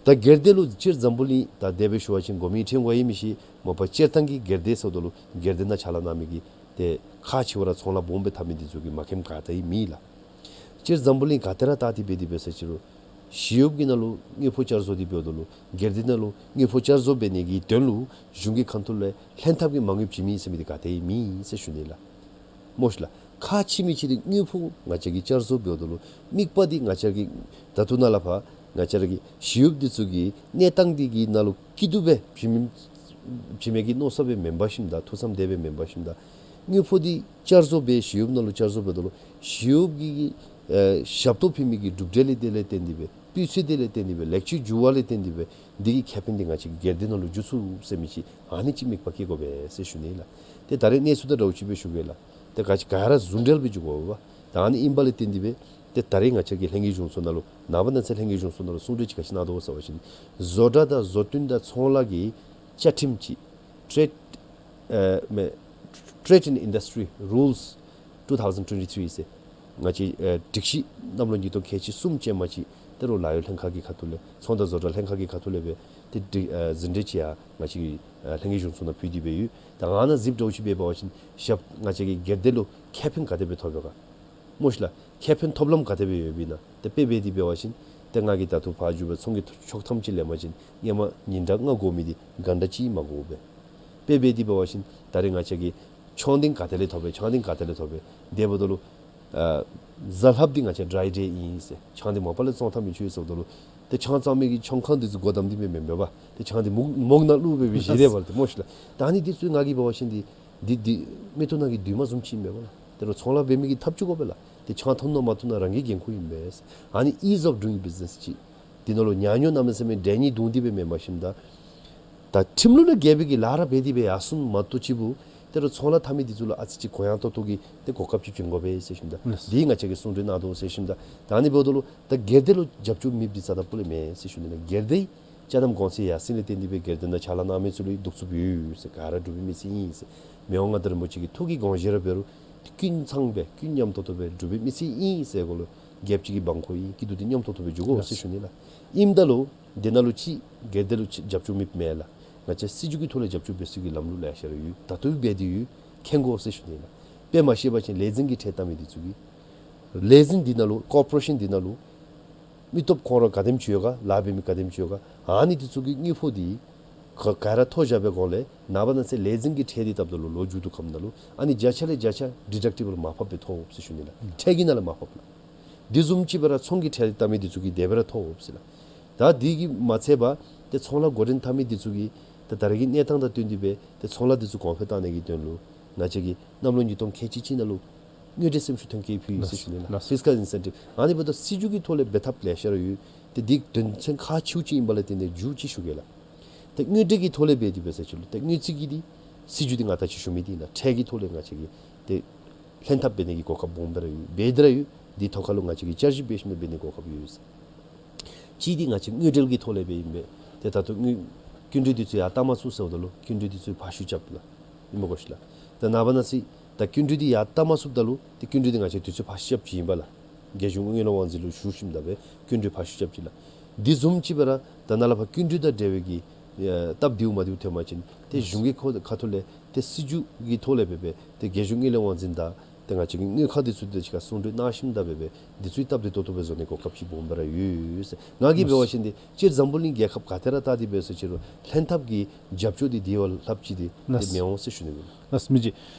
ད་སྒེར་སྡེ་ལུ་སྤྱིར་འཛམ་བུ་གླིང་ད་དེ་སྦེ་ཞུ་བ་ཅིན་གོ་མི་ཁྲེང་ཝའི་མི་ཤེས། མ་པ་སྤྱིར་བཏང་གི་སྒེར་སྡེ་ཟེརཝ་ད་ལུ་སྒེར་སྡེ་ནང་ཕྱག་ལཱ་གནང་མི་གི་ཏེ་ཁག་ཆེ་བ་ར་ཚོང་ལཱ་སྦོམ་སྦེ་འཐབ་མི་འདི་ཚུ་གི་མ་མཁྱེནམ་ག་ཏེ་ཡང་མེད་ལགས། སྤྱིར་འཛམ་བུ་གླིང་ག་ཏེ་ར་བལྟ་སྟེ་འབད་དེ་འབད་ས་ཅིག་རུང་ཞི་གཡོགཔ་གི་ནང་ལུ་དངུལ་ཕོགས་བསྐྱར་བཟོ་འདི་འབདཝ་ད་ལུ་སྒེར་སྡེ་ནང་ལུ་དངུལ་ཕོགས་བསྐྱར་བཟོ་འབད་ནི་གི་དོན་ལུ་གཞུང་གི་ཁ་ཐུག་ལས་ལྷན་ཐབས་ཀྱི་མ་དངུལ་བྱིན་མི་ཨིན་ཟེར་མི་འདི་ག་ཏེ་ཡང་མེད་ཟེར་ཞུ་ནི་ལགས། སྨོ་ཤི་ལགས། ཁག་ཆེ་མི་ཅིག་འདི་དངུལ་ཕོགས་ང་བཅས་ཀྱིས་བསྐྱར་བཟོ་འབདཝ་ད་ལུ་དམིགས་པ་འདི་ང་བཅས་ཀྱི་ད་ལྟོ་ནཱ་ལས་ཕར་ང་བཅས་ར་གི་ཞི་གཡོགཔ་འདི་ཚུ་གི་གནས་སྟངས་འདི་གི་ནང་ལུ་སྐྱིད་སྡུག་སྦེ་བྱིན་མི་བྱིན་མི་གི་མནོ་བསམ་སྦེ་མེན་པར་ཞིནམ་ད་ཐུགས་བསམ་དེ་སྦེ་མེན་པར་ཞིནམ་ད་དངུལ་ཕོགས་འདི་བསྐྱར་བཟོ་འབད་ཞི་གཡོགཔ་ནང་ལུ་བསྐྱར་བཟོ་འབདཝ་ད་ལུ་ཞི་གཡོགཔ་གི་ཨེ་ཞབས་ཏོག་ཕུལ་མི་གི་གྲུབ་འབྲས་ལས་དེ་ལས་བརྟེན་ཏེ་སྦེ་སྤུས་ཚད་དེ་ལས་བརྟེན་ཏེ་སྦེ་ལེགས་བཅོས་འགྱུར་བ་ལས་བརྟེན་ཏེ་སྦེ་འདི་གི་ཁེ་ཕན་འདི་ང་བཅས་ཀྱི་སྒེར་སྡེ་ནང་ལུ་འགྱོ་ཚུགས་ཟེར་མི་ཅིག་ཨ་ནི་ཅིག་དམིགས་པ་བསྐྱེད་དགོ་པས་ཟེར་ཞུ་ནི་ལགས། ཏེ་ད་རེས་གནས་ཚུལ་དང་འདྲཝ་ཅིག་སྦེ་ཞུ་གེ་ལགས། ཏེ་ག་ཅི་ག་ར་ཟུང་འབྲེལ་སྦེ་འགྱོ་དགོ་པས། ད་ཨ་ནི་ཨིན་པ་ལས་བརྟེན་ཏེ་སྦེ་ཏེ་ད་རེས་ང་བཅས་ཀྱི་ལྷན་རྒྱས་གཞུང་ཚོགས་ནང་ལུ་ནངས་པ་གནངས་ཚེ་ལྷན་རྒྱས་གཞུང་ཚོགས་ནང་ལུ་གསུང་གྲོས་ཅིག་ག་ཅི་གནང་དོ་ཟེར་བ་ཅིན་བཟོ་གྲྭ་དང་བཟོ་སྐྲུན་དང་ཚོང་ལཱ་གི་བཅའ་ཁྲིམས་ཅིག Trade ཨེ་མེན་Trade and Industry Rules two thousand twenty-three ཟེར་ང་བཅས་ཨེ་སྒྲིག་གཞི་གནམ་ལོ་ཉིས་སྟོང་ཁལ་གཅིག་གསུམ་ཅན་མ་ཅིག་ཏེ་རོགས་ལཱ་གཡོག་ལྷན་ཁག་གི་ཁ་ཐུག་ལས་ཚོང་དང་བཟོ་གྲྭ་ལྷན་ཁག་གི་ཁ་ཐུག་ལས་སྦེ་ཏེ་སྒྲིག་ཨེ་ཟིན་བྲིས་ཅིག་ཡང་ང་བཅས་ཀྱི་ཨེ་ལྷན་རྒྱས་གཞུང་ཚོགས་ནང་ཕུལ་ཏེ་སྦེ་ཡོད། ད་ཨ་ནཱ་གཟིགས་འདྲཝ་ཅིག་སྦེ་འབད་བ་ཅིན་ཞབས་ང་བཅས་ཀྱི་སྒེར་སྡེ་ལུ་ཁེ་ཕན་ག་དེ་སྦེ་ཐོབ་ཡོད་ག་སྨོ་ཤི་ལགས། ཁེ་ཕན་ཐོབ་ལམ་ག་དེ་སྦེ་ཡོདཔ་ཨིན་ན། ཏེ་དཔེ་འབད་དེ་འབད་བ་ཅིན་ཏེ་ང་གིས་ད་ལྟོ་ཕར་འགྱོ་སྦེ་ཚོང་གི་ཕྱོགས་ཐམ་ཅིག་ལེན་པ་ཅིན་ཧེ་མ་ཉིན་གྲངས་ལྔ་འགོར་མི་འདི་གྷན་ཊ་གཅིག་མ་འགོར་བས། དཔེ་འབད་དེ་འབད་བ་ཅིན་ད་རེས་ང་བཅས་ཀྱིས་ཆང་འདི་ག་ཏེ་ལས་ཐོབ་པས། ཆང་འདི་ག་ཏེ་ལས་ཐོབ་པས། དེ་འབདཝ་ད་ལུ་ཨ་གཟའ་ལྷགཔ་འདི་ང་བཅས་ཌྲའི་ཌེ་ཨིན་ཟེར། ཆང་འདི་མ་པ་ལས་བཙོང་ཐབས་མི་ཚུགས་ཟེརཝ་ད་ལུ་ཏེ་ཆང་བཙོང་མི་གི་ཆང་ཁང་འདི་ཚུ་སྒོ་བསྡམས་ཏེ་སྦེ་མེན་མེན་པ། ཏེ་ཆང་འདི་མུག་མུག་ནང་བླུགས་སྦེ་སྦེ་བཞེས་དེས་པ་ཏེ་སྨོ་ཤི་ལགས། ད་ཨ་ནི་འདི་ཚུ་ང་གིས་འབད་བ་ཅིན་འདི་འདི་འདི་མིག་ཏོ་ནང་གི་འདུས་མ་བཟུམ་ཅིག་ཨིན་པས་ལགས། དེ་རུང་ཚོང་ལཱ་འབད་མི་གིས་འཐབ་བཅུག་དགོ་པས་ལགས། ཏེ་ཆང་འཐུང་ནུག་མ་འཐུང་ནུག་རང་གི་འགན་ཁུར་ཨིན་པས། ཨ་ནི་ease of doing business ཅིག་འདི་ནང་ལུ་ཉག་ཉོག་གནམ་མེད་ས་མེད་འདྲེ་གཉིས་བརྡུང་སྟེ་སྦེ་མེན་པར་ཞིནམ་ད་ད་ཁྲིམས་ལུགས་ལས་འགལ་བའི་གི་ལཱ་ར་འབད་དེ་སྦེ་ཡར་སོང་མ་གཏོགས་ཅིག་འབདཝ་ད་དེ་རུང་ཚོང་ལཱ་འཐབ་མི་འདི་ཚུ་ལུ་ཨ་ཙི་ཅིག་གུ་ཡངས་ཏོག་ཏོ་གི་ཏེ་གོ་སྐབས་ཅིག་བྱིན་དགོ་པས་ཟེར་ཞིནམ་ད་ལགས། འདི་ང་བཅས་ཀྱིས་གསུང་གྲོས་གནང་དོ་ཟེར་ཞིནམ་ད་ད་ཨ་ནི་འབདཝ་ད་ལུ་ད་སྒེར་སྡེ་ལུ་རྒྱབ་སྐྱོར་མེདཔ་འདི་རྩ་དང་སྤུ་ལས་མེན་ཟེར་ཞུ་ནི་ལགས། སྒེར་སྡེ་ཅ་དམ་གོང་ཚད་ཡར་སེང་ལས་བརྟེན་ཏེ་སྦེ་སྒེར་སྡེ་ནང་ཕྱག་ལཱ་གནང་མི་ཚུ་ལུ་གདུག་རྩུབ་ཡོད་ཟེར། ག་ར་འབྲུག་པའི་མི་སེར་ཨིན་ཟེར། མི་དབང་མངའ་བདག་རིན་པོ་ཆེ་གི་ཐུགས་ཀྱི་དགོངས་བཞེད་ར་འབད་རུང་ཏེ་ཀུན་ཚང་སྦེ་ཀུན་མཉམ་ཏོག་ཏོ་སྦེ་འབྲུག་པའི་མི་སེར་ཨིན་ཟེར་གོ་ལུ་རྒྱལཔོ་གཅིག་གི་འབངས་ཁོ་ཨིན། སྐྱིད་སྡུག་འདི་མཉམ་ཏོག་ཏོ་སྦེ་འགྱོ་དགོ་ཟེར་ཞུ་ནི་ལགས། ཨིནམ་ད་ལུ་དེ་ནང་ལུ་ཅིག་སྒེར་སྡེ་ལུ་ཅིག་རྒྱབ་སྐྱོར་མེདཔ་མེན་ལགས། ང་བཅས་སྲིད་བྱུས་ཀྱི་ཐོག་ལས་རྒྱབ་སྐྱོར་འབད་ས་གི་ལམ་ལུགས་ལེ་ཤ་ར་ཡོད། ད་ལྟོ་འབད་དེ་ཡོད། མཁྱེན་དགོ་ཟེར་ཞུ་ནི་ལགས། དཔེ་མ་ཤེས་པ་ཅིན་ལས་འཛིན་གྱི་ཁྲལ་བཏང་མི་འདི་ཚུ་གིས་ལས་འཛིན་འདི་ནང་ལུ་ཀོར་པོ་རེ་ཤཱན་འདི་ནང་ལུ་མི་སྟོབས་ཁོང་ར་ག་དེམ་ཅིག་ཡོད་ག་ལཱ་འབད་མི་ག་དེམ་ཅིག་ཡོད་ག་ཨ་ནི་འདི་ཚུ་གི་དངུལ་ཕོགས་འདི་ག་ག་ར་མཐོ་བཞག་པའི་སྒང་ལས་ནངས་པ་གནངས་ཚེ་ལས་འཛིན་གྱི་ཁྲལ་འདི་བཏབ་ད་ལུ་ལོ་མཇུག་བསྡུ་ཁམས་ནང་ལུ་ཨ་ནི་བརྒྱ་ཆ་ལས་བརྒྱ་ཆ་ཌི་ཌག་ཊི་བཱལ་མར་ཕབ་སྦེ་ཐོབ་ཟེར་ཞུ་ནི་ལགས། ཁྲལ་གྱི་ནང་ལས་མར་ཕབ་ལགས། དེ་བཟུམ་ཅིག་སྦེ་ར་ཚོང་གི་ཁྲལ་བཏབ་མི་འདི་ཚུ་གིས་དེ་སྦེ་ར་ཐོབ་ཟེར་ལགས། ད་འདི་གིས་མ་ཚད་པར་ཏེ་ཚོང་ལཱ་འགོ་འདྲེན་འཐབ་མི་འདི་ཚུ་གིས་ཏེ་ད་རེས་ཀྱི་གནས་སྟངས་དང་བསྟུན་ཏེ་སྦེ་ཏེ་ཚོང་ལཱ་འདི་ཚུ་གོང་འཕེལ་བཏང་ནི་གི་དོན་ལུ་ང་བཅས་ཀྱིས་གནམ་ལོ་ཉིས་སྟོང་ཁལ་གཅིག་གཅིག་ནང་ལུ་དངུལ་འབྲེལ་སེམས་ཤུགས་ཐོན་སྐྱེད་ཕུལ་ཡི་ཟེར་ཞུ་ནི་ལགས། ལགས། ཕིས་ཀཱལ་ཨིན་སེན་ཊིབ་ཨ་ནི་འབདཝ་ད་སྲིད་བྱུས་ཀྱི་ཐོག་ལས་འབད་ཐབས་ལེ་ཤ་ར་ཡོད། ཏེ་འདི་དོན་ཚན་ཁག་ཆེཝ་ཅིག་ཨིན་པ་ལས་བརྟེན་ཏེ་མཇུག་ཅིག་ཞུ་གེ་ལགས། ཏེ་དངུལ་འབྲེལ་གྱི་ཐོག་ལས་འབད་དེ་འབད་ས་ཅིག་ལུ་ཏེ་དངུལ་རྩིས་ཀྱི་འདི་སྲིད་བྱུས་འདི་ང་ད་ཅི་ཞུ་མི་འདི་ཨིན་ལགས། ཁྲལ་གྱི་ཐོག་ལས་ང་བཅས་ཀྱིས་ཏེ་ལྷན་ཐབས་འབད་ནི་གི་གོ་སྐབས་སྦོམ་སྦེ་ར་ཡོད། འབད་དེ་ར་ཡོད། འདི་ཐོག་ཁ་ལུ་ང་བཅས་ཀྱིས་བསྐྱར་ཞིབ་འབད་ཞིནམ་ལས་འབད་ནི་གོ་སྐབས་ཡོད་ཟེར། གཅིག་འདི་ང་བཅས་དངུལ་འབྲེལ་གྱི་ཐོག་ལས་འབད་ཨིན་པས། ཏེ་ད་ལྟོ་དངུལ་སྐྱིན་འགྲུལ་འདི་ཚུ་ཡར་བཏང་མ་ཚུགས་ཟེརཝ་ད་ལུ་སྐྱིན་འགྲུལ་འདི་ཚུ་ཕར་བཤུད་རྐྱབ་ལགས། ཨིན་མས་གོ་ཤི་ལགས། ད་ནངས་པ་གནངས་ཚེ་ད་སྐྱིན་འགྲུལ་འདི་ཡར་བཏང་མ་ཚུགསཔ་ད་ལུ་ཏེ་སྐྱིན་འགྲུལ་འདི་ང་བཅས་དུས་ཚོད་ཕར་བཤུད་རྐྱབ་ཅི་ཨིན་པས་ལགས། རྒྱལ་གཞུང་དངུལ་ལས་དབང་འཛིན་ལུ་ཞུ་ཞིནམ་ད་སྦེ་སྐྱིན་འགྲུལ་ཕར་བཤུད་རྐྱབ་ཅི་ལགས། འདི་བཟུམ་ཅིག་སྦེ་ར་ད་ནཱ་ལས་ཕར་སྐྱིན་འགྲུལ་དང་འབྲེལ་བའི་གི་ཨེ་སྟབས་བདེཝ་མ་བདེཝ་ཐོན་པ་ཅིན་ཏེ་གཞུང་གི་ཁ་ཁ་ཐུག་ལས་ཏེ་སྲིད་བྱུས་ཀྱི་ཐོག་ལས་འབད་སྦེ་ཏེ་རྒྱལ་གཞུང་དངུལ་ལས་དབང་འཛིན་དང་ཏེ་ང་བཅས་ཀྱི་དངུལ་ཁང་འདི་ཚུ་དང་གཅིག་ཁར་གསུང་གྲོས་གནང་ཞིནམ་ད་སྦེ་སྦེ་འདི་ཚུ་སྟབས་བདེ་ཏོག་ཏོ་སྦེ་བཟོ་ནི་གོ་སྐབས་ཅིག་སྦོམ་སྦེ་ར་ཡོད་ཟེར་ང་གིས་འབད་བ་ཅིན་ཏེ་སྤྱིར་འཛམ་བུ་གླིང་རྒྱལ་ཁབ་ག་ཏེ་ར་བལྟ་སྟེ་འབད་ས་ཅིག་རུང་ལྷན་ཐབས་ཀྱི་རྒྱབ་སྐྱོར་འདི་དེ་བ་ལྷགཔ་ཅིག་འདི་ཏེ་མི་འོང་ཟེར་ཞུ་ནི་ཨིན། ལགས་སོ་མི་རྗེ།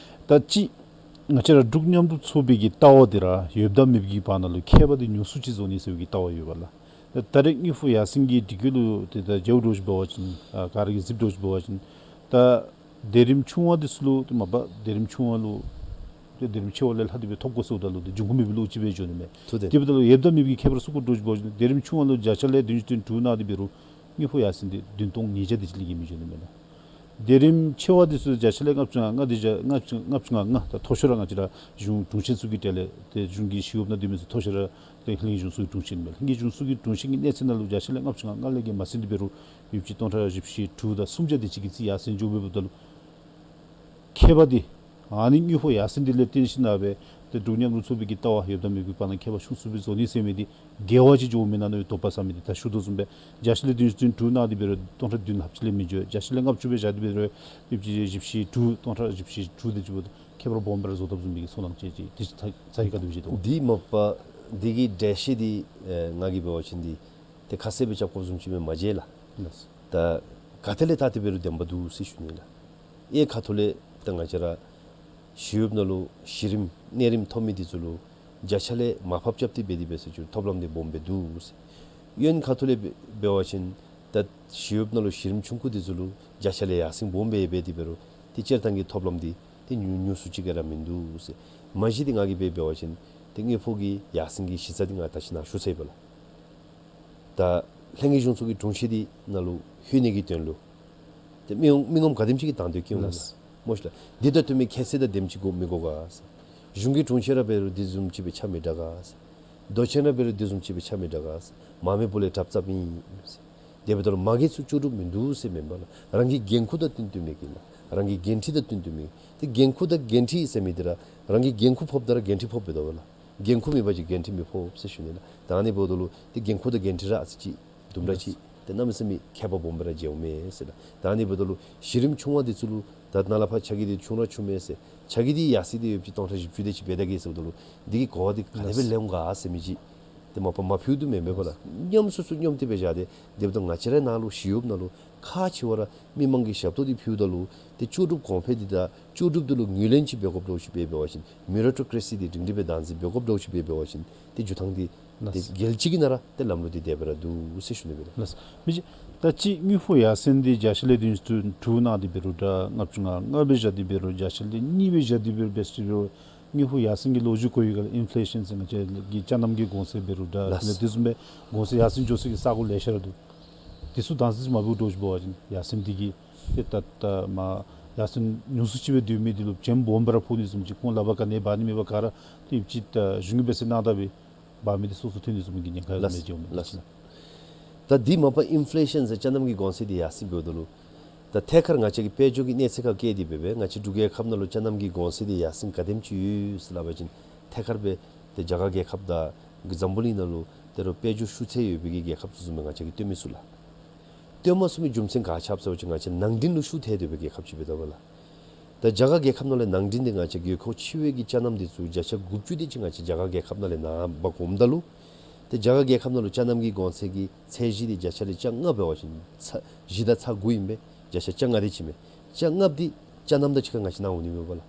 ད་ཅི་ང་བཅས་ར་འབྲུག་མཉམ་འབྲེལ་ཚོགས་པའི་གི་ལྟ་བ་འདི་ར་ཡོདཔ་དང་མེདཔ་གི་བར་ན་ལུ་ཁྱད་པར་འདི་ཉུང་སུ་ཅིག་བཟོ་ནི་ཟེར་བའི་གི་ལྟ་བ་ཡོད་པས་ལགས། ད་ད་རེས་དངུལ་ཕོགས་ཡར་སེང་གི་སྒྲིག་གཞི་ལུ་ཏེ་ད་མཇལཝ་འདྲཝ་ཅིག་འབད་བ་ཅིན་ཨ་ག་ར་གིས་གཟིགསཔ་འདྲཝ་ཅིག་འབད་བ་ཅིན་ད་ སྡེ་རིམ་ཆུང་བ་འདི་ཚུ་ལུ་ཏེ་མ་པ་སྡེ་རིམ་ཆུང་བ་ལུ་ཏེ་སྡེ་རིམ་ཆེ་བ་ལས་ལྷག་སྟེ་སྦེ་ཐོབ་དགོ་ཟེརཝ་ད་ལུ་ཏེ་འབྱུང་ཁུངས་མེད་པའི་ལོ་ཅིག་སྦེ་འགྱོ་ནི་མས། ཐུགས་བདེན། དེ་འབདཝ་ད་ལུ་ཡོདཔ་དང་མེདཔ་གི་ཁྱད་པར་ཚུ་གུ་འདྲཝ་ཅིག་འབད་བ་ཅིན་སྡེ་རིམ་ཆུང་བ་ལུ་བརྒྱ་ཆ་ལས་བདུན་ཅུ་དོན་དྲུག་གནང་སྟེ་འབད་རུང་དངུལ་ཕོགས་ཡར་སེང་འདི་བདུན་སྟོང་ཉིས་བརྒྱ་དེ་ཅིག་ལས་བརྒལ་མི་འགྱོ་ནི་མས་ལགས། སྡེ་རིམ་ཆེ་བ་འདི་ཚུ་བརྒྱ་ཆ་ལས་ལྔ་བཅུ་ང་ལྔ་དེ་ཅིག་ལྔ་བཅུ་ལྔ་བཅུ་ང་ལྔ་ད་མཐོ་ཤོས་ར་ང་བཅས་ར་གཞུང་དྲུང་ཆེན་ཚུ་གི་གྲལ་ལས་ཏེ་གཞུང་གི་ཞི་གཡོགཔ་ནང་སྡོད་མི་ཚུ་མཐོ་ཤོས་ར་ཏེ་ལྷན་རྒྱས་གཞུང་ཚོགས་ཀྱི་དྲུང་ཆེན་མས། ལྷན་རྒྱས་གཞུང་ཚོགས་ཀྱི་དྲུང་ཆེན་གྱི་གནས་ཚད་ནང་ལུ་བརྒྱ་ཆ་ལས་ལྔ་བཅུ་ང་ལྔ་ལས་བརྒལ་མ་སོང་སྟེ་འབད་རུང་ཡོདཔ་ཅིག་སྟོང་ཕྲག་བཞི་བཅུ་ཞེ་དྲུག་དང་སུམ་བརྒྱ་དེ་ཅིག་གི་རྩིས་ཡར་སེང་འགྱོ་འབདཝ་ད་ལུ་ཁྱད་པར་འདི་ཨ་ནི་དངུལ་ཕོགས་ཡར་སེང་འདི་ལས་བརྟེན་ཞིན་ན་སྦེ་ཏེ་འབྲུག་མཉམ་རུབ་ཚོགས་པའི་གི་ལྟ་བ་ཡོདཔ་དང་མེདཔ་གི་བར་ན་ཁྱད་པར་ཆུང་སུ་སྦེ་བཟོ་ནི་ཟེར་མི་འདི་འགལ་བ་ཅིག་འགྱོཝ་མེན་ན་མནོ་བའི་དོགས་པ་ཟ་མི་འདི་ད་ཞུ་དོ་བཟུམ་སྦེ་བརྒྱ་ཆ་ལས་བདུན་ཅུ་དོན་དྲུག་གནང་སྟེ་འབད་རུང་སྟོང་ཕྲག་བདུན་ལྷགཔ་ཅིག་ལས་མི་འགྱོ། བརྒྱ་ཆ་ལས་ལྔ་བཅུ་སྦེ་བཞག་སྟེ་འབད་རུང་ཡོདཔ་ཅིག་བཞི་བཅུ་ཞེ་དྲུག་སྟོང་ཕྲག་བཞི་བཅུ་ཞེ་དྲུག་དེ་ཅིག་འབདཝ་ད་ཁྱད་པར་སྦོམ་སྦེ་ར་བཟོ་དོ་བཟུམ་མའི་གི་ཚོར་སྣང་ཅིག་ཅིག་དེ་ཅིག་ཚ་ཚ་གི་ག་དེ་སྦེ་མཇལ་དོ། འདི་མ་པ་འདི་གི་འགྲེལ་བཤད་འདི་ཨེ་ང་གིས་འབད་བ་ཅིན་འདི་ཏེ་ཁ་གསལ་སྦེ་རྐྱབ་དགོཔ་བཟུམ་ཅིག་སྦེ་མ་མཇལ་ལགས། ལགས། ད་ག་ཏེ་ལས་བལྟ་སྟེ་འབད་རུང་བདེན་པ་འདུག་ཟེར་ཞུ་ནི་ལགས། ཨེ་ཁ་ཐུག་ལས་ད་ང་བཅས་ར་ཞི་གཡོགཔ་ནང་ལུ་གཞི་རིམ་གནས་རིམ་ཐོབ་མི་འདི་ཚུ་ལུ་བརྒྱ་ཆ་ལས་མར་ཕབ་རྐྱབ་སྟེ་འབད་དེ་འབད་ཟེར་ཅིག་ཐོབ་ལམ་འདི་སྦོམ་སྦེ་འདུག་ཟེར། གཡོན་ཁ་ཐུག་ལས་འབད་འབད་བ་ཅིན་ད་ཞི་གཡོགཔ་ནང་ལུ་གཞི་རིམ་ཆུང་ཀུ་འདི་ཚུ་ལུ་བརྒྱ་ཆ་ལས་ཡར་སེང་སྦོམ་སྦེ་འབད་དེ་འབད་རུང་ཏེ་སྤྱིར་བཏང་གི་ཐོབ་ལམ་འདི་ཏེ་ཉུང་ཉུང་སུ་ཅིག་ག་ར་མིན་འདུག་ཟེར། མ་གཞི་འདི་ང་གིས་འབད་འབད་བ་ཅིན་ཏེ་དངུལ་ཕོགས་ཀྱི་ཡར་སེང་གི་གཞི་རྩ་འདི་ང་ད་ཅི་ནཱ་ཞུ་ཚར་ཡི་པ་ལགས། ད་ལྷན་རྒྱས་གཞུང་ཚོགས་ཀྱི་དྲུང་ཆེན་འདི་ནང་ལུ་ལྷོད་ནི་གི་དོན་ལུ་ཏེ་མི་མི་ངོམ་ག་དེམ་ཅིག་གིས་དང་འདོད་བསྐྱེད་འོང་ལགས། སྨོ་ཤིག་ལགས། འདི་དང་བསྟུན་མི་ཁྱད་ཚད་དང་དེམ་ཅིག་དགོ་མི་དགོ་ག་ཟེར། གཞུང་གི་དྲུང་ཆེན་ར་འབད་རུང་འདི་བཟུམ་ཅིག་སྦེ་ཆ་མི་དྲག་ག་ཟེར། མདོ་ཆེན་ར་འབད་རུང་འདི་བཟུམ་ཅིག་སྦེ་ཆ་མི་དྲག་ག་ཟེར། མ་མི་བུ་ལས་དྲགཔ་རྐྱབ་ཨིན་ཟེར། དེ་འབདཝ་ད་ལུ་མ་གི་ཚུ་ལྕོགས་གྲུབ་མིན་འདུག་ཟེར་མེན་པ་ལགས། རང་གི་འགན་ཁུར་དང་བསྟུན་བསྟུན་མི་གི་ལགས། རང་གི་འགན་འཁྲི་དང་བསྟུན་བསྟུན་མི་གི། ཏེ་འགན་ཁུར་དང་འགན་འཁྲི་ཟེར་མི་འདི་ར་རང་གི་འགན་ཁུར་ཕོགཔ་ད་ར་འགན་འཁྲི་ཕོགཔ་འབད་དོ་བ་ལགས། འགན་ཁུར་མེད་པ་ཅིན་འགན་འཁྲི་མི་ཕོག་ཟེར་ཞུ་ནི་ལགས། ད་ཨ་ནི་འབདཝ་ད་ལུ་ཏེ་འགན་ཁུར་དང་འགན་འཁྲི་ར་ཨ་ཙི་ཅིག་དུམ་གྲ་ཅིག་ཏེ་གནམ་མེད་ས་མེད་ཁྱད་པར་སྦོམ་སྦེ་ར་མཇལཝ་མས་ཟེར་ལགས། ད་ཨ་ནི་འབདཝ་ད་ལུ་གཞི་རིམ་ཆུང་བ་འདི་ཚུ་ལུ་ད་ནཱ་ལས་ཕར་ཆ་གི་འདི་ཆུང་ར་ཆུང་མས་ཟེར། ཆ་གི་འདི་ཡར་སེང་འདི་ཡོདཔ་ཅིག་སྟོང་ཕྲག་བཞི་བཅུ་དེ་ཅིག་འབད་ད་གེ་ཟེརཝ་ད་ལུ་འདི་གི་གོ་བ་འདི་ག་དེ་སྦེ་ལེན་འོང་ག་ཟེར་མི་ཅིག་ཏེ་མ་པ་མ་ཕུལ་དོ་མེན་པས་པ་ལགས། སྙོམས་སུ་སུ་སྙོམས་ཏེ་སྦེ་བཞག་སྟེ་དེ་འབདཝ་ད་ང་བཅས་རའི་ནང་ལུ་ཞི་གཡོགཔ་ནང་ལུ་ཁག་ཆེ་བ་ར་མི་མང་གི་ཞབས་ཏོག་འདི་ཕུལཝ་ད་ལུ་ཏེ་ལྕོགས་གྲུབ་གོང་འཕེལ་འདི་དང་ལྕོགས་གྲུབ་འདི་ལུ་ངོས་ལེན་ཅིག་འབད་དགོཔ་འདྲཝ་ཅིག་འབད་འབད་བ་ཅིན་མེ་རི་ཊོ་ཀྲེ་སི་འདི་སྒྲིང་སྒྲི་སྦེ་བདག་འཛིན་འབད་དགོཔ་འདྲཝ་ཅིག་འབད་འབད་བ་ཅིན་ཏེ་འགྱོ་ཐངས་འདི་ཏེ་ལགས། རྒྱལ་སྤྱི་གི་ནང་ར་ཏེ་ལམ་ལུགས་འདི་དེ་སྦེ་ར་འདུག་ཟེར་ཞུ་ནི་སྦེ་ལགས། ལགས། མི་ཅིག་ད་ཅི་དངུལ་ཕོགས་ཡར་སེང་འདི་བརྒྱ་ཆ་ལས་བདུན་ཅུ་དོན་དྲུག་གནང་སྟེ་འབད་རུང་འདྲ་ལྔ་བཅུ་ང་ལྔ་སྦེ་བཞག་སྟེ་འབད་རུང་བརྒྱ་ཆ་ལས་གཉིས་སྦེ་བཞག་སྟེ་འབད་རུང་འབད་སྟེ་འབད་རུང་དངུལ་ཕོགས་ཡར་སེང་གི་ལོ་རྒྱུས་གོ་ཡི་ག་ལགས། ཨིན་ཕི་ལེ་ཤཱན་ཟེར་ང་བཅས་ཀྱི་ཅ་རྣམ་གྱི་གོང་ཚད་འབད་རུང་འདྲ་ལགས། དེ་ལས་དེ་བཟུམ་སྦེ་གོང་ཚད་ཡར་སེང་འགྱོ་སའི་གི་ས་གོ་ལེ་ཤ་ར་འདུག། དེ་ཚུ་དང་ཟེར་མ་འབདཝ་འདྲཝ་ཅིག་འབད་བ་ཅིན་ཡར་སེང་འདི་གིས་ཏེ་ད་ད་མ་ཡར་སེང་ཉུང་སུ་ཅིག་སྦེ་སྡོད་མི་འདི་ལུ་བྱེམ་སྦོམ་སྦེ་ར་ཕོག་ནི་བཟུམ་ཅིག་ཁོང་ལག་པར་ག་ནི་འབག་ནི་མེད་པར་ག་ར་ཏེ་ཅིག་ད་གཞུང་གིས་འབད་ཟེར་གནང་ད་སྦེ་འབག་མི་འདི་སོ་སོ་ཐོན་ནི་བཟུམ་གྱི་ཉེན་ཁ་ལགས། མི་འགྱོ་མི་ལགས། འདི་ཅིག་ལགས། ད་འདི་མ་པ་ཨིན་ཕི་ལེ་ཤཱན་ཟེར་ཅ་རྣམ་གྱི་གོང་ཚད་འདི་ཡར་སེང་འབདཝ་ད་ལུ་ད་ཐད་ཀར་ང་བཅས་ཀྱི་དཔལ་འབྱོར་གྱི་གནས་ཚད་ཁར་བཀལ་ཏེ་འབད་འབད་ང་བཅས་འབྲུག་རྒྱལ་ཁབ་ནང་ལུ་ཅ་རྣམ་གྱི་གོང་ཚད་འདི་ཡར་སེང་ག་དེམ་ཅིག་ཡོད་ཟེར་སླབ་པ་ཅིན་ཐད་ཀར་སྦེ་ཏེ་རྒྱ་གར་རྒྱལ་ཁབ་དང་འཛམ་བུ་གླིང་ནང་ལུ་ད་རུང་དཔལ་འབྱོར་ཤུགས་ཚད་ཡོད་པའི་གི་རྒྱལ་ཁབ་ཚུ་བཟུམ་སྦེ་ང་བཅས་ཀྱིས་སྟོན་མི་ཚུགས་ལགས། སྟོན་མ་ཚུགས་མི་རྒྱུ་མཚན་ག་ཅི་འབད་ཟེར་བ་ཅིན་ང་བཅས་ནང་འདྲེན་ལུ་ཤུགས་ཐལ་སྡོད་པའི་རྒྱལ་ཁབ་ཅིག་འབད་དོ་བ་ལགས། ད་རྒྱ་གར་རྒྱལ་ཁབ་ནང་ལས་ནང་འདྲེན་འདི་ང་བཅས་རྒྱལ་ཁབ་ཕྱི་པའི་གི་ཅ་རྣམ་འདི་ཚུ་བརྒྱ་ཆ་དགུ་བཅུ་དེ་ཅིག་ང་བཅས་རྒྱ་གར་རྒྱལ་ཁབ་ནང་ལས་ནཱ་འབག་འོངམ་ད་ལུ་ཏེ་རྒྱ་གར་རྒྱལ་ཁབ་ནང་ལུ་ཅ་རྣམ་གྱི་གོང་ཚད་ཀྱི་ཚད་གཞི་འདི་བརྒྱ་ཆ་ལས་ཅ་ལྔ་འབད་བ་ཅིན་ཚ་བཞི་དང་ཚ་དགུ་ཨིན་པས། བརྒྱ་ཆ་ཅ་ལྔ་དེ་ཅིག་མས། ཅ་ལྔ་འདི་ཅ་རྣམ་དང་གཅིག་ཁར་ང་བཅས་ནང་འོང་ནི་མས་པ་ལགས།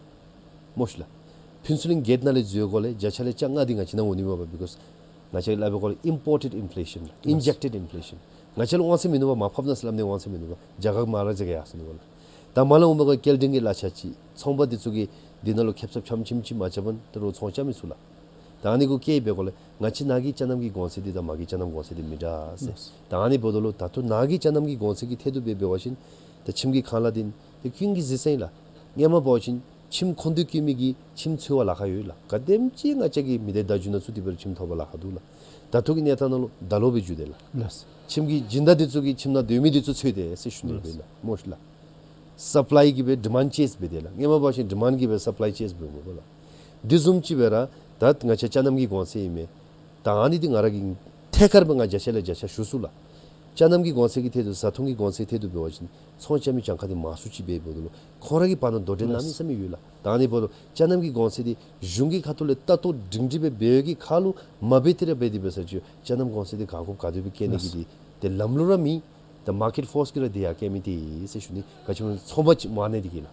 སྨོ་ཤིག་ལགས། ཕུན་ཚོགས་གླིང་གེཊ་ནང་ལས་འཛུལ་དགོཔ་ལས་བརྒྱ་ཆ་ལས་ཅ་ལྔ་འདི་ང་བཅས་ནང་འོང་ནི་མས་པ། because ང་བཅས་ཀྱིས་སླབ་པའི་སྐོར་ལས་ཨིམ་པོར་ཊེཌ་ཨིན་ཕི་ལེ་ཤཱན་ལགས། ཨིན་ཇེཀ་ཊེཌ་ཨིན་ཕི་ལེ་ཤཱན། ང་བཅས་ལུ་དབང་ཚད་མིན་ནུག་པ། མར་ཕབ་གནང་ཟེར་སླབ་ནི་དབང་ཚད་མིན་ནུག་པ། རྒྱ་གར་མ་ར་རྒྱ་གར་ཡར་སོང་ནུག་པ་ལགས། ད་མར་ལས་འོང་མི་གི་སྐྱེལ་འདྲེན་གྱི་གླ་ཆ་ཅིག་ཚོང་པ་འདི་ཚུ་གིས་འདི་ནང་ལུ་ཁེབ་ས་ཕྱམ་ཕྱིམ་ཅིག་མ་རྐྱབ་པ་ད་རུང་ཚོང་རྐྱབ་མི་ཚུགས་ལགས། ད་ཨ་ནི་གུ་བཀལ་བའི་སྐོར་ལས་ང་བཅས་ནཱ་གི་ཅ་རྣམ་གྱི་གོང་ཚད་འདི་དང་མ་གི་ཅ་རྣམ་གོང་ཚད་འདི་མི་འདྲ་ཟེར། ལགས། ད་ཨ་ནི་འབདཝ་ད་ལུ་ད་ལྟོ་ནཱ་གི་ཅ་རྣམ་གྱི་གོང་ཚད་ཀྱི་ཐད་དུ་འབད་འབད་བ་ཅིན་ད་ཁྱིམ་གྱི་ཁང་གླ་འདི་ཏེ་ཀུན་གྱིས་གཟིགས་ས་ཨིན་ལགས། སྔོན་མ་འབད་བ་ཅིན་ཁྱིམ་ཁོང་དུ་བཀོད་མི་གིས་ཁྱིམ་འཚོལ་བར་ལཱ་ཁག་ཡོད་ལགས། ག་དེམ་ཅིག་ང་བཅས་ཀྱི་མི་སྡེ་བརྡ་བརྒྱུད་ནང་ཚུད་དེ་འབད་རུང་ཁྱིམ་ཐོབ་པར་ལཱ་ཁག་འདུག་ལགས། ད་ལྟོ་གི་གནས་སྟངས་ནང་ལུ་ད་ལོག་སྦེ་འགྱུར་ཏེ་ལགས། ལགས། ཁྱིམ་གྱི་སྦྱིན་བདག་འདི་ཚུ་གིས་ཁྱིམ་ནང་སྡོད་མི་འདི་ཚུ་འཚོལ་ཏེ་ཟེར་ཞུ་ནི་ལགས། སྦེ་ལགས། སྨོ་ཤིག་ལགས། སབ་ལའི་གིས་སྦེ་ཌི་མཱནཌ་ཅེསི་འབད་དེ་ལགས། སྔོན་མ་འབད་བ་ཅིན་ཌི་མཱནཌ་གིས་སྦེ་སབ་ལའི་ཅེསི་འབད་འོང་པ་ལགས། འདི་བཟུམ་ཅིག་སྦེ་ར་ད་ང་བཅས་ཅ་རྣམ་གྱི་གོང་ཚད་ཨིན་མས། ད་ཨ་ནི་འདི་ང་ར་གིས་ཐད་ཀར་སྦེ་ང་བརྒྱ་ཆ་ལས་བརྒྱ་ཆ་ཞུ་ཚུགས་ལགས། ཅ་རྣམ་གྱི་གོང་ཚད་ཀྱི་ཐད་དུ་བཟའ་འཐུང་གི་གོང་ཚད་ཐད་དུ་འབད་བ་ཅིན་ཚོང་རྐྱབ་མི་གྱངས་ཁ་འདི་མང་སུ་ཅིག་འབད་འབདཝ་ད་ལུ་ཁོང་ར་གི་བར་ན་དོ་འགྲན་གནམ་མེད་ས་མེད་ཡོད་ལགས། ད་ཨ་ནི་འབདཝ་ད་ཅ་རྣམ་གྱི་གོང་ཚད་འདི་གཞུང་གི་ཁ་ཐུག་ལས་ལྟ་རྟོག་སྒྲིང་སྒྲི་སྦེ་འབད་བའི་གི་ཁར་ལུ་མ་འབད་དེ་ར་འབད་དེ་འབད་ས་ཅིག་ཅ་རྣམ་གོང་ཚད་འདི་ག་དགོཔ་ག་དེ་སྦེ་བཀལ་ནི་གི་འདི་ཏེ་ལམ་ལུགས་ར་མེད། ད་མར་ཀེཊ་ཕོརསི་གིས་ར་འདི་ཡར་བཀལ་མི་འདི་ཟེར་ཞུ་ནི། ག་ཅི་སྨོ་ཚོང་པ་ཅིག་མ་ནི་འདི་གིས་ལགས།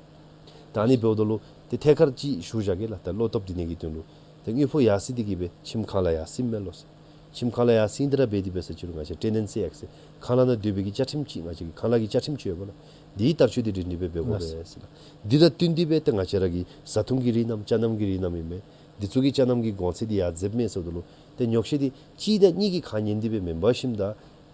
ད་ཨ་ནི་འབདཝ་ད་ལུ་ཏེ་ཐད་ཀར་ཅིག་ཞུ་བཞག་གེ་ལགས། ད་བློ་སྟོབས་འདི་ནི་གི་དོན་ལུ་ཏེ་དངུལ་ཕོགས་ཡར་སེང་འདི་གིས་སྦེ་ཁྱིམ་ཁང་གླ་ཡར་སེང་མས་ལོ་ཟེར། ཁྱིམ་ཁང་ལས་ཡར་སེང་སྟེ་ར་འབད་དེ་འབད་ས་ཅིག་རུང་ང་བཅས་ཊེ་ནེན་སི་ཨེཀཊ་ཟེར་ཁང་གླ་ནང་སྡོད་པའི་གི་བཅའ་ཁྲིམས་ཅིག་ང་བཅས་ཀྱི་ཁང་གླ་གི་བཅའ་ཁྲིམས་ཅིག་ཡོདཔ་ལགས། དེའི་ལྟར་སྤྱོད་དེ་སྒྲིག་སྒྲིག་སྦེ་འབད་དགོ་པས་ཟེར་ལགས། དེ་དང་བསྟུན་ཏེ་སྦེ་ཏེ་ང་བཅས་ར་གི་བཟའ་འཐུང་གི་རིགས་རྣམས་ཅ་ནམ་གྱི་རིགས་རྣམས་ཨིན་མས། འདི་ཚུ་གི་ཅ་ནམ་གྱི་གོང་ཚད་འདི་ཡར་འཛེགཔ་མས་ཟེརཝ་ད་ལུ་ཏེ་ཉོགས་བཤད་འདི་གཅིག་དང་གཉིས་ཀྱི་ཁ་ཉན་ཏེ་སྦེ་མེན་པར་ཞིནམ་ད་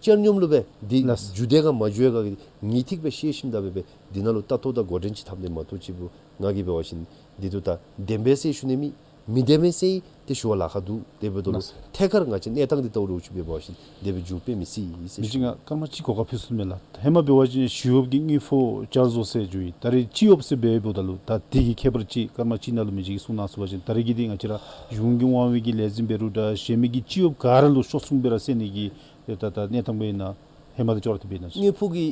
ཅ་ནམ་ལུ་སྦེ་འདི་ལགས། རྒྱུ་དེ་ག་མ་རྒྱུ་ཡ་ག་གི་ངེས་ཏིག་སྦེ་ཤེས་ཞིནམ་ད་སྦེ་སྦེ་འདི་ནང་ལུ་ལྟ་རྟོག་དང་འགོ་འདྲེན་ཅིག་འཐབ་ནི་མ་གཏོགས་ཅིག་པོ་ང་གིས་འབད་བ་ཅིན་འདི་ཚུ་ད་བདེན་པས་ཟེར་ཞུ་ནི་མེད། མི་བདེན་པས་ཟེར་ཏེ་ཞུ་བ་ལཱ་ཁག་འདུག། དེ་འབདཝ་ད་ལུ་ལགས། ཐད་ཀར་ང་བཅས་གནས་སྟངས་འདི་ལྟ་བུ་ར་ཅིག་འབད་བ་ཅིན་དེ་སྦེ་འགྱོ་དཔེ་མི་སྲིད་ཟེར་མི་ཞུ་ཅིག་ནི། ང་སྐར་མ་གཅིག་གོ་སྐབས་ཕུལ་ཚུགས་མས་ལགས། ཧེ་མ་འབད་བ་ཅིན་ཞི་གཡོགཔ་གི་དངུལ་ཕོགས་བསྐྱར་བཟོ་ཟེར་ཞུ་ཡི། ད་རེས་སྤྱི་གཡོགཔ་ཟེར་འབད་འབདཝ་ད་ལུ་ད་དེ་གི་ཁྱད་པར་ཅིག་སྐར་མ་གཅིག་ནང་ལུ་མི་ཅིག་གིས་གསུང་གནང་ཚུགས་པ་ཅིན། ད་རེས་ཀྱི་འདི་ང་བཅས་ར་གཞུང་གི་དབང་འོག་གི་ལས་འཛིན་འབད་རུང་འདྲ་གཞན་མི་གི་སྤྱི་གཡོགཔ་ག་ར་ལུ་ཤོག་ཚུགས་སྦེ་ར་སེལ་ནི་གི་ད་ད་ད་གནས་སྟངས་སྦེ་ཨིན་ན། ཧེ་མ་དང་ཅོག་ར་འཐདཔ་ཨིན་ན་ཅིག། དངུལ་ཕོགས་ཀྱི་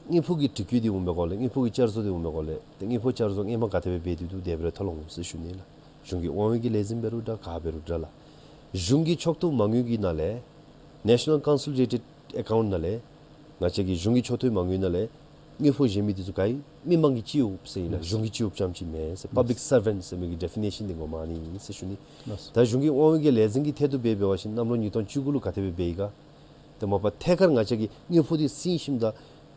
དངུལ་ཕོགས་ཀྱི་སྒྲིག་བཀོད་འདི་འོང་བའི་སྒང་ལས་དངུལ་ཕོགས་ཀྱི་བསྐྱར་བཟོ་འདི་འོང་བའི་སྒང་ལས་ཏེ་དངུལ་ཕོགས་བསྐྱར་བཟོ་སྔོན་མ་ག་དེ་སྦེ་འབད་དེ་འདུག། དེ་སྦེ་ར་མཐོ་ལོ་འོང་ཟེར་ཞུ་ནི་ལགས། གཞུང་གི་དབང་འོག་གི་ལས་འཛིན་འབད་རུང་འདྲ་ག་འབད་རུང་འདྲ་ལགས། གཞུང་གི་ཕྱོགས་གཏོགས་མ་དངུལ་གྱི་ནང་ལས་National Consolidated Account ནང་ལས་ང་བཅས་ཀྱི་གཞུང་གི་ཕྱོགས་གཏོགས་མ་དངུལ་ནང་ལས་དངུལ་ཕོགས་གཞན་མི་འདི་ཚུ་ག་ཨིན། མི་མང་གི་སྤྱི་གཡོགཔ་ཟེར་ཨིན་ན་ལགས། གཞུང་གི་སྤྱི་གཡོགཔ་རྐྱངམ་ཅིག་མེན་ཟེར། Public Servant ཟེར་མི་གི་ཌེ་ཕི་ནེ་ཤཱན་འདི་ངོ་མ་ཨ་ནི་ཨིན་ཟེར་ཞུ་ནི། ལགས། ད་གཞུང་གི་དབང་འོག་གི་ལས་འཛིན་གྱི་ཐད་དུ་འབད་འབད་བ་ཅིན་གནམ་ལོ་ཉིས་སྟོང་བཅུ་དགུ་ལུ་ག་དེ་སྦེ་འབད་ཡི་ག། ཏེ་མ་པ་ཐད་ཀར་ང་བཅས་ཀྱིས་དངུལ་ཕོགས་འདི་བསྲིང་ཞིནམ་ད་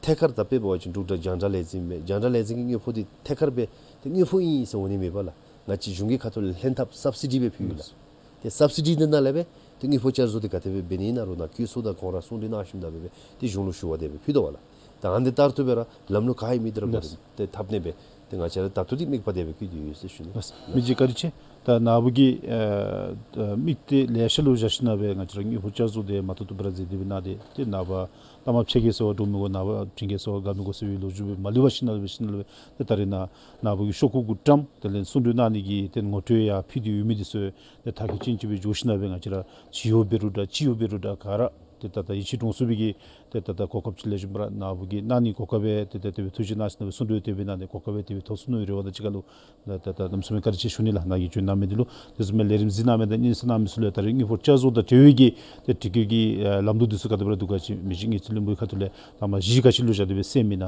ཐད་ཀར་ད་དཔེ་འབད་བ་ཅིན་འབྲུག་དང་རྒྱང་བསྒྲགས་ལས་འཛིན་མས། རྒྱང་བསྒྲགས་ལས་འཛིན་གྱི་དངུལ་ཕོགས་འདི་ཐད་ཀར་སྦེ་ཏེ་དངུལ་ཕོགས་ཨིན་ཟེར་འོང་ནི་མེད་པ་ལགས། ང་བཅས་གཞུང་གི་ཁ་ཐུག་ལས་ལྷན་ཐབས་སབ་སི་ཌི་སྦེ་ཕུལ་ཡི་ལགས། ཏེ་སབ་སི་ཌི་འདི་ནང་ལས་སྦེ་ཏེ་དངུལ་ཕོགས་བསྐྱར་བཟོ་འདི་ག་དེ་སྦེ་འབད་ནི་ཨིན་ན་རོགས་ནཱ་བཀོད་ཚོགས་དང་ཁོང་ར་གསུང་གྲོས་གནང་ཞིནམ་ད་སྦེ་སྦེ་ཏེ་གཞུང་ལུ་ཞུ་བ་དེ་སྦེ་ཕུལ་དོ་བ་ལགས། ད་ཨ་ནི་ལྟར་དུ་སྦེ་ར་ལམ་ལུགས་ག་ཨིན་མི་འདི་ར་ལགས། གོ་རིམ་ཏེ་འཐབ་ནི་སྦེ་ཏེ་ང་བཅས་ར་ད་ལྟོ་འདི་དམིགས་པ་དེ་སྦེ་བསྐྱེད་དེ་ཡོད་ཟེར་ཞུ་ནི། ལགས། མི་རྗེ་བཀའ་དྲིན་ཆེ། ད་ནཱ་བུ་གིས་ཨེ་དམིགས་གཏད་ལེ་ཤ་ལུ་བཞག་ཞིནམ་ན་སྦེ་ང་བཅས་ར་དངུལ་ཕོགས་བསྐྱར་བཟོ་འདི་མ་ཐུབ་ཐུབ་སྦེ་ར་མཛད་དེ་སྦེ་གནང་སྟེ་ཏེ་ནངས་པ་ལྟ་མ་ཕྱེད་ཀྱི་ཟེར་བ་འདྲོག་མི་དགོ། ནངས་པ་བྱིན་གྱིས་ཟེར་བ་དགའ་མི་དགོ་ཟེར་བའི་ལོ་རྒྱུས་སྦེ་མ་ལུས་པ་ཞིནམ་ལས་སྦེ་ཞིནམ་ལས་སྦེ་ཏེ་ད་རེས་ནཱ་ནཱ་བུ་གི་ཤོག་ཀུ་གུ་བཀྲམ་དེ་ལས་གསུང་གྲོས་གནང་ནི་གི་ཏེ་ངོ་སྤྲོད་ཡང་ཕུལ་ཏེ་ཡོད་མི་འདི་ཚུ་ཏེ་མཐར་འཁྱོལ་ཅན་ཅིག་སྦེ་འགྱོ་ཞིནམ་ན་སྦེ་ང་བཅས་ར་ཞི་གཡོགཔ་འབད་རུང་འདྲ་སྤྱི་གཡོགཔ་འབད་རུང་འདྲ་ག་ར་ཏེ་ད་ད་ཡིད་ཆེས་འདྲོངས་ཚུགས་པའི་གི་ཏེ་ད་ད་གོ་སྐབས་ཅིག་ལེགས་ཤོམ་སྦེ་ར་ནཱ་བུ་གིས་གནང་ནི་གོ་སྐབས་སྦེ་ཏེ་ཏེ་དེ་སྦེ་ཐུགས་རྗེ་གནང་ཞིནམ་ན་སྦེ་གསུང་གྲོས་དེ་སྦེ་གནང་ནི་གོ་སྐབས་སྦེ་དེ་སྦེ་ཐོབ་ཚུགས་ནི་རེ་བ་དང་གཅིག་ཁར་ལུ་ད་ད་ད་གནམ་མེད་ས་མེད་བཀའ་དྲིན་ཆེ་ཞུ་ནི་ལགས། ནཱ་གིས་བྱོན་གནང་མི་འདི་ལུ། དེ་བཟུམ་སྦེ་ལས་རིམ་གཟིགས་གནང་མི་དང་སྙན་གསན་གནང་མི་ཚུ་ལུ་ད་རེས་དངུལ་ཕོགས་བསྐྱར་བཟོ་དང་འབྲེལ་བའི་གི་ཏེ་སྒྲིག་བཀོད་ཀྱི་ཨེ་ལམ་ལུགས་འདི་ཚུ་ག་དེ་སྦེ་ར་འདུག་ག་ཅིག་མི་རྗེ་དངུལ་རྩིས་བློན་པོའི་ཁ་ཐུག་ལས་ད་མ་གཞི་ག་ཅི་ལུ་བཞག་སྟེ་སྦེ་གསན་མི་ན་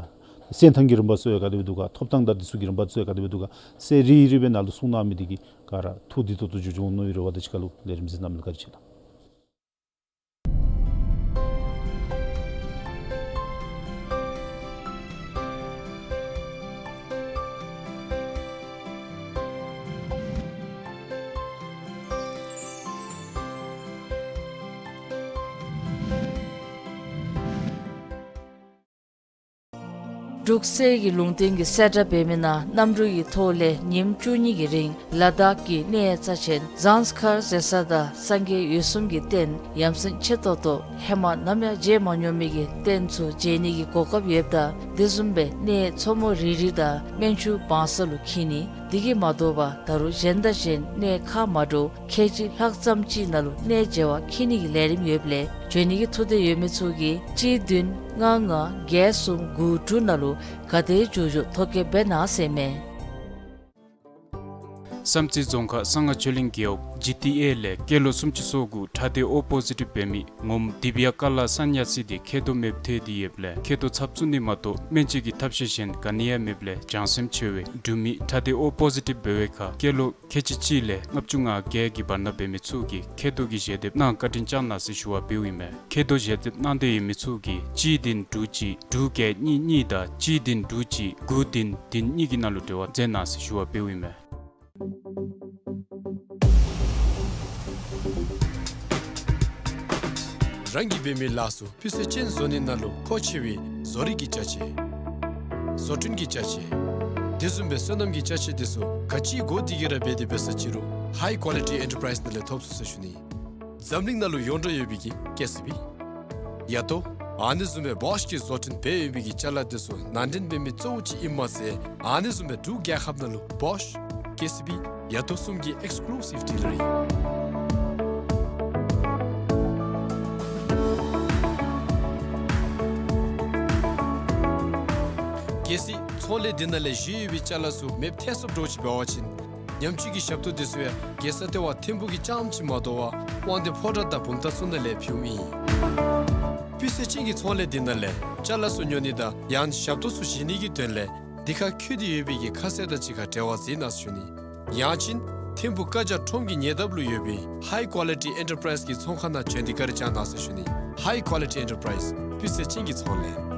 གསན་ཐངས་ཀྱི་རིམ་པ་ཚུ་ཡང་ག་དེ་སྦེ་འདུག་ག། ཐོབ་ཐངས་དང་འདི་ཚུ་གི་རིམ་པ་ཚུ་ཡང་ག་དེ་སྦེ་འདུག་ག། གསལ་རི་རི་སྦེ་ནཱ་ལུ་གསུང་གནང་མི་འདི་གིས་ག་ར་ཐུགས་བདེ་ཏོག་ཏོ་འགྱོ་འོང་ནི་རེ་བ་དང་གཅིག་ཁར་ལུ་ལས་རིམ་གཟིགས་གནང་མི་ལུ་བཀའ་དྲིན་ཆེ་ལགས། འབྲུག་གསེར་གྱི་ལུང་བསྟན་གྱི་གསལ་བསྒྲགས་འབད་མི་ནང་གནམ་གྲུ་གི་ཐོག་ལས་ཉིནམ་བཅུ་གཉིས་ཀྱི་རིང་ལ་དྭགས་ཀྱི་གནས་རྩ་ཆེན་ཟངས་དཀར་ཟེར་ས་དང་སངས་རྒྱས་འོད་སྲུང་གི་རྟེན་ཡ་མཚན་ཆེ་ཏོག་ཏོ་ཧེ་མ་ནམ་ཡང་མཇལ་མ་མྱོང་མི་གི་རྟེན་ཚུ་མཇལ་ནི་གི་གོ་སྐབས་ཡོདཔ་ད་དེ་བཟུམ་སྦེ་གནས་མཚོ་མོ་རི་རི་དང་སྨན་ཆུ་བང་ས་ལུ་འཁྱིད་ནི། དེ་གིས་མ་དོ་བར་ད་རུང་གཞན་དང་གཞན་གནས་ཁ་མ་འདྲཝ་ཁལ་གཅིག་ལྷག་ཙམ་ཅིག་ནང་ལུ་གནས་མཇལ་བར་འཁྱིད་ནི་གི་ལས་རིམ་ཡོདཔ་ལས་བྱོན་ནི་གི་ཐུགས་འདོད་ཡོད་མི་ཚུ་གིས་གཅིག་བདུན་ལྔ་ལྔ་བརྒྱད་གསུམ་དགུ་དྲུག་ནང་ལུ་ག་དེ་འབྱོག་འབྱོག་ཐོ་བཀོད་འབད་གནང་ཟེར་མས། བསམ་རྩེ་རྫོང་ཁག་གསང་སྔགས་ཆོས་གླིང་རྒེད་འོག་ཇི་ཊི་ཨེ་ལས་སྐྱེས་ལོ་སུམ་ཅུ་སོ་དགུ་ཁྲ་ལྡན་ཨོ་པོ་ཟི་ཊིབ་འབད་མི་ངོམ་དི་བི་ཡ་ཀ་ལ་སན་ཉ་སི་དེ་མཁལ་རྡོག་མེདཔ་ཐལ་ཏེ་ཡོདཔ་ལས་མཁལ་རྡོག་ཚབ་བཙུགས་ནི་མ་གཏོགས་སྨན་བཅོས་ཀྱི་ཐབས་ཤེས་གཞན་ག་ནི་ཡང་མེདཔ་ལས་བྱང་སེམས་ཆེ་བས་འབྲུག་མི་ཁྲ་ལྡན་ཨོ་པོ་ཟི་ཊིབ་འབད་བའི་ཁར་སྐྱེས་ལོ་ཁལ་གཅིག་གཅིག་ལས་ལྔ་བཅུ་ང་བརྒྱད་ཀྱི་བར་ན་འབད་མི་ཚུ་གིས་མཁལ་རྡོག་གི་ཞལ་འདེབས་གནང་བཀའ་དྲིན་བསྐྱང་གནང་ཟེར་ཞུ་བ་འབདཝ་ཨིན་མས། མཁལ་རྡོག་ཞལ་འདེབས་གནང་འདོད་ཡོད་མི་ཚུ་གིས་གཅིག་བདུན་དྲུག་གཅིག་དྲུག་བརྒྱད་གཉིས་གཉིས་དང་གཅིག་བདུན་དྲུག་གཅིག་དགུ་བདུན་བདུན་གཉིས་ཀྱི་ནང་ལུ་འབྲེལ་བ་མཛད་གནང་ཟེར་ཞུ་བ་འབདཝ་ཨིན་མས། རང་གིས་འབད་མི་ལཱ་ཚུ་སྤུས་ཚད་ཅན་བཟོ་ནི་ནང་ལུ་མཁོ་ཆེ་བའི་བཟོ་རིག་གི་ཅ་ཆས། བཟོ་སྐྲུན་གྱི་ཅ་ཆས། དེ་བཟུམ་སྦེ་སོ་ནམ་གྱི་ཅ་ཆས་དེ་ཚུ་ག་ཅི་དགོ་དེ་གི་ར་འབད་དེ་འབད་ས་ཅི་རུང་ཧའི་ཀོ་ལི་ཊི་ཨེན་ཊར་པ་རའིཛ་ནང་ལས་ཐོབ་ཚུགས་ཟེར་ཞུ་ནི། འཛམ་གླིང་ནང་ལུ་ཡོངས་གྲགས་ཡོད་པའི་གི་ཀེ་སི་བི། ཡ་ཏོ། ཨ་ནི་བཟུམ་སྦེ་བོཤ་གིས་བཟོ་སྐྲུན་འབད་ཡོད་པའི་གི་ཅ་ལ་དེ་ཚུ་ནང་འདྲེན་འབད་མི་གཙོ་བོ་ཅིག་ཨིནམ་མ་ཚད་ཨ་ནི་བཟུམ་སྦེ་འབྲུག་རྒྱལ་ཁབ་ནང་ལུ་བོཤ་ཀེ་སི་བི་ཡ་ཏོ་གསུམ་གྱི་ཨེགསི་ཀུ་ལུ་སིབ་ཌི་ལར་ཨིན། གལ་སྲིད་ཚོང་ལས་འདི་ནང་ལས་བཞེས་ཡོད་པའི་ཅ་ལ་ཚུ་མེདཔ་ཐལ་སོངམ་འདྲཝ་ཅིག་འབད་བ་ཅིན་ཉམས་བཅོས་ཀྱི་ཞབས་ཏོག་འདི་ཚུ་ཡང་རྒྱལ་ས་ལྟེ་བ་ཐིམ་ཕུག་གི་རྐྱངམ་ཅིག་མ་དོ་བར་དབང་འདུས་ཕོ་བྲང་དང་བུམ་ཐང་ཚུ་ནང་ལས་ཕུལཝ་ཨིན། སྤུས་ཚད་ཅན་གྱི་ཚོང་ལས་འདི་ནང་ལས་ཅ་ལ་ཚུ་ཉོ་ནི་དང་ཡང་ཞབས་ཏོག་ཚུ་བཞེས་ནི་གི་དོན་ལས་འདི་ཁར་འཁོད་དེ་ཡོད་པའི་གི་ཁ་གསལ་དང་གཅིག་ཁར་འབྲེལ་བ་མཛད་གནང་ཟེར་ཞུ་ནི། ཡང་ཅིན་ ཐིམ་ཕུ་ཀ་ཇ་ཁྲོམ་གྱི་ཉེ་འདབས་ལུ་ཡོད་པའི་High Quality Enterprise གི་ཚོང་ཁང་ནང་བྱོན་ཏེ་བཀའ་དྲིན་བསྐྱང་གནང་ཟེར་ཞུ་ནི། High Quality Enterprise སྤུས་ཚད་ཅན་གྱི་ཚོང་ལས།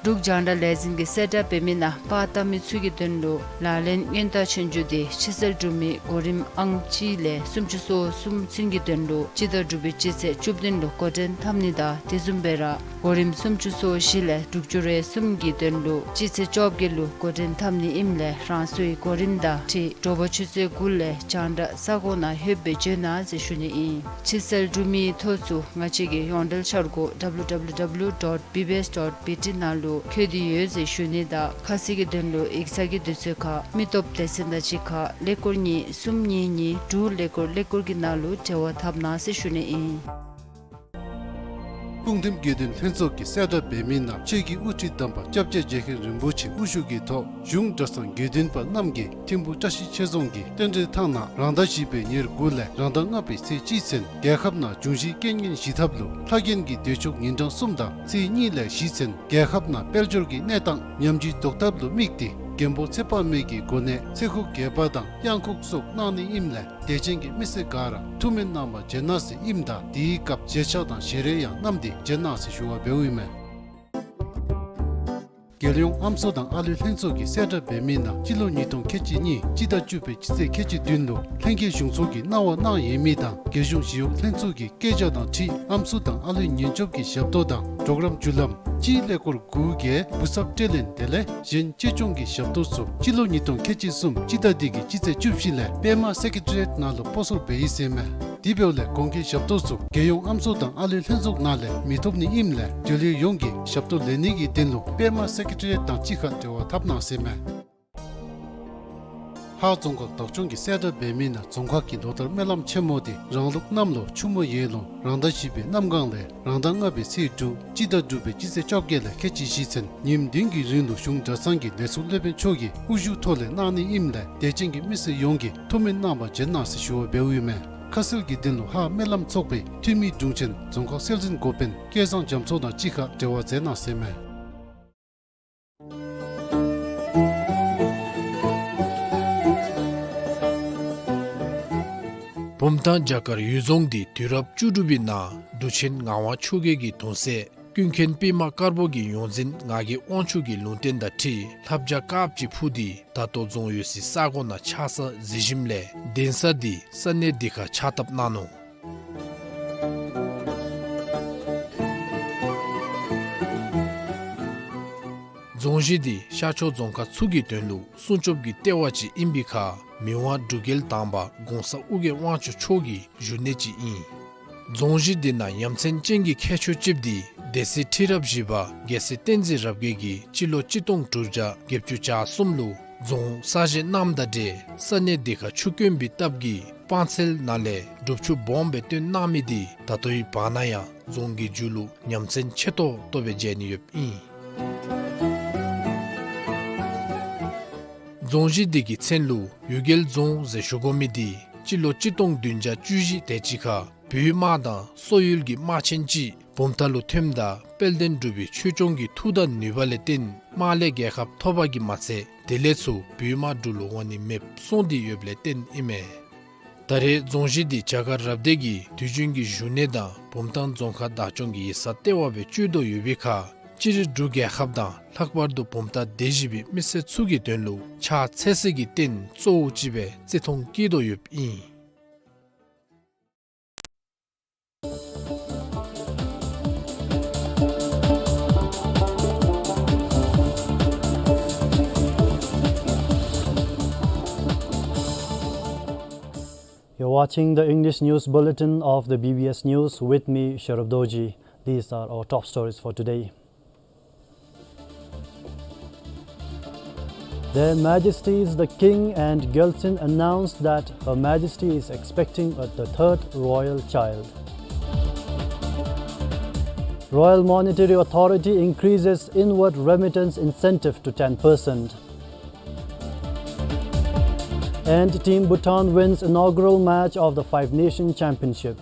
འབྲུག་རྒྱང་བསྒྲགས་ལས་འཛིན་གྱིས་གསལ་བསྒྲགས་འབད་མི་ནང་པར་བཏབ་མི་ཚུ་གི་དོན་ལུ་ལག་ལེན་སྔོན་བརྡ་ཆོས་རྒྱུགས་འདི་ཕྱི་སེལ་འབྲུག་མི་གོ་རིམ་ཨང་གཅིག་ལས་སུམ་ཅུ་སོ་གསུམ་ཚུན་གྱི་དོན་ལུ་སྤྱི་ཟླ་དྲུག་པའི་སྤྱི་ཚེས་བཅུ་བདུན་ལུ་འགོ་འདྲེན་འཐབ་ནི་དང་དེ་བཟུམ་སྦེ་ར་གོ་རིམ་སུམ་ཅུ་སོ་བཞི་ལས་དྲུག་ཅུ་རེ་གསུམ་གྱི་དོན་ལུ་སྤྱི་ཚེས་བཅོ་བརྒྱད་ལུ་འགོ་འདྲེན་འཐབ་ནི་ཨིནམ་ལས་རང་སོའི་གོ་རིམ་དང་འཁྲིལ་དྲོ་པ་ཆུ་ཚོད་དགུ་ལས་རྒྱང་བསྒྲགས་ས་གོ་ནང་ལྷོད་སྦེ་བྱོན་གནང་ཟེར་ཞུ་ནི་ཨིན། ཕྱི་སེལ་འབྲུག་མིའི་ཐོ་ཚུ་ང་བཅས་ཀྱི་ཡོངས་འབྲེལ་འཆར་སྒོ་W W W dot B B S dot B T ནང་ལུ་བཀོད་དེ་ཡོད་ཟེར་ཞུ་ནི་དང་ཁ་གསལ་གྱི་དོན་ལུ་ཡིག་ཚང་གི་དུས་ཚོད་ཁར་མི་སྟོབས་སྡེ་ཚན་དང་གཅིག་ཁར་ཀླད་ཀོར་གཉིས་གསུམ་གཉིས་གཉིས་དྲུག་ཀླད་ཀོར་ཀླད་ཀོར་གྱི་ནང་ལུ་འབྲེལ་བ་འཐབ་གནང་ཟེར་ཞུ་ནི་ཨིན། སྤུངས་ཐིམ་དགེ་འདུན་ལྷན་ཚོགས་ཀྱིས་གསལ་བསྒྲགས་འབད་མི་ནང་ཆོས་ཀྱི་དབུ་ཁྲིད་དམ་པ་སྐྱབས་རྗེ་རྗེ་མཁན་རིན་པོ་ཆེ་དབུ་བཞུགས་ཀྱི་ཐོག་གཞུང་གྲྭ་ཚང་དགེ་འདུན་པ་རྣམས་ཀྱིས་ཐིམ་ཕུ་བཀྲ་ཤིས་ཆོས་རྫོང་གི་རྟེན་འབྲེལ་ཐང་ནང་རང་ཟླ་བཞི་པའི་ཉེར་དགུ་ལས་རང་ཟླ་ལྔ་པའི་ཚེས་གཅིག་ཚུན་རྒྱལ་ཁབ་ནང་འབྱུང་བཞིའི་རྐྱེན་ངན་ཞི་ཐབས་ལུ་ལྷ་རྒྱན་གྱི་བདེ་མཆོག་ཉིན་གྲངས་གསུམ་དང་ཚེས་གཉིས་ལས་བཞི་ཚུན་རྒྱལ་ཁབ་ནང་དཔལ་འབྱོར་གྱི་གནས་སྟངས་ཉམས་ཀྱིས་བཟློག་ཐབས་ལུ་དམིགས་ཏེ་མགོན་པོ་ཚེ་དཔག་མེད་ཀྱི་གོ་གནས་ཚེ་འགུགས་རྒྱས་པ་དང་གཡང་འགུགས་སོགས་གནང་ནི་ཨིནམ་ལས་དད་ཅན་གྱི་མི་སེར་ག་ར་ཐུགས་སྨོན་གནང་བར་བྱོན་གནང་ཟེར་ཨིནམ་ད་དེའི་སྐབས་བཞེས་ཆས་དང་ཞལ་རས་ཡང་བསྣམས་ཏེ་བྱོན་གནང་ཟེར་ཞུ་བ་འབདཝ་ཨིན་མས། རྒྱལ་ཡོངས་ཨམ་སྲུ་དང་ཨ་ལུའི་ལྷན་ཚོགས་ཀྱིས་གསལ་བསྒྲགས་འབད་མི་ནང་སྤྱི་ལོ་ཉིས་སྟོང་ཁལ་གཅིག་གཉིས་སྤྱི་ཟླ་བཅུ་པའི་སྤྱི་ཚེས་ཁལ་གཅིག་བདུན་ལུ་ལྷན་རྒྱས་གཞུང་ཚོགས་ཀྱིས་གནང་བ་གནང་ཡོད་མི་དང་རྒྱལ་གཞུང་ཞི་གཡོག་ལྷན་ཚོགས་ཀྱི་སྐད་ཆ་དང་འཁྲིལ་ཨམ་སྲུ་དང་ཨ་ལུའི་ཉེན་སྐྱོབ་ཀྱི་ཞབས་ཏོག་དང་གྲོགས་རམ་བརྒྱུད་ལམ་གཅིག་ཀླད་ཀོར་དགུ་བརྒྱད་འབུལ་ཚབ་སྤྲོད་ལེན་དེ་ལས་གཞན་གཅེས་སྐྱོང་གི་ཞབས་ཏོག་ཚུ་སྤྱི་ལོ་ཉིས་སྟོང་ཁལ་གཅིག་གསུམ་སྤྱི་ཟླ་འདི་གི་སྤྱི་ཚེས་བཅུ་བཞི་ལས་པདྨ་སེ་ཀེ་ཊི་རི་ཡེཊ་ནང་ལུ་སྤོ་སོར་འབད་ཡི་ཟེར་མས། དེ་འབདཝ་ལས་གོང་གི་ཞབས་ཏོག་ཚུ་རྒྱལ་ཡོངས་ཨམ་སྲུ་དང་ཨ་ལུའི་ལྷན་ཚོགས་ནང་ལས་མི་ཐོབ་ནི་ཨིནམ་ལས་འབྲེལ་ཡོད་ཡོངས་ཀྱིས་ཞབས་ཏོག་ལེན་ནི་གི་དོན་ལུ་པདྨ་སེ་ཀེ་ཊི་རི་ཡེཊ་དང་གཅིག་ཁར་འབྲེལ་བ་འཐབ་གནང་ཟེར་མས། ཧཱ་རྫོང་ཁག་བདག་སྐྱོང་གིས་གསལ་བསྒྲགས་འབད་མི་ནང་རྫོང་ཁག་གི་ལོ་ལྟར་སྨོན་ལམ་ཆེན་མོ་འདི་རང་ལུགས་གནམ་ལོ་ཆུ་མོ་ཡོས་ལོ་རང་ཟླ་བཞི་པའི་གནམ་གང་ལས་རང་ཟླ་ལྔ་པའི་ཚེས་དྲུག་སྤྱི་ཟླ་དྲུག་པའི་སྤྱི་ཚེས་བཅོ་བརྒྱད་ལས་ཁལ་གཅིག་བཞི་ཚུན་ཉིནམ་བདུན་གྱི་རིང་ལུ་གཞུང་གྲྭ་ཚང་གི་ལས་ཚོགས་སློབ་དཔོན་མཆོག་གི་དབུ་བཞུགས་ཐོག་ལས་གནང་ནི་ཨིནམ་ལས་དད་ཅན་གྱི་མི་སེར་ཡོངས་ཀྱིས་ཐུགས་སྨོན་གནང་བར་བྱོན་གནང་ཟེར་ཞུ་བ་འབདཝ་ཨིན་མས། ཁ་གསལ་གྱི་དོན་ལུ་ཧཱ་སྨོན་ལམ་ཚོགས་པའི་འཐུས་མི་དྲུང་ཆེན་རྫོང་ཁག་སྲོལ་འཛིན་འགོ་དཔོན་སྐལ་བཟང་རྒྱ་མཚོ་དང་གཅིག་ཁར་འབྲེལ་བ་མཛད་གནང་ཟེར་མས། བུམ་ཐང་བྱ་དཀར་གཡུལ་རྫོང་འདི་དུས་རབས་བཅུ་དྲུག་པའི་ནང་འབྲུག་ཆེན་ངག་དབང་ཆོས་རྒྱལ་གྱི་གདུང་སྲས་ཀུན་མཁྱེན་པདྨ་དཀར་པོ་གི་ཡོངས་འཛིན་ངག་གི་དབང་ཕྱུག་གི་ལུང་བསྟན་དང་འཁྲིལ་ལྷ་བྱ་དཀརཔོ་ཅིག་འཕུར་ཏེ་ད་ལྟོ་རྫོང་ཡོད་སའི་ས་གོ་ནང་ཆགས་ས་གཟིགས་ཞིནམ་ལས་གདན་ས་འདི་ས་གནས་འདི་ཁར་ཕྱག་བཏབ་གནང་ནུག། རྫོང་གཞི་འདི་ཤར་ཕྱོགས་རྫོང་ཁག་ཚུ་གི་དོན་ལུ་སྲུང་སྐྱོབ་ཀྱི་ལྟེ་བ་ཅིག་ཨིན་པའི་ཁར་མི་དབང་འབྲུག་རྒྱལ་དང་པ་གོང་ས་ཨོ་རྒྱན་དབང་ཕྱུག་མཆོག་གི་བཞུགས་གནས་ཅིག་ཨིན། རྫོང་གཞི་འདི་ནང་ཡ་མཚན་ཅན་གྱི་ཁྱད་ཆོས་ཅིག་འདི་སྡེ་སྲིད་ཁྲི་རབས་བཞི་པ་རྒྱལ་སྲས་བསྟན་འཛིན་རབ་རྒྱས་ཀྱིས་སྤྱི་ལོ་གཅིག་སྟོང་དྲུག་བརྒྱ་བརྒྱད་ཅུ་གྱ་གསུམ་ལུ་རྫོང་གསར་བཞེངས་གནངམ་དང་འབྲེལ་ས་གནས་འདི་ཁར་ཆུ་དཀོན་པའི་སྟབས་ཀྱིས་སྤང་ཚལ་ནང་ལས་སྒྲུབ་ཆུ་སྦོམ་སྦེ་བཏོན་གནང་མི་འདི་ད་ལྟོའི་བར་ན་ཡང་རྫོང་གི་མཇུག་ལུ་ཉམས་མཚར་ཆེ་ཏོག་ཏོ་སྦེ་མཇལ་ནི་ཡོདཔ་ཨིན། རྫོང་གཞི་འདི་གི་མཚན་ལུ་གཡུལ་རྒྱལ་རྫོང་ཟེར་ཞུ་དགོ་མི་འདི་སྤྱི་ལོ་གཅིག་སྟོང་བདུན་བརྒྱ་བཅུ་བཞི་དེ་ཅིག་ཁར་བོད་དམག་དང་སོག་ཡུལ་གྱི་དམག་ཆེན་ཅིག་བུམ་ཐང་ལུ་ཐོནམ་ད་དཔལ་ལྡན་འབྲུག་པའི་ཆོས་སྐྱོང་གི་མཐུ་དང་ནུས་པ་ལས་བརྟེན་དམག་ལས་རྒྱལ་ཁ་ཐོབ་པ་གིས་མ་ཚད་དེ་ལས་ཚུར་བོད་དམག་འབྲུག་ལུ་འོང་ནི་མེདཔ་སོང་སྟེ་ཡོདཔ་ལས་བརྟེན་ཨིན་མས། ད་རེས་རྫོང་གཞི་འདི་བྱ་དཀར་རབ་སྡེ་གི་དུས་རྒྱུན་གྱི་བཞུགས་གནས་དང་བུམ་ཐང་རྫོང་ཁག་བདག་སྐྱོང་གི་ཡིག་ཚང་ལྟེ་བ་སྦེ་སྤྱོད་དོ་ཡོད་པའི་ཁར་སྤྱིར་འབྲུག་རྒྱལ་ཁབ་དང་ལྷག་པར་དུ་བུམ་ཐང་སྡེ་བཞི་པའི་མི་སེར་ཚུ་གི་དོན་ལུ་ཕྱག་འཚལ་སྲིད་ཀྱི་རྟེན་གཙོ་བོ་ཅིག་སྦེ་བརྩི་མཐོང་བསྐྱེད་དོ་ཡོདཔ་ཨིན། You're watching the English news bulletin of the B B S News with me, Sharaf Dorji. These are our top stories for today. Their Majesties the King and Gyaltsuen announced that Her Majesty is expecting a, the third royal child. Royal Monetary Authority increases inward remittance incentive to ten percent. And Team Bhutan wins inaugural match of the Five Nation Championship.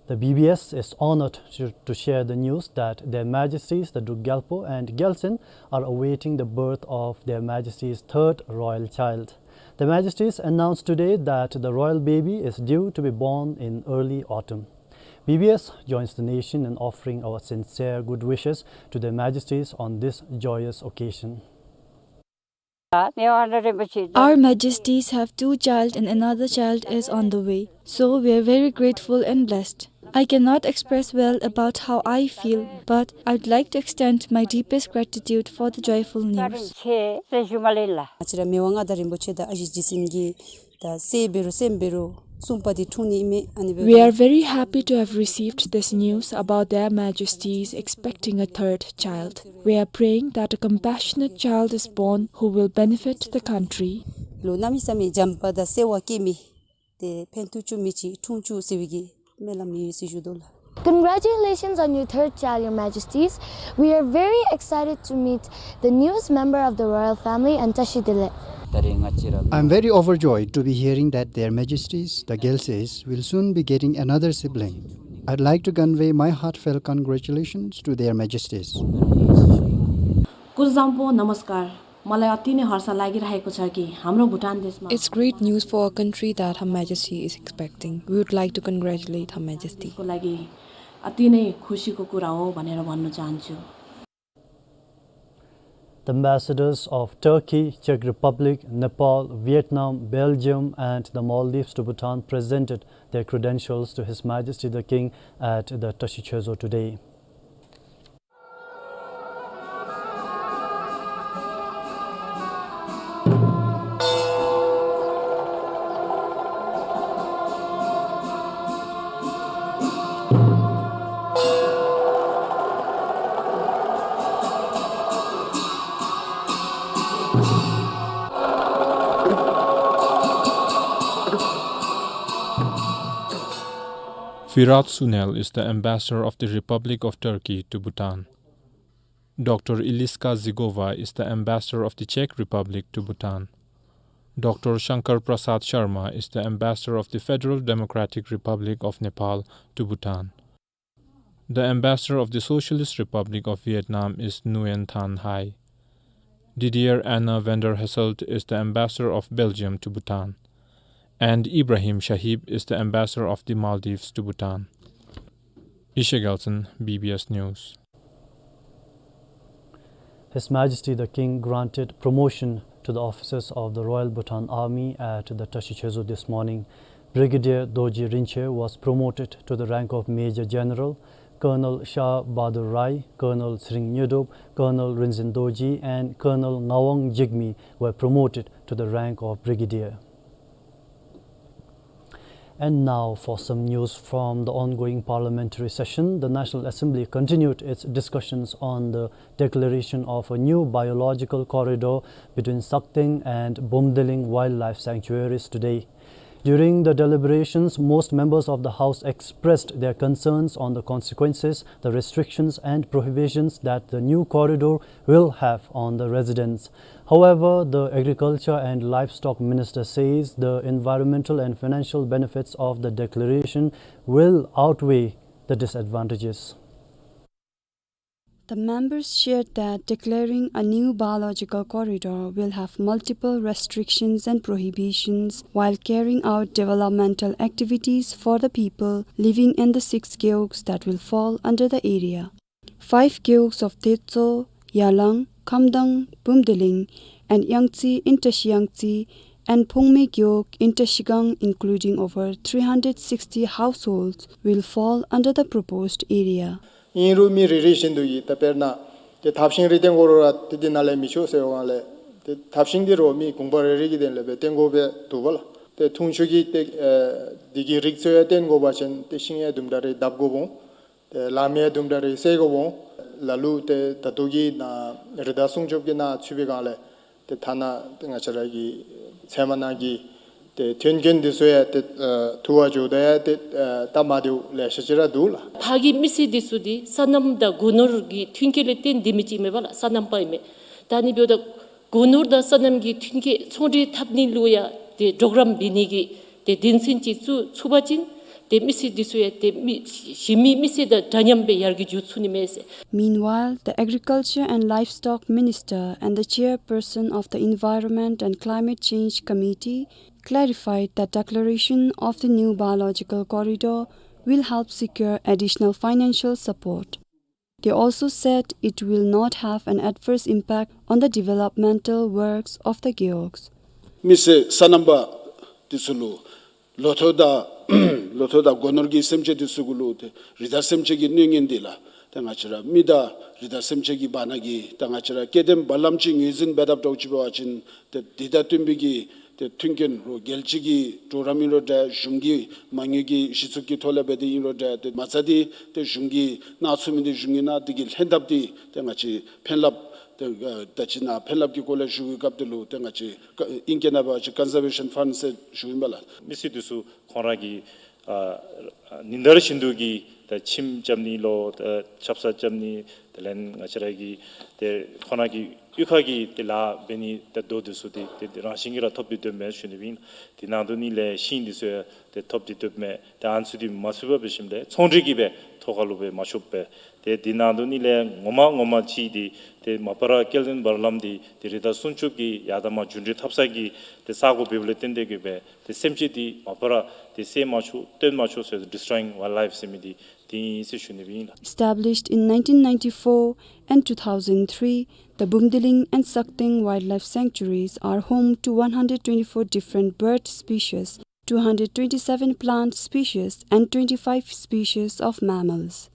The B B S is honored to, to share the news that Their Majesties the Druk Gyalpo and Gyaltsuen are awaiting the birth of Their Majesty's third royal child. Their Majesties announced today that the royal baby is due to be born in early autumn. B B S joins the nation in offering our sincere good wishes to Their Majesties on this joyous occasion. Our Majesties have two child and another child is on the way. So we are very grateful and blessed. I cannot express well about how I feel, but I would like to extend my deepest gratitude for the joyful news. ང་བཅས་ར་མི་དབང་མངའ་བདག་རིན་པོ་ཆེ་དང་ཨ་ཞེ་རྗེ་བཙུན་གྱིས་ད་སྲས་འབད་རུང་སྲསམོ་འབད་རུང་གསུམ་པ་འདི་འཁྲུངས་ནི་ཨིན་མས། ཨ་ནི་འབདཝ་We are very happy to have received this news about Their Majesties expecting a third child. We are praying that a compassionate child is born who will benefit the country. ལུ་གནམ་མེད་ས་མེད་བྱམས་པ་དང་བརྩེ་བ་བསྐྱེད་མི་ཏེ་ཕན་ཐོགས་བཅུག་མི་ཅིག་འཁྲུངས་བཅུག་ཟེར་བའི་གི་སྨོན་ལམ་ཡོད་ཟེར་ཞུ་དོ་ལགས། Congratulations on your third child, Your Majesties. We are very excited to meet the newest member of the royal family and བཀྲ་ཤིས་བདེ་ལེགས། I'm very overjoyed to be hearing that Their Majesties, the Gyaltseys, will soon be getting another sibling. I'd like to convey my heartfelt congratulations to Their Majesties. कुल जम्पो नमस्कार। मलाई अति नै हर्ष लागिरहेको छ कि हाम्रो भुटान देशमा It's great news for our country that Her Majesty is expecting. We would like to congratulate Her Majesty. यसको लागि अति नै खुसीको कुरा हो भनेर भन्न चाहन्छु। The ambassadors of Turkey, Czech Republic, Nepal, Vietnam, Belgium, and the Maldives to Bhutan presented their credentials to His Majesty the King at the Tashi Choezo today. Firat Sunel is the ambassador of the Republic of Turkey to Bhutan. Doctor Iliska Zigova is the ambassador of the Czech Republic to Bhutan. Doctor Shankar Prasad Sharma is the ambassador of the Federal Democratic Republic of Nepal to Bhutan. The ambassador of the Socialist Republic of Vietnam is Nguyen Thanh Hai. Didier Anna van der Hesselt is the ambassador of Belgium to Bhutan. And Ibrahim Shahib is the ambassador of the Maldives to Bhutan. Ishe Gelson, B B S News. His Majesty the King granted promotion to the officers of the Royal Bhutan Army at the Tashi Choezo this morning. Brigadier Dorji Rinche was promoted to the rank of Major General. Colonel Shah Bahadur Rai, Colonel Tshering Nyodrop, Colonel Rinzin Dorji, and Colonel Ngawang Jigme were promoted to the rank of Brigadier. And now for some news from the ongoing parliamentary session. The National Assembly continued its discussions on the declaration of a new biological corridor between Sakteng and Bumdiling Wildlife Sanctuaries today. During the deliberations, most members of the House expressed their concerns on the consequences, the restrictions and prohibitions that the new corridor will have on the residents. However, the Agriculture and Livestock Minister says the environmental and financial benefits of the declaration will outweigh the disadvantages. The members shared that declaring a new biological corridor will have multiple restrictions and prohibitions while carrying out developmental activities for the people living in the six gewogs that will fall under the area. Five gewogs of Techo, Yalang, Khamdang, Bumdiling, and Yangtse in Tashi Yangtse, and Phongme gewog in Tashigang, including over three hundred sixty households, will fall under the proposed area. ཨིན་རུང་མི་རེ་རེ་བཞིན་དུ་གིས་ད་དཔེར་ན་ཏེ་ཐབ་ཤིང་རེ་བཏོན་དགོ་རུང་ར་ཏེ་འདི་ནང་ལས་མི་ཆོག་ཟེར་བའི་སྒང་ལས་ཏེ་ཐབ་ཤིང་འདི་རུང་མི་གུང་པ་རེ་རེ་གི་དོན་ལས་སྦེ་བཏོན་དགོཔ་སྦེ་འདུག་པ་ལགས། ཏེ་འཐུང་ཆུ་གི་ཏེ་ཨེ་འདི་གི་རིགས་ཚུ་ཡང་བཏོན་དགོ་པ་ཅིན་ཏེ་ཤིང་ཡང་དུམ་གྲ་རེ་བརྡབ་དགོཔ་འོང་། ཏེ་ལམ་ཡང་དུམ་གྲ་རེ་བསལ་དགོཔ་འོང་། ལ་ལུ་ཏེ་ད་ལྟོ་གི་ནང་རི་དྭགས་སྲུང་སྐྱོབ་ཀྱི་ནང་ཚུད་པའི་སྒང་ལས་ཏེ་ཐ་ན་ཏེ་ང་བཅས་ར་གི་ཚལ་མ་ནང་གི་ཏེ་མཐུན་རྐྱེན་འདི་ཚུ་ཡང་ཏེ་ཨ་ཐུ་བ་འགྱོཝ་ད་ཡང་ཏེ་ཨ་སྟབས་མ་བདེཝ་ལེ་ཤ་ཅིག་ར་འདུག་ལགས། ཕ་གི་མི་སེར་འདི་ཚུ་འདི་སོ་ནམ་དང་སྒོ་ནོར་གྱི་མཐུན་རྐྱེན་ལས་བརྟེན་ཏེ་མི་ཅིག་མེན་པ་ལགས། སོ་ནམ་པ་ཨིན་མས། ད་ནི་འབདཝ་ད་སྒོ་ནོར་དང་སོ་ནམ་གྱི་མཐུན་རྐྱེན་ཚོང་འབྲེལ་འཐབ་ནི་ལུ་ཡང་ཏེ་གྲོགས་རམ་འབད་ནི་གི་ཏེ་དོན་ཚན་ཅིག་བཙུགས་ཚུགས་པ་ཅིན་ཏེ་ ཏེ་མི་སེར་འདི་ཚུ་ཡང་ཏེ་མི་གཞན་མི་མི་སེར་དང་འདྲ་མཉམ་སྦེ་ཡར་རྒྱས་འགྱོ་ཚུགས་ནི་མས་ཟེར། Meanwhile, the Agriculture and Livestock Minister and the Chairperson of the Environment and Climate Change Committee clarified that declaration of the new biological corridor will help secure additional financial support. They also said it will not have an adverse impact on the developmental works of the Gewogs. མི་སེར་སོ་ནམ་པ་འདི་ཚུ་ལུ་ལོ་ཐོག་དང་ལོ་ཐོག་དང་སྒོ་ནོར་གྱི་སེམས་ཅན་འདི་ཚུ་གུ་ལུ་ཏེ་རི་དྭགས་སེམས་ཅན་གྱི་གནོད་ཉེན་འདི་ལགས། ཏེ་ང་བཅས་ར་མི་དང་རི་དྭགས་སེམས་ཅན་གྱི་བར་ན་གི་ཏེ་ང་བཅས་ར་སྐྱེ་ལྡན་བར་ལམ་ཅིག་ངོས་འཛིན་འབད་དཔ་འདྲཝ་ཅིག་འབད་བ་ཅིན་ཏེ་འདི་དང་བསྟུན་པའི་གི་ཏེ་མཐུན་རྐྱེན་རོགས་རྒྱལ་སྤྱི་གི་གྲོགས་རམ་ཨིན་རུང་འདྲ། གཞུང་གི་མ་དངུལ་གྱི་གཞི་བཙུགས་ཀྱི་ཐོག་ལས་འབད་དེ་ཨིན་རུང་འདྲ། ཏེ་མ་རྩ་འདི་ཏེ་གཞུང་གིས་གནང་ཚུགས་མི་འདི་གཞུང་གིས་གནང་། འདི་གི་ལྷན་ཐབས་འདི་ཏེ་ང་བཅས་ཕན་རླབས་ཏེ་ཨ་ད་ཅི་ནཱ་ཕན་རླབས་ཀྱི་སྐོར་ལས་ཞུ་བའི་སྐབས་འདི་ལུ་ཏེ་ང་བཅས་ཀ་ཨིང་སྐད་ནང་འབད་བ་ཅིན་ཀོན་ཟར་ཝེ་ཤཱན་ཕཱནཌ་ཟེར་ཞུཝ་ཨིན་པས་ལགས། མི་སེར་འདི་ཚུ་ཁོང་ར་གི་ཨ་ཉིན་ལྟར་བཞིན་དུ་གི་ད་ཁྱིམ་རྐྱབ་ནི་ལོ་ད་ཆབ་གསང་རྐྱབ་ནི་དེ་ལས་ང་བཅས་ར་གི་ཏེ་ཁོང་ར་གི་གཡུས་ཁ་གི་ཏེ་ལཱ་འབད་ནི་ད་རྡོ་འདི་ཚུ་ཏེ་ཏེ་རང་བཞིན་གྱིས་ར་ཐོབ་སྟེ་སྡོདཔ་མས་ཞུ་ནི་ཨིན། དེ་ནང་དུ་ནི་ལས་ཤིང་འདི་ཚུ་ཡང་ཏེ་ཐོབ་སྟེ་སྡོདཔ་མས། ཏེ་ཨ་ནི་ཚུ་འདི་མ་ཚུད་པར་འབད་ཞིནམ་ལས་ཚོང་འབྲེལ་གྱིས་སྦེ་ཐོག་ཁ་ལུ་སྦེ་མ་ཆོགཔ་སྦེ། ཏེ་དེ་ནང་དུ་ནི་ལས་ངོ་མ་ངོ་མ་ཅིག་འདི་ཏེ་མ་པ་ར་སྐྱེ་ལྡན་བར་ལམ་འདི་ཏེ་རི་དྭགས་སྲུང་སྐྱོབ་ཀྱི་ཡར་དང་མར་རྒྱུན་འགྲུལ་འཐབ་ས་གི་ཏེ་ས་གོ་འབདཝ་ལས་བརྟེན་ཏེ་གིས་སྦེ་ཏེ་སེམས་ཅན་འདི་མ་པ་ར་ཏེ་བསད་མ་ཆོག་བཏོན་མ་ཆོག་ཟེར་Destroying Wildlife ཟེར་མི་འདི་དེ་ཨིན་ཟེར་ཞུ་ནི་ཨིན་ལགས། Established in nineteen ninety-four and two thousand three, the Bumdiling and Sakdeng wildlife sanctuaries are home to one hundred twenty-four different bird species, two hundred twenty-seven plant species, and twenty-five species of mammals.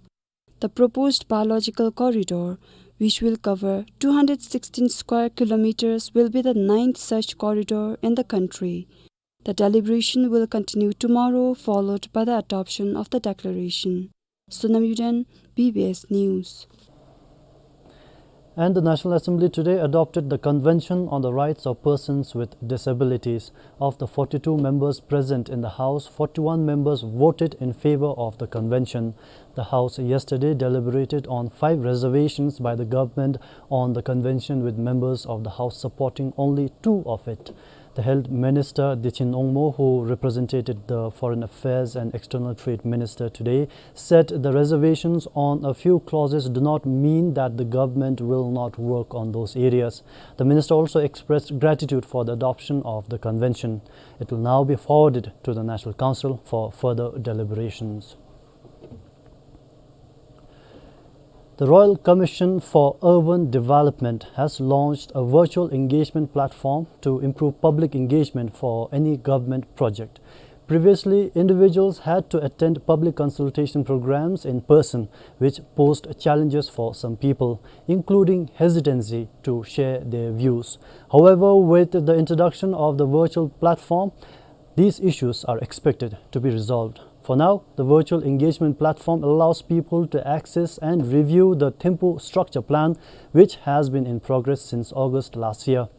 The proposed biological corridor, which will cover two hundred sixteen square kilometers, will be the ninth such corridor in the country. The deliberation will continue tomorrow, followed by the adoption of the declaration. Sonam Yuden, B B S News. And the National Assembly today adopted the Convention on the Rights of Persons with Disabilities. Of the forty-two members present in the House, forty-one members voted in favor of the convention. The House yesterday deliberated on five reservations by the government on the convention, with members of the House supporting only two of it. The Health Minister Dichin Ongmo, who represented the Foreign Affairs and External Trade Minister today, said the reservations on a few clauses do not mean that the government will not work on those areas. The minister also expressed gratitude for the adoption of the convention. It will now be forwarded to the National Council for further deliberations. The Royal Commission for Urban Development has launched a virtual engagement platform to improve public engagement for any government project. Previously, individuals had to attend public consultation programs in person, which posed challenges for some people, including hesitancy to share their views. However, with the introduction of the virtual platform, these issues are expected to be resolved. For now, the virtual engagement platform allows people to access and review the Thimphu Structure Plan, which has been in progress since August last year.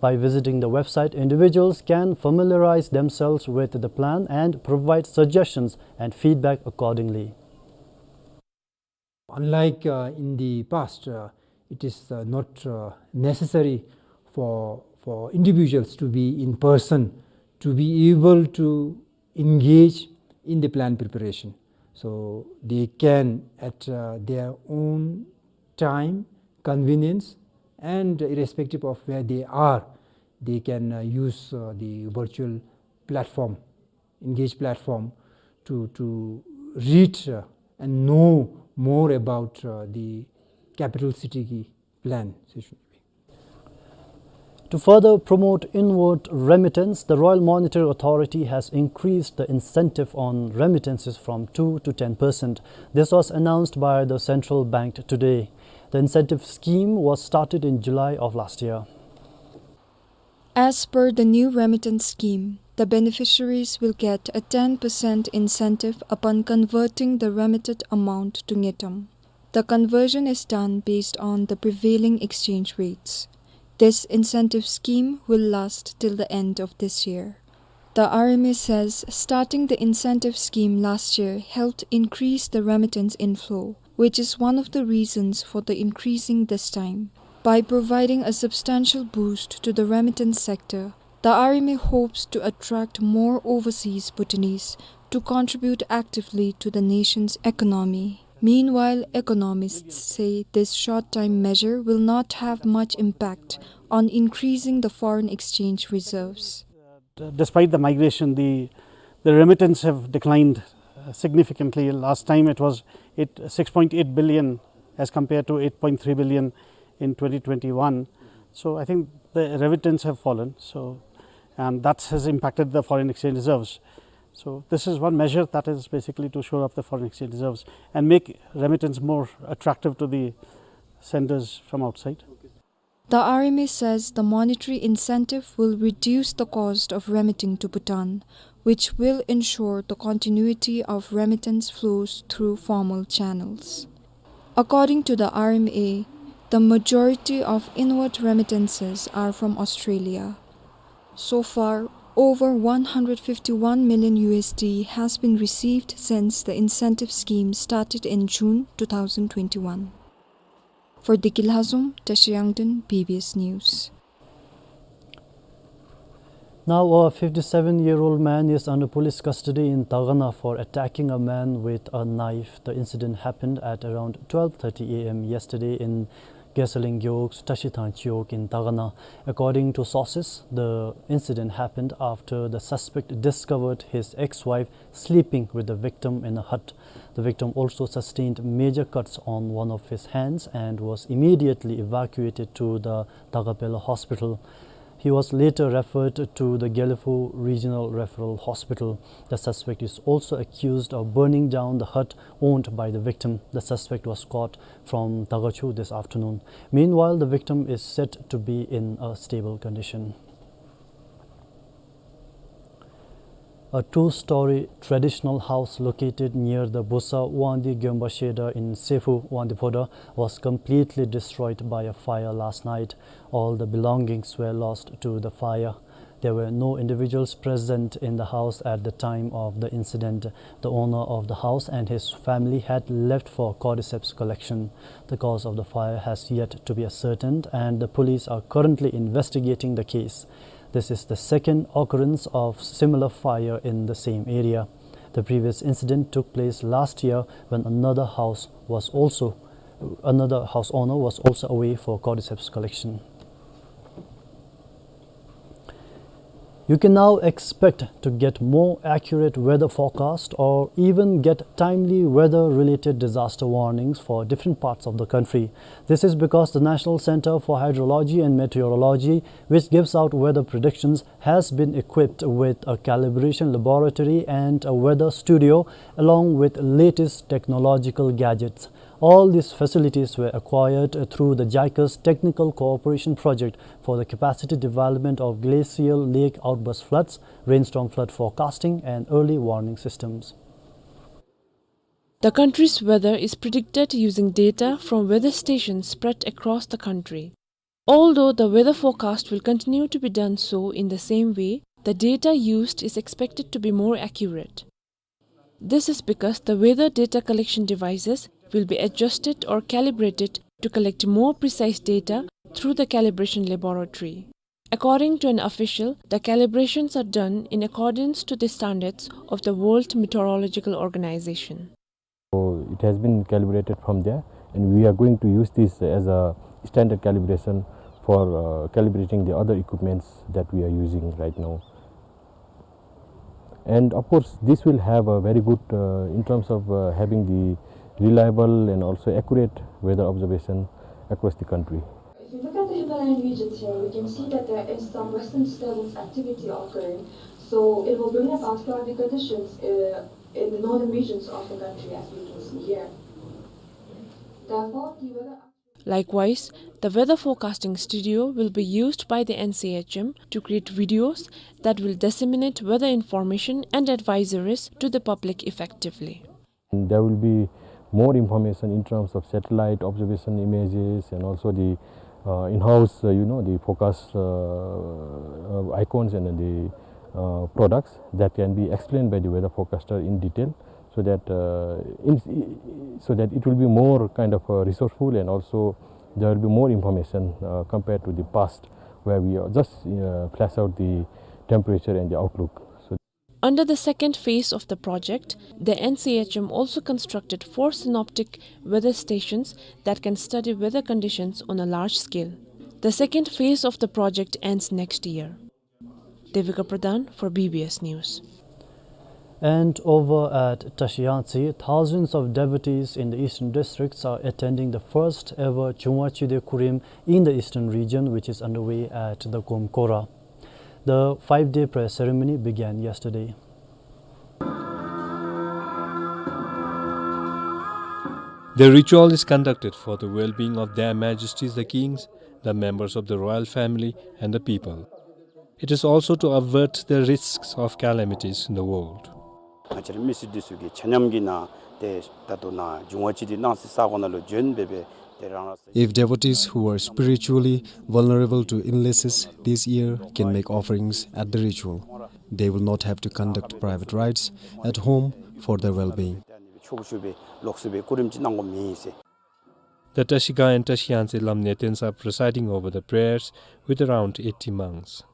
By visiting the website, individuals can familiarize themselves with the plan and provide suggestions and feedback accordingly. Unlike, uh, in the past, uh, it is, uh, not, uh, necessary for, for individuals to be in person to be able to engage in the plan preparation. So they can, at, uh, their own time, convenience, and irrespective of where they are, they can, uh, use, uh, the virtual platform, Engage platform, to, to read, uh, and know more about, uh, the capital city ki plan. To further promote inward remittance, the Royal Monetary Authority has increased the incentive on remittances from two to ten percent. This was announced by the central bank today. The incentive scheme was started in July of last year. As per the new remittance scheme, the beneficiaries will get a ten percent incentive upon converting the remitted amount to ngultrum. The conversion is done based on the prevailing exchange rates. This incentive scheme will last till the end of this year. The R M A says starting the incentive scheme last year helped increase the remittance inflow, which is one of the reasons for the increasing this time. By providing a substantial boost to the remittance sector, the R M A hopes to attract more overseas Bhutanese to contribute actively to the nation's economy. Meanwhile, economists say this short-time measure will not have much impact on increasing the foreign exchange reserves. Despite the migration, the, the remittance have declined, uh, significantly. Last time it was eight, six point eight billion as compared to eight point three billion in twenty twenty-one. So I think the remittance have fallen. So, and that has impacted the foreign exchange reserves. So this is one measure that is basically to shore up the foreign exchange reserves and make remittance more attractive to the senders from outside. The R M A says the monetary incentive will reduce the cost of remitting to Bhutan, which will ensure the continuity of remittance flows through formal channels. According to the R M A, the majority of inward remittances are from Australia. So far, over one hundred fifty-one million U S D has been received since the incentive scheme started in June two thousand twenty-one. For Deki Lhazom, Tashi Yangden, B B S News. Now, a fifty-seven-year-old man is under police custody in Dagana for attacking a man with a knife. The incident happened at around twelve thirty A M yesterday in Gesaling Gyok's Tashithang Chiok in Dagana. According to sources, the incident happened after the suspect discovered his ex-wife sleeping with the victim in a hut. The victim also sustained major cuts on one of his hands and was immediately evacuated to the Dagapela Hospital. He was later referred to the Gelephu Regional Referral Hospital. The suspect is also accused of burning down the hut owned by the victim. The suspect was caught from Dagachu this afternoon. Meanwhile, the victim is said to be in a stable condition. A two-story traditional house located near the Busa Wangdi Gyomba Sheda in Sephu, Wangdi Phodrang, was completely destroyed by a fire last night. All the belongings were lost to the fire. There were no individuals present in the house at the time of the incident. The owner of the house and his family had left for cordyceps collection. The cause of the fire has yet to be ascertained, and the police are currently investigating the case. This is the second occurrence of similar fire in the same area. The previous incident took place last year when another house was also, another house owner was also away for cordyceps collection. You can now expect to get more accurate weather forecast or even get timely weather-related disaster warnings for different parts of the country. This is because the National Center for Hydrology and Meteorology, which gives out weather predictions, has been equipped with a calibration laboratory and a weather studio, along with latest technological gadgets. All these facilities were acquired through the JICA's Technical Cooperation Project for the Capacity Development of Glacial Lake Outburst Floods, Rainstorm Flood Forecasting and Early Warning Systems. The country's weather is predicted using data from weather stations spread across the country. Although the weather forecast will continue to be done so in the same way, the data used is expected to be more accurate. This is because the weather data collection devices will be adjusted or calibrated to collect more precise data through the calibration laboratory. According to an official, the calibrations are done in accordance to the standards of the World Meteorological Organization. So it has been calibrated from there, and we are going to use this as a standard calibration for, uh, calibrating the other equipments that we are using right now. And of course, this will have a very good, uh, in terms of, uh, having the reliable and also accurate weather observation across the country. If you look at the Himalayan regions here, we can see that there is some western disturbance activity occurring. So it will bring about cloudy conditions, uh, in the northern regions of the country, as we can see here. Therefore, the weather Likewise, the weather forecasting studio will be used by the N C H M to create videos that will disseminate weather information and advisories to the public effectively. And there will be more information in terms of satellite observation images and also the, uh, in-house, uh, you know, the forecast, uh, uh, icons and the, uh, products that can be explained by the weather forecaster in detail, so that, uh, in, so that it will be more kind of, uh, resourceful, and also there will be more information, uh, compared to the past, where we, uh, just, uh, flash out the temperature and the outlook. So Under the second phase of the project, the N C H M also constructed four synoptic weather stations that can study weather conditions on a large scale. The second phase of the project ends next year. Devika Pradhan for B B S News. And over at Tashi Yangtse, thousands of devotees in the eastern districts are attending the first ever Chungwa Chide Kurim in the eastern region, which is underway at the Gomkora. The five-day prayer ceremony began yesterday. The ritual is conducted for the well-being of Their Majesties the Kings, the members of the royal family, and the people. It is also to avert the risks of calamities in the world. ང་བཅས་ར་མི་སེར་འདི་ཚུ་གི་ཆ་མཉམ་གྱི་ནང་ཏེ་ད་ལྟོ་ནཱ་འབྱུང་བ་ཅིག་འདི་སྣང་སྲིད་ས་གོ་ནང་ལུ་བྱོན་སྦེ་སྦེ་ཏེ་རང་རང་སོ། If devotees who are spiritually vulnerable to illnesses this year can make offerings at the ritual, they will not have to conduct private rites at home for their well-being. ཕྱོགས་བཅུ་སྦེ་ལོགས་སུ་སྦེ་སྐུ་རིམ་ཅིག་གནང་དགོ་མེད་ཟེར། The Tashi Gah and Tashi Yangtse Lamne Tensa presiding over the prayers with around eighty monks.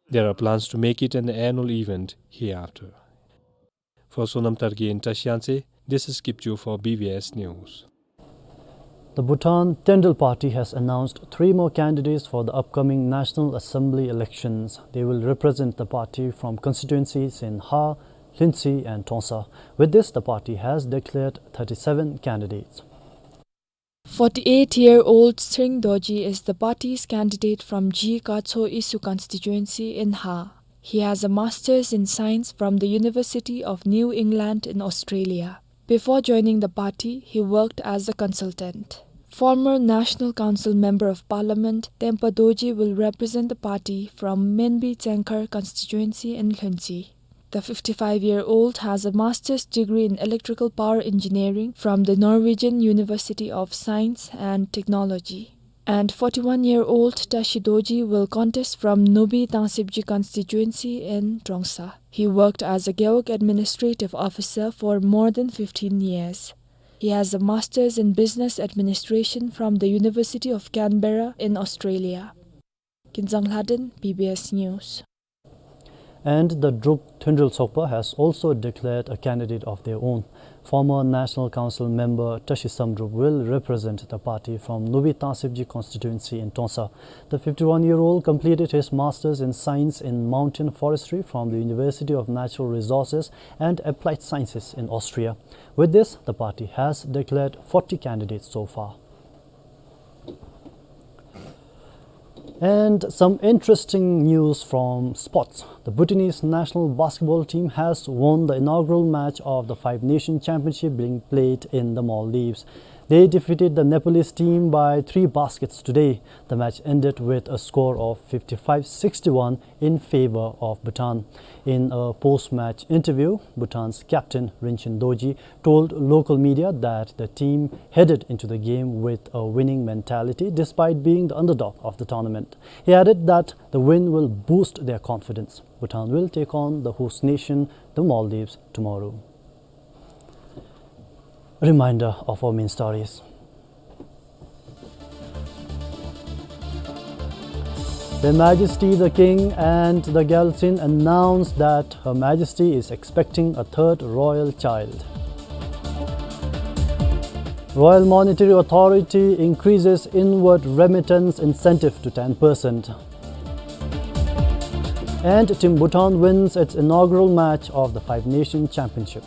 There are plans to make it an annual event hereafter. For Sonam Targe in Tashi Yangtse, this is Kipchu for B B S News. The Bhutan Tendrel Party has announced three more candidates for the upcoming National Assembly elections. They will represent the party from constituencies in Ha, Lhuentse and Trongsa. With this, the party has declared thirty-seven candidates. Forty-eight-year-old Tshering Dorji is the party's candidate from G. Kacho Isu constituency in Ha. He has a master's in science from the University of New England in Australia. Before joining the party, he worked as a consultant. Former National Council Member of Parliament Tempa Dorji will represent the party from Menbi Tsengkhar constituency in Lhuentse. The fifty-five-year-old has a master's degree in electrical power engineering from the Norwegian University of Science and Technology. And forty-one-year-old Tashi Dorji will contest from Nubi Tangsibji constituency in Trongsa. He worked as a Gewog administrative officer for more than fifteen years. He has a master's in business administration from the University of Canberra in Australia. Kinzang Lhaden, B B S News. And the Druk Tendrel Sokpa has also declared a candidate of their own. Former National Council member Tashi Samdrup will represent the party from Nubi Tangsibji constituency in Trongsa. The fifty-one-year-old completed his master's in science in mountain forestry from the University of Natural Resources and Applied Sciences in Austria. With this, the party has declared forty candidates so far. And some interesting news from sports. The Bhutanese national basketball team has won the inaugural match of the Five Nation Championship being played in the Maldives. They defeated the Nepalese team by three baskets today. The match ended with a score of fifty-five sixty-one in favor of Bhutan. In a post-match interview, Bhutan's captain Rinchen Dorji told local media that the team headed into the game with a winning mentality despite being the underdog of the tournament. He added that the win will boost their confidence. Bhutan will take on the host nation, the Maldives, tomorrow. A reminder of our main stories. Their Majesty the King and the Gyaltsuen announced that Her Majesty is expecting a third royal child. Royal Monetary Authority increases inward remittance incentive to ten percent. And Team Bhutan wins its inaugural match of the Five Nation Championship.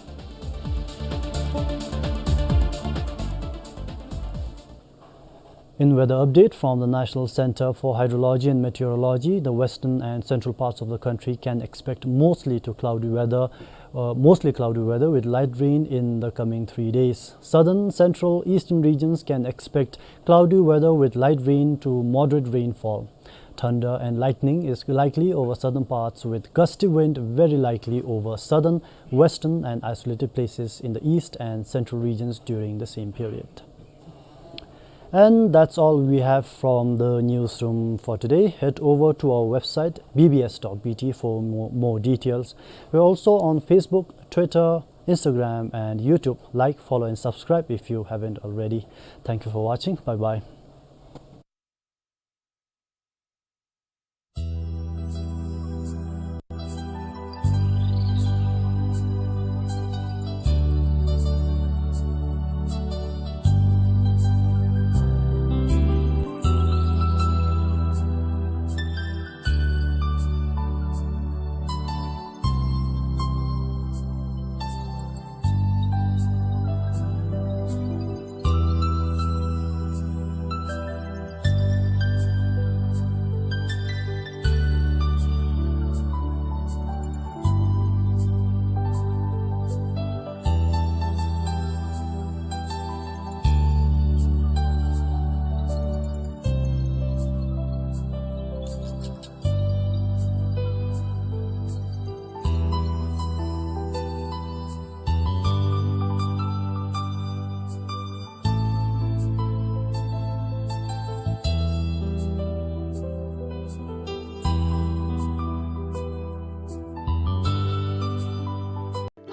In weather update from the National Center for Hydrology and Meteorology, the western and central parts of the country can expect mostly to cloudy weather, uh, mostly cloudy weather with light rain in the coming three days. Southern, central, eastern regions can expect cloudy weather with light rain to moderate rainfall. Thunder and lightning is likely over southern parts with gusty wind very likely over southern, western and isolated places in the east and central regions during the same period. And that's all we have from the newsroom for today. Head over to our website B B S dot B T for more, more details. We're also on Facebook, Twitter, Instagram and YouTube. Like, follow and subscribe if you haven't already. Thank you for watching. Bye bye.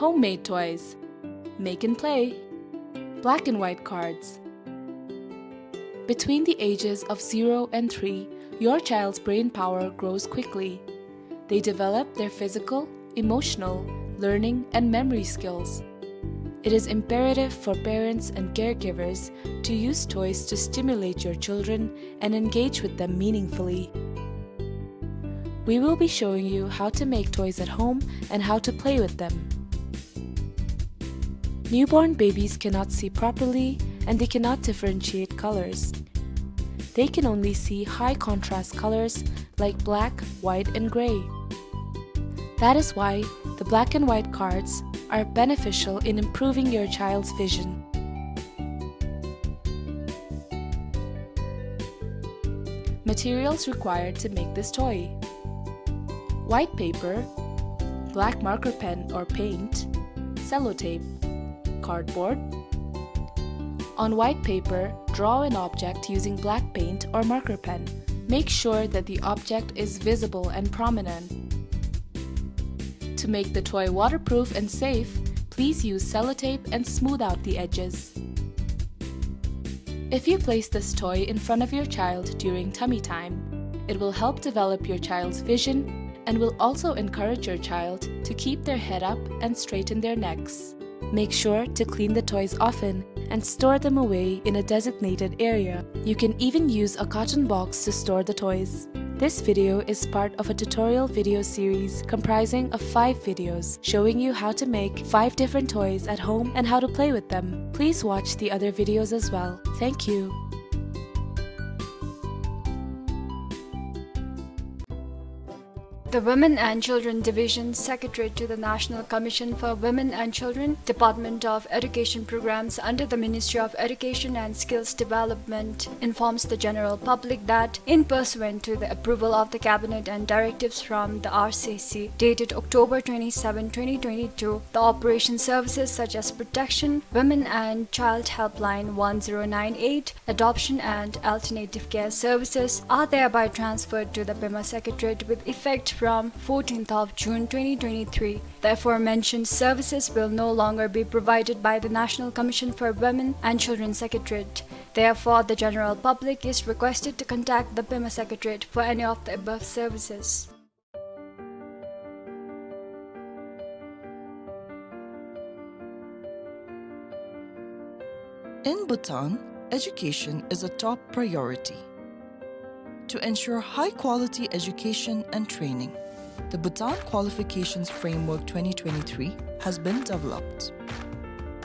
Homemade toys. Make and play. Black and white cards. Between the ages of zero and three, your child's brain power grows quickly. They develop their physical, emotional, learning, and memory skills. It is imperative for parents and caregivers to use toys to stimulate your children and engage with them meaningfully. We will be showing you how to make toys at home and how to play with them. Newborn babies cannot see properly and they cannot differentiate colors. They can only see high contrast colors like black, white, and gray. That is why the black and white cards are beneficial in improving your child's vision. Materials required to make this toy: white paper, black marker pen or paint, sellotape, cardboard. On white paper, draw an object using black paint or marker pen. Make sure that the object is visible and prominent. To make the toy waterproof and safe, please use sellotape and smooth out the edges. If you place this toy in front of your child during tummy time, it will help develop your child's vision and will also encourage your child to keep their head up and straighten their necks. Make sure to clean the toys often and store them away in a designated area. You can even use a carton box to store the toys. This video is part of a tutorial video series comprising of five videos showing you how to make five different toys at home and how to play with them. Please watch the other videos as well. Thank you. The Women and Children Division, Secretariat to the National Commission for Women and Children, Department of Education Programs under the Ministry of Education and Skills Development, informs the general public that, in pursuant to the approval of the Cabinet and directives from the R C C, dated October twenty-seven, twenty twenty-two, the operation services such as Protection, Women and Child Helpline one zero nine eight, Adoption and Alternative Care Services are thereby transferred to the Pema Secretariat with effect from fourteenth of June twenty twenty-three. The aforementioned services will no longer be provided by the National Commission for Women and Children Secretariat. Therefore, the general public is requested to contact the Pema Secretariat for any of the above services. In Bhutan, education is a top priority. To ensure high-quality education and training, the Bhutan Qualifications Framework twenty twenty-three has been developed.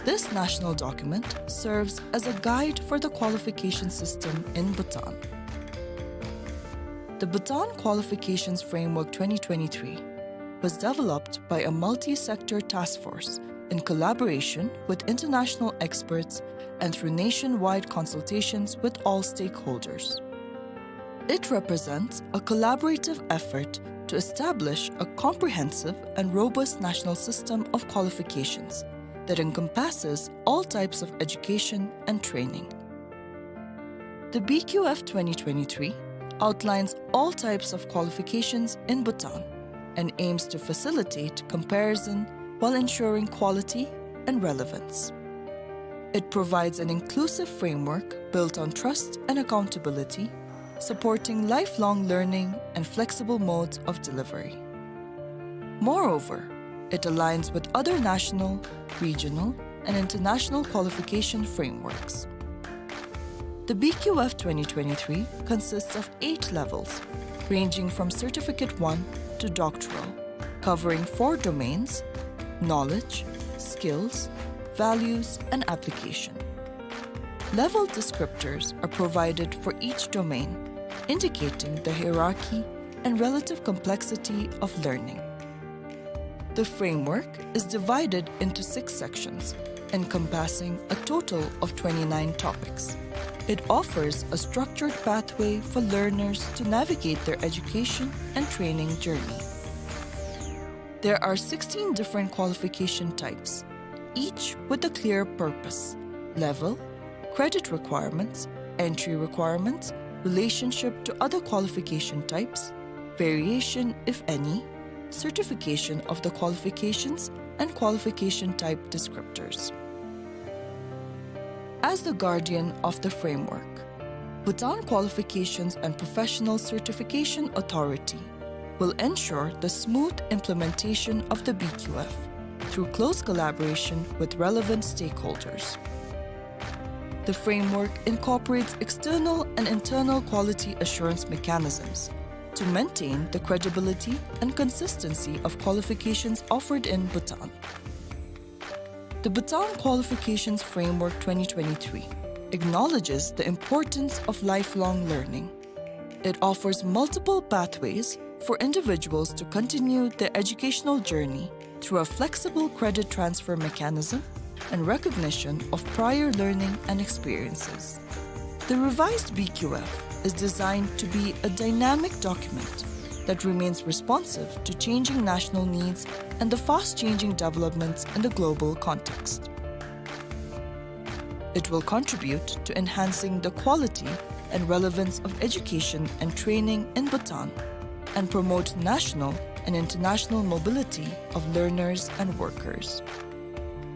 This national document serves as a guide for the qualification system in Bhutan. The Bhutan Qualifications Framework twenty twenty-three was developed by a multi-sector task force in collaboration with international experts and through nationwide consultations with all stakeholders. It represents a collaborative effort to establish a comprehensive and robust national system of qualifications that encompasses all types of education and training. The B Q F twenty twenty-three outlines all types of qualifications in Bhutan and aims to facilitate comparison while ensuring quality and relevance. It provides an inclusive framework built on trust and accountability, supporting lifelong learning and flexible modes of delivery. Moreover, it aligns with other national, regional, and international qualification frameworks. The B Q F twenty twenty-three consists of eight levels, ranging from Certificate one to Doctoral, covering four domains: knowledge, skills, values, and application. Level descriptors are provided for each domain, indicating the hierarchy and relative complexity of learning. The framework is divided into six sections, encompassing a total of twenty-nine topics. It offers a structured pathway for learners to navigate their education and training journey. There are sixteen different qualification types, each with a clear purpose, level, credit requirements, entry requirements, relationship to other qualification types, variation, if any, certification of the qualifications, and qualification type descriptors. As the guardian of the framework, Bhutan Qualifications and Professional Certification Authority will ensure the smooth implementation of the B Q F through close collaboration with relevant stakeholders. The framework incorporates external and internal quality assurance mechanisms to maintain the credibility and consistency of qualifications offered in Bhutan. The Bhutan Qualifications Framework twenty twenty-three acknowledges the importance of lifelong learning. It offers multiple pathways for individuals to continue their educational journey through a flexible credit transfer mechanism and recognition of prior learning and experiences. The revised B Q F is designed to be a dynamic document that remains responsive to changing national needs and the fast-changing developments in the global context. It will contribute to enhancing the quality and relevance of education and training in Bhutan and promote national and international mobility of learners and workers.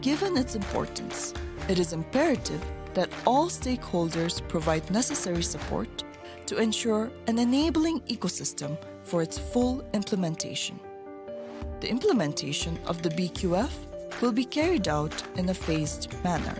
Given its importance, it is imperative that all stakeholders provide necessary support to ensure an enabling ecosystem for its full implementation. The implementation of the B Q F will be carried out in a phased manner.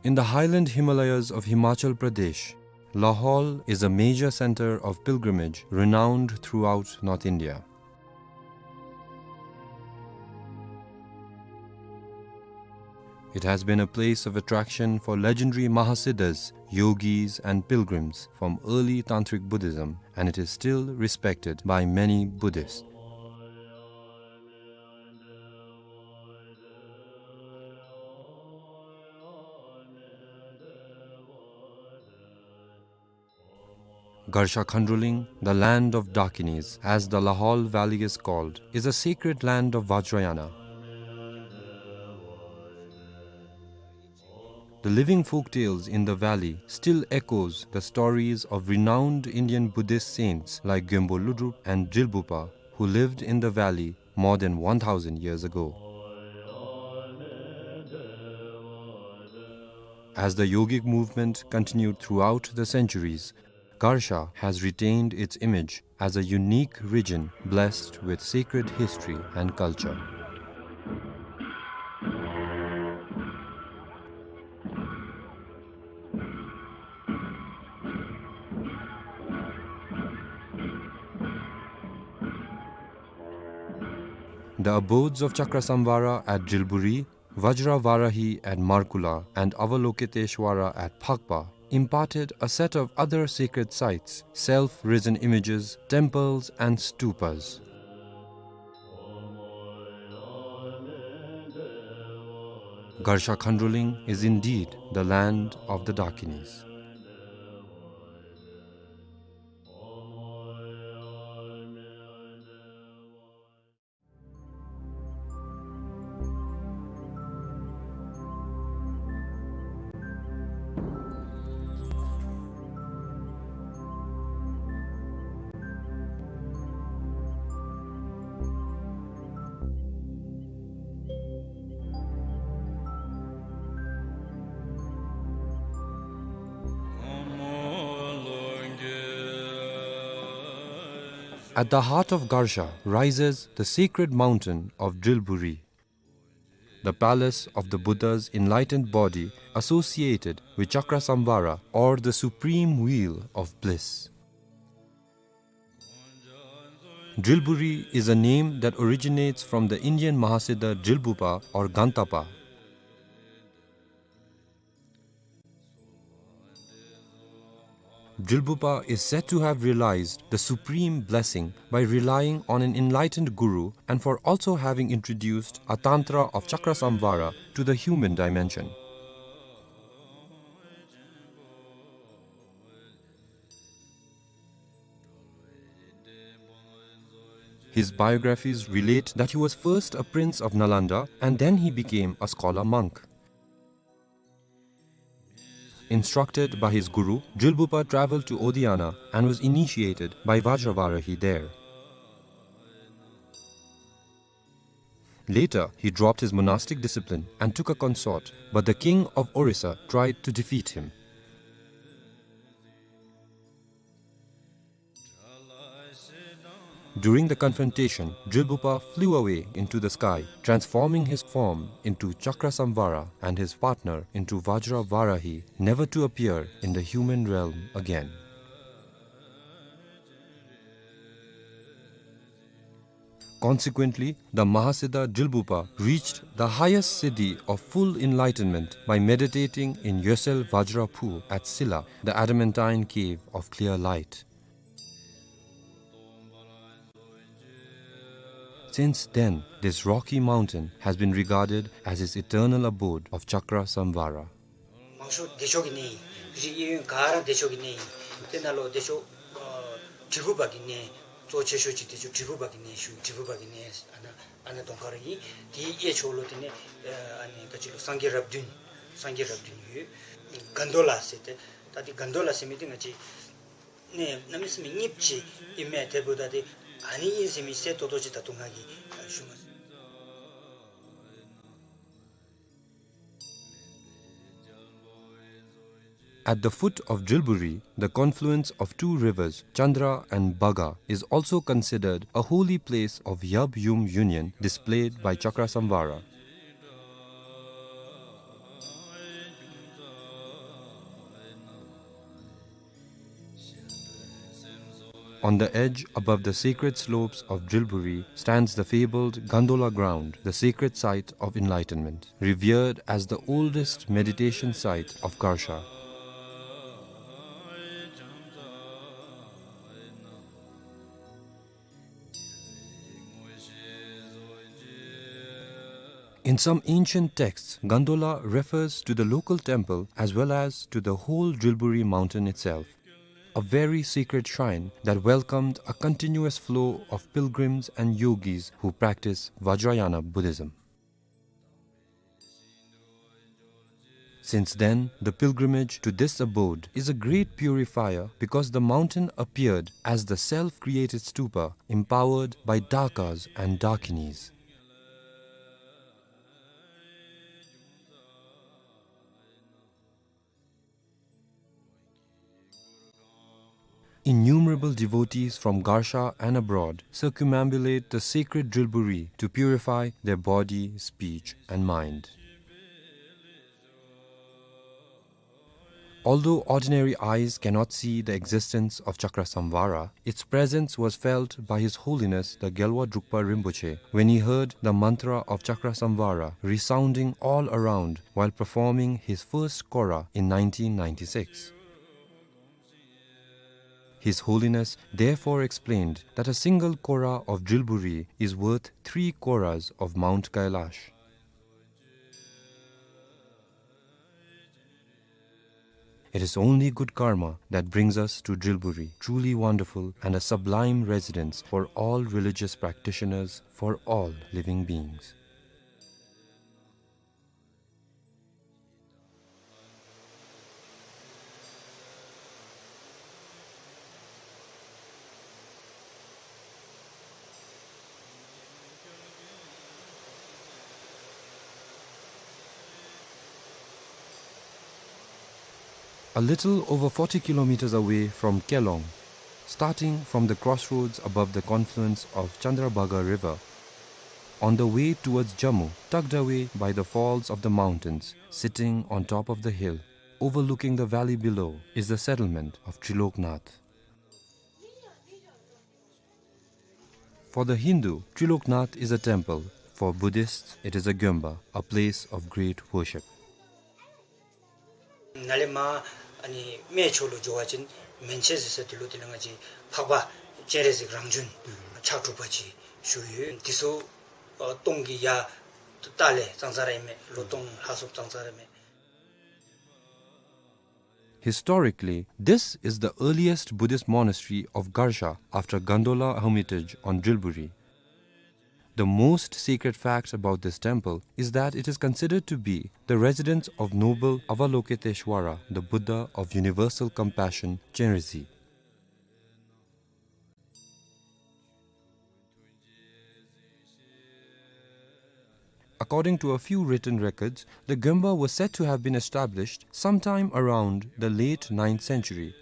In the highland Himalayas of Himachal Pradesh, Lahaul is a major center of pilgrimage renowned throughout North India. It has been a place of attraction for legendary Mahasiddhas, yogis, and pilgrims from early Tantric Buddhism, and it is still respected by many Buddhists. Garsha Khandroling, the land of Dakinis, as the Lahaul Valley is called, is a sacred land of Vajrayana. The living folk tales in the valley still echoes the stories of renowned Indian Buddhist saints like Gyönpo Lodrop and Drilbhupa, who lived in the valley more than one thousand years ago. As the yogic movement continued throughout the centuries, Garsha has retained its image as a unique region blessed with sacred history and culture. The abodes of Chakrasamvara at Drilburi, Vajra Varahi at Markula, and Avalokiteshwara at Phakpa imparted a set of other sacred sites, self-risen images, temples, and stupas. Garsha Khandroling is indeed the land of the Dakinis. At the heart of Garsha rises the sacred mountain of Drilburi, the palace of the Buddha's enlightened body associated with Chakrasamvara, or the supreme wheel of bliss. Drilburi is a name that originates from the Indian Mahasiddha Drilbhupa or Gantapa. Drilbupa is said to have realized the supreme blessing by relying on an enlightened guru and for also having introduced a tantra of Chakrasamvara to the human dimension. His biographies relate that he was first a prince of Nalanda and then he became a scholar monk. Instructed by his guru, Drilbupa traveled to Odiyana and was initiated by Vajravarahi there. Later, he dropped his monastic discipline and took a consort, but the king of Orissa tried to defeat him. During the confrontation, Drilbupa flew away into the sky, transforming his form into Chakrasamvara and his partner into Vajravarahi, never to appear in the human realm again. Consequently, the Mahasiddha Drilbupa reached the highest siddhi of full enlightenment by meditating in Yosel Vajra Phu at Silla, the adamantine cave of clear light. Since then, this rocky mountain has been regarded as his eternal abode of Chakra Samvara. མང་ཤོས་བདེ་མཆོག་གི་གནས་ཨིན། རིགས་གཡས་གཡོན་ག་ར་བདེ་མཆོག་གི་གནས་ཨིན། དེ་ནང་ལུ་བདེ་མཆོག་ཨ་དྲིལ་བུ་པ་གི་གནས་གཙོ་ཆེ་ཤོས་ཅིག་བདེ་མཆོག་དྲིལ་བུ་པ་གི་གནས་ཞུ། དྲིལ་བུ་པ་གི་གནས་ཨ་ནཱ་ཨ་ནཱ་གདོང་ཁར་ཨིན། དེའི་གཡས་ཕྱོགས་ལུ་དེ་ནི་ཨ་ནི་ག་ཅི་ལོ་སངས་རྒྱས་རབས་བདུན། སངས་རྒྱས་རབས་བདུན་ཡོད། གན་དོ་ལ་ཟེར་ཏེ། ད་དེ་གན་དོ་ལ་ཟེར་མི་དེ་ང་བཅས་ནི་གནམ་མེད་ས་མེད་རྙིངམ་ཅིག་ཨིན་མས། དེ་འབདཝ་ད་དེ་ཨ་ནི་ཨིན་ཟེར་མི་གསལ་ཏོག་ཏོ་ཅིག་ད་ལྟོ་ང་གིས་ཞུ་མ་ཚུགས། At the foot of Drilburi, the confluence of two rivers, Chandra and Bhaga, is also considered a holy place of Yab Yum union displayed by Chakrasamvara. On the edge above the sacred slopes of Drilburi stands the fabled Gandola ground, the sacred site of enlightenment, revered as the oldest meditation site of Garsha. In some ancient texts, Gandola refers to the local temple as well as to the whole Drilburi mountain itself, a very sacred shrine that welcomed a continuous flow of pilgrims and yogis who practice Vajrayana Buddhism. Since then, the pilgrimage to this abode is a great purifier because the mountain appeared as the self-created stupa empowered by dakas and dakinis. Innumerable devotees from Garsha and abroad circumambulate the sacred Drilburi to purify their body, speech, and mind. Although ordinary eyes cannot see the existence of Chakrasamvara, its presence was felt by His Holiness the Gyalwa Drukpa Rinpoche when he heard the mantra of Chakrasamvara resounding all around while performing his first kora in nineteen ninety-six. His Holiness therefore explained that a single kora of Drilburi is worth three koras of Mount Kailash. It is only good karma that brings us to Drilburi, truly wonderful and a sublime residence for all religious practitioners, for all living beings. A little over forty kilometers away from Kelong, starting from the crossroads above the confluence of Chandrabhaga River, on the way towards Jammu, tucked away by the falls of the mountains, sitting on top of the hill, overlooking the valley below, is the settlement of Triloknath. For the Hindu, Triloknath is a temple. For Buddhists, it is a gyomba, a place of great worship. ནཱ་ལས་མར་ཨ་ནི་སྨད་ཕྱོགས་ལུ་འགྱོ་བ་ཅིན་ མན་ཆད་ཟེར་ས་དེ་ལུ་དེ་ལས་ང་བཅས་འཕགས་པ་སྤྱན་རས་གཟིགས་རང་བྱོན་ཕྱག་དྲུག་པ་ཅིག་བཞུགས་ཡོད། དེ་ཚུ་ཨ་སྟོང་གི་ཡ་ཏ་ལས་ཙང་ཙ་ར་ཨིན་མས། ལོ་སྟོང་ལྷག་སོངམ་ཙང་ཙ་ར་ཨིན་མས། Historically, this is the earliest Buddhist monastery of Garsha after Gandola Hermitage on Drilburi. The most sacred fact about this temple is that it is considered to be the residence of noble Avalokiteshvara, the Buddha of universal compassion, Chenrezig. According to a few written records, the Gempa was said to have been established sometime around the late ninth century,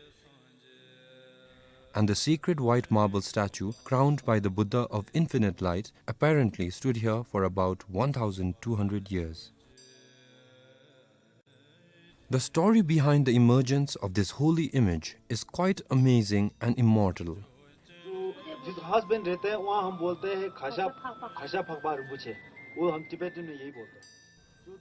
and the sacred white marble statue crowned by the Buddha of Infinite Light apparently stood here for about one thousand two hundred years. The story behind the emergence of this holy image is quite amazing and immortal. जो जिस घास पे रहते हैं, वहाँ हम बोलते हैं खाशा, खाशा फकबा रिम्पोछे। वो हम तिब्बत में यही बोलते हैं।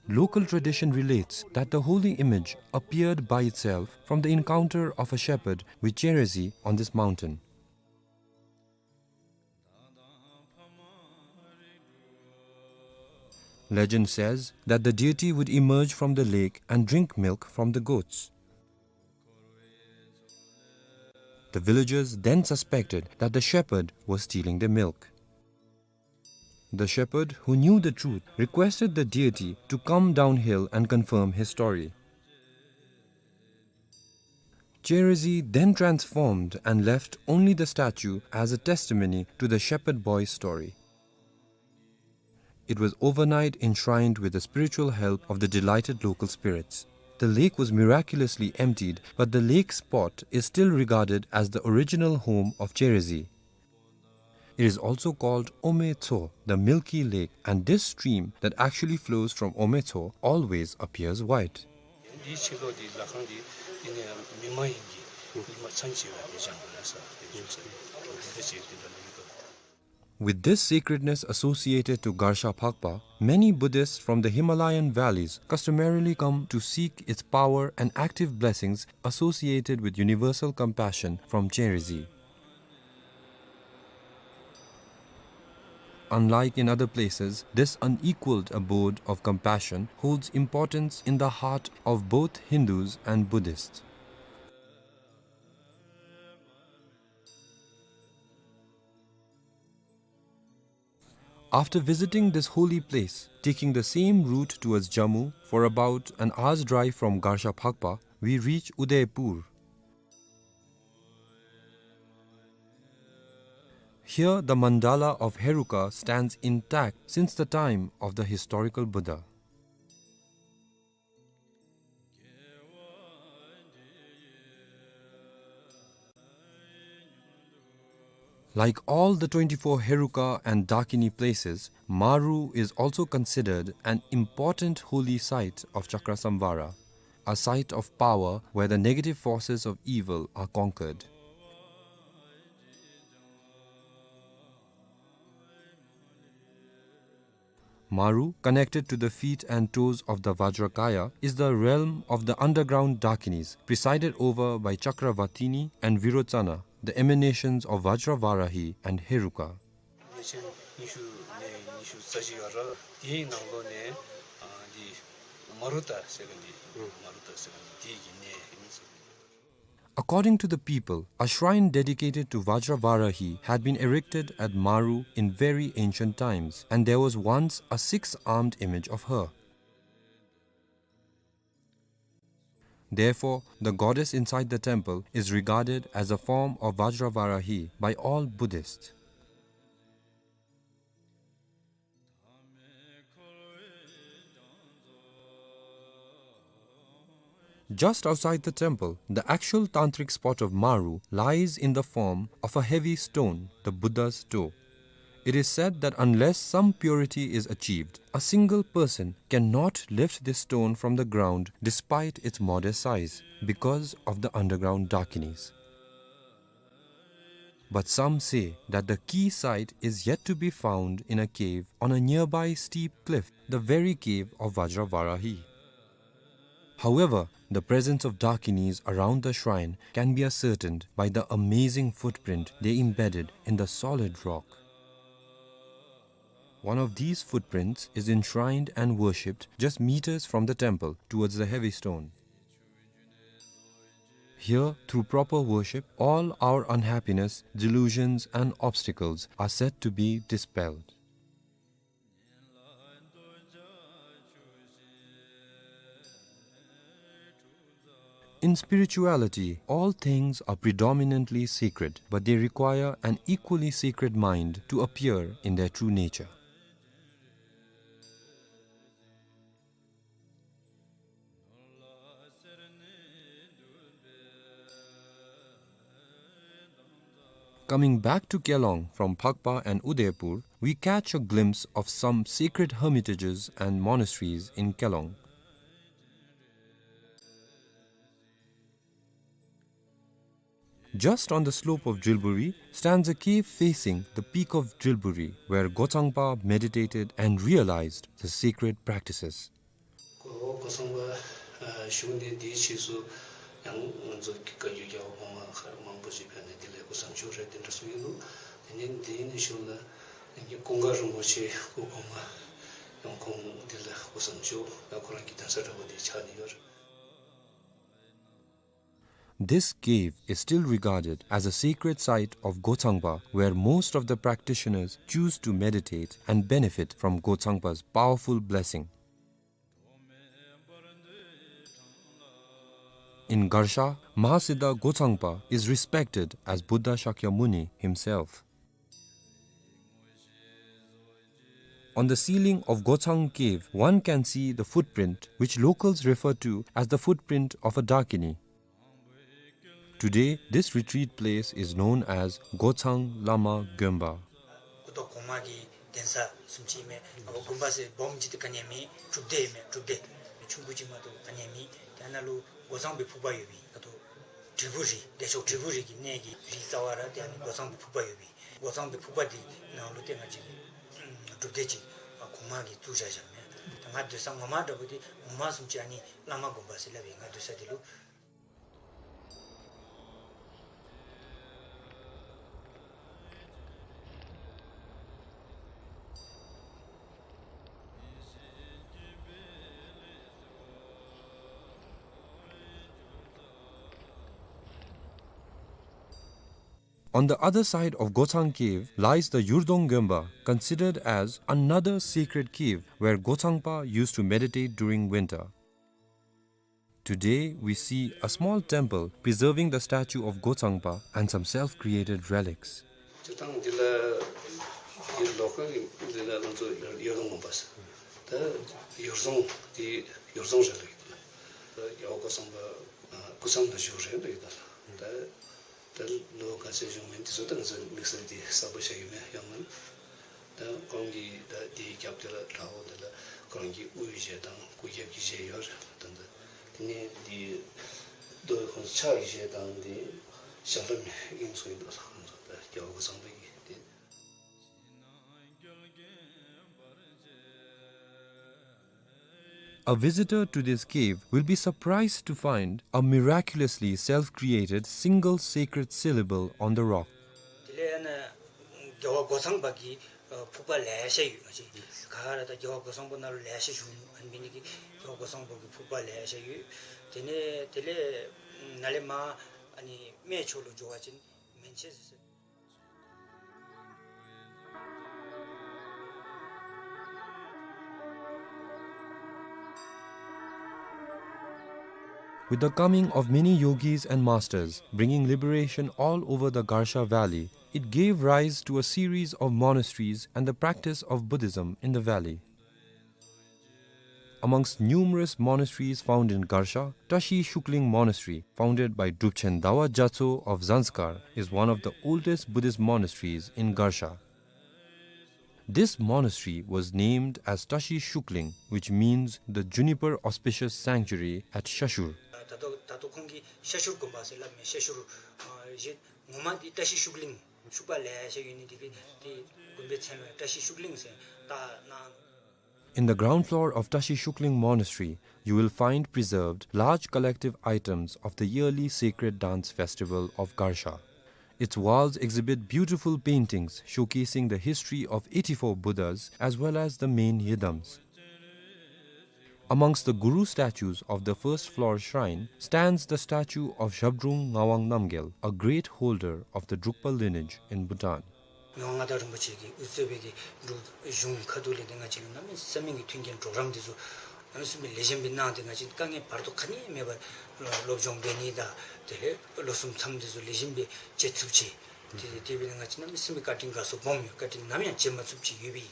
Local tradition relates that the holy image appeared by itself from the encounter of a shepherd with Chenrezig on this mountain. Legend says that the deity would emerge from the lake and drink milk from the goats. The villagers then suspected that the shepherd was stealing their milk. The shepherd, who knew the truth, requested the deity to come downhill and confirm his story. Chenrezig then transformed and left only the statue as a testimony to the shepherd boy's story. It was overnight enshrined with the spiritual help of the delighted local spirits. The lake was miraculously emptied, but the lake spot is still regarded as the original home of Chenrezig. It is also called Ometso, the milky lake, and this stream that actually flows from Ometso always appears white. འདི་ཕྱི་ལོགས་འདི་ལ་ཁང་འདི་འདི་ནི་མི་མ་ཡིན་གྱི་ཉི་མ་མཚན་ཆེ་བ་འདི་བཞག་པ་རེད་ས། འདི་འདི་ཚེ་འདི་འདྲ་མི་འདུག། With this sacredness associated to Garsha Phakpa, many Buddhists from the Himalayan valleys customarily come to seek its power and active blessings associated with universal compassion from Chenrezig. Unlike in other places, this unequaled abode of compassion holds importance in the heart of both Hindus and Buddhists. After visiting this holy place, taking the same route towards Jammu for about an hour's drive from Garsha Phakpa, we reach Udaipur. Here, the mandala of Heruka stands intact since the time of the historical Buddha. Like all the twenty-four Heruka and Dakini places, Maru is also considered an important holy site of Chakrasamvara, a site of power where the negative forces of evil are conquered. Maru, connected to the feet and toes of the Vajrakaya, is the realm of the underground Dakinis, presided over by Chakravatini and Virochana, the emanations of Vajravarahi and Heruka. ཉིས་སྟོང་ཉི་ཤུ་ནས་ཉི་ཤུ་རྩ་གཅིག་བར་དེའི་ནང་ལོགས་ནས་ཨ་འདི་མ་རུ་ཏ་ཟེར་མཁན་འདི་མ་རུ་ཏ་ཟེར་མཁན་འདི་དེའི་གི་གནས་ཨིན་ཟེར། According to the people, a shrine dedicated to Vajravarahi had been erected at Maru in very ancient times, and there was once a six-armed image of her. Therefore, the goddess inside the temple is regarded as a form of Vajravarahi by all Buddhists. Just outside the temple, the actual tantric spot of Maru lies in the form of a heavy stone, the Buddha's toe. It is said that unless some purity is achieved, a single person cannot lift this stone from the ground despite its modest size, because of the underground Dakinis. But some say that the key site is yet to be found in a cave on a nearby steep cliff, the very cave of Vajravarahi. However, The presence of Dakinis around the shrine can be ascertained by the amazing footprint they embedded in the solid rock. One of these footprints is enshrined and worshipped just meters from the temple towards the heavy stone. Here, through proper worship, all our unhappiness, delusions, and obstacles are said to be dispelled. In spirituality, all things are predominantly sacred, but they require an equally sacred mind to appear in their true nature. Coming back to Kelong from Phakpa and Udaipur, we catch a glimpse of some sacred hermitages and monasteries in Kelong. Just on the slope of Drilburi stands a cave facing the peak of Drilburi, where Gochangpa meditated and realized the sacred practices. གོ་གོ་ཚང་པ་ཨ་བཞུགས་གནས་འདིའི་ཕྱིས་སུ་ཡང་ང་ཚོ་བཀའ་བརྒྱུད་རྒྱལ་བ་གོང་མ་མཁར་མང་པོ་ཞིག་ཕེབས་ནས་དེ་ལས་སྐུ་གསུང་ཆོས་རེད་དེ་འདྲ་གསུངས་ཡོད་འདུག། དེ་ནས་འདི་ནས་བཞུགས་ན་ཀུན་དགའ་རིན་པོ་ཆེ་སྐུ་གོང་མ་ཡང་ཁོང་དེ་ལས་སྐུ་གསུང་ཆོས་ད་ཁོ་རང་གི་གདན་ས་འདྲ་པོ་དེ་ཆགས་ནས་ཡོད་རེད། This cave is still regarded as a sacred site of Gochangpa, where most of the practitioners choose to meditate and benefit from Gochangpa's powerful blessing. In Garsha, Mahasiddha Gochangpa is respected as Buddha Shakyamuni himself. On the ceiling of Gochang Cave, one can see the footprint, which locals refer to as the footprint of a Dakini. Today, this retreat place is known as Gochang Lama Gonpa. སྐུ་ཐོག་གོང་མ་གི་གདན་ས་བཟུམ་ཅིག་མས། ཨ་དགོན་པ་ཟེར་སྦོམ་ཅིག་དེ་ག་ནི་ཡང་མེད། སྒྲུབ་སྡེ་མས། སྒྲུབ་སྡེ་ཆུང་ཀུ་ཅིག་མ་གཏོགས་ག་ནི་ཡང་མེད། དེ་ནང་ལུ་སྒོ་གཙང་པའི་ཕུག་པ་ཡོད་པས། ད་ལྟོ་དྲིལ་བུ་རི་བདེ་མཆོག་དྲིལ་བུ་རི་གི་གནས་ཀྱི་རི་རྩ་བ་ར་དེ་ཨ་ནི་སྒོ་གཙང་པའི་ཕུག་པ་ཡོད་པས། སྒོ་གཙང་པའི་ཕུག་པ་དེ་ནང་ལུ་ཏེ་ང་བཅས་ཀྱི་སྒྲུབ་སྡེ་ཅིག་གོང་མ་གིས་བཙུགས་བཞག་བཞགཔ་མས། ད་ང་སྡོད་ས་ངོ་མ་འདྲ་པོ་དེ་ངོ་མ་བཟུམ་ཅིག་ཨ་ནི་བླ་མ་དགོན་པ་ཟེར་སླབ་པས། ང་སྡོད་ས་དེ་ལུ། On the other side of Gochang Cave lies the Yurdong Gonpa, considered as another sacred cave where Gochangpa used to meditate during winter. Today, we see a small temple preserving the statue of Gochangpa and some self-created relics. སྤྱིར་བཏང་འདི་ལ་འདི་ལོ་ཀལ་གྱི་འདི་ལ་ང་ཚོ་ཡོར་ཡོར་དོང་ངོ་པ་ཟེར། ད་ཡོར་རྫོང་འདི་ཡོར་རྫོང་རེད་ལབ་ཀྱི་འདུག། ད་རྒྱལ་བ་སྐུ་ཚང་པ་སྐུ་མཚམས་ནང་བཞུགས་རེད་ལབ་ཀྱི་འདུག། ད་ད་ལོ་ག་ཚོད་བཞུགས་མིན་འདི་ཚོ་ད་ང་ཚོ་དམིགས་བསལ་འདི་གསལ་པོ་ཆགས་ཡོད་མེད་ཡང་མིན། ད་ཁོང་གི་ད་འདི་རྒྱབ་དེ་ལ་བྲག་འོག་དེ་ལ་ཁོང་གི་དབུའི་གཞས་དང་སྐུ་རྒྱབ་ཀྱི་གཞས་ཡོད་རེད། ད་ད་དེ་ནས་འདི་རྡོ་ཁོང་ཕྱག་གི་གཞས་དང་འདི་ཞབས་བྲོ་མེད་ཨིན་སོང་ཡིན་འདུག། ད་རྒྱལ་བ་སྐུ་ཚང་པ་གི་འདི། A visitor to this cave will be surprised to find a miraculously self-created single sacred syllable on the rock. དེ་ལས་ཨ་ནི་རྒྱལ་བ་སྐུ་ཚང་པ་གི་ཕུག་པ་ལེ་ཤ་ཡོད་པ་ཅིན་ག་ར་ད་རྒྱལ་བ་སྐུ་ཚང་པ་ནང་ལུ་ལེ་ཤ་བཞུགས་ནུག། ཨ་ནི་འབད་ནི་གིས་རྒྱལ་བ་སྐུ་ཚང་པ་གི་ཕུག་པ་ལེ་ཤ་ཡོད། དེ་ནས་དེ་ལས་ནཱ་ལས་མར་ཨ་ནི་སྨད་ཕྱོགས་ལུ་འགྱོ་བ་ཅིན་མན་ཆད་ཟེར། With the coming of many yogis and masters bringing liberation all over the Garsha Valley, it gave rise to a series of monasteries and the practice of Buddhism in the valley. Amongst numerous monasteries found in Garsha, Tashi Shukling Monastery, founded by Drupchen Dawa Gyatso of Zanskar, is one of the oldest Buddhist monasteries in Garsha. This monastery was named as Tashi Shukling, which means the juniper auspicious sanctuary at Shashur. ད་ལྟོ་ད་ལྟོ་ཁོང་གིས་ཤ་ཤུར་དགོན་པ་ཟེར་སླབ་མས། ཤ་ཤུར་ཨ་གཞི་ངོ་མ་འདི་བཀྲ་ཤིས་ཤུགས་གླིང་ཤུག་པ་ལེ་ཤ་ཡོད་ནི་འདི་གིས་འདི་དགོན་པའི་མཚན་ལུ་བཀྲ་ཤིས་ཤུགས་གླིང་ཟེར་བཏགས་གནང་། In the ground floor of Tashi Shukling Monastery, you will find preserved large collective items of the yearly sacred dance festival of Garsha. Its walls exhibit beautiful paintings showcasing the history of eighty-four Buddhas as well as the main yidams. Amongst the Guru statues of the first floor shrine stands the statue of Zhabdrung Ngawang Namgyal, a great holder of the Drukpa lineage in Bhutan. མི་དབང་མངའ་བདག་རིན་པོ་ཆེ་གིས་དབུ་གཙོས་པའི་གི་འབྲུག་གཞུང་ཁ་ཐུག་ལས་ཏེ་ང་བཅས་ལུ་གནམ་མེད་ས་མེད་ཀྱི་མཐུན་རྐྱེན་གྲོགས་རམ་འདི་ཚུ་གནམ་མེད་ས་མེད་ལེགས་ཤོམ་སྦེ་གནང་སྟེ་ང་བཅས་དཀའ་ངལ་བར་དོ་ག་ནི་མེད་པར་སློབ་སྦྱོང་འབད་ནི་དང་དེ་ལས་ལོ་གསུམ་མཚམས་འདི་ཚུ་ལེགས་ཤོམ་སྦེ་བཅད་ཚུགསཔ་ཅིག། དེ་དེ་འབད་ནི་ང་བཅས་གནམ་མེད་ས་མེད་བཀའ་དྲིན་དགའ་ཚོར་སྦོམ་ཡོད། བཀའ་དྲིན་ནམ་ཡང་བརྗེད་མ་ཚུགསཔ་ཅིག་ཡོད་པས།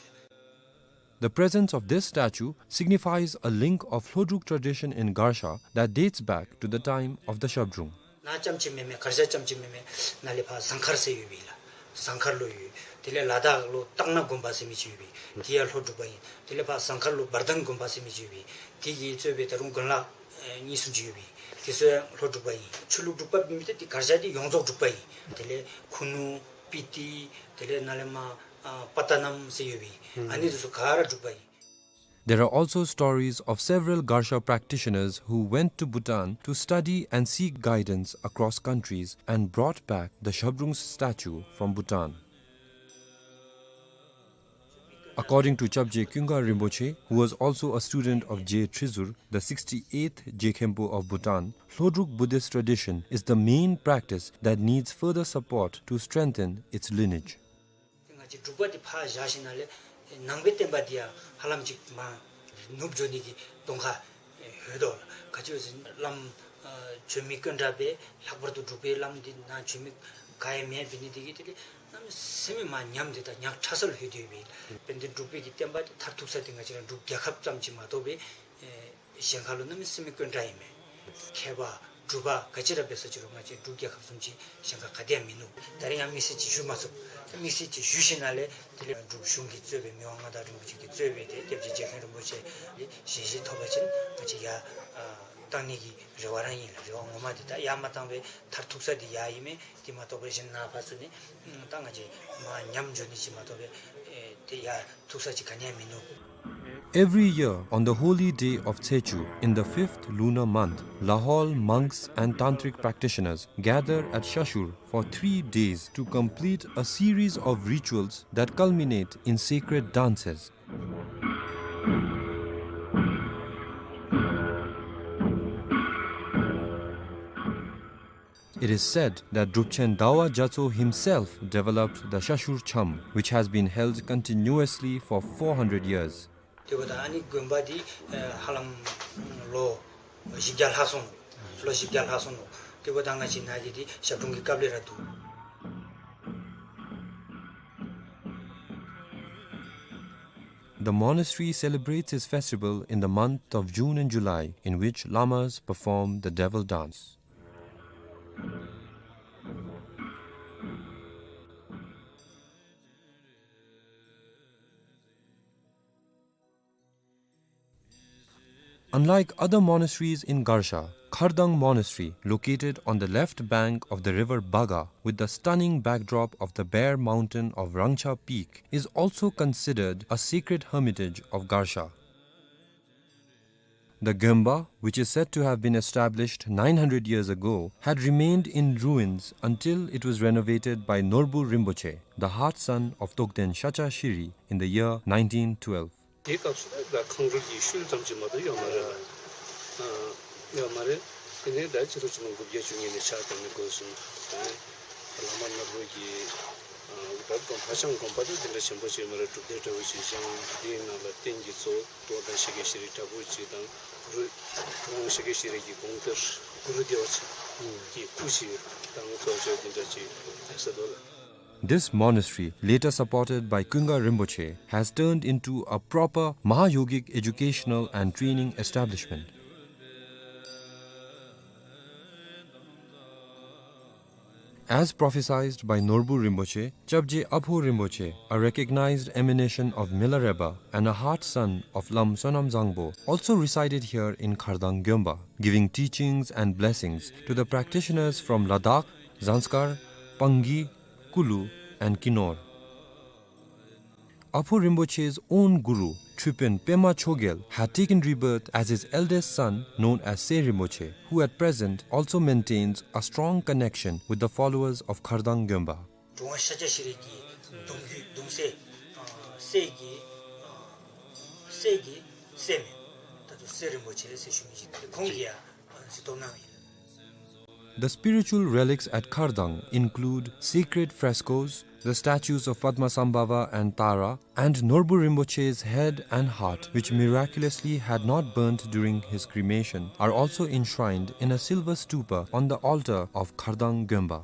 The presence of this statue signifies a link of Hlodruk tradition in Garsha that dates back to the time of the Zhabdrung. ནཱ་རྐྱངམ་ཅིག་མེན་མས། གར་ཞ་རྐྱངམ་ཅིག་མེན་མས། ནཱ་ལས་ཕར་ཟངས་དཀར་ཟེར་ཡོད་པས་ལགས། ཟངས་དཀར་ལུ་ཡོད། དེ་ལས་ལ་དྭགས་ལུ་སྟག་སྣ་དགོན་པ་ཟེར་མི་ཅིག་ཡོད་པས། དེ་ཡང་ལྷོ་འབྲུག་པ་ཨིན། དེ་ལས་ཕར་ཟངས་དཀར་ལུ་བར་ལྡང་དགོན་པ་ཟེར་མི་ཅིག་ཡོད་པས། དེ་གིས་གཙོས་པའི་ད་རུང་དགོན་ལག་ཨེ་གཉིས་གསུམ་ཅིག་ཡོད་པས། དེ་ཚུ་ཡང་ལྷོ་འབྲུག་པ་ཨིན། ཆོས་ལུགས་འབྲུག་པ་མེན་མི་དེ་གར་ཞ་དེ་ཡོངས་རྫོགས་འབྲུག་པ་ཨིན། དེ་ལས་ཁུ་ནུ་སྤི་ཏི་དེ་ལས་ནཱ་ལས་མར་ཨ་པ་ཏ་ནམ་ཟེར་ཡོད་པས། ཨ་ནི་དེ་ཚུ་ག་ར་འབྲུག་པ་ཨིན། There are also stories of several Garsha practitioners who went to Bhutan to study and seek guidance across countries and brought back the Zhabdrung's statue from Bhutan. According to Chapje Kyunga Rinpoche, who was also a student of Je Trizur, the sixty-eighth Je Khenpo of Bhutan, Hlodruk Buddhist tradition is the main practice that needs further support to strengthen its lineage. ང་བཅས་འབྲུག་པ་འདི་ཕར་བཞག་ཞིནམ་ལས་ནང་པའི་བསྟན་པ་འདི་ཡང་ཧ་ལམ་ཅིག་མར་ནུབ་འགྱོ་ནི་གི་གདོང་ཁ་ཡོད་དོ་ལགས། ག་ཅི་ཡོད་ཟེར་བླམ་ཨ་བྱོན་མི་དཀོན་དྲགས་པས། ལྷག་པར་དུ་འབྲུག་པའི་བླམ་འདི་ནཱ་བྱོན་མི་ག་ཡང་མེདཔ་འབད་ནི་འདི་གིས་དེ་ལས་གནམ་མེད་ས་མེད་མར་ཉམས་ཏེ་ད་ཉག་ཕྲ་ས་ལུ་ལྷོད་དེ་ཡོད་པས། དཔལ་ལྡན་འབྲུག་པའི་གི་བསྟན་པ་འདི་མཐར་ཐུག་ས་འདི་ང་བཅས་ར་འབྲུག་རྒྱལ་ཁབ་ཙམ་ཅིག་མ་གཏོགས་པའི་ཨེ་གཞན་ཁ་ལུ་གནམ་མེད་ས་མེད་དཀོན་དྲགས་ཨིན་མས། མཁས་པ་འབྲུག་པ་ག་ཅི་ར་འབད་ས་ཅི་རུང་ང་བཅས་འབྲུག་རྒྱལ་ཁབ་བཟུམ་ཅིག་གཞན་ཁ་ག་ཏེ་ཡང་མིན་ནུག། ད་རིས་ཡང་དམིགས་བསལ་ཅིག་ཞུ་མ་ཚུགས། དམིགས་བསལ་ཅིག་ཞུ་ཞིནམ་ལས་དེ་ལས་འབྲུག་གཞུང་གིས་གཙོས་པའི་མི་དབང་མངའ་བདག་རིན་པོ་ཆེ་གིས་གཙོས་པའི་དེ་སྐྱབས་རྗེ་རྗེ་མཁན་རིན་པོ་ཆེ་ཞལ་བཞེས་ཐོབ་པ་ཅིན་ང་བཅས་ཡར་ཨ་བཏང་ནི་གི་རེ་བ་ར་ཨིན་ལགས། རེ་བ་ངོ་མ་འདི་ད་ཡར་མར་བཏང་བའི་མཐར་ཐུག་ས་འདི་ཡར་ཨིན་མས། དེ་མ་གཏོགས་པའི་གཞན་ནཱ་ཕར་ཚུར་ནི་ད་ང་བཅས་མར་ཉམས་འགྱོ་ནི་ཅིག་མ་གཏོགས་པའི་ཨེ་དེ་ཡར་ཐུག་ས་ཅིག་ག་ནི་ཡང་མིན་ནུག། Every year, on the holy day of Tsechu, in the fifth lunar month, Lahaul monks and tantric practitioners gather at Shashur for three days to complete a series of rituals that culminate in sacred dances. It is said that Drupchen Dawa Gyatso himself developed the Shashur Cham, which has been held continuously for four hundred years. དེ་འབདཝ་ད་ཨ་ནི་དགོན་པ་འདི་ཨེ་ཧ་ལམ་ལོ་བཞི་བརྒྱ་ལྷག་སོང་ནུག། ལོ་བཞི་བརྒྱ་ལྷག་སོང་ནུག། དེ་འབདཝ་ད་ང་བཅས་ནཱ་གི་འདི་ཞབས་དྲུང་གི་སྐབས་ལས་ར་འདུག། The monastery celebrates its festival in the month of June and July, in which lamas perform the devil dance. Unlike other monasteries in Garsha, Khardang Monastery, located on the left bank of the river Baga, with the stunning backdrop of the bare mountain of Rangcha Peak, is also considered a sacred hermitage of Garsha. The Gyönpa, which is said to have been established nine hundred years ago, had remained in ruins until it was renovated by Norbu Rinpoche, the heart son of Tokden Shacha Shiri, in the year nineteen twelve. དེའི་སྐབས་སུ་ད་ཁང་རུལ་གྱི་ཤུལ་ཙམ་ཅིག་མ་གཏོགས་ཡོད་མ་རེད་ལགས། ཨ་ཡོད་མ་རེད། དེ་ནས་ད་ཕྱི་ལོ་ཆིག་སྟོང་དགུ་བརྒྱ་བཅུ་གཉིས་ནས་ཕྱག་བཏབ་ནས་འགོ་བཟུང་། དེ་ནས་བླ་མ་ནོར་བུ་གིས་ཨ་ད་དགོན་ཧ་ཅང་དགོན་པ་དེ་དེ་འདྲ་ཆེན་པོ་ཅིག་མ་རེད། སྒྲུབ་སྡེ་འདྲ་བོ་ཅིག་བཞེངས། དེའི་ནང་ལ་རྟེན་གྱི་གཙོ་བོ་རྟོགས་ལྡན་ཤཱཀྱ་ཤྲཱི་འདྲ་བོ་ཅིག་དང་གུ་རུ་གུ་རུ་ཤཱཀྱ་ཤྲཱི་གི་དགོངས་གཏེར་གུ་རུ་དེ་བ་ཅིག་གི་སྐུ་ཅིག་དང་གཙོ་བྱས་དེ་འདྲ་ཅིག་ཡོད་ས་འདུག་ལགས། This monastery, later supported by Kunga Rinpoche, has turned into a proper Mahayogic educational and training establishment. As prophesied by Norbu Rinpoche, Chapje Apho Rinpoche, a recognized emanation of Milarepa and a heart son of Lam Sonam Zangpo, also resided here in Khardang Gyönpa, giving teachings and blessings to the practitioners from Ladakh, Zanskar, Pangi, Kulu, and Kinor. Apho Rinpoche's own guru, Tripin Pema Chogyal had taken rebirth as his eldest son, known as Se Rinpoche, who at present also maintains a strong connection with the followers of Khardang Gönpa. དྲུང་པ་ཤཱཀྱ་ཤྲཱི་གི་གདུང་རྒྱུད་གདུང་སྲས་ཨ་སྲས་ཀྱི་ཨ་སྲས་ཀྱི་སྲས་མོ་ད་ལྟོ་སྲས་རིན་པོ་ཆེ་ཟེར་ཞུ་མི་ཅིག་ཁོང་གིས་ཡང་གཟིགས་རྟོག་གནང་ཡི། The spiritual relics at Khardang include sacred frescoes, the statues of Padmasambhava and Tara, and Norbu Rinpoche's head and heart, which miraculously had not burnt during his cremation, are also enshrined in a silver stupa on the altar of Khardang Gönpa.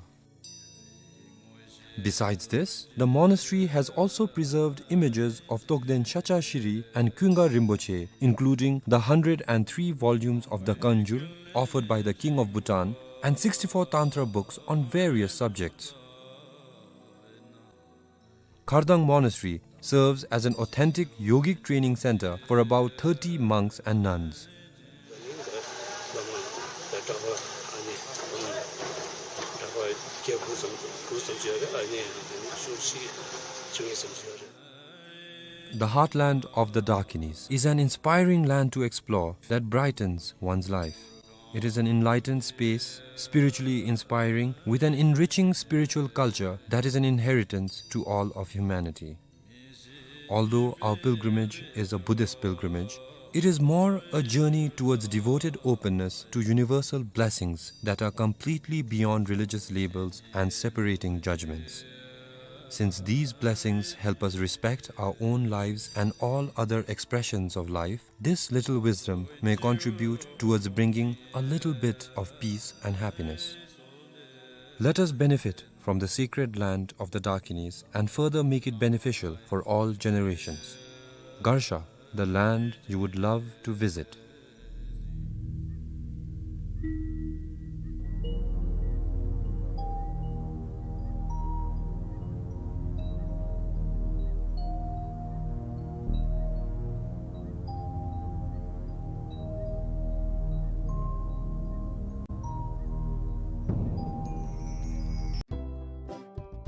Besides this, the monastery has also preserved images of Togden Shakya Shri and Kunga Rinpoche, including the hundred and three volumes of the Kanjur offered by the King of Bhutan and sixty-four Tantra books on various subjects. Khardang Monastery serves as an authentic yogic training center for about thirty monks and nuns. The heartland of the Dakinis is an inspiring land to explore that brightens one's life. It is an enlightened space, spiritually inspiring, with an enriching spiritual culture that is an inheritance to all of humanity. Although our pilgrimage is a Buddhist pilgrimage, it is more a journey towards devoted openness to universal blessings that are completely beyond religious labels and separating judgments. Since these blessings help us respect our own lives and all other expressions of life, this little wisdom may contribute towards bringing a little bit of peace and happiness. Let us benefit from the sacred land of the Dakinis and further make it beneficial for all generations. Garsha, the land you would love to visit.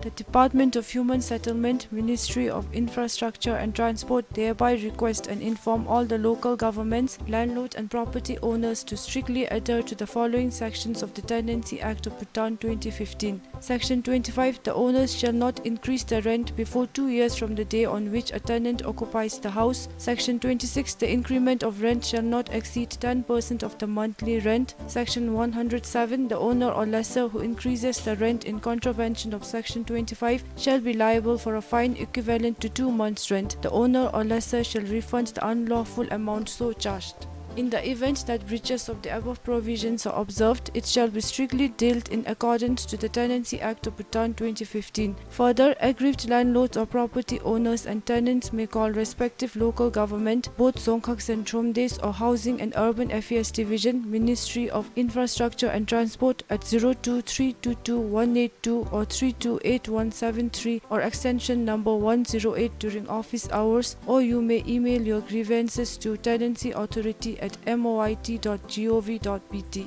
The Department of Human Settlement, Ministry of Infrastructure and Transport thereby request and inform all the local governments, landlord and property owners to strictly adhere to the following sections of the Tenancy Act of Bhutan twenty fifteen. Section twenty-five, the owners shall not increase the rent before two years from the day on which a tenant occupies the house. Section twenty-six, the increment of rent shall not exceed ten percent of the monthly rent. Section one hundred seven, the owner or lessor who increases the rent in contravention of Section twenty-five shall be liable for a fine equivalent to two months' rent. The owner or lessor shall refund the unlawful amount so charged. In the event that breaches of the above provisions are observed, it shall be strictly dealt in accordance to the Tenancy Act of Bhutan twenty fifteen. Further, aggrieved landlords or property owners and tenants may call respective local government, both Dzongkhag and Thromdesh, or Housing and Urban Affairs Division, Ministry of Infrastructure and Transport, at zero two three two two one eight two or three two eight one seven three or extension number one zero eight during office hours, or you may email your grievances to tenancy authority at M O I T dot G O V dot B T.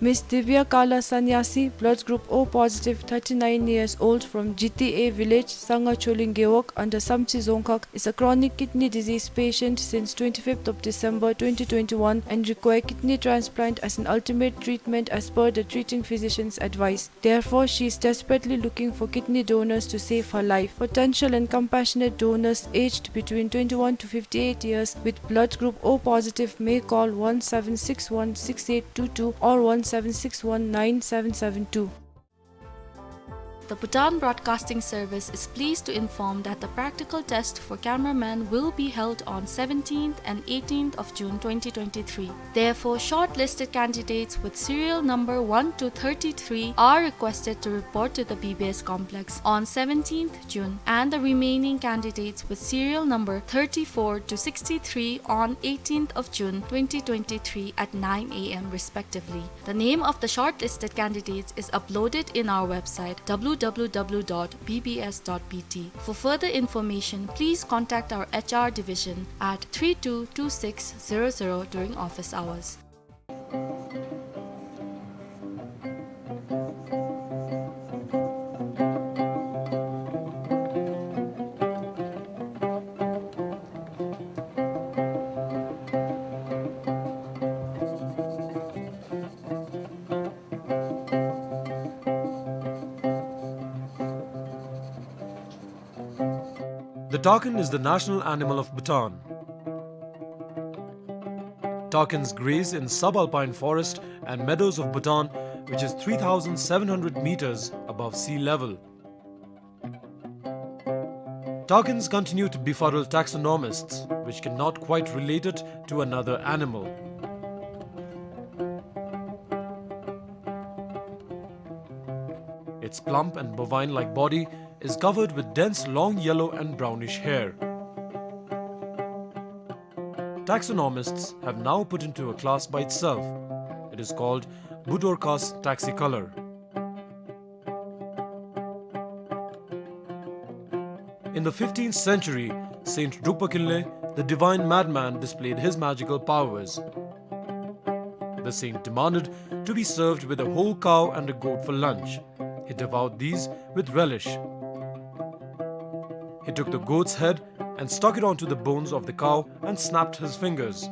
Miss Divya Kala Sanyasi, blood group O positive, thirty-nine years old, from Jiti A village, Sanga Choling Gewog, under Samtse Dzongkhag, is a chronic kidney disease patient since twenty-fifth of December twenty twenty-one and require kidney transplant as an ultimate treatment as per the treating physician's advice. Therefore, she is desperately looking for kidney donors to save her life. Potential and compassionate donors aged between twenty-one to fifty-eight years with blood group O positive may call one seven six one six eight two two or one seven six one nine seven seven two. The Bhutan Broadcasting Service is pleased to inform that the practical test for cameramen will be held on seventeenth and eighteenth of June twenty twenty-three. Therefore, shortlisted candidates with serial number one to thirty-three are requested to report to the B B S complex on seventeenth June, and the remaining candidates with serial number thirty-four to sixty-three on eighteenth of June twenty twenty-three at nine A M respectively. The name of the shortlisted candidates is uploaded in our website, W W W dot B B S dot B T. For further information, please contact our H R division at three two two six zero zero during office hours. Takin is the national animal of Bhutan. Takins graze in subalpine forest and meadows of Bhutan, which is three thousand seven hundred meters above sea level. Takins continue to befuddle taxonomists, which cannot quite relate it to another animal. Its plump and bovine-like body is covered with dense long yellow and brownish hair. Taxonomists have now put into a class by itself. It is called Budorcas taxicolor. In the fifteenth century, Saint Drukpa Kinley, the divine madman, displayed his magical powers. The saint demanded to be served with a whole cow and a goat for lunch. He devoured these with relish. He took the goat's head and stuck it onto the bones of the cow and snapped his fingers.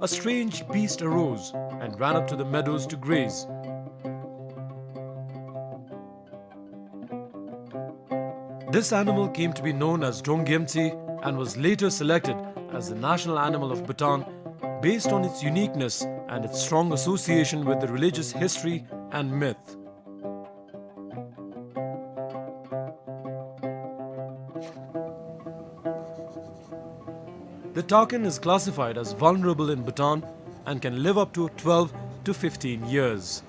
A strange beast arose and ran up to the meadows to graze. This animal came to be known as Drongyemtsi and was later selected as the national animal of Bhutan based on its uniqueness and its strong association with the religious history and myth. The takin is classified as vulnerable in Bhutan and can live up to twelve to fifteen years.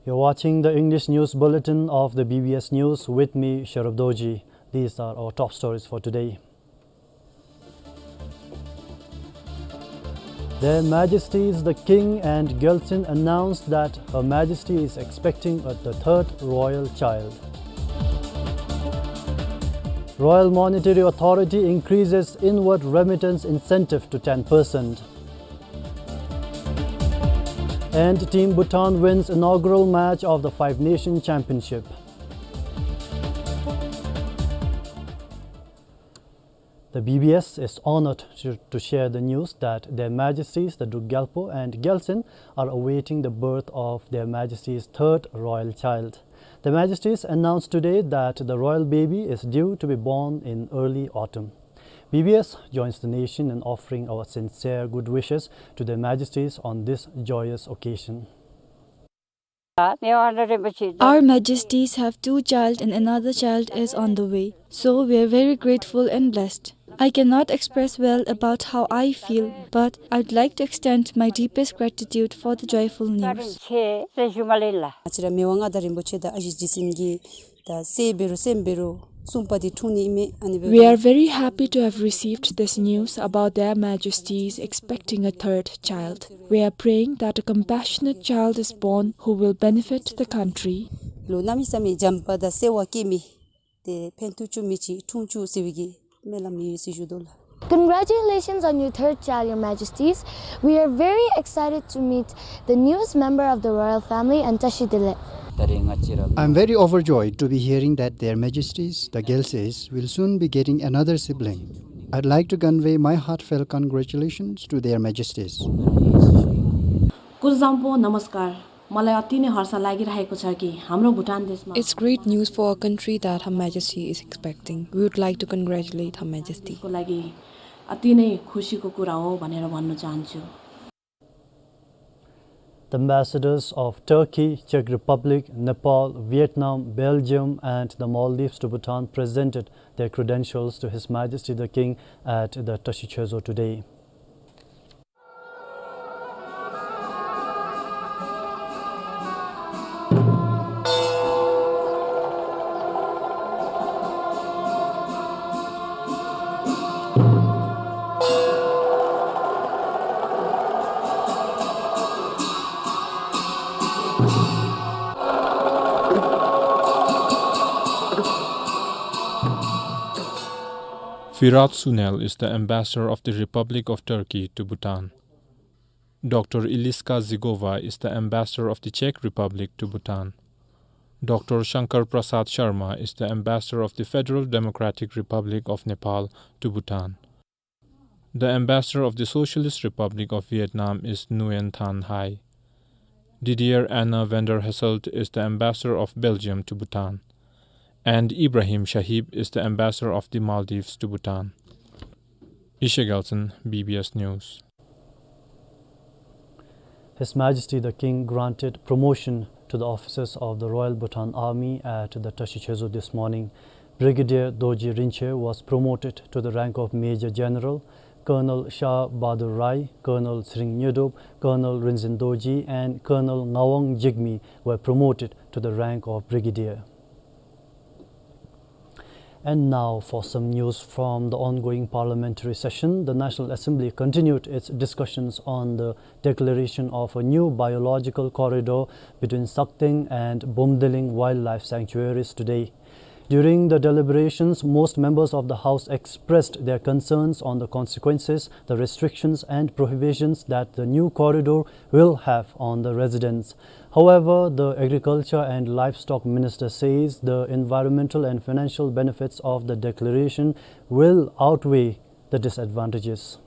You're watching the English News Bulletin of the B B S News with me, Sharab Dorji. These are our top stories for today. Their Majesties the King and Gyaltsuen announced that Her Majesty is expecting a, the third royal child. Royal Monetary Authority increases inward remittance incentive to ten percent. And Team Bhutan wins inaugural match of the Five Nation Championship. The B B S is honored to, to share the news that Their Majesties the Druk Gyalpo and Gyaltsuen are awaiting the birth of Their Majesties' third royal child. Their Majesties announced today that the royal baby is due to be born in early autumn. B B S joins the nation in offering our sincere good wishes to Their Majesties on this joyous occasion. Our Majesties have two child and another child is on the way. So we are very grateful and blessed. I cannot express well about how I feel, but I'd like to extend my deepest gratitude for the joyful news. ང་བཅས་ར་མི་དབང་མངའ་བདག་རིན་པོ་ཆེ་དང་ཨ་ཞེ་རྗེ་བཙུན་གྱིས་ད་སྲས་འབད་རུང་སྲསམོ་འབད་རུང་ གསུམ་པ་འདི་འཁྲུངས་ནི་ཨིན་མས། ཨ་ནི་འབདཝ་We are ད་very happy to have received this news about their majesties expecting a third child. We are praying that a compassionate child is born who will benefit the country. ལུ་གནམ་མེད་ས་མེད་བྱམས་པ་དང་བརྩེ་བ་བསྐྱེད་མི་ཏེ་ཕན་ཐོགས་བཅུག་མི་ཅིག་འཁྲུངས་བཅུག་ཟེར་བའི་གི་སྨོན་ལམ་ཡོད་ཟེར་ཞུ་དོ་ལགས། Congratulations on your third child, Your Majesties. We are very excited to meet the newest member of the royal family and བཀྲ་ཤིས་བདེ་ལེགས. I'm very overjoyed to be hearing that Their Majesties, the Gyalses, will soon be getting another sibling. I'd like to convey my heartfelt congratulations to Their Majesties. कुल जंगपो नमस्कार। मलाई अति नै हर्ष लागिरहेको छ कि हाम्रो भुटान देशमा It's great news for a country that Her Majesty is expecting. We would like to congratulate Her Majesty. को लागि अति नै खुसीको कुरा हो भनेर भन्न चाहन्छु। The ambassadors of Turkey, Czech Republic, Nepal, Vietnam, Belgium, and the Maldives to Bhutan presented their credentials to His Majesty the King at the Tashi Choezo today. Firat Sunel is the ambassador of the Republic of Turkey to Bhutan. Doctor Iliska Zigova is the ambassador of the Czech Republic to Bhutan. Doctor Shankar Prasad Sharma is the ambassador of the Federal Democratic Republic of Nepal to Bhutan. The ambassador of the Socialist Republic of Vietnam is Nguyen Thanh Hai. Didier Anna van der Hasselt is the ambassador of Belgium to Bhutan. And Ibrahim Shahib is the ambassador of the Maldives to Bhutan. Ishe Gelson, B B S News. His Majesty the King granted promotion to the officers of the Royal Bhutan Army at the Tashi Choezo this morning. Brigadier Dorji Rinche was promoted to the rank of Major General. Colonel Shah Bahadur Rai, Colonel Tshering Nyodrop, Colonel Rinzin Dorji, and Colonel Ngawang Jigme were promoted to the rank of Brigadier. And now for some news from the ongoing parliamentary session. The National Assembly continued its discussions on the declaration of a new biological corridor between Sakteng and Bumdiling Wildlife Sanctuaries today. During the deliberations, most members of the House expressed their concerns on the consequences, the restrictions and prohibitions that the new corridor will have on the residents. However, the Agriculture and Livestock Minister says the environmental and financial benefits of the declaration will outweigh the disadvantages.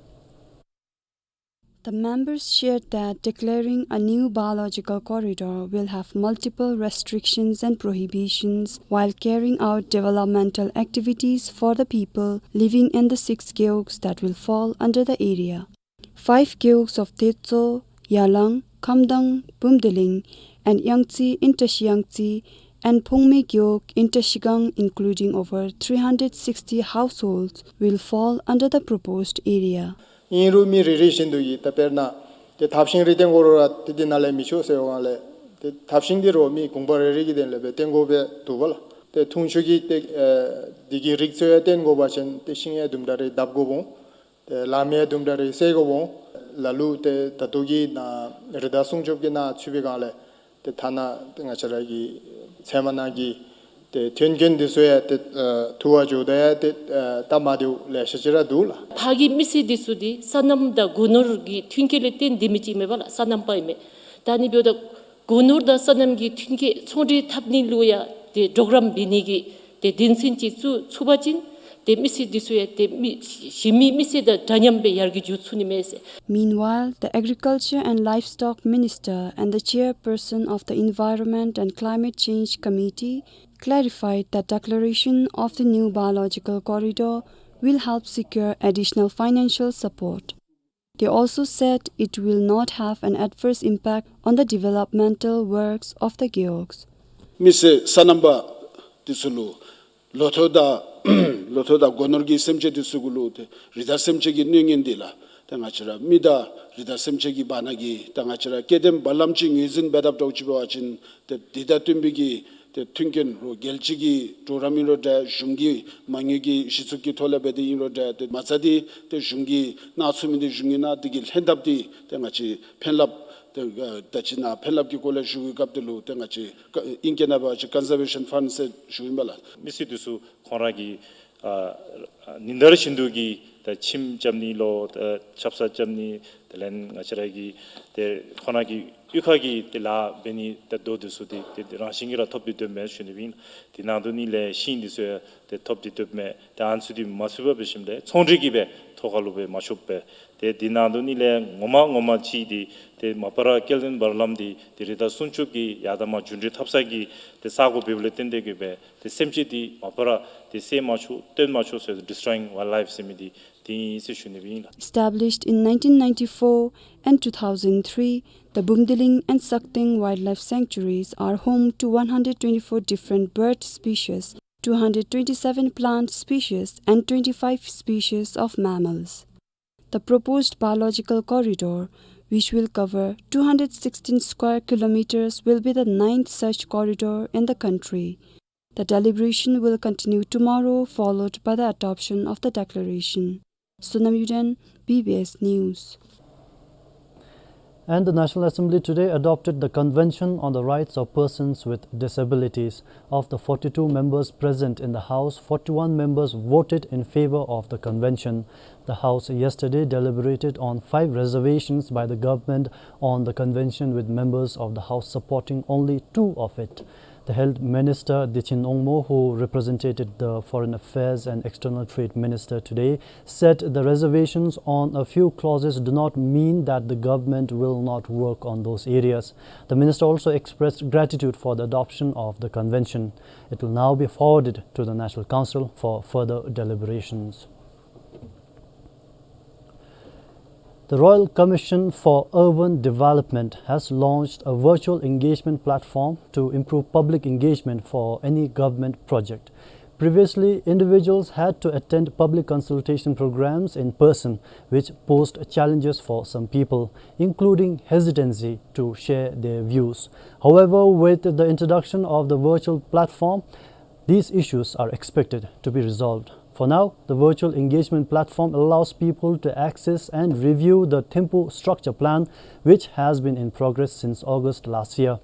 The members shared that declaring a new biological corridor will have multiple restrictions and prohibitions while carrying out developmental activities for the people living in the six gewogs that will fall under the area. Five gewogs of Techo, Yalang, Khamdang, Bumdiling, and Yangtse in Tashi Yangtse, and Phongme gewog in Tashigang, including over three hundred sixty households, will fall under the proposed area. ཨིན་རུང་མི་རེ་རེ་བཞིན་དུ་གིས་ད་དཔེར་ན་ཏེ་ཐབ་ཤིང་རེ་བཏོན་དགོ་རུང་ར་ཏེ་འདི་ནང་ལས་མི་ཆོག་ཟེར་བའི་སྒང་ལས་ཏེ་ཐབ་ཤིང་འདི་རུང་མི་གུང་པ་རེ་རེ་གིས་དེ་ལས་སྦེ་བཏོན་དགོ་པས་འདུག་པ་ལགས། ཏེ་འཐུང་ཆུ་གི་ཏེ་ཨེ་འདི་གི་རིགས་ཚུ་ཡང་བཏོན་དགོ་པ་ཅིན་ཏེ་ཤིང་ཡང་དུམ་གྲ་རེ་བརྡབ་དགོ་འོང་། ཏེ་ལམ་ཡང་དུམ་གྲ་རེ་བསལ་དགོ་འོང་། ལ་ལུ་ཏེ་ད་ལྟོ་གི་ནང་རི་དྭགས་སྲུང་སྐྱོབ་ཀྱི་ནང་ཚུད་པའི་སྒང་ལས་ཏེ་ཐ་ན་ཏེ་ང་བཅས་ར་གི་ཚལ་མ་ནང་གི་ཏེ་ཐོན་སྐྱེད་འདི་ཚུ་ཡང་ཏེ་ཨ་འཐུ་བར་འགྱོཝ་ད་ཡང་ཏེ་ཨ་སྟབས་མ་བདེཝ་ལེ་ཤ་ཅིག་ར་འདུག་ལགས། ཕར་གྱི་མི་སེར་འདི་ཚུ་འདི་སོ་ནམ་དང་སྒོ་ནོར་གྱི་ཐོན་སྐྱེད་ལས་བརྟེན་སྡོད་མི་ཅིག་མེན་པ་ལགས། སོ་ནམ་པ་ཨིན་མས། ད་ཨ་ནི་འབདཝ་ད་སྒོ་ནོར་དང་སོ་ནམ་གྱི་ཐོན་སྐྱེད་ཚོང་འབྲེལ་འཐབ་ནི་ལུ་ཡང་ཏེ་གྲོགས་རམ་འབད་ནི་གི་ཏེ་དོན་ཚན་ཅིག་བཙུགས་ཚུགས་པ་ཅིན་ཏེ་མི་སེར་འདི་ཚུ་ཡང་ཏེ་མི་གཞན་མི་མི་སེར་དང་འདྲ་མཉམ་སྦེ་ཡར་རྒྱས་འགྱོ་ཚུགས་ནི་མས་ཟེར། Meanwhile, the Agriculture and Livestock Minister and the chairperson of the Environment and Climate Change Committee clarified that declaration of the new biological corridor will help secure additional financial support. They also said it will not have an adverse impact on the developmental works of the gewogs. མི་སེར་སོ་ནམ་པ་འདི་ཚུ་ལུ་ལོ་ཐོག་དང་ལོ་ཐོག་དང་སྒོ་ནོར་གྱི་སེམས་ཅན་འདི་ཚུ་གུ་ལུ་ཏེ་རི་དྭགས་སེམས་ཅན་གྱི་གནོད་ཉེན་འདི་ལགས། ཏེ་ང་བཅས་ར་མི་དང་རི་དྭགས་སེམས་ཅན་གྱི་བར་ན་གི་ཏེ་ང་བཅས་ར་སྐྱེ་ལྡན་བར་ལམ་ཅིག་ངོས་འཛིན་འབད་དཔ་འདྲཝ་ཅིག་འབད་བ་ཅིན་ཏེ་འདི་དང་བསྟུན་པའི་གི་ ཏེ་མཐུན་རྐྱེན་རོགས་རྒྱལ་སྤྱི་གི་གྲོགས་རམ་ཨིན་རུང་འདྲ། གཞུང་གི་མ་དངུལ་གྱི་གཞི་བཙུགས་ཀྱི་ཐོག་ལས་འབད་དེ་ཨིན་རུང་འདྲ། ཏེ་མ་རྩ་འདི་ཏེ་གཞུང་གིས་གནང་ཚུགས་མི་འདི་གཞུང་གིས་གནང་། དེ་གི་ལྷན་ཐབས་འདི་ཏེ་ང་བཅས་ཕན་རླབས་ཏེ་ད་ཅི་ནཱ་ཕན་རླབས་ཀྱི་སྐོར་ལས་ཞུ་བའི་སྐབས་དེ་ལུ་ཏེ་ང་བཅས་ཨིང་སྐད་ནང་འབད་བ་ཅིན་Conservation Fund ཟེར་ཞུཝ་ཨིན་པས་ལགས། མི་སེར་འདི་ཚུ་ཁོང་ར་གི་ཨ་ཉིན་ལྟར་བཞིན་དུ་གི་ད་ཁྱིམ་རྐྱབ་ནི་ལོ་ད་ཆབ་གསང་རྐྱབ་ནི། དེ་ལས་ང་བཅས་ར་གི་ཏེ་ཁོང་ར་གི་གཡུས་ཁ་གི་ཏེ་ལཱ་འབད་ནི་ད་རྡོ་འདི་ཚུ་འདི་ཏེ་རང་བཞིན་གྱིས་ར་ཐོབ་སྟེ་སྡོདཔ་མས་ཞུ་ནི་ཨིན། དེ་ནང་དུ་ནི་ལས་ཤིང་འདི་ཚུ་ཡང་ཏེ་ཐོབ་སྟེ་སྡོདཔ་མས། ཏེ་ཨ་ནི་ཚུ་འདི་མ་ཚུད་པར་འབད་ཞིནམ་ལས་ཚོང་འབྲེལ་གྱིས་སྦེ་ཐོག་ཁ་ལུ་སྦེ་མ་ཆོགཔ་སྦེ། ཏེ་དེ་ནང་དུ་ནི་ལས་ངོ་མ་ངོ་མ་ཅིག་འདི་ཏེ་མ་པ་ར་སྐྱེ་ལྡན་བར་ལམ་འདི་ཏེ་རི་དྭགས་སྲུང་སྐྱོབ་ཀྱི་ཡར་དང་མར་རྒྱུན་འགྲུལ་འཐབ་ས་གི་ཏེ་ས་གོ་འབདཝ་ལས་བརྟེན་ཏེ་གིས་སྦེ་ཏེ་སེམས་ཅན་འདི་མ་པ་ར་ཏེ་བསད་མ་ཆོག་བཏོན་མ་ཆོག་ཟེར། Destroying wildlife ཟེར་མི་འདི་དེ་ཨིན་ཟེར་ཞུ་ནི་སྦེ་ཨིན་ལགས། Established in nineteen ninety-four and two thousand three, the Bumdiling and Sakdeng wildlife sanctuaries are home to one hundred twenty-four different bird species, two hundred twenty-seven plant species, and twenty-five species of mammals. The proposed biological corridor, which will cover two hundred sixteen square kilometers, will be the ninth such corridor in the country. The deliberation will continue tomorrow, followed by the adoption of the declaration. Sonam Yuden, B B S News. And the National Assembly today adopted the Convention on the Rights of Persons with Disabilities. Of the forty-two members present in the House, forty-one members voted in favor of the convention. The House yesterday deliberated on five reservations by the government on the convention, with members of the House supporting only two of it. The Health Minister Dichin Ongmo, who represented the Foreign Affairs and External Trade Minister today, said the reservations on a few clauses do not mean that the government will not work on those areas. The minister also expressed gratitude for the adoption of the convention. It will now be forwarded to the National Council for further deliberations. The Royal Commission for Urban Development has launched a virtual engagement platform to improve public engagement for any government project. Previously, individuals had to attend public consultation programs in person, which posed challenges for some people, including hesitancy to share their views. However, with the introduction of the virtual platform, these issues are expected to be resolved. For now, the virtual engagement platform allows people to access and review the Thimphu structure plan, which has been in progress since August last year.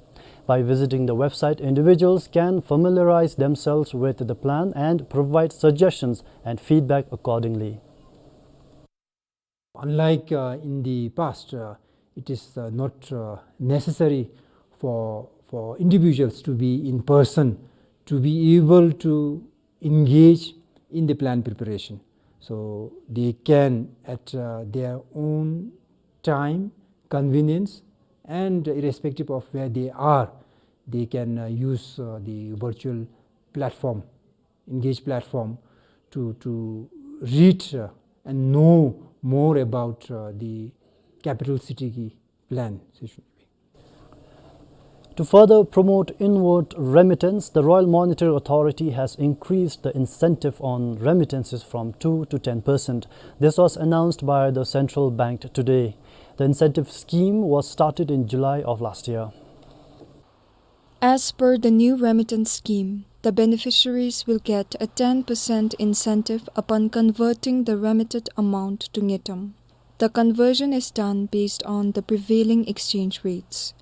By visiting the website, individuals can familiarize themselves with the plan and provide suggestions and feedback accordingly. Unlike, uh, in the past, uh, it is, uh, not, uh, necessary for, for individuals to be in person to be able to engage in the plan preparation. So they can, at, uh, their own time, convenience, and irrespective of where they are, they can, uh, use, uh, the virtual platform, Engage platform, to, to read, uh, and know more about, uh, the capital city ki plan. To further promote inward remittance, the Royal Monetary Authority has increased the incentive on remittances from two to ten percent. This was announced by the central bank today. The incentive scheme was started in July of last year. As per the new remittance scheme, the beneficiaries will get a ten percent incentive upon converting the remitted amount to ngultrum. The conversion is done based on the prevailing exchange rates.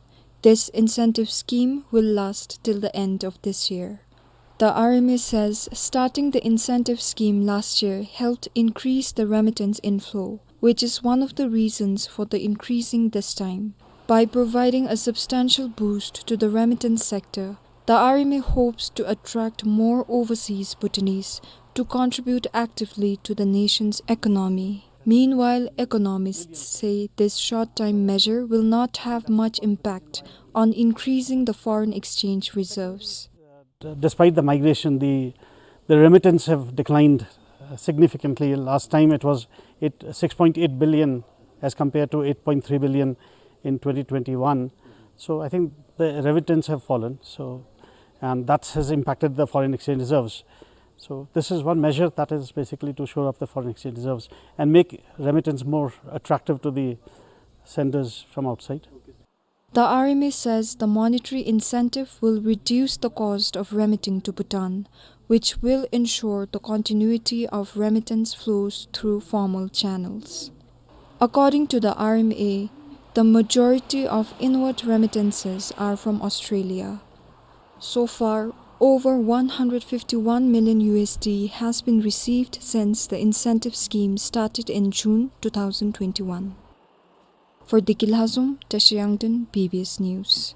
This incentive scheme will last till the end of this year. The R M A says starting the incentive scheme last year helped increase the remittance inflow, which is one of the reasons for the increasing this time. By providing a substantial boost to the remittance sector, the R M A hopes to attract more overseas Bhutanese to contribute actively to the nation's economy. Meanwhile, economists say this short-time measure will not have much impact on increasing the foreign exchange reserves. Despite the migration, the, the remittance have declined, uh, significantly. Last time it was eight, six point eight billion as compared to eight point three billion in twenty twenty-one. So I think the remittance have fallen. So, and that has impacted the foreign exchange reserves. So this is one measure that is basically to shore up the foreign exchange reserves and make remittance more attractive to the senders from outside. The R M A says the monetary incentive will reduce the cost of remitting to Bhutan, which will ensure the continuity of remittance flows through formal channels. According to the R M A, the majority of inward remittances are from Australia. So far, over one hundred fifty-one million U S D has been received since the incentive scheme started in June two thousand twenty-one. For Deki Lhazom, Tashi Yangden, B B S News.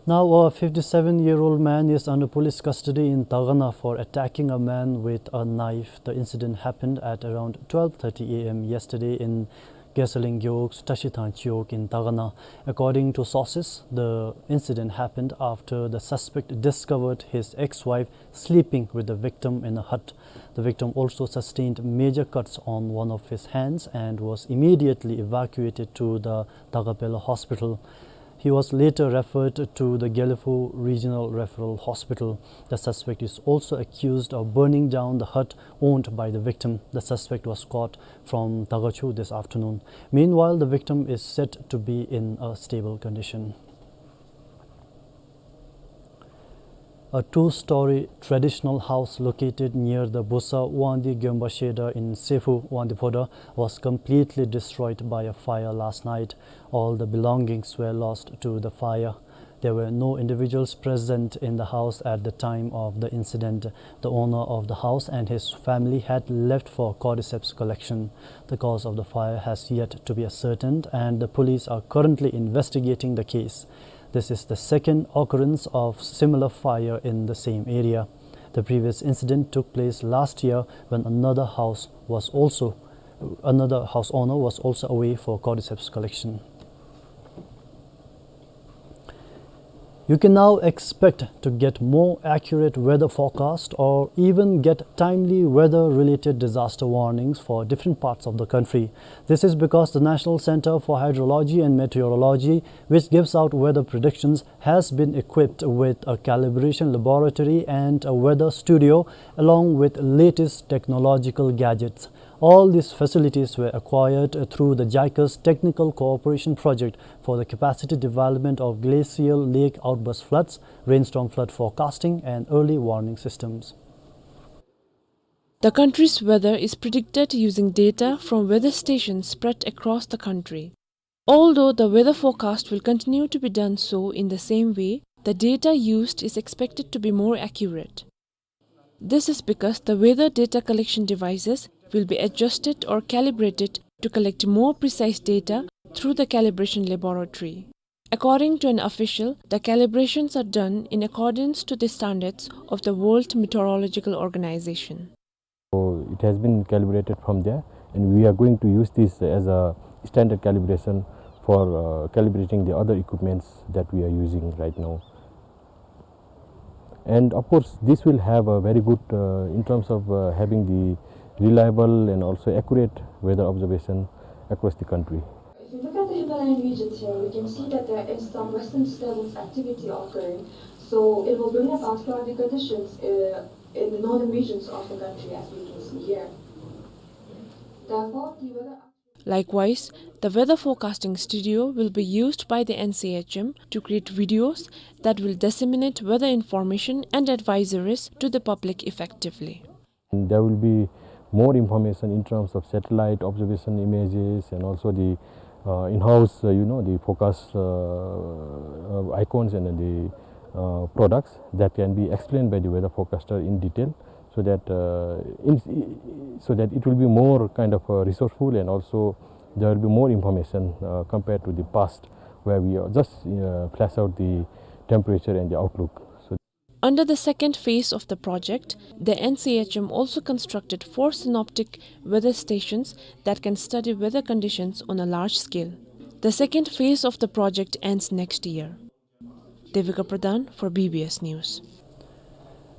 Now, a fifty-seven-year-old man is under police custody in Dagana for attacking a man with a knife. The incident happened at around twelve thirty A M yesterday in Gesaling Gewog, Tashithang Chiwog in Dagana. According to sources, the incident happened after the suspect discovered his ex-wife sleeping with the victim in a hut. The victim also sustained major cuts on one of his hands and was immediately evacuated to the Dagapela Hospital. He was later referred to the Gelephu Regional Referral Hospital. The suspect is also accused of burning down the hut owned by the victim. The suspect was caught from Dagachu this afternoon. Meanwhile, the victim is said to be in a stable condition. A two-story traditional house located near the Busa Wangdi Gyomba Sheda in Sephu, Wangdi Phodrang, was completely destroyed by a fire last night. All the belongings were lost to the fire. There were no individuals present in the house at the time of the incident. The owner of the house and his family had left for cordyceps collection. The cause of the fire has yet to be ascertained, and the police are currently investigating the case. This is the second occurrence of similar fire in the same area. The previous incident took place last year when another house was also, another house owner was also away for cordyceps collection. You can now expect to get more accurate weather forecast or even get timely weather-related disaster warnings for different parts of the country. This is because the National Center for Hydrology and Meteorology, which gives out weather predictions, has been equipped with a calibration laboratory and a weather studio, along with latest technological gadgets. All these facilities were acquired through the JICA's Technical Cooperation Project for the capacity development of glacial lake outburst floods, rainstorm flood forecasting, and early warning systems. The country's weather is predicted using data from weather stations spread across the country. Although the weather forecast will continue to be done so in the same way, the data used is expected to be more accurate. This is because the weather data collection devices will be adjusted or calibrated to collect more precise data through the calibration laboratory. According to an official, the calibrations are done in accordance to the standards of the World Meteorological Organization. So it has been calibrated from there, and we are going to use this as a standard calibration for, uh, calibrating the other equipments that we are using right now. And of course, this will have a very good, uh, in terms of, uh, having the reliable and also accurate weather observation across the country. If you look at the Himalayan regions here, we can see that there is some western disturbance activity occurring. So it will bring about cloudy conditions, uh, in the northern regions of the country, as we can see here. Therefore, the weather Likewise, the weather forecasting studio will be used by the N C H M to create videos that will disseminate weather information and advisories to the public effectively. There will be more information in terms of satellite observation images and also the, uh, in-house, uh, you know, the forecast, uh, uh, icons and the, uh, products that can be explained by the weather forecaster in detail, so that, uh, in, so that it will be more kind of, uh, resourceful, and also there will be more information, uh, compared to the past, where we, uh, just, uh, flash out the temperature and the outlook. So Under the second phase of the project, the N C H M also constructed four synoptic weather stations that can study weather conditions on a large scale. The second phase of the project ends next year. Devika Pradhan for B B S News.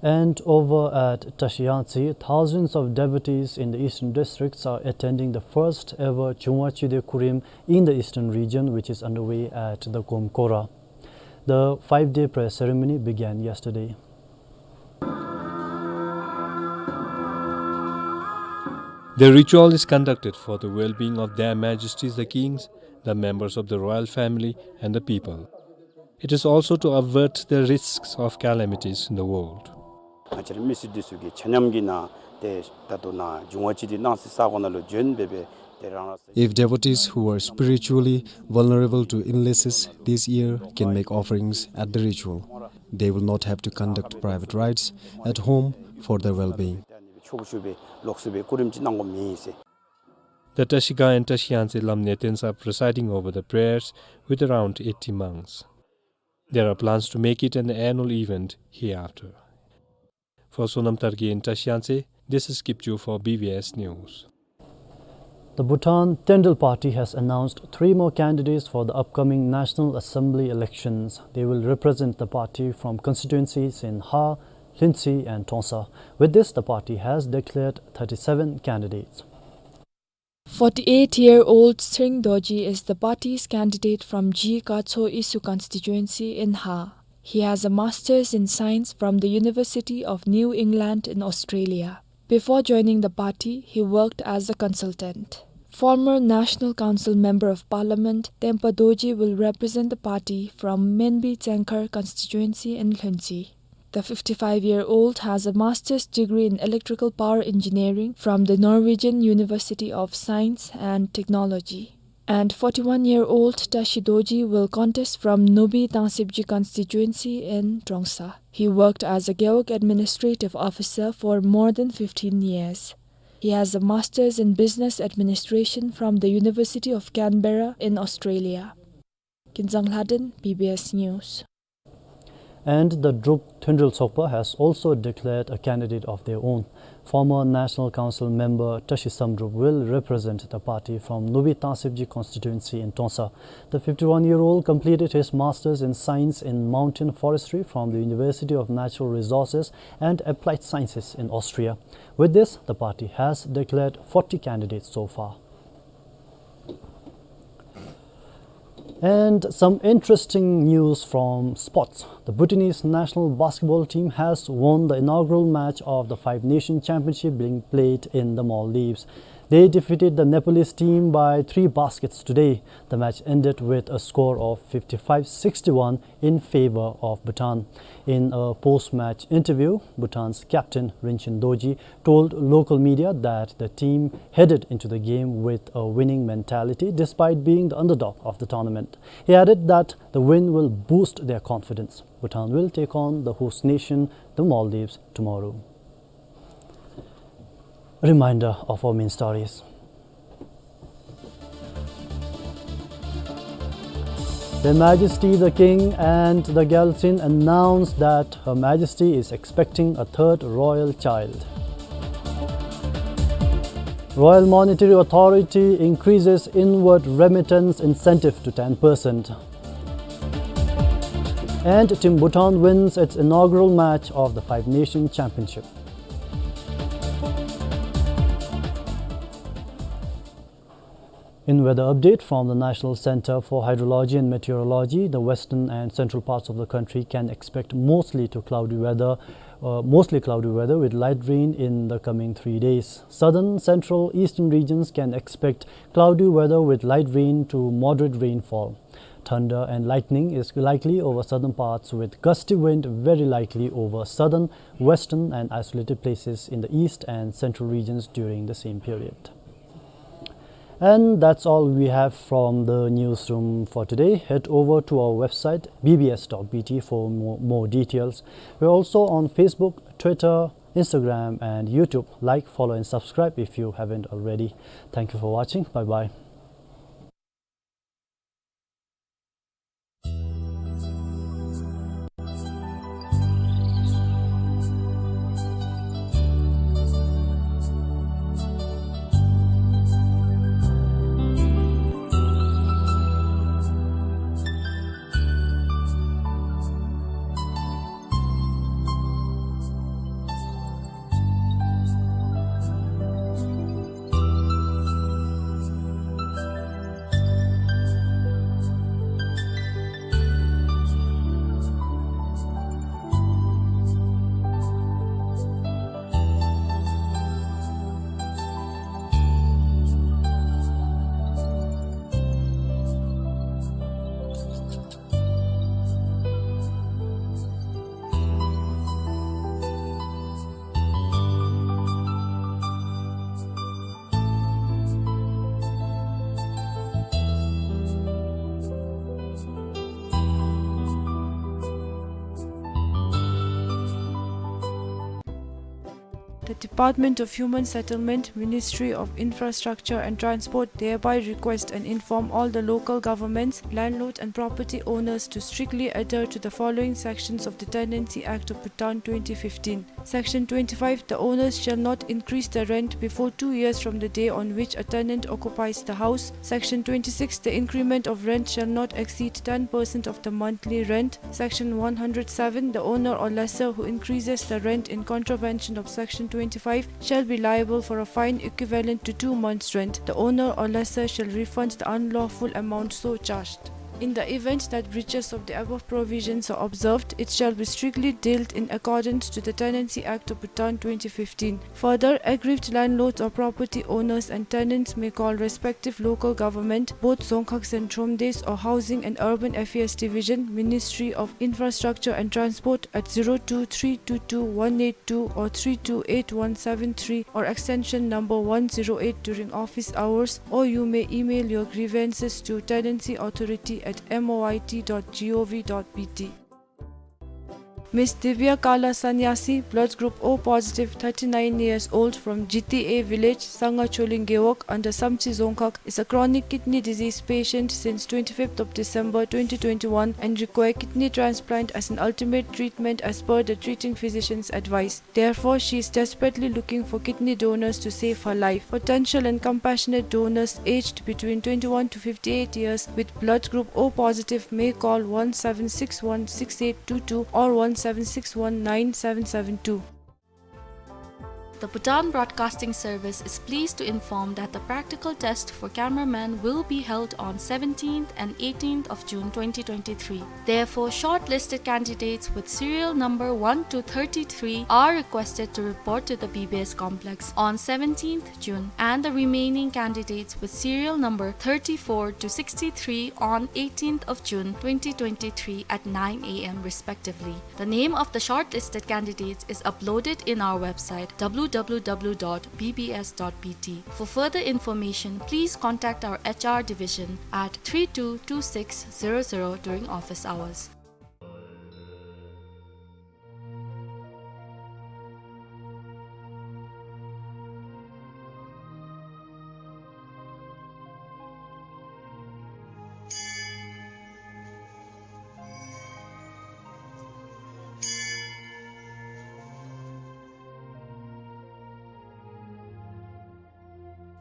And over at Tashiyatsi, thousands of devotees in the eastern districts are attending the first ever Chungwa Chide Kurim in the eastern region, which is underway at the Gomkora. The five-day prayer ceremony began yesterday. The ritual is conducted for the well-being of Their Majesties the Kings the members of the royal family and the people. It is also to avert the risks of calamities in the world. ང་བཅས་རའི་མི་སེར་འདི་ཚུ་གི་ཆ་མཉམ་གྱི་ནང་ཏེ་ད་ལྟོ་ནཱ་འབྱུང་བ་ཅིག་འདི་སྣང་སྲིད་ས་གོ་ནང་ལུ་བྱོན་སྦེ་སྦེ་ཏེ་རང་རང་སོ། If devotees who are spiritually vulnerable to illnesses this year can make offerings at the ritual, they will not have to conduct private rites at home for their well-being. ཆོག་ཤུགས་སྦེ་ལོགས་སུ་སྦེ་སྐུ་རིམ་ཅིག་གནང་དགོཔ་མེད་ཟེར། The Trashigang and Trashiyangtse Lamne Tensab presiding over the prayers with around eighty monks. There are plans to make it an annual event hereafter. For Sonam Targe in Trashiyangtse, this is Kipchu for B B S News. The Bhutan Tenrel Party has announced three more candidates for the upcoming National Assembly elections. They will represent the party from constituencies in Ha, Lhuentse and Trongsa. With this, the party has declared thirty-seven candidates. Forty-eight-year-old Tshering Dorji is the party's candidate from Ji Kacho Isu constituency in Ha. He has a master's in science from the University of New England in Australia. Before joining the party, he worked as a consultant. Former National Council Member of Parliament Tempa Dorji will represent the party from Menbi Tsengkhar constituency in Lhuentse. The fifty-five-year-old has a master's degree in electrical power engineering from the Norwegian University of Science and Technology. And forty-one-year-old Trashi Dorji will contest from Nubi Tangsibji constituency in Trongsa. He worked as a Gewog administrative officer for more than fifteen years. He has a master's in business administration from the University of Canberra in Australia. Kinzang Lhaden, B B S News. And the Druk Tenrel Tsokpa has also declared a candidate of their own. Former National Council member Trashi Samdrup will represent the party from Nubi Tangsibji constituency in Trongsa. The fifty-one-year-old completed his master's in science in mountain forestry from the University of Natural Resources and Applied Sciences in Austria. With this, the party has declared forty candidates so far. And some interesting news from sports. The Bhutanese national basketball team has won the inaugural match of the Five Nation Championship being played in the Maldives. They defeated the Nepalese team by three baskets today. The match ended with a score of fifty-five sixty-one in favor of Bhutan. In a post-match interview, Bhutan's captain Rinchen Dorji told local media that the team headed into the game with a winning mentality despite being the underdog of the tournament. He added that the win will boost their confidence. Bhutan will take on the host nation, the Maldives, tomorrow. A reminder of our main stories. Their Majesty the King and the Gyaltsuen announced that Her Majesty is expecting a third royal child. Royal Monetary Authority increases inward remittance incentive to ten percent. And Team Bhutan wins its inaugural match of the Five Nation Championship. In weather update from the National Center for Hydrology and Meteorology, the western and central parts of the country can expect mostly to cloudy weather, uh, mostly cloudy weather with light rain in the coming three days. Southern, central, eastern regions can expect cloudy weather with light rain to moderate rainfall. Thunder and lightning is likely over southern parts with gusty wind very likely over southern, western and isolated places in the east and central regions during the same period. And that's all we have from the newsroom for today. Head over to our website B B S dot B T for more, more details. We're also on Facebook, Twitter, Instagram and YouTube. Like, follow and subscribe if you haven't already. Thank you for watching. Bye bye. Department of Human Settlement, Ministry of Infrastructure and Transport hereby request and inform all the local governments, landlord and property owners to strictly adhere to the following sections of the Tenancy Act of Bhutan twenty fifteen. Section twenty-five, the owners shall not increase the rent before two years from the day on which a tenant occupies the house. Section twenty-six, the increment of rent shall not exceed ten percent of the monthly rent. Section one hundred seven, the owner or lessor who increases the rent in contravention of Section twenty-five shall be liable for a fine equivalent to two months' rent. The owner or lessor shall refund the unlawful amount so charged. In the event that breaches of the above provisions are observed, it shall be strictly dealt in accordance to the Tenancy Act of Bhutan twenty fifteen. Further, aggrieved landlords or property owners and tenants may call respective local government, both Dzongkhag and Thromdesh, or Housing and Urban Affairs Division, Ministry of Infrastructure and Transport, at zero two three two two one eight two or three two eight one seven three or extension number one zero eight during office hours, or you may email your grievances to tenancy authority at M O I T dot G O V dot B T. Miss Divya Kala Sanyasi, blood group O positive, thirty-nine years old, from Jiti A village, Sangha Choling Gewog, under Samtse Dzongkhag, is a chronic kidney disease patient since twenty-fifth of December twenty twenty-one and require kidney transplant as an ultimate treatment as per the treating physician's advice. Therefore, she is desperately looking for kidney donors to save her life. Potential and compassionate donors aged between twenty-one to fifty-eight years with blood group O positive may call one seven six one six eight two two or one seven six one nine seven seven two. The Bhutan Broadcasting Service is pleased to inform that the practical test for cameramen will be held on seventeenth and eighteenth of June twenty twenty-three. Therefore, shortlisted candidates with serial number one to thirty-three are requested to report to the B B S complex on seventeenth June, and the remaining candidates with serial number thirty-four to sixty-three on eighteenth of June twenty twenty-three at nine A M respectively. The name of the shortlisted candidates is uploaded in our website, W W W dot B B S dot B T. For further information, please contact our H R division at three two two six zero zero during office hours.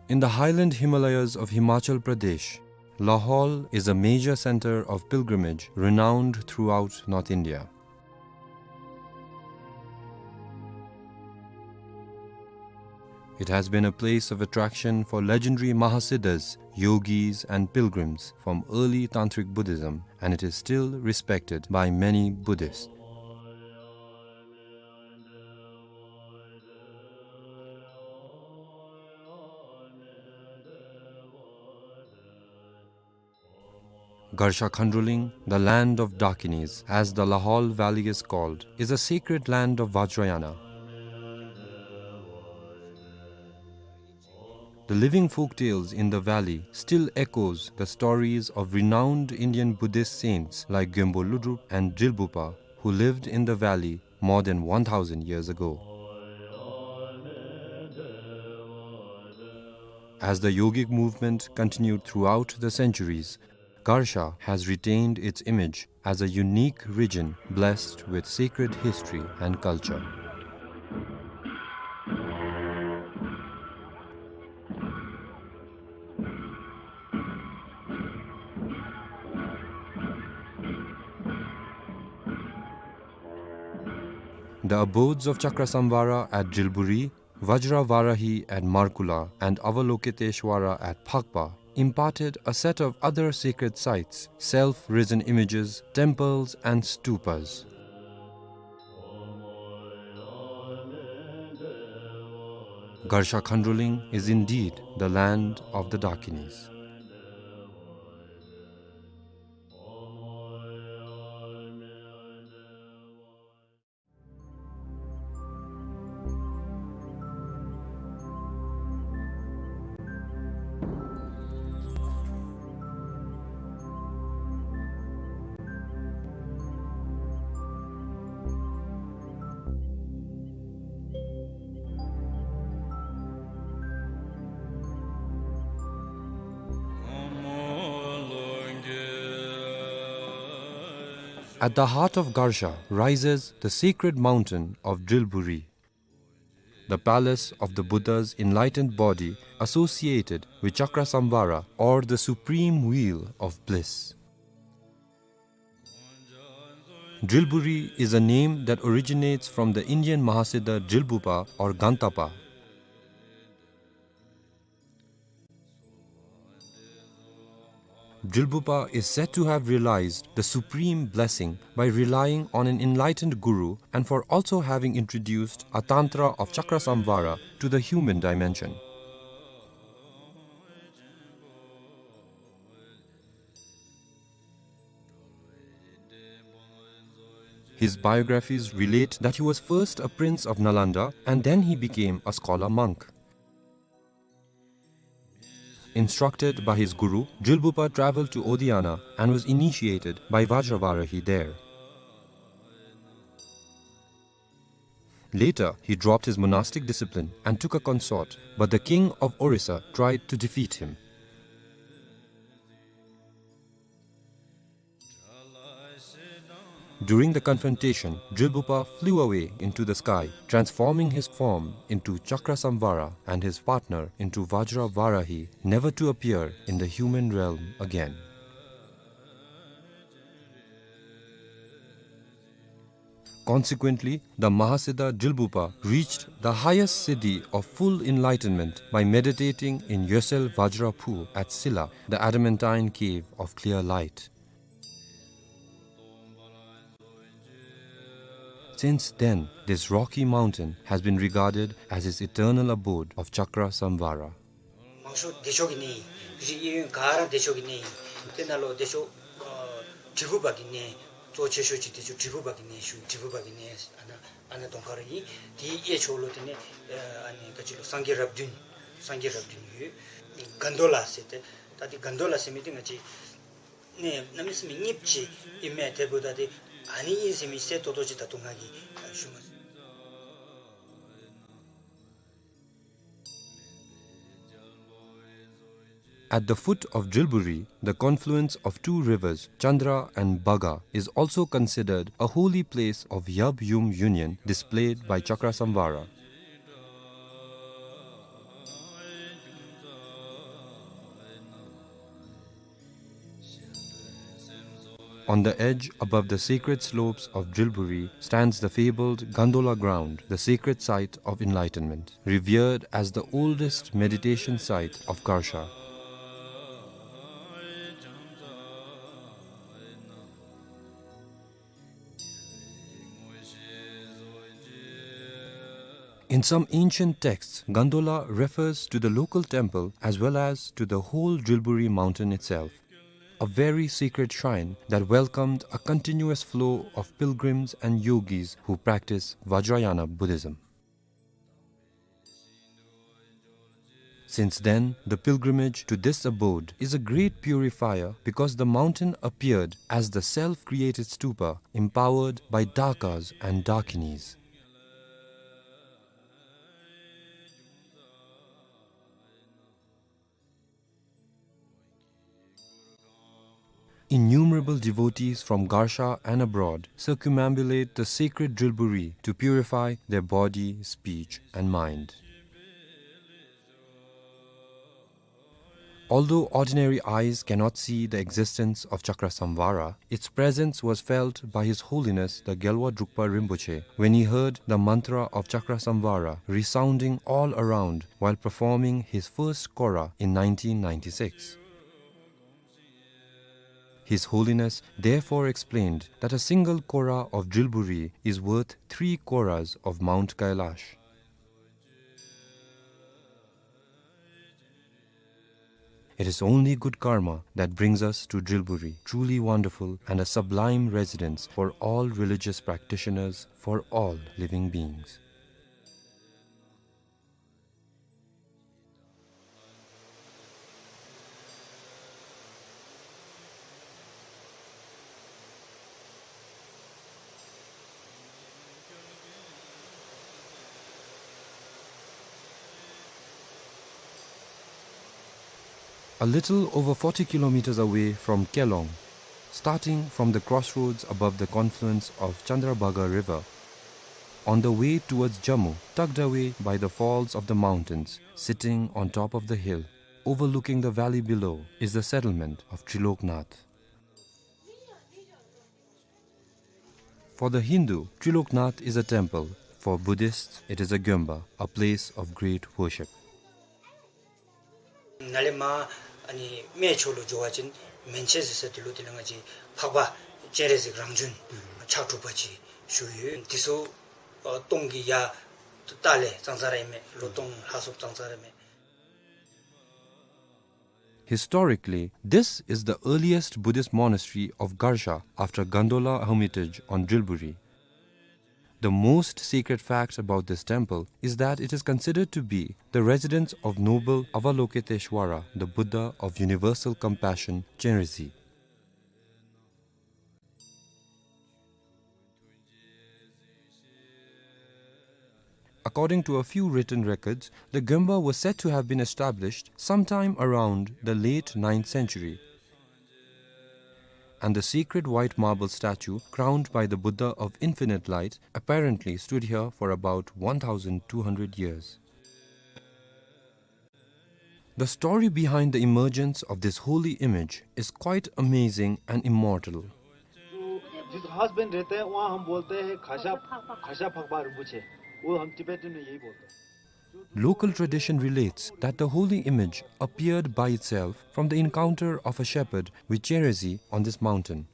In the highland Himalayas of Himachal Pradesh, Lahaul is a major center of pilgrimage renowned throughout North India. It has been a place of attraction for legendary Mahasiddhas, yogis, and pilgrims from early Tantric Buddhism, and it is still respected by many Buddhists. Garsha Khandruling, the land of Dakinis, as the Lahaul Valley is called, is a sacred land of Vajrayana. The living folktales in the valley still echoes the stories of renowned Indian Buddhist saints like Gyalpo Lodrop and Drilbugpa, who lived in the valley more than one thousand years ago. As the yogic movement continued throughout the centuries, Garsha has retained its image as a unique region blessed with sacred history and culture. The abodes of Chakrasamvara at Drilburi, Vajra Varahi at Markula, and Avalokiteshvara at Phakpa imparted a set of other sacred sites, self-risen images, temples, and stupas. Garsha Khandruling is indeed the land of the Dakinis. At the heart of Garsha rises the sacred mountain of Drilburi, the palace of the Buddha's enlightened body associated with Chakrasamvara, or the supreme wheel of bliss. Drilburi is a name that originates from the Indian Mahasiddha Drilbupa or Gantapa. Drilbupa is said to have realized the supreme blessing by relying on an enlightened guru and for also having introduced a tantra of Chakrasamvara to the human dimension. His biographies relate that he was first a prince of Nalanda and then he became a scholar monk. Instructed by his guru, Drilbupa traveled to Odiyana and was initiated by Vajravarahi there. Later, he dropped his monastic discipline and took a consort, but the king of Orissa tried to defeat him. During the confrontation, Drilbupa flew away into the sky, transforming his form into Chakrasamvara and his partner into Vajravarahi, never to appear in the human realm again. Consequently, the Mahasiddha Drilbupa reached the highest siddhi of full enlightenment by meditating in Yosel Vajra Phu at Silla, the adamantine cave of clear light. Since then, this rocky mountain has been regarded as his eternal abode of Chakrasamvara. མང་ཤོས་བདེ་མཆོག་གི་གནས་ཨིན། རིགས་གཡས་གཡོན་ག་ར་བདེ་མཆོག་གི་གནས་ཨིན། དེ་ནང་ལུ་བདེ་མཆོག་ཨ་དྲིལ་བུ་པ་གི་གནས། གཙོ་ཆེ་ཤོས་ཅིག་དེ་ཚུ་དྲིལ་བུ་པ་གི་གནས་ཞུ། དྲིལ་བུ་པ་གི་གནས་ཨ་ནཱ་ཨ་ནཱ་གདོང་ཁར་ཨིན། དེའི་གཡས་ཕྱོགས་ལུ་དེ་ནི་ཨ་ནི་ག་ཅི་ལོ་སངས་རྒྱས་རབས་བདུན། སངས་རྒྱས་རབས་བདུན་ཡོད། གན་དོ་ལ་ཟེར་ཏེ། ད་དེ་གན་དོ་ལ་ཟེར་མི་དེ་ང་བཅས་གནས་གནམ་མེད་ས་མེད་རྙིངམ་ཅིག་ཨིན་མས། དེ་འབདཝ་ད་དེ་ཨ་ནི་ཨིན་ཟེར་མི་གསལ་ཏོག་ཏོ་ཅིག་ད་ལྟོ་ང་གིས་ཞུ་མ་ཚུགས། At the foot of Drilburi, the confluence of two rivers, Chandra and Baga, is also considered a holy place of Yab Yum union displayed by Chakrasamvara. On the edge, above the sacred slopes of Drilburi, stands the fabled Gandola ground, the sacred site of enlightenment, revered as the oldest meditation site of Garsha. In some ancient texts, Gandola refers to the local temple as well as to the whole Drilburi mountain itself, a very sacred shrine that welcomed a continuous flow of pilgrims and yogis who practice Vajrayana Buddhism. Since then, the pilgrimage to this abode is a great purifier because the mountain appeared as the self-created stupa empowered by Dakas and Dakinis. Innumerable devotees from Garsha and abroad circumambulate the sacred Drilburi to purify their body, speech, and mind. Although ordinary eyes cannot see the existence of Chakrasamvara, its presence was felt by His Holiness the Gyalwa Drukpa Rinpoche when he heard the mantra of Chakrasamvara resounding all around while performing his first Kora in nineteen ninety-six. His Holiness therefore explained that a single Kora of Drilburi is worth three Koras of Mount Kailash. It is only good karma that brings us to Drilburi, truly wonderful and a sublime residence for all religious practitioners, for all living beings. A little over forty kilometers away from Kelong, Starting from the crossroads above the confluence of Chandrabhaga River, on the way towards Jammu, tucked away by the falls of the mountains, sitting on top of the hill, overlooking the valley below, is the settlement of Triloknath. For the Hindu, Triloknath is a temple. For Buddhists, it is a gyomba, a place of great worship. ནཱ་ལས་མར་ཨ་ནི་སྨད་ཕྱོགས་ལུ་འགྱོ་བ་ཅིན་མན་ཆད་ཟེར་ས་དེ་ལུ་དེ་ལས་ང་བཅས་འཕགས་པ་སྤྱན་རས་གཟིགས་རང་བྱོན་ཕྱག་དྲུག་པ་ཅིག་བཞུགས་ཡོད། དེ་ཚུ་ཨ་སྟོང་གི་ཡ་ཏ་ལས་ཙང་ཙང་ར་ཨིན་མས། ལོ་སྟོང་ལྷག་སོང་ཙང་ཙང་ར་ཨིན་མས། Historically, this is the earliest Buddhist monastery of Garsha after Gandola Hermitage on Drilburi. The most sacred fact about this temple is that it is considered to be the residence of noble Avalokiteshvara, the Buddha of universal compassion, Chenrezig. According to a few written records, the gyomba was said to have been established sometime around the late ninth century, and the sacred white marble statue crowned by the Buddha of Infinite Light apparently stood here for about one thousand two hundred years. The story behind the emergence of this holy image is quite amazing and immortal. जो जिस घास बन रहते हैं, वहाँ हम बोलते हैं घासा, घासा फकबा रिम्पोछे। वो हम तिब्बतन में यही बोलते हैं। Local tradition relates that the holy image appeared by itself from the encounter of a shepherd with Chenrezig on this mountain.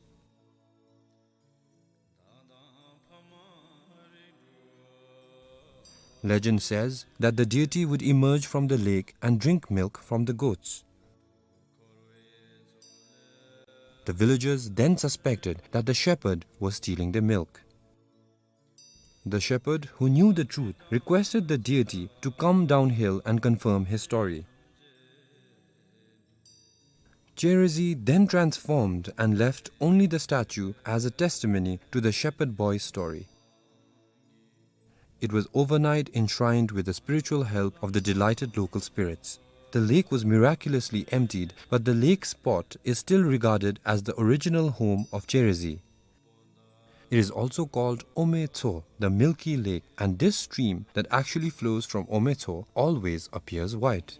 Legend says that the deity would emerge from the lake and drink milk from the goats. The villagers then suspected that the shepherd was stealing their milk. The shepherd, who knew the truth, requested the deity to come downhill and confirm his story. Chenrezig then transformed and left only the statue as a testimony to the shepherd boy's story. It was overnight enshrined with the spiritual help of the delighted local spirits. The lake was miraculously emptied, but the lake spot is still regarded as the original home of Chenrezig. It is also called Ometso, the milky lake, and this stream that actually flows from Ometso always appears white.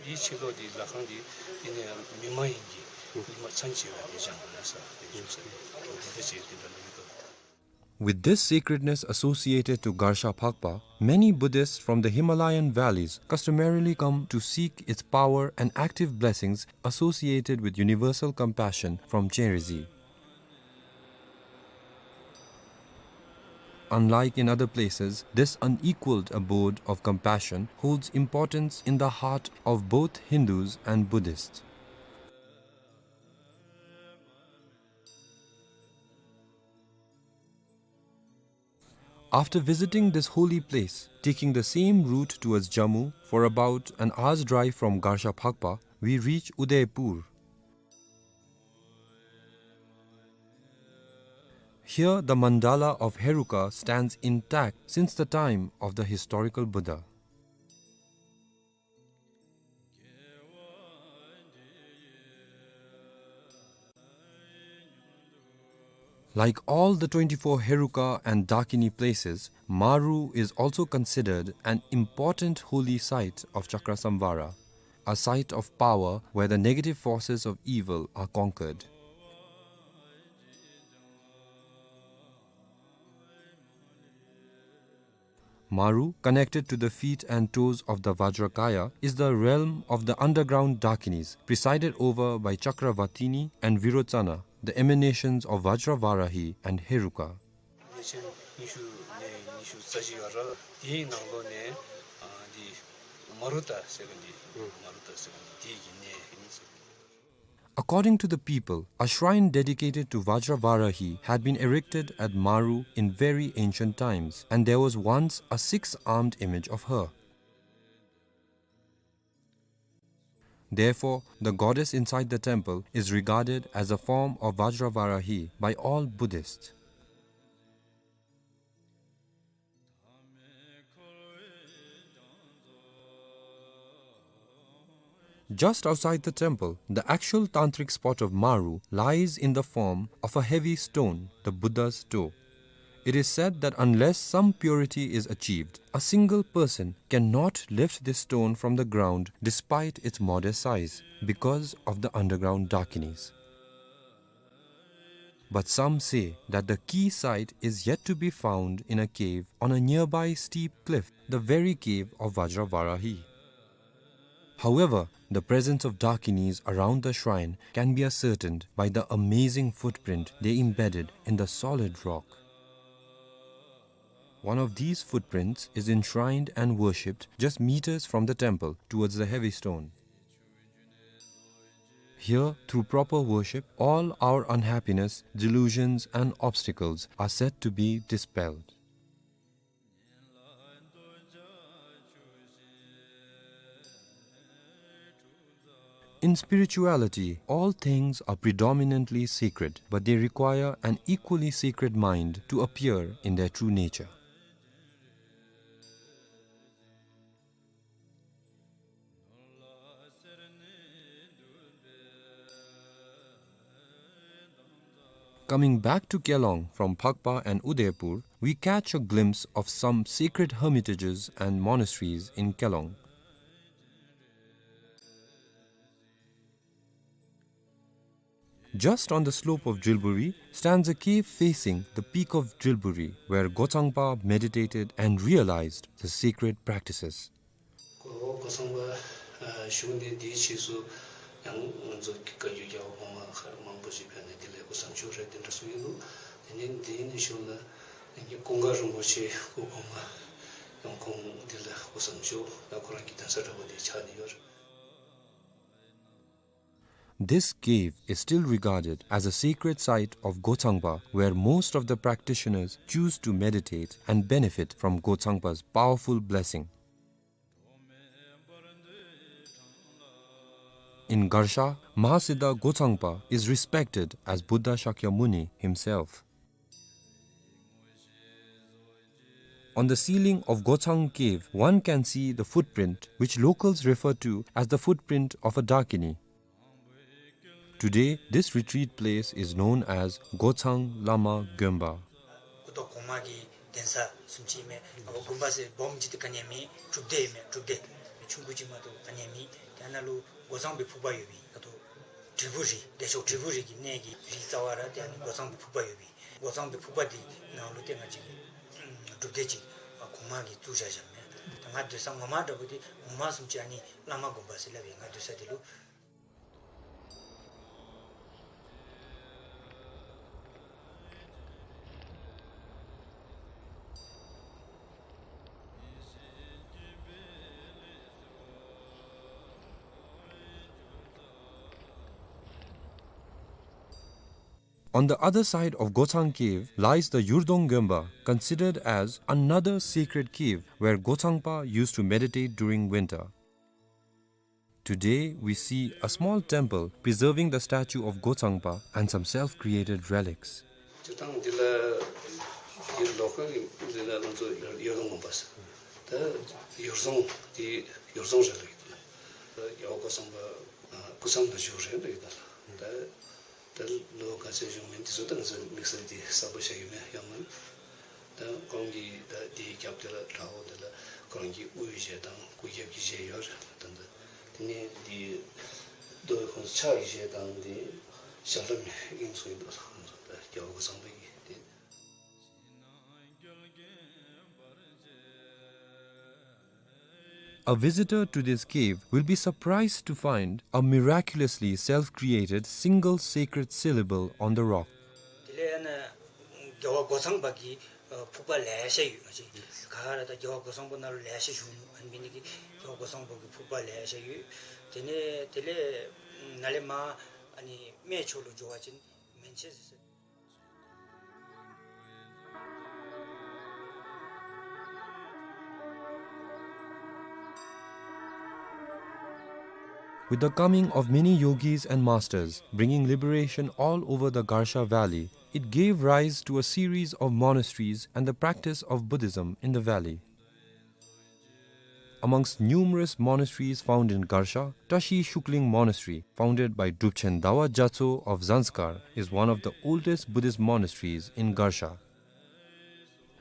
འདི་ཕྱི་ལོགས་འདི་ལྷ་ཁང་འདི་ཨ་ནི་མི་མ་ཡིན་གྱི་ཉི་མ་མཚན་བྱེད་པ་འདི་བྱང་བ་ལ་ས་འདི་བཞུགས་ས་འདི་འདི་འདི་བྱེད་འདི་འདྲ་འདི་འདྲ། With this sacredness associated to Garsha Phakpa, many Buddhists from the Himalayan valleys customarily come to seek its power and active blessings associated with universal compassion from Chenrezig. Unlike in other places, this unequaled abode of compassion holds importance in the heart of both Hindus and Buddhists. After visiting this holy place, taking the same route towards Jammu for about an hour's drive from Garsha Phakpa, we reach Udaipur. Here, the mandala of Heruka stands intact since the time of the historical Buddha. Like all the twenty-four Heruka and Dakini places, Maru is also considered an important holy site of Chakrasamvara, a site of power where the negative forces of evil are conquered. Maru, connected to the feet and toes of the Vajrakaya, is the realm of the underground Dakinis, presided over by Chakravatini and Virochana, the emanations of Vajravarahi and Heruka. གནས་ཆེན་ཉི་ཤུ་ནས་ཉི་ཤུ་རྩ་བཞི་ཡོད་ར། དེའི་ནང་ལོགས་ནས་ཨ་འདི་མ་རུ་ཏ་ཟེར་མཁན་འདི་མ་རུ་ཏ་ཟེར་མཁན་འདི་དེའི་གི་གནས་ཨིན་ཟེར། According to the people, a shrine dedicated to Vajravarahi had been erected at Maru in very ancient times, and there was once a six-armed image of her. Therefore, the goddess inside the temple is regarded as a form of Vajravarahi by all Buddhists. Just outside the temple, the actual tantric spot of Maru lies in the form of a heavy stone, the Buddha's toe. It is said that unless some purity is achieved, a single person cannot lift this stone from the ground despite its modest size because of the underground Dakinis. But some say that the key site is yet to be found in a cave on a nearby steep cliff, the very cave of Vajravarahi. However, the presence of Dakinis around the shrine can be ascertained by the amazing footprint they embedded in the solid rock. One of these footprints is enshrined and worshipped just meters from the temple towards the heavy stone. Here, through proper worship, all our unhappiness, delusions, and obstacles are said to be dispelled. In spirituality, all things are predominantly sacred, but they require an equally sacred mind to appear in their true nature. Coming back to Kelong from Phakpa and Udaipur, we catch a glimpse of some sacred hermitages and monasteries in Kelong. Just on the slope of Drilburi stands a cave facing the peak of Drilburi, where Gochangpa meditated and realized the sacred practices. གོ་གོ་ཚང་པ་ཨ་གཞུང་འདི་འདིའི་ཕྱིས་སུ་ཡང་ང་ཚོ་བཀའ་བརྒྱུད་རྒྱལ་བ་གོང་མ་མཁར་མང་པོ་ཞིག་ཕེབས་ནས་འདི་ལས་སྐུ་མཚམས་བཞུགས་རེད་དེ་འདྲ་གསུངས་ཡོད་འདུག། དེ་ནས་འདི་ནས་གཞུང་ལ་ཀུན་དགའ་རིན་པོ་ཆེ་སྐུ་གོང་མ་ཡང་ཁོང་འདི་ལ་སྐུ་མཚམས་བཞུགས་ད་ཁོ་རང་གི་གདན་ས་འདྲ་པོ་འདི་ཆགས་ནས་ཡོད་རེད། This cave is still regarded as a sacred site of Gochangpa, where most of the practitioners choose to meditate and benefit from Gochangpa's powerful blessing. In Garsha, Mahasiddha Gochangpa is respected as Buddha Shakyamuni himself. On the ceiling of Gochang Cave, one can see the footprint, which locals refer to as the footprint of a Dakini. Today, this retreat place is known as Gochang Lama Gonpa. སྐུ་ཐོག་གོང་མ་གི་གདན་ས་བཟུམ་ཅིག་མས། ཨ་དགོན་པ་ཟེར་སྦོམ་ཅིག་དེ་ག་ནི་ཡང་མེད། སྒྲུབ་སྡེ་ཡང་མེད། སྒྲུབ་སྡེ་ཆུང་ཀུ་ཅིག་མ་གཏོགས་ག་ནི་ཡང་མེད། དེ་ནང་ལུ་སྒོ་གཙང་པའི་ཕུག་པ་ཡོད་པས། ད་ལྟོ་དྲིལ་བུ་རི་བདེ་མཆོག་དྲིལ་བུ་རི་གི་གནས་ཀྱི་རི་རྩ་བ་ར་དེ་ཨ་ནི་སྒོ་གཙང་པའི་ཕུག་པ་ཡོད་པས། སྒོ་གཙང་པའི་ཕུག་པ་འདི་ནང་ལུ་ཏེ་ང་བཅས་ཀྱི་སྒྲུབ་སྡེ་ཅིག་གོང་མ་གིས་བཙུགས་བཞག་བཞགཔ་མས། ད་ང་སྡོད་ས་ངོ་མ་འདྲ་པོ་འདི་ངོ་མ་བཟུམ་ཅིག་ཨ་ནི་བླ་མ་དགོན་པ་ཟེར་སླབ་ཨིན། ང་སྡོད་ས་འདི་ལུ། On the other side of Gochang Cave lies the Yurdong Gonpa, considered as another sacred cave where Gochangpa used to meditate during winter. Today, we see a small temple preserving the statue of Gochangpa and some self-created relics. སྤྱིར་བཏང་འདི་ལ་འདི་ལོ་ཁ་གི་འདི་ལ་ང་ཚོ་ཡོར་དོང་ངོ་པ་ཟེར། ད་ཡོར་རྫོང་འདི་ཡོར་རྫོང་རེད་ལབ་ཀྱི་འདུག། ད་རྒྱལ་བ་སྐུ་ཚང་པ་སྐུ་མཚམས་ལ་བཞུགས་རེད་ལབ་ཀྱི་འདུག། ད་ད་ལོ་ག་ཚོད་བཞུགས་མིན་འདི་ཚོ་ད་ང་ཚོ་དམིགས་བསལ་འདི་གསལ་པོ་ཤེས་ཀྱི་མེད་ཡང་མིན། ད་ཁོང་གི་ད་འདི་རྒྱབ་འདི་ལ་བྲག་འོག་འདི་ལ་ཁོང་གི་དབུའི་གཞས་དང་སྐུ་རྒྱབ་ཀྱི་གཞས་ཡོད་རེད། ད་ད་དེ་ནས་འདི་རྡོ་ཁོང་ཕྱག་གི་གཞས་དང་འདི་ཞབས་ལ་མེ་ཨིན་ཚུལ་འདུག། ད་རྒྱལ་བ་སྐུ་ཚང་པའི་གི་འདི། A visitor to this cave will be surprised to find a miraculously self-created single sacred syllable on the rock. དེ་ལས་ཨ་ནི་རྒྱལ་བ་སྒོ་གཙང་པ་གི་ཕུག་པ་ལེ་ཤ་ཡོད། ང་བཅས་ག་ར་ད་རྒྱལ་བ་སྒོ་གཙང་པ་ནང་ལུ་ལེ་ཤ་བཞུགས་ནུག། ཨ་ནི་འབད་ནི་དེ་གིས་རྒྱལ་བ་སྒོ་གཙང་པ་གི་ཕུག་པ་ལེ་ཤ་ཡོད། དེ་ནས་དེ་ལས་ནཱ་ལས་མར་ཨ་ནི་སྨད་ཕྱོགས་ལུ་འགྱོ་བ་ཅིན་མན་ཆད་ཟེར། With the coming of many yogis and masters bringing liberation all over the Garsha Valley, it gave rise to a series of monasteries and the practice of Buddhism in the valley. Amongst numerous monasteries found in Garsha, Tashi Shukling Monastery, founded by Drupchen Dawa Gyatso of Zanskar, is one of the oldest Buddhist monasteries in Garsha.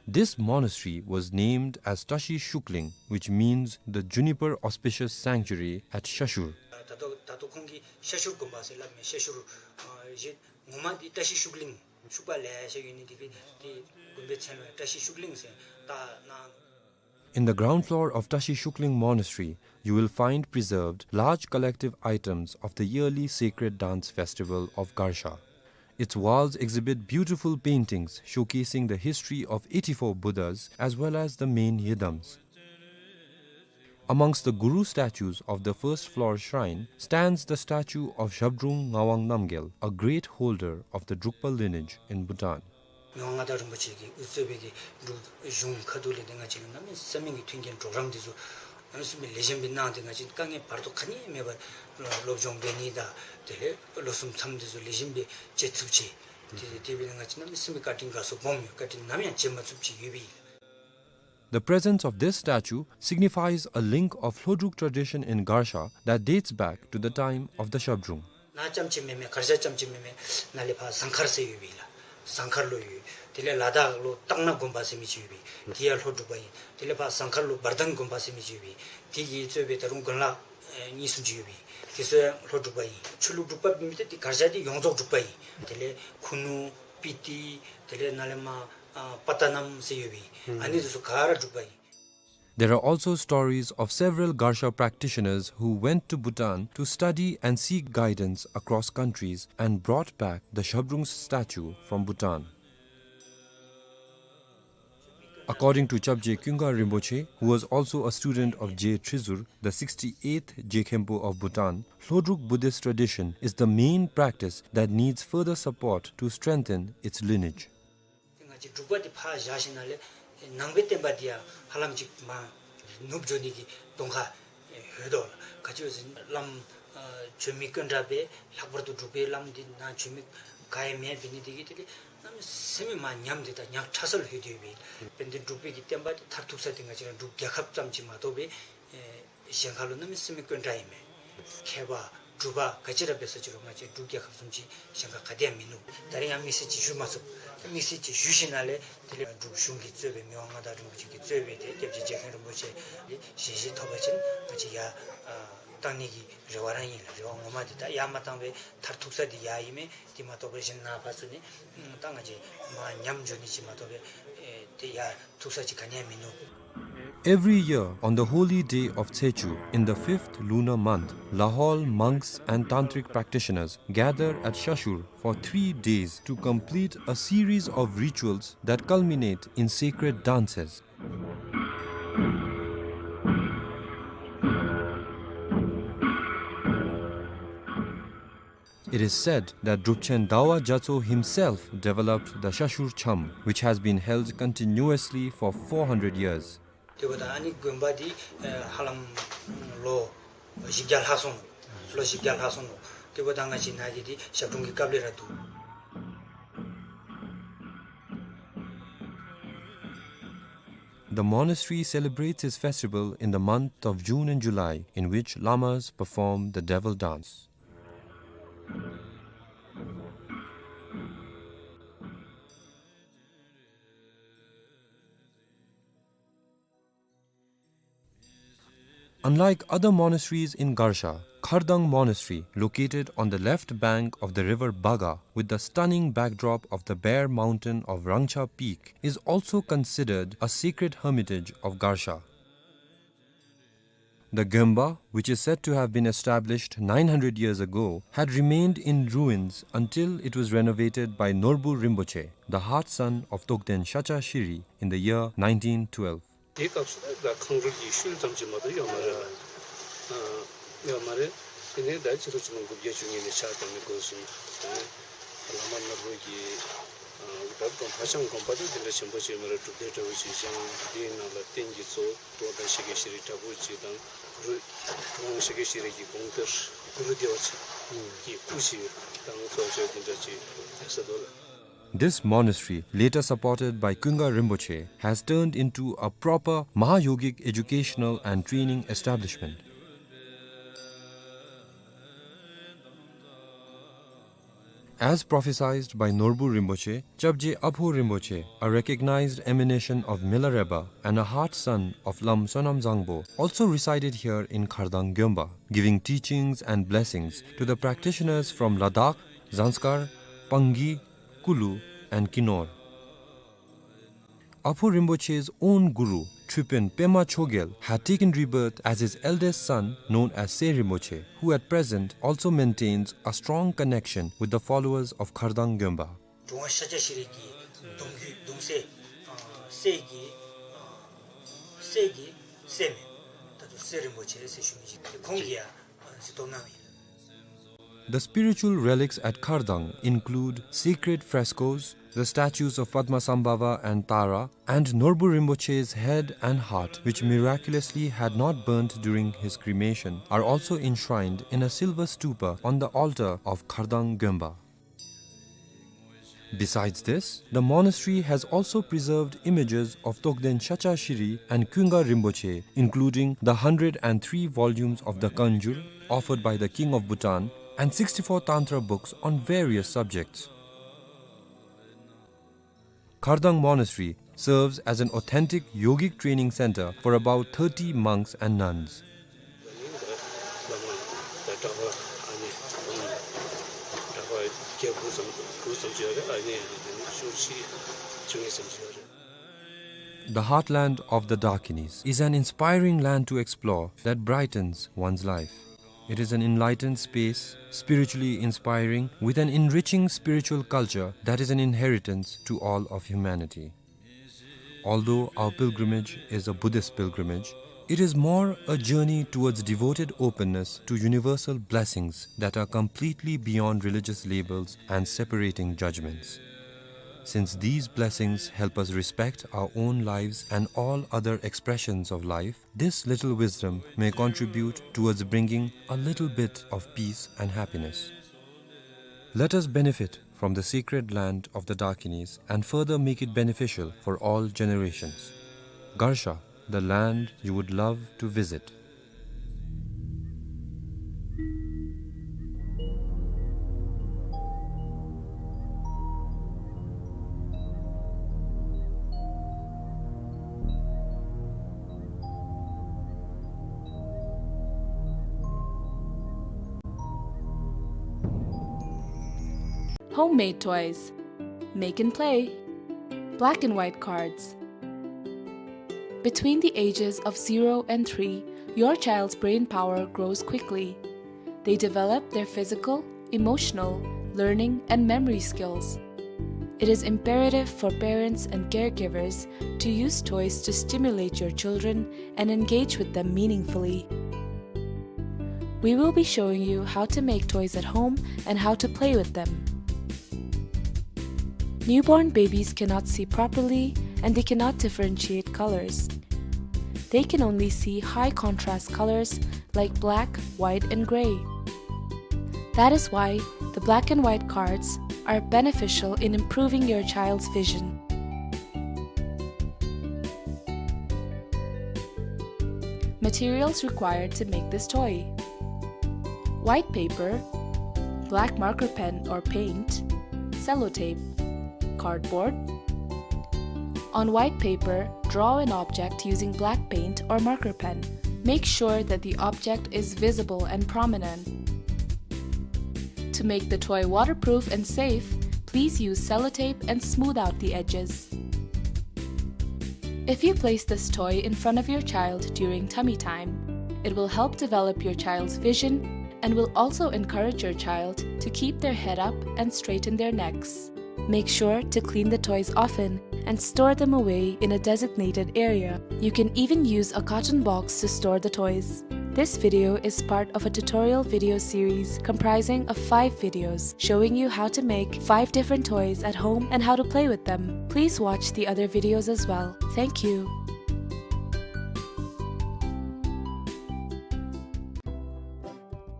This monastery was named as Tashi Shukling, which means the juniper auspicious sanctuary at Shashur. ད་ལྟོ་ད་ལྟོ་ཁོང་གིས་ཤ་ཤུར་དགོན་པ་ཟེར་སླབ་མས། ཤ་ཤུར་ཨ་ཡེ་ངོ་མ་འདི་བཀྲ་ཤིས་ཤུགས་གླིང་ཤུག་པ་ལེ་ཤ་ཡོད་ནི་འདི་གིས་འདི་དགོན་པའི་མཚན་ལུ་བཀྲ་ཤིས་ཤུགས་གླིང་ཟེར་བཏགས་གནང་། In the ground floor of Tashi Shukling Monastery, you will find preserved large collective items of the yearly sacred dance festival of Garsha. Its walls exhibit beautiful paintings showcasing the history of eighty-four Buddhas as well as the main yidams. Amongst the Guru statues of the first floor shrine stands the statue of Zhabdrung Ngawang Namgyel, a great holder of the Drukpa lineage in Bhutan. མི་དབང་མངའ་བདག་རིན་པོ་ཆེ་གིས་དབུ་གཙོས་པའི་གི་འབྲུག་གཞུང་ཁ་ཐུག་ལས་འདི་ང་བཅས་ལུ་གནམ་མེད་ས་མེད་ཀྱི་མཐུན་རྐྱེན་གྲོགས་རམ་འདི་ཚུ་གནམ་མེད་ས་མེད་ལེགས་ཤོམ་སྦེ་གནང་སྟེ་ང་བཅས་དཀའ་ངལ་བར་དོ་ག་ནི་མེད་པར་སློབ་སྦྱོང་འབད་ནི་དང་དེ་ལས་ལོ་གསུམ་མཚམས་འདི་ཚུ་ལེགས་ཤོམ་སྦེ་བཅད་ཚུགསཔ་ཅིག། དེ་དེ་སྦེ་ང་བཅས་གནམ་མེད་ས་མེད་བཀའ་དྲིན་དགའ་ཚོར་སྦོམ་ཡོད། བཀའ་དྲིན་ནམ་ཡང་བརྗེད་མ་ཚུགསཔ་ཅིག་ཡོད་པས། The presence of this statue signifies a link of Hlodruk tradition in Garsha that dates back to the time of the Zhabdrung. ནཱ་རྐྱངམ་ཅིག་མེན་མས། གར་ཞ་རྐྱངམ་ཅིག་མེན་མས། ནཱ་ལས་ཕར་ཟངས་མཁར་ཟེར་ཡོད་པས་ལགས། ཟངས་མཁར་ལུ་ཡོད། དེ་ལས་ལ་དྭགས་ལུ་སྟག་སྣ་དགོན་པ་ཟེར་མི་ཅིག་ཡོད་པས། དེ་ཡང་ལྷོ་འབྲུག་པ་ཨིན། དེ་ལས་ཕར་ཟངས་མཁར་ལུ་བར་ལྡན་དགོན་པ་ཟེར་མི་ཅིག་ཡོད་པས། དེ་གིས་གཙོས་པའི་ད་རུང་དགོན་ལག་ཨེ་གཉིས་གསུམ་ཅིག་ཡོད་པས། དེ་ཚུ་ཡང་ལྷོ་འབྲུག་པ་ཨིན། ཆོས་ལུགས་འབྲུག་པ་མེན་ཏེ་དེ་གར་ཞ་འདི་ཡོངས་རྫོགས་འབྲུག་པ་ཨིན། དེ་ལས་ཁུ་ནུ་སྤི་ཏི་དེ་ལས་ནཱ་ལས་མར་ཨ་པ་ཏ་ནམ་ཟེར་ཡོད་པས། ཨ་ནི་ཚུ་ག་ར་འབྲུག་པ་ཨིན། There are also stories of several Garsha practitioners who went to Bhutan to study and seek guidance across countries and brought back the Zhabdrung's statue from Bhutan. According to Chapje Kyunga Rinpoche, who was also a student of Je Trizur, the sixty-eighth Je Khenpo of Bhutan, Hlodruk Buddhist tradition is the main practice that needs further support to strengthen its lineage. ང་བཅས་འབྲུག་པ་འདི་ཕར་བཞག་ཞིནམ་ལས་ནང་པའི་བསྟན་པ་འདི་ཡང་ཧ་ལམ་ཅིག་མར་ནུབ་འགྱོ་ནི་གི་གདོང་ཁ་ཡོད་དོ་ལགས། ག་ཅི་ཟེར་བླམ་ཨ་བྱོན་མི་དཀོན་དྲགས་སྦེ་ལྷག་པར་དུ་འབྲུག་པའི་བླམ་འདི་ནཱ་བྱོན་མི་ག་ཡང་མེདཔ་འབད་ནི་འདི་གིས་དེ་ལས་གནམ་མེད་ས་མེད་མར་ཉམས་ཏེ་ད་ཉག་ཕྲ་ས་ལུ་ལྷོད་དེ་ཡོད་པས། དཔེར་ན་འབྲུག་པའི་གི་བསྟན་པ་འདི་མཐར་ཐུག་ས་འདི་ང་བཅས་ར་འབྲུག་རྒྱལ་ཁབ་ཙམ་ཅིག་མ་གཏོགས་པའི་ཨེ་གཞན་ཁ་ལུ་གནམ་མེད་ས་མེད་དཀོན་དྲགས་ཨིན་མས། མཁས་པ་འབྲུག་པ་ག་ཅི་ར་འབད་ས་ཅི་རུང་ང་བཅས་འབྲུག་རྒྱལ་ཁབ་བཟུམ་ཅིག་གཞན་ཁར་ག་ཏེ་ཡང་མིན་ནུག། ད་རིས་ཡང་དམིགས་བསལ་ཅིག་ཞུ་མ་ཚུགས། དམིགས་བསལ་ཅིག་ཞུ་ཞིནམ་ལས་དེ་ལས་འབྲུག་གཞུང་གིས་གཙོས་པའི་མི་དབང་མངའ་བདག་རིན་པོ་ཆེ་གིས་གཙོས་པའི་དེ་སྐྱབས་རྗེ་རྗེ་མཁན་རིན་པོ་ཆེ་གི་ཞལ་བཞེས་ཐོབ་པ་ཅིན་ང་བཅས་ཡར་ཨ་བཏང་ནི་གི་རེ་བ་ར་ཨིན་ལགས། རེ་བ་ངོ་མ་འདི་ད་ཡར་མ་བཏང་པའི་མཐར་ཐུག་ས་འདི་ཡར་ཨིན་མས། དེ་མ་གཏོགས་པའི་གཞན་ནཱ་ཕར་ཚུར་ནི་ད་ང་བཅས་མར་ཉམས་འགྱོ་ནི་ཅིག་མ་གཏོགས་པའི་ཨེ་དེ་ཡར་ཐུག་ས་ཅིག་ག་ནི་ཡང་མིན་ནུག། Every year, on the holy day of Tsechu, in the fifth lunar month, Lahaul monks and tantric practitioners gather at Shashur for three days to complete a series of rituals that culminate in sacred dances. It is said that Drupchen Dawa Gyatso himself developed the Shashur Cham, which has been held continuously for four hundred years. དེ་འབདཝ་ད་ཨ་ནི་དགོན་པ་འདི་ཨེ་ཧ་ལམ་ལོ་བཞི་བརྒྱ་ལྷག་སོང་ནུག། ལོ་བཞི་བརྒྱ་ལྷག་སོང་ནུག། དེ་འབདཝ་ད་ང་བཅས་ནཱ་གི་འདི་ཞབས་དྲུང་གི་སྐབས་ལས་ར་འདུག། The monastery celebrates its festival in the month of June and July, in which lamas perform the devil dance. Unlike other monasteries in Garsha, Khardang Monastery, located on the left bank of the river Baga with the stunning backdrop of the bare mountain of Rangcha Peak, is also considered a sacred hermitage of Garsha. The Gyönpa, which is said to have been established nine hundred years ago, had remained in ruins until it was renovated by Norbu Rinpoche, the heart son of Tokden Shacha Shiri, in the year nineteen twelve. དེའི་སྐབས་སུ་ད་ཁང་རུལ་གྱི་ཤུལ་ཙམ་ཅིག་མ་གཏོགས་ཡོད་མ་རེད། ཨ་ཡོད་མ་རེད། དེ་ནས་ད་ཕྱི་ལོ་ཆིག་སྟོང་དགུ་བརྒྱ་བཅུ་གཉིས་ནས་ཕྱག་བཏབ་ནས་འགོ་བཟུང་། དེ་ནས་བླ་མ་ནོར་བུ་གིས་ཨ་ད་དགོན་ཕར་ཕྱང་དགོན་པ་དེ་དེ་འདྲ་ཆེན་པོ་ཅིག་མ་རེད། སྒྲུབ་སྡེ་འདྲ་བོ་ཅིག་བཞེངས། དེའི་ནང་ལ་རྟེན་གྱི་གཙོ་བོ་རྟོགས་ལྡན་ཤཱཀྱ་ཤྲཱི་འདྲ་བོ་ཅིག་དང་གུ་རུ་གུ་རུ་ཤཱཀྱ་ཤྲཱི་གི་དགོངས་གཏེར་གུ་རུ་བདེ་བ་ཆེན་གྱི་སྐུ་ཅིག་དང་གཙོ་བྱས་དེ་འདྲ་ཅིག་ཡོད་ས་འདུག་ལགས། This monastery, later supported by Kungka Rinpoche, has turned into a proper Mahayogic educational and training establishment. As prophesied by Norbu Rinpoche, Chapje Apho Rinpoche, a recognized emanation of Milarepa and a heart son of Lam Sonam Zangpo, also resided here in Khardang Gyompa, giving teachings and blessings to the practitioners from Ladakh, Zanskar, Pangi, Kulu, and Kinor. Apho Rinpoche's own guru, Tripin Pema Chogyal, had taken rebirth as his eldest son, known as Se Rinpoche, who at present also maintains a strong connection with the followers of Khardang Gyompa. འགྲོ་བ་ཤཱཀྱ་ཤྲཱི་གི་གདུང་བརྒྱུད་གདུང་སྲས་ཨ་སྲས་ཀྱི་ཨ་སྲས་ཀྱི་སྲས་མོ་ད་ལྟོ་སེ་རིན་པོ་ཆེ་ཟེར་ཞུ་མི་ཅིག་ཁོང་གིས་ཡང་གཟིགས་རྟོག་གནང་ཡོད། The spiritual relics at Khardang include sacred frescoes, the statues of Padmasambhava and Tara, and Norbu Rinpoche's head and heart, which miraculously had not burnt during his cremation, are also enshrined in a silver stupa on the altar of Khardang Gyompa. Besides this, the monastery has also preserved images of Togden Shakya Shri and Kungka Rinpoche, including the hundred and three volumes of the Kanjur offered by the King of Bhutan and sixty-four Tantra books on various subjects. Khardang Monastery serves as an authentic yogic training center for about thirty monks and nuns. The heartland of the Dakinis is an inspiring land to explore that brightens one's life. It is an enlightened space, spiritually inspiring, with an enriching spiritual culture that is an inheritance to all of humanity. Although our pilgrimage is a Buddhist pilgrimage, it is more a journey towards devoted openness to universal blessings that are completely beyond religious labels and separating judgments. Since these blessings help us respect our own lives and all other expressions of life, this little wisdom may contribute towards bringing a little bit of peace and happiness. Let us benefit from the sacred land of the Dakinis and further make it beneficial for all generations. Garsha, the land you would love to visit. Homemade toys. Make and play. Black and white cards. Between the ages of zero and three, your child's brain power grows quickly. They develop their physical, emotional, learning, and memory skills. It is imperative for parents and caregivers to use toys to stimulate your children and engage with them meaningfully. We will be showing you how to make toys at home and how to play with them. Newborn babies cannot see properly and they cannot differentiate colors. They can only see high contrast colors like black, white, and gray. That is why the black and white cards are beneficial in improving your child's vision. Materials required to make this toy: white paper, black marker pen or paint, sellotape, cardboard. On white paper, draw an object using black paint or marker pen. Make sure that the object is visible and prominent. To make the toy waterproof and safe, please use sellotape and smooth out the edges. If you place this toy in front of your child during tummy time, it will help develop your child's vision and will also encourage your child to keep their head up and straighten their necks. Make sure to clean the toys often and store them away in a designated area. You can even use a carton box to store the toys. This video is part of a tutorial video series comprising of five videos showing you how to make five different toys at home and how to play with them. Please watch the other videos as well. Thank you.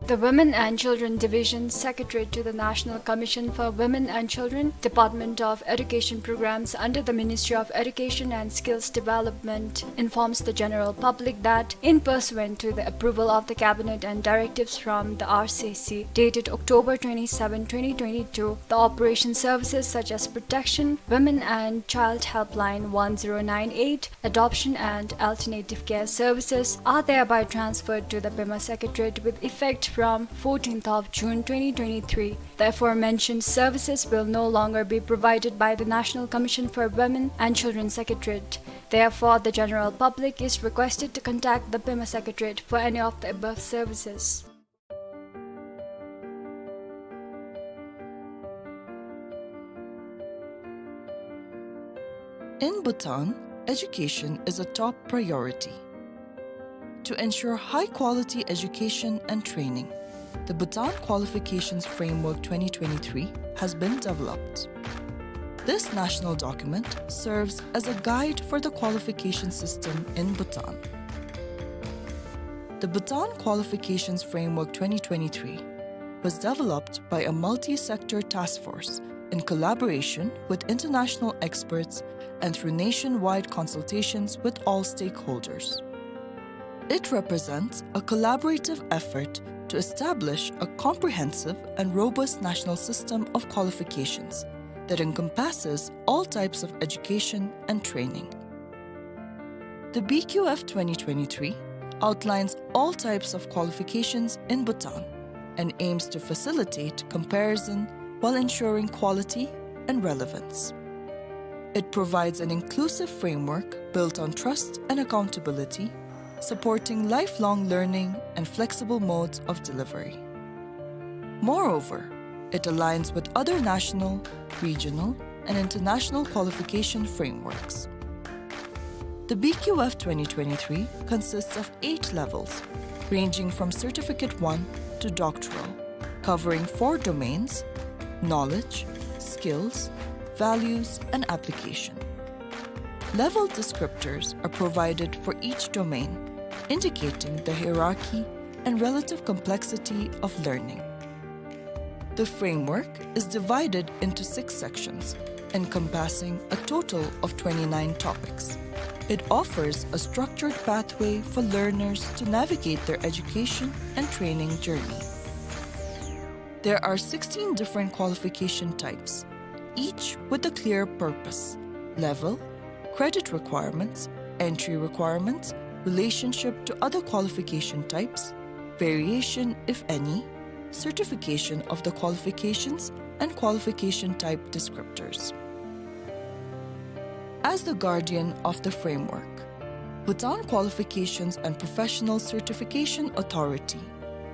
The Women and Children Division, Secretariat to the National Commission for Women and Children, Department of Education Programs under the Ministry of Education and Skills Development, informs the general public that, in pursuant to the approval of the Cabinet and directives from the R C C, dated October twenty-seven, twenty twenty-two, the operation services such as protection, women and child helpline one zero nine eight, adoption and alternative care services are thereby transferred to the Burma Secretariat with effect from fourteenth of June twenty twenty-three. The aforementioned services will no longer be provided by the National Commission for Women and Children Secretariat. Therefore, the general public is requested to contact the Burma Secretariat for any of the above services. In Bhutan, education is a top priority. To ensure high-quality education and training, the Bhutan Qualifications Framework twenty twenty-three has been developed. This national document serves as a guide for the qualification system in Bhutan. The Bhutan Qualifications Framework twenty twenty-three was developed by a multi-sector task force in collaboration with international experts and through nationwide consultations with all stakeholders. It represents a collaborative effort to establish a comprehensive and robust national system of qualifications that encompasses all types of education and training. The B Q F twenty twenty-three outlines all types of qualifications in Bhutan and aims to facilitate comparison while ensuring quality and relevance. It provides an inclusive framework built on trust and accountability, supporting lifelong learning and flexible modes of delivery. Moreover, it aligns with other national, regional, and international qualification frameworks. The B Q F twenty twenty-three consists of eight levels, ranging from Certificate one to Doctoral, covering four domains: knowledge, skills, values, and application. Level descriptors are provided for each domain, indicating the hierarchy and relative complexity of learning. The framework is divided into six sections, encompassing a total of twenty-nine topics. It offers a structured pathway for learners to navigate their education and training journey. There are sixteen different qualification types, each with a clear purpose: level, credit requirements, entry requirements, relationship to other qualification types, variation, if any, certification of the qualifications, and qualification type descriptors. As the guardian of the framework, Bhutan Qualifications and Professional Certification Authority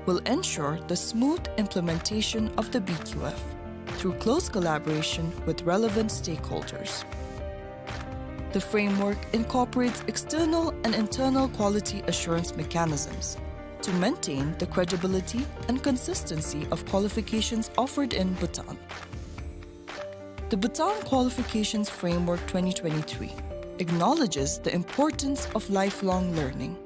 will ensure the smooth implementation of the B Q F through close collaboration with relevant stakeholders. The framework incorporates external and internal quality assurance mechanisms to maintain the credibility and consistency of qualifications offered in Bhutan. The Bhutan Qualifications Framework twenty twenty-three acknowledges the importance of lifelong learning.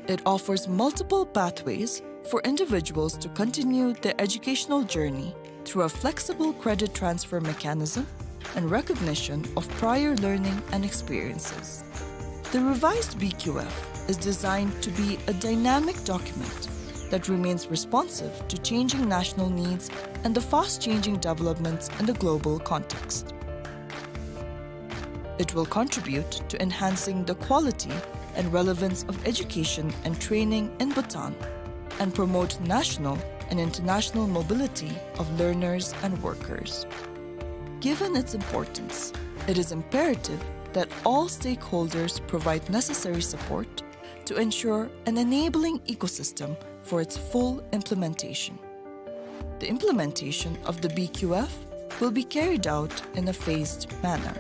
It offers multiple pathways for individuals to continue their educational journey through a flexible credit transfer mechanism and recognition of prior learning and experiences. The revised B Q F is designed to be a dynamic document that remains responsive to changing national needs and the fast-changing developments in the global context. It will contribute to enhancing the quality and relevance of education and training in Bhutan and promote national and international mobility of learners and workers. Given its importance, it is imperative that all stakeholders provide necessary support to ensure an enabling ecosystem for its full implementation. The implementation of the B Q F will be carried out in a phased manner.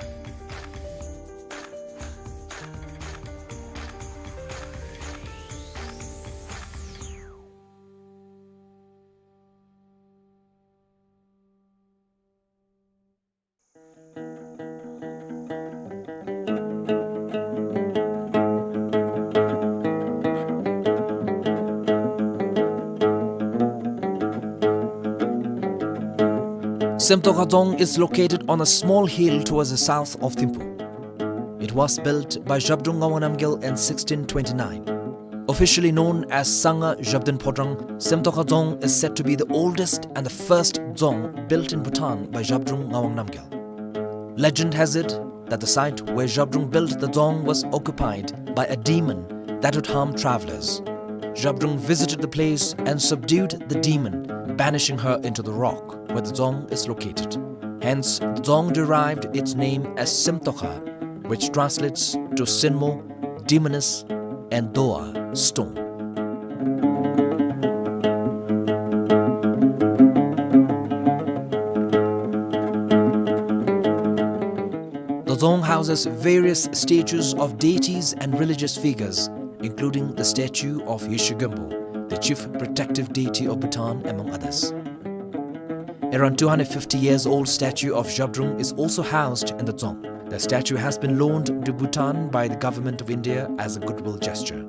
Semtokha Dzong is located on a small hill towards the south of Thimphu. It was built by Zhabdrung Ngawang Namgyal in sixteen twenty-nine. Officially known as Sangha Zhabdrung Phodrang, Semtokha Dzong is said to be the oldest and the first dzong built in Bhutan by Zhabdrung Ngawang Namgyal. Legend has it that the site where Zhabdrung built the dzong was occupied by a demon that would harm travelers. Zhabdrung visited the place and subdued the demon, banishing her into the rock where the dzong is located. Hence, the dzong derived its name as Semtokha, which translates to Sinmo, demoness, and Doa, stone. The dzong houses various statues of deities and religious figures, including the statue of Yeshe Gönpo, the chief protective deity of Bhutan, among others. Around two hundred fifty years old statue of Zhabdrung is also housed in the dzong. The statue has been loaned to Bhutan by the Government of India as a goodwill gesture.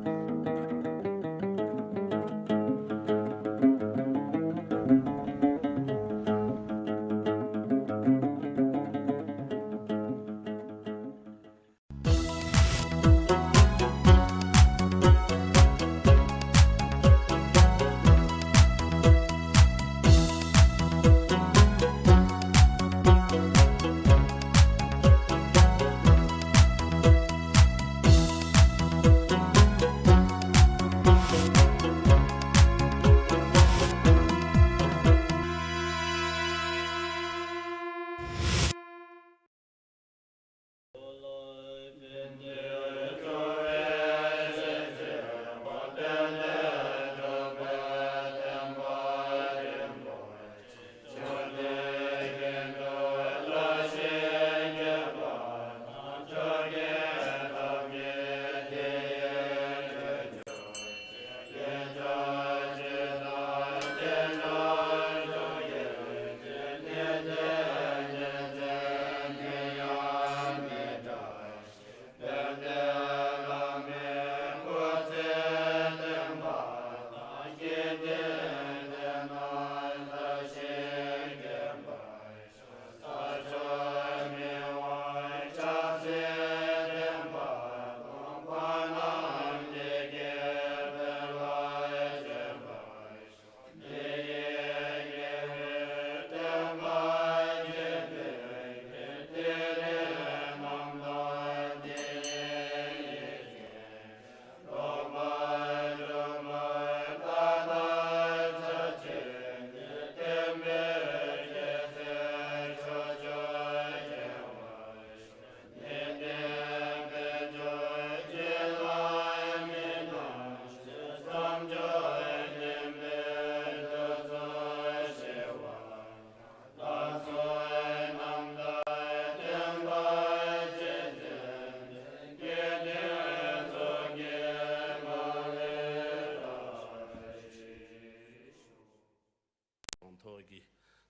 ང་ཚོ་གི་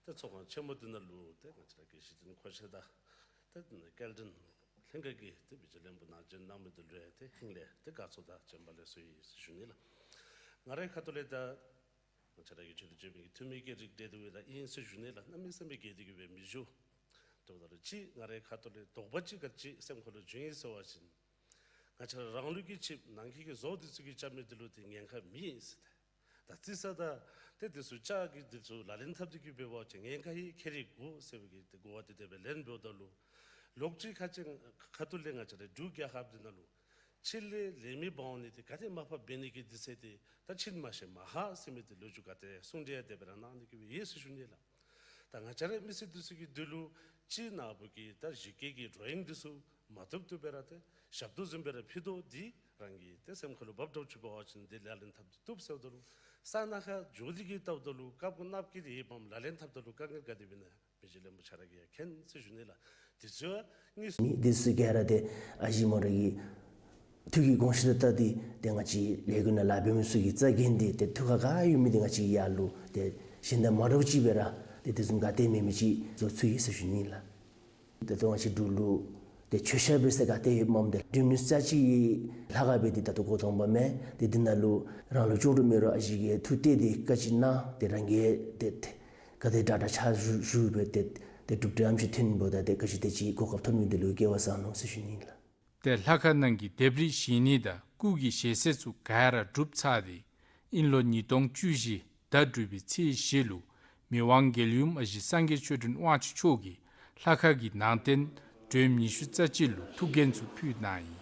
ཏེ་ཚོགས་ཁང་ཆེན་མོ་འདི་ནང་ལུ་ཏེ་ང་བཅས་ར་གི་གཞི་རྟེན་མཁོ་ཆས་དང་ཏེ་འདི་ནང་སྐྱེལ་འདྲེན་ལྷན་ཁག་གི་ཏེ་བི་ཇི་ལེན་པ་ནང་འཛུལ་གནང་མི་འདི་ལུ་ཡང་ཏེ་ཧིང་ལས་ཏེ་དགའ་ཚོར་དང་བྱོན་པ་ལེགས་སོ་ཡོད་ཟེར་ཞུ་ནི་ལགས། ང་རའི་ཁ་ཐུག་ལས་ད་ང་བཅས་ར་གི་ཆོས་དང་བཅས་པའི་གི་འཐུས་མི་གི་རིགས་འདི་དེ་སྦེ་ར་ཨིན་ཟེར་ཞུ་ནི་ལགས། གནམ་མེད་ས་མེད་གི་དེ་གི་སྦེ་མི་ཞུ། དེ་འབདཝ་ད་ལུ་ཅིག་ང་རའི་ཁ་ཐུག་ལས་དོགས་པ་ཅིག་ག་ཅི་སེམས་ཁ་ལུ་བྱུང་ཡི་ཟེར་བ་ཅིན་ང་བཅས་ར་རང་ལུགས་ཀྱི་ཆིབས་ནང་འཁོད་ཀྱི་བཟོ་འདི་ཚུ་གིས་རྐྱབ་མི་འདི་ལུ་ཏེ་ཉེན་ཁ་མེད་ཟེར་ཏེ། ད་རྩིས་ས་ད་ཏེ་འདི་ཚུ་ལྕགས་ཀྱི་འདི་ཚུ་ལག་ལེན་འཐབ་སྟེ་གི་འབད་བ་ཅིན་ཉེན་ཁ་ཡང་ཁྱད་རི་དགོ་ཟེར་བའི་གི་ཏེ་གོ་བ་འདི་དེ་སྦེ་ལེན་འབདཝ་ད་ལུ་ལོག་ཅིག་ཁ་ཅིག་ཁ་ཐུག་ལས་ང་བཅས་རའི་འབྲུག་རྒྱལ་ཁབ་འདི་ནང་ལུ་ཕྱི་ལས་ལས་མི་འབག་འོང་ནི་འདི་ག་དེ་མ་པ་འབད་ནི་གི་འདི་ཟེར་ཏེ་ད་ཕྱིན་མ་ཤེས་མ་ཧ་ཟེར་མི་འདི་ལོ་རྒྱུས་ག་དེ་གསུང་གྲོས་ཡང་དེ་སྦེ་ར་གནང་ནི་གི་སྦེ་ཡོད་ཟེར་ཞུ་ནི་ལགས། ད་ང་བཅས་རའི་མི་སེར་འདི་ཚུ་གི་འདི་ལུ་ཅིག་ནཱ་བུ་གི་ད་གཞི་བཀོད་ཀྱི་ཌོ་རོ་ཡིང་འདི་ཚུ་མ་བཏུབ་བཏུབ་སྦེ་ར་ཏེ་ཞབས་ཏོག་བཟུམ་སྦེ་ར་ཕུལ་དོ་འདི་རང་གི་ཏེ་སེམས་ཁ་ལུ་བབ་འདྲཝ་ཅིག་འབད་བ་ཅིན་འདི་ལག་ལེན་འཐབ་སྟེ་བཏུབ་ཟེརཝ་ད་ལུ་ས་ནང་ཁར་འགྱོ་སྟེ་གི་བལྟཝ་ད་ལུ་བཀག་དགོཔ་ནག་པོ་ཅིག་ཡོདཔ་མས། ལག་ལེན་འཐབ་ད་ལུ་དཀའ་ངལ་ག་དེ་སྦེ་ཨིན་ན་མི་རྗེ་ལེན་པ་ཆ་ར་གིས་ཡང་མཁྱེན་ཟེར་ཞུ་ནི་ལགས། འདི་ཚུ་ཡང་དངོས་སུ་མི་འདི་ཚུ་ག་ར་ཏེ་ཨ་ཞེ་མོ་ར་གི་ཐུགས་ཀྱི་དགོངས་གཞི་དང་འཁྲིལ་ཏེ་ཏེ་ང་བཅས་ལས་འགུལ་ནང་ལཱ་འབད་མི་ཚུ་གིས་རྩ་འགེངས་ཏེ་ཏེ་ཐུགས་ཁར་ག་ཡོད་མི་འདི་ང་བཅས་ཀྱིས་ཡར་ལུ་ཏེ་གཞན་དང་མ་འདྲཝ་ཅིག་སྦེ་ར་ཏེ་དེ་བཟུམ་ག་ཏེ་མེད་མི་ཅིག་བཟོ་ཚུགས་ཡི་ཟེར་ཞུ་ནི་ལགས། ད་ལྟོ་ང་བཅས་འབྲུག་ལུ་ཏེ་མཆོད་བཤམ་འབད་ས་ག་ཏེ་ཡོདཔ་སྨོ་ད་ལུ་ནུས་རྩ་ཅིག་ལྷ་ཁང་སྦེ་ཏེ་ད་ལྟོ་སྒོ་སྟོང་པ་མས། ཏེ་འདི་ནང་ལུ་རང་ལུ་ལྕོགས་གྲུབ་མེད་རུང་ཨ་ཞེ་གིས་ཐུགས་གཏད་དེ་ག་ཅི་གནང་ཏེ་རང་གིས་ཏེ་ཏེ་ ག་དེ་དྲག་དྲག་ཕྱག་ཞུ་ཞུ་སྦེ་ཏེ་ཏེ་གྲུབ་འབྲས་ཨམ་ཅིག་ཐོན་འབདཝ་ད་ཏེ་ག་ཅི་དེ་ཅིག་གོ་སྐབས་ཐོབ་མི་འདི་ལུ་སྐལ་བ་བཟང་ནུག་ཟེར་ཞུ་ནི་ལགས། ཏེ་ལྷ་ཁང་ནང་གི་ལྡེབས་རིས་བཞེངས་ནི་དང་སྐུ་གི་ཞལ་ཟས་ཚུ་ག་ར་གྲུབ་ཚར་ཏེ་ཨིན་ལོ་ཉིས་སྟོང་བཅུ་བཞི་ཟླ་དྲུག་པའི་ཚེས་བཞི་ལུ་མི་དབང་རྒྱལ་ཡུམ་ཨ་ཞེ་སངས་རྒྱས་ཆོས་སྒྲོན་དབང་ཕྱུག་མཆོག་གིས་ལྷ་ཁང་གི་ནང་རྟེན་སྒྲོམ་ཉི་ཤུ་རྩ་གཅིག་ལུ་ཐུགས་འགན་ཚུ་ཕུལ་གནང་ཡི།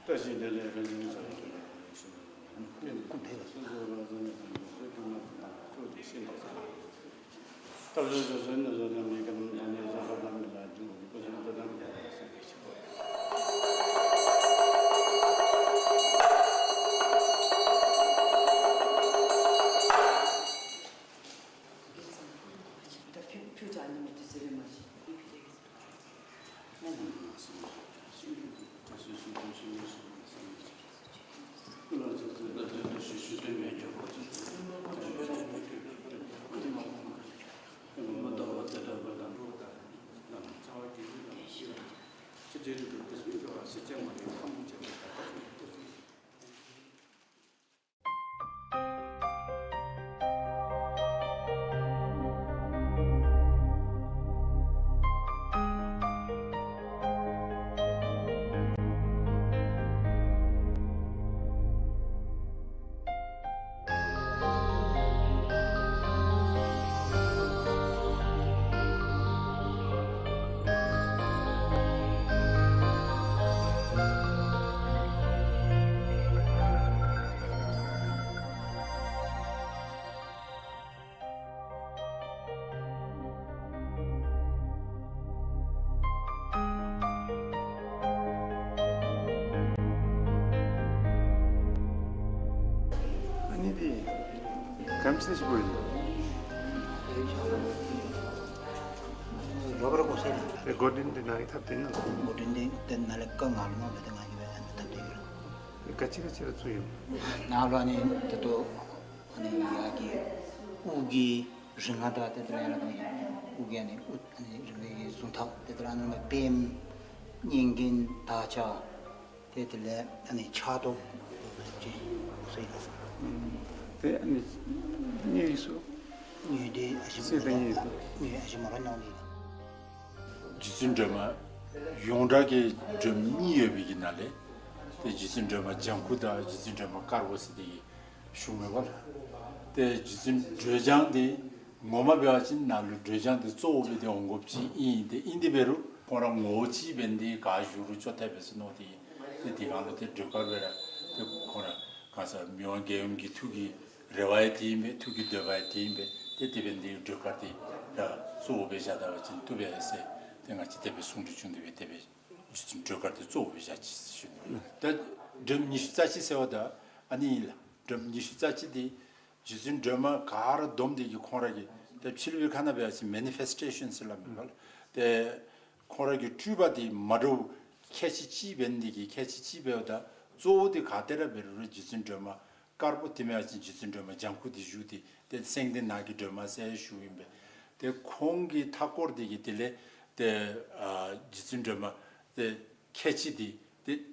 ཨ་ནི་འདི་ག་དེམ་ཅིག་དགོ་ཡི། རོགས་པ་དགོ་ཟེར། ཏེ་འགོ་འདྲེན་འདི་ནཱ་གིས་འཐབ་སྟེ་ཨིན་ན། འགོ་འདྲེན་འདི་ཏེ་ནཱ་ལས་ཀ་ང་ལུ་མ་འབད་དེ་ང་གིས་འབད་ཨ་ནི་འཐབ་སྟེ་ཡོད་ལགས། ག་ཅི་ག་ཅི་ར་བཙུགས་ཡོད། ནཱ་ལུ་ཨ་ནི་ད་ལྟོ་ཨ་ནི་ཡར་གྱི་དབུ་གི་རིགས་ལྔ་དང་ཏེ་དེ་ལས་ཡར་ཨ་ནི་དབུ་གི་ཨ་ནི་དབུ་ཨ་ནི་རིགས་ལྔའི་གཟུངས་ཐག་ཏེ་དེ་ལས་ཨ་ནི་པདྨ་སྙན་རྒྱན་དར་ཆ་ཏེ་དེ་ལས་ཨ་ནི་ཕྱག་ཏོག་ཅིག་ཟེར་ལགས། ཏེ་ཨ་ནི་དངུལ་ཡིག་ཚུ། དངུལ་འདི་ཨ་ཞིམ་གསེར་དང་དངུལ་ཡིག་ཚུ། དངུལ་ཨ་ཞིམ་མ་ར་གནང་ནི་ལགས། རྗེ་བཙུན་སྒྲོལ་མ་ཡོངས་གྲགས་ཀྱི་སྒྲོལ་མ་གཉིས་ཡོད་པའི་གི་ནང་ལས་ཏེ་རྗེ་བཙུན་སྒྲོལ་མ་ལྗང་ཁུ་དང་རྗེ་བཙུན་སྒྲོལ་མ་དཀར་པོ་ཟེར་དེ་གི་ཞུ་མི་པ་ལགས། ཏེ་རྗེ་བཙུན་སྒྲོལ་ལྗང་འདི་ངོ་མ་འབད་བ་ཅིན་ནཱ་ལུ་སྒྲོལ་ལྗང་འདི་གཙོ་བོ་སྦེ་ཏེ་འོང་དགོཔ་ཅིག་ཨིན། ཏེ་ཨིན་དེ་འབད་རུང་ཁོང་ར་ངོ་བོ་གཅིག་འབད་ནི་དེ་ག་བཞུགས་རུང་ཅོག་འཐདཔ་སྦེ་ཟེར་མནོ་སྟེ་ཏེ་དེ་སྒང་ལུ་ཏེ་སྒྲོལ་དཀར་སྦེ་ར་ཏེ་ཁོང་ར་ག་ས་མི་དབང་རྒྱལ་ཡུམ་གྱི་ཐུགས་ཀྱི་རེ་བ་ཡང་དེ་ཨིན་པས། ཐུགས་ཀྱི་འདོད་པ་ཡང་དེ་ཨིན་པས། ཏེ་དེ་འབད་ནི་དེ་སྒྲོལ་དཀར་འདི་ར་གཙོ་བོ་སྦེ་བཞག་ད་པ་ཅིན་བཏུབ་པས་ཟེར་ཏེ་ང་བཅས་དེ་སྦེ་གསུང་གྲོས་བྱུང་སྟེ་སྦེ་དེ་སྦེ་རྗེ་བཙུན་སྒྲོལ་དཀར་འདི་གཙོ་བོ་སྦེ་བཞག་ཅི་ཟེར་ཞུ་ནི། ད་སྒྲོམ་ཉི་ཤུ་རྩ་གཅིག་ཟེརཝ་ད་ཨ་ནི་ཨིན་ལགས། སྒྲོམ་ཉི་ཤུ་རྩ་གཅིག་འདི་རྗེ་བཙུན་སྒྲོལ་མ་ག་ར་བསྡོམས་ཏེ་གི་ཁོང་ར་གི་ཏེ་ཕྱི་ལུ་ཁ་ནང་འབད་བ་ཅིན་མེ་ནི་ཕེསི་ཊེ་ཤཱན་ཟེར་སླབ་མི་པ་ལགས། ཏེ་ཁོང་ར་གི་སྤྲུལ་པ་འདི་མ་འདྲཝ་ཁལ་གཅིག་གཅིག་འབད་ནི་དེ་གིས་ཁལ་གཅིག་གཅིག་འབདཝ་ད་གཙོ་བོ་འདི་ག་ཏེ་ར་འབད་རུང་རྗེ་བཙུན་སྒྲོལ་མ་དཀར་པོ་དེ་མེན་པ་ཅིན་རྗེ་བཙུན་སྒྲོལ་མ་ལྗང་ཁུ་འདི་བཞུགས་ཏེ་ཏེ་སེང་ལྡེང་ནགས་ཀྱི་སྒྲོལ་མ་ཟེར་ཞུཝ་ཨིན་པས། ཏེ་ཁོང་གི་མཐའ་སྐོར་འདི་གི་དེ་ལས་ཏེ་ཨ་རྗེ་བཙུན་སྒྲོལ་མ་ཏེ་ཁལ་གཅིག་འདི་ཏེ་